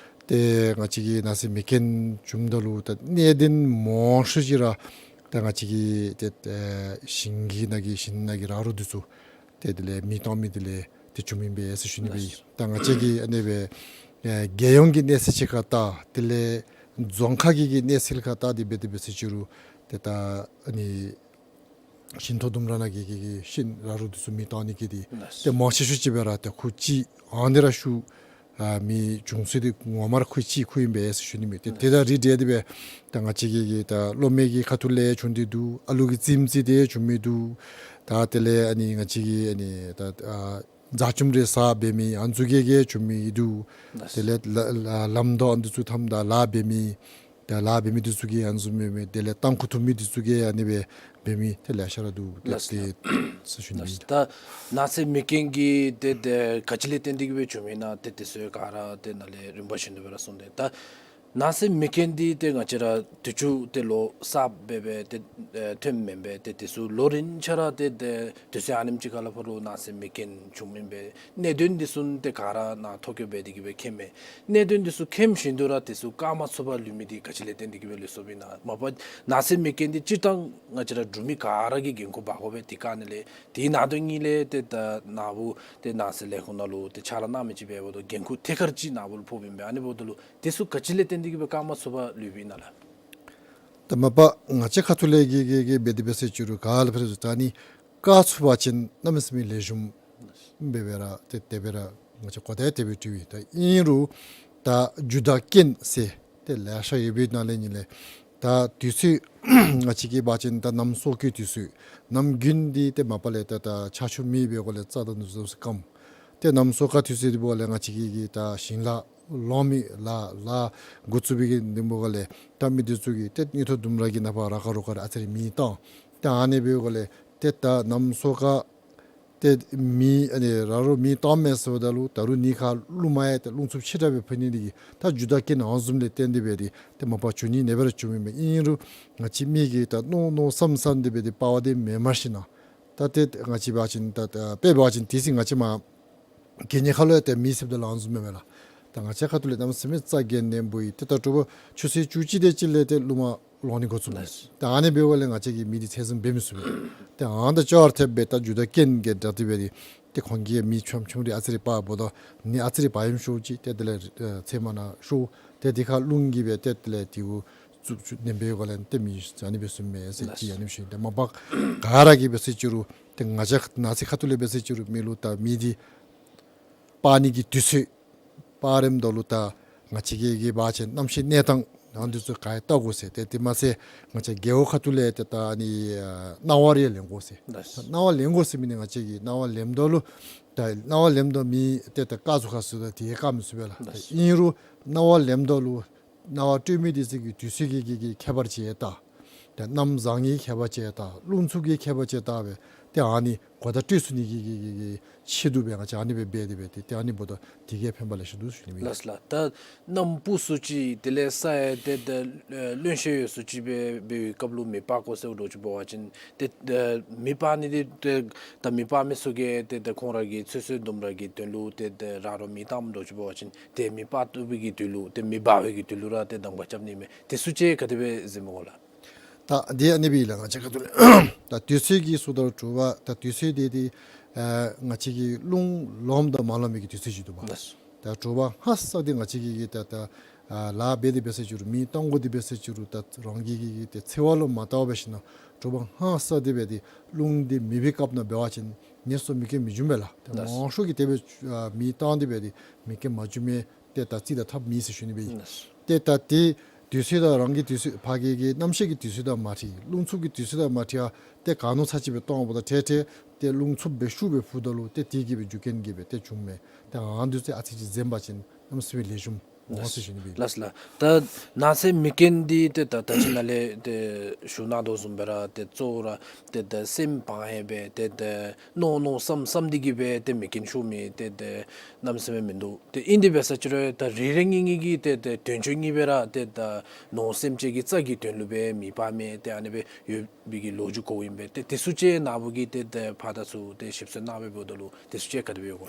ཏེ་ང་བཅས་ཀྱི་ནགས་ཚལ་མེ་རྐྱེན་བྱུངམ་ད་ལུ་ད་གནད་དོན་མང་ཤོས་ཅིག་ར་ད་ང་བཅས་ཀྱི་ཏེ་ཨེ་ཞིང་གི་ནང་གི་ཞིང་ནང་གི་ར་རོ་འདི་ཚུ་ཏེ་དེ་ལས་མེ་བཏང་མི་དེ་ལས་ཏེ་བྱུང་མི་ཨིན་པས་ཟེར་ཞུ་ནི་སྦེ་ཨིན། ད་ང་བཅས་ཀྱི་ཨ་ནི་སྦེ་ཨེ་རྒྱལ་ཡོངས་ཀྱི་གནས་ཚད་ཅིག་ཁར་བལྟ་དེ་ལས་རྫོང་ཁག་གི་གི་གནས་ཚད་ཁར་བལྟ་སྟེ་འབད་དེ་འབད་ཟེར་ཅི་རུང་ཏེ་ད་ཨ་ནི་ཤིང་ཐོག་ལྡུམ་ར་ནང་གི་གི་གི་ཤིང་ར་རོ་འདི་ཚུ་མེ་བཏང་ནི་གི་འདི་ལགས། ཏེ་མང་ཆེ་ཤོས་ཅིག་སྦེ་ར་ཏེ་ཁུག་ཅིག་ཨ་ནི་ར་ཤུགས་ཨ་མེ་བྱུང་ས་འདི་ངོ་མ་ར་ཁུག་ཅིག་ཁུག་ཨིན་པས་ཟེར་ཞུ་ནི་མས། ཏེ་ཏེ་ད་རིགས་འདི་འདི་སྦེ་ད་ང་བཅས་ཀྱི་གི་ད་གློག་མེ་གི་ཁ་ཐུག་ལས་བྱུང་སྟེ་འདུག། ཨ་ལུ་གི་རྩེདམོ་རྩེ་སྟེ་བྱུང་མི་འདུག། ད་དེ་ལས་ཨ་ནི་ང་བཅས་ཀྱི་ཨ་ནི་ད་ཨ་རྫ་ཆུམ་རེ་ཟ་འབད་མི་ཨ་ནི་ཚུ་གིས་གིས་བྱུང་མི་འདུག། ལགས། དེ་ལས་ལ་ལ་ལམ་མདོ་ཨ་ནི་ཚུ་ཐམ་ད་ལཱ་འབད་མི་ད་ལཱ་འབད་མི་འདི་ཚུ་གིས་ཨ་ནི་ཚུ་མི་མི་དེ་ལས་ཏང་ཁུ་ཐུབ་མི་འདི་ཚུ་གིས་ཨ་ནི་སྦེ་འབད་མི་ཏེ་ལེ་ཤ་ར་འདུག། ཏེ་ལགས། ཏེ་ཟེར་ཞུ་ནི། ལགས། ད་ནགས་ཚལ་མེ་རྐྱེན་གྱི་ཏེ་ཏེ་ག་ཅི་ལས་བརྟེན་ཏེ་གིས་སྦེ་བྱུང་མི་ཨིན་ན་ཏེ་དེ་ཚུ་ག་ར་ཏེ་ནཱ་ལས་རིམ་པ་བཞིན་དུ་སྦེ་ར་གསུངས་ཏེ། ད་ ནང་གསེས་མེ་རྐྱེན་འདི་ཏེ་ང་བཅས་ར་དུས་ཅི་ཏེ་ལོ་གསརཔ་སྦེ་སྦེ་ཏེ་ཨེ་ཐོནམ་མེན་པས། ཏེ་དེ་ཚུ་ལོ་རིམ་ཆ་ར་ཏེ་ཏེ་དུས་ཚོད་ཨ་ནེམ་ཅིག་ཁར་ལུ་ཕར་ལུ་ནང་གསེས་མེ་རྐྱེན་བྱུངམ་ཨིན་པས། གནད་དོན་འདི་ཚུ་ཏེ་ག་ར་ནཱ་ཐོ་བཀོད་འབད་དེ་གིས་སྦེ་མཁྱེནམ་མས། གནད་དོན་འདི་ཚུ་མཁྱེན་ཞིནམ་ལས་ར་དེ་ཚུ་བཀག་མ་ཚུགས་པར་ལུས་མི་འདི་ག་ཅི་ལས་བརྟེན་ཏེ་གིས་སྦེ་ལུས་སོཔ་ཨིན་ན། མ་པ་ནང་གསེས་མེ་རྐྱེན་འདི་སྤྱིར་བཏང་ང་བཅས་ར་འབྲུག་མི་ག་ར་གིས་འགན་ཁུར་འབག་དགོ་པས། དེ་བཀག་ནི་ལས། དེ་ནང་དོན་གཉིས་ལས་ཏེ་ད་ནཱ་བུ་ཏེ་ནང་གསེས་ལས་ཁུངས་ནང་ལུ་ཏེ་ཕྱག་ལཱ་གནང་མི་ཅིག་འབདཝ་ད་འགན་ཁུར་ཐད་ཀར་ཅིག་ནཱ་བུ་ལུ་ཕོགཔ་ཨིན་པས། ཨ་ནི་འབདཝ་ད་ལུ་དེ་ཚུ་ག་ཅི་ལས་བརྟེན་ཏེ་གིས་སྦེ་བཀག་མ་ཚུགས་པར་ལུསཔ་ཨིན་ན་ལགས། ད་མ་པ་ང་བཅས་ཁ་ཐུག་ལས་ཀྱི་ཀྱི་ཀྱི་འབད་དེ་འབད་ཟེར་ཅི་རུང་ག་ལས་ཕར་ཟེར་ད་ནི་བཀག་ཚུགས་པ་ཅིན་གནམ་མེད་ས་མེད་ལེགས་ཤོམ་སྦེ་སྦེ་ར་ཏེ་དེ་སྦེ་ར་ང་བཅས་གོ་བརྡ་དེ་སྦེ་སྤྲོད་ཡི། ད་ཨིན་རུང་ད་རྒྱུ་དང་རྐྱེན་ཟེར་ཏེ་ལེ་ཤ་ཡོད་པའི་ནང་ལས་ཨ་ནི་ལས་ད་དུས་ཚོད་ང་བཅས་ཀྱིས་འབད་བ་ཅིན་ད་གནམ་སྲོ་གི་དུས་ཚོད་གནམ་དགུན་འདི་ཏེ་མ་པ་ལས་ད་ད་ཆར་ཆུ་མེད་པའི་སྒོ་ལས་རྩྭ་དང་འདི་ཚུ་སྐམ། ཏེ་གནམ་སོ་ཀ་དུས་ཚོད་འདི་འབདཝ་ལས་ང་བཅས་ཀྱིས་ཀྱི་ད་ཞིང་ལཱ་ལོང་མི་ལཱ་ལཱ་འགོ་བཙུགས་པའི་གི་འདི་འབདཝ་ལས་ད་མི་འདི་ཚུ་གིས་ཏེ་དངུལ་ཐོག་ལྡུམ་ར་གི་ནང་ཕར་ར་ཁ་རོག་ཁ་ར་ཨ་ཙི་རེ་མེ་བཏང་། ཏེ་ཨ་ནི་འབདཝ་ལས་ཏེ་ད་གནམ་སོ་ཀ་ཏེ་མེ་ཨ་ནི་ར་རོ་མེ་བཏངམ་མས་ཟེརཝ་ད་ལུ་ད་རུང་གནས་ཁར་རླུང་མ་ཡལ་ཏེ་རླུང་འཚུབ་ཆེ་དྲགས་སྦེ་འཕུ་ནི་འདི་གིས་ད་རྒྱུ་དང་རྐྱེན་ཨ་ནི་བཟུམ་ལས་བརྟེན་ཏེ་སྦེ་ཏེ་ཏེ་མ་པ་བྱུང་ནི་ཨ་ནི་སྦེ་ར་བྱུངམ་ཨིན་པས། ཨིན་རུང་ང་བཅས་མི་གིས་ད་མནོ་མནོ་བསམ་བསམ་སྟེ་སྦེ་ཏེ་པ་ཝར་འདི་མེ་མ་ཤིག་ན། ད་ཏེ་ང་བཅས་འབད་བ་ཅིན་ད་ད་དཔེ་འབད་བ་ཅིན་དེ་ཚེ་ང་བཅས་མ་གི་གནས་ཁ་ལུ་ཡང་ཏེ་མེ་སེརཔ་ད་ལུ་ཨ་ནི་བཟུམ་མས་མེན་ན་ལགས། ད་ང་བཅས་ཁ་ཐུག་ལས་གནམ་མེད་ས་མེད་རྩྭ་གི་ནད་འབུ་ཡི་ཏེ་ད་དྲོ་པ་ཆུ་ཚོད་བཅུ་གཅིག་དེ་ཅིག་ལས་ཏེ་རླུང་མ་ལོང་ནི་འགོ་བཙུགས་མས། ད་ཨ་ནི་འབདཝ་ལས་ང་བཅས་ཀྱིས་མེ་འདི་ཚད་བཟུང་འབད་མི་ཚུགས་པས། ཏེ་ཨ་ནི་དང་ཅོག་ར་འཐདཔ་སྦེ་ད་རྒྱུ་དང་རྐྱེན་གྱི་དྲག་སྟེ་སྦེ་ཏེ་ཏེ་ཁོང་གིས་མེ་ཆུང་ཆུང་རེ་ཨ་ཙི་རེ་སྤརཝ་ད་ནི་ཨ་ཙི་རེ་བ་ཡིམ་ཤོར་ཅི། ཏེ་དེ་ལས་ཨེ་ཚལ་མ་ནང་ཤོར། ཏེ་དེ་ཁར་རླུང་གིས་སྦེ་ཏེ་དེ་ལས་དེ་འུ་ཚུབ་ཚུབ་ནེམ་པའི་སྒོ་ལས་ཏེ་མེ་ཨ་ནི་སྦེ་བཟུངམ་མས་ཟེར་ཅིག་ཨ་ནི་ཤེས། ཏེ་མ་པ་ག་ར་གིས་འབད་ཟེར་ཅི་རུང་ཏེ་ང་བཅས་ནང་གསེས་ཁ་ཐུག་ལས་འབད་ཟེར་ཅི་རུང་མེ་ལུ་ད་མེ་འདི་སྤར་ནི་གི་དུས་ཚོད་སྤར་རནམ་ད་ལུ་ད་ང་བཅས་ཀྱིས་ཀྱིས་འབད་བ་ཅིན་གནམ་གཤིས་གནས་སྟངས་ཨ་ནི་ཚུ་ག་ཡང་བལྟ་དགོ་ཟེར། ཏེ་དེ་མ་ཚད་ང་བཅས་རྒེད་འོག་ཁ་ཐུག་ལས་ཏེ་ད་ཨ་ནི་ཨ་གནང་བ་རེ་ལེན་དགོ་ཟེར། ལགས། གནང་བ་ལེན་དགོ་ཟེར་མི་འདི་ང་བཅས་ཀྱིས་གནང་བ་ལེནམ་ད་ལུ་ད་གནང་བ་ལེནམ་ད་མེ་ཏེ་ད་བཀག་ཚུགས་ག་ཟེར་ད་དེ་ཡང་བཀག་མི་ཚུགས་པས་ལགས། ད་ལགས། ཨིན་རུང་གནང་བ་ལེནམ་ད་ལུ་གནང་བ་སྤྲོད་མི་འདི་ཚུ་གིས་དུས་ཚོད་ཀྱི་ཀྱི་ཀྱི་ཁྱད་པར་ཅིག་ཡང་བལྟ། ད་གནམ་བཟང་ངན་ཁྱད་པར་ཅིག་ཡང་བལྟ། རླུང་འཚུབ་ཀྱི་ཁྱད་པར་ཅིག་ཡང་བལྟ་སྦེ་ཏེ་ཨ་ནི་གོ་བརྡ་སྤྲོད་ཚུགས་ནི་གི་གི་གི་གི་ཆེད་དུ་སྦེ་ང་བཅས་ཨ་ནི་སྦེ་འབད་དེ་སྦེ་ཏེ་ཏེ་ཨ་ནི་འབདཝ་ད་དེ་གིས་ཕན་པ་ལེ་ཤ་འདུག་ཞུ་ནི་ཨིན། ལགས་ལགས། ད་གནམ་སྦུག་ཚུ་ཅིག་དེ་ལས་ས་ཡང་ཏེ་ད་ཨེ་རློན་ཤེད་ཡོད་ས་ཅིག་སྦེ་འབད་བའི་སྐབས་ལུ་མེ་སྤར་དགོ་ཟེར་འདྲཝ་ཅིག་འབད་བ་ཅིན་ཏེ་ཨེ་མེ་སྤར་ནི་འདི་ཏེ་ད་མེ་སྤར་མི་ཚུ་གིས་ཏེ་ད་ཁོང་ར་གི་ཚོད་བསྲེ་ལྡུམ་ར་གི་དོན་ལུ་ཏེ་ད་ར་རོ་མེ་བཏངམ་འདྲཝ་ཅིག་འབད་བ་ཅིན་ཏེ་མེ་སྤར་བཏུབ་པའི་གི་དོན་ལུ་ཏེ་མེ་འབར་བའི་གི་དོན་ལུ་ར་ཏེ་གདམ་ཁ་རྐྱབ་ནི་མས། དེ་ཚུ་ཅིག་ག་དེ་སྦེ་གཟིགས་མི་གོ་ལགས། ད་འདི་ཨ་ནི་སྦེ་ལགས། ང་བཅས་ཁ་ཐུག་ལས་ད་དུས་ཚོད་ཀྱི་སོ་ད་དྲོ་པ་ད་དུས་ཚོད་འདི་འདི་ཨ་ང་བཅས་ཀྱི་རླུང་ལོངམ་དང་མ་ལོངམ་གྱི་དུས་ཚོད་ཅིག་འདུག་པ། ལགས། ད་དྲོ་པ་སྔ་ས་འདི་ང་བཅས་ཀྱིས་ཀྱིས་ད་ད་ཨ་ལཱ་འབད་དེ་འབད་ཟེར་ཅི་རུང་མེ་གཏང་དགོ་དེ་འབད་ཟེར་ཅི་རུང་ད་རང་གི་གི་གི་ཏེ་འཚོལ་བ་ལུ་མ་བལྟ་བར་འབད་ཞིན་ན་དྲོ་པ་སྔ་ས་འདི་འབད་དེ་རླུང་འདི་མེད་པའི་སྐབས་ནང་འབད་བ་ཅིན་ནད་སོགས་མེ་རྐྱེན་མི་འབྱུང་པས་ལགས། ད་ལགས། མང་ཤོས་ཀྱིས་དེ་སྦེ་ཨ་མེ་བཏང་སྟེ་འབད་དེ་མེ་རྐྱེན་མ་བྱུང་མི་ཏེ་ད་རྩིས་དང་ཐབས་མེད་ཟེར་ཞུ་ནི་སྦེ། ལགས། ཏེ་ད་ཏེ་དུས་ཚོད་དང་རང་གི་དུས་ཚོད་ཕར་གྱི་གི་གནམ་གཤིས་ཀྱི་དུས་ཚོད་དང་མ་འཁྲིལ། རླུང་འཚུབ་ཀྱི་དུས་ཚོད་དང་མ་འཁྲིལ་བར་ཏེ་ག་ནོར་ཚ་ཅིག་སྦེ་གཏང་བ་ད་ཏེ་ཏེ་ཏེ་རླུང་འཚུབ་སྦེ་ཤུགས་སྦེ་འཕུཝ་ད་ལུ་ཏེ་དེ་གིས་སྦེ་རྒྱུ་རྐྱེན་གྱིས་སྦེ་ཏེ་བྱུངམ་མས། ཏེ་ཨ་ནི་ཚུ་ཨ་ཙི་ཅིག་འཛེམ་པ་ཅིན་གནམ་མེད་ས་མེད་ལེགས་ཤོམ་འོང་ཟེར་ཞུ་ནི་སྦེ། ལགས་ལགས། ད་ནང་གསེས་མེ་རྐྱེན་འདི་ཏེ་ད་ད་ཅི་ནཱ་ལས་ཏེ་ཞུ་གནང་དོ་བཟུམ་སྦེ་ར་ཏེ་གཙོ་བོ་ར་ཏེ་ད་སེམས་ཕངས་ཡང་སྦེ་ཏེ་ད་མནོ་མནོ་བསམ་བསམ་འདི་གིས་སྦེ་ཏེ་མེ་རྐྱེན་ཤོར་མི་ཏེ་ད་གནམ་མེད་ས་མེད་མིན་འདུག། ཏེ་ཨིན་དེ་འབད་ས་ཅི་རུང་ད་རེ་རེ་གཉིས་གཉིས་ཀྱིས་ཏེ་ད་དོན་གཅོད་གཉིས་སྦེ་ར་ཏེ་ད་ནོར་སེམས་ཅན་གྱི་རྩ་གི་དོན་ལུ་སྦེ་མེ་སྤར་མི་ཏེ་ཨ་ནི་སྦེ་ཡོད་པའི་གི་ལོ་རྒྱུས་གོཝ་ཨིན་པས། ཏེ་དེ་ཚུ་ཅིག་ནཱ་བུ་གིས་ཏེ་ད་ཕར་དང་ཚུར་ཏེ་ཞིབ་འཚོལ་གནང་སྦེ་འབདཝ་ད་ལུ་དེ་ཚུ་ཅིག་ག་དེ་སྦེ་ཡོད་གོ།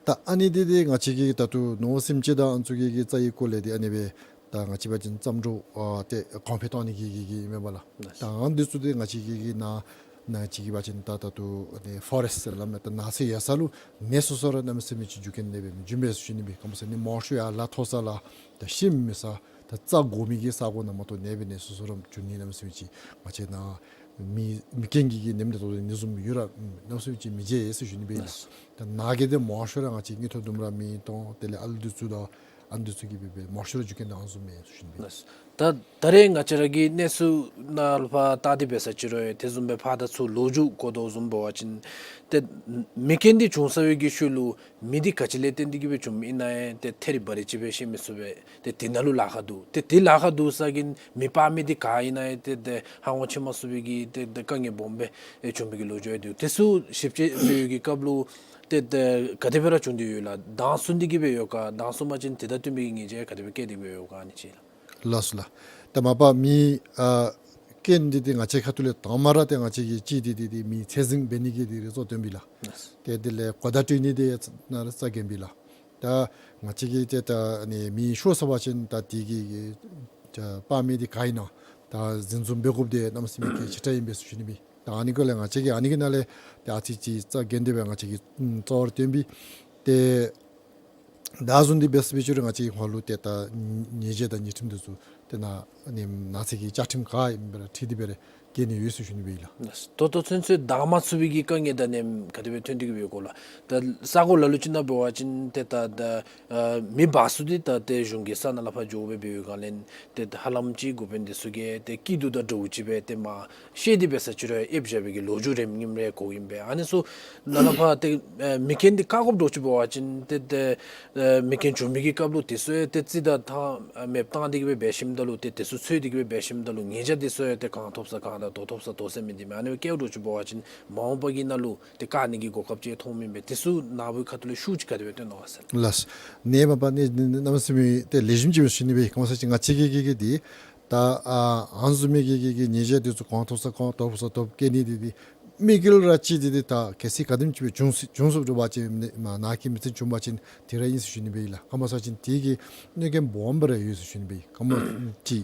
ད་ཨ་ནི་འདི་འདི་ང་བཅས་ཀྱིས་ད་ལྟོ་ནོར་སེམས་ཅན་དང་ཨ་ནི་ཚུ་གི་གི་རྩ་ཡི་སྐོར་ལས་འདི་ཨ་ནི་སྦེ་ད་ང་བཅས་འབད་བ་ཅིན་བརྩམས་སྒྲུང་ཨ་ཏེ་གོང་འཕེལ་གཏང་ནི་གི་གི་གི་ཨིན་མས་པ་ལགས། ད་ཨ་ནི་འདི་ཚུ་འདི་ང་བཅས་ཀྱིས་གི་ནཱ་ནཱ་ཅིག་གིས་འབད་བ་ཅིན་ད་ད་ལྟོ་ཨ་ནི་ཕོ་རེསཊ་ཟེར་སླབ་མས། ད་ནགས་ཚལ་ཡོད་ས་ལུ་ནད་སོ་སོ་ར་གནམ་མེད་ས་མེད་ཅིག་རྒྱུ་རྐྱེན་ཨ་ནི་སྦེ་མི་འབྱུང་པས་ཟེར་ཞུ་ནི་སྦེ། ག་ཅི་སྨོ་ཟེར་ནི་མང་ཤོས་ཡར་ལ་མཐོ་ས་ལ་ད་ཤིང་མེད་ས་ད་རྩྭ་འགོ་མི་གི་ས་གོ་ནང་མ་གཏོགས་ནད་འབད་ནི་སོ་སོ་ར་འབྱུང་ནི་གནམ་མེད་ས་མེད་ཅིག་ང་བཅས་ནཱ་མེ་མེ་རྐྱེན་གྱི་གི་ནད་འདི་ཏོ་ནི་བཟུམ་ཡོད་ར་གནམ་མེད་ས་མེད་ཅིག་མི་མཇལ་ཟེར་ཞུ་ནི་སྦེ། ད་ནཱ་གི་འདི་མང་ཤོས་ར་ང་བཅས་དངུལ་ཐོག་ལྡུམ་ར་མེ་གཏང་དེ་ལས་ཨ་ལུ་འདི་ཚུ་དང་ཨ་ནི་འདི་ཚུ་གིས་སྦེ་སྦེ་མང་ཤོས་ར་རྒྱུ་རྐྱེན་འདི་ཨ་ནི་བཟུམ་མས་ཟེར་ཞུ་ནི་སྦེ། ད་ད་རེས་ང་བཅས་ར་གི་གནས་ཚུལ་ནང་ལུ་ཕར་བལྟ་སྟེ་འབད་ས་ཅིག་རུང་ཡང་དེ་བཟུམ་སྦེ་ཕར་དང་ཚུར་ལོ་རྒྱུས་གོ་དོ་བཟུམ་འབད་བ་ཅིན་ཏེ་མེ་རྐྱེན་འདི་བྱུང་ཚར་བའི་གི་ཤུལ་ལུ་མེ་འདི་ག་ཅི་ལས་བརྟེན་ཏེ་གི་སྦེ་བྱུངམ་ཨིན་ན་ཡང་ཏེ་ཐད་རི་བ་རི་ཅིག་སྦེ་ཤེས་མི་ཚུགས་པས། ཏེ་དེ་ནང་ལུ་ལཱ་ཁག་འདུག། ཏེ་དེ་ལཱ་ཁག་འདུག་ས་གི་མེ་སྤར་མི་འདི་ག་ཨིན་ན་ཡང་ཏེ་ཏེ་ཧ་གོ་ཆི་མ་ཚུགས་པའི་གི་ཏེ་ཏེ་དཀའ་ངལ་སྦོམ་སྦེ་ཨེ་བྱུང་བའི་གི་ལོ་རྒྱུས་ཡང་འདུག། དེ་ཚུ་ཞིབ་དཔྱད་འབད་བའི་གི་སྐབས་ལུ་ཏེ་ཏེ་ག་དེ་སྦེ་ར་བྱུང་སྟེ་ཡོད་ལགས། དྭངས་གསུམ་འདི་གིས་སྦེ་ཡོད་ག། དྭངས་གསུམ་མ་ཅིན་དེ་དང་བསྟུན་པའི་གི་ཉེས་ཆད་ག་དེ་སྦེ་བཀལ་ཏེ་སྦེ་ཡོད་ག་ཨ་ནི་ཅིག་ལགས། ལགས་སོ་ལགས། ད་མ་པ་མེ་ཨ་རྐྱེན་འདི་ཏེ་ང་བཅས་ཁ་ཐུག་ལས་དང་མ་ར་ཏེ་ང་བཅས་ཀྱིས་ཅིག་འདི་ཏེ་ཏེ་མེ་ཚད་འཛིན་འབད་ནི་གི་འདི་རེ་གཙོ་བཏོན་པས་ལགས། ལགས། ཏེ་དེ་ལས་གོ་བརྡ་སྤྲོད་ནི་འདི་ཡང་ནཱ་ར་རྩ་འགེངས་པས་ལགས། ད་ང་བཅས་ཀྱིས་ཏེ་ད་ཨ་ནི་མེ་ཤོར་ཚར་བ་ཅིན་ད་དེ་གི་གི་ད་སྤར་མི་འདི་ག་ཨིན་ན་ད་འཛིན་བཟུང་འབད་དགོཔ་འདི་གནམ་མེད་ས་མེད་གལ་ཆེ་དྲགས་ཨིན་པས་ཟེར་ཞུ་ནི་སྦེ། ད་ཨ་ནི་གུ་ལས་ང་བཅས་ཀྱིས་ཨ་ནི་གི་ནང་ལས་ཏེ་ཨ་ཙི་ཅིག་རྩ་འགེངས་ཏེ་སྦེ་ང་བཅས་ཀྱིས་ཨམ་རྩ་བར་བཏོན་པས། ཏེ་ད་བཟུམ་འདི་འབད་ས་འབད་ཅི་རུང་ང་བཅས་ཀྱིས་ཁོང་ལུ་ཏེ་ད་ཉེས་ཆད་དང་ཉེས་ཁྲིམས་འདི་ཚུ་ཏེ་ནཱ་ཨ་ནི་ནགས་ཚལ་གྱི་བཅའ་ཁྲིམས་ག་ཨིནམ་སྦེ་ར་འཁྲིལ་ཏེ་སྦེ་ར་བཀལ་ནི་ཡོད་ཟེར་ཞུ་ནི་སྦེ་ཨིན་ལགས། ད་ལྟོ་ཚུན་ཚོད་བདའ་མ་ཚུགས་པའི་གི་དཀའ་ངལ་དང་ནི་ག་དེ་སྦེ་ཐོན་ཏེ་གི་སྦེ་ཡོད་གོ་ལགས། ད་ས་གོ་ལ་ལུ་ཅིག་ནང་འབད་བ་ཅིན་ཏེ་ད་ད་ཨ་མེ་འབར་ས་འདི་ད་ཏེ་གཞུང་གི་ས་ནང་ལས་ཕར་འགྱོ་སྦེ་འབད་བའི་སྒང་ལས་ཏེ་ཧ་ལམ་ཅིག་འགོ་དཔོན་འདི་ཚུ་གིས་ཏེ་སྐྱིད་སྡུག་དང་འདྲཝ་ཅིག་སྦེ་ཏེ་མ་ཤེས་ཏེ་འབད་ས་ཅིག་རུང་ཨེབ་བཞག་པའི་གི་ལོ་རྒྱུས་རེམ་ཉིམ་རེ་གོཝ་ཨིན་པས། ཨ་ནི་ཚུ་ནཱ་ལས་ཕར་ཏེ་ཨ་མེ་རྐྱེན་འདི་བཀག་དགོཔ་འདྲཝ་ཅིག་འབད་བ་ཅིན་ཏེ་ཏེ་ཨ་མེ་རྐྱེན་བྱུང་མི་གི་སྐབས་ལུ་དེ་ཚུ་ཡང་ཏེ་རྩིས་དང་ཐ་མེདཔ་བཏང་སྟེ་གི་སྦེ་འབད་ཞིནམ་ད་ལུ་ཏེ་དེ་ཚུ་འཚོལ་ཏེ་གི་སྦེ་འབད་ཞིནམ་ད་ལུ་ཉེས་ཆད་དེ་ཚུ་ཡང་ཏེ་གང་ཐོབ་ས་གང་དང་དོ་ཐོབ་ས་དོ་ཟེར་མི་འདི་མས། ཨ་ནི་སྦེ་བཀལཝ་འདྲཝ་ཅིག་འབད་བ་ཅིན་མ་འོངས་པ་གི་ནང་ལུ་ཏེ་བཀག་ནི་གི་གོ་སྐབས་ཅིག་མཐོངམ་ཨིན་པས། དེ་ཚུ་ནཱ་བུའི་ཁ་ཐུག་ལས་ཤུགས་ཅིག་ག་དེ་སྦེ་སྟོན་དོ་ག་ཟེར། ལགས། ནེ་མ་པ་ནེ་གནམ་མེད་ས་མེད་ཏེ་ལེགས་ཤོམ་ཅིག་སྦེ་ཞུ་ནི་སྦེ། ག་ཅི་སྨོ་ཟེར་བ་ཅིན་ང་བཅས་ཀྱི་གི་གི་འདི་ད་ཨ་ཨ་ནི་བཟུམ་མའི་གི་གི་གི་ཉེས་ཆད་འདི་ཚུ་གང་ཐོབ་ས་གང་དོ་ཐོབ་ས་དོ་བཀལ་ནི་འདི་འདི་དམིགས་ཡུལ་ར་ཅིག་འདི་འདི་ད་གལ་སྲིད་ག་དེམ་ཅིག་སྦེ་བྱུང་སོ་བྱུང་སོཔ་འདྲཝ་ཅིག་ནཱ་གི་མེ་མཚོན་བྱུང་བ་ཅིན་དེ་ར་ཨིན་ཟེར་ཞུ་ནི་སྦེ་ཨིན་ལགས། ག་ཅི་སྨོ་ཟེར་བ་ཅིན་དེ་གི་གནོད་སྐྱོན་སྦོམ་སྦེ་ར་ཡོད་ཟེར་ཞུ་ནི་སྦེ་ཨིན། ག་ཅི་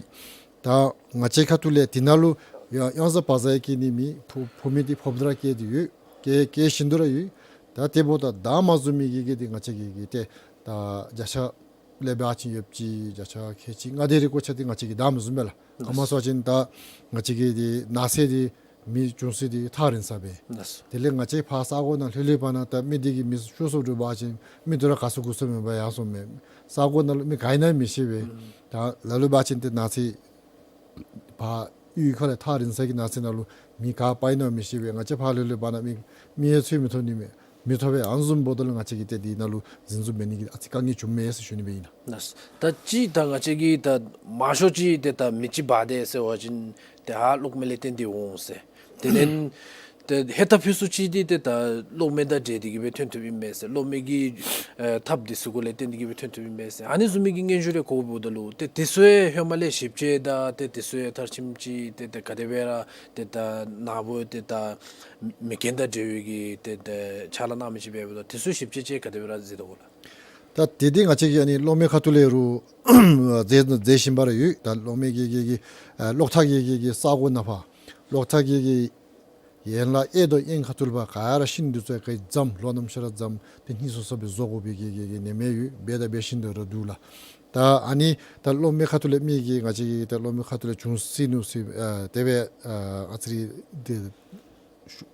ད་ང་བཅས་ཁ་ཐུག་ལས་དེ་ནང་ལུ་ཡང་ཡང་ཟ་བ་ཟ་ཡང་བཀལ་ནི་མེད། ཕོག་ཕོག་མི་འདི་ཕོགཔ་ད་ར་བཀལ་ཏེ་ཡོད། བཀལ་བཀལ་བཞིན་དུ་ར་ཡོད། ད་དེ་འབདཝ་ད་བདའ་མ་ཚུགས་མི་གི་གི་འདི་ང་བཅས་ཀྱི་གི་ཏེ་ད་བརྒྱ་ཆ་ལས་འབད་བ་ཅིན་ཡོད་ཅི་བརྒྱ་ཆ་ཁལ་གཅིག་ལྔ་དེ་རེ་གོ་ཆ་འདི་ང་བཅས་ཀྱིས་བདའ་མི་ཚུགས་པས་ལགས། ག་ཅི་སྨོ་ཟེར་བ་ཅིན་ད་ང་བཅས་ཀྱི་འདི་ནགས་ཚལ་འདི་མེ་བྱུང་ས་འདི་ཐག་རིང་ས་སྦེ། ལགས། དེ་ལས་ང་བཅས་ཕར་ས་གོ་ནང་ལྷོད་ལྷོདཔ་ད་ད་མེ་འདི་གིས་མེ་ཤོར་སོཔ་འདྲཝ་ཅིག་མེ་འདི་ར་ག་སོང་གུ་སོང་མེན་པར་ཡར་སོངམ་མས། ས་གོ་ནང་ལུ་མེ་ག་ཨིན་ན་མི་ཤེས་པས། ད་ལ་ལུ་འབད་བ་ཅིན་ཏེ་ནགས་ཚལ་ཕར་གཡུས་ཁ་ལས་ཐག་རིང་ས་གི་ནགས་ཚལ་ནང་ལུ་མེ་ག་སྤར་ཨིན་ན་མི་ཤེས་པས། ང་བཅས་ཕར་ལྷོད་ལྷོདཔ་ད་མེ་མེ་ཡང་འཚོལ་མི་ཐོབ་ནི་མས། མི་ཐོབ་པས། ཨ་ནི་བཟུམ་འབདཝ་ད་ལུ་ང་བཅས་ཀྱིས་ཏེ་འདི་ནང་ལུ་འཛིན་བཟུང་འབད་ནི་གི་ཨ་ཙི་དཀའ་ངལ་བྱུངམ་མས་ཟེར་ཞུ་ནི་སྦེ་ཨིན་ལགས། ད་ཅི་ད་ང་བཅས་ཀྱིས་ད་མང་ཤོས་ཅིག་ཏེ་ད་མེ་ཅིག་འབར་དེས་ཟེར་བ་ཅིན་ཏེ་ཨ་གློག་མེ་ལས་བརྟེན་ཏེ་འོང་ཟེར། དེ་ལས་ཏེ་ཧེ་ད་ཕུན་སུམ་ཅིག་འདི་ཏེ་ད་གློག་མེ་དང་འདྲེས་ཏེ་གི་སྦེ་ཐོན་ཐོནམ་ཨིན་པས་ཟེར། གློག་མེ་གི་ཨེ་ཐགཔ་འདི་ཚུ་གུ་ལས་བརྟེན་ཏེ་གི་སྦེ་ཐོན་ཐོནམ་ཨིན་པས་ཟེར། ཨ་ནི་བཟུམ་མའི་གི་སྙན་ཞུ་རེ་གོཝ་འབདཝ་ད་ལུ་ཏེ་དེ་ཚུ་ཡང་ཧེ་མ་ལས་ཞིབ་དཔྱད་དང་ཏེ་དེ་ཚུ་ཡང་མཐར་ཕྱིནམ་ཅིག་ཏེ་ཏེ་ག་དེ་སྦེ་ར་ཏེ་ད་ནཱ་བུ་ཏེ་ད་མེ་རྐྱེན་དང་འབྲེལ་བའི་གི་ཏེ་ད་ཕྱག་ལཱ་གནང་མི་ཅིག་འབདཝ་ད་དེ་ཚུ་ཞིབ་དཔྱད་ཅིག་ག་དེ་སྦེ་ར་མཛད་དོ་ག་ལགས། ད་དེ་འདི་ང་བཅས་ཀྱིས་ཨ་ནི་གློག་མེ་ཁ་ཐུག་ལས་རུང་མཛད་མཛད་བཞིན་པ་ར་ཡོད། ད་གློག་མེ་གི་གི་གི་ཨ་གློག་ཐག་གི་གི་གི་ས་གོ་ནང་ཕར་གློག་ཐག་གི་གི་ཡན་ལག་གཡས་དང་གཡོན་ཁ་ཐུག་ལུ་ཕར་ག་ར་ཤིང་འདི་ཚུ་ག་ར་འཇམ་ལོ་ནམ་ཤར་ར་འཇམ་ཏེ་སྙིང་སོ་སོ་སྦེ་བཟོ་དགོ་པའི་གི་གི་གི་ནི་མེད་ཡོད། འབད་དང་འབད་བཞིན་དུ་ར་འདུག་ལགས། ད་ཨ་ནི་ད་གློག་མེ་ཁ་ཐུག་ལས་མི་གིས་ང་བཅས་ཀྱི་ད་གློག་མེ་ཁ་ཐུག་ལས་བྱུང་སྲིད་ནུག་ཟེར་ཨ་དེ་སྦེ་ཨ་ཨ་ཙི་རེ་ཏེ་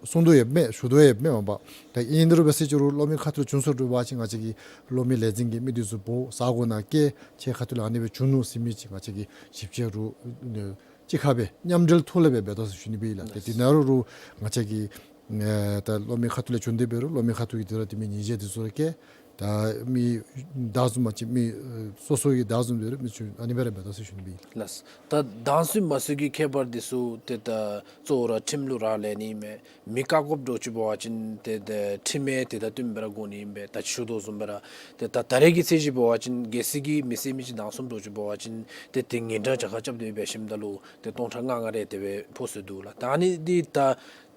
གསུང་དོ་ཡོདཔ་མས། ཞུ་དོ་ཡོདཔ་མས། མ་པ་ད་ཨིན་རུང་འབད་ས་ཅིག་རུང་གློག་མེ་ཁ་ཐུག་ལས་བྱུང་སོཔ་འདྲཝ་ཅིག་ང་བཅས་ཀྱི་གློག་མེ་ལས་འཛིན་གྱི་མི་འདི་ཚུ་འབོ་ས་གོ་ནང་བསྐྱལ་ཁྱེད་ཁ་ཐུག་ལས་ཨ་ནི་སྦེ་བྱུང་ནུག་ཟེར་མི་ཅིག་ང་བཅས་ཀྱིས་ཞིབ་དཔྱད་རུང་གཅིག་ཁར་སྦེ་མཉམ་འབྲེལ་ཐོག་ལས་སྦེ་འབད་དོ་ཟེར་ཞུ་ནི་སྦེ་ཨིན་ལགས། ཏེ་དེ་ནང་རུང་རུང་ང་བཅས་ཀྱི་ཨེ་ད་གློག་མེ་ཁ་ཐུག་ལས་བྱུང་སྟེ་འབད་རུང་གློག་མེ་ཁ་ཐུག་གི་དེ་ར་དེ་མི་ཉེས་ཆད་དེ་ཚུ་ར་བཀལ། ད་མི་བདའ་བཟུང་མ་ཅིག་མི་ཨེ་སོ་སོ་གི་བདའ་བཟུང་འབད་རུང་མི་ཚུ་ཨ་ནི་སྦེ་ར་འབད་དོ་ཟེར་ཞུ་ནི་སྦེ་ཨིན། ལགས། ད་དྭངས་གསུམ་མ་གསུམ་གྱི་ཁྱད་པར་དེ་ཚུ་ཏེ་ད་གཙོ་བོ་ར་ཁྲིམས་ལུ་རག་ལས་ནི་མས། མེ་བཀག་དགོཔ་འདྲཝ་ཅིག་འབད་བ་ཅིན་ཏེ་ད་ཁྲིམས་ཡང་དེ་དང་བསྟུན་སྦེ་ར་དགོ་ནི་ཨིན་པས། ད་ཞུ་དོ་བཟུམ་སྦེ་ར་ཏེ་ད་ད་རེས་ཀྱི་ཚད་གཞི་འབད་བ་ཅིན་གལ་སྲིད་ཀྱི་མེ་བསད་མི་ཅིག་དྭངས་གསུམ་འདྲཝ་ཅིག་འབད་བ་ཅིན་ཏེ་དེ་ངན་གྲངས་བརྒྱ་ཁར་རྐྱབ་སྟེ་འབད་ཞིནམ་ད་ལུ་ཏེ་སྟོང་ཕྲག་ལྔ་ལྔ་རེ་དེ་སྦེ་ཕོག་སྲོལ་འདུག་ལགས། ད་ཨ་ནི་འདི་ད་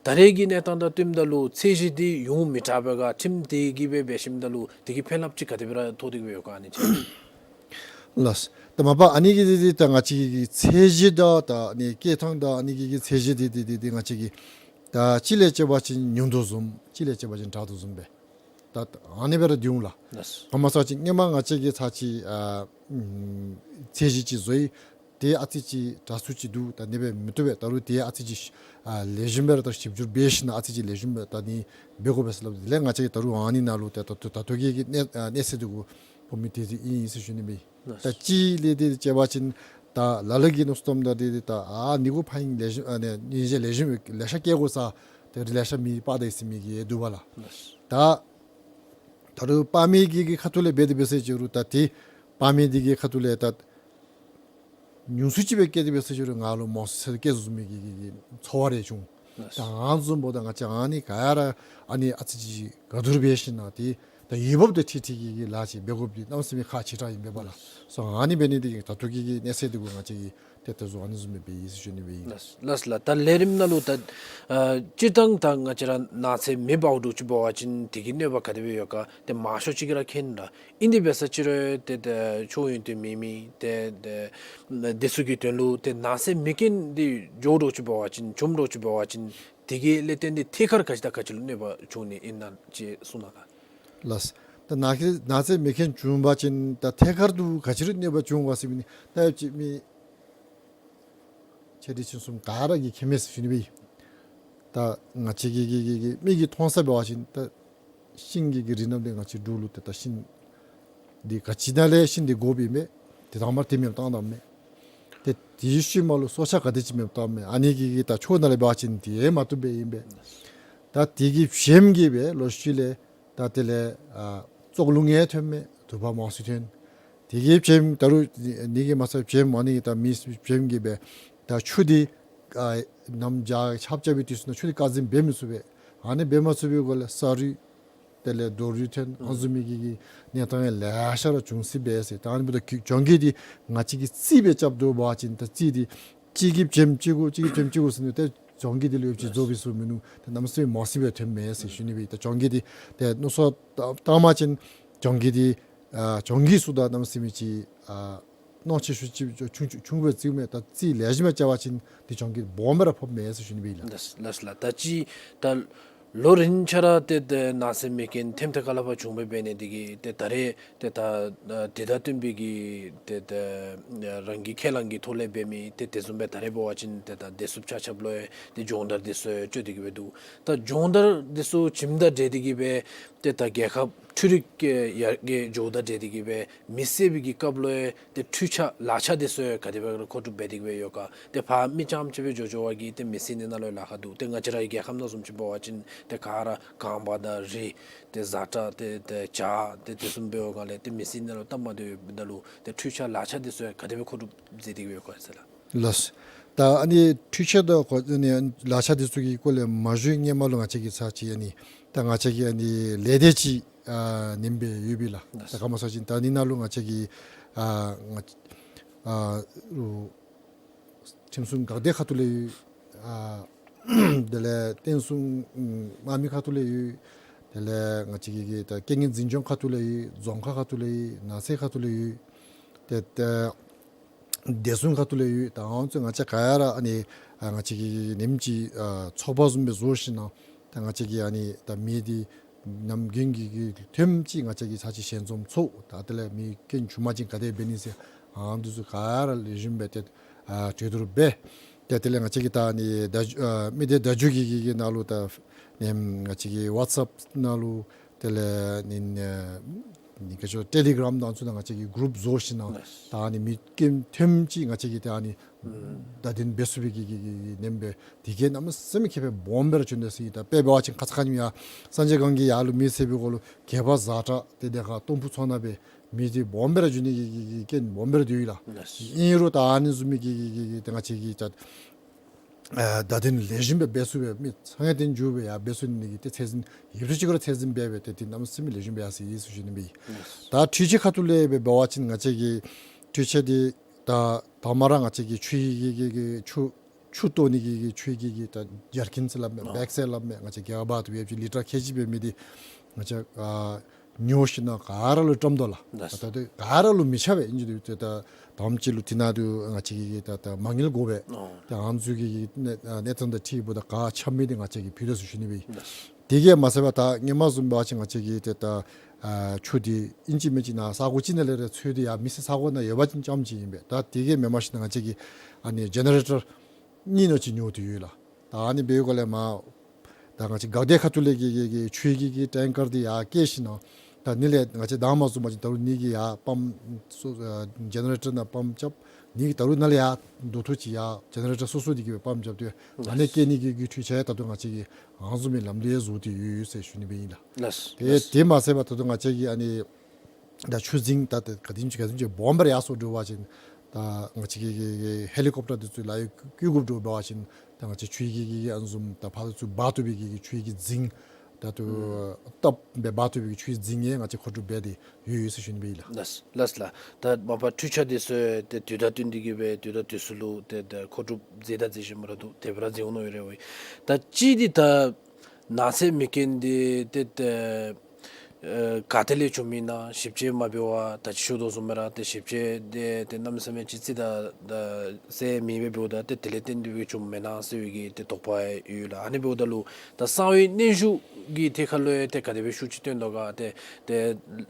ད་རེས་ཀྱི་གནས་སྟངས་དང་བསྟུནམ་ད་ལུ་ཚད་གཞི་འདི་ཡོངས་མི་དྲག་པས་ག། ཁྲིམས་དེ་གིས་སྦེ་འབད་ཞིནམ་ད་ལུ་དེ་གི་ཕན་རླབས་ཅིག་ག་དེ་སྦེ་ར་ཐོགས་ཏེ་གི་སྦེ་ཡོད་ག་ཨ་ནི་ཅིག། ལགས། ད་མ་པ་ཨ་ནི་གི་འདི་འདི་ད་ང་བཅས་ཀྱི་ཚད་གཞི་དང་ད་ཨ་ནི་བཀལ་ཐངས་དང་ཨ་ནི་གི་གི་ཚད་གཞི་འདི་འདི་འདི་འདི་ང་བཅས་ཀྱིས་ད་གཅིག་ལས་བྱས་པ་ཅིན་ཉུང་དོ་བཟུམ་གཅིག་ལས་བྱས་པ་ཅིན་དྲག་དོ་བཟུམ་སྦེ་ད་ཨ་ནི་སྦེ་ར་འདི་འོང་ལགས། ལགས། ག་སྨོ་ཟེར་བ་ཅིན་སྔོན་མ་ང་བཅས་ཀྱིས་ཚར་གཅིག་ཨ་ཨམ་ཚད་གཞི་ཅིག་བཟོ་ཡི། དེ་ཨ་ཙི་ཅིག་དྲག་སུ་ཅིག་འདུག། ད་ཨ་ནི་སྦེ་མི་བཏུབ་པས། ད་རུང་དེ་ཨ་ཙི་ཅིག་ཨ་ལེགས་ཤོམ་སྦེ་ར་ད་ཞིབ་འཇུག་འབད་ཞིན་ན་ཨ་ཙི་ཅིག་ལེགས་ཤོམ་སྦེ་ད་ཨ་ནི་འབད་དགོ་པས་ཟེར་སླབ། དེ་ལས་ང་བཅས་ཀྱིས་ད་རུང་ཨ་ནི་ནང་ལུ་ད་ད་ད་ད་ལྟོ་གི་གི་གནས་ཨ་གནས་ཚད་འདི་གུ་ཕོག་མི་དེ་ཅིག་ཨིན་ཨིན་ཟེར་ཞུ་ནི་སྦེ་ཨིན། ད་གཅིག་ལས་དེ་བྱས་པ་ཅིན་ ད་ལ་ལུ་གིས་མནོ་བསམ་བཏངམ་ད་འདི་ད་ཨ་ནི་གུ་ཕར་ལེགས་ཤོམ་ཨ་ནི་ཉེས་ཆད་ལེགས་ཤོམ་ལེ་ཤ་བཀལ་དགོ་ས་ཏེ་ལེ་ཤ་མི་སྤར་ད་ཡི་ཟེར་མི་གི་འདུག་པ་ལགས། ད་ད་རུང་སྤར་མི་གི་གི་ཁ་ཐུག་ལས་འབད་དེ་འབད་ཟེར་ཅི་རུང་ད་ཏེ་སྤར་མི་འདི་གི་ཁ་ཐུག་ལས་ད་ཉུང་སུ་ཅིག་སྦེ་བཀལ་ཏེ་འབད་ཟེར་ཅི་རུང་ང་ལུ་མང་སུ་ཚད་བཀལ་ཚུགས་མི་གི་གི་གི་ཚོར་བ་རེ་བྱུང་། ད་ཨ་ནི་བཟུམ་འབདཝ་ད་ང་བཅས་ཨ་ནི་ག་ར་ཨ་ནི་ཨ་ཙི་ཅིག་ག་དུར་འབད་ཞིན་ན་ཏེ་ད་འོས་འབབ་དེ་ཁྲིད་ཁྲིད་ཀྱི་གི་ལཱ་ཅིག་འབད་དགོཔ་འདི་གནམ་མེད་ས་མེད་ཁག་ཆེ་དྲགས་ཨིན་པས་ལགས། སོ་ཨ་ནི་འབད་ནི་འདི་གིས་ད་ལྟོ་གི་གི་གནས་ཚད་འདི་གུ་ང་བཅས་ཀྱིས་ཏེ་ད་བཟོ་ཨ་ནི་བཟུམ་སྦེ་འབད་ཡི་ཟེར་ཞུ་ནི་སྦེ་ཨིན། ལགས་ལགས་ལགས། ད་ལས་རིམ་ནང་ལུ་ད་ཨ་སྤྱིར་བཏང་ད་ང་བཅས་ར་ནགས་ཚལ་མེ་འབརཝ་འདྲཝ་ཅིག་འབད་བ་ཅིན་དེ་གི་གནོད་པ་ག་དེ་སྦེ་ཡོད་ག་ཏེ་མང་ཤོས་ཅིག་གིས་ར་མཁྱེན་ད། ཨིན་དེ་འབད་ས་ཅི་རུང་ཏེ་ད་ཆོས་ཡོན་ཏན་མེད་མི་ཏེ་ད་དེ་ཚུ་གི་དོན་ལུ་ཏེ་ནགས་ཚལ་མེ་རྐྱེན་འདི་འགྱོ་འདྲཝ་ཅིག་འབད་བ་ཅིན་བྱུང་འདྲཝ་ཅིག་འབད་བ་ཅིན་དེ་གིས་ལས་བརྟེན་ཏེ་ཐད་ཀར་ག་ཅི་དང་ག་ཅི་ལུ་གནོད་པ་བྱུང་ནི་ཨིན་ན་ཅིག་གསུང་གནང་ག། ལགས། ད་ནགས་ཚལ་ནགས་ཚལ་མེ་རྐྱེན་བྱུང་བ་ཅིན་ད་ཐད་ཀར་དུ་ག་ཅི་ལུ་གནོད་པ་བྱུང་བ་ཟེར་མི་ནི་ད་ཅིག་མི་ཆེ་འབྲིང་ཆུང་གསུམ་ག་ར་གིས་མཁྱེན་མས་ཟེར་ཞུ་ནི་སྦེ་ཨིན། ད་ང་བཅས་ཀྱི་གི་གི་གི་མིག་གིས་མཐོང་ས་འབད་བ་ཅིན་ད་ཤིང་གི་གི་རིགས་རྣམས་འདི་ང་བཅས་འབྲུག་ལུ་ཏེ་ད་ཤིང་འདི་ག་ཅི་ནང་ལས་ཤིང་འདི་དགོཔ་ཨིན་པས། ཏེ་དང་པ་ར་ཏེ་མེདཔ་བཏང་དོ་མས། ཏེ་དེའི་ཤུལ་མ་ལུ་སྲོག་ཆགས་ག་དེ་ཅིག་མེདཔ་བཏངམ་མས། ཨ་ནི་གི་གི་ད་ཆོས་ནང་ལས་འབད་བ་ཅིན་དེ་མ་བཏུབ་སྦེ་ཨིན་པས། ད་དེ་གི་བྱེམ་གྱིས་སྦེ་ལོག་ཤུལ་ལས་ད་དེ་ལས་ཨ་ཙོག་རླུང་ཡང་ཐོནམ་མས། དུ་བ་མང་སུ་ཐོན། དེ་གི་བྱེམ་ད་རུང་ནི་གི་མ་ཚད་བྱེམ་ཨ་ནི་ད་མེ་བྱེམ་གྱིས་སྦེ་ད་ཆུ་འདི་ཨ་གནམ་བྱཱར་ཆརཔ་རྐྱབ་པའི་དུས་སུ་ནང་ཆུ་འདི་བཀག་འཛིན་འབད་མི་ཚུགས་པས། ཨ་ནི་འབད་མ་ཚུགས་པའི་སྒོ་ལས་ས་རུད་དེ་ལས་རྡོ་རུད་ཐོན། ཨ་ནི་བཟུམ་མའི་གི་གི་གནས་སྟངས་ཡང་ལེ་ཤ་ར་བྱུང་སྲིད་པས་ཟེར། ད་ཨ་ནི་འབདཝ་ད་གྱོང་གུད་འདི་ང་བཅས་ཀྱིས་རྩིས་སྦེ་རྐྱབ་དོ་འབད་བ་ཅིན་ད་རྩིས་འདི་གཅིག་གིས་བྱེམ་གཅིག་གུ་གཅིག་གིས་བྱེམ་གཅིག་གུ་ཟེར་ནི་ཏེ་གྱོང་གུད་འདི་ལུ་ཡོདཔ་ཅིག་རྫོགས་པའི་སུ་མིན་ནུག། ཏེ་གནམ་མེད་ས་མེད་མང་སུ་སྦེ་ཐོནམ་མས་ཟེར་ཞུ་ནི་སྦེ་ཨིན། ད་གྱོང་གུད་འདི་ཏེ་མནོ་བསམ་བཏང་བཏང་བ་ཅིན་གྱོང་གུད་འདི་ཨ་གྱོང་གུད་ཚུ་ད་གནམ་མེད་ས་མེད་ཅིག་ཨ་གནོད་ཆེ་ཤོས་ཅིག་ཆུང་ཆུང་ཆུང་སྦེ་བརྩིཝ་མས། ད་རྩིས་ལེགས་ཤོམ་སྦེ་རྐྱབ་པ་ཅིན་འདི་གྱོང་གུད་སྦོམ་སྦེ་ར་ཕོགཔ་མས་ཟེར་ཞུ་ནི་སྦེ་ཨིན་ལགས། ལགས་ལགས་ལགས། ད་ཅི་ད་ལོ་རིམ་ཆ་ར་ཏེ་ཏེ་ནགས་ཚལ་མེ་རྐྱེན་ཐེམ་ཐེ་ཁ་ལས་ཕར་བྱུང་སྦེ་འབད་ནི་འདི་གིས་ཏེ་ད་རེས་ཏེ་ད་ཨ་དེ་དང་བསྟུན་པའི་གི་ཏེ་ཏེ་ཨ་རང་གི་ཁས་བླངས་ཀྱི་ཐོག་ལས་འབད་མི་ཏེ་དེ་བཟུམ་སྦེ་ད་རེས་འབད་བ་ཅིན་ཏེ་ད་བདེ་སྲུངཔ་ཆ་ཁྱབ་ལུ་ཡང་ཏེ་སྦྱོང་བརྡར་འདི་ཚུ་ཡང་སྤྲོད་དེ་གི་སྦེ་འདུག། ད་སྦྱོང་བརྡར་འདི་ཚུ་བྱིནམ་དང་འབྲེལ་ཏེ་གི་སྦེ་ཏེ་ད་རྒྱལ་ཁབ་འཕྲུལ་རིག་ཡར་རྒྱས་འགྱོཝ་དང་འབྲེལ་ཏེ་གི་སྦེ་མེ་བསད་པའི་གི་སྐབས་ལུ་ཡང་ཏེ་འཕྲུལ་ཆས་ལག་ཆས་འདི་ཚུ་ཡང་ག་དེ་སྦེ་མཁོ་སྒྲུབ་འབད་དེ་གི་སྦེ་ཡོད་ག། ཏེ་ཕར་མི་རྐྱངམ་ཅིག་སྦེ་འགྱོ་འགྱོ་བ་གིས་ཏེ་མེ་བསད་ནི་ནང་ལུ་ལཱ་ཁག་འདུག། ཏེ་ང་བཅས་རའི་རྒྱལ་ཁབ་ནང་བཟུམ་ཅིག་འབད་བ་ཅིན་ཏེ་ག་ར་གངམ་དང་རི་ཏེ་བཟའ་བཅའ་ཏེ་ཏེ་བྱཱར་ཏེ་དེ་བཟུམ་འབད་བའི་སྒང་ལས་ཏེ་མེ་བསད་ནི་ནང་ལུ་སྟབས་མ་བདེཝ་ཡོདཔ་ད་ལུ་ཏེ་འཕྲུལ་ཆས་ལག་ཆས་འདི་ཚུ་ཡང་ག་དེ་སྦེ་མཁོ་སྒྲུབ་མཛད་དེ་གི་སྦེ་ཡོད་ག་ཟེར་ལགས། ལགས། ད་ཨ་ནི་འཕྲུལ་ཆས་དང་གོ་ནི་ལག་ཆས་འདི་ཚུ་གི་སྐོར་ལས་མ་ཞུ་སྔོན་མ་ལུ་ང་བཅས་ཀྱིས་ཚར་གཅིག་ཨ་ནི་ད་ང་བཅས་ཀྱི་ཨ་ནི་ལས་སྡེ་ཅིག་ཨ་ནེམ་སྦེ་ཡོད་པས་ལགས། ད་ག་མ་ཚར་གཅིག་ད་ཨ་ནི་ནང་ལུ་ང་བཅས་ཀྱི་ཨ་ང་ཨ་རུ་ཁྲིམས་སྲུང་འགག་སྡེ་ཁ་ཐུག་ལས་ཡོད། ཨ་དེ་ལས་བསྟན་སྲུང་ཨམ་དམག་མི་ཁ་ཐུག་ལས་ཡོད། དེ་ལས་ང་བཅས་ཀྱི་གི་ད་རྐྱེན་ངན་འཛིན་སྐྱོང་ཁ་ཐུག་ལས་ཡོད། རྫོང་ཁག་ཁ་ཐུག་ལས་ཡོད། ནགས་ཚལ་ཁ་ཐུག་ལས་ཡོད། ཏེ་ཏེ་བདེ་སྲུང་ཁ་ཐུག་ལས་ཡོད། ད་ཨ་ནི་ཚུ་ང་བཅས་ག་ར་ཨ་ནི་ཨ་ང་བཅས་ཀྱི་ནེམ་ཅིག་ཨ་ཚོགས་པ་བཟུམ་སྦེ་བཟོ་ཞིན་ན་ད་ང་བཅས་ཀྱི་ཨ་ནི་ད་མེ་འདི་ནམ་རྒྱུན་གྱི་གི་ཐེམ་ཅིག་ང་བཅས་ཀྱིས་ཚར་གཅིག་ཞལ་འཛོམས་ཚོགས། ད་དེ་ལས་མེ་རྐྱེན་བྱུང་པ་ཅིན་ག་དེ་འབད་ནི་ཟེར་ཨ་ནི་ཚུ་ག་ར་ལེགས་ཤོམ་སྦེ་ཏེ་ཨ་གྲོས་བསྡུར་འབད། ཏེ་དེ་ལས་ང་བཅས་ཀྱི་ད་ཨ་ནི་ད་ཨ་མི་སྡེ་བརྡ་བརྒྱུད་ཀྱི་གི་གི་ནང་ལུ་ད་ནེམ་ང་བཅས་ཀྱི་ཝཊས་ཨེཔ་ནང་ལུ་དེ་ལས་ནི་ཨ་ནི་ག་ཅི་ཊེ་ལི་གརམ་དང་ཚུ་ནང་ང་བཅས་ཀྱིས་གུ་རུབ་བཟོ་ཞིན་ན་ད་ཨ་ནི་མེ་རྐྱེན་ཐེམ་ཅིག་ང་བཅས་ཀྱིས་ད་ཨ་ནི་བརྡ་དོན་འབད་ཚུགས་པའི་གི་གི་གི་ནེམ་སྦེ་དེ་གིས་གནམ་མེད་ས་མེད་ཁེ་ཕན་སྦོམ་སྦེ་ར་བྱུང་ནུག་ཟེར་ཨིན། ད་དཔེ་འབད་བ་ཅིན་ཁ་ཙ་ཁ་ཉིནམ་ཡར་སངས་རྒྱས་སྒང་གི་ཡར་ལུ་མེ་བསད་པའི་སྐོར་ལུ་གད་པ་བཟའ་དྲགས་ཏེ་དེ་ཁར་སྟོང་ཕུ་ཚོང་ནང་སྦེ་མེ་འདི་སྦོམ་སྦེ་ར་འགྱོ་ནི་གི་གི་གི་རྐྱེན་སྦོམ་སྦེ་ར་འདུག་ལགས། ལགས། ཨིན་རུང་ད་ཨ་ནི་བཟུམ་མའི་གི་གི་གི་གི་ཏེ་ང་བཅས་ཀྱིས་ད་ཨ་བརྡ་དོན་ལེགས་ཤོམ་སྦེ་འབད་ཚུགས་པའི་མི་ཚང་ཡང་དེ་མཇུག་སྦེ་ཡར་འབད་ཚུགས་ནི་གི་ཏེ་ཚད་འཛིན་ཡོདཔ་ཅིག་ཁར་ཚད་འཛིན་འབད་སྦེ་ཏེ་དེ་གནམ་མེད་ས་མེད་ལེགས་ཤོམ་སྦེ་ཡར་སོང་ཡི་ཟེར་ཞུ་ནི་སྦེ་ཨིན། ད་འཕྲུལ་ཆས་ཁ་ཐུག་ལས་སྦེ་འབད་བ་ཅིན་ང་བཅས་ཀྱི་འཕྲུལ་ཆས་འདི་ད་དང་པ་ར་ང་བཅས་ཀྱི་ཆུ་གི་གི་གི་ཆུ་ཆུ་གཏོར་ནི་གི་གི་ཆུ་གི་གི་ད་ཇར་ཀིན་ཟེར་སླབ་མས། ཨོ་བེག་ཟེར་སླབ་མས། ང་བཅས་ག་བ་ཏུ་ཡོད་ཅིག་ལི་ཊར་ཁལ་གཅིག་འབད་མི་འདི་ང་བཅས་ཨ་ཉོ་ཞིན་ན་ག་ར་ལུ་བཀྲམ་དོ་ལགས། ལགས། ད་ད་ག་ར་ལུ་མི་ཆགས་པས། ཨིན་ཅི་འདི་ཏེ་ད་དུམ་ཅིག་ལུ་དེ་ནང་དུ་ང་བཅས་ཀྱིས་ད་ད་མ་དངུལ་དགོ་པས། ཨོ་ཏེ་ཨ་ནི་ཚུ་གི་གི་གནས་གནས་སྟངས་དང་འཁྲིལཝ་ད་ག་ཆགས་མི་འདི་ང་བཅས་ཀྱིས་ཕུལ་དོ་ཟེར་ཞུ་ནི་སྦེ་ཨིན། ལགས། དེ་གིས་མ་ཚད་པར་ད་སྔོན་མ་བཟུམ་འབད་བ་ཅིན་ང་བཅས་ཀྱིས་ཏེ་ད་ཨ་ཆུ་འདི་ཨིན་ཅི་མིན་ཅི་ནཱ་ས་གོ་ཅིག་ནང་ལས་ར་འཚོལ་ཏེ་ཡར་མེ་བསད་ས་གོ་ནང་ཡོད་པ་ཅིན་རྐྱངམ་ཅིག་ཨིན་པས། ད་དེ་གིས་མེནམ་ཞིན་ན་ང་བཅས་ཀྱིས་ཨ་ནི་ཇེ་ནེ་རེ་ཊར་གཉིས་ནང་ཅིག་ཉོ་སྟེ་ཡོད་ལགས། ད་ཨ་ནི་འབད་བའི་སྒང་ལས་མར་ད་ང་བཅས་འགག་སྡེ་ཁ་ཐུག་ལས་ཀྱི་གི་གི་ཆུ་གི་གི་ཊེང་ཀར་འདི་ཡར་བསྐྱལ་ཞིན་ན་ད་ཨ་ནི་ལས་ང་བཅས་དང་མ་བཟུམ་པ་ཅིན་ད་རུང་ནི་གི་ཡར་པམཔ་སོ་ཨ་ཇེ་ནེ་རེ་ཊར་ནང་པམཔ་རྐྱབ། ནི་གི་ད་རུང་ནཱ་ལས་ཡར་འདུག་ཐུག་ཅིག་ཡར་ཇེ་ནེ་རེ་ཊར་སོ་སོ་འདི་གིས་སྦེ་པམཔ་རྐྱབ་སྟེ་ཨ་ནི་སྐྱེལ་ནི་གི་གི་འཕྲུལ་ཆས་ད་ལྟོ་ང་བཅས་ཀྱིས་ཨ་ནི་བཟུམ་མའི་ལམ་ལུགས་ཡང་བཟོ་སྟེ་ཡོད་ཡོད་ཟེར་ཞུ་ནི་སྦེ་ཨིན་ལགས། ལགས། ཏེ་ལགས། དེ་མ་ཚད་པར་ད་ལྟོ་ང་བཅས་ཀྱིས་ཨ་ནི་ད་ཆུ་རྫིང་ད་ཏེ་ག་དེམ་ཅིག་ག་དེམ་ཅིག་སྦོམ་སྦེ་ར་ཡར་སོང་འགྱོ་བ་ཅིན་ད་ང་བཅས་ཀྱི་གི་གི་ཧེ་ལི་ཀོབ་ཊར་འདི་ཚུ་ལག་ལེན་བཀོལ་དགོཔ་འགྱོ་བ་ཅིན་ད་ང་བཅས་ཆུའི་གི་གི་ཨ་ནི་བཟུམ་ད་ཕར་ཚུར་འབག་བཏུབ་པའི་གི་གི་ཆུའི་གི་རྫིང་ད་ལྟོ་ཨུམ་སྟབས་སྦེ་འབག་བཏུབ་པའི་གི་ཆུའི་རྫིང་ཡང་ང་བཅས་མཁོ་སྒྲུབ་འབད་དེ་ཡོད་ཡོད་ཟེར་ཞུ་ནི་སྦེ་ཨིན་ལགས། ལགས་ལགས་ལགས། ད་མ་པ་འཕྲུལ་ཆས་འདི་ཚུ་ཏེ་དུས་དང་བསྟུན་ཏེ་གི་སྦེ་དུས་དང་དུས་སུ་ལུ་ཏེ་ད་མཁོ་སྒྲུབ་མཛད་དང་མཛད་བཞིན་པ་ར་འདུག། དེ་སྦེ་ར་མཛད་འོང་མནོ་ཡོད་རེ་བ་ཨིན། ད་གཅིག་འདི་ད་ནགས་ཚལ་མེ་རྐྱེན་འདི་ཏེ་ད་ཨེ་ག་ཏེ་ལས་བྱུངམ་ཨིན་ན་ཞིབ་དཔྱད་མ་འབད་བར་ད་ཅི་ཞུ་དོ་བཟུམ་སྦེ་ར་ཏེ་ཞིབ་དཔྱད་འདི་ཏེ་གནམ་མེད་ས་མེད་ཅིག་རྩིས་དང་ད་གསལ་མེད་པར་འབདཝ་ད་ཏེ་དེ་ལས་བརྟེན་ཏེ་སྦེ་བྱུངམ་མེན་ན་ཟེར་བའི་གི་ཏེ་དོགས་པ་ཡོད་ལགས། ཨ་ནི་འབདཝ་ད་ལུ་ད་གསང་བའི་སྙན་ཞུ་གི་ཐད་ཁར་ལུ་ཡང་ཏེ་ག་དེ་སྦེ་ཤུགས་ཅིག་བཏོན་དོ་ག། ཏེ་ཏེ་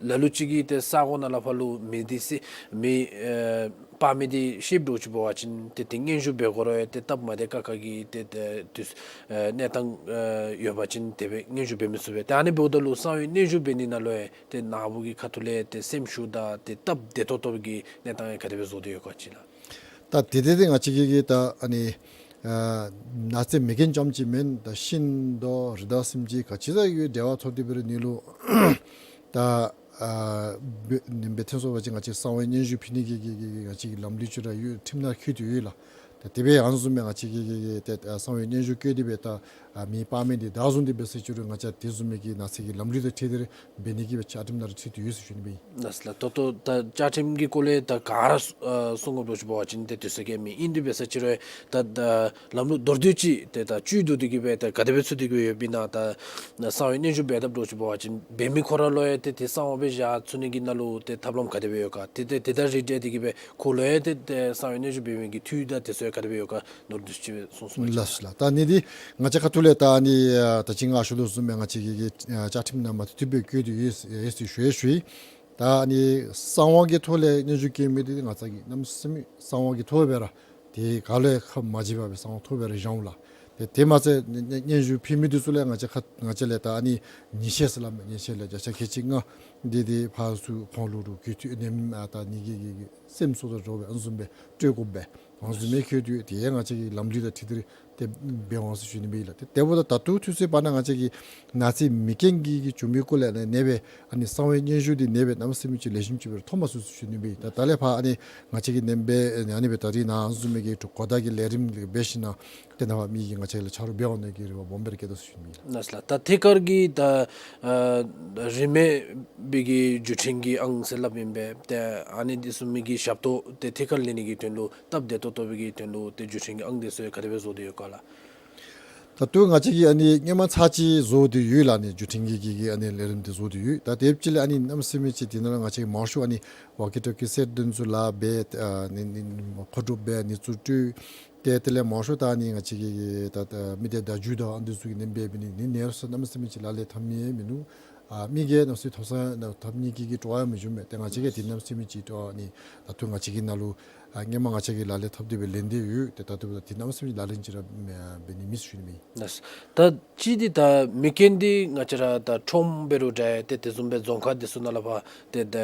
ལ་ལུ་ཅིག་གིས་ཏེ་ས་གོ་ནང་ལས་ཕར་ལུ་མེ་འདི་སེལ་མེ་ཨེ་སྤར་མི་འདི་ཤེསཔ་འདྲཝ་ཅིག་འབད་བ་ཅིན་ཏེ་ཏེ་སྙན་ཞུ་འབད་དགོ་རུང་ཡང་ཏེ་སྟབས་མ་བདེ་ཁག་ཁ་གི་ཏེ་ཏེ་དུས་ཨེ་གནས་སྟངས་ཨེ་ཡོད་པ་ཅིན་དེ་སྦེ་སྙན་ཞུ་འབད་མི་ཚུགས་པས། ཏེ་ཨ་ནི་འབདཝ་ད་ལུ་གསང་བའི་སྙན་ཞུ་འབད་ནི་ནང་ལུ་ཡང་ཏེ་ནཱ་བུ་གི་ཁ་ཐུག་ལས་ཏེ་སེམས་ཤུགས་དང་ཏེ་སྟབས་བདེ་ཏོག་ཏོ་གི་གནས་སྟངས་ཡང་ག་དེ་སྦེ་བཟོ་སྟེ་ཡོད་ག་ཅིག་ལགས། ད་དེ་དེ་དེ་ང་བཅས་ཀྱིས་ཀྱིས་ད་ཨ་ནི་ཨ་ནགས་ཚལ་མེ་རྐྱེན་རྐྱངམ་ཅིག་མེན། ད་ཤིང་ཏོག་རི་དྭགས་སེམས་ཅན་ག་ཅི་ཟེར་ཡོད་འབྲེལ་བ་ཐོབ་སྟེ་འབད་རུང་ནི་ལུ་ད་ཨ་འབད་ནི་འབད་ཐོན་སོང་པ་ཅིན་ང་བཅས་གསང་བའི་སྙན་ཞུ་ཕུལ་ནི་གི་གི་གི་གི་ང་བཅས་ཀྱི་ལམ་ལུགས་ཅིག་ར་ཡོད། ཁྲིམས་ནང་བཀོད་དེ་ཡོད་ལགས། ད་དེ་སྦེ་ཨ་ནི་བཟུམ་མའི་ང་བཅས་ཀྱི་གི་གི་ཏེ་ཨ་གསང་བའི་སྙན་ཞུ་བཀོད་དེ་སྦེ་ད་ཨ་མེ་སྤར་མི་འདི་བདའ་བཟུང་སྟེ་འབད་ཟེར་ཅི་རུང་ང་བཅས་དེ་བཟུམ་མའི་གི་ནགས་ཚལ་གྱི་ལམ་ལུགས་དང་འཁྲིལ་ཏེ་ར་འབད་ནི་གི་སྦེ་བཅའ་ཁྲིམས་ནང་ར་ཚུད་དེ་ཡོད་ཟེར་ཞུ་ནི་སྦེ་ཨིན། ལགས་ལགས། ད་ལྟོ་ད་བཅའ་ཁྲིམས་ཀྱི་སྐོར་ལས་ད་ག་ར་ཨ་གསུང་དགོཔ་འདྲཝ་ཅིག་འབད་བ་ཅིན་ཏེ་དུས་ཚོད་ཀྱིས་མི་ཨིན། དེ་འབད་ཟེར་ཅི་རུང་ད་ད་ལམ་ལུགས་མདོར་བསྡུས་ཅིག་ཏེ་ད་བཅུད་བསྡུ་སྟེ་གི་སྦེ་ད་ག་དེ་སྦེ་ཚུད་དེ་གི་སྦེ་ཡོདཔ་ཨིན་ན། ད་གསང་བའི་སྙན་ཞུ་འབད་དཔ་འདྲཝ་ཅིག་འབད་བ་ཅིན་འབད་མི་ཁོ་ར་ལུ་ཡང་ཏེ་ཏེ་གསང་བ་སྦེ་བཞག་ཚུགས་ནི་གི་ནང་ལུ་ཏེ་ཐབས་ལམ་ག་དེ་སྦེ་ཡོད་ག། ཏེ་ཏེ་དེ་དང་རིགས་བསྒྲེས་ཏེ་གི་སྦེ་ཁོ་ལུ་ཡང་ཏེ་ཏེ་གསང་བའི་སྙན་ཞུ་འབད་མི་གི་འཐུས་དང་དེ་ཚུ་ཡང་ག་དེ་སྦེ་ཡོད་ག། མདོར་བསྡུས་ཅིག་སྦེ་གསུངས་གསུངསམ་ཅིག། ལགས་ལགས། ད་ཨ་ནི་འདི་ང་བཅས་ཁ་ཐུག་ལས་ད་ཨ་ནི་ཨ་ད་ཅི་ང་ཞུ་དོ་བཟུམ་སྦེ་ང་བཅས་ཀྱི་གི་ཨ་བཅའ་ཁྲིམས་ནང་མ་ཐུག་ཐུགཔ་སྦེ་བཀོད་དེ་ཡོད་ཡོད་ཟེར་ཞུ་ཡི་ཞུ་ཡི། ད་ཨ་ནི་གསང་བ་གི་ཐོག་ལས་སྙན་ཞུ་བཀོད་མི་འདི་ང་བཅས་ཀྱིས་གནམ་མེད་ས་མེད་གསང་བ་གི་ཐོག་སྦེ་ར་དེ་ག་ལུ་ཡང་ཁ་མ་འབྱེད་པར་སྦེ་གསང་བ་ཐོག་སྦེ་ར་བཞག་འོང་ལགས། ཏེ་དེ་མ་ཚད་སྙན་སྙན་ཞུ་ཕུལ་མི་འདི་ཚུ་ལས་ང་བཅས་ཁ་ང་བཅས་ལས་ད་ཨ་ནི་ཉེས་ཆད་ཟེར་སླབ་མས། ཉེས་ཆད་ལས་བརྒྱ་ཆ་ཁལ་གཅིག་ལྔ་འདི་འདི་ཕར་ཚུར་ཁོང་ལུ་རུང་གུས་བཏུད་ནེམ་ཨ་ད་ནི་གི་གི་གི་སེམས་གསོ་དང་འདྲཝ་སྦེ་ཨ་ནི་བཟུམ་སྦེ་སྤྲོད་དགོཔ་སྦེ་ཨ་ནི་བཟུམ་མའི་བཀོད་དེ་ཡོད། དེ་ཡང་ང་བཅས་ཀྱི་ལམ་ལུགས་དང་འཁྲིལ་ཏེ་ར་ཏེ་འབད་འོང་ཟེར་ཞུ་ནི་སྦེ་ཨིན་ལགས། ཏེ་དེ་འབདཝ་ད་ད་ལྟོ་ཚུན་ཚོད་བར་ན་ང་བཅས་ཀྱིས་ནགས་ཚལ་མེ་རྐྱེན་གྱི་གི་བྱུང་མི་སྐོར་ལས་ཨ་ནི་ཨ་ནི་སྦེ་ཨ་ནི་གསང་བའི་སྙན་ཞུ་འདི་ཨ་ནི་སྦེ་གནམ་མེད་ས་མེད་ཅིག་ལེགས་ཤོམ་ཅིག་སྦེ་ཐོབ་མ་ཚུགས་ཟེར་ཞུ་ནི་སྦེ་ཨིན། ད་ད་ལས་ཕར་ཨ་ནི་ང་བཅས་ཀྱིས་ཨ་ནི་སྦེ་ཨ་ནི་སྦེ་ད་རིས་ནཱ་ཨ་ནི་བཟུམ་མའི་གི་གོ་བརྡ་གི་ལས་རིམ་ལེགས་འབད་ཞིན་ན་ཏེ་ནངས་པ་མི་གིས་ང་བཅས་ལུ་ཆ་རོགས་འབད་འོང་ནི་གི་རེ་བ་སྦོམ་སྦེ་ར་བསྐྱེད་དོ་ཟེར་ཞུ་ནི་ཨིན་ལགས། ལགས་ལགས། ད་ཐད་ཀར་གྱི་ད་ཨ་རིན་མེད་པའི་གི་བརྒྱུད་འཕྲིན་གྱི་ཨང་ཟེར་སླབ་ཨིན་པས། ཏེ་ཨ་ནི་འདི་བཟུམ་མའི་གི་ཞབས་ཏོག་ཏེ་ཐད་ཀར་ལེན་ནི་གི་དོན་ལུ་སྟབས་བདེ་ཏོག་ཏོ་སྦེ་གི་དོན་ལུ་ཏེ་བརྒྱུད་འཕྲིན་གྱི་ཨང་འདི་ཚུ་ཡང་ག་དེ་སྦེ་བཟོ་སྟེ་ཡོད་ག་ལགས། ད་ལྟོ་ང་བཅས་ཀྱིས་ཨ་ནི་སྔོན་མ་ཚར་གཅིག་བཟོ་སྟེ་ཡོད་ལགས། ཨ་ནི་བརྒྱུད་འཕྲིན་གྱི་གི་གི་ཨ་ནི་ལས་རིམ་འདི་བཟོ་སྟེ་ཡོད། ད་དེ་ཅིག་ལས་ཨ་ནི་གནམ་མེད་ས་མེད་ཅིག་འདི་ནང་ལུ་ང་བཅས་མང་ཤོས་ཨ་ནི་ཝོ་ཀི་ཊོ་ཀི་སེཊ་འདི་ཚུ་ལཱ་འབད་ཨ་ནི་ནི་མཁོ་སྒྲུབ་འབད་ཨ་ནི་ཚུ་སྤྲོད། ཏེ་དེ་ལས་མང་ཤོས་ད་ཨ་ནི་ང་བཅས་ཀྱི་གི་ད་ད་མི་སྡེ་བརྡ་བརྒྱུད་དང་ཨ་འདི་ཚུ་གིས་ཨ་ནི་འབད་འབད་ནི་ནི་ནེ་རུ་སོ་གནམ་མེད་ས་མེད་ཅིག་ལག་ལེན་འཐབ་མི་མིན་ནུག། ཨ་མི་གིས་གནམ་མེད་ས་མེད་ཐོབ་ས་ཐོབ་ནི་གི་གི་སྤྲོ་བ་ཡང་མི་འབྱུང་མས། ཏེ་ང་བཅས་ཀྱིས་འདི་གནམ་མེད་ས་མེད་ཅིག་སྤྲོ་བ་ཨ་ནི་ད་ལྟོ་ང་བཅས་ཀྱི་ནང་ལུ་ཨ་སྔོན་མ་ང་བཅས་ཀྱིས་ལག་ལེན་འཐབ་སྟེ་སྦེ་ལེན་ཏེ་ཡོད། ཏེ་ད་ལྟོ་འདི་གནམ་མེད་ས་མེད་ལག་ལེན་ཅིག་ར་འབད་ནི་མེད་ཟེར་ཞུ་ནི་མས། ལགས། ད་གཅིག་འདི་ད་མེ་རྐྱེན་འདི་ང་བཅས་ར་ད་ཁྲོམ་འབད་རུང་འདྲ་ཏེ་དེ་བཟུམ་སྦེ་རྫོང་ཁག་འདི་ཚུ་ནང་ལས་ཕར་ཏེ་ད་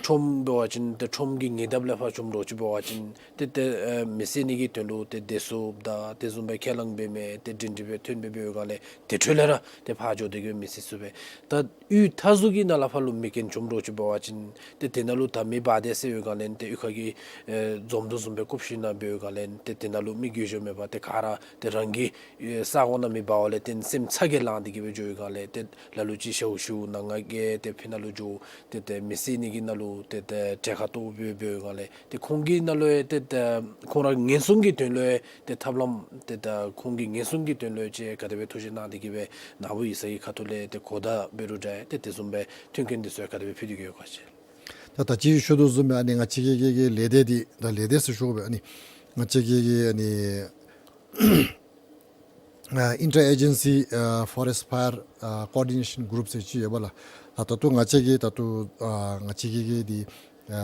ཁྲོམ་འབད་བ་ཅིན་ཏེ་ཁྲོམ་གྱི་ཉེ་འདབས་ལས་ཕར་བྱུངམ་འདྲཝ་ཅིག་འབད་བ་ཅིན་ཏེ་ཏེ་ཨེ་མེ་བསད་ནི་གི་དོན་ལུ་ཏེ་བདེ་སྲུངཔ་དང་དེ་བཟུམ་སྦེ་ཁས་བླངས་འབད་མི་ཏེ་འདྲེན་འདྲེན་སྦེ་ཐོན་སྦེ་འབད་བའི་སྒང་ལས་དེ་འཕྲོ་ལས་ར་ཏེ་ཕར་འགྱོ་སྟེ་གི་མེ་བསད་ཚུགས་པས། ད་གཡུས་མཐའ་ཟུར་གྱི་ནང་ལས་ཕར་ལུ་མེ་རྐྱེན་བྱུངམ་འདྲཝ་ཅིག་འབད་བ་ཅིན་ཏེ་དེ་ནང་ལུ་ད་མེ་འབར་དེས་ཟེར་བའི་སྒང་ལས་ཏེ་གཡུས་ཁ་གི་ཨེ་འཛོམས་འདུ་བཟུམ་སྦེ་བཀུག་ཞིན་ན་འབད་བའི་སྒང་ལས་ཏེ་དེ་ནང་ལུ་མི་འགྱོ་འགྱོཝ་མེད་པར་ཏེ་ག་ར་ཏེ་རང་གི་ཨེ་ས་གོ་ནང་མེ་འབར་བ་ལས་བརྟེན་སེམས་ཚ་གྱང་ལངས་ཏེ་གི་སྦེ་འགྱོ་བའི་སྒང་ལས་ཏེ་ལ་ལུ་ཅིག་ཞཝ་ཞུ་ནང་ང་རྒྱལ་ཏེ་ཕར་ནང་ལུ་འགྱོ། ཏེ་ཏེ་མེ་བསད་ནི་གི་ནང་ལུ་ཏེ་ཏེ་གྲལ་ཁར་གཏོགས་སྦེ་འབད་བའི་སྒང་ལས་ཏེ་ཁོང་གི་ནང་ལུ་ཡང་ཏེ་ཏེ་ཁོང་ར་ཉེན་སྲུང་གི་དོན་ལུ་ཡང་ཏེ་ཐབས་ལམ་ཏེ་ད་ཁོང་གི་ཉེན་སྲུང་གི་དོན་ལུ་ཡང་ཅིག་ག་དེ་སྦེ་ཐུགས་བཞེད་གནང་སྟེ་གི་སྦེ་ནཱ་བུ་ཡིག་ཚང་གི་ཁ་ཐུག་ལས་ཏེ་གོ་བརྡ་འབད་རུང་འདྲ་ཏེ་དེ་བཟུམ་སྦེ་མཐུན་རྐྱེན་འདི་ཚུ་ཡང་ག་དེ་སྦེ་ཕུལ་ཏེ་གི་ཡོད་ག་ཅིག། ད་ད་ཅི་ཞུ་དོ་བཟུམ་སྦེ་ཨ་ནི་ང་བཅས་ཀྱི་གི་གི་ལས་སྡེ་འདི་ད་ལས་སྡེ་ཟེར་ཞུ་དགོ་པས། ཨ་ནི་ང་བཅས་ཀྱི་གི་ཨ་ནི་ཨ་ཨིན་ཊར་ཨེ་ཇེན་སི་ཨ་ཕོ་རེསཊ་ཕ་ཡར་ཨ་ཀོ་ཨོར་ཌི་ནེ་ཤཱན་གུ་རུབ་ཟེར་ཅིག་ཡོད་པས་ལགས། ད་ད་ལྟོ་ང་བཅས་ཀྱིས་ད་ལྟོ་ཨ་ང་བཅས་ཀྱི་གི་འདི་ཨ་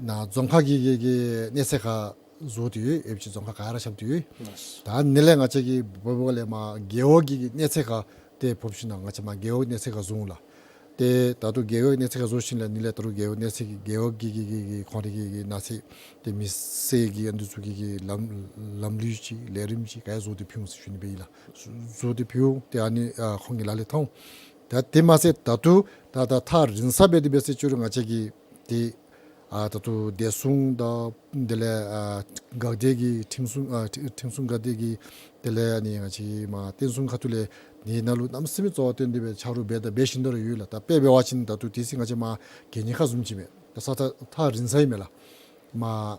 ནཱ་རྫོང་ཁག་གི་གི་གི་གནས་ཚད་ཁར་བཟོ་སྟེ་ཡོད། ཨེབ་ཅིག་རྫོང་ཁག་ག་ར་ཁྱབ་སྟེ་ཡོད། ད་ཨ་ནི་ལས་ང་བཅས་ཀྱིས་འབད་འབདཝ་ལས་མར་རྒེད་འོག་གི་གི་གནས་ཚད་ཁར་ཏེ་ཕོག་ཞིན་ན་ང་བཅས་མར་རྒེད་འོག་གནས་ཚད་ཁར་བཟོ་འོང་ལགས། ཏེ་ད་ལྟོ་རྒེད་འོག་གནས་ཚད་ཁར་བཟོ་ཞིནམ་ལས་ཨ་ནི་ལས་ད་རུང་རྒེད་འོག་གནས་ཚད་ཀྱི་རྒེད་འོག་གི་གི་གི་གི་ཁོང་རའི་གི་གི་ནགས་ཚལ་ཏེ་མི་སེར་གྱི་ཨ་ནི་ཚུ་གི་གི་ལམ་ལམ་ལུགས་ཅིག་ལས་རིམ་ཅིག་ག་ར་བཟོ་སྟེ་ཕུལ་འོང་ཟེར་ཞུ་ནི་སྦེ་ཨིན་ལགས། བཟོ་སྟེ་ཕུལ་འོང་། ཏེ་ཨ་ནི་ཨ་ཁོང་གིས་ལག་ལེན་འཐབ་འོང་། ད་དེ་མ་ཚད་ད་ལྟོ་ད་ད་ཐག་རིང་ས་འབད་དེ་འབད་ཟེར་ཅི་རུང་ང་བཅས་ཀྱིས་ཏེ་ཨ་ད་ལྟོ་བདེ་སྲུང་དང་དེ་ལས་ཨ་འགག་སྡེ་གི་ཁྲིམས་སྲུང་ཨ་ཁྲི་ཁྲིམས་སྲུང་འགག་སྡེ་གི་དེ་ལས་ཨ་ནི་ང་བཅས་ཀྱི་མ་བསྟན་སྲུང་ཁ་ཐུག་ལས་ཨ་ནི་ནང་ལུ་གནམ་མེད་ས་མེད་གཙོ་བོ་བཏོན་ཏེ་སྦེ་ཆ་རོགས་འབད་དང་འབད་བཞིན་དུ་ར་ཡོད་ལགས། ད་དཔེ་འབད་བ་ཅིན་ད་ལྟོ་དེ་ཚེ་ང་བཅས་མར་གད་སྙིགས་ཁ་བཟུམ་ཅིག་མས། ད་ས་ཐག་ཐག་རིང་ས་ཨིན་མས་ལགས། མར་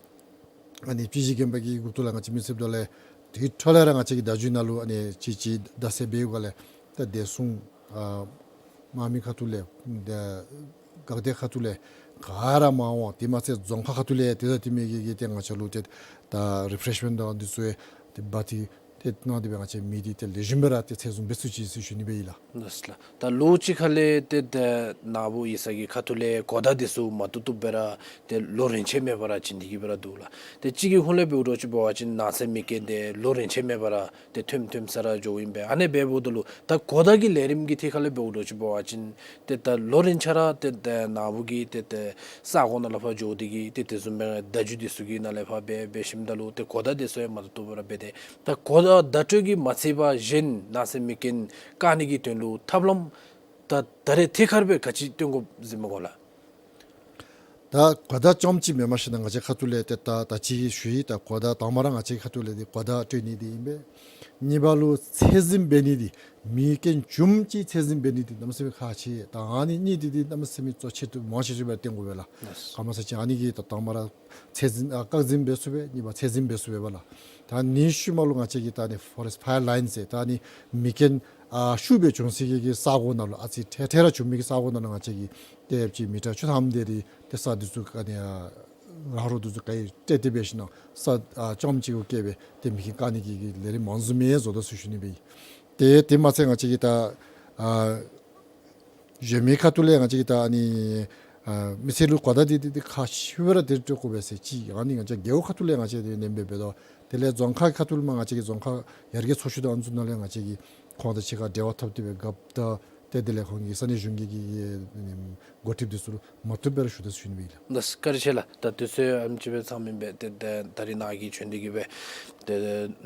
ཨ་ནི་སྤྱི་གཞི་དགོན་པ་གི་འགོ་ཐོག་ལས་ང་བཅས་མི་སེར་དོ་ལས་དེ་འཕྲོ་ལས་ར་ང་བཅས་ཀྱི་བརྡ་བརྒྱུད་ནང་ལུ་ཨ་ནི་ཅིག་ཅིག་བརྡ་གསལ་འབད་ཡོད་ག་ལས། ད་བདེ་སྲུང་ཨ་དམག་མི་ཁ་ཐུག་ལས་ད་འགག་སྡེ་ཁ་ཐུག་ལས་ག་ར་མར་འོང་། དེ་མ་ཚད་རྫོང་ཁག་ཁ་ཐུག་ལས་ཏེ་ད་དེ་མི་གི་གི་ཏེ་ང་བཅས་ལུ་ཏེ་ད་རི་ཕེ་རེཤ་མེནཊ་དང་འདི་ཚུ་ཡང་ཏེ་འབག་སྟེ་ཏེ་གནང་སྟེ་སྦེ་ང་བཅས་མི་འདི་ཏེ་ལེགས་ཤོམ་སྦེ་ར་ཏེ་ཚད་བཟུང་འབད་ཚུགས་ཅི་ཟེར་ཞུ་ནི་སྦེ་ཨིན་ལགས། ལགས་སོ་ལགས། ད་ལོ་གཅིག་ཁ་ལས་ཏེ་ད་ནཱ་བུ་ཡིག་ཚང་གི་ཁ་ཐུག་ལས་གོ་བརྡ་འདི་ཚུ་མ་བཏུབ་བཏུབ་སྦེ་ར་ཏེ་ལོ་རིམ་བྱོན་མེད་པར་ར་བྱོན་ཏེ་གི་སྦེ་ར་འདུག་ལགས། ཏེ་གཅིག་གི་ཧོང་ལས་འབདཝ་འདྲཝ་ཅིག་འབད་བ་ཅིན་ནགས་ཚལ་མེ་རྐྱེན་འདི་ལོ་རིམ་བྱོན་མེད་པར་ར་ཏེ་ཐོནམ་ཐོནམ་ས་ར་འགྱོཝ་ཨིན་པས། ཨ་ནི་འབདཝ་ད་ལུ་ད་གོ་བརྡ་གི་ལས་རིམ་གྱི་ཐད་ཁ་ལས་འབདཝ་འདྲཝ་ཅིག་འབད་བ་ཅིན་ཏེ་ད་ལོ་རིམ་བྱོན་ར་ཏེ་ད་ནཱ་བུ་གི་ཏེ་ད་ས་གོ་ནང་ལས་ཕར་འགྱོ་སྟེ་གི་ཏེ་དེ་བཟུམ་སྦེ་བརྡ་བརྒྱུད་འདི་ཚུ་གི་ནང་ལས་ཕར་འབད་འབད་ཞིནམ་ད་ལུ་ཏེ་གོ་བརྡ་འདི་ཚུ་ཡང་མ་བཏུབ་བཏུབ་སྦེ་ར་འབད་དེ། ད་གོ་བརྡ་བརྡ་སྤྲོད་ཀྱིས་མ་ཚད་པར་གཞན་ནགས་ཚལ་མེ་རྐྱེན་བཀག་ནི་གི་དོན་ལུ་ཐབས་ལམ་ད་ད་རེས་ཐད་ཀར་སྦེ་ག་ཅི་སྟོན་དགོཔ་ཟེར་མི་གོ་ལགས། ད་གོ་བརྡ་རྐྱངམ་ཅིག་མེནམ་ཞིན་ན་ང་བཅས་ཁ་ཐུག་ལས་ཏེ་ད་ད་ཅི་ཞུ་ཡི། ད་གོ་བརྡ་དང་པ་ར་ང་བཅས་ཁ་ཐུག་ལས་ཏེ་གོ་བརྡ་སྤྲོད་ནི་འདི་ཨིན་པས། གཉིས་པ་ལུ་ཚད་འཛིན་འབད་ནི་འདི་མེ་རྐྱེན་བྱུངམ་ཅིག་ཚད་འཛིན་འབད་ནི་འདི་གནམ་མེད་ས་མེད་ཁག་ཆེ། ད་ཨ་ནི་གཉིས་འདི་འདི་གནམ་མེད་ས་མེད་གཙོ་ཆེ་ཏོག་ཏོ་མང་ཆེ་ཤོས་སྦེ་སྟོན་དགོ་པས་ལགས། ལགས། ག་མ་ཚད་ཅིག་ཨ་ནི་གི་ད་དང་པ་ར་ཚད་འཛིན་ཨ་བཀག་འཛིན་འབད་ཚུགས་པས། གཉིས་པ་ཚད་འཛིན་འབད་ཚུགས་པས་པ་ལགས། ད་ཨ་ནི་ཤུལ་མ་ལུ་ང་བཅས་ཀྱིས་ད་ཨ་ནི་ཕོ་རེསཊ་ཕ་ཡར་ལའིན་ཟེར་ད་ཨ་ནི་མེ་རྐྱེན་ཨ་ཤུགས་སྦེ་བྱུང་སའི་གི་གི་ས་གོ་ནང་ལུ་ཨ་ཙི་ཐལ་ཐལ་ར་བྱུང་མི་གི་ས་གོ་ནང་ལུ་ང་བཅས་ཀྱིས་ཏེ་ཡབ་ཅིག་མི་ཊར་བཅུ་ཐམ་དེ་རེ་ཏེ་ས་འདི་ཚུ་ག་ནི་ཨ་ར་རོ་འདི་ཚུ་ག་ཡི་སྤྲོད་དེ་འབད་ཞིན་ན་ས་ཨ་རྐྱངམ་ཅིག་གུ་བཀལ་སྦེ་ཏེ་མེ་རྐྱེན་བཀག་ནི་གི་གི་ལས་རིམ་མང་ཟུར་མི་བཟོ་དོ་ཟེར་ཞུ་ནི་སྦེ་ཨིན། ཏེ་དེ་མ་ཚད་ང་བཅས་ཀྱིས་ད་ཨ་གཞན་མི་ཁ་ཐུག་ལས་ང་བཅས་ཀྱིས་ད་ཨ་ནི་ཨ་མི་སེར་ལུ་གོ་བརྡ་འདི་འདི་འདི་ཁག་ཆེ་བ་ར་འདི་སྤྲོད་དགོ་པས་ཟེར་ཅིག། ཨ་ནི་ང་བཅས་རྒེད་འོག་ཁ་ཐུག་ལས་ང་བཅས་འདི་ནེམ་སྦེ་འབད་དོ། དེ་ལས་རྫོང་ཁག་ཁ་ཐུག་ལས་མར་ང་བཅས་ཀྱི་རྫོང་ཁག་ཡར་རྒྱས་ཚོགས་ཆུང་དང་ཨ་ནི་ཚུ་ནང་ལས་ང་བཅས་ཀྱིས་ཁོང་དང་གཅིག་ཁར་འབྲེལ་བ་འཐབ་སྟེ་སྦེ་རྒཔོ་དང་ཏེ་དེ་ལས་ཁོང་གི་ས་གནས་གཞུང་གི་གི་གི་འགོ་ཁྲིདཔ་འདི་ཚུ་ལུ་མ་བཏུབ་སྦེ་ར་ཞུ་དོ་ཟེར་ཞུ་ནི་སྦེ་ཨིན་ལགས། ལགས་སོ་བཀའ་དྲིན་ཆེ་ལགས། ད་དུས་ཚོད་ཨེམ་ཅིག་སྦེ་ཚང་མེན་པས། ཏེ་ད་ད་རིས་ནཱ་གིས་བྱོན་ཏེ་གི་སྦེ་ཏེ་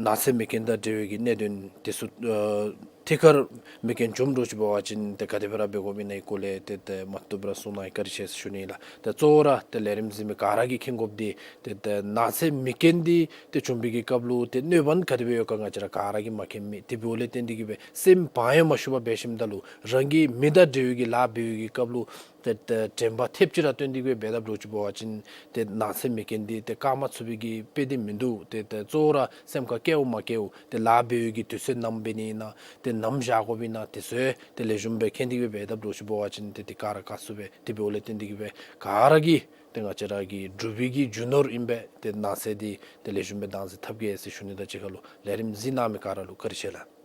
ནགས་ཚལ་མེ་རྐྱེན་དང་འབྲེལ་བའི་གི་གནད་དོན་འདི་ཚུ་ཨ་ཐད་ཀར་མེ་རྐྱེན་བྱུངམ་འདྲཝ་ཅིག་འབད་བ་ཅིན་ཏེ་ག་དེ་སྦེ་ར་འབད་དགོཔ་ཨིན་ན་གི་སྐོར་ལས་ཏེ་ཏེ་མ་བཏུབ་སྦེ་ར་གསུང་གནང་ཡི། བཀའ་དྲིན་ཆེ་ཟེར་ཞུ་ནི་ལགས། ཏེ་གཙོ་བོ་ར་ཏེ་ལས་རིམ་གཟིགས་མི་ག་ར་གིས་མཁྱེན་དགོཔ་འདི་ཏེ་ཏེ་ནགས་ཚལ་མེ་རྐྱེན་འདི་ཏེ་བྱུང་བའི་གི་སྐབས་ལུ་ཏེ་གནོད་པ་ག་དེ་སྦེ་ཡོད་ག་ང་བཅས་ར་ག་ར་གིས་མ་མཁྱེན་མས། དེ་འབདཝ་ལས་བརྟེན་ཏེ་གི་སྦེ་སེམས་བག་ཡངས་མ་ཞུ་བར་འབད་ཞིནམ་ད་ལུ་རང་གིས་མེ་དང་འབྲེལ་བའི་གི་ལཱ་འབད་བའི་གི་སྐབས་ལུ་ཏེ་ཏེ་དྲན་པ་ཐེབས་ཅིག་ར་བཏོན་ཏེ་གི་སྦེ་འབད་དཔ་འདྲཝ་ཅིག་འབད་བ་ཅིན་ཏེ་ནགས་ཚལ་མེ་རྐྱེན་འདི་ཏེ་བཀག་མ་ཚུགས་པའི་གི་དཔེ་འདི་མིན་འདུག། ཏེ་ཏེ་གཙོ་བོ་ར་སེམས་ཁར་བཀལཝ་མ་བཀལཝ་ཏེ་ལཱ་འབད་བའི་གི་དུས་ཚོད་ནམ་འབད་ནི་ཨིན་ན་ཏེ་ནམ་བཞག་དགོཔ་ཨིན་ན་དེ་ཚུ་ཏེ་ལེགས་ཤོམ་སྦེ་མཁྱེན་ཏེ་གི་སྦེ་འབད་དཔ་འདྲཝ་ཅིག་འབད་བ་ཅིན་ཏེ་ཏེ་བཀག་ར་བཀག་ཚུགས་པས། དེ་འབདཝ་ལས་བརྟེན་ཏེ་གི་སྦེ་ག་ར་གིས་ཏེ་ང་བཅས་ར་གི་འབྲུག་པའི་གི་རྒྱུ་ནོར་ཨིན་པས། ཏེ་ནགས་ཚལ་འདི་ཏེ་ལེགས་ཤོམ་སྦེ་བདག་འཛིན་འཐབ་གེ་ཟེར་ཞུ་ནི་དང་གཅིག་ཁར་ལུ་ལས་རིམ་གཟིགས་གནང་མི་ག་ར་ལུ་བཀའ་དྲིན་ཆེ་ལགས།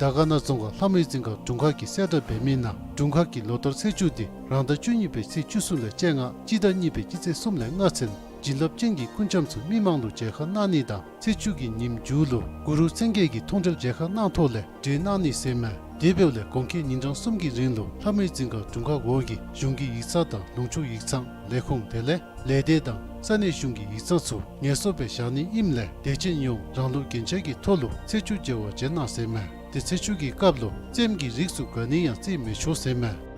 དར་དཀར་ན་རྫོང་ཁག་ལྷ་མོའི་རྫིང་ཁ་དྲུང་ཁག་གིས་གསལ་བསྒྲགས་འབད་མི་ནང་དྲུང་ཁག་གི་ལོ་ལྟར་ཚེས་བཅུ་འདི་རང་ཟླ་བཅུ་གཉིས་པའི་ཚེས་བཅུ་གསུམ་ལས་བཅོ་ལྔ་སྤྱི་ཟླ་གཉིས་པའི་སྤྱི་ཚེས་གསུམ་ལས་ལྔ་ཚུན་བྱིན་རླབས་ཅན་གྱི་སྐུ་འཆམ་ཚུ་མི་མང་ལུ་མཇལ་ཁ་གནང་ནི་དང་ཚེས་བཅུ་གི་ཉིནམ་མཇུག་ལུ་གུ་རུ་མཚན་བརྒྱད་ཀྱི་མཐོང་གྲོལ་མཇལ་ཁ་གནང་ཐོག་ལས་གྲོལ་གནང་ནི་ཟེར་མས། དེ་འབདཝ་ལས་དགོང་ཁའི་ཉིན་གྲངས་གསུམ་གྱི་རིང་ལུ་ལྷ་མོའི་རྫིང་ཁ་དྲུང་ཁག་འོག་གི་གཞུང་གི་ཡིག་ཚང་དང་ལུང་ཕྱོགས་ཡིག་ཚང་ལས་ཁུངས་དེ་ལས་ལས་སྡེ་དང་ས་གནས་གཞུང་གི་ཡིག་ཚང་ཚུ་ངལ་གསོ་སྦེ་བཞག་ནི་ཨིནམ་ལས་དད་ཅན་ཡོངས་རང་ལུགས་གྱོན་ཆས་ཀྱི་ཐོག་ལུ་ཚེས་བཅུ་མཇལ་བར་བྱོན་གནང་ཟེར་མས། ཏེ་ཚེས་བཅུ་གི་སྐབས་ལུ་རྩེདམོ་གི་རིགས་ཚུ་ག་ནི་ཡང་རྩེད་མི་ཆོག་ཟེར་མས།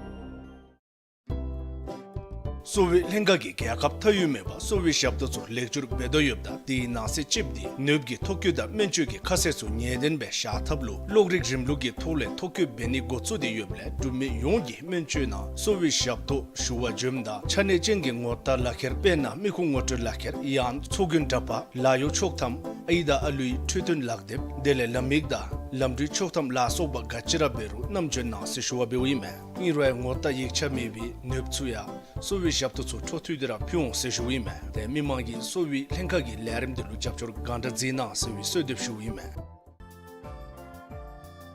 གསོ་བའི་ལྷན་ཁག་གིས་རྒྱལ་ཁབ་མཐའ་དབུས་མེད་པར་གསོ་བའི་ཞབས་ཏོག་ཚུ་ལེགས་བསྒྱུར་འབད་དོ་ཡོདཔ་ད་དེའི་ནང་གསེས་གཅིག་འདི་ནུབ་ཀྱི་ཐོ་བཀོད་དང་སྨན་བཅོས་ཀྱི་ཁ་གསལ་ཚུ་ངེས་གཏན་སྦེ་བཞག་ཐབས་ལུ་གློག་རིག་རིམ་ལུགས་ཀྱི་ཐོག་ལས་ཐོ་བཀོད་འབད་ནི་འགོ་བཙུགས་ཏེ་ཡོདཔ་ལས་འབྲུག་མི་ཡོངས་ཀྱིས་སྨན་བཅོས་ནང་གསོ་བའི་ཞབས་ཏོག་ཞུ་བར་འབྱོནམ་ད་ཆ་གནས་ཅན་གྱི་ངོ་རྟགས་ལག་ཁྱེར་དཔེར་ན་མི་ཁུངས་ངོ་སྤྲོད་ལག་ཁྱེར་ཡང་ཚོགས་རྒྱུན་འདྲ་པར་ལཱ་གཡོག་ཆོག་ཐམ་ཨའི་དང་ཨ་ལུའི་འཕྲོད་བསྟེན་ལག་དེབ་དེ་ལས་ལམ་ཡིག་དང་ ལམ་འགྲུལ་ཆོག་ཐམ་ལ་སོགས་པ་ག་ཅི་ར་འབད་རུང་རྣམ་འབྱོན་གནང་ཟེར་ཞུ་བ་འབདཝ་ཨིན་མས། ཨིན་རུང་ངོ་རྟགས་ཡིག་ཆ་མེད་པའི་ནདཔ་ཚུ་ཡང་གསོ་བའི་ཞབས་ཏོག་ཚུ་འཕྲོ་མཐུད་དེ་ར་ཕུལ་འོང་ཟེར་ཞུཝ་ཨིན་མས། ཏེ་མི་མང་གིས་གསོ་བའི་ལྷན་ཁག་གི་ལས་རིམ་འདི་ལུ་རྒྱབ་སྐྱོར་གང་དྲག་མཛད་གནང་ཟེར་བའི་གསོལ་འདེབས་ཞུཝ་ཨིན་མས།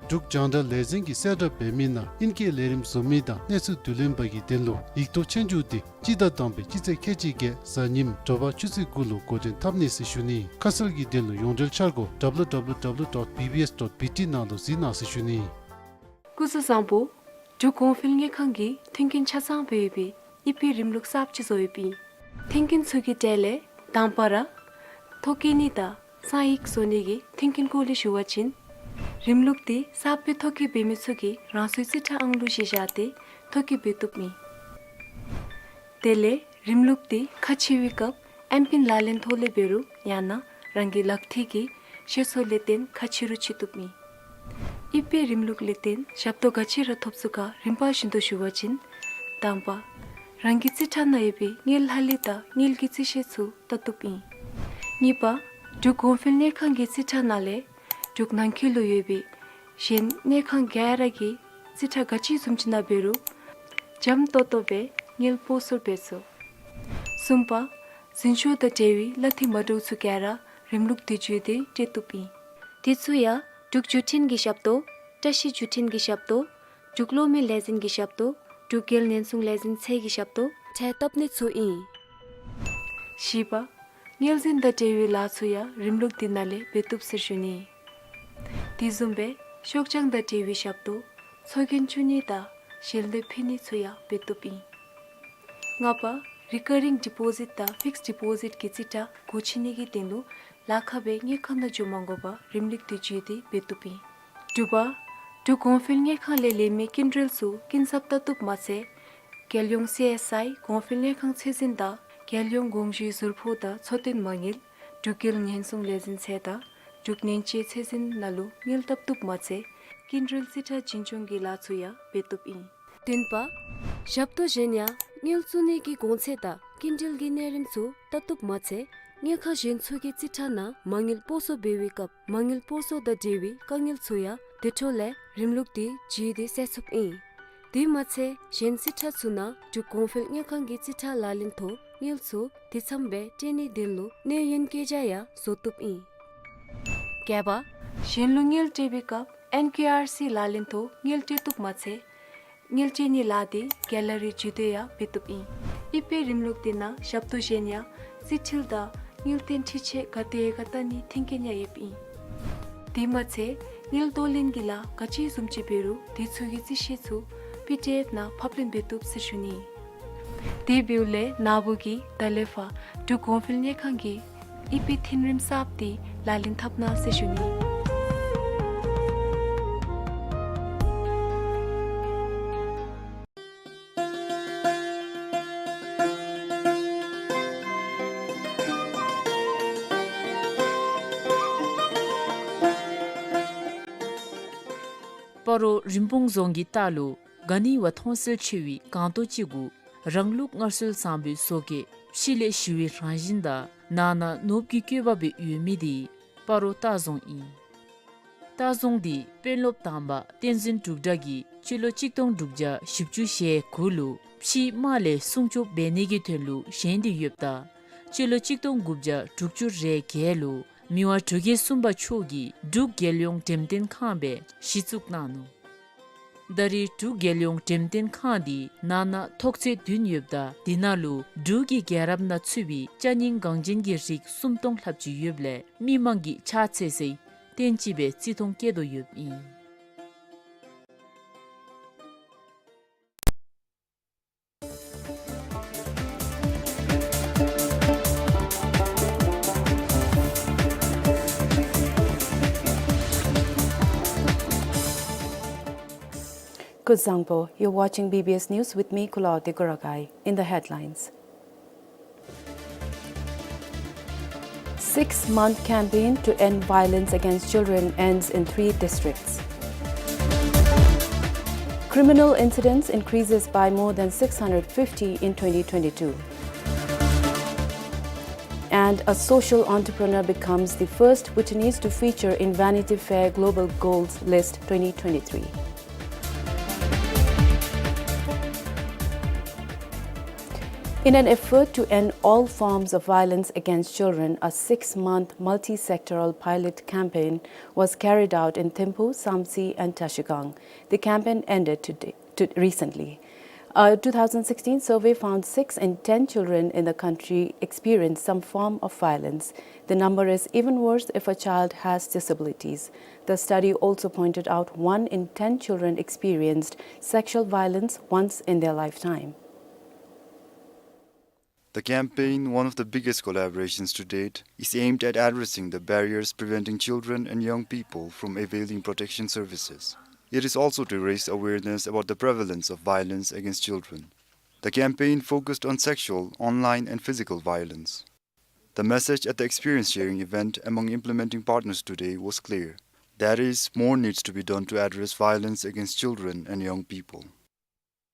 འབྲུག་རྒྱང་བསྒྲགས་ལས་འཛིན་གྱིས་གསལ་བསྒྲགས་འབད་མི་ནང་ཨིན་སྐད་ལས་རིམ་བཟོ་མི་དང་གནས་ཚུལ་བསྡུ་ལེན་པ་གི་དོན་ལུ་ཡིག་ཐོག་ཆོས་རྒྱུགས་འདི་སྤྱི་ཟླ་དང་པའི་སྤྱི་ཚེས་ཁལ་གཅིག་བརྒྱད་གཟའ་ཉིམ་དྲོ་པ་ཆུ་ཚོད་དགུ་ལུ་འགོ་འདྲེན་འཐབ་ནི་ཟེར་ཞུ་ནི། ཁ་གསལ་གྱི་དོན་ལུ་ཡོངས་འབྲེལ་འཆར་སྒོ་W W W dot B B S dot B T ནང་དུ་གཟིགས་གནང་ཟེར་ཞུ་ནི། སྐུ་གཟུགས་བཟང་པོ། འབྲུག་གོང་འཕེལ་དངུལ་ཁང་གིས་མཐུན་རྐྱེན་ཆ་ཚང་སྦེ་ཡོད་པའི་ཨི་པེ་རིམ་ལུགས་གསརཔ་ཅིག་བཟོ་ཡོདཔ་ཨིན། མཐུན་རྐྱེན་ཚུ་གི་གྲས་ལས་དང་པ་ར་ཐོ་བཀོད་ནི་དང་གསང་ཡིག་བཟོ་ནི་གི་མཐུན་རྐྱེན་སྐོར་ལས་ཞུ་བ་ཅིན། རིམ་ལུགས་འདི་གསརཔ་སྦེ་ཐོ་བཀོད་འབད་མི་ཚུ་གིས་རང་སོའི་རྩིས་ཁྲ་ཨང་ལུ་གཞི་བཞག་སྟེ་ཐོ་བཀོད་འབད་བཏུབ་ཨིན། དེ་ལས་རིམ་ལུགས་འདི་ཁ་ཕྱེ་བའི་སྐབས་ཨེམ་པིན་ལག་ལེན་ཐོག་ལས་འབད་རུང་ཡང་ན་རང་གི་ལག་མཐིལ་གྱི་ཤེལ་སོ་ལས་བརྟེན་ཁ་ཕྱེ་རུང་ཕྱེ་བཏུབ་ཨིན། ཨི་པེ་རིམ་ལུགས་ལས་བརྟེན་ཞབས་ཏོག་ག་ཅི་ར་ཐོབ་ཚུགས་ག་རིམ་པ་བཞིན་དུ་ཞུ་བ་ཅིན། དང་པ། རང་གི་རྩིས་ཁྲ་ནང་ཡོད་པའི་དངུལ་ལྷག་ལུས་དང་དངུལ་གྱི་རྩིས་བཤེར་ཚུ་བལྟ་བཏུབ་ཨིན། གཉིས་པ། འབྲུག་གོང་འཕེལ་དངུལ་ཁང་གི་རྩིས་ཁྲ་ནང་ལས་འབྲུག་ནང་འཁོད་ལུ་ཡོད་པའི་གཞན་དངུལ་ཁང་ག་ར་གི་རྩིས་ཁྲ་ག་ཅི་བཟུམ་ཅིག་ནང་འབད་རུང་འཇམ་ཏོང་ཏོ་སྦེ་དངུལ་སྤོ་སོར་འབད་ཚུགས། གསུམ་པ། འཛིན་སྐྱོང་དང་འབྲེལ་བའི་གླ་འཐུས་མ་འདྲཝ་ཚུ་ག་ར་རིམ་ལུགས་འདི་བརྒྱུད་དེ་སྤྲོད་བཏུབ་ཨིན། དེ་ཚུ་ཡང་འབྲུག་བརྒྱུད་འཕྲིན་གྱི་ཞབས་ཏོག། བཀྲ་ཤིས་བརྒྱུད་འཕྲིན་གྱི་ཞབས་ཏོག། འབྲུག་གློག་མེ་ལས་འཛིན་གྱི་ཞབས་ཏོག། འབྲུག་རྒྱལ་ཉེན་སྲུང་ལས་འཛིན་ཚད་ཀྱི་ཞབས་ཏོག་ཁྲལ་བཏབ་ནི་ཚུ་ཨིན། བཞི་པ། དངུལ་འཛིན་དང་འབྲེལ་བའི་ལཱ་ཚུ་ཡང་རིམ་ལུགས་འདི་ནང་ལས་འབད་བཏུབ་ཟེར་ཞུ་ནི། དེ་བཟུམ་སྦེ་ཤོག་བྱང་དང་འབྲེལ་བའི་ཞབས་ཏོག། ཚོགས་རྒྱན་བཙུགས་ནི་དང་ཞལ་འདེབས་ཕུལ་ནི་ཚུ་ཡང་འབད་བཏུབ་ཨིན། ལྔ་པ། རི་ཀར་རིང་ཌི་པོ་ཟིཊ་དང་ཕིགསཌ་ཌི་པོ་ཟིཊ་གི་རྩིས་ཁྲ་སྒོ་ཕྱེ་ནི་གི་དོན་ལུ་ལཱ་ཁག་སྦེ་དངུལ་ཁང་ནང་འགྱོ་མ་དགོ་པར་རིམ་ལུགས་འདི་བརྒྱུད་དེ་འབད་བཏུབ་ཨིན། དྲུག་པ། འབྲུག་གོང་འཕེལ་དངུལ་ཁང་ལས་ལེན་མི་སྐྱིན་འགྲུལ་ཚུ་སྐྱིན་ཚབ་བལྟ་བཏུབ་མ་ཚད། རྒྱལ་ཡོངས་སི་ཨེསི་ཨའི་གོང་འཕེལ་དངུལ་ཁང་ཚད་འཛིན་དང་རྒྱལ་ཡོངས་དགོངས་ཞུའི་ཟུར་ཕོགས་དང་འཚོ་རྟེན་མ་དངུལ། འབྲུག་རྒྱལ་ཉེན་སྲུང་ལས་འཛིན་ཚད་དང་འབྲུག་ནན་དཔྱད་ཚད་འཛིན་ནང་ལུ་དངུལ་བཏབ་བཏུབ་མ་ཚད་སྐྱིན་འགྲུལ་རྩིས་ཁྲ་འཛིན་སྐྱོང་གི་ལཱ་ཚུ་ཡང་འབད་བཏུབ་ཨིན། བདུན་པ། ཞབས་ཏོག་གཞན་ཡང་དངུལ་བཙུགས་ནི་གི་གོང་ཚད་དང་སྐྱིན་འགྲུལ་གྱི་གནས་རིམ་ཚུ་བལྟ་བཏུབ་མ་ཚད་དངུལ་ཁང་གཞན་ཚུ་གི་རྩིས་ཁྲ་ནང་མ་དངུལ་སྤོ་སོར་འབད་བའི་སྐབས་མ་དངུལ་སྤོ་སོར་དང་འབྲེལ་བའི་དཀའ་ངལ་ཚུ་ཡང་དེ་འཕྲོ་ལས་རིམ་ལུགས་འདི་བརྒྱུད་དེ་སེལ་ཚུགསཔ་ཨིན། དེ་མ་ཚད་གཞན་རྩིས་ཁྲ་ཚུ་ནང་འབྲུག་གོང་འཕེལ་དངུལ་ཁང་གི་རྩིས་ཁྲ་ལག་ལེན་ཐོག་དངུལ་ཚུ་དེ་ཙམ་སྦེ་སྤྲོད་ནིའི་དོན་ལུ་གནས་ཡོན་བཀོད་རྒྱ་ཡང་བཟོ་བཏུབ་ཨིན། བརྒྱད་པ། གཞན་ལུ་དངུལ་སྤྲོད་པའི་སྐབས་ཨེན་ཀེ་ཨར་སི་ལག་ལེན་ཐོག་དངུལ་སྤྲོད་བཏུབ་མ་ཚད་དངུལ་སྤྲོད་ནིའི་ལཱ་འདི་ག་ལ་རི་བརྒྱུད་དེ་ཡང་འབད་བཏུབ་ཨིན། ཨི་པེ་རིམ་ལུགས་འདི་ནང་ཞབས་ཏོག་གཞན་ཡང་རྩིས་འཕྲུལ་དང་དངུལ་རྟེན་འཕྲུལ་ཆས་ག་དེ་ག་བལྟ་ནིའི་མཐུན་རྐྱེན་ཡང་ཡོདཔ་ཨིན། དེ་མ་ཚད་དངུལ་གཏོར་ལེན་གྱི་ལཱ་ག་ཅི་བཟུམ་ཅིག་འབད་རུང་དེ་ཚུ་གི་རྩིས་བཤེར་ཚུ་པི་ཌི་ཨེཕ་ནང་ཕབ་ལེན་འབད་བཏུབ་ཟེར་ཞུ་ནི། དེ་འབདཝ་ལས་ནཱ་བུ་གིས་ད་ལས་ཕར་འབྲུག་གོང་འཕེལ་དངུལ་ཁང་གི་ཨི་པེ་མཐུན་རིམ་གསརཔ་འདི་ལག་ལེན་འཐབ་གནང་ཟེར་ཞུ་ནི། སྤ་རོ་རིན་སྤུངས་རྫོང་གི་ལྟག་ལུ་ག་ནི་བ་མཐོང་གསལ་ཆེ་བའི་སྒང་ཏོག་ཅིག་གུ་རང་ལུགས་སྔར་སྲོལ་བཟང་པོའི་བཟོ་བཀོད་ཕྱི་ལས་ཞི་བའི་རང་བཞིན་དང་ནང་ན་ནོར་བུ་གི་བཀོད་པ་སྦེ་ཡོད་མི་འདི་སྤ་རོ་ལྟ་རྫོང་ཨིན། ལྟ་རྫོང་འདི་དཔོན་སློབ་དང་པ་བསྟན་འཛིན་འབྲུག་གྲགས་ཀྱིས་སྤྱི་ལོ་གཅིག་སྟོང་དྲུག་བརྒྱ་བཞི་བཅུ་ཞེ་དགུ་ལུ་ཕྱིའི་དམག་ལས་སྲུང་སྐྱོབ་འབད་ནི་གི་དོན་ལུ་བཞེངས་ཏེ་ཡོདཔ་ད་སྤྱི་ལོ་གཅིག་སྟོང་དགུ་བརྒྱ་དྲུག་ཅུ་རེ་བརྒྱད་ལུ་མི་དབང་འབྲུག་རྒྱལ་གསུམ་པ་མཆོག་གིས་འབྲུག་རྒྱལ་ཡོངས་འགྲེམས་སྟོན་ཁང་སྦེ་གཞི་བཙུགས་གནང་ནུག། ད་རེས་འབྲུག་རྒྱལ་ཡོངས་འགྲེམས་སྟོན་ཁང་འདི་ནང་ན་ཐོག་ཚད་བདུན་ཡོདཔ་ད་དེ་ནང་ལུ་འབྲུག་གི་རྒྱལ་རབས་ནང་ཚུད་པའི་ཅ་རྙིང་འགངས་ཅན་གྱི་རིགས་སུམ་སྟོང་ལྷགཔ་ཅིག་ཡོདཔ་ལས་མི་མང་གིས་ཕྱག་འཚལ་སའི་རྟེན་ཅིག་སྦེ་བརྩི་མཐོང་བསྐྱེད་དོ་ཡོདཔ་ཨིན། སྐུ་གཟུགས་བཟང་པོ། You're watching B B S News with me, Kulaw Degoragai. In the headlines. Six-month campaign to end violence against children ends in three districts. Criminal incidents increases by more than six hundred fifty in twenty twenty-two. And a social entrepreneur becomes the first Bhutanese to feature in Vanity Fair Global Goals List twenty twenty-three. In an effort to end all forms of violence against children, a six-month multi-sectoral pilot campaign was carried out in Thimphu, Samtse, and Trashigang. The campaign ended today, to, recently. A two thousand sixteen survey found six in ten children in the country experienced some form of violence. The number is even worse if a child has disabilities. The study also pointed out one in ten children experienced sexual violence once in their lifetime. The campaign, one of the biggest collaborations to date, is aimed at addressing the barriers preventing children and young people from availing protection services. It is also to raise awareness about the prevalence of violence against children. The campaign focused on sexual, online, and physical violence. The message at the experience sharing event among implementing partners today was clear. That is, more needs to be done to address violence against children and young people.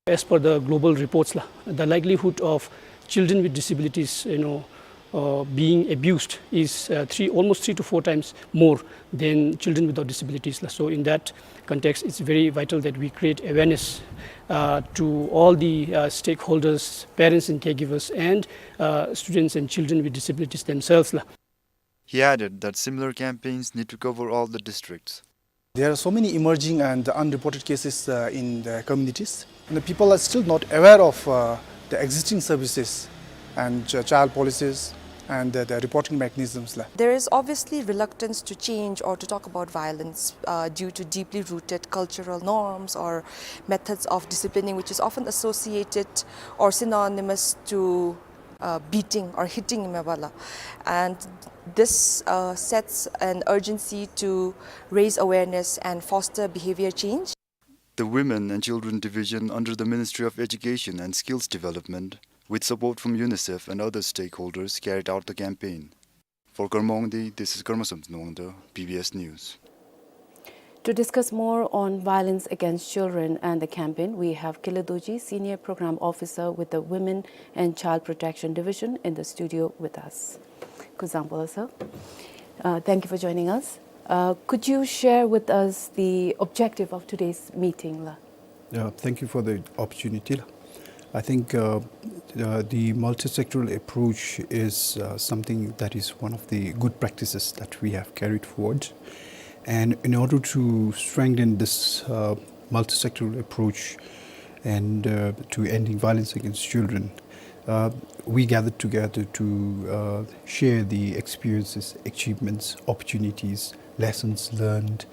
As per the global reports, la, the likelihood of children with disabilities, you know, uh, being abused is, uh, three, almost three to four times more than children without disabilities, la. So in that context, it's very vital that we create awareness, uh, to all the, uh, stakeholders, parents and caregivers, and, uh, students and children with disabilities themselves, la. He added that similar campaigns need to cover all the districts. There are so many emerging and unreported cases, uh, in the communities, and the people are still not aware of, uh, the existing services and ch-, child policies and the, the reporting mechanisms, la. There is obviously reluctance to change or to talk about violence, uh, due to deeply rooted cultural norms or methods of disciplining, which is often associated or synonymous to, uh, beating or hitting mebala. And this, uh, sets an urgency to raise awareness and foster behavior change. The Women and Children Division under the Ministry of Education and Skills Development, with support from UNICEF and other stakeholders, carried out the campaign. For Karma Wangdi, this is Karma Samten Wangda, B B S News. To discuss more on violence against children and the campaign, we have Kile Dorji, Senior Program Officer with the Women and Child Protection Division, in the studio with us. Kuzuzangpo, sir. Uh, thank you for joining us. Uh, could you share with us the objective of today's meeting, la? Uh, thank you for the opportunity. I think, uh, uh, the multi-sectoral approach is, uh, something that is one of the good practices that we have carried forward. And in order to strengthen this, uh, multi-sectoral approach and, uh, to ending violence against children, uh, we gathered together to, uh, share the experiences, achievements, opportunities, lessons learned,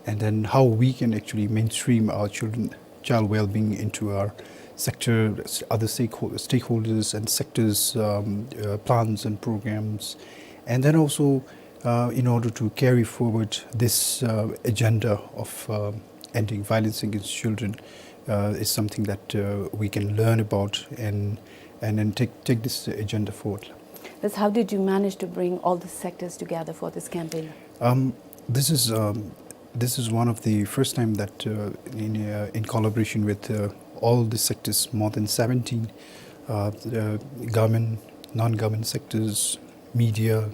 and then how we can actually mainstream our children, child well-being into our sector, other stakeho-, stakeholders and sectors, um, uh, plans and programs. And then also, uh, in order to carry forward this, uh, agenda of, uh, ending violence against children, uh, is something that, uh, we can learn about and, and then take, take this agenda forward. Thus, how did you manage to bring all the sectors together for this campaign? Um, this is, um, this is one of the first time that, uh, in, uh, in collaboration with, uh, all the sectors, more than seventeen, uh, uh, government, non-government sectors, media,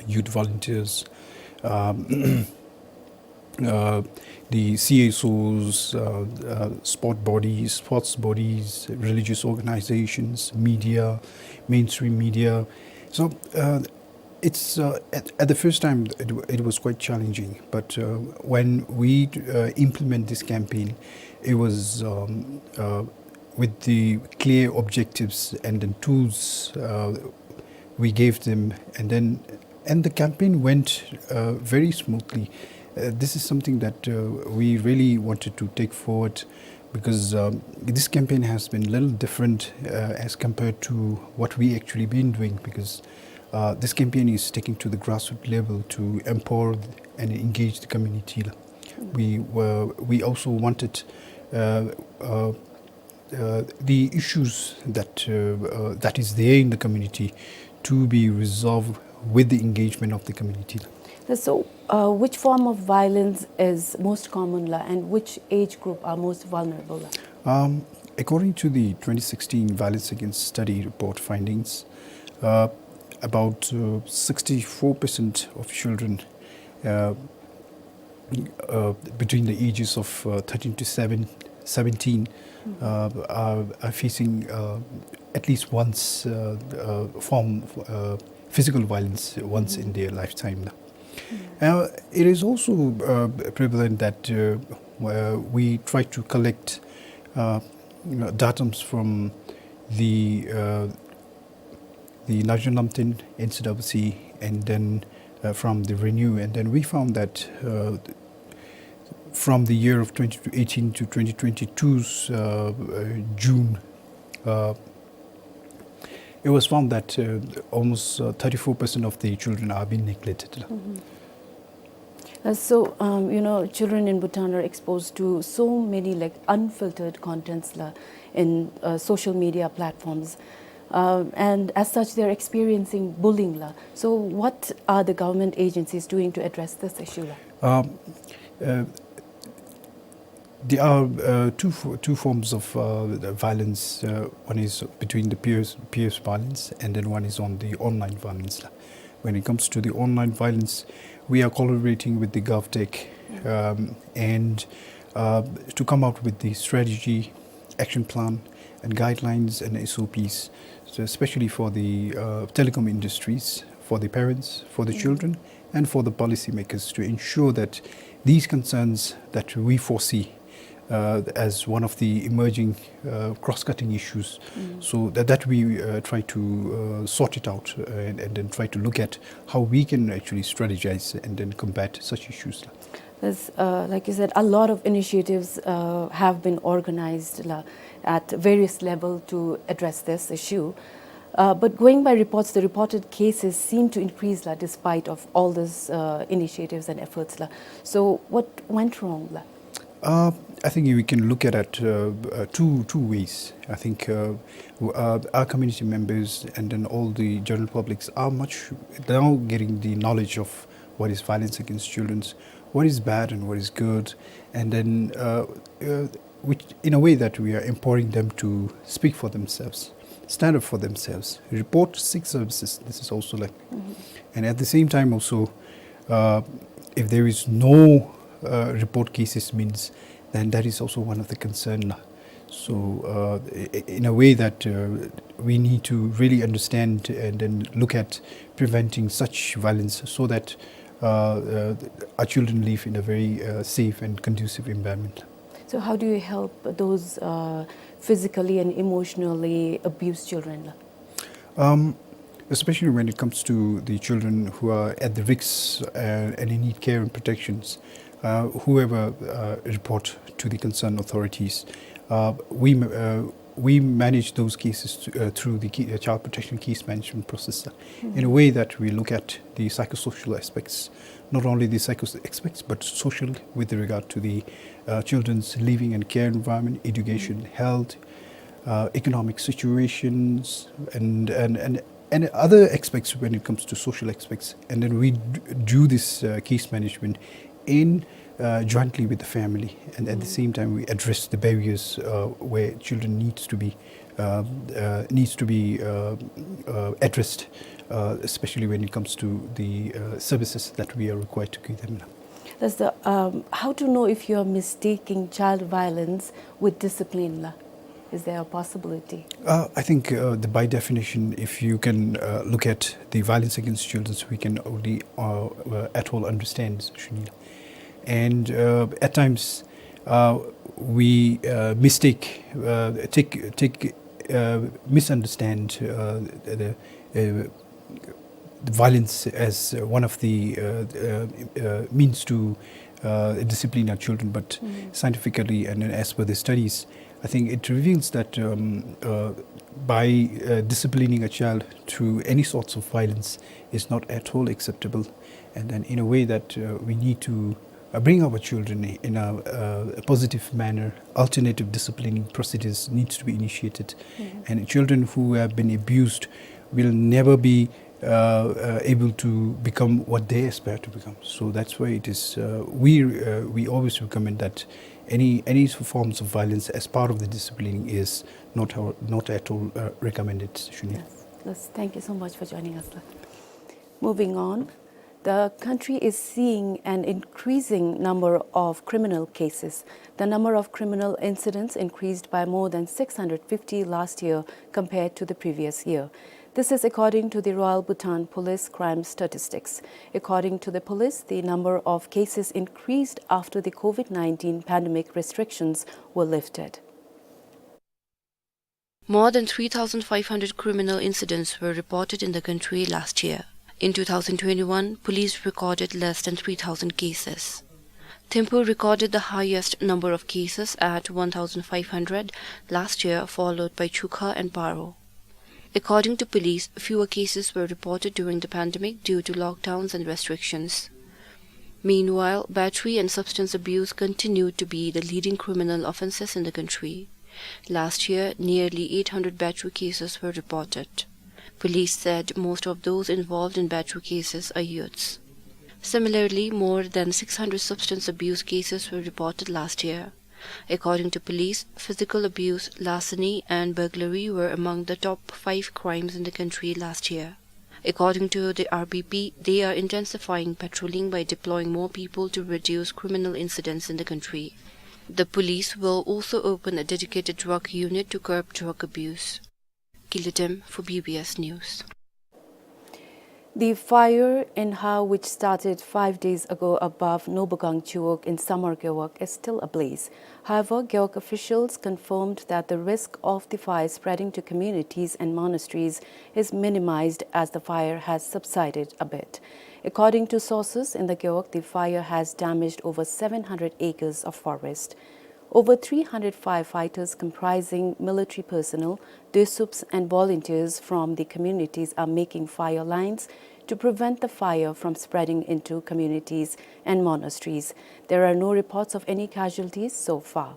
youth volunteers, um, uh, the C S Os, uh, uh, sport bodies, sports bodies, religious organizations, media, mainstream media. So, uh, it's, uh, at, at the first time, it, w-, it was quite challenging. But, uh, when we, uh, implement this campaign, it was, um, uh, with the clear objectives and the tools, uh, we gave them, and then, and the campaign went, uh, very smoothly. Uh, this is something that, uh, we really wanted to take forward, because, um, this campaign has been a little different, uh, as compared to what we actually been doing, because, uh, this campaign is taking to the grassroots level to empower and engage the community. We were, we also wanted, uh, uh, uh, the issues that, uh, uh, that is there in the community to be resolved with the engagement of the community. So, uh, which form of violence is most common, la, and which age group are most vulnerable, la? Um, according to the twenty sixteen Violence Against Study report findings, uh, about uh, sixty-four percent of children uh, uh, between the ages of uh, thirteen to seven, seventeen uh, are, are facing uh, at least once uh, uh, form uh, physical violence once in their lifetime. Uh, it is also uh, prevalent that uh, uh, we try to collect uh, datums from the uh, the National Lamten N C W C, and then uh, from the Renew. And then we found that uh, from the year of twenty eighteen to twenty twenty-two's uh, uh, June, uh, it was found that uh, almost uh, thirty-four percent of the children are being neglected. Uh, so, um, you know, children in Bhutan are exposed to so many, like, unfiltered contents la, in uh, social media platforms. Uh, and as such, they're experiencing bullying la. So, what are the government agencies doing to address this issue la? Um, uh, there are uh, two, fo- two forms of uh, the violence. Uh, one is between the peers, peers violence, and then one is on the online violence la. When it comes to the online violence, we are collaborating with the GovTech um, and uh, to come out with the strategy, action plan, and guidelines and S O Ps, so especially for the uh, telecom industries, for the parents, for the children, and for the policymakers to ensure that these concerns that we foresee uh, as one of the emerging uh, cross-cutting issues. So that, that we uh, try to uh, sort it out uh, and, and then try to look at how we can actually strategize and then combat such issues. There's, uh, like you said, a lot of initiatives uh, have been organized la, at various level to address this issue. Uh, but going by reports, the reported cases seem to increase la, despite of all these uh, initiatives and efforts la. So what went wrong la? Uh, I think we can look at it uh, uh, two two ways. I think uh, w- uh, our community members and then all the general publics are much now getting the knowledge of what is violence against children, what is bad and what is good, and then uh, uh, which in a way that we are empowering them to speak for themselves, stand up for themselves, report, seek services. This is also like, and at the same time also, uh, if there is no uh, report cases means, then that is also one of the concern. So uh, i- i- in a way that uh, we need to really understand and then look at preventing such violence so that uh, uh, our children live in a very uh, safe and conducive environment. So how do you help those uh, physically and emotionally abused children la? Um, especially when it comes to the children who are at the risks uh, and in need care and protections, uh, whoever uh, report to the concerned authorities, uh, we ma- uh, we manage those cases to, uh, through the key, uh, child protection case management process uh, in a way that we look at the psychosocial aspects, not only the psycho aspects but social with regard to the uh, children's living and care environment, education, health, uh, economic situations, and, and, and, and other aspects when it comes to social aspects. And then we d- do this uh, case management in uh, jointly with the family, and at the same time we address the barriers uh, where children needs to be uh, uh, needs to be uh, uh, addressed, uh, especially when it comes to the uh, services that we are required to give them. That's the, um, how to know if you are mistaking child violence with discipline la? Is there a possibility? Uh, I think uh, the, by definition, if you can uh, look at the violence against children, we can only uh, uh, at all understand, Shanila. And uh, at times, uh, we uh, mistake, uh, take, take, uh, misunderstand uh, the, uh, the violence as uh, one of the uh, uh, uh, means to uh, discipline our children. But scientifically and as per the studies, I think it reveals that um, uh, by uh, disciplining a child through any sorts of violence is not at all acceptable. And then, in a way that uh, we need to uh, bring our children in a, uh, a positive manner, alternative disciplining procedures needs to be initiated. And children who have been abused will never be uh, uh, able to become what they aspire to become. So that's why it is uh, we uh, we always recommend that any any forms of violence as part of the disciplining is not our, not at all uh, recommended, Shunya. Yes. Yes, thank you so much for joining us, sir. Moving on, the country is seeing an increasing number of criminal cases. The number of criminal incidents increased by more than six hundred fifty last year compared to the previous year. This is according to the Royal Bhutan Police crime statistics. According to the police, the number of cases increased after the COVID nineteen pandemic restrictions were lifted. More than three thousand five hundred criminal incidents were reported in the country last year. In two thousand twenty-one, police recorded less than three thousand cases. Thimphu recorded the highest number of cases at one thousand five hundred last year, followed by Chukha and Paro. According to police, fewer cases were reported during the pandemic due to lockdowns and restrictions. Meanwhile, battery and substance abuse continued to be the leading criminal offenses in the country. Last year, nearly eight hundred battery cases were reported. Police said most of those involved in battery cases are youths. Similarly, more than six hundred substance abuse cases were reported last year. According to police, physical abuse, larceny, and burglary were among the top five crimes in the country last year. According to the R B P, they are intensifying patrolling by deploying more people to reduce criminal incidents in the country. The police will also open a dedicated drug unit to curb drug abuse. Kilatem for B B S News. The fire in Hao, which started five days ago above Nobugang Chiwog in Samar Gewog, is still ablaze. However, Gewog officials confirmed that the risk of the fire spreading to communities and monasteries is minimized as the fire has subsided a bit. According to sources in the Gewog, the fire has damaged over seven hundred acres of forest. Over three hundred firefighters comprising military personnel, Dösubs and volunteers from the communities are making fire lines to prevent the fire from spreading into communities and monasteries. There are no reports of any casualties so far.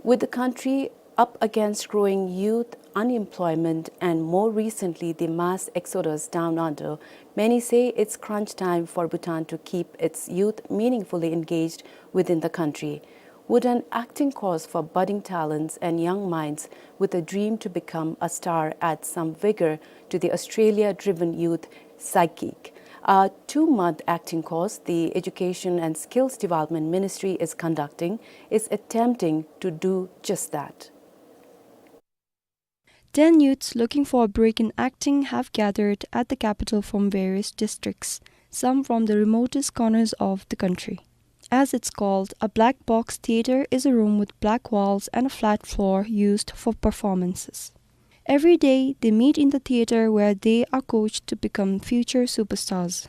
With the country up against growing youth unemployment and, more recently, the mass exodus down under, many say it's crunch time for Bhutan to keep its youth meaningfully engaged within the country. Would an acting course for budding talents and young minds with a dream to become a star add some vigor to the Australia-driven youth psychic? A two-month acting course the Education and Skills Development Ministry is conducting is attempting to do just that. Ten youths looking for a break in acting have gathered at the capital from various districts, some from the remotest corners of the country. As it's called, a black box theater is a room with black walls and a flat floor used for performances. Every day, they meet in the theater where they are coached to become future superstars.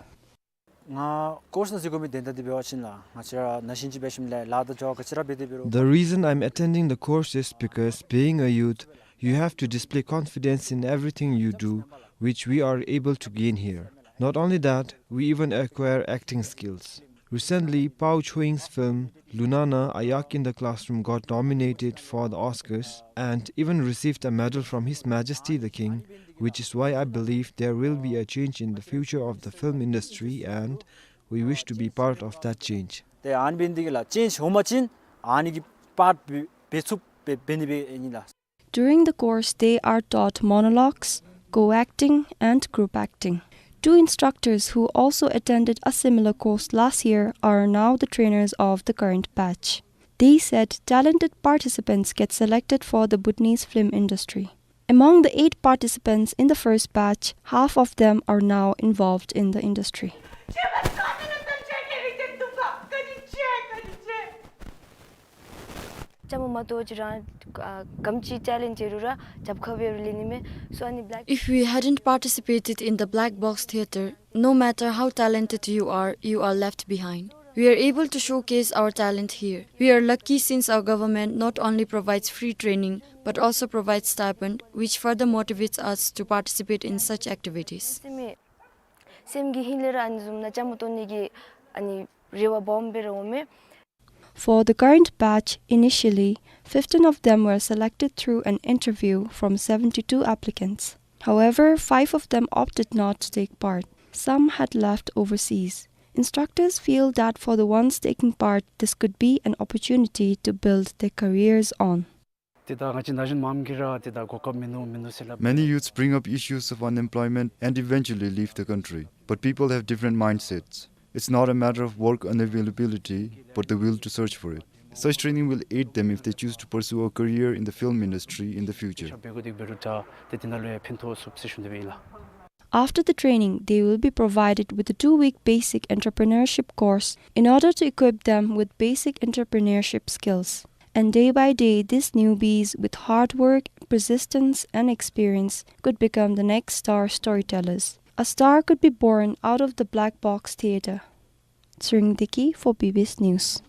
ང་ཀོརསི་ནང་འཛུལ་དགོ་མི་དོན་དག་འདི་འབད་བ་ཅིན་ལགས། ང་བཅས་ར་ན་གཞོན་ཅིག་འབད་ཞིནམ་ལས་ལཱ་དང་འབྲེལ་བ་ག་ཅི་ར་འབད་དེ་འབད་རུང་། The reason I'm attending the course is because, being a youth, you have to display confidence in everything you do, which we are able to gain here. Not only that, we even acquire acting skills. Recently, Pao Chuing's film Lunana: A Yak in the Classroom got nominated for the Oscars and even received a medal from His Majesty the King, which is why I believe there will be a change in the future of the film industry, and we wish to be part of that change. ཏེ་ཨ་ནི་འབད་ནི་འདི་གིས་ལགས་ཅེནཇ་འོང་པ་ཅིན་ཨ་ནི་གི་པཱརཊ་འབད་འབད་ཚུགསཔ་འབད་འབད་ནི་འབད་ཨིན་ལགས། During the course, they are taught monologues, co-acting, and group acting. Two instructors who also attended a similar course last year are now the trainers of the current batch. They said talented participants get selected for the Bhutanese film industry. Among the eight participants in the first batch, half of them are now involved in the industry. བཅའ་མར་མ་གཏོགས་ཅིག་རང་ཨ་ག་དེམ་ཅིག་ཊེ་ལེནཊ་ཡོད་རུང་ར་རྒྱབ་ཁར་འབད་རུང་ལེན་ནི་མས། སོ་ཨ་ནི་བྷེ་ལེཀ If we hadn't participated in the Black Box Theatre, no matter how talented you are, you are left behind. We are able to showcase our talent here. We are lucky since our government not only provides free training, but also provides stipend, which further motivates us to participate in such activities. སེམས་ཀྱི་ཧིང་ལས་ར་ཨ་ནི་བཟུམ་ནང་བཅའ་མར་གཏོགས་ནི་གི་ཨ་ནི་རེ་བ་སྦོམ་སྦེ་ར་འོང་མས། For the current batch, initially, fifteen of them were selected through an interview from seventy-two applicants. However, five of them opted not to take part. Some had left overseas. Instructors feel that for the ones taking part, this could be an opportunity to build their careers on. ཏེ་ད་ང་བཅས་ན་གཞོན་མང་རབས་ཀྱིས་ར་ཏེ་ད་གོ་སྐབས་མིན་ནུག་མིན་ནུག་ཟེར་སླབ། Many youths bring up issues of unemployment and eventually leave the country. But people have different mindsets. It's not a matter of work unavailability, but the will to search for it. Such training will aid them if they choose to pursue a career in the film industry in the future. འབད་དགོ་དེ་འབད་རུང་ད་ཏེ་དེ་ནང་ལུ་ཡང་ཕན་ཐོགས་ཚུགས་ཟེར་ཞུ་ནི་ཨིན་ལགས། After the training, they will be provided with a two-week basic entrepreneurship course in order to equip them with basic entrepreneurship skills. And day by day, these newbies, with hard work, persistence, and experience, could become the next star storytellers. A star could be born out of the black box theater. Tshering Deki for B B S News.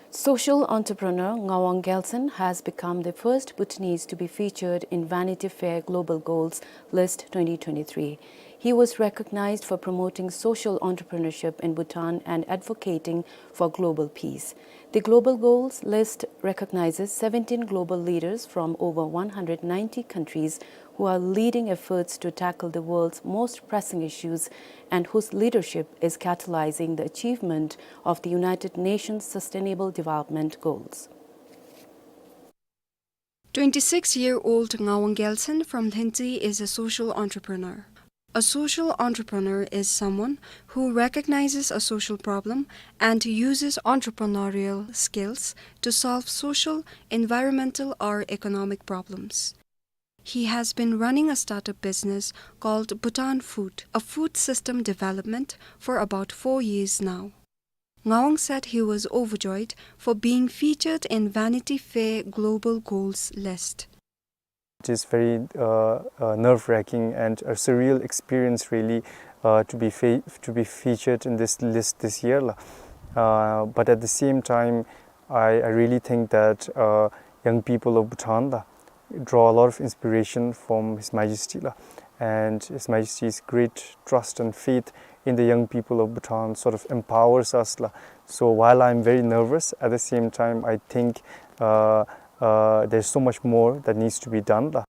Social entrepreneur Ngawang Gelson has become the first Bhutanese to be featured in Vanity Fair Global Goals List twenty twenty-three. He was recognized for promoting social entrepreneurship in Bhutan and advocating for global peace. The Global Goals List recognizes seventeen global leaders from over one hundred ninety countries who are leading efforts to tackle the world's most pressing issues and whose leadership is catalyzing the achievement of the United Nations Sustainable Development Goals. Twenty-six-year-old Ngawang Gelson from Lhentsey is a social entrepreneur. A social entrepreneur is someone who recognizes a social problem and uses entrepreneurial skills to solve social, environmental, or economic problems. He has been running a startup business called Bhutan Food, a food system development, for about four years now. Ngawang said he was overjoyed for being featured in Vanity Fair Global Goals List. It is very, uh, uh, nerve-wracking and a surreal experience, really, uh, to be fe-, to be featured in this list this year, la. Uh, but at the same time, I, I really think that, uh, young people of Bhutan, la, draw a lot of inspiration from His Majesty, la. And His Majesty's great trust and faith in the young people of Bhutan sort of empowers us, la. So while I'm very nervous, at the same time, I think, uh, uh, there's so much more that needs to be done, la.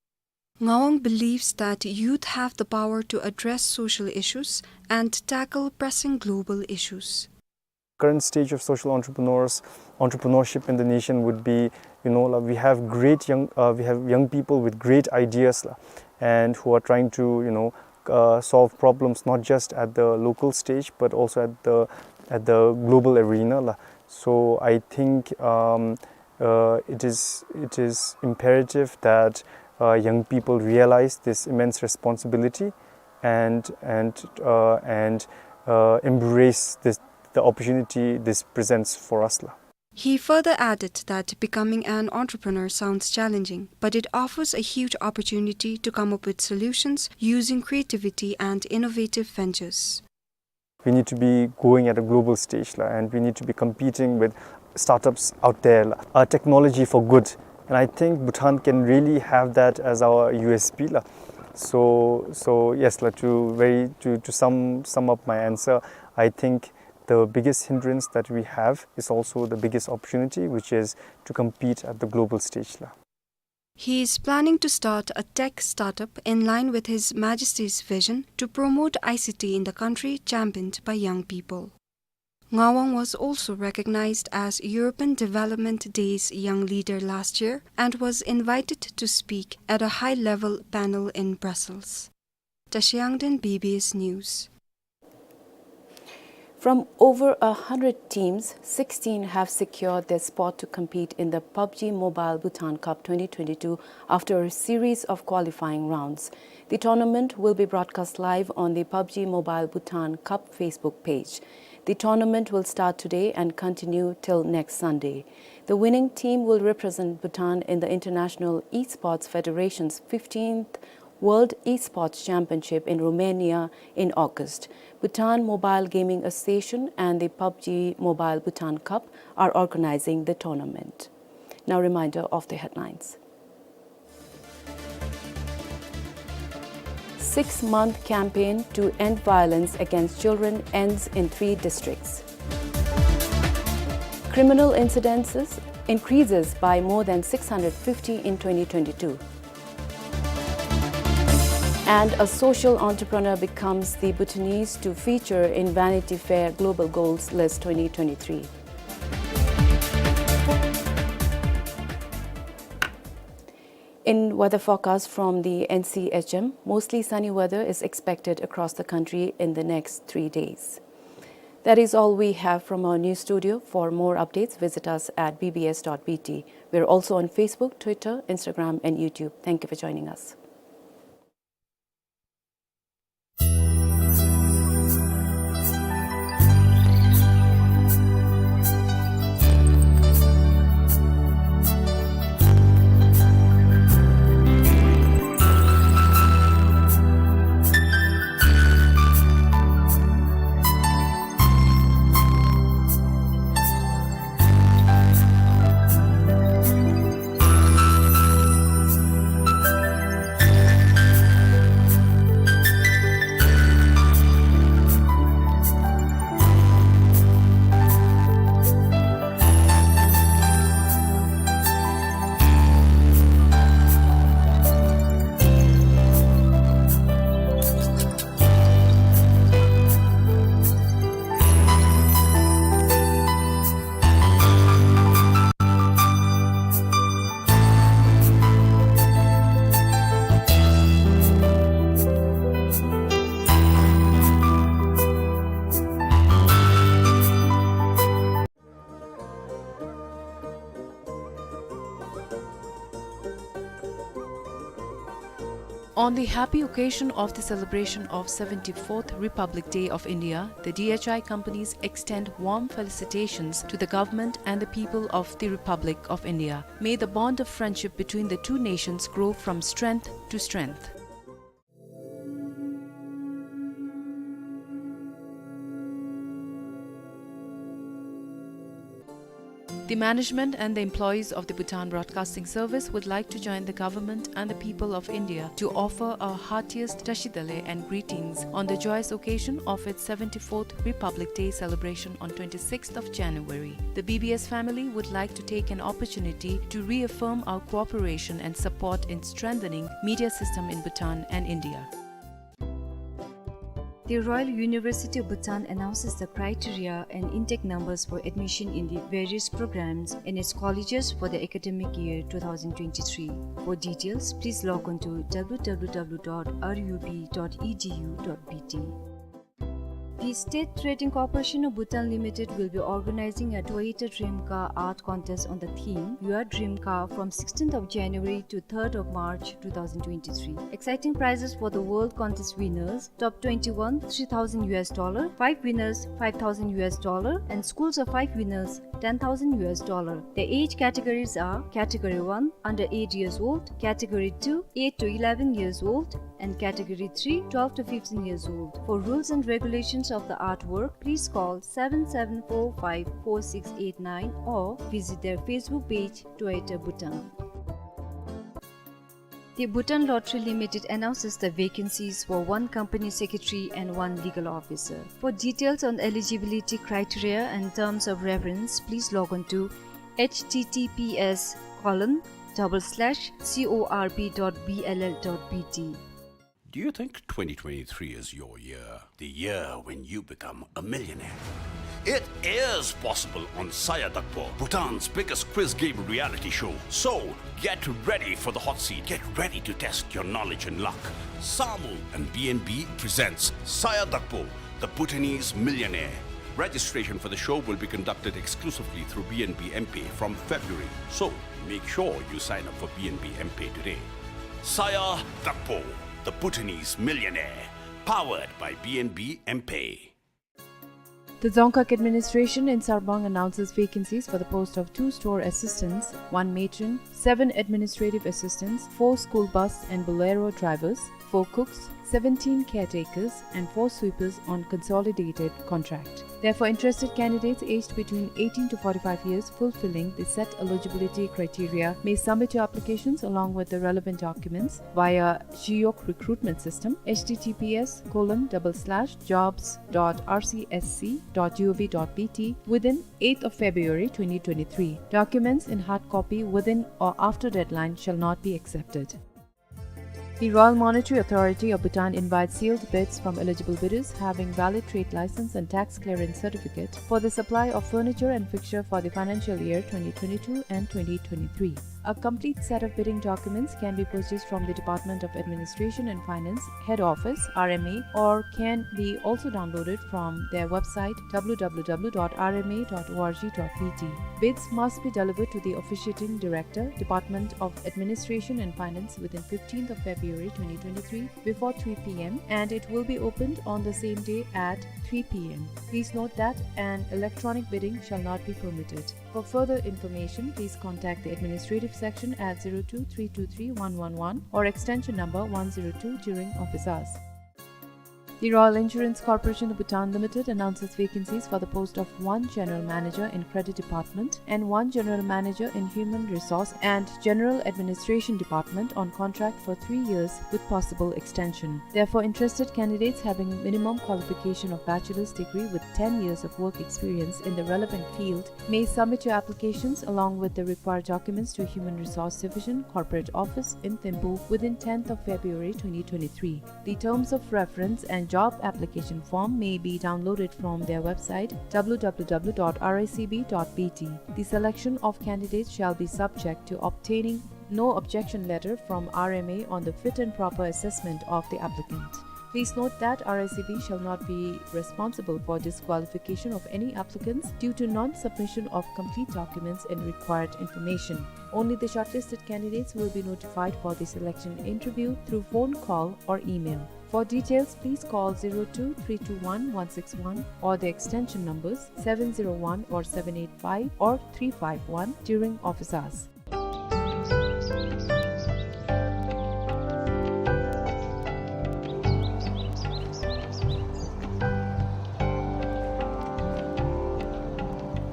Ngawang believes that youth have the power to address social issues and tackle pressing global issues. Current stage of social entrepreneurs, entrepreneurship in the nation would be, you know, la, we have great young, uh, we have young people with great ideas, la, and who are trying to, you know, uh, solve problems not just at the local stage, but also at the, at the global arena, la. So I think, um, uh, it is, it is imperative that, uh, young people realize this immense responsibility and, and, uh, and, uh, embrace this, the opportunity this presents for us, la. He further added that becoming an entrepreneur sounds challenging, but it offers a huge opportunity to come up with solutions using creativity and innovative ventures. We need to be going at a global stage, la, and we need to be competing with startups out there, la. Uh, technology for good. And I think Bhutan can really have that as our U S P, la. So, so yes, la, to very, to, to sum, sum up my answer, I think the biggest hindrance that we have is also the biggest opportunity, which is to compete at the global stage, la. He is planning to start a tech startup in line with His Majesty's vision to promote I C T in the country, championed by young people. Ngawang was also recognized as European Development Day's Young Leader last year and was invited to speak at a high-level panel in Brussels. Tashiyangden, B B S News. From over a hundred teams, sixteen have secured their spot to compete in the PUBG Mobile Bhutan Cup twenty twenty-two after a series of qualifying rounds. The tournament will be broadcast live on the PUBG Mobile Bhutan Cup Facebook page. The tournament will start today and continue till next Sunday. The winning team will represent Bhutan in the International Esports Federation's fifteenth World Esports Championship in Romania in August. Bhutan Mobile Gaming Association and the PUBG Mobile Bhutan Cup are organizing the tournament. Now, reminder of the headlines. Six-month campaign to end violence against children ends in three districts. Criminal incidences increases by more than six hundred fifty in twenty twenty-two. And a social entrepreneur becomes the Bhutanese to feature in Vanity Fair Global Goals List twenty twenty-three. In weather forecast from the N C H M, mostly sunny weather is expected across the country in the next three days. That is all we have from our news studio. For more updates, visit us at B B S dot B T. We're also on Facebook, Twitter, Instagram, and YouTube. Thank you for joining us. On the happy occasion of the celebration of seventy-fourth Republic Day of India, the D H I companies extend warm felicitations to the government and the people of the Republic of India. May the bond of friendship between the two nations grow from strength to strength. The management and the employees of the Bhutan Broadcasting Service would like to join the government and the people of India to offer our heartiest tashidele and greetings on the joyous occasion of its seventy-fourth Republic Day celebration on twenty-sixth of January. The B B S family would like to take an opportunity to reaffirm our cooperation and support in strengthening media system in Bhutan and India. The Royal University of Bhutan announces the criteria and intake numbers for admission in the various programs in its colleges for the academic year two thousand twenty-three. For details, please log on to W W W dot R U B dot E D U dot B T. The State Trading Corporation of Bhutan Limited will be organizing a Toyota Dream Car Art Contest on the theme Your Dream Car from sixteenth of January to third of March two thousand twenty-three. Exciting prizes for the World Contest winners: top twenty-one, three thousand U S dollar; five winners, five thousand U S dollar; and schools of five winners, ten thousand U S dollar. The age categories are: Category one, under eight years old; Category two, eight to eleven years old; and Category three, twelve to fifteen years old. For rules and regulations of the artwork, please call seven seven four five four six eight nine or visit their Facebook page, Toyota Bhutan. The Bhutan Lottery Limited announces the vacancies for one company secretary and one legal officer. For details on eligibility criteria and terms of reference, please log on to H T T P S colon double slash C O R P dot B L L dot B T. Do you think twenty twenty-three is your year? The year when you become a millionaire? It is possible on Saya Dakpo, Bhutan's biggest quiz game reality show. So, get ready for the hot seat. Get ready to test your knowledge and luck. Samu and B N B presents Saya Dakpo, the Bhutanese Millionaire. Registration for the show will be conducted exclusively through B N B M-Pay from February. So, make sure you sign up for B N B M-Pay today. Saya Dakpo, the Bhutanese Millionaire. Powered by B N B M-Pay. The Dzongkhag Administration in Sarbang announces vacancies for the post of two store assistants, one matron, seven administrative assistants, four school bus and Bolero drivers, four cooks, seventeen caretakers, and four sweepers on consolidated contract. Therefore, interested candidates aged between eighteen to forty-five years fulfilling the set eligibility criteria may submit your applications along with the relevant documents via Jiyok recruitment system, H T T P S colon double slash jobs dot R C S C dot G O V dot B T, within eighth of February twenty twenty-three. Documents in hard copy within or after deadline shall not be accepted. The Royal Monetary Authority of Bhutan invites sealed bids from eligible bidders having valid trade license and tax clearance certificate for the supply of furniture and fixture for the financial year twenty twenty-two and twenty twenty-three. A complete set of bidding documents can be purchased from the Department of Administration and Finance, Head Office, R M A, or can be also downloaded from their website, W W W dot R M A dot org dot B T. Bids must be delivered to the officiating director, Department of Administration and Finance, within fifteenth of February twenty twenty-three, before three P M, and it will be opened on the same day at three P M. Please note that an electronic bidding shall not be permitted. For further information, please contact the administrative section at zero two three two three one one one or extension number one zero two during office hours. The Royal Insurance Corporation of Bhutan Limited announces vacancies for the post of one general manager in credit department and one general manager in human resource and general administration department on contract for three years with possible extension. Therefore, interested candidates having minimum qualification of bachelor's degree with ten years of work experience in the relevant field may submit your applications along with the required documents to Human Resource Division, Corporate Office in Thimphu within tenth of February twenty twenty-three. The terms of reference and job application form may be downloaded from their website, W W W dot R I C B dot B T. The selection of candidates shall be subject to obtaining no objection letter from R M A on the fit and proper assessment of the applicant. Please note that R I C B shall not be responsible for disqualification of any applicants due to non-submission of complete documents and required information. Only the shortlisted candidates will be notified for the selection interview through phone call or email. For details, please call zero two three two one one six one or the extension numbers seven zero one or seven eight five or three five one during office hours.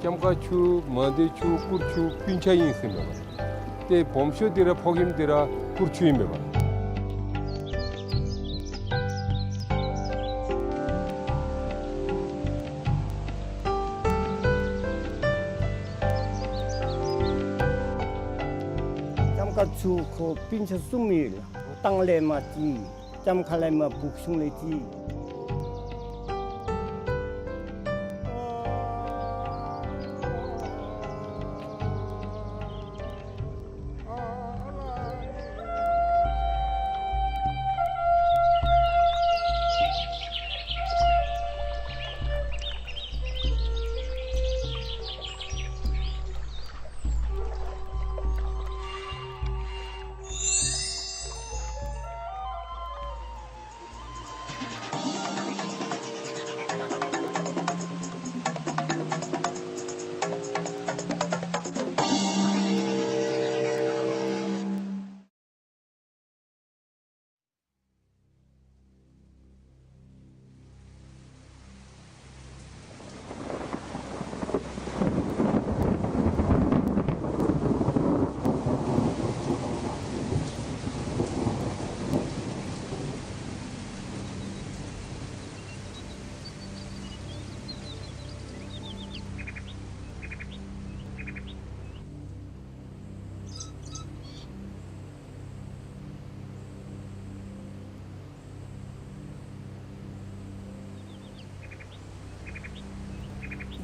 ལྕམ་མཁར་ཆུ་མང་སྡེ་ཆུ་སྐུར་ཆུ་སྤུན་ཆ་ཨིན་ཟེར་མས་པ། ཏེ་སྦོམ་ཤོས་འདི་ར་ཕོག་ཁྱིམ་འདི་ར་སྐུར་ཆུ་ཨིན་མས་པ། ལྕམ་མཁར་ཆུ་ཁོ་སྤུན་ཆ་གསུམ་ཡོད་ལགས། ཏང་ལས་མ་ཅིག་ལྕམ་མཁར་ལས་མ་བུག་གཞུང་ལས་ཅིག།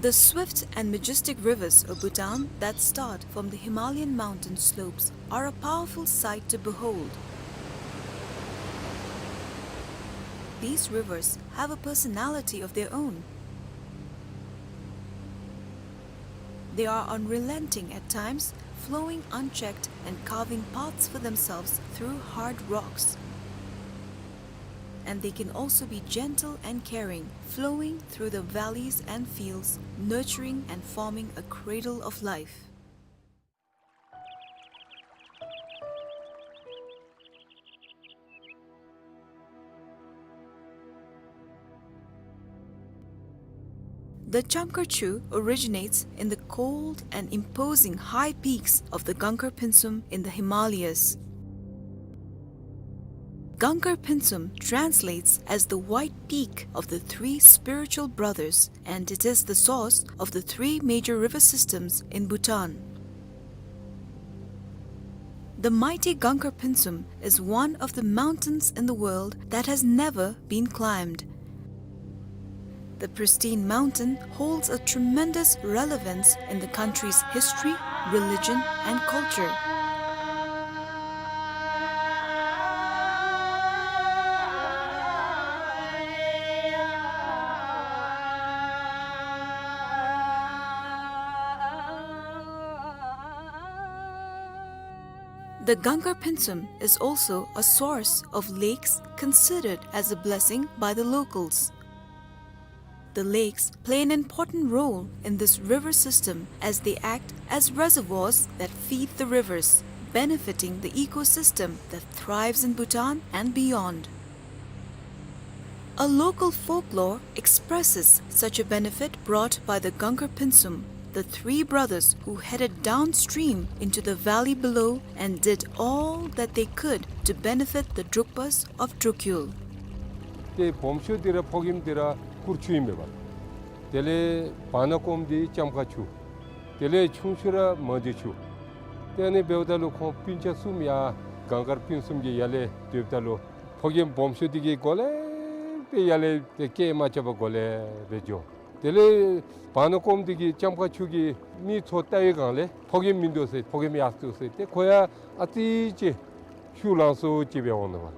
The swift and majestic rivers of Bhutan that start from the Himalayan mountain slopes are a powerful sight to behold. These rivers have a personality of their own. They are unrelenting at times, flowing unchecked and carving paths for themselves through hard rocks. And they can also be gentle and caring, flowing through the valleys and fields, nurturing and forming a cradle of life. The Chamkar Chu originates in the cold and imposing high peaks of the Gangkar Pynsum in the Himalayas. Gangkar Pynsum translates as the white peak of the three spiritual brothers, and it is the source of the three major river systems in Bhutan. The mighty Gangkar Pynsum is one of the mountains in the world that has never been climbed. The pristine mountain holds a tremendous relevance in the country's history, religion, and culture. The Gangar Pinsum is also a source of lakes considered as a blessing by the locals. The lakes play an important role in this river system as they act as reservoirs that feed the rivers, benefiting the ecosystem that thrives in Bhutan and beyond. A local folklore expresses such a benefit brought by the Gangar Pinsum, the three brothers who headed downstream into the valley below and did all that they could to benefit the Drukpas of Drukyul. ཏེ་སྦོམ་ཤོས་འདི་ར་ཕོ་རྒནམ་འདི་ར་གུར་ཆུ་ཨིན་པས། དེ་ལས་བར་ན་ཀོམ་འདི་ལྕམ་མཁར་ཆུ། དེ་ལས་ཆུང་ཤོས་ར་མང་སྡེ་ཆུ། ཏེ་ཨ་ནི་འབདཝ་ད་ལུ་ཁོང་སྤུན་ཆ་གསུམ་ཡར་གངས་དཀར་སྤུན་གསུམ་གྱི་ཡར་ལས་སྡོདཔ་ད་ལུ་ཕོ་རྒནམ་སྦོམ་ཤོས་འདི་གིས་གོ་ལེ་སྦེ་ཡར་ལས་ཏེ་སྐད་མ་རྐྱབ་པར་གོ་ལེ་སྦེ་འགྱོ། དེ་ལས་བར་ན་ཀོམ་འདི་གིས་ལྕམ་མཁར་ཆུ་གི་མིག་ཚུར་བལྟ་བའི་སྒང་ལས་ཕོ་རྒནམ་མིན་འདུག་ཟེར། ཕོ་རྒནམ་ཡར་སོང་འདུག་ཟེར། ཏེ་ཁོ་ཡང་ཨ་ཙི་ཅིག་ཤུགས་ལང་སོང་ཅིག་སྦེ་འོང་ནུག་པ།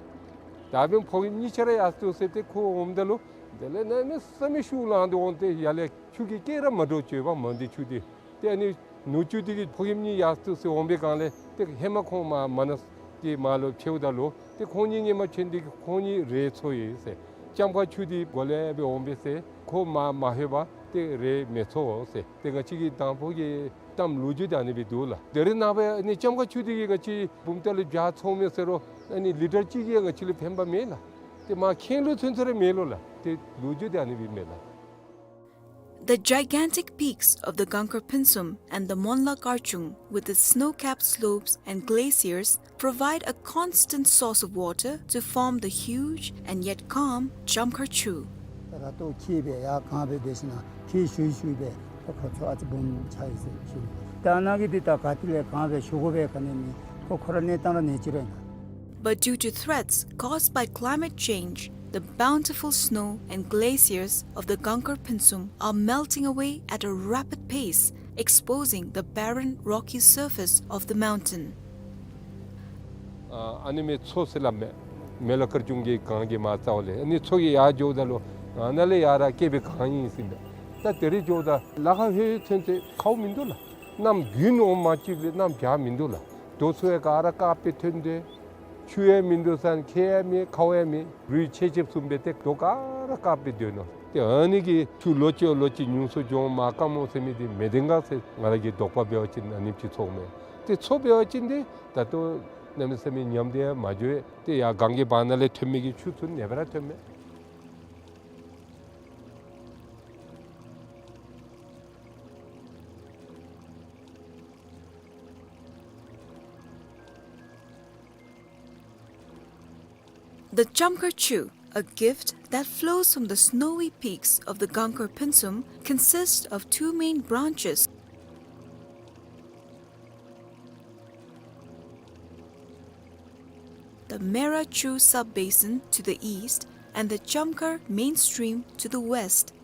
ད་འབདན་ཕོ་རྒནམ་གཉིས་ཆ་ར་ཡར་སོང་འདུག་ཟེར། ཏེ་ཁོ་འོངམ་ད་ལུ་དེ་ལས་གནམ་མེད་ས་མེད་ཤུགས་ལངས་ཏེ་འོང་སྟེ་ཡར་ལས་ཆུ་གི་སྐད་ར་མ་འདྲཝ་ཅིག་ཡོདཔ་མང་སྡེ་ཆུ་འདི། ཏེ་ཨ་ནི་ནུ་གཅུང་འདི་གིས་ཕོ་རྒནམ་གཉིས་ཡར་སོང་འདུག་ཟེར་འོང་པའི་སྒང་ལས་ཏེ་ཧེ་མ་ཁོང་མར་མ་ན་གི་མར་ལུ་ཕྱདཔ་ད་ལུ་ཏེ་ཁོང་གཉིས་སྔོན་མ་ཕྱད་ནི་འདི་གིས་ཁོང་གཉིས་རེ་འཚོ་ཡི་ཟེར། ལྕམ་མཁར་ཆུ་འདི་གོ་ལེ་སྦེ་འོང་པས་ཟེར། ཁོ་མར་མ་ལྷོད་པར་ཏེ་རེ་མི་འཚོ་ཟེར། ཏེ་ང་བཅས་ཀྱི་དང་ཕུ་གི་གཏམ་ལོ་རྒྱུས་འདི་ཨ་ནི་སྦེ་འདུག་ལགས། དེ་རིང་ནངས་པ་ཨ་ནི་ལྕམ་མཁར་ཆུ་འདི་གིས་ང་བཅས་བུམ་ཐང་ལུ་བྱཱ་འཚོཝ་མས་ཟེར་རུང་ཨ་ནི་ལི་ཊར་གཅིག་གིས་ང་བཅས་ལུ་ཕན་པ་མེད་ལགས། ཏེ་མར་ཁེངས་ལུ་ཚུན་ཚོད་ར་མེད་ལོ་ལགས། ཏེ་ལོ་རྒྱུས་འདི་ཨ་ནི་སྦེ་མས་ལགས། The gigantic peaks of the Gangar Pinsum and the Monla Karchung, with its snow-capped slopes and glaciers, provide a constant source of water to form the huge and yet calm Chamkhar Chu. ར་ཏོ་ཁྱི་སྦེ་ཡར་གང་སྦེ་སྡོད་ཞིན་ན་ཁྱི་ཤུ་ཤུ་སྦེ་ཁོ་ཁོ་ཚུ་ཨ་ཙི་སྦོམ་ཆགས་ཡི་ཟེར་ཞུ། ད་ནཱ་གི་འདི་ད་ག་ཏེ་ལས་གང་སྦེ་ཞུ་དགོ་པས་ག་ནི་མེད། ཁོ་ཁོ་ར་གནས་སྟངས་ར་གནས་ཅི་རེ་ན། But due to threats caused by climate change, the bountiful snow and glaciers of the Gangar Pinsum are melting away at a rapid pace, exposing the barren, rocky surface of the mountain. ཨ་ཨ་ནི་མི་མཚོ་ཟེར་སླབ་མས། མེ་ལ་དཀར་ཆུང་གི་གངས་ཀྱི་མར་རྩ་བ་ལས་ཨ་ནི་མཚོ་གི་ཡར་འགྱོཝ་ད་ལུ་ཨ་ནཱ་ལས་ཡར་ར་བསྐལ་པའི་གངས་ཨིན་ཟེར་མས། ད་དེ་རེ་འགྱོཝ་ད་ལ་ཁ་ཧེ་ཚུན་ཚོད་ཁཝ་མིན་འདུག་ལགས། གནམ་དགུན་འོང་མ་གཅིག་ལས་གནམ་བྱཱར་མིན་འདུག་ལགས། རྡོ་ཚུ་ཡང་ག་ར་དཀརཔོ་སྦེ་ཐོན་ཏེ་ཆུ་ཡང་མིན་འདུག་ས་ཁྱེགས་ཡང་མེད་ཁཝ་ཡང་མེད། རུད་ཆེ་ཆེ་བཟུམ་སྦེ་ཏེ་རྡོ་ག་ར་དཀརཔོ་སྦེ་སྡོད་ནུག། ཏེ་ཨ་ནི་གིས་ཆུ་ལོ་གཅིག་ལོ་གཅིག་ཉུང་སུ་འགྱོ་མར་དཀར་མོ་ཟེར་མི་འདི་མེད་དེ་ག་ཟེར་ང་ར་གི་དོགས་པ་འབད་བ་ཅིན་ཨ་ནེམ་ཅིག་ཚོརཝ་མས། ཏེ་མཚོ་འབད་བ་ཅིན་ཏེ་ད་ལྟོ་གནམ་མེད་ས་མེད་ཉམས་ཏེ་ཡང་མ་འགྱོ། ཏེ་ཡར་གངས་ཀྱི་བར་ན་ལས་ཐོན་མི་གི་ཆུ་ཚུ་ཨ་ནེ་སྦེ་ར་ཐོནམ་མས། The Chamkhar Chu, a gift that flows from the snowy peaks of the Gangar Pinsum, consists of two main branches, the Mera Chu sub-basin to the east and the Chamkhar main stream to the west.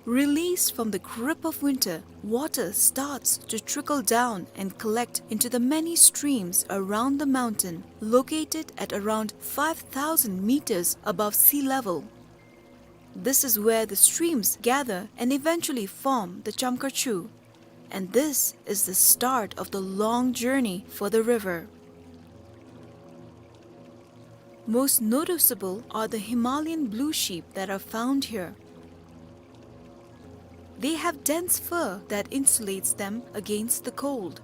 Released from the grip of winter, water starts to trickle down and collect into the many streams around the mountain, located at around five thousand meters above sea level. This is where the streams gather and eventually form the Chamkhar Chu. And this is the start of the long journey for the river. Most noticeable are the Himalayan blue sheep that are found here. They have dense fur that insulates them against the cold.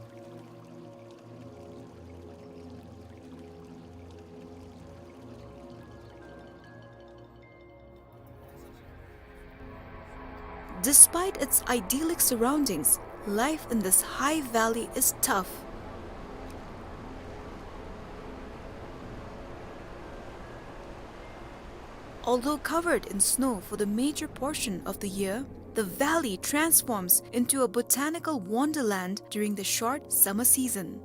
Despite its idyllic surroundings, life in this high valley is tough. Although covered in snow for the major portion of the year, the valley transforms into a botanical wonderland during the short summer season.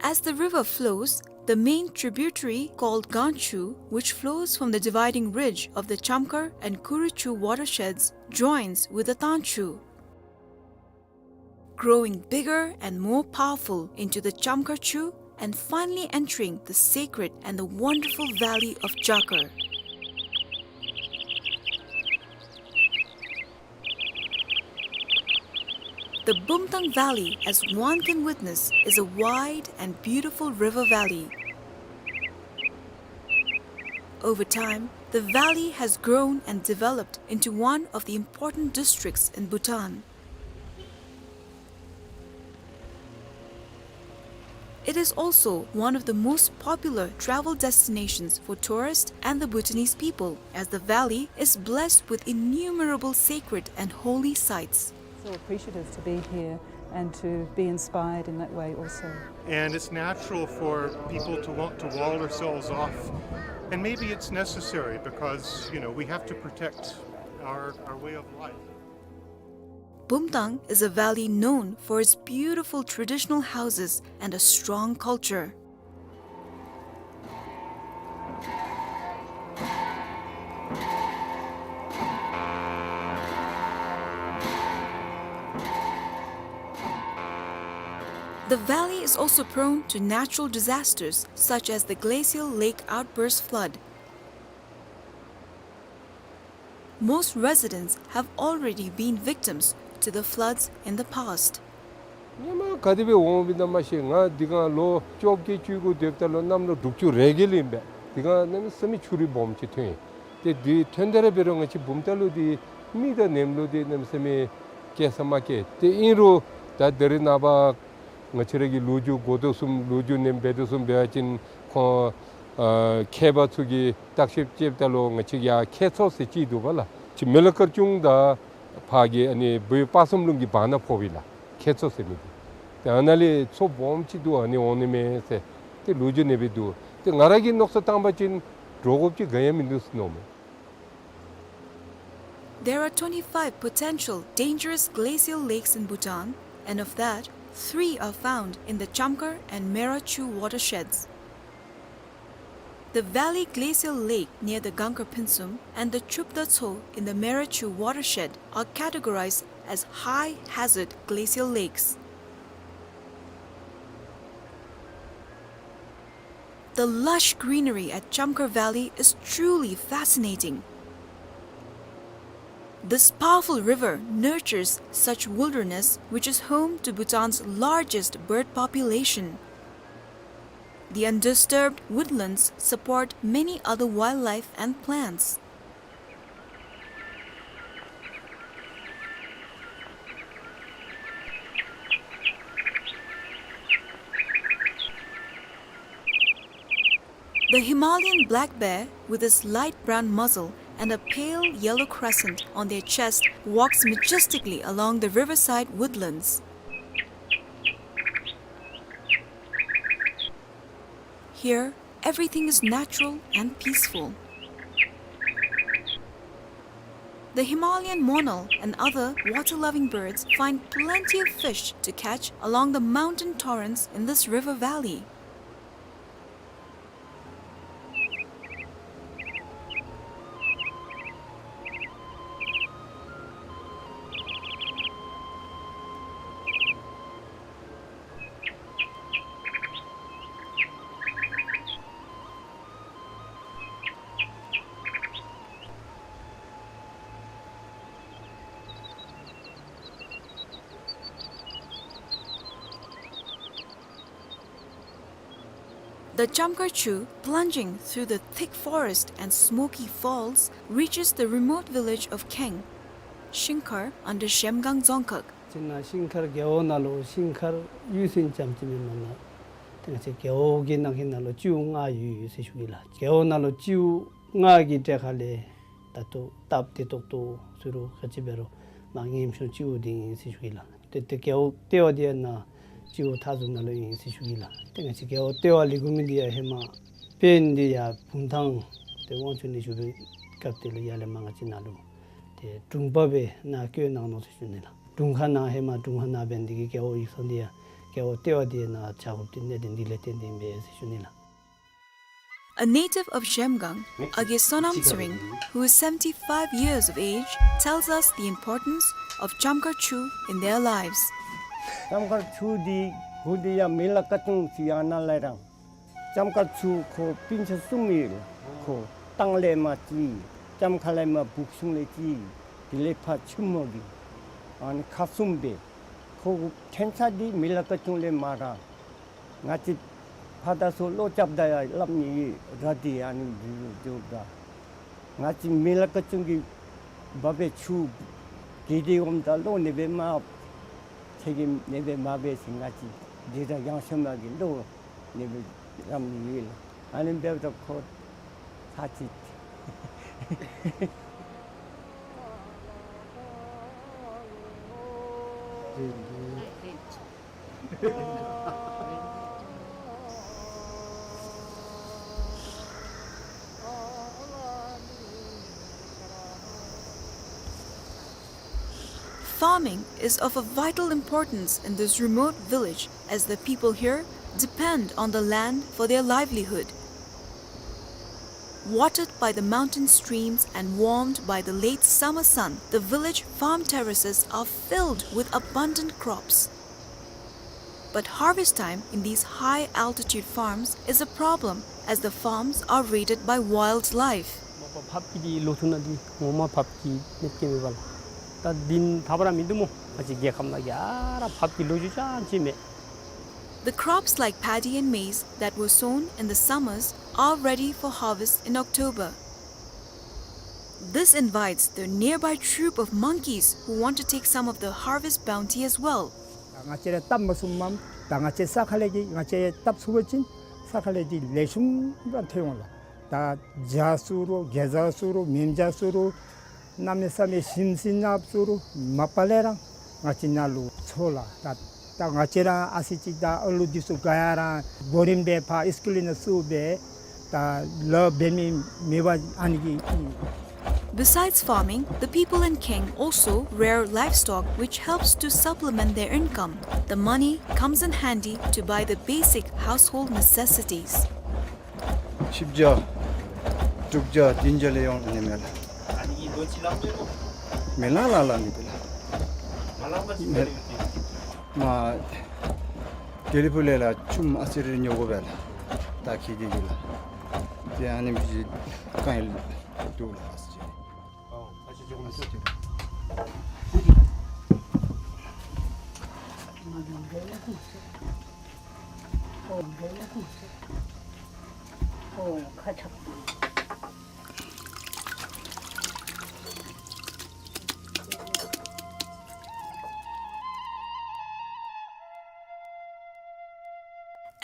As the river flows, The main tributary, called Ganchu, which flows from the dividing ridge of the Chamkhar and Kuruchu watersheds, joins with the Tanchu, growing bigger and more powerful into the Chamkhar Chu and finally entering the sacred and the wonderful valley of Jakar. The Bumtang Valley, as one can witness, is a wide and beautiful river valley. Over time, the valley has grown and developed into one of the important districts in Bhutan. It is also one of the most popular travel destinations for tourists and the Bhutanese people, as the valley is blessed with innumerable sacred and holy sites. So appreciative to be here and to be inspired in that way also. And it's natural for people to want to wall ourselves off. And maybe it's necessary because, you know, we have to protect our, our way of life. Bumtang is a valley known for its beautiful traditional houses and a strong culture. The valley is also prone to natural disasters such as the glacial lake outburst flood. Most residents have already been victims to the floods in the past. སྔོན་མ་ག་དེ་སྦེ་འོང་སྦེ་ཨིན་ན་མ་ཤེས། ང་འདི་ག་ལོ་བཅོ་བརྒྱད་བཅུ་དགུ་སྡོདཔ་ད་ལུ་གནམ་ལོ་དྲུག་ཅུ་རེ་བརྒྱད་ལུ་ཨིན་པས། འདི་ག་གནམ་མེད་ས་མེད་ཆུ་རུད་སྦོམ་ཅིག་ཐོན་ཡི། ཏེ་འདི་ཐོན་ཏེ་ར་འབད་རུང་ང་བཅས་བུམ་ཐང་ལུ་འདི་མི་དང་ནེམ་ལུ་འདི་གནམ་མེད་ས་མེད་སྐྱེལ་ས་མ་སྐྱེལ། ཏེ་ཨིན་རུང་ད་ད་རེས་ནངས་པ་ང་བཅས་ར་གི་ལོ་རྒྱུས་གོ་དོ་བཟུམ་ལོ་རྒྱུས་ནེམ་འབད་དོ་བཟུམ་འབད་བ་ཅིན་ཁོང་ཨ་མཁས་པ་ཚུ་གིས་བརྟག་ཞིབ་རྐྱབ་ད་ལུ་ང་བཅས་ཡར་ཁྱད་མཚོ་ཟེར་ཅིག་འདུག་པ་ལགས། ཅིག་མི་ལ་དཀར་ཆུང་དང་ཕར་གྱི་ཨ་ནི་བོད་དཔག་བསམ་ལུང་གི་བར་ན་ཕོགཔ་ཨིན་ལགས། ཁྱད་མཚོ་ཟེར་མི་འདི། ཏེ་ཨ་ནཱ་ལས་མཚོ་སྦོམ་ཅིག་འདུག། ཨ་ནི་འོང་ནི་མས་ཟེར་ཏེ་ལོ་རྒྱུས་ནེམ་སྦེ་འདུག། ཏེ་ང་ར་གིས་མནོ་བསམ་བཏང་བ་ཅིན་འདྲོག་དགོཔ་ཅིག་ག་ཡང་མིན་འདུག་ཟེར་མནོཝ་མས། There are twenty-five potential dangerous glacial lakes in Bhutan, and of that, three are found in the Chamkhar and Mera Chu watersheds. The Valley Glacial Lake near the Gangkar Phinsum and the Chupda Tso in the Mera Chu watershed are categorized as high hazard glacial lakes. The lush greenery at Chamkhar Valley is truly fascinating. This powerful river nurtures such wilderness, which is home to Bhutan's largest bird population. The undisturbed woodlands support many other wildlife and plants. The Himalayan black bear, with its light brown muzzle and a pale yellow crescent on their chest, walks majestically along the riverside woodlands. Here, everything is natural and peaceful. The Himalayan monal and other water-loving birds find plenty of fish to catch along the mountain torrents in this river valley. The Chamkhar Chu, plunging through the thick forest and smoky falls, reaches the remote village of Kheng, Shingkhar under Zhemgang Dzongkhag. ཅིག་ནང་ཤིང་མཁར་རྒེད་འོག་ནང་ལུ་ཤིང་མཁར་གཡུས་ཚན་ཙམ་ཅིག་མེན་མ་ལགས། ཏེ་ང་བཅས་རྒེད་འོག་གི་ནང་གི་ནང་ལུ་སྤྱིཝ་ལྔ་ཡོད་ཡོད་ཟེར་ཞུ་གེ་ལགས། རྒེད་འོག་ནང་ལུ་སྤྱིཝ་ལྔ་གི་གྲས་ཁ་ལས་ད་ལྟོ་སྟབས་བདེ་ཏོག་ཏོ་ཟེར་རུང་ག་ཅི་འབད་རུང་མ་ངན་ཤོས་སྤྱིཝ་འདི་ཨིན་ཟེར་ཞུ་གེ་ལགས། ཏེ་ཏེ་རྒེད་འོག་ལྟེ་བ་འདི་ཡང་ནཱ་སྤྱིཝ་མཐའ་ཟུར་ནང་ལུ་ཨིན་ཟེར་ཞུ་གེ་ལགས། ཏེ་ང་བཅས་རྒེད་འོག་ལྟེ་བ་ལས་འགོ་མི་འདི་ཡང་ཧེ་མ་དཔོན་འདི་ཡར་བུམ་ཐང་ཏེ་དབང་ཕྱུག་གནས་བཞུགས་པའི་སྐབས་དེ་ལུ་ཡར་ལས་མར་ང་བཅས་ནཱ་ལུ་ཏེ་དྲུང་པ་སྦེ་ནཱ་བསྐོས་གནང་ནུག་ཟེར་ཞུ་ནི་ལགས། དྲུང་ཁག་ནང་ཧེ་མ་དྲུང་ཁག་ནང་འབད་ནི་འདི་གིས་རྒེད་འོག་ཡིག་ཚང་འདི་ཡང་རྒེད་འོག་ལྟེ་བ་འདི་ནཱ་བྱ་དགོཔ་འདི་གནད་དོན་འདི་ལས་བརྟེན་ཏེ་ཨིན་པས་ཟེར་ཞུ་ནི་ལགས། A native of Zhemgang, Age Sonam Tsering, who is seventy-five years of age, tells us the importance of Chamkhar Chu in their lives. ལྕམ་མཁར་ཆུ་འདི་གུ་འདི་ཡང་མི་ལ་ཀ་ཅུང་ཅིག་ཡང་ན་ལས་རང་། ལྕམ་མཁར་ཆུ་ཁོ་སྤུན་ཆ་གསུམ་ཡོད། ཁོ་སྟང་ལས་མར་གཅིག། ལྕམ་མཁར་ལས་མར་སྦུག་གཞུང་ལས་གཅིག། དེ་ལས་ཕར་ཆུ་མོ་གི། ཨ་ནི་ཁག་གསུམ་སྦེ། ཁོ་ཕྲན་ཚེགས་འདི་མི་ལ་ཀ་ཅུང་ལས་མར་ར། ང་བཅས་ཕར་དང་ཚུར་ལོག་རྐྱབ་ད་ཡང་སླབ་ནི་ཡོད། ར་འདི་ཨ་ནི་འདི་རུ་འགྱོ་དགའ། ང་བཅས་མི་ལ་ཀ་ཅུང་གི་འབབ་པའི་ཆུ་གི་འདི་འོངམ་ད་ལོག་ནི་སྦེ་མ། ཚེ་གི་ནི་སྦེ་མ་འབད་ཞིན་ང་བཅས་འདི་ར་ཡང་ཤོ་མ་གི་ལོག་ནི་སྦེ་རམ་ནི་ཡོད་ལགས། ཨ་ནི་འབདཝ་ད་ཁོ་ཚ་ཅིག། Farming is of a vital importance in this remote village, as the people here depend on the land for their livelihood. Watered by the mountain streams and warmed by the late summer sun, the village farm terraces are filled with abundant crops. But harvest time in these high-altitude farms is a problem, as the farms are raided by wildlife. མ་པ་ཕགཔ་གི་འདི་ལོ་ཐུང་ནང་འདི་ངོ་མ་ཕགཔ་གི་གནོད་སྐྱེལ་མས་པ་ལགས། ད་འདི་ཐབས་ར་མིན་འདུག་སྨོ། ང་བཅས་རྒྱལ་ཁབ་ནང་ག་ར་ཕགཔ་གི་ལོ་རྒྱུས་ཅང་ཅིག་མེད། The crops like paddy and maize that were sown in the summers are ready for harvest in October. This invites the nearby troop of monkeys who want to take some of the harvest bounty as well. ང་བཅས་ར་བཏབ་མ་ཚུགསཔ་མས། ད་ང་བཅས་ས་ཁ་ལས་ཀྱི་ང་བཅས་བཏབ་ཚུགས་པ་ཅིན་ས་ཁ་ལས་ཀྱི་ལེགས་ཤོམ་ར་ཐོན་འོང་ལགས། ད་བྱ་ཚུ་རུང་གེ་ཛ་ཚུ་རུང་མེན་བྱ་ཚུ་རུང་གནམ་མེད་ས་མེད་ཞིམ་ཟིང་ནགཔ་ཚུ་རུང་མ་པ་ལས་ར་ང་བཅས་ནཱ་ལུ་འཚོ་ལགས། ད་ད་ང་བཅས་ར་ཨ་ཙི་ཅིག་ད་ཨ་ལུ་འདི་ཚུ་ག་ཡ་ར་གོ་རིམ་སྦེ་ཕར་ཨིསི་ཀུལ་ནང་བཙུགས་སྦེ་ད་ལཱ་འབད་མི་མེད་པ་ཨ་ནི་གི། Besides farming, the people in Keng also rear livestock, which helps to supplement their income. The money comes in handy to buy the basic household necessities. ཆིབས་རྒྱ་དྲུག་བརྒྱ་བདུན་བརྒྱ་ལས་ཡོང་ནི་མས་ལགས། མེ་ལ་ལ་ལ་ནི་དེ་ལགས། མ་དེ་ལས་ཕུ་ལས་ལགས་ཆུམ་ཨ་ཙི་རེ་ཉོ་དགོ་པས་ལགས། ད་ཁྱད་དེ་གི་ལགས། དེ་ཨ་ནི་མི་གི་དཀའ་ངལ་འདུག་ལགས།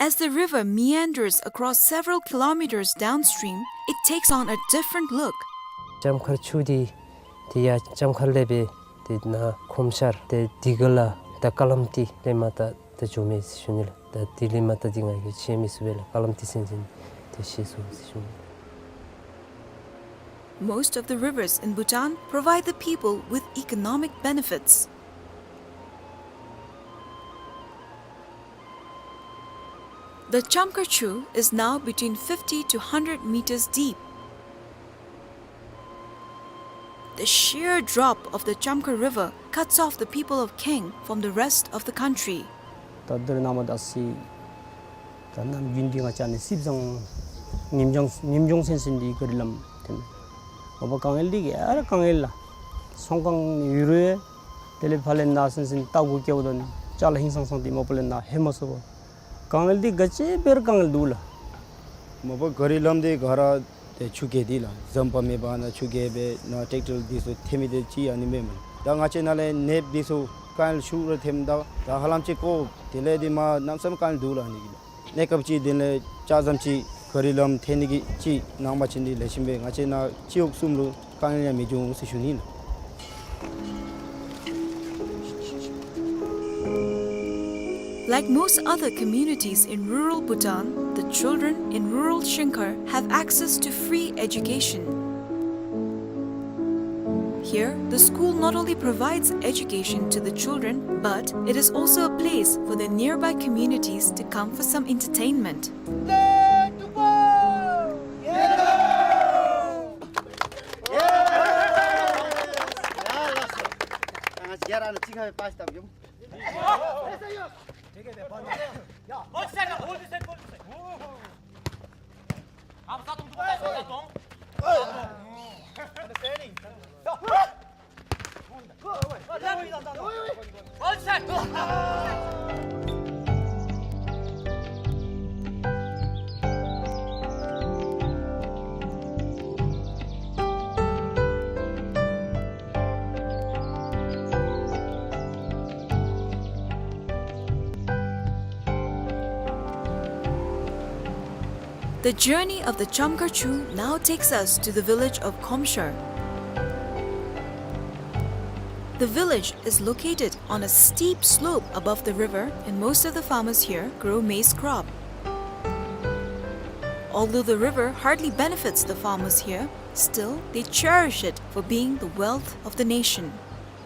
As the river meanders across several kilometers downstream, it takes on a different look. ལྕམ་མཁར་ཆུ་འདི་དེ་ཡར་ལྕམ་མཁར་ལས་སྦེ་དེ་ནཱ་ཁོམ་ཤར་ཏེ་དེ་གི་ལ་ད་ཀ་ལམ་ཏི་ལས་མར་ད་ད་འགྱོ་མས་ཟེར་ཞུ་ནི་ལགས། ད་དེ་ལས་མར་ད་འདི་ང་གིས་ཤེས་མི་ཚུགས་པས་ལགས། ཀ་ལམ་ཏི་ཟེར་མི་འདི་ཤེས་སོང་ཟེར་ཞུ་ནི། Most of the rivers in Bhutan provide the people with economic benefits. The Chamkhar Chu is now between fifty to hundred meters deep. The sheer drop of the Chamkhar River cuts off the people of Keng from the rest of the country. ད་དེ་ར་ནཱ་མར་ད་སི་ད་ནམ་རྒྱུན་འདི་ང་བཅས་ནི་སིབ་ཟང་ཉིམ་ལྗོངས་ཉིམ་ལྗོངས་ཟེར་ཟེར་འདི་ག་རི་ལམ་ཐོན། མ་པ་དཀའ་ངལ་འདི་ག་ར་དཀའ་ངལ་ལགས། ཚོང་ཁང་ནི་ཡོད་རུང་དེ་ལས་ཕར་ལས་ནཱ་ཟེར་ཟེར་ལྟ་སྒོ་བཀལཝ་ད་ནི་ཅ་ལ་ཧིང་སངས་སངས་འདི་མ་པ་ལས་ནཱ་ལྷོད་མ་ཚུགས་པས། དཀའ་ངལ་འདི་ག་ཅི་འབད་རུང་དཀའ་ངལ་འདུག་ལགས། མ་པ་ག་རི་ལམ་འདི་ག་ར་ཏེ་ཆུ་རྐྱལ་འདི་ལགས། ཟམ་པ་མེད་པ་ནཱ་ཆུ་རྐྱལ་སྦེ་ནཱ་ཊེཀ་ཊར་འདི་ཚུ་ཐོན་མི་འདི་ཅིག་ཨ་ནི་མེན་མས། ད་ང་བཅས་ནཱ་ལས་ནདཔ་འདི་ཚུ་དཀའ་ངལ་ཤུགས་ར་ཐོནམ་ད་ད་ཧ་ལམ་ཅིག་ཀོ་དེ་ལས་འདི་མར་གནམ་མེད་ས་མེད་དཀའ་ངལ་འདུག་ལགས། ཨ་ནི་གི་ལགས། གནས་སྐབས་ཅིག་དེ་ལས་ལྕགས་ཟམ་ཅིག་ག་རི་ལམ་ཐོན་ནི་གི་ཅིག་གནང་པ་ཅིན་འདི་ལེགས་ཤོམ་སྦེ་ང་བཅས་ནཱ་སྤྱི་འོག་གསུམ་ལུ་དཀའ་ངལ་ཡང་མི་འབྱུང་ཟེར་ཞུ་ནི་ལགས། Like most other communities in rural Bhutan, the children in rural Shingkhar have access to free education. Here, the school not only provides education to the children, but it is also a place for the nearby communities to come for some entertainment. The journey of the Chamkarchu now takes us to the village of Khomshar. The village is located on a steep slope above the river, and most of the farmers here grow maize crop. Although the river hardly benefits the farmers here, still they cherish it for being the wealth of the nation.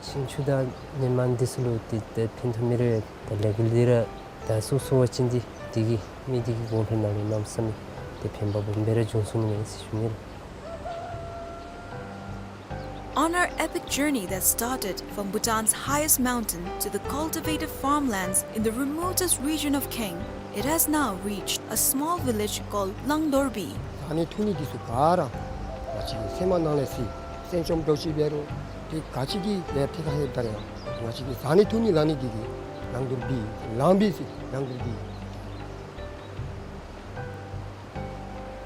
ཤིང་ཆུ་དང་ནི་མ་འདི་ཚུ་ལུ་ཏེ་ཏེ་ཕན་ཐོགས་མི་རེ་ད་ལས་འགུལ་འདི་ར་ད་སོ་སོ་བ་ཅིན་འདི་འདི་གིས་མི་འདི་གི་དགོངས་འཁྲོལ་ནང་ལུ་གནམ་མེད་ས་མེད་ཏེ་ཕན་པ་སྦོམ་སྦེ་ར་བྱུང་སོ་ནི་མས་ཟེར་ཞུ་ནི་ལགས། On our epic journey that started from Bhutan's highest mountain to the cultivated farmlands in the remotest region of Kaeng, it has now reached a small village called Langdorbi. ཟ་ནི་འཐུང་ནི་འདི་ཚུ་ག་ར་ང་བཅས་ཀྱི་སེམས་ནང་ལས་སི་སེམས་ཅན་འདྲཝ་ཅིག་འབད་རུང་ཏེ་ག་ཅི་གི་ལས་ཐད་ཁར་ལྷོདཔ་ད་ར་ང་བཅས་ཀྱི་ཟ་ནི་འཐུང་ནི་ལ་ནི་འདི་གིས་ལང་དོར་བི་ལང་བི་ཟེར་ལང་དོར་བི།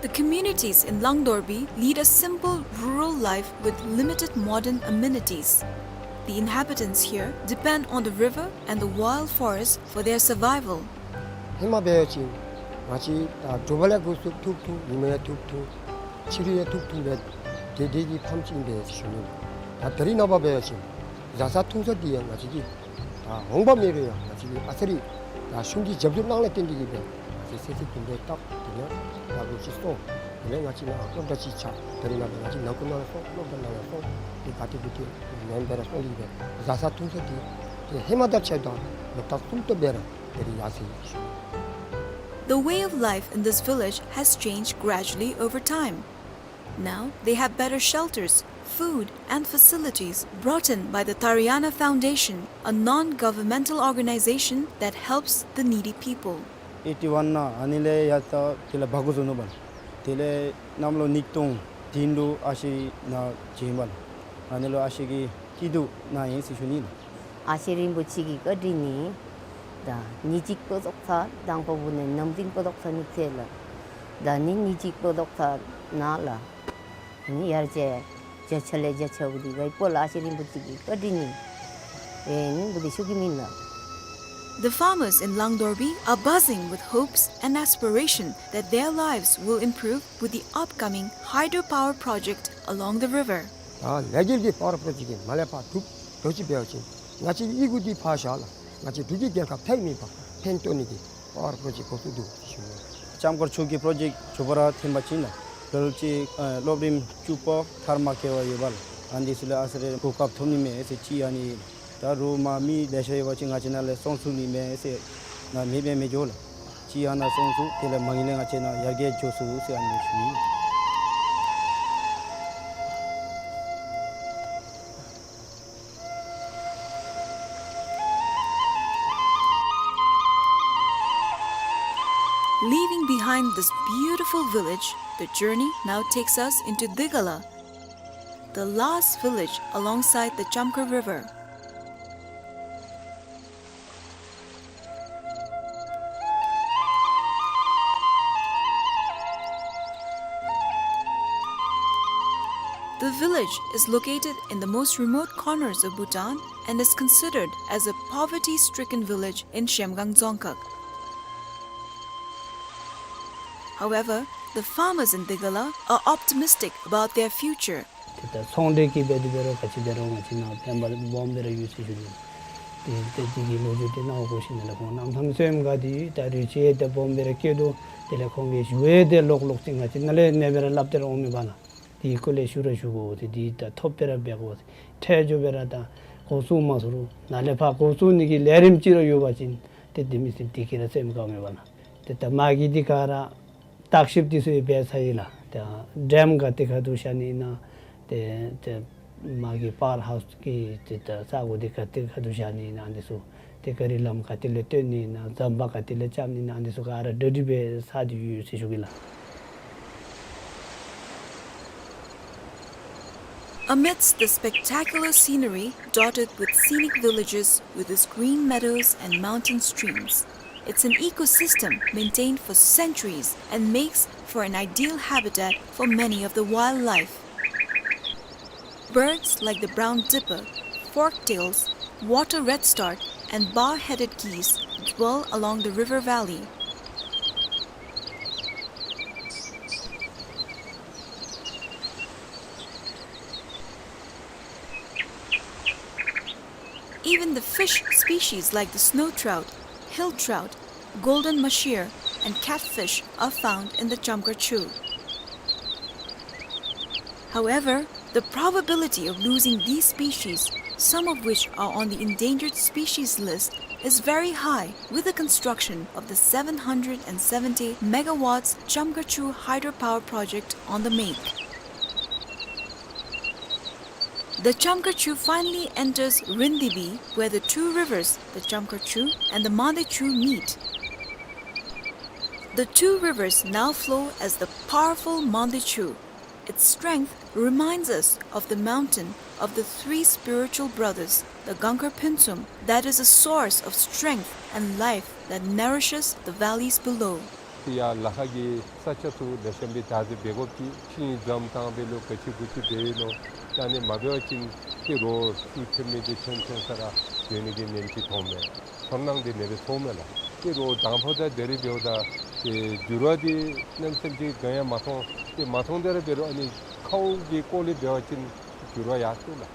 The communities in Langdorbi lead a simple rural life with limited modern amenities. The inhabitants here depend on the river and the wild forest for their survival. ཧེ་མ་འབད་བ་ཅིན་ང་བཅས་ད་དྲོ་པ་ལས་འགོ་བཙུགས་ཐུག་ཐུག་ཉིན་མ་ཡང་ཐུག་ཐུག་ཕྱི་རུ་ཡང་ཐུག་ཐུག་སྦེ་དེ་དེ་གི་ཕམ་ཅིག་ཨིན་པས་ཟེར་ཞུ་ནི། ད་ད་རིས་ནངས་པ་འབད་བ་ཅིན་བཟའ་ཚང་འཐུང་ཚང་འདི་ཡང་ང་བཅས་ཀྱི་ད་འོང་འབབ་མེད་རུང་ཡང་ང་བཅས་ཀྱི་ཨ་ཙི་རེ་ད་གཞུང་གི་རྒྱབ་སྐྱོར་གནང་ལས་བརྟེན་ཏེ་གིས་སྦེ་ང་བཅས་ཚེ་ཚེ་བདུན་པའི་སྟབས་དེ་ལས་ད་ལོ་གཅིག་སོང་། དེ་ལས་ང་བཅས་ནཱ་སློབ་གྲྭ་ཅིག་ཆགས། ད་རིས་ནངས་པ་ང་བཅས་ནང་ཁུལ་ནང་ལུ་སོང་སློབ་གྲྭ་ནང་ལུ་སོང་། དེ་ག་ཏེ་གུ་ཏེ་ཉན་སྦེ་ར་སོང་སྟེ་གིས་སྦེ་བཟའ་ཚང་འཐུང་ཚང་འདི་ཏེ་ཧེ་མ་དང་ཕྱད་དང་ལོ་ལྟར་གསུམ་སྟོང་སྦེ་ར་ད་རིས་ཡར་སོ་ཡི་ཟེར་ཞུ་ནི། The way of life in this village has changed gradually over time. Now they have better shelters, food, and facilities brought in by the Tariana Foundation, a non-governmental organization that helps the needy people. ཨེ་ཊི་ཝན་ནང་ཨ་ནི་ལས་ཡར་ད་དེ་ལས་འབག་འགྱོ་ནུག་པ། དེ་ལས་གནམ་ལོ་ཉིས་སྟོང་བདུན་ལུ་ཨ་ཞེ་ནཱ་བྱོན་པ་ལགས། ཨ་ནི་ལུ་ཨ་ཞེ་གི་སྐྱིད་སྡུག་ནཱ་ཨིན་ཟེར་ཞུ་ནི་ལགས། ཨ་ཞེ་རིན་པོ་ཆེ་གི་བཀའ་དྲིན་ནི་ད་ཉིན་གཅིག་པོ་ཙོགས་ཚར་དང་པ་བུ་ནི་ནམ་རིམ་པོ་ཙོགས་ཚར་ནི་ཚེ་ལགས། ད་ནི་ཉིན་གཅིག་པོ་ཙོགས་ཚར་ནཱ་ལགས། ནི་ཡར་ཅིག་བརྒྱ་ཆ་ལས་བརྒྱ་ཆ་བུ་འདི་ག་ཡི་པོ་ལགས། ཨ་ཞེ་རིན་པོ་ཆེ་གི་བཀའ་དྲིན་ནི་ཨེ་ནི་བུ་འདི་ཞུ་གེ་མེན་ལགས། The farmers in Langdorbi are buzzing with hopes and aspiration that their lives will improve with the upcoming hydropower project along the river. ད་ལས་འགུལ་འདི་པ་ཝར་པྲོ་ཇེཀཊ་འདི་མ་ལས་ཕར་གྲུབ་འགྱོ་ཅི་འབད་བ་ཅིན་ང་བཅས་ཀྱི་ཡི་གུ་འདི་ཕར་བཞག་ལགས། ང་བཅས་འབྲུག་གི་རྒྱལ་ཁབ་ཕན་མི་པ་ཕན་ཐོགས་ནི་གི་པ་ཝར་པྲོ་ཇེཀཊ་འགོ་བཙུགས་འདུག་ཟེར་ཞུ་ནི། ལྕམ་མཁར་ཆུ་གི་པྲོ་ཇེཀཊ་མཇུག་པ་ར་ཐོན་པ་ཅིན་ལགས་ལོ་ལུ་ཅིག་ཨ་སློབ་རིམ་བཅུ་པ་མཐར་མ་འཁྱོལ་བར་ཡོད་པ་ལགས། ཨ་ནི་འདི་ཚུ་ལུ་ཨ་ཙི་རེ་གོ་སྐབས་ཐོབ་ནི་མས་ཟེར་ཅིག་ཨ་ནི་ད་རུང་མ་མི་ལེ་ཤ་ཡོད་པ་ཅིན་ང་བཅས་ནཱ་ལས་སོང་ཚུགས་ནི་མས་ཟེར་ནཱ་མེདཔ་སྦེ་མི་འགྱོ་ལགས། ཅིག་ཨ་ནཱ་སོང་ཚུགས། དེ་ལས་མ་ངེ་ལས་ང་བཅས་ནཱ་ཡར་རྒྱས་འགྱོ་ཚུགས་ཟེར་ཨ་ནི་ཞུ་ནི། Leaving behind this beautiful village, the journey now takes us into Digala, the last village alongside the Chamkhar River. The village is located in the most remote corners of Bhutan and is considered as a poverty-stricken village in Zhemgang Dzongkhag. However, the farmers in Digala are optimistic about their future. ཏེ་ད་ཚོང་འབྲེལ་གྱི་འབད་དེ་འབད་རུང་ག་ཅི་འབད་རུང་ང་བཅས་ནཱ་ཕན་པ་སྦོམ་སྦེ་ར་ཡོད་ཟེར་ཞུ་ནི། ཏེ་ཏེ་དེ་གི་ལོ་རྒྱུས་དེ་ནཱ་འོ་གོ་ཤེས་ནི་ལགས། ཁོང་གནམ་ཐང་ཚོད་བསྲེ་དགའ་སྟེ་ད་རུང་ཅིག་ཏེ་སྦོམ་སྦེ་ར་སྐྱེ་དོ། དེ་ལས་ཁོང་གི་ཞུ་ཡང་ཏེ་ལོག་ལོག་ཅིག་ང་བཅས་ནཱ་ལས་ཨ་ནེ་སྦེ་ར་སླབ་སྟེ་ར་འོང་མི་པ་ལགས། དེ་སྐོར་ལས་ཞུ་ར་ཞུ་དགོ་ཟེར། དེ་ད་ཐོབ་སྦེ་ར་འབད་དགོ་ཟེར། འཕྲལ་མགྱོགས་སྦེ་ར་ད་འགོ་བཙུགས་མ་ཚུགས་རུང་ནཱ་ལས་ཕར་འགོ་བཙུགས་ནི་གི་ལས་རིམ་ཅིག་ར་ཡོད་པ་ཅིན་ཏེ་དེ་མི་ཚུ་དེ་གིས་ར་ཚོད་བསྲེ་དགའ་མི་པ་ལགས། ཏེ་ད་མ་གི་འདི་ག་ར་བརྟག་ཞིབ་འདི་ཚུ་ཡང་འབད་ཚར་ཡི་ལགས། ཏེ་ཌེམ་ག་ཏེ་ཁ་ཐུག་བཞག་ནི་ཨིན་ན། ཏེ་ཏེ་ མ་གི་པཱཝར་ཧའུསི་གི་ཏེ་ད་ས་གོ་འདི་ག་ཏེ་ག་ཏེ་བཞག་ནི་ཨིན་ན་འདི་ཚུ། ཏེ་ག་རི་ལམ་ག་ཏེ་ལས་བཏོན་ནི་ཨིན་ན། ཟམ་པ་ག་ཏེ་ལས་རྐྱབ་ནི་ཨིན་ན། འདི་ཚུ་ག་ར་གྲ་སྒྲིག་འབད་ཚར་ཏེ་ཡོད་ཟེར་ཞུ་གེ་ལགས། Amidst the spectacular scenery dotted with scenic villages with its green meadows and mountain streams, it's an ecosystem maintained for centuries and makes for an ideal habitat for many of the wildlife. Birds like the brown dipper, forktails, water redstart, and bar-headed geese dwell along the river valley. Even the fish species like the snow trout, hill trout, golden mahseer, and catfish are found in the Chamkar Chu. However, the probability of losing these species, some of which are on the endangered species list, is very high with the construction of the seven hundred and seventy megawatts Chamkar Chu hydropower project on the make. The Chamkar Chu finally enters Rindibi, where the two rivers, the Chamkar Chu and the Mande Chu, meet. The two rivers now flow as the powerful Mande Chu. Its strength reminds us of the mountain of the three spiritual brothers, the Gangkhar Phuntsum, that is a source of strength and life that nourishes the valleys below. ཏེ་ཡར་ལ་ཁ་གི་ས་ཆ་ཚུ་ལེགས་ཤོམ་སྦེ་བདག་འཛིན་འབད་དགོཔ་ཅིག་ཤིང་འཛོམས་བཏང་འབད་ལུ་ག་ཅི་གུ་ཅི་འབད་ཡི་ནོ། ད་ཨ་ནི་མ་འབད་བ་ཅིན་ཏེ་རོགས་ཚུ་ཐོན་མི་འདི་ཚུན་ཚོད་ས་ར་སྡོད་ནི་གི་ཉིནམ་ཅིག་མཐོང་མས། ཚོར་སྣང་འདི་ཨ་ནི་སྦེ་ཚོརཝ་མས་ལགས། ཏེ་རོགས་དང་ཕུ་དང་དེ་རིགས་འབདཝ་ད་ཏེ་འགྱུར་བ་འདི་གནམ་མེད་ས་མེད་ཅིག་ག་ཡང་མ་མཐོང་། ཏེ་མ་མཐོང་དེ་ར་འབད་རུང་ཨ་ནི་ཁཝ་གི་སྐོར་ལས་འབད་བ་ཅིན་འགྱུར་བ་ཡར་སོང་ལགས།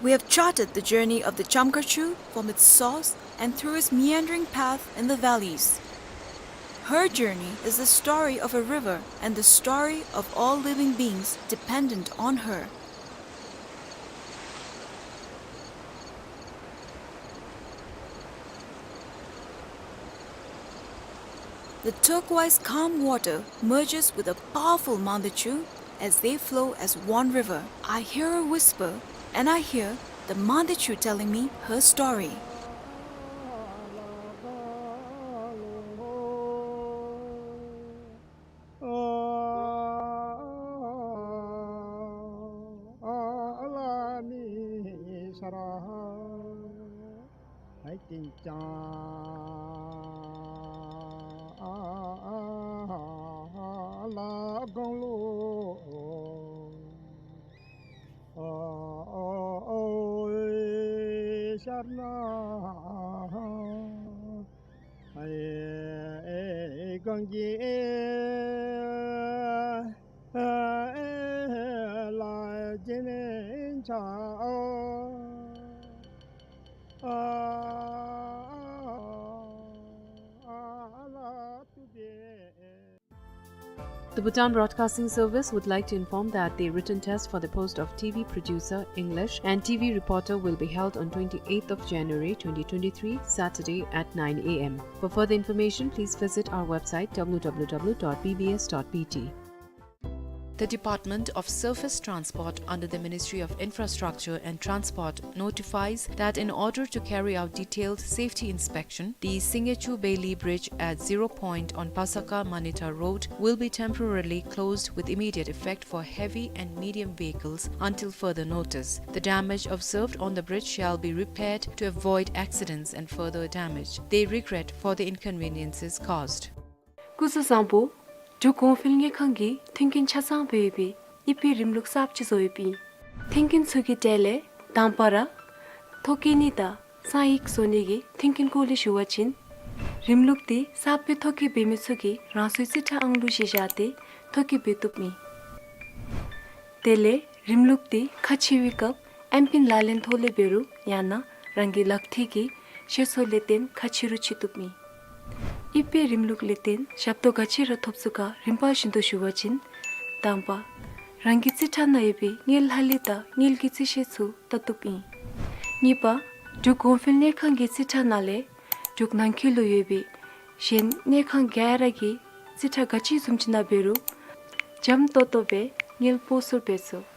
We have charted the journey of the Chamkar Chu from its source and through its meandering path in the valleys. Her journey is the story of a river and the story of all living beings dependent on her. The turquoise calm water merges with a powerful Mande Chu as they flow as one river. I hear her whisper, and I hear the Mande Chu telling me her story. The Bhutan Broadcasting Service would like to inform that the written test for the post of T V producer, English, and T V reporter will be held on twenty-eighth of January twenty twenty-three, Saturday at nine A M. For further information, please visit our website, W W W dot B B S dot B T. The Department of Surface Transport under the Ministry of Infrastructure and Transport notifies that in order to carry out detailed safety inspection, the Singechu Bailey Bridge at Zero Point on Pasaka Manita Road will be temporarily closed with immediate effect for heavy and medium vehicles until further notice. The damage observed on the bridge shall be repaired to avoid accidents and further damage. They regret for the inconveniences caused. སྐུ་གཟུགས་བཟང་པོ། འབྲུག་གོང་འཕེལ་དངུལ་ཁང་གིས་མཐུན་རྐྱེན་ཆ་ཚང་སྦེ་ཡོད་པའི་ཨི་ཕི་རིམ་ལུགས་གསརཔ་ཅིག་བཟོ་ཡོདཔ་ཨིན། མཐུན་རྐྱེན་ཚུ་གི་གྲས་ལས་དང་པ་ར་ཐོ་བཀོད་ནི་དང་གསང་ཡིག་བཟོ་ནི་གི་མཐུན་རྐྱེན་སྐོར་ལས་ཞུ་བ་ཅིན། རིམ་ལུགས་འདི་གསརཔ་སྦེ་ཐོ་བཀོད་འབད་མི་ཚུ་གིས་རང་སོའི་རྩིས་ཁྲ་ཨང་གླུ་གཞི་བཞག་སྟེ་ཐོ་བཀོད་འབད་བཏུབ་ཨིན། དེ་ལས་རིམ་ལུགས་འདི་ཁ་ཕྱེ་བའི་སྐབས་ཨེམ་པིན་ལག་ལེན་ཐོག་ལས་འབད་རུང་ཡང་ན་རང་གི་ལག་ཐིག་གི་ཤེས་ཚད་ལས་བརྟེན་ཁ་ཕྱེ་རུང་ཕྱེ་བཏུབ་ཨིན། ཨི་ཕི་རིམ་ལུགས་ལས་བརྟེན་ཞབས་ཏོག་ག་ཅི་ར་ཐོབ་ཚུགས་ག་རིམ་པ་བཞིན་དུ་ཞུ་བ་ཅིན། དང་པ། རང་གི་རྩིས་ཁྲ་ནང་ཡོད་པའི་དངུལ་ལྷག་ལུས་དང་དངུལ་གྱི་རྩིས་ཤེས་ཚུ་བལྟ་བཏུབ་ཨིན། གཉིས་པ། འབྲུག་གོང་འཕེལ་དངུལ་ཁང་གི་རྩིས་ཁྲ་ནང་ལས་འབྲུག་ནང་འཁོད་ལུ་ཡོད་པའི་གཞན་དངུལ་ཁང་ག་ར་གི་རྩིས་ཁྲ་ག་ཅི་བཟུམ་ཅིག་ནང་འབད་རུང་འཇམ་ཏོང་ཏོ་སྦེ་དངུལ་སྤོ་སོར་འབད་ཚུགས།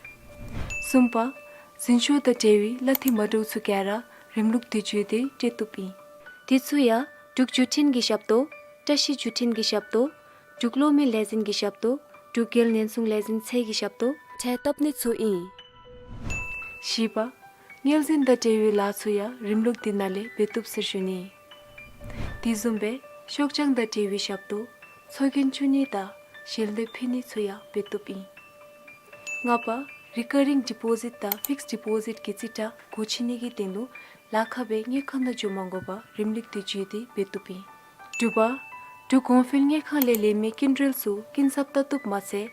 གསུམ་པ། འཛིན་སྐྱོང་དང་འབྲེལ་བའི་གླ་འཐུས་མ་འདྲཝ་ཚུ་ག་ར་རིམ་ལུགས་དེ་བརྒྱུད་དེ་སྤྲོད་བཏུབ་ཨིན། དེ་ཚུ་ཡང་འབྲུག་བརྒྱུད་འཕྲིན་གྱི་ཞབས་ཏོག། བཀྲ་ཤིས་བརྒྱུད་འཕྲིན་གྱི་ཞབས་ཏོག། འབྲུག་གློག་མེ་ལས་འཛིན་གྱི་ཞབས་ཏོག། འབྲུག་རྒྱལ་ཉེན་སྲུང་ལས་འཛིན་ཚད་ཀྱི་ཞབས་ཏོག་འཕྲལ་བཏབ་ནི་ཚུ་ཨིན། བཞི་པ། དངུལ་འཛིན་དང་འབྲེལ་བའི་ལཱ་ཚུ་ཡང་རིམ་ལུགས་དེ་ནང་ལས་འབད་བཏུབ་ཟེར་ཞུ་ནི། དེ་བཟུམ་སྦེ་ཤོག་བྱང་དང་འབྲེལ་བའི་ཞབས་ཏོག། ཚོགས་རྒྱན་བཙུགས་ནི་དང་ཞལ་འདེབས་ཕུལ་ནི་ཚུ་ཡང་འབད་བཏུབ་ཨིན། ལྔ་པ། རི་ཀར་རིང་ཌི་པོ་ཟིཊ་དང་ཕིགསཌ་ཌི་པོ་ཟིཊ་གི་རྩིས་ཁྲ་སྒོ་ཕྱེ་ནི་གི་དོན་ལུ་ལཱ་ཁག་སྦེ་དངུལ་ཁང་ནང་འགྱོ་མ་དགོ་པར་རིམ་ལུགས་དེ་བརྒྱུད་དེ་འབད་བཏུབ་ཨིན། དྲུག་པ། འབྲུག་གོང་འཕེལ་དངུལ་ཁང་ལས་ལེན་མི་སྐྱིན་འགྲུལ་ཚུ་སྐྱིན་ཚབ་བཏབ་བཏུབ་མ་ཚད།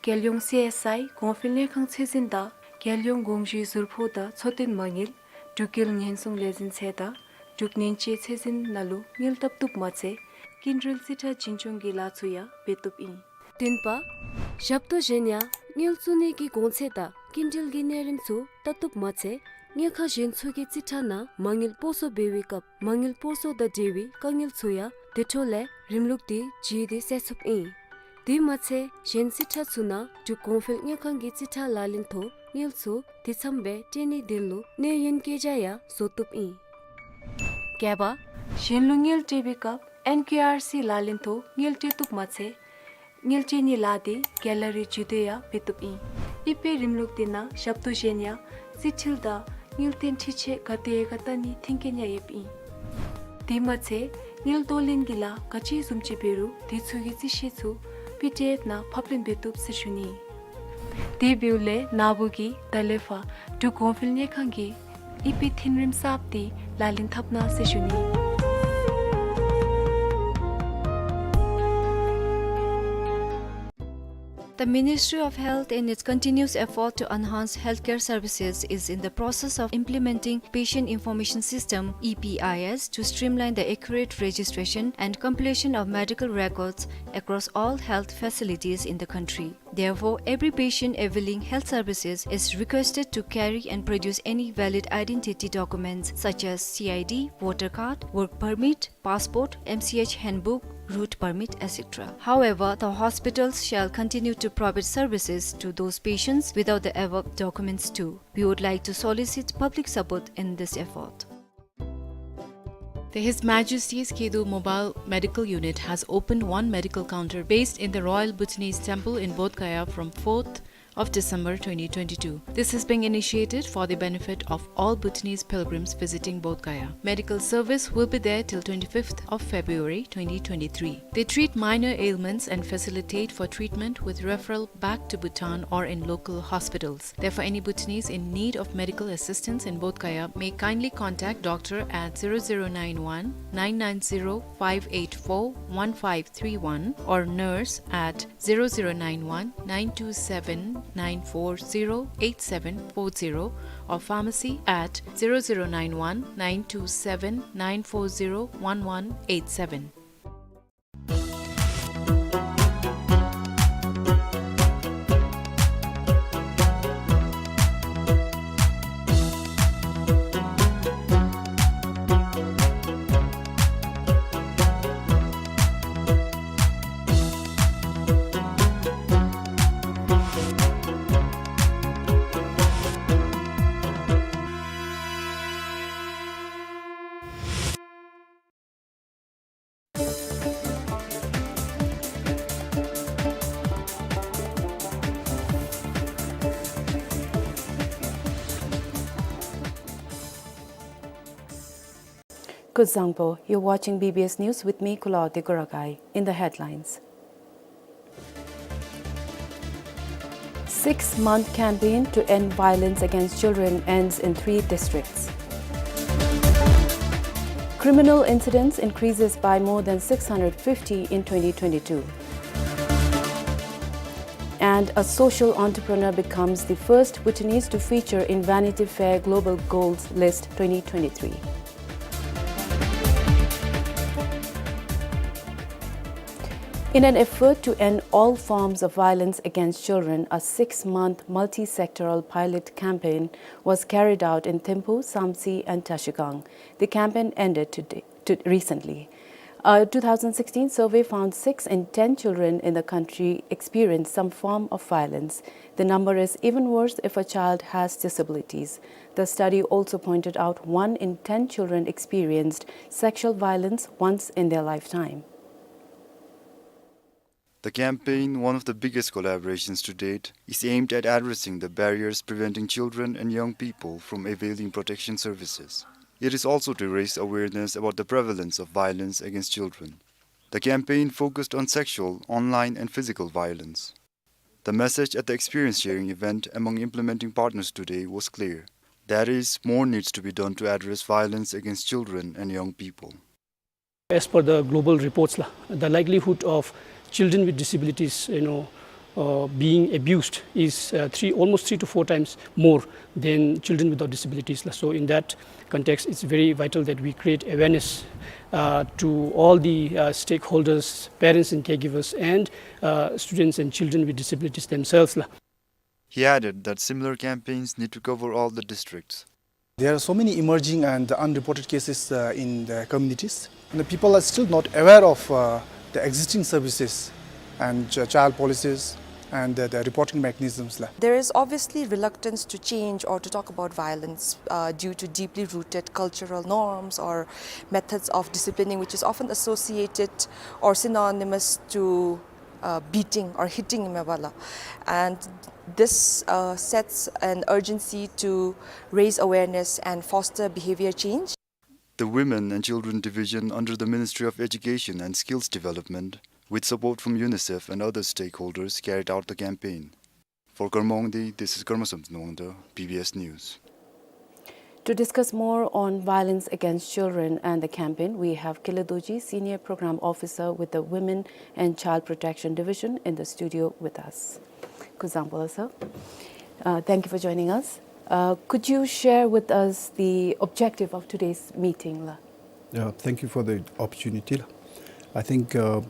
རྒྱལ་ཡོངས་སི་ཨེསི་ཨའི་གོང་འཕེལ་དངུལ་ཁང་ཚད་འཛིན་དང་རྒྱལ་ཡོངས་དགོངས་ཞུའི་ཟུར་ཕོགས་དང་འཚོ་རྟེན་མ་དངུལ། འབྲུག་རྒྱལ་ཉེན་སྲུང་ལས་འཛིན་ཚད་དང་འབྲུག་ཉེན་བཅོལ་ཚད་འཛིན་ནང་ལུ་དངུལ་བཏབ་བཏུབ་མ་ཚད་སྐྱིན་འགྲུལ་རྩིས་ཁྲ་འཛིན་སྐྱོང་གི་ལཱ་ཚུ་ཡང་འབད་བཏུབ་ཨིན། བདུན་པ། ཞབས་ཏོག་གཞན་ཡང་དངུལ་བཙུགས་ནི་གི་གོང་ཚད་དང་སྐྱིན་འགྲུལ་གྱི་གནས་རིམ་ཚུ་བལྟ་བཏུབ་མ་ཚད་དངུལ་ཁང་གཞན་ཚུ་གི་རྩིས་ཁྲ་ནང་མ་དངུལ་སྤོ་སོར་འབད་བའི་སྐབས་མ་དངུལ་སྤོ་སོར་དང་འབྲེལ་བའི་དཀའ་ངལ་ཚུ་ཡང་དེ་འཕྲོ་ལས་རིམ་ལུགས་དེ་བརྒྱུད་དེ་སེལ་ཚུགསཔ་ཨིན། དེ་མ་ཚད་གཞན་རྩིས་ཁྲ་ཚུ་ནང་འབྲུག་གོང་འཕེལ་དངུལ་ཁང་གི་རྩིས་ཁྲ་ལག་ལེན་ཐོག་དངུལ་ཚུ་དེ་ཙམ་སྦེ་སྤྲོད་ནིའི་དོན་ལུ་གནས་ཡུན་བཀོད་རྒྱ་ཡང་བཟོ་བཏུབ་ཨིན། བརྒྱད་པ། གཞན་ལུ་དངུལ་སྤྲོད་པའི་སྐབས་ཨེན་ཀེ་ཨར་སི་ལག་ལེན་ཐོག་དངུལ་སྤྲོད་བཏུབ་མ་ཚད་དངུལ་སྤྲོད་ནིའི་ལཱ་དེ་ག་ལ་རེ་བརྒྱུད་དེ་ཡང་འབད་བཏུབ་ཨིན། ཨི་པེ་རིམ་ལུགས་དེ་ནང་ཞབས་ཏོག་གཞན་ཡང་རྩིས་འཕྲུལ་དང་དངུལ་རྟེན་འཕྲུལ་ཆས་ག་དེ་ག་བལྟ་ནིའི་མཐུན་རྐྱེན་ཡང་ཡོདཔ་ཨིན། དེ་མ་ཚད་དངུལ་གཏོང་ལེན་གྱི་ལཱ་ག་ཅི་བཟུམ་ཅིག་འབད་རུང་དེ་ཚུ་གི་རྩིས་ཤེལ་ཚུ་པི་ཌི་ཨེཕ་ནང་ཕབ་ལེན་འབད་བཏུབ་ཟེར་ཞུ་ནི། དེ་འབདཝ་ལས་ན་བུ་གིས་ད་ལས་ཕར་འབྲུག་གོང་འཕེལ་དངུལ་ཁང་གི་ཨི་པེ་མཐུན་རིམ་གསརཔ་དེ་ལག་ལེན་འཐབ་གནང་ཟེར་ཞུ་ནི། The Ministry of Health, in its continuous effort to enhance healthcare services, is in the process of implementing Patient Information System, E P I S, to streamline the accurate registration and compilation of medical records across all health facilities in the country. Therefore, every patient availing health services is requested to carry and produce any valid identity documents such as C I D, voter card, work permit, passport, M C H handbook, route permit, et cetera. However, the hospitals shall continue to provide services to those patients without the above documents too. We would like to solicit public support in this effort. The His Majesty's Kedu Mobile Medical Unit has opened one medical counter based in the Royal Bhutanese Temple in Bodh Gaya from fourth of December twenty twenty-two. This is being initiated for the benefit of all Bhutanese pilgrims visiting Bodh Gaya. Medical service will be there till twenty-fifth of February twenty twenty-three. They treat minor ailments and facilitate for treatment with referral back to Bhutan or in local hospitals. Therefore, any Bhutanese in need of medical assistance in Bodh Gaya may kindly contact doctor at zero zero nine one nine nine zero five eight four one five three one or nurse at zero zero nine one nine two seven nine four zero eight seven four zero or pharmacy at zero zero nine one nine two seven nine four zero one one eight seven. Kuzuzangpo, you're watching B B S News with me, Kulaw Degoragai. In the headlines. Six-month campaign to end violence against children ends in three districts. Criminal incidents increases by more than six hundred fifty in twenty twenty-two. And a social entrepreneur becomes the first Bhutanese to feature in Vanity Fair Global Goals List twenty twenty-three. In an effort to end all forms of violence against children, a six-month multi-sectoral pilot campaign was carried out in Thimphu, Samtse, and Trashigang. The campaign ended today, to, recently. A two thousand sixteen survey found six in ten children in the country experienced some form of violence. The number is even worse if a child has disabilities. The study also pointed out one in ten children experienced sexual violence once in their lifetime. The campaign, one of the biggest collaborations to date, is aimed at addressing the barriers preventing children and young people from availing protection services. It is also to raise awareness about the prevalence of violence against children. The campaign focused on sexual, online, and physical violence. The message at the experience sharing event among implementing partners today was clear. That is, more needs to be done to address violence against children and young people. As per the global reports, la, the likelihood of children with disabilities, you know, uh, being abused is, uh, three, almost three to four times more than children without disabilities, la. So in that context, it's very vital that we create awareness, uh, to all the, uh, stakeholders, parents and caregivers, and, uh, students and children with disabilities themselves, la. He added that similar campaigns need to cover all the districts. There are so many emerging and unreported cases, uh, in the communities. And the people are still not aware of, uh, the existing services and ch-, child policies and the, the reporting mechanisms, la. There is obviously reluctance to change or to talk about violence, uh, due to deeply rooted cultural norms or methods of disciplining, which is often associated or synonymous to, uh, beating or hitting, mebala. And this, uh, sets an urgency to raise awareness and foster behavior change. The Women and Children Division under the Ministry of Education and Skills Development, with support from UNICEF and other stakeholders, carried out the campaign. For Karma Wangdi, this is Karma Samten Wangda, B B S News. To discuss more on violence against children and the campaign, we have Kile Dorji, Senior Program Officer with the Women and Child Protection Division, in the studio with us. Khuzang Bola, sir. Uh, thank you for joining us. Uh, could you share with us the objective of today's meeting, la? Uh, thank you for the opportunity. I think, uh,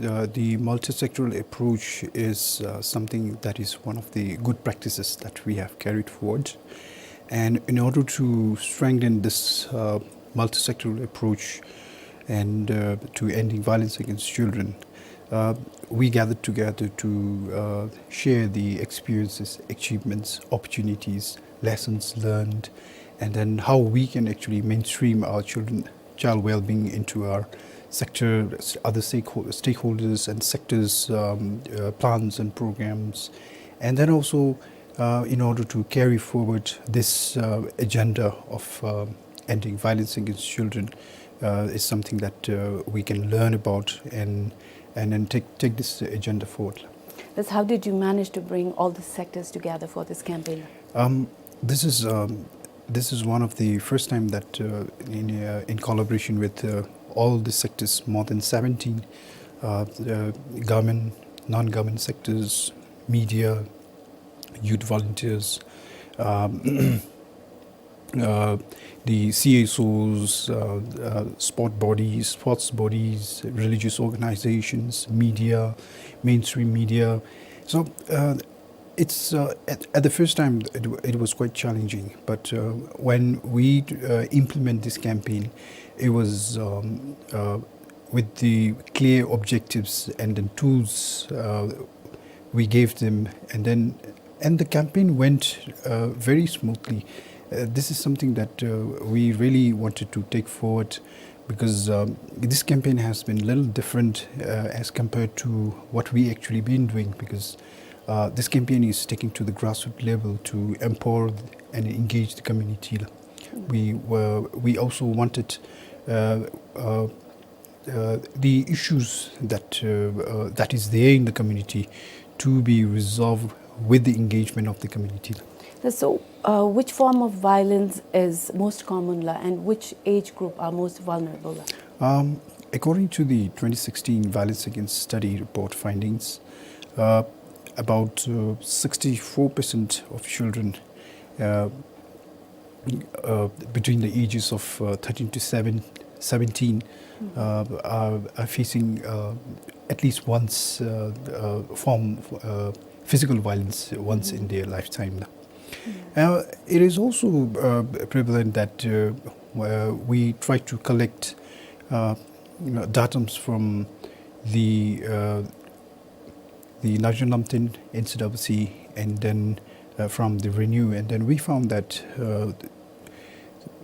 uh, the multi-sectoral approach is, uh, something that is one of the good practices that we have carried forward. And in order to strengthen this, uh, multi-sectoral approach and, uh, to ending violence against children, uh, we gathered together to, uh, share the experiences, achievements, opportunities, lessons learned, and then how we can actually mainstream our children, child well-being into our sector, s-, other stakeho-, stakeholders and sectors, um, uh, plans and programs. And then also, uh, in order to carry forward this, uh, agenda of, uh, ending violence against children, uh, is something that, uh, we can learn about and, and then take, take this agenda forward. That's, how did you manage to bring all the sectors together for this campaign? Um, this is, um, this is one of the first time that, uh, in, uh, in collaboration with, uh, all the sectors, more than seventeen, uh, uh, government, non-government sectors, media, youth volunteers, um, uh, the C S Os, uh, uh, sport bodies, sports bodies, religious organizations, media, mainstream media. So, uh, it's, uh, at, at the first time, it, w-, it was quite challenging. But, uh, when we, uh, implement this campaign, it was, um, uh, with the clear objectives and the tools, uh, we gave them, and then, and the campaign went, uh, very smoothly. Uh, this is something that, uh, we really wanted to take forward, because, um, this campaign has been a little different, uh, as compared to what we actually been doing, because, uh, this campaign is taking to the grassroots level to empower and engage the community. We were, we also wanted, uh, uh, uh, the issues that, uh, uh, that is there in the community to be resolved with the engagement of the community. So, uh, which form of violence is most common, la, and which age group are most vulnerable, la? Um, according to the twenty sixteen Violence Against Study report findings, uh, about, uh, sixty-four percent of children, uh, uh, between the ages of, uh, thirteen to seven, seventeen, uh, are, are facing, uh, at least once, uh, uh, form, uh, physical violence once in their lifetime. Uh, it is also, uh, prevalent that, uh, uh, we try to collect, uh, uh, datums from the, uh, the National Lamten, N C W C, and then, uh, from the Renew. And then we found that, uh,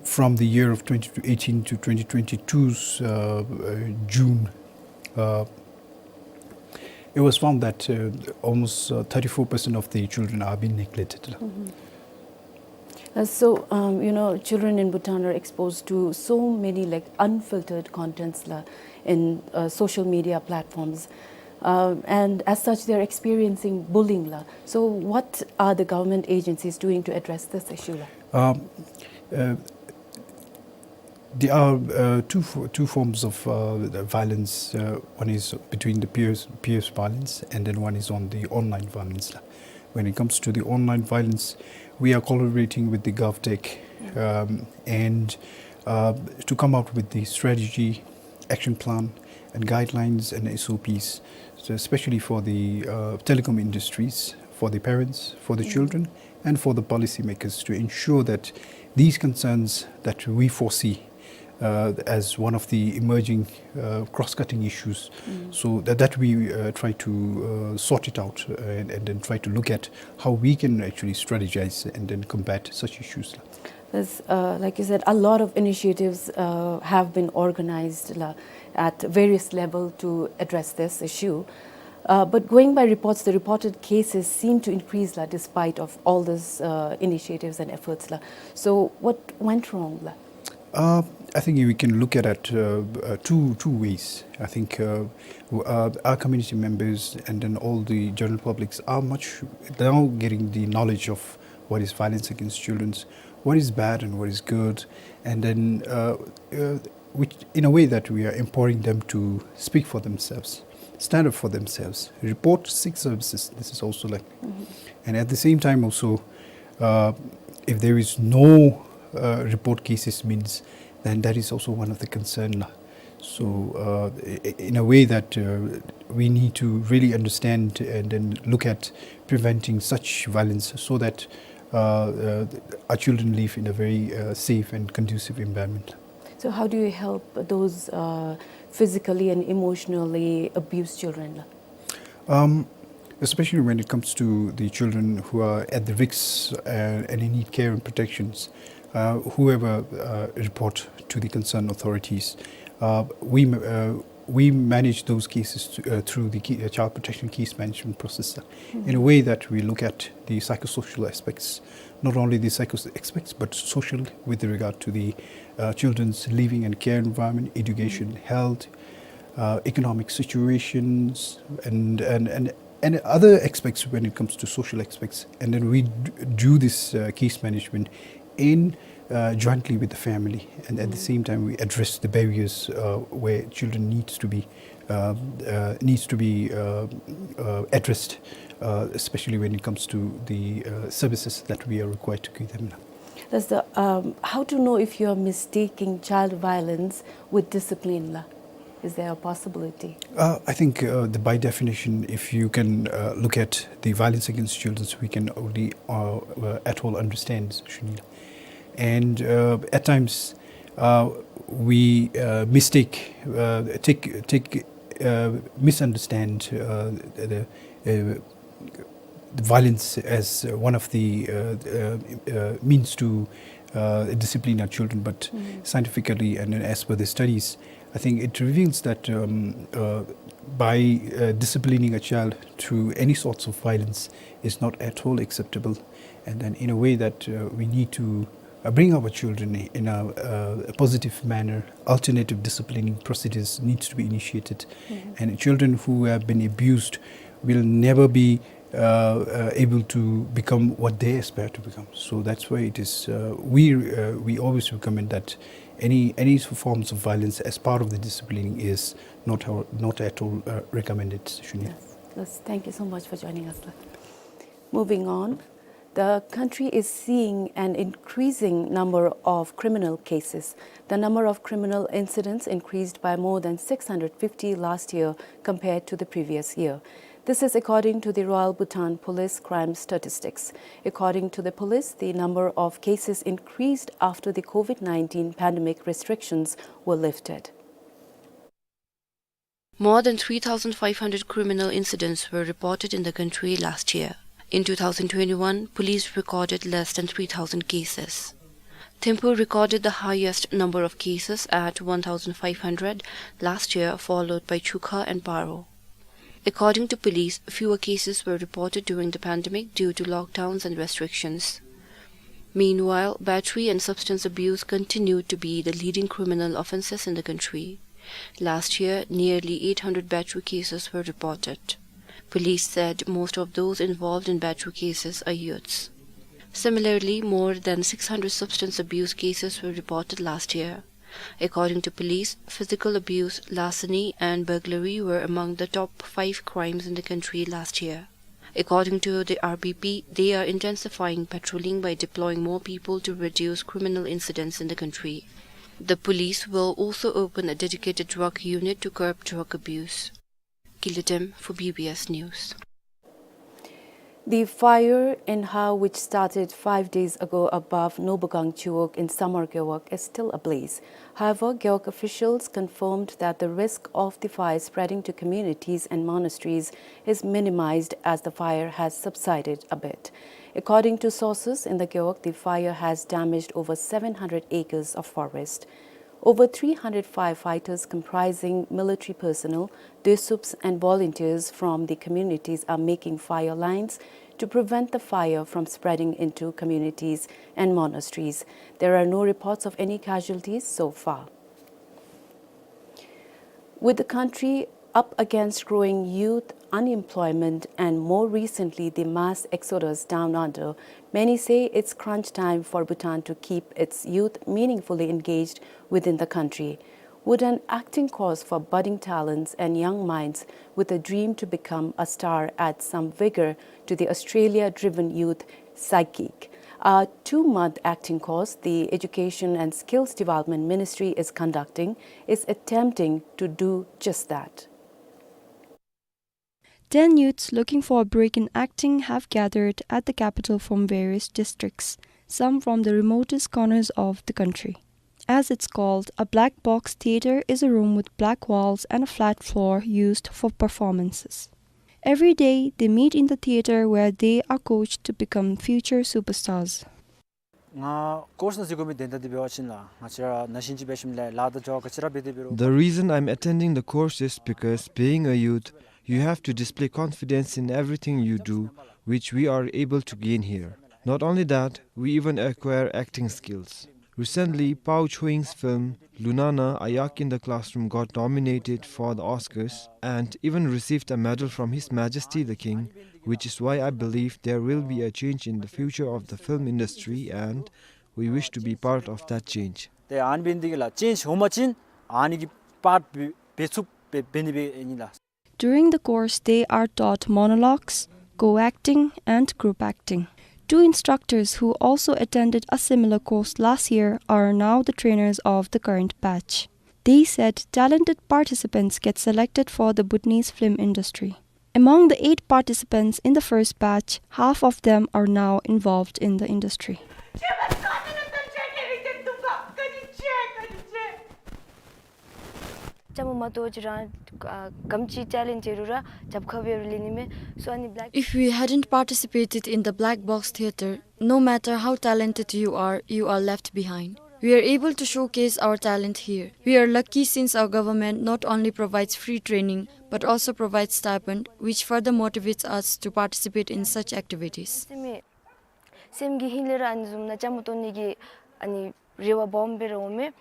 from the year of twenty eighteen to twenty twenty-two's, uh, uh, June, uh, it was found that, uh, almost, uh, thirty-four percent of the children are being neglected. Mm-hmm. Uh, so, um, you know, children in Bhutan are exposed to so many, like, unfiltered contents la, in, uh, social media platforms. Uh, and as such, they're experiencing bullying la. So what are the government agencies doing to address this issue la? Um, uh, there are, uh, two fo-, two forms of, uh, the violence. Uh, one is between the peers, peers violence, and then one is on the online violence la. When it comes to the online violence, we are collaborating with the GovTech, um, and, uh, to come out with the strategy, action plan, and guidelines and S O Ps, so especially for the, uh, telecom industries, for the parents, for the children, and for the policymakers to ensure that these concerns that we foresee, uh, as one of the emerging, uh, cross-cutting issues, so that, that we, uh, try to, uh, sort it out, uh, and, and then try to look at how we can actually strategize and then combat such issues. There's, uh, like you said, a lot of initiatives, uh, have been organized la, at various level to address this issue. Uh, but going by reports, the reported cases seem to increase la, despite of all these, uh, initiatives and efforts la. So what went wrong la? Uh, I think we can look at it, uh, uh, two, two ways. I think, uh, w-, uh, our community members and then all the general publics are much now getting the knowledge of what is violence against children, what is bad and what is good, and then, uh, uh, which, in a way that we are empowering them to speak for themselves, stand up for themselves, report, seek services. This is also like, and at the same time also, uh, if there is no, uh, report cases means, then that is also one of the concern la. So, uh, i-, i-, in a way that, uh, we need to really understand and then look at preventing such violence so that, uh, uh, our children live in a very, uh, safe and conducive environment. So how do you help those, uh, physically and emotionally abused children la? Um, especially when it comes to the children who are at the risks, uh, and in need care and protections, uh, whoever, uh, report to the concerned authorities, uh, we ma-, uh, we manage those cases to, uh, through the ca-, uh, child protection case management process, uh, in a way that we look at the psychosocial aspects, not only the psycho aspects, but social with regard to the, uh, children's living and care environment, education, health, uh, economic situations, and, and, and, and other aspects when it comes to social aspects. And then we d-, do this, uh, case management in, uh, jointly with the family, and at the same time we address the barriers, uh, where children needs to be, uh, uh, needs to be, uh, uh, addressed, uh, especially when it comes to the, uh, services that we are required to give them. That's the, um, how to know if you are mistaking child violence with discipline la? Is there a possibility? Uh, I think, uh, the, by definition, if you can, uh, look at the violence against children, we can only, uh, uh, at all understand, Shanila. And, uh, at times, uh, we, uh, mistake, uh, take, take, uh, misunderstand, uh, the, uh, the violence as, uh, one of the, uh, uh, uh, means to, uh, discipline our children. But scientifically and as per the studies, I think it reveals that, um, uh, by, uh, disciplining a child through any sorts of violence is not at all acceptable. And then in a way that, uh, we need to, uh, bring our children in a, uh, a positive manner, alternative disciplining procedures needs to be initiated. And children who have been abused will never be, uh, uh, able to become what they aspire to become. So that's why it is, uh, we, uh, we always recommend that any, any forms of violence as part of the disciplining is not, not at all, uh, recommended, Shunya. Yes, yes. Thank you so much for joining us, sir. Moving on, the country is seeing an increasing number of criminal cases. The number of criminal incidents increased by more than six hundred fifty last year compared to the previous year. This is according to the Royal Bhutan Police crime statistics. According to the police, the number of cases increased after the COVID nineteen pandemic restrictions were lifted. More than three thousand five hundred criminal incidents were reported in the country last year. In two thousand twenty-one, police recorded less than three thousand cases. Thimphu recorded the highest number of cases at one thousand five hundred last year, followed by Chukha and Paro. According to police, fewer cases were reported during the pandemic due to lockdowns and restrictions. Meanwhile, battery and substance abuse continued to be the leading criminal offenses in the country. Last year, nearly eight hundred battery cases were reported. Police said most of those involved in battery cases are youths. Similarly, more than six hundred substance abuse cases were reported last year. According to police, physical abuse, larceny, and burglary were among the top five crimes in the country last year. According to the R B P, they are intensifying patrolling by deploying more people to reduce criminal incidents in the country. The police will also open a dedicated drug unit to curb drug abuse. Kiletem for B B S News. The fire in Hao, which started five days ago above Nobugang Chiwog in Samar Gewog, is still ablaze. However, Gewog officials confirmed that the risk of the fire spreading to communities and monasteries is minimized as the fire has subsided a bit. According to sources in the Gewog, the fire has damaged over seven hundred acres of forest. Over three hundred firefighters comprising military personnel, Dösubs and volunteers from the communities are making fire lines to prevent the fire from spreading into communities and monasteries. There are no reports of any casualties so far. With the country up against growing youth unemployment and, more recently, the mass exodus down under, many say it's crunch time for Bhutan to keep its youth meaningfully engaged within the country. Would an acting course for budding talents and young minds with a dream to become a star add some vigor to the Australia-driven youth psyche? A two-month acting course the Education and Skills Development Ministry is conducting is attempting to do just that. Ten youths looking for a break in acting have gathered at the capital from various districts, some from the remotest corners of the country. As it's called, a black box theater is a room with black walls and a flat floor used for performances. Every day, they meet in the theater where they are coached to become future superstars. ང་ཀོརསི་ནང་འཛུལ་དགོ་མི་དོན་དག་འདི་འབད་བ་ཅིན་ལགས། ང་བཅས་ར་ན་གཞོན་ཅིག་འབད་ཞིནམ་ལས་ལཱ་དང་འབྲེལ་བ་ག་ཅི་ར་འབད་དེ་འབད་རུང་། The reason I'm attending the course is because, being a youth, you have to display confidence in everything you do, which we are able to gain here. Not only that, we even acquire acting skills. Recently, Pao Chuing's film Lunana: A Yak in the Classroom got nominated for the Oscars and even received a medal from His Majesty the King, which is why I believe there will be a change in the future of the film industry, and we wish to be part of that change. ཏེ་ཨ་ནི་འབད་ནི་འདི་གིས་ལགས་change འོང་པ་ཅིན་ཨ་ནི་གི་པཱརཊ་འབད་ཚུགསཔ་འབད་ནི་འབད་ཨིན་ལགས། During the course, they are taught monologues, co-acting, and group acting. Two instructors who also attended a similar course last year are now the trainers of the current batch. They said talented participants get selected for the Bhutanese film industry. Among the eight participants in the first batch, half of them are now involved in the industry. ཅམ་མ་ཏོ་ཅི་རང་གམ་ཅིག་ཊེ་ལེནཊ་ཡོད་རུང་ར་རྒྱབ་ཁར་འབད་རུང་ལེན་ནི་མས། So ཨ་ནི་black If we hadn't participated in the black box theater, no matter how talented you are, you are left behind. We are able to showcase our talent here. We are lucky since our government not only provides free training but also provides stipend, which further motivates us to participate in such activities. སེམས་ཀྱི་ཧིང་ལས་ར་ཨ་ནི་བཟུམ་ནང་ཅམ་མ་ཏོ་ནི་གི་ཨ་ནི་རེ་བ་སྦོམ་སྦེ་ར་འོང་མས།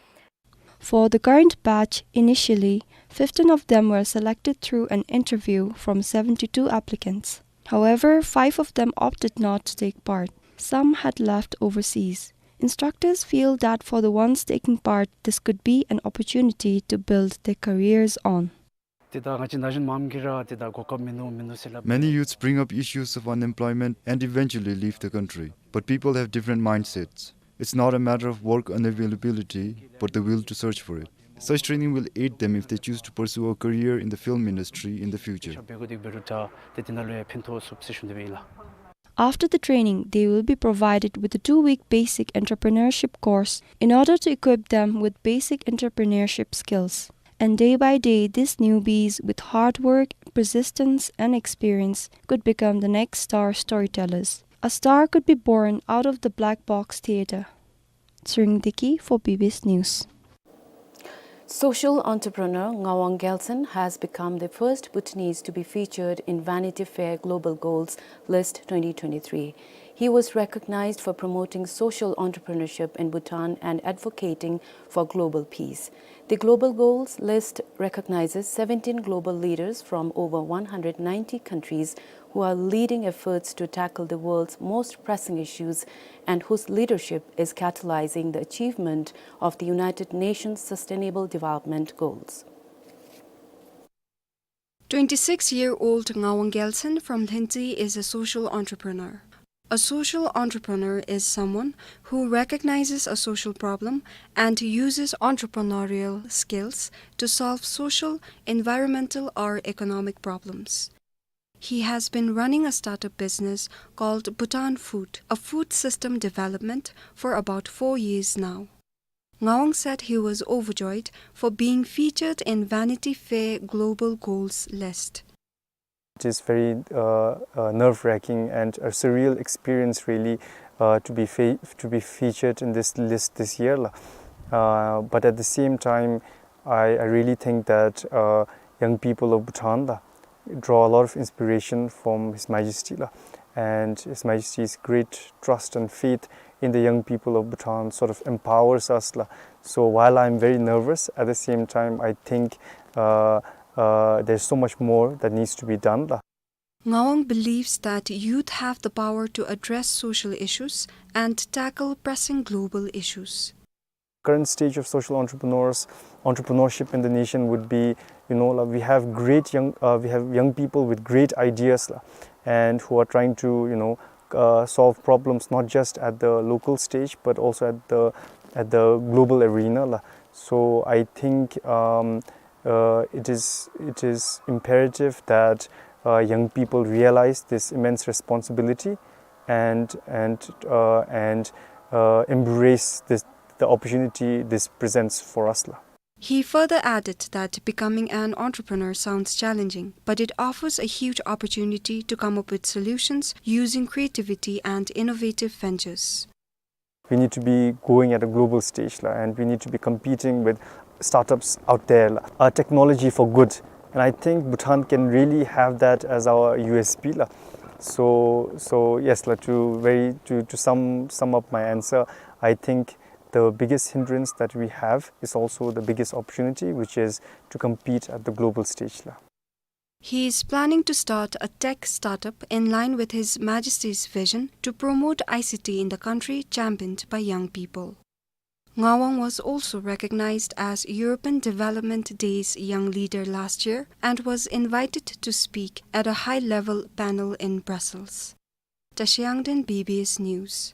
For the current batch, initially, fifteen of them were selected through an interview from seventy-two applicants. However, five of them opted not to take part. Some had left overseas. Instructors feel that for the ones taking part, this could be an opportunity to build their careers on. ཏེ་ད་ང་བཅས་ན་གཞོན་མངམ་གིས་ར་ཏེ་ད་གོ་སྐབས་མིན་ནུག་མིན་ནུག་ཟེར་སླབ། Many youths bring up issues of unemployment and eventually leave the country. But people have different mindsets. It's not a matter of work unavailability, but the will to search for it. Such training will aid them if they choose to pursue a career in the film industry in the future. འབད་དགོ་དེ་འབད་རུང་ད་ཏེ་དེ་ནང་ལུ་ཡང་ཕན་ཐོགས་ཚུགས་ཟེར་ཞུ་ནི་སྦེ་ཨིན་ལགས། After the training, they will be provided with a two-week basic entrepreneurship course in order to equip them with basic entrepreneurship skills. And day by day, these newbies, with hard work, persistence, and experience, could become the next star storytellers. A star could be born out of the Black Box Theatre. Tshering Deki for B B S News. Social entrepreneur Ngawang Gelson has become the first Bhutanese to be featured in Vanity Fair Global Goals List twenty twenty-three. He was recognized for promoting social entrepreneurship in Bhutan and advocating for global peace. The Global Goals List recognizes seventeen global leaders from over one hundred ninety countries who are leading efforts to tackle the world's most pressing issues and whose leadership is catalyzing the achievement of the United Nations Sustainable Development Goals. Twenty-six-year-old Ngawang Gelson from Lhentse is a social entrepreneur. A social entrepreneur is someone who recognizes a social problem and uses entrepreneurial skills to solve social, environmental, or economic problems. He has been running a startup business called Bhutan Food, a food system development, for about four years now. Ngawang said he was overjoyed for being featured in Vanity Fair Global Goals List. It is very, uh, uh, nerve-wracking and a surreal experience, really, uh, to be fe-, to be featured in this list this year, la. Uh, but at the same time, I, I really think that, uh, young people of Bhutan, la, draw a lot of inspiration from His Majesty, la, and His Majesty's great trust and faith in the young people of Bhutan sort of empowers us, la. So while I'm very nervous, at the same time, I think, uh, uh, there's so much more that needs to be done, la. Ngawang believes that youth have the power to address social issues and tackle pressing global issues. Current stage of social entrepreneurs, entrepreneurship in the nation would be, you know, la, we have great young, uh, we have young people with great ideas, la, and who are trying to, you know, uh, solve problems not just at the local stage but also at the, at the global arena, la. So I think, um, uh, it is, it is imperative that, uh, young people realize this immense responsibility and, and, uh, and, uh, embrace this, the opportunity this presents for us, la. He further added that becoming an entrepreneur sounds challenging, but it offers a huge opportunity to come up with solutions using creativity and innovative ventures. We need to be going at a global stage, la, and we need to be competing with startups out there, la. Uh, technology for good. And I think Bhutan can really have that as our U S P, la. So, so yes, la, to very, to, to sum, sum up my answer, I think the biggest hindrance that we have is also the biggest opportunity, which is to compete at the global stage, la. He is planning to start a tech startup in line with His Majesty's vision to promote I C T in the country, championed by young people. Ngawang was also recognized as European Development Day's Young Leader last year and was invited to speak at a high-level panel in Brussels. Tashi Yangden, B B S News.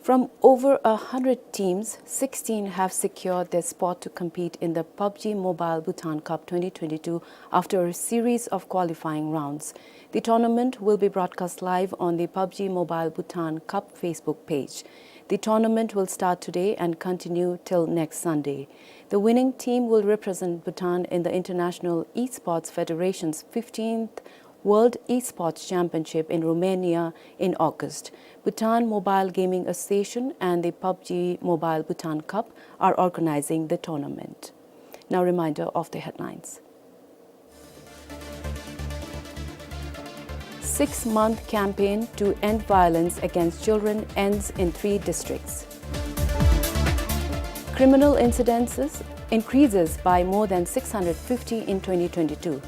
From over a hundred teams, sixteen have secured their spot to compete in the PUBG Mobile Bhutan Cup twenty twenty-two after a series of qualifying rounds. The tournament will be broadcast live on the PUBG Mobile Bhutan Cup Facebook page. The tournament will start today and continue till next Sunday. The winning team will represent Bhutan in the International Esports Federation's fifteenth World Esports Championship in Romania in August. Bhutan Mobile Gaming Association and the PUBG Mobile Bhutan Cup are organizing the tournament. Now, reminder of the headlines. Six-month campaign to end violence against children ends in three districts. Criminal incidences increases by more than six hundred fifty in twenty twenty-two.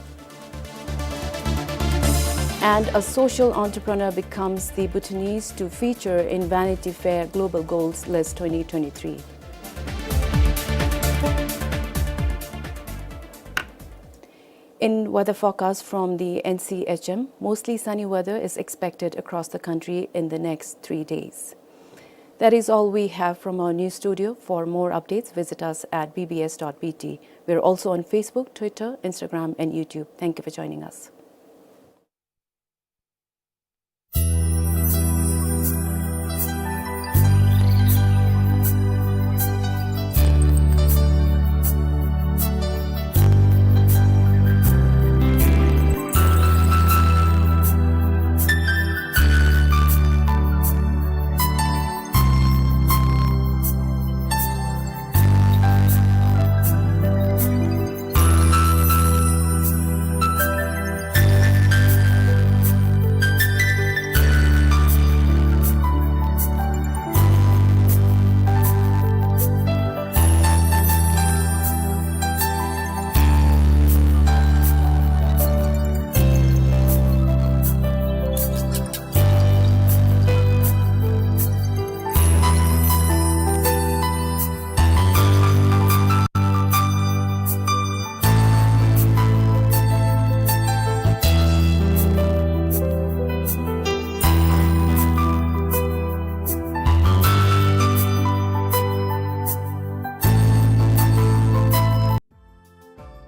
And a social entrepreneur becomes the Bhutanese to feature in Vanity Fair Global Goals List twenty twenty-three. In weather forecast from the N C H M, mostly sunny weather is expected across the country in the next three days. That is all we have from our news studio. For more updates, visit us at B B S dot B T. We're also on Facebook, Twitter, Instagram, and YouTube. Thank you for joining us.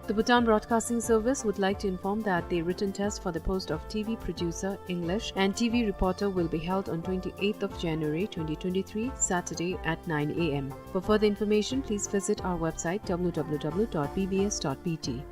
The Bhutan Broadcasting Service would like to inform that the written test for the post of T V producer, English, and T V reporter will be held on twenty-eighth of January twenty twenty-three, Saturday at nine A M. For further information, please visit our website, W W W dot B B S dot B T.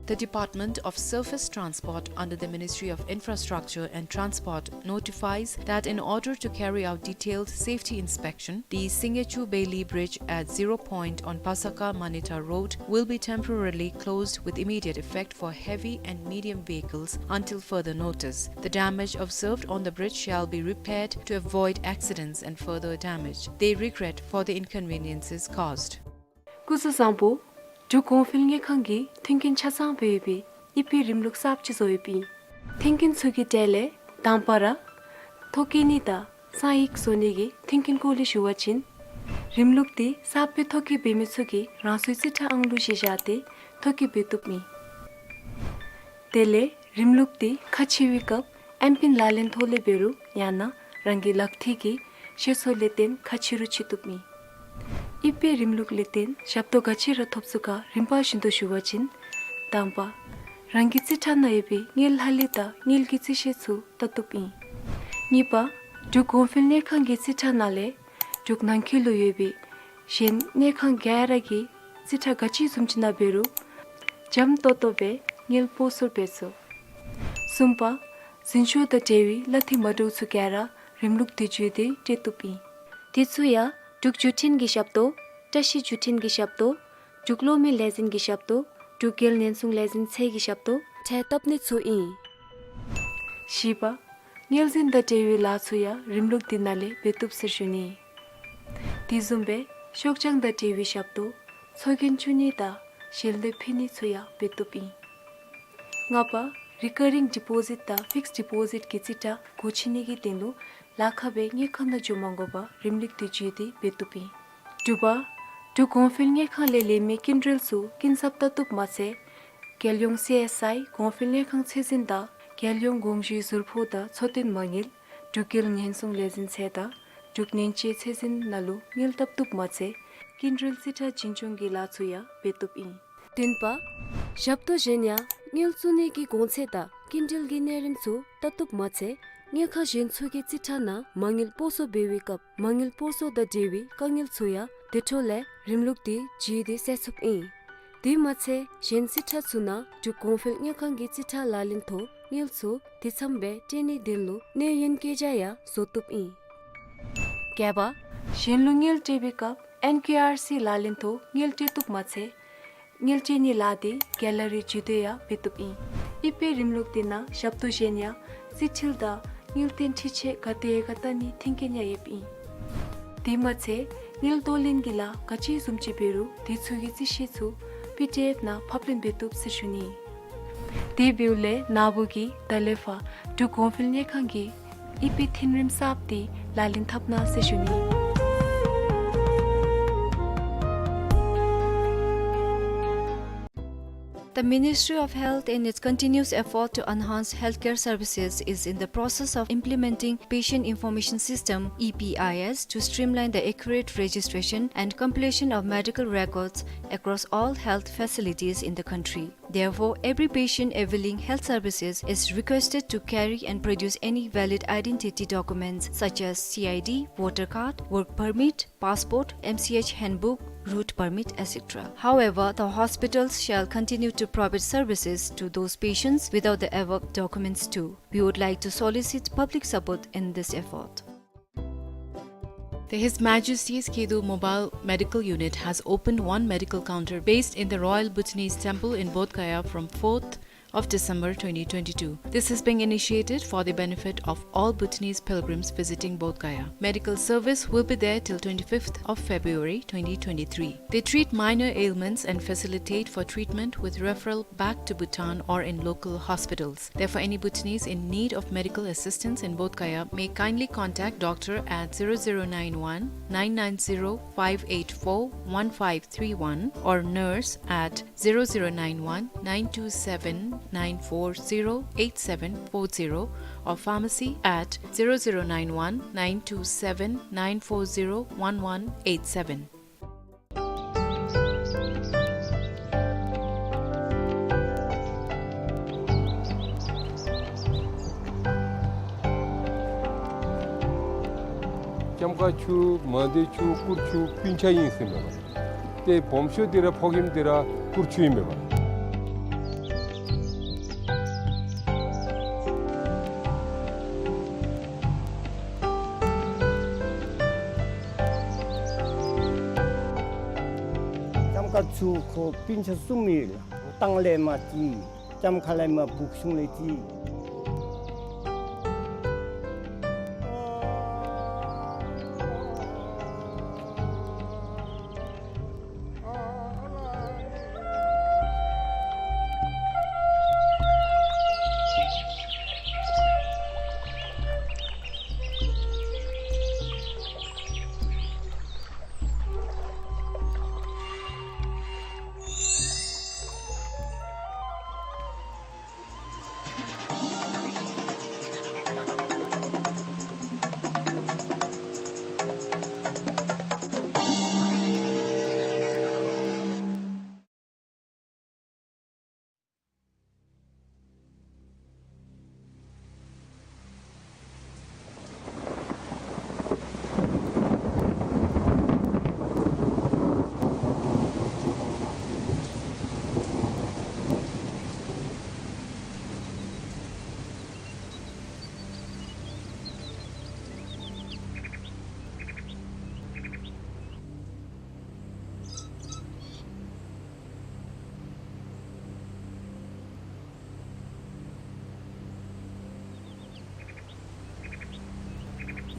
The Department of Surface Transport under the Ministry of Infrastructure and Transport notifies that in order to carry out detailed safety inspection, the Singechu Bailey Bridge at Zero Point on Pasaka Manita Road will be temporarily closed with immediate effect for heavy and medium vehicles until further notice. The damage observed on the bridge shall be repaired to avoid accidents and further damage. They regret for the inconveniences caused. སྐུ་གཟུགས་བཟང་པོ། འབྲུག་གོང་འཕེལ་དངུལ་ཁང་གིས་མཐུན་རྐྱེན་ཆ་ཚང་སྦེ་ཡོད་པའི་ཨི་པི་རིམ་ལུགས་གསརཔ་ཅིག་བཟོ་ཡོདཔ་ཨིན། མཐུན་རྐྱེན་ཚུ་གི་གྲས་ལས་དང་པ་ར་ཐོ་བཀོད་ནི་དང་གསང་ཡིག་བཟོ་ནི་གི་མཐུན་རྐྱེན་སྐོར་ལས་ཞུ་བ་ཅིན། རིམ་ལུགས་འདི་གསརཔ་སྦེ་ཐོ་བཀོད་འབད་མི་ཚུ་གིས་རང་སོའི་རྩིས་ཁྲ་ཨང་ལུ་གཞི་བཞག་སྟེ་ཐོ་བཀོད་འབད་བཏུབ་ཨིན། དེ་ལས་རིམ་ལུགས་འདི་ཁ་ཕྱེ་བའི་སྐབས་ཨེམ་པིན་ལག་ལེན་ཐོག་ལས་འབད་རུང་ཡང་ན་རང་གི་ལག་མཐིལ་གྱི་ཤེས་ཚད་ལས་བརྟེན་ཁ་ཕྱེ་རུང་ཕྱེ་བཏུབ་ཨིན། ཨི་པི་རིམ་ལུགས་ལས་བརྟེན་ཞབས་ཏོག་ག་ཅི་ར་ཐོབ་ཚུགས་ག་རིམ་པ་བཞིན་དུ་ཞུ་བ་ཅིན། དང་པ། རང་གི་རྩིས་ཁྲ་ནང་ཡོད་པའི་དངུལ་ལྷག་ལུས་དང་དངུལ་གྱི་རྩིས་ཤེས་ཚུ་བལྟ་བཏུབ་ཨིན། གཉིས་པ། འབྲུག་གོང་འཕེལ་དངུལ་ཁང་གི་རྩིས་ཁྲ་ནང་ལས་འབྲུག་ནང་འཁོད་ལུ་ཡོད་པའི་གཞན་དངུལ་ཁང་ག་ར་གི་རྩིས་ཁྲ་ག་ཅི་བཟུམ་ཅིག་ནང་འབད་རུང་འཇམ་ཏོང་ཏོ་སྦེ་དངུལ་སྤོ་སོར་འབད་ཚུགས། གསུམ་པ། འཛིན་སྐྱོང་དང་འབྲེལ་བའི་གླ་འཐུས་མ་འདྲཝ་ཚུ་ག་ར་རིམ་ལུགས་འདི་བརྒྱུད་དེ་སྤྲོད་བཏུབ་ཨིན། དེ་ཚུ་ཡང་འབྲུག་བརྒྱུད་འཕྲིན་གྱི་ཞབས་ཏོག་བཀྲ་ཤིས་བརྒྱུད་འཕྲིན་གྱི་ཞབས་ཏོག་འབྲུག་གློག་མེ་ལས་འཛིན་གྱི་ཞབས་ཏོག་འབྲུག་རྒྱལ་ཉེན་སྲུང་ལས་འཛིན་ཚད་ཀྱི་ཞབས་ཏོག་འཕྲལ་བཏབ་ནི་ཚུ་ཨིན། བཞི་པ། དངུལ་འཛིན་དང་འབྲེལ་བའི་ལཱ་ཚུ་ཡང་རིམ་ལུགས་འདི་ནང་ལས་འབད་བཏུབ་ཟེར་ཞུ་ནི། དེ་བཟུམ་སྦེ་ཤོག་བྱང་དང་འབྲེལ་བའི་ཞབས་ཏོག་ཚོགས་རྒྱན་བཙུགས་ནི་དང་ཞལ་འདེབས་ཕུལ་ནི་ཚུ་ཡང་འབད་བཏུབ་ཨིན། ལྔ་པ། རི་ཀ་རིང་ཌི་པོ་ཟིཊ་དང་ཕིགསཌ་ཌི་པོ་ཟིཊ་གི་རྩིས་ཁྲ་སྒོ་ཕྱེ་ནི་གི་དོན་ལུ་ལཱ་ཁག་སྦེ་དངུལ་ཁང་ནང་འགྱོ་མ་དགོ་པར་རིམ་ལུགས་འདི་བརྒྱུད་དེ་འབད་བཏུབ་ཨིན། དྲུག་པ། འབྲུག་གོང་འཕེལ་དངུལ་ཁང་ལས་ལེན་མི་སྐྱིན་འགྲུལ་ཚུ་སྐྱིན་ཚབ་བལྟ་བཏུབ་མ་ཚད། རྒྱལ་ཡོངས་སི་ཨེསི་ཨའི་གོང་འཕེལ་དངུལ་ཁང་ཚད་འཛིན་དང་རྒྱལ་ཡོངས་དགོངས་ཞུའི་ཟུར་ཕོགས་དང་འཚོ་རྟེན་མ་དངུལ་འབྲུག་རྒྱལ་ཉེན་སྲུང་ལས་འཛིན་ཚད་དང་འབྲུག་ནན་ཅེ་ཚད་འཛིན་ནང་ལུ་དངུལ་བཏབ་བཏུབ་མ་ཚད་སྐྱིན་འགྲུལ་རྩིས་ཁྲ་བྱིན་སྐྱོང་གི་ལཱ་ཚུ་ཡང་འབད་བཏུབ་ཨིན། བདུན་པ། ཞབས་ཏོག་གཞན་ཡང་དངུལ་བཙུགས་ནི་གི་གོང་ཚད་དང་སྐྱིན་འགྲུལ་གྱི་གནས་རིམ་ཚུ་བལྟ་བཏུབ་མ་ཚད་དངུལ་ཁང་གཞན་ཚུ་གི་རྩིས་ཁྲ་ནང་མ་དངུལ་སྤོ་སོར་འབད་བའི་སྐབས་མ་དངུལ་སྤོ་སོར་དང་འབྲེལ་བའི་དཀའ་ངལ་ཚུ་ཡང་དེ་འཕྲོ་ལས་རིམ་ལུགས་འདི་བརྒྱུད་དེ་སེལ་ཚུགསཔ་ཨིན། དེ་མ་ཚད་གཞན་རྩིས་ཁྲ་ཚུ་ནང་འབྲུག་གོང་འཕེལ་དངུལ་ཁང་གི་རྩིས་ཁྲ་ལག་ལེན་ཐོག་དངུལ་ཚུ་དེ་ཙམ་སྦེ་སྤྲོད་ནིའི་དོན་ལུ་གནས་ཡུན་བཀོད་རྒྱ་ཡང་བཟོ་བཏུབ་ཨིན། བརྒྱད་པ། གཞན་ལུ་དངུལ་སྤྲོད་པའི་སྐབས་ཨེན་ཀེ་ཨར་སི་ལག་ལེན་ཐོག་དངུལ་སྤྲོད་བཏུབ་མ་ཚད་དངུལ་སྤྲོད་ནིའི་ལཱ་འདི་གེ་ལ་རི་བརྒྱུད་དེ་ཡང་འབད་བཏུབ་ཨིན། ཨི་པེ་རིམ་ལུགས་འདི་ནང་ཞབས་ཏོག་གཞན་ཡང་རྩིས་འཕྲུལ་དང་དངུལ་རྟེན་འཕྲུལ་ཆས་ག་དེ་ག་བལྟ་ནིའི་མཐུན་རྐྱེན་ཡང་ཡོདཔ་ཨིན། དེ་མ་ཚད་དངུལ་གཏོར་ལེན་གྱི་ལཱ་ག་ཅི་བཟུམ་ཅིག་འབད་རུང་དེ་ཚུ་གི་རྩིས་ཤེས་ཚུ་པི་ཌི་ཨེཕ་ནང་ཕབ་ལེན་འབད་བཏུབ་ཟེར་ཞུ་ནི། དེ་འབདཝ་ལས་ན་བུ་གིས་ད་ལས་ཕར་འབྲུག་གོང་འཕེལ་དངུལ་ཁང་གི་ཨི་པེ་མཐུན་རིམ་གསརཔ་འདི་ལག་ལེན་འཐབ་གནང་ཟེར་ཞུ་ནི། The Ministry of Health, in its continuous effort to enhance healthcare services, is in the process of implementing Patient Information System, E P I S, to streamline the accurate registration and completion of medical records across all health facilities in the country. Therefore, every patient availing health services is requested to carry and produce any valid identity documents such as C I D, voter card, work permit, passport, M C H handbook, route permit, et cetera. However, the hospitals shall continue to provide services to those patients without the above documents too. We would like to solicit public support in this effort. The His Majesty's Khedu Mobile Medical Unit has opened one medical counter based in the Royal Bhutanese Temple in Bodh Gaya from fourth of December twenty twenty-two. This is being initiated for the benefit of all Bhutanese pilgrims visiting Bodh Gaya. Medical service will be there till twenty-fifth of February twenty twenty-three. They treat minor ailments and facilitate for treatment with referral back to Bhutan or in local hospitals. Therefore, any Bhutanese in need of medical assistance in Bodh Gaya may kindly contact doctor at zero zero nine one, nine nine zero, five eight four, one five three one or nurse at zero zero nine one, nine two seven, nine four zero, eight seven four zero or pharmacy at zero zero nine one, nine two seven, nine four zero, one one eight seven. ཀ་ཆུ་མང་སྡེ་ཆུ་གུར་ཆུ་སྤུན་ཆ་ཨིན་ཟེར་མས་པ། ཏེ་སྦོམ་ཤོས་འདི་ར་ཕོ་རྒནམ་འདི་ར་གུར་ཆུ་ཨིན་མས་པ། ལྕམ་དཀར་ཆུ་ཁོ་སྤུན་ཆ་གསུམ་ཡོད་ལགས། ལྟང་ལས་མར་ཅིག་ལྕམ་མཁར་ལས་མར་སྦུག་གཞུང་ལས་ཅིག།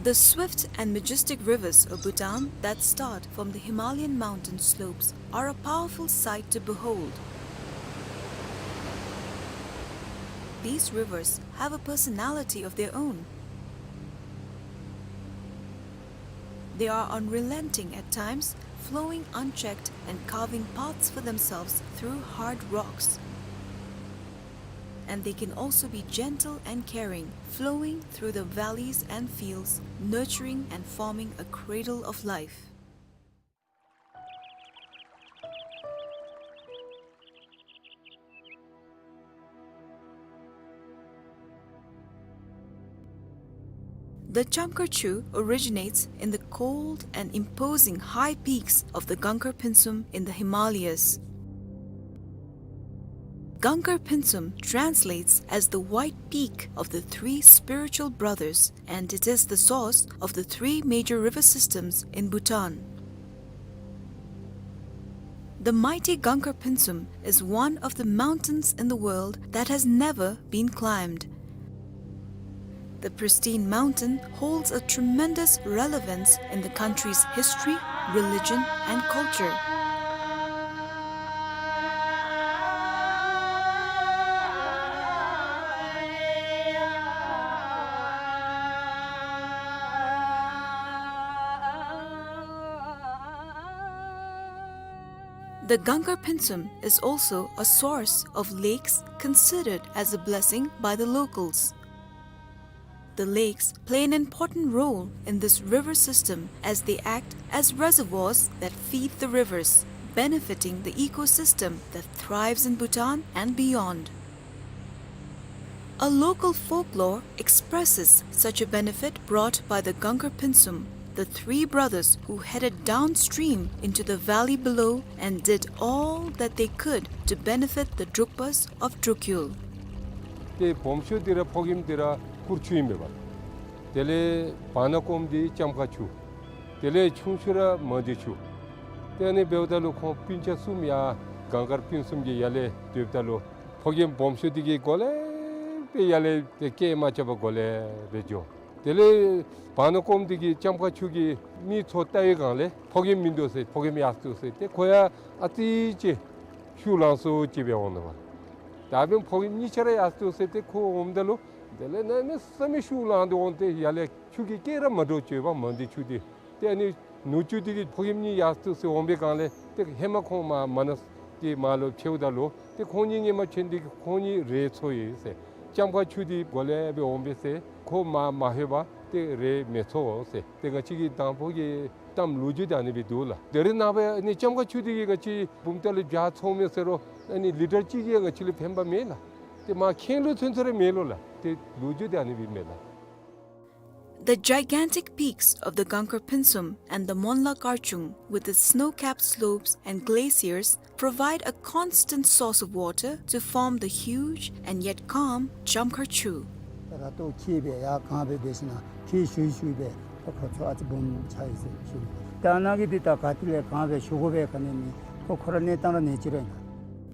The swift and majestic rivers of Bhutan that start from the Himalayan mountain slopes are a powerful sight to behold. These rivers have a personality of their own. They are unrelenting at times, flowing unchecked and carving paths for themselves through hard rocks. And they can also be gentle and caring, flowing through the valleys and fields, nurturing and forming a cradle of life. The Chamkhar Chu originates in the cold and imposing high peaks of the Gangkhar Pynsum in the Himalayas. Gangkhar Pynsum translates as the white peak of the three spiritual brothers, and it is the source of the three major river systems in Bhutan. The mighty Gangkhar Pynsum is one of the mountains in the world that has never been climbed. The pristine mountain holds a tremendous relevance in the country's history, religion, and culture. The Gangkhar Pynsum is also a source of lakes considered as a blessing by the locals. The lakes play an important role in this river system as they act as reservoirs that feed the rivers, benefiting the ecosystem that thrives in Bhutan and beyond. A local folklore expresses such a benefit brought by the Gangkhar Pynsum, the three brothers who headed downstream into the valley below and did all that they could to benefit the Drukpas of Drukyul. ཏེ་སྦོམ་ཤོས་འདི་ར་ཕོ་རྒནམ་འདི་ར་གུར་ཆུ་ཨིན་མས་པ། དེ་ལས་བར་ན་སྐོམ་འདི་ལྕམ་དཀར་ཆུ། དེ་ལས་ཆུང་ཤོས་ར་མང་སྡེ་ཆུ། ཏེ་ཨ་ནི་འབདཝ་ད་ལུ་ཁོང་སྤུན་ཆ་གསུམ་ཡར་གངས་དཀར་སྤུན་གསུམ་གྱི་ཡར་ལས་སྡོདཔ་ད་ལུ་ཕོ་རྒནམ་སྦོམ་ཤོས་འདི་གིས་གོ་ལེ་སྦེ་ཡར་ལས་ཏེ་སྐད་མ་རྐྱབ་པར་གོ་ལེ་སྦེ་འགྱོ། དེ་ལས་བར་ན་སྐོམ་འདི་གིས་ལྕམ་དཀར་ཆུ་གི་མིག་ཚོར་བལྟ་བའི་སྒང་ལས་ཕོ་རྒནམ་མིན་འདུག་ཟེར། ཕོ་རྒནམ་ཡར་སོང་འདུག་ཟེར། ཏེ་ཁོ་ཡང་ཨ་ཙི་ཅིག་ཤུགས་ལང་སོང་ཅིག་སྦེ་འོང་ནུག་པ། ད་འབདན་ཕོ་རྒནམ་གཉིས་ཆ་ར་ཡར་སོང་འདུག་ཟེར། ཏེ་ཁོ་འོངམ་ད་ལུ་དེ་ལས་གནམ་མེད་ས་མེད་ཤུགས་ལངས་ཏེ་འོང་སྟེ་ཡར་ལས་ཆུ་གི་སྐད་ར་མ་འདྲཝ་བརྗོད་པ། མང་སྡེ་ཆུ་འདི། ཏེ་ཨ་ནི་ནུ་གཅུང་འདི་གིས་ཕོ་རྒནམ་གཉིས་ཡར་སོང་འདུག་ཟེར་འོང་པའི་སྒང་ལས་ཏེ་ཧེ་མ་ཁོང་མར་མ་ན་གི་མར་ལུ་ཕྱདཔ་ད་ལུ་ཏེ་ཁོང་གཉིས་ཧེ་མ་ཕྱད་ནི་འདི་གིས་ཁོང་གཉིས་རེ་ཚོར་ཡི་ཟེར། ལྕམ་དཀར་ཆུ་འདི་གོ་ལེ་སྦེ་འོང་པས་ཟེར། ཁོ་མར་མ་ལྷོད་པར་ཏེ་རེ་མི་ཚོར་ཟེར། ཏེ་ང་བཅས་ཀྱི་དང་ཕུ་གི་གཏམ་ལོ་རྒྱུས་འདི་ཨ་ནི་སྦེ་འདུག་ལགས། དེ་རིང་ནངས་པ་ཨ་ནི་ལྕམ་དཀར་ཆུ་འདི་གིས་ང་བཅས་བུམ་ཐང་ལས་བྱ་འཚོ་མི་ཟེར་རུང་ཨ་ནི་ལི་ཊར་གཅིག་གིས་ང་བཅས་ལུ་ཕན་པ་མེད་ལགས། ཏེ་མར་ཁེངས་ལུ་ཚུན་ཚོད་ར་མེད་ལོ་ལགས། ཏེ་ལོ་རྒྱུས་འདི་ཨ་ནི་སྦེ་མས་ལགས། The gigantic peaks of the Gangkar Pynsum and the Monla Karchung, with its snow-capped slopes and glaciers, provide a constant source of water to form the huge and yet calm Chamkhar Chu. ར་ཏོ་ཁྱི་སྦེ་ཡར་གང་སྦེ་འབད་ཞིན་ན་ཁྱི་ཤུལ་ཤུལ་སྦེ་ད་ཁོ་ཚུ་ཨ་ཙི་སྦོམ་ཆགས་ཡི་ཟེར་ཞུ་ནི། ད་ནཱ་གི་འདི་ད་ག་ཏེ་ལས་གང་སྦེ་ཞུ་དགོ་པའི་ག་ནི་མེད། ཁོ་ཁོ་ར་གནས་སྟངས་ར་གནས་ཅི་ར་ཨིན་ན།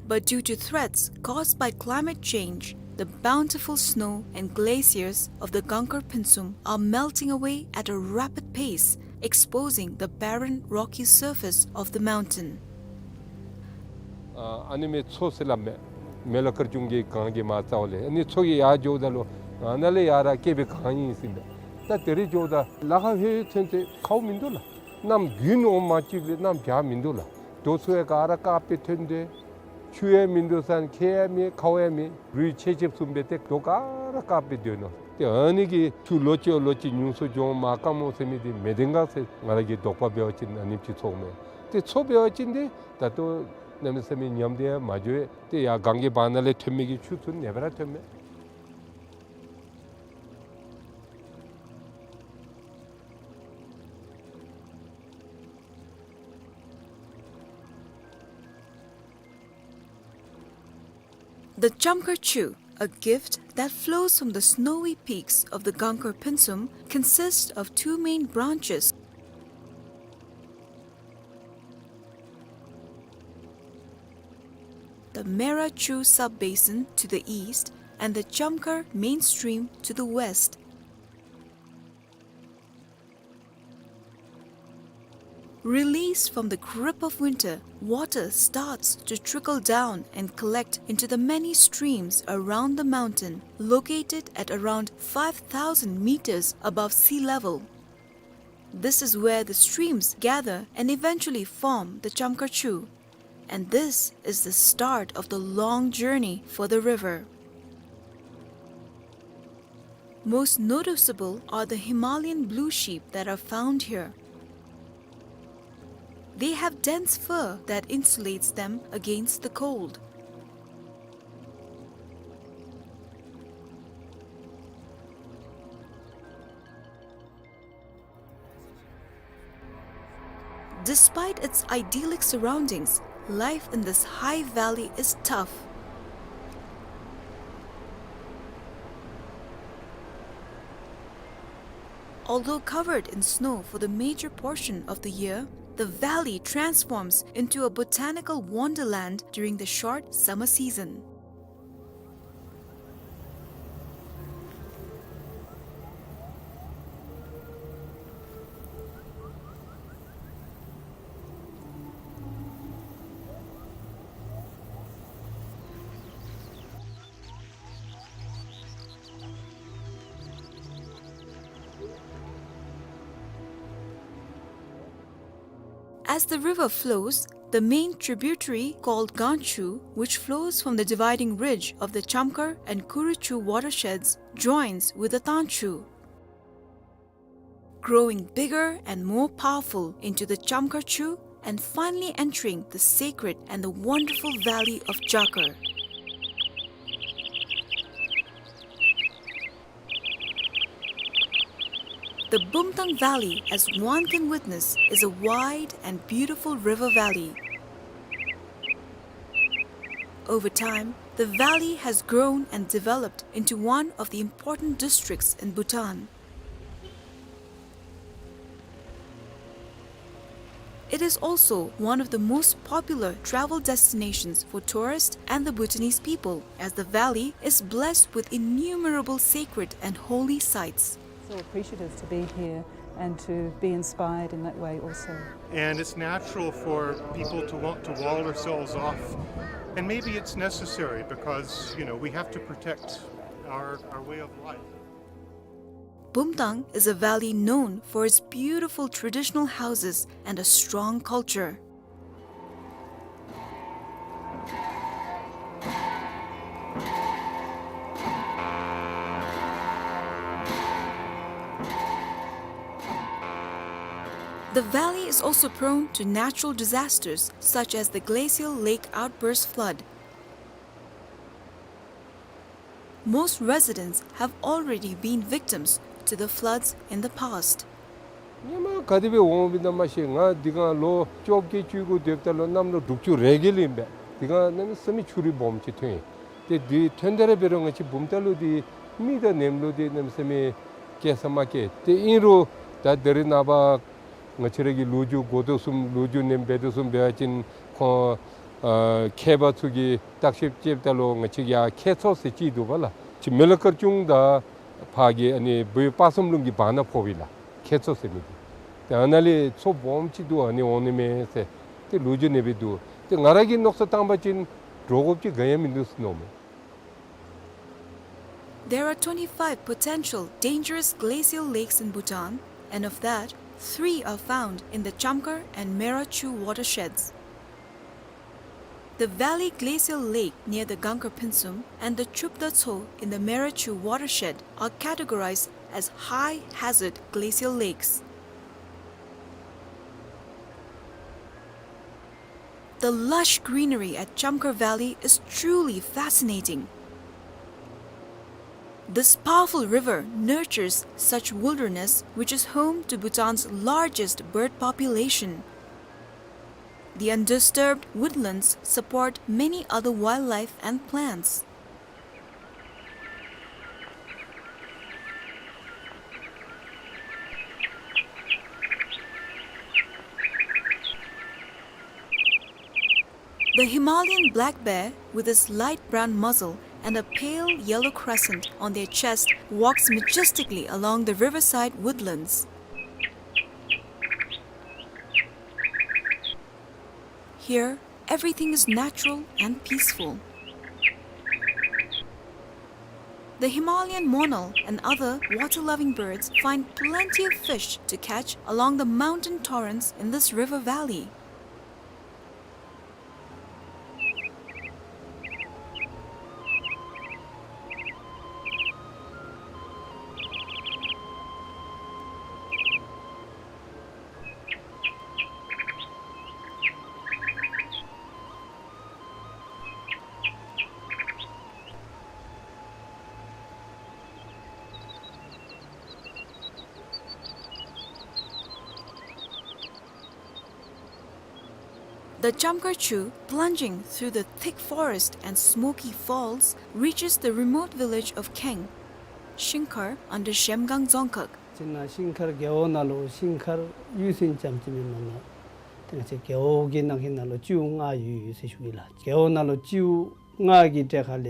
But due to threats caused by climate change, the bountiful snow and glaciers of the Gangkar Pynsum are melting away at a rapid pace, exposing the barren, rocky surface of the mountain. ཨ་ཨ་ནི་མེ་མཚོ་ཟེར་སླབ་མས། མེ་ལ་ཀར་ཅུང་གི་གངས་ཀྱི་མར་རྩ་བ་ལས་ཨ་ནི་མཚོ་གི་ཡར་འགྱོཝ་ད་ལུ་ཨ་ནཱ་ལས་ཡར་ར་བསྐལ་པའི་གངས་ཨིན་ཟེར་མས། ད་དེ་རེ་འགྱོཝ་ད་ལ་ཁ་ཧེ་ཐོན་ཏེ་ཁཝ་མིན་འདུག་ལགས། གནམ་དགུན་འོང་མ་གཅིག་ལས་གནམ་བྱཱར་མིན་འདུག་ལགས། རྡོ་ཚུ་ཡང་ག་ར་དཀརཔོ་སྦེ་ཐོན་ཏེ་ཆུ་ཡང་མིན་འདུག་ཟེར་ཁྱེགས་ཡང་མེད་ཁཝ་ཡང་མེད། རུད་ཆེ་ཆེ་བཟུམ་སྦེ་ཏེ་རྡོ་ག་ར་དཀརཔོ་སྦེ་སྡོད་ནུག། ཏེ་ཨ་ནི་གི་ཆུ་ལོ་གཅིག་ལོ་གཅིག་ཉུང་སུ་འགྱོ་མ་དཀའ་མོ་ཟེར་མི་འདི་མེད་དེ་ག་ཟེར་ང་ར་གི་དོགས་པ་འབད་བ་ཅིན་ཨ་ནེམ་ཅིག་ཚོརཝ་མས། ཏེ་མཚོ་འབད་བ་ཅིན་ཏེ་ད་ལྟོ་གནམ་མེད་ས་མེད་ཉམས་ཏེ་ཡང་མ་འགྱོ་བས། ཏེ་ཡར་གངས་ཀྱི་བར་ན་ལས་ཐོན་མི་གི་ཆུ་ཚུ་ཨ་ནེ་སྦེ་ར་ཐོནམ་མས། The Chamkhar Chu, a gift that flows from the snowy peaks of the Gangkar Pynsum, consists of two main branches, the Mera Chu sub-basin to the east and the Chamkhar main stream to the west. Released from the grip of winter, water starts to trickle down and collect into the many streams around the mountain, located at around five thousand meters above sea level. This is where the streams gather and eventually form the Chamkhar Chu. And this is the start of the long journey for the river. Most noticeable are the Himalayan blue sheep that are found here. They have dense fur that insulates them against the cold. Despite its idyllic surroundings, life in this high valley is tough. Although covered in snow for the major portion of the year, the valley transforms into a botanical wonderland during the short summer season. As the river flows, the main tributary called Gangchu, which flows from the dividing ridge of the Chamkhar and Kuruchu watersheds, joins with the Tangchu, growing bigger and more powerful into the Chamkhar Chu and finally entering the sacred and the wonderful valley of Jakar. The Bumtang Valley, as one can witness, is a wide and beautiful river valley. Over time, the valley has grown and developed into one of the important districts in Bhutan. It is also one of the most popular travel destinations for tourists and the Bhutanese people, as the valley is blessed with innumerable sacred and holy sites. So appreciative to be here and to be inspired in that way also. And it's natural for people to want to wall ourselves off. And maybe it's necessary because, you know, we have to protect our, our way of life. Bumtang is a valley known for its beautiful traditional houses and a strong culture. The valley is also prone to natural disasters such as the glacial lake outburst flood. Most residents have already been victims to the floods in the past. སྔོན་མ་ག་དེ་སྦེ་འོངམ་ཨིན་ན་མ་ཤེས། ང་འདི་ག་ལོ་བཅོ་བརྒྱད་བཅུ་དགུ་སྡོདཔ་ད་ལུ་གནམ་ལོ་དྲུག་ཅུ་རེ་བརྒྱད་ལུ་ཨིན་པས། དེ་ག་གནམ་མེད་ས་མེད་ཆུ་རུད་སྦོམ་ཅིག་ཐོན་ཡི། ཏེ་དེ་ཐོན་ད་ར་འབད་རུང་ང་བཅས་བུམ་ཐང་ལུ་དེ་མི་དང་ནེམ་ལུ་དེ་གནམ་མེད་ས་མེད་སྐྱེལ་ས་མ་སྐྱེལ། ཏེ་ཨིན་རུང་ད་ད་རེས་ནངས་པ་ང་བཅས་ར་གི་ལོ་རྒྱུས་འགོ་ཐོག་གསུམ་ལོ་རྒྱུས་ནེམ་འབད་དོ་གསུམ་འབད་བ་ཅིན་ཁོང་ཨ་མཁས་པ་ཚུ་གིས་བརྟག་ཞིབ་རྐྱབ་ད་ལུ་ང་བཅས་ཡར་ཁྱད་མཚོ་ཟེར་ཅིག་འདུག་པ་ལགས། ཅིག་མི་ལ་དཀར་ཆུ་དང་ཕར་གི་ཨ་ནི་བོད་དཔག་བསམ་ལུང་གི་བར་ན་ཕོགཔ་ཨིན་ལགས། ཁྱད་མཚོ་ཟེར་མི་འདི། ཏེ་ཨ་ནཱ་ལས་མཚོ་སྦོམ་ཅིག་འདུག། ཨ་ནི་འོང་ནི་མས་ཟེར་ཏེ་ལོ་རྒྱུས་ནེམ་སྦེ་འདུག། ཏེ་ང་ར་གིས་མནོ་བསམ་བཏང་བ་ཅིན་འདྲོག་དགོཔ་ཅིག་ག་ཡང་མིན་འདུག་མནོཝ་མས། There are twenty-five potential dangerous glacial lakes in Bhutan, and of that, three are found in the Chamkhar and Mera Chu watersheds. The Valley Glacial Lake near the Gangkar Phinsum and the Chupda Tso in the Mera Chu watershed are categorized as high hazard glacial lakes. The lush greenery at Chamkhar Valley is truly fascinating. This powerful river nurtures such wilderness, which is home to Bhutan's largest bird population. The undisturbed woodlands support many other wildlife and plants. The Himalayan black bear, with its light brown muzzle and a pale yellow crescent on their chest, walks majestically along the riverside woodlands. Here, everything is natural and peaceful. The Himalayan monal and other water-loving birds find plenty of fish to catch along the mountain torrents in this river valley. The Chamkhar Chu, plunging through the thick forest and smoky falls, reaches the remote village of Kheng, Shingkhar under Zhemgang Dzongkhag. ཅིག་ནཱ་ཤིང་མཁར་རྒེད་འོག་ནང་ལུ་ཤིང་མཁར་ཡུལ་ཟེར་ཙམ་ཅིག་མེན་མ་ལགས། ཏེ་ང་བཅས་རྒེད་འོག་གི་ནང་གི་ནང་ལུ་སྤྱིའུ་ལྔ་ཡོད་ཡོད་ཟེར་ཞུ་གེ་ལགས། རྒེད་འོག་ནང་ལུ་སྤྱིའུ་ལྔ་གི་གྲས་ཁ་ལས་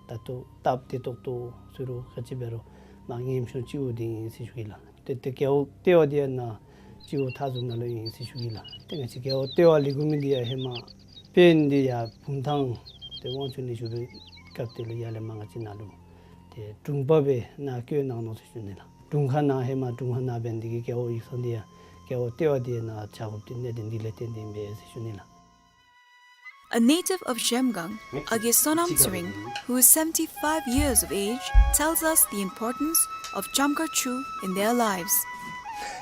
ད་ལྟོ་སྟབས་བདེ་ཏོག་ཏོ་ཟེར་རུང་ག་ཅི་འབད་རུང་མ་ངེམ་ཤོང་སྤྱིའུ་འདི་ཨིན་ཟེར་ཞུ་གེ་ལགས། ཏེ་ཏེ་རྒེད་འོག་ལྟེ་བ་འདི་ཡང་ནཱ་སྤྱིའུ་མཐའ་ཟུར་ནང་ལུ་ཨིན་ཟེར་ཞུ་གེ་ལགས། ཏེ་ང་བཅས་རྒེད་འོག་ལྟེ་བ་ལས་འགོ་མི་འདི་ཡང་ཧེ་མ་དཔོན་འདི་ཡར་བུམ་ཐང་ཏེ་དབང་ཕྱུག་ནེ་ཞུ་བའི་སྐབས་དེ་ལུ་ཡར་ལས་མར་ང་བཅས་ནཱ་ལུ་ཏེ་དྲུང་པ་སྦེ་ནཱ་བསྐོས་གནང་ནུག་ཟེར་ཞུ་ནི་ལགས། དྲུང་ཁག་ནང་ཧེ་མ་དྲུང་ཁག་ནང་འབད་ནི་འདི་གིས་རྒེད་འོག་ཡིག་ཚང་འདི་ཡང་རྒེད་འོག་ལྟེ་བ་འདི་ནཱ་ཆགས་དགོཔ་འདི་གནད་དོན་འདི་ལས་བརྟེན་ཏེ་ཨིན་པས་ཟེར་ཞུ་ ནི་ལགས། A native of Zhemgang, Age Sonam Tsering, who is seventy-five years of age, tells us the importance of Chamkhar Chu in their lives.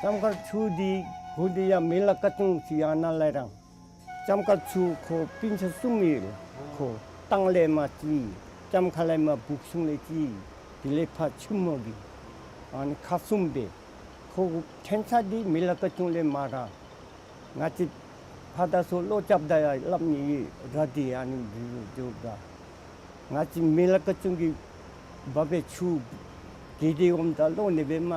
ལྕམ་མཁར་ཆུ་འདི་གུ་འདི་ཡང་མི་ལ་ཀ་ཅུང་ཅིག་ཡང་ན་ལས་རང་། ལྕམ་མཁར་ཆུ་ཁོ་སྤུན་ཆ་གསུམ་ཡོད། ཁོ་སྟང་ལས་མར་གཅིག། ལྕམ་མཁར་ལས་མར་བུག་སུང་ལས་གཅིག། དེ་ལས་ཕར་ཆུ་མོ་གི་ཨ་ནི་ཁག་གསུམ་སྦེ། ཁོ་གི་ཕྲན་ཚེགས་འདི་མི་ལ་ཀ་ཅུང་ལས་མར་ར། ང་བཅས་ཕར་དང་ཚུར་ལོག་རྐྱབ་ད་ཡང་སླབ་ནི་ཡོད། ར་འདི་ཨ་ནི་འདི་རུ་འགྱོ་དགོ། ང་བཅས་མི་ལ་ཀ་ཅུང་གིས་འབག་པའི་ཆུ་གི་འདི་འོངམ་ད་ལོག་ནི་སྦེ་མ་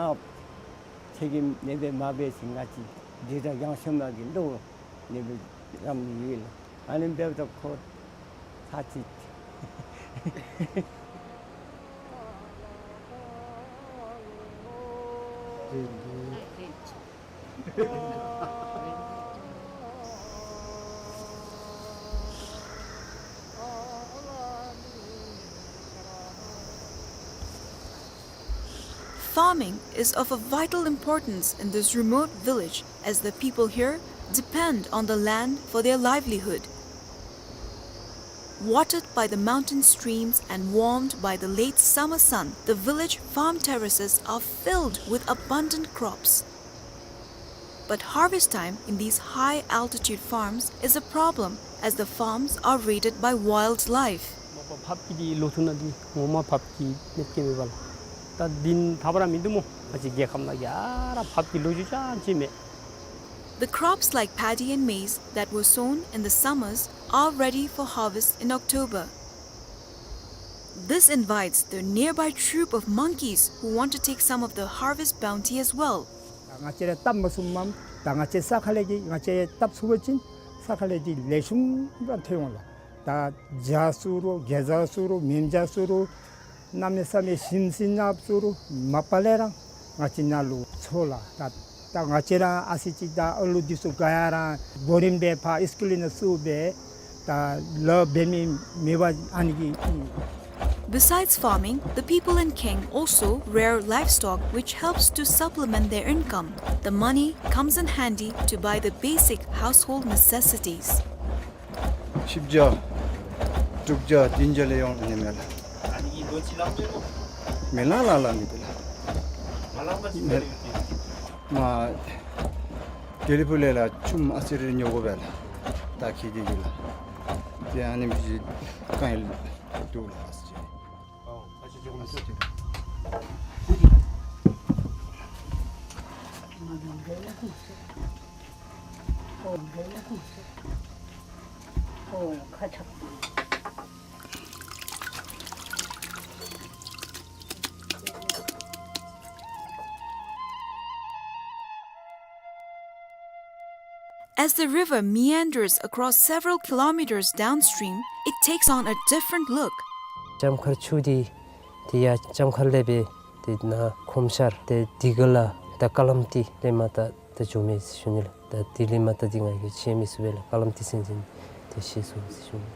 ཁྱེད་ཀྱིས་ནི་སྦེ་མ་འབད་ཞིན་ང་བཅས་འདི་ར་ཡང་ཤོ་མ་གི་ལོག་ནི་སྦེ་རམ་ནི་ཡོད་ལགས། ཨ་ནི་འབདཝ་ད་ཁོ་ཚར་ཅིག། Farming is of a vital importance in this remote village, as the people here depend on the land for their livelihood. Watered by the mountain streams and warmed by the late summer sun, the village farm terraces are filled with abundant crops. But harvest time in these high-altitude farms is a problem, as the farms are raided by wildlife. ཕགཔ་གི་འདི་ལོ་ཐུང་ནང་འདི་ངོ་མ་ཕགཔ་གི་མེདཔ་སྐྱེ་མི་བ་ལགས། ད་དེ་ཐབས་ར་མིན་འདུག་སྨོ། ང་བཅས་རྒྱལ་ཁབ་ནང་གི་ཨ་ར་འབབ་ཀྱི་ལོ་རྒྱུས་ཅང་ཅིག་མེད། The crops like paddy and maize that were sown in the summers are ready for harvest in October. This invites the nearby troop of monkeys who want to take some of the harvest bounty as well. ང་བཅས་ར་བཏབ་མ་ཚུགསཔ་མས། ད་ང་བཅས་ས་ཁ་ལས་ཀྱི་ང་བཅས་བཏབ་ཚུགས་པ་ཅིན་ས་ཁ་ལས་ཀྱི་ལེགས་ཤོམ་ར་ཐོན་འོང་ལགས། ད་བྱ་བཙུགས་རུང་གེ་ཛ་བཙུགས་རུང་མེནམ་བྱ་བཙུགས་རུང་གནམ་མེད་ས་མེད་ཞིམ་ཟས་ནང་བཙུགས་རུང་མ་པ་ལས་ར་ང་བཅས་ནང་ལུ་འཚོ་ལགས། ད་ད་ང་བཅས་ར་ཨ་ཙི་ཅིག་ད་ཨ་ལུ་འདི་ཚུ་ག་ཡ་ར་གོ་རིམ་སྦེ་ཕར་ཨིསི་ཀུལ་ནང་བཙུགས་སྦེ་ད་ལཱ་འབད་མི་མེད་པར་ཨ་ནི་གི། Besides farming, the people in Keng also rear livestock, which helps to supplement their income. The money comes in handy to buy the basic household necessities. བཞི་བརྒྱ་དྲུག་བརྒྱ་བདུན་བརྒྱ་ལས་ཡོད་ནི་མས་ལགས། ཨ་ནི་གི་ལོ་གཅིག་ལང་སྤྲོད་ལོ། མི་ལང་ལང་ལང་མི་འདུག་ལགས། མ་ལང་པ་ཅིན་མི་ལང་། མ་དགེ་ལེགས་ཕུག་ལས་ལགས་ཆུམ་ཨ་ཙི་རེ་ཉོ་དགོ་པས་ལགས། ད་ཁྱད་དེ་གིས་ལགས། དེ་ཨ་ནི་མི་ཅིག་དཀའ་ངལ་འདུག་ལགས། ཨ་ཙི་ཅིག། As the river meanders across several kilometers downstream, it takes on a different look. ལྕམ་མཁར་ཆུ་འདི་དེ་ཡར་ལྕམ་མཁར་ལས་སྦེ་དེ་ནཱ་ཁོམ་ཤར་ཏེ་དེ་གི་ལས་ད་ཀ་ལམ་ཏི་ལས་མར་ད་ད་འགྱོ་མས་ཟེར་ཞུ་ནི་ལགས། ད་དེ་ལས་མར་ད་དེ་ང་གིས་ཤེས་མི་ཚུགས་པས་ལགས། ཀ་ལམ་ཏི་ཟེར་མི་འདི་ཤེས་སོང་ཟེར་ཞུ་ནི།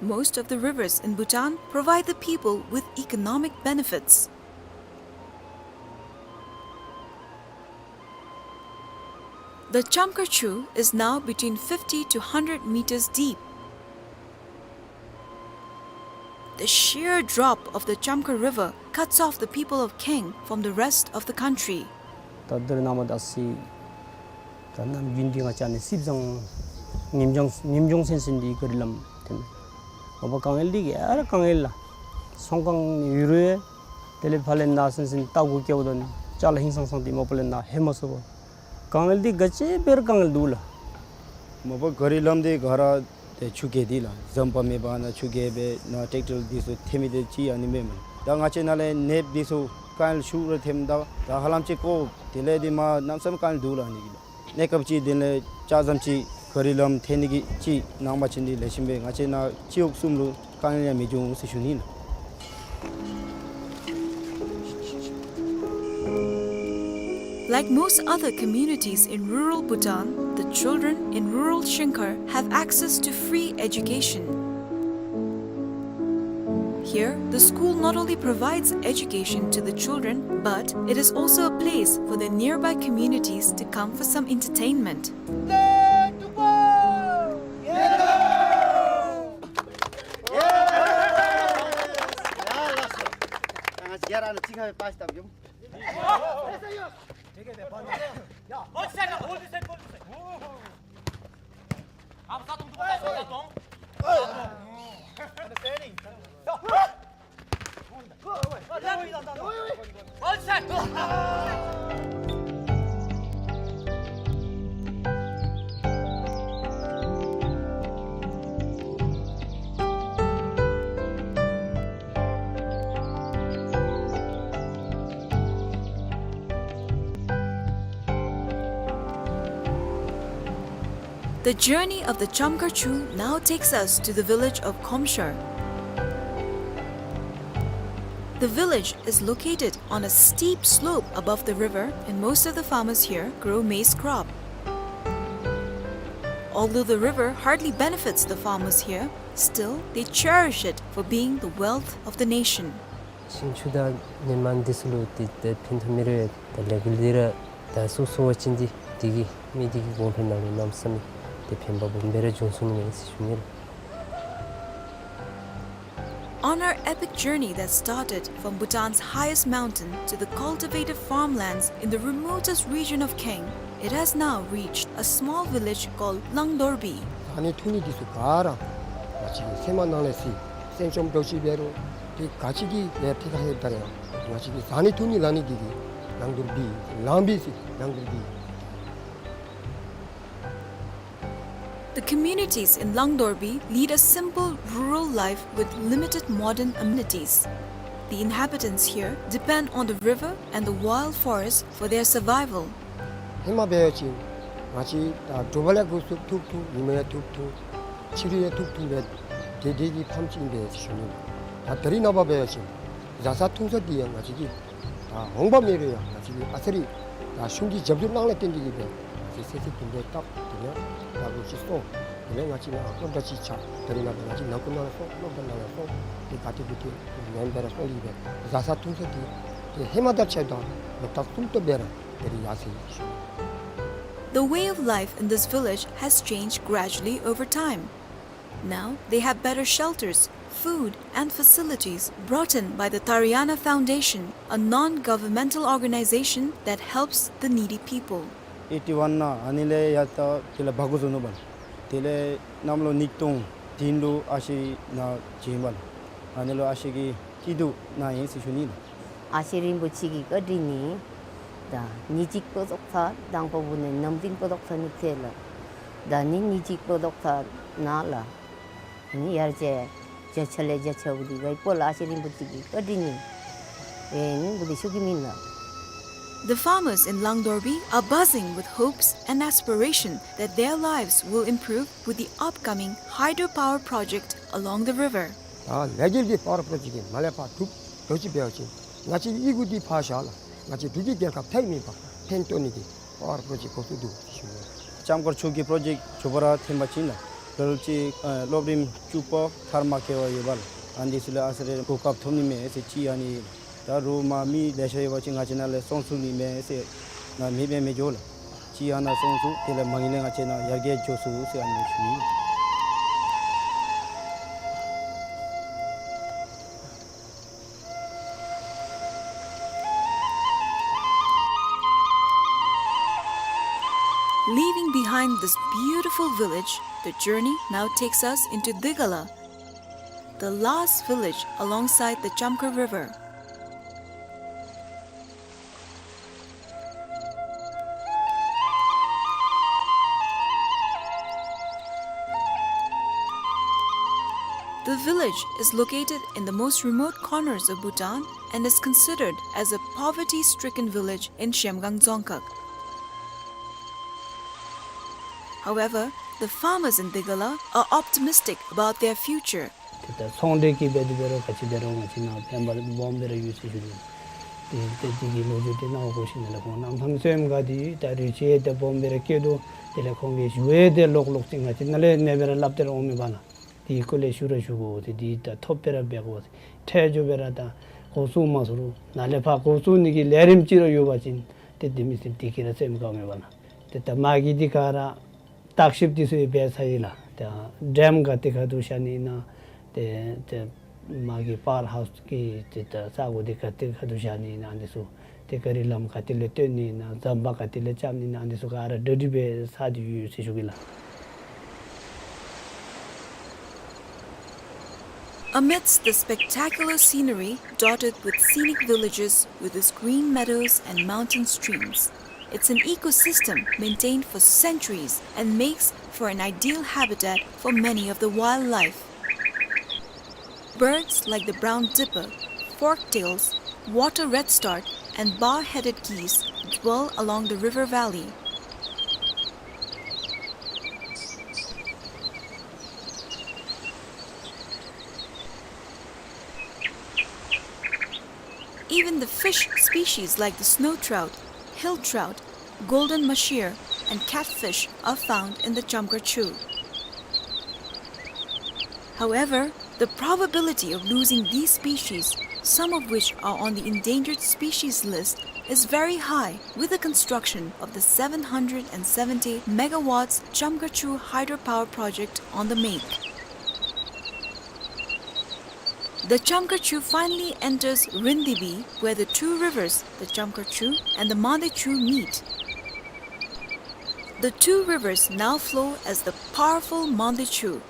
Most of the rivers in Bhutan provide the people with economic benefits. The Chamkar Chu is now between fifty to hundred meters deep. The sheer drop of the Chamkar River cuts off the people of Keng from the rest of the country. ད་འདི་ར་ནང་མ་ད་སི་ད་ནམ་རྒྱུན་འདི་ང་བཅས་ནི་སིབ་ཟང་ངེམ་ལྗོངས་ངེམ་ལྗོངས་ཟེར་ཟེར་འདི་ག་རི་ལམ་ཐོན། མ་པ་དཀའ་ངལ་འདི་ག་ར་དཀའ་ངལ་ལགས། ཚོང་ཁང་ནི་ཡོད་རུང་དེ་ལས་ཕར་ལས་ནཱ་ཟེར་ཟེར་ལྟ་སྒོ་བཀལཝ་ད་ནི་ཅ་ལ་ཧིང་སངས་སངས་འདི་མ་པ་ལས་ནཱ་ལྷོད་མ་ཚུགས་པས། དཀའ་ངལ་འདི་ག་ཅི་འབད་རུང་དཀའ་ངལ་འདུག་ལགས། མ་པ་ག་རི་ལམ་འདི་ག་ར་ཏེ་ཆུ་རྐྱལ་འདི་ལགས། ཟམ་པ་མེད་པར་ནཱ་ཆུ་རྐྱལ་སྦེ་ནཱ་ཊེཀ་ཊར་འདི་ཚུ་ཐོན་མི་འདི་ཅིག་ཨ་ནི་མེན་མས། ད་ང་བཅས་ནཱ་ལས་ནདཔ་འདི་ཚུ་དཀའ་ངལ་ཤུགས་ར་ཐོནམ་ད་ད་ཧ་ལམ་ཅིག་ཀོ་དེ་ལས་འདི་མར་གནམ་མེད་ས་མེད་དཀའ་ངལ་འདུག་ལགས་ཨ་ནི་གི་ལགས། གནས་སྐབས་ཅིག་དེ་ལས་ལྕགས་ཟམ་ཅིག་ག་རི་ལམ་ཐོན་ནི་གི་ཅིག་གནང་པ་ཅིན་འདི་ལེགས་ཤོམ་སྦེ་ང་བཅས་ནཱ་སྤྱི་འོག་གསུམ་ལུ་དཀའ་ངལ་ཡང་མི་འབྱུང་ཟེར་ཞུ་ནི་ལགས། Like most other communities in rural Bhutan, the children in rural Shingkhar have access to free education. Here, the school not only provides education to the children, but it is also a place for the nearby communities to come for some entertainment. The journey of the Chamkar Chu now takes us to the village of Khomshar. The village is located on a steep slope above the river, and most of the farmers here grow maize crop. Although the river hardly benefits the farmers here, still they cherish it for being the wealth of the nation. ཤིང་ཆུ་དང་ནི་མ་འདི་ཚུ་ལུ་ཏེ་ཏེ་ཕན་ཐོགས་མི་རེ་ད་ལས་འགུལ་འདི་ར་ད་སོ་སོ་བ་ཅིན་འདི་འདི་གིས་མི་འདི་གི་གོང་འཕེལ་ནང་ལུ་གནམ་མེད་ས་མེད་ཏེ་ཕན་པ་སྦོམ་སྦེ་ར་འབྱུང་ཚུགས་ནི་མས་ཟེར་ཞུ་ནི། On our epic journey that started from Bhutan's highest mountain to the cultivated farmlands in the remotest region of Keng, it has now reached a small village called Langdorbi. ད་ནི་ཐུགས་ནི་འདི་ཚུ་ག་ར་ང་བཅས་ཀྱི་སེམས་ནང་ལས་སི་སེམས་ཅན་འདྲོག་ཅི་འབད་རུང་ ཏེ་ག་ཅི་གི་ཡ་ཐད་ཁར་ལྷོདཔ་ད་ར་ང་བཅས་ཀྱི་བཟའ་ནི་འཐུང་ནི་ལང་ནི་འདི་གིས་ལང་དོར་འབད་ལང་འབད་ཟེར་ལང་དོར་འབད། The communities in Langdorbi lead a simple rural life with limited modern amenities. The inhabitants here depend on the river and the wild forest for their survival. ཧེ་མ་འབད་བ་ཅིན་ང་བཅས་ད་དྲོ་པ་ལས་འགོ་བཙུགས་ཐུག་ཐུག་ཉིན་མ་ཡང་ཐུག་ཐུག་ཕྱི་རུ་ཡང་ཐུག་ཐུག་སྦེ་དེ་དེ་གི་ཕམ་ཅིག་ཨིན་པས་ཟེར་ཞུ་ནི། ད་ད་རིས་ནངས་པ་འབད་བ་ཅིན་བཟའ་ས་འཐུང་ས་འདི་ཡང་ང་བཅས་ཀྱི་ད་འོང་འབབ་མེད་རུང་ཡང་ང་བཅས་ཀྱི་ཨ་ཙི་རེ་ད་གཞུང་གིས་རྒྱབ་སྐྱོར་གནང་ལས་བརྟེན་ཏེ་གིས་སྦེ་ང་བཅས་ཚེ་ཚེ་བདུན་པའི་སྟབས་དེ་ལས་ད་ལོ་ཅིག་སོང་། དེ་ལས་ང་བཅས་ནཱ་སློབ་གྲྭ་ཅིག་ཆགས། ད་རིས་ནངས་པ་ང་བཅས་ནང་ཁུལ་ནང་ལུ་སོང་སློབ་གྲྭ་ནང་ལུ་སོང་། དེ་ག་ཏེ་གུ་ཏེ་ཉན་སྦེ་ར་སོང་ཡི་སྦེ་བཟའ་ས་འཐུང་ས་འདི་དེ་ཧེ་མ་དང་ཕྱདཔ་ད་ལོ་ལྟར་གསུམ་སྟོང་སྦེ་ར་ད་རིས་ཡར་སོ་ཡི་ཟེར་ཞུ་ནི། The way of life in this village has changed gradually over time. Now they have better shelters, food, and facilities brought in by the Tariana Foundation, a non-governmental organization that helps the needy people. ཨེ་ཊི་ཝན་ནང་ཨ་ནི་ལས་ཡར་ད་དེ་ལས་འབག་འགྱོ་ནུག་པ་ལགས། དེ་ལས་གནམ་ལོ་ཉིས་སྟོང་བདུན་ལུ་ཨ་ཞེ་ནཱ་བྱོན་པ་ལགས། ཨ་ནི་ལུ་ཨ་ཞེ་གིས་སྐྱིད་སྡུག་གནང་ཡི་ཟེར་ཞུ་ནི་ལགས། ཨ་ཞེ་རིན་པོ་ཆེ་གི་བཀའ་དྲིན་ནི་ད་ཉིནམ་གཅིག་ལྷོད་དོ་ས་དང་པ་བུ་ནི་ནམ་རྒྱུན་ལྷོད་དོ་ས་ནི་ཚེ་ལགས། ད་ནི་ཉིནམ་གཅིག་ལྷོད་དོ་ས་ནཱ་ལགས། ཨ་ནི་ཡར་ཅིག་བརྒྱ་ཆ་ལས་བརྒྱ་ཆ་བུ་འདི་ག་ཡི་པོ་ལགས། ཨ་ཞེ་རིན་པོ་ཆེ་གི་བཀའ་དྲིན་ནི་ཨེ་ནི་བུ་འདི་ཤུགས་ཀྱིས་མེན་ལགས། The farmers in Langdorbi are buzzing with hopes and aspiration that their lives will improve with the upcoming hydropower project along the river. ད་ལས་འགུལ་འདི་པ་ཝར་པྲོ་ཇེཀཊ་འདི་མར་ལས་ཕར་གྲུབ་ཐོབ་ཅིག་འབད་བ་ཅིན་ང་བཅས་ཀྱི་ཨི་ཁུག་འདི་ཕར་བཞག་ལགས། ང་བཅས་འབྲུག་གི་རྒྱལ་ཁབ་ཐད་མེད་པར་ཕན་ཐོགས་ནི་གི་པ་ཝར་པྲོ་ཇེཀཊ་འགོ་བཙུགས་འདུག་ཟེར་ཞུ་ནི། ལྕམ་མཁར་ཆུ་གི་པྲོ་ཇེཀཊ་མཇུག་པ་ར་ཐོན་པ་ཅིན་ལགས། ལོ་ལོ་ཅིག་ཨ་སློབ་རིམ་བཅུ་པ་མཐར་མ་འཁྱོལ་བར་ཡོད་པ་ལགས། ཨ་ནི་ཚུ་ལུ་ཨ་ཙི་རེ་གོ་སྐབས་ཐོབ་ནི་མས་ཟེར་ཅིག་ཨ་ནི། ད་རུང་མ་མི་ལེ་ཤ་ཡོད་པ་ཅིན་ང་བཅས་ནཱ་ལས་སོང་ཚུགས་ནི་མས་ཟེར་ང་མེད་པར་མི་འགྱོ་ལགས། ཅིག་ཨ་ནཱ་སོང་ཚུགས། དེ་ལས་མ་གི་ལས་ང་བཅས་ནཱ་ཡར་རྒྱས་འགྱོ་ཚུགས་ཟེར་ཨ་ནི་ཞུ་ནི། Leaving behind this beautiful village, the journey now takes us into Digala, the last village alongside the Chamkhar River. The village is located in the most remote corners of Bhutan and is considered as a poverty-stricken village in Zhemgang Dzongkhag. However, the farmers in Digala are optimistic about their future. ཏེ་ད་ཚོང་འབྲེལ་གྱི་འབད་དེ་འབད་རུང་ག་ཅི་འབད་རུང་ང་བཅས་ནཱ་ཕན་པ་སྦོམ་སྦེ་ར་ཡོད་ཟེར་ཞུ་ནི། ཏེ་ཏེ་དེ་གི་ལོ་རྒྱུས་དེ་ནཱ་འོང་དགོ་ཞིནམ་ལས་ཁོང་གནམ་ཐང་བཙོནམ་ག་དེ་ད་རུང་ཅིག་ཏེ་སྦོམ་སྦེ་ར་སྐྱེས་དོ། དེ་ལས་ཁོང་གི་ཞུ་ཡིག་དེ་ལོག་ལོག་ཅིག་ང་བཅས་ནཱ་ལས་ཨ་ནེ་སྦེ་ར་སླབ་སྟེ་ར་འོང་མི་པ་ལགས། དེ་གི་སྐོར་ལས་ཞུ་ར་ཞུ་དགོ་ཟེར། དེ་ད་ཐོབ་སྦེ་ར་འབད་དགོ་ཟེར། འཕྲལ་མགྱོགས་སྦེ་ར་ད་འགོ་བཙུགས་མ་ཚུགས་རུང་ནཱ་ལས་ཕར་འགོ་བཙུགས་ནི་གི་ལས་རིམ་ཅིག་ར་ཡོད་པ་ཅིན་ཏེ་དེ་མི་ཚུ་དེ་གིས་ར་བཙོནམ་ག་འོང་མི་པ་ལགས། ཏེ་ད་མ་གི་དེ་ག་ར་བརྟག་ཞིབ་དེ་ཚུ་ཡང་འབད་ཚར་ཡི་ལགས། ཏེ་ཌེམ་ག་ཏེ་ག་ཏེ་བཞག་ནི་ཨིན་ན། ཏེ་ཏེ་མ་གི་པ་ཝར་ཧའུསི་གི་ཏེ་ད་ས་གོ་དེ་ག་ཏེ་ག་ཏེ་བཞག་ནི་ཨིན་ན། ཨ་ནི་ཚུ་ཏེ་ག་རི་ལམ་ག་ཏེ་ལས་བཏོན་ནི་ཨིན་ན། ཟམ་པ་ག་ཏེ་ལས་རྐྱབ་ནི་ཨིན་ན། ཨ་ནི་ཚུ་ག་ར་གྲ་སྒྲིག་འབད་ཚར་ཏེ་ཡོད་ཟེར་ཞུ་གེ་ལགས། Amidst the spectacular scenery dotted with scenic villages with its green meadows and mountain streams, it's an ecosystem maintained for centuries and makes for an ideal habitat for many of the wildlife. Birds like the brown dipper, forktails, water redstart, and bar-headed geese dwell along the river valley. Even the fish species like the snow trout, hill trout, golden mahseer, and catfish are found in the Chamkhar Chu. However, the probability of losing these species, some of which are on the endangered species list, is very high with the construction of the seven hundred and seventy megawatts Chamkhar Chu hydropower project on the make. The Chamkhar Chu finally enters Rindibi, where the two rivers, the Chamkhar Chu and the Mande Chu, meet. The two rivers now flow as the powerful Mande Chu.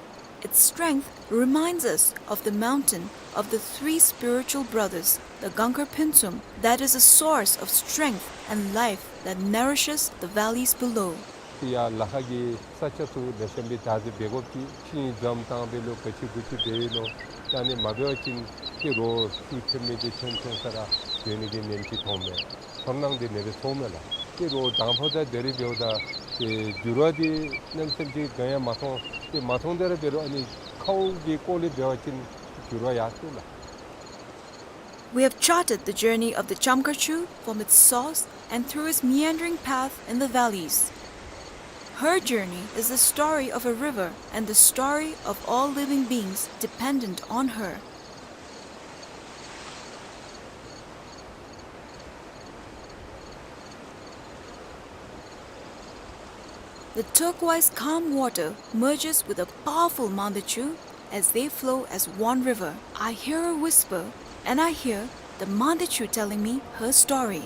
Its strength reminds us of the mountain of the three spiritual brothers, the Gangkhar Phuntsum, that is a source of strength and life that nourishes the valleys below. ཏེ་ཡར་ལ་ཁ་གི་ས་ཆ་ཚུ་ལེགས་ཤོམ་སྦེ་བདག་འཛིན་འབད་དགོཔ་ཅིག་ཤིང་འཛོམས་བཏང་སྦེ་ལོག་ག་ཅི་གུ་ཅི་འབད་ཡི་ནོ། ད་ཨ་ནི་མ་འབད་བ་ཅིན་ཏེ་རོགས་ཤུགས་ཐེབས་མི་འདི་ཚུན་ཚོད་ས་ར་འགྱོ་ནི་གི་ཉེན་ཅིག་མཐོངམ་མས། ཚོར་སྣང་འདི་ཨ་ནི་སྦེ་ཚོརཝ་མས་ལགས། ཏེ་རོགས་དང་ཕུ་ད་དེ་རིགས་འབདཝ་ད་ཏེ་འགྱུར་བ་འདི་གནམ་མེད་ས་མེད་ཅིག་ག་ཡང་མ་མཐོང་། ཏེ་མ་མཐོང་དེ་ར་འབད་རུང་ཨ་ནི་ཁཝ་གི་སྐོར་ལས་འབད་བ་ཅིན་འགྱུར་བ་ཡར་སོང་ལགས། We have charted the journey of the Chamkharchu from its source and through its meandering path in the valleys. Her journey is the story of a river and the story of all living beings dependent on her. The turquoise calm water merges with a powerful Mandachu as they flow as one river. I hear her whisper, and I hear the Mandachu telling me her story.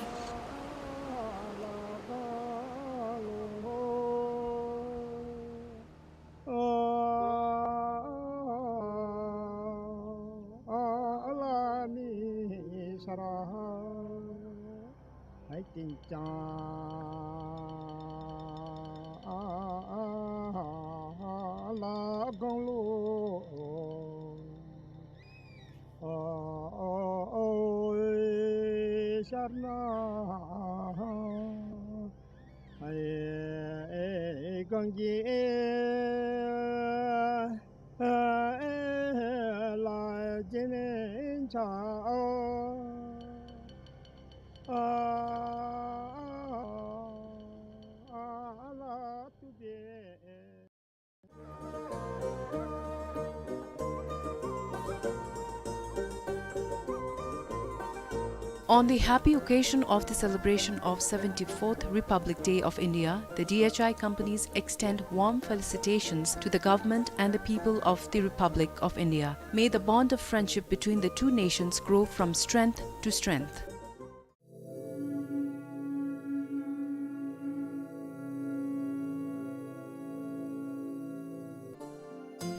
On the happy occasion of the celebration of seventy-fourth Republic Day of India, the D H I companies extend warm felicitations to the government and the people of the Republic of India. May the bond of friendship between the two nations grow from strength to strength.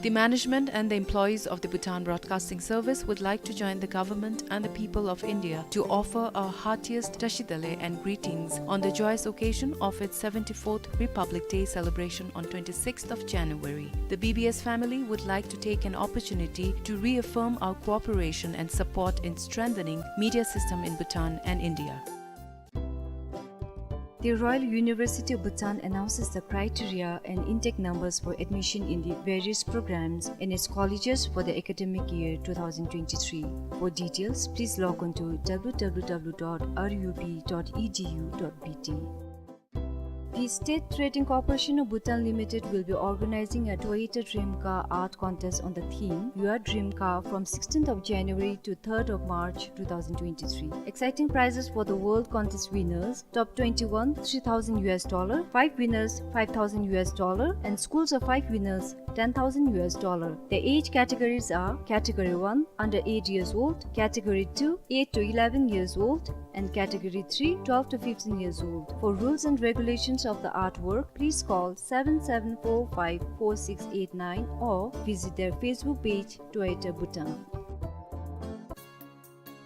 The management and the employees of the Bhutan Broadcasting Service would like to join the government and the people of India to offer our heartiest tashidele and greetings on the joyous occasion of its seventy-fourth Republic Day celebration on twenty-sixth of January. The B B S family would like to take an opportunity to reaffirm our cooperation and support in strengthening media system in Bhutan and India. The Royal University of Bhutan announces the criteria and intake numbers for admission in the various programs in its colleges for the academic year two thousand twenty-three. For details, please log on to W W W dot R U B dot E D U dot B T. The State Trading Corporation of Bhutan Limited will be organizing a Toyota Dream Car Art Contest on the theme Your Dream Car from sixteenth of January to third of March two thousand twenty-three. Exciting prizes for the World Contest winners: top twenty-one, three thousand U S dollar; five winners, five thousand U S dollar; and schools of five winners, ten thousand U S dollar. The age categories are: Category one, under eight years old; Category two, eight to eleven years old; and Category three, twelve to fifteen years old. For rules and regulations of the artwork, please call seven seven four five four six eight nine or visit their Facebook page, Toyota Bhutan.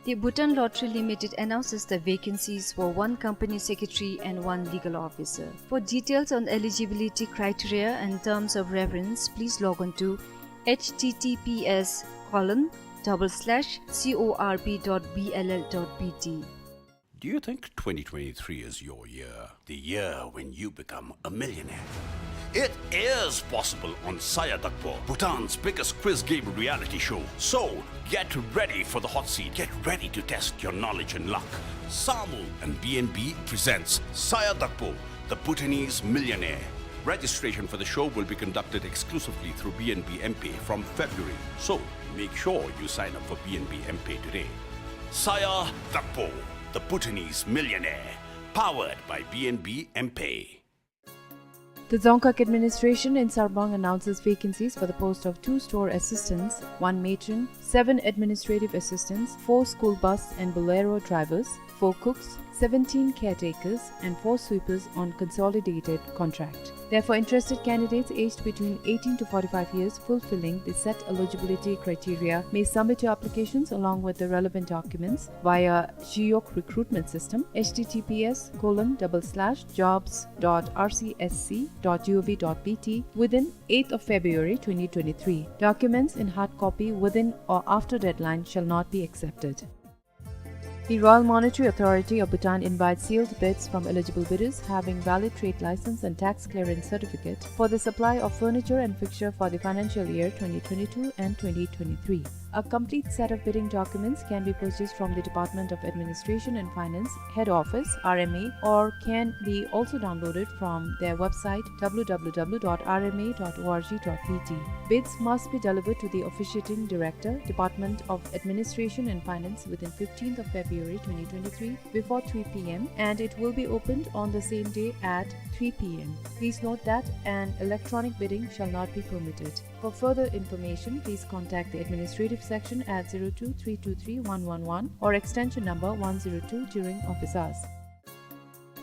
The Bhutan Lottery Limited announces the vacancies for one company secretary and one legal officer. For details on eligibility criteria and terms of reference, please log on to H T T P S colon double slash C O R P dot B L L dot B T. Do you think twenty twenty-three is your year? The year when you become a millionaire? It is possible on Saya Dakpo, Bhutan's biggest quiz game reality show. So, get ready for the hot seat. Get ready to test your knowledge and luck. Samu and B N B presents Saya Dakpo, the Bhutanese Millionaire. Registration for the show will be conducted exclusively through B N B M Pay from February. So, make sure you sign up for B N B M Pay today. Saya Dakpo, the Bhutanese Millionaire. Powered by B N B M Pay. The Dzongkhag Administration in Sarpang announces vacancies for the post of two store assistants, one matron, seven administrative assistants, four school bus and Bolero drivers, four cooks, seventeen caretakers, and four sweepers on consolidated contract. Therefore, interested candidates aged between eighteen to forty-five years fulfilling the set eligibility criteria may submit your applications along with the relevant documents via Shiyok recruitment system, H T T P S colon double slash jobs dot R C S C dot G O V dot B T, within eighth of February twenty twenty-three. Documents in hard copy within or after deadline shall not be accepted. The Royal Monetary Authority of Bhutan invites sealed bids from eligible bidders having valid trade license and tax clearance certificate for the supply of furniture and fixture for the financial year twenty twenty-two and twenty twenty-three. A complete set of bidding documents can be purchased from the Department of Administration and Finance, Head Office, R M A, or can be also downloaded from their website, W W W dot R M A dot org dot B T. Bids must be delivered to the officiating director, Department of Administration and Finance, within fifteenth of February twenty twenty-three, before three P M, and it will be opened on the same day at three P M. Please note that an electronic bidding shall not be permitted. For further information, please contact the administrative section at zero two three two three one one one or extension number one zero two during office hours.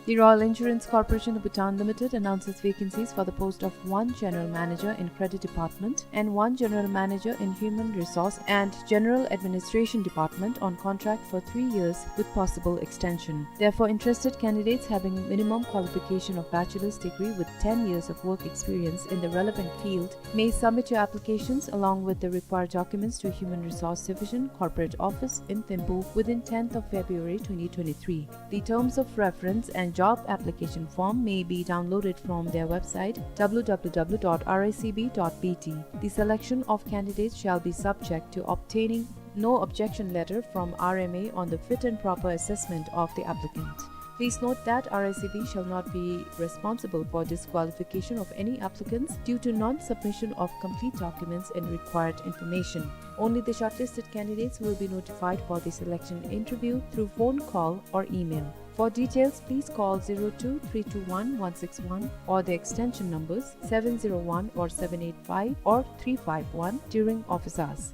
The Royal Insurance Corporation of Bhutan Limited announces vacancies for the post of one General Manager in Credit Department and one General Manager in Human Resource and General Administration Department on contract for three years with possible extension. Therefore, interested candidates having minimum qualification of bachelor's degree with ten years of work experience in the relevant field may submit your applications along with the required documents to Human Resource Division, Corporate Office in Thimphu within tenth of February twenty twenty-three. The terms of reference and job application form may be downloaded from their website, W W W dot R I C B dot B T. The selection of candidates shall be subject to obtaining no objection letter from R M A on the fit and proper assessment of the applicant. Please note that R I C B shall not be responsible for disqualification of any applicants due to non-submission of complete documents and required information. Only the shortlisted candidates will be notified for the selection interview through phone call or email. For details, please call zero two three two one one six one or the extension numbers seven zero one or seven eight five or three five one during office hours.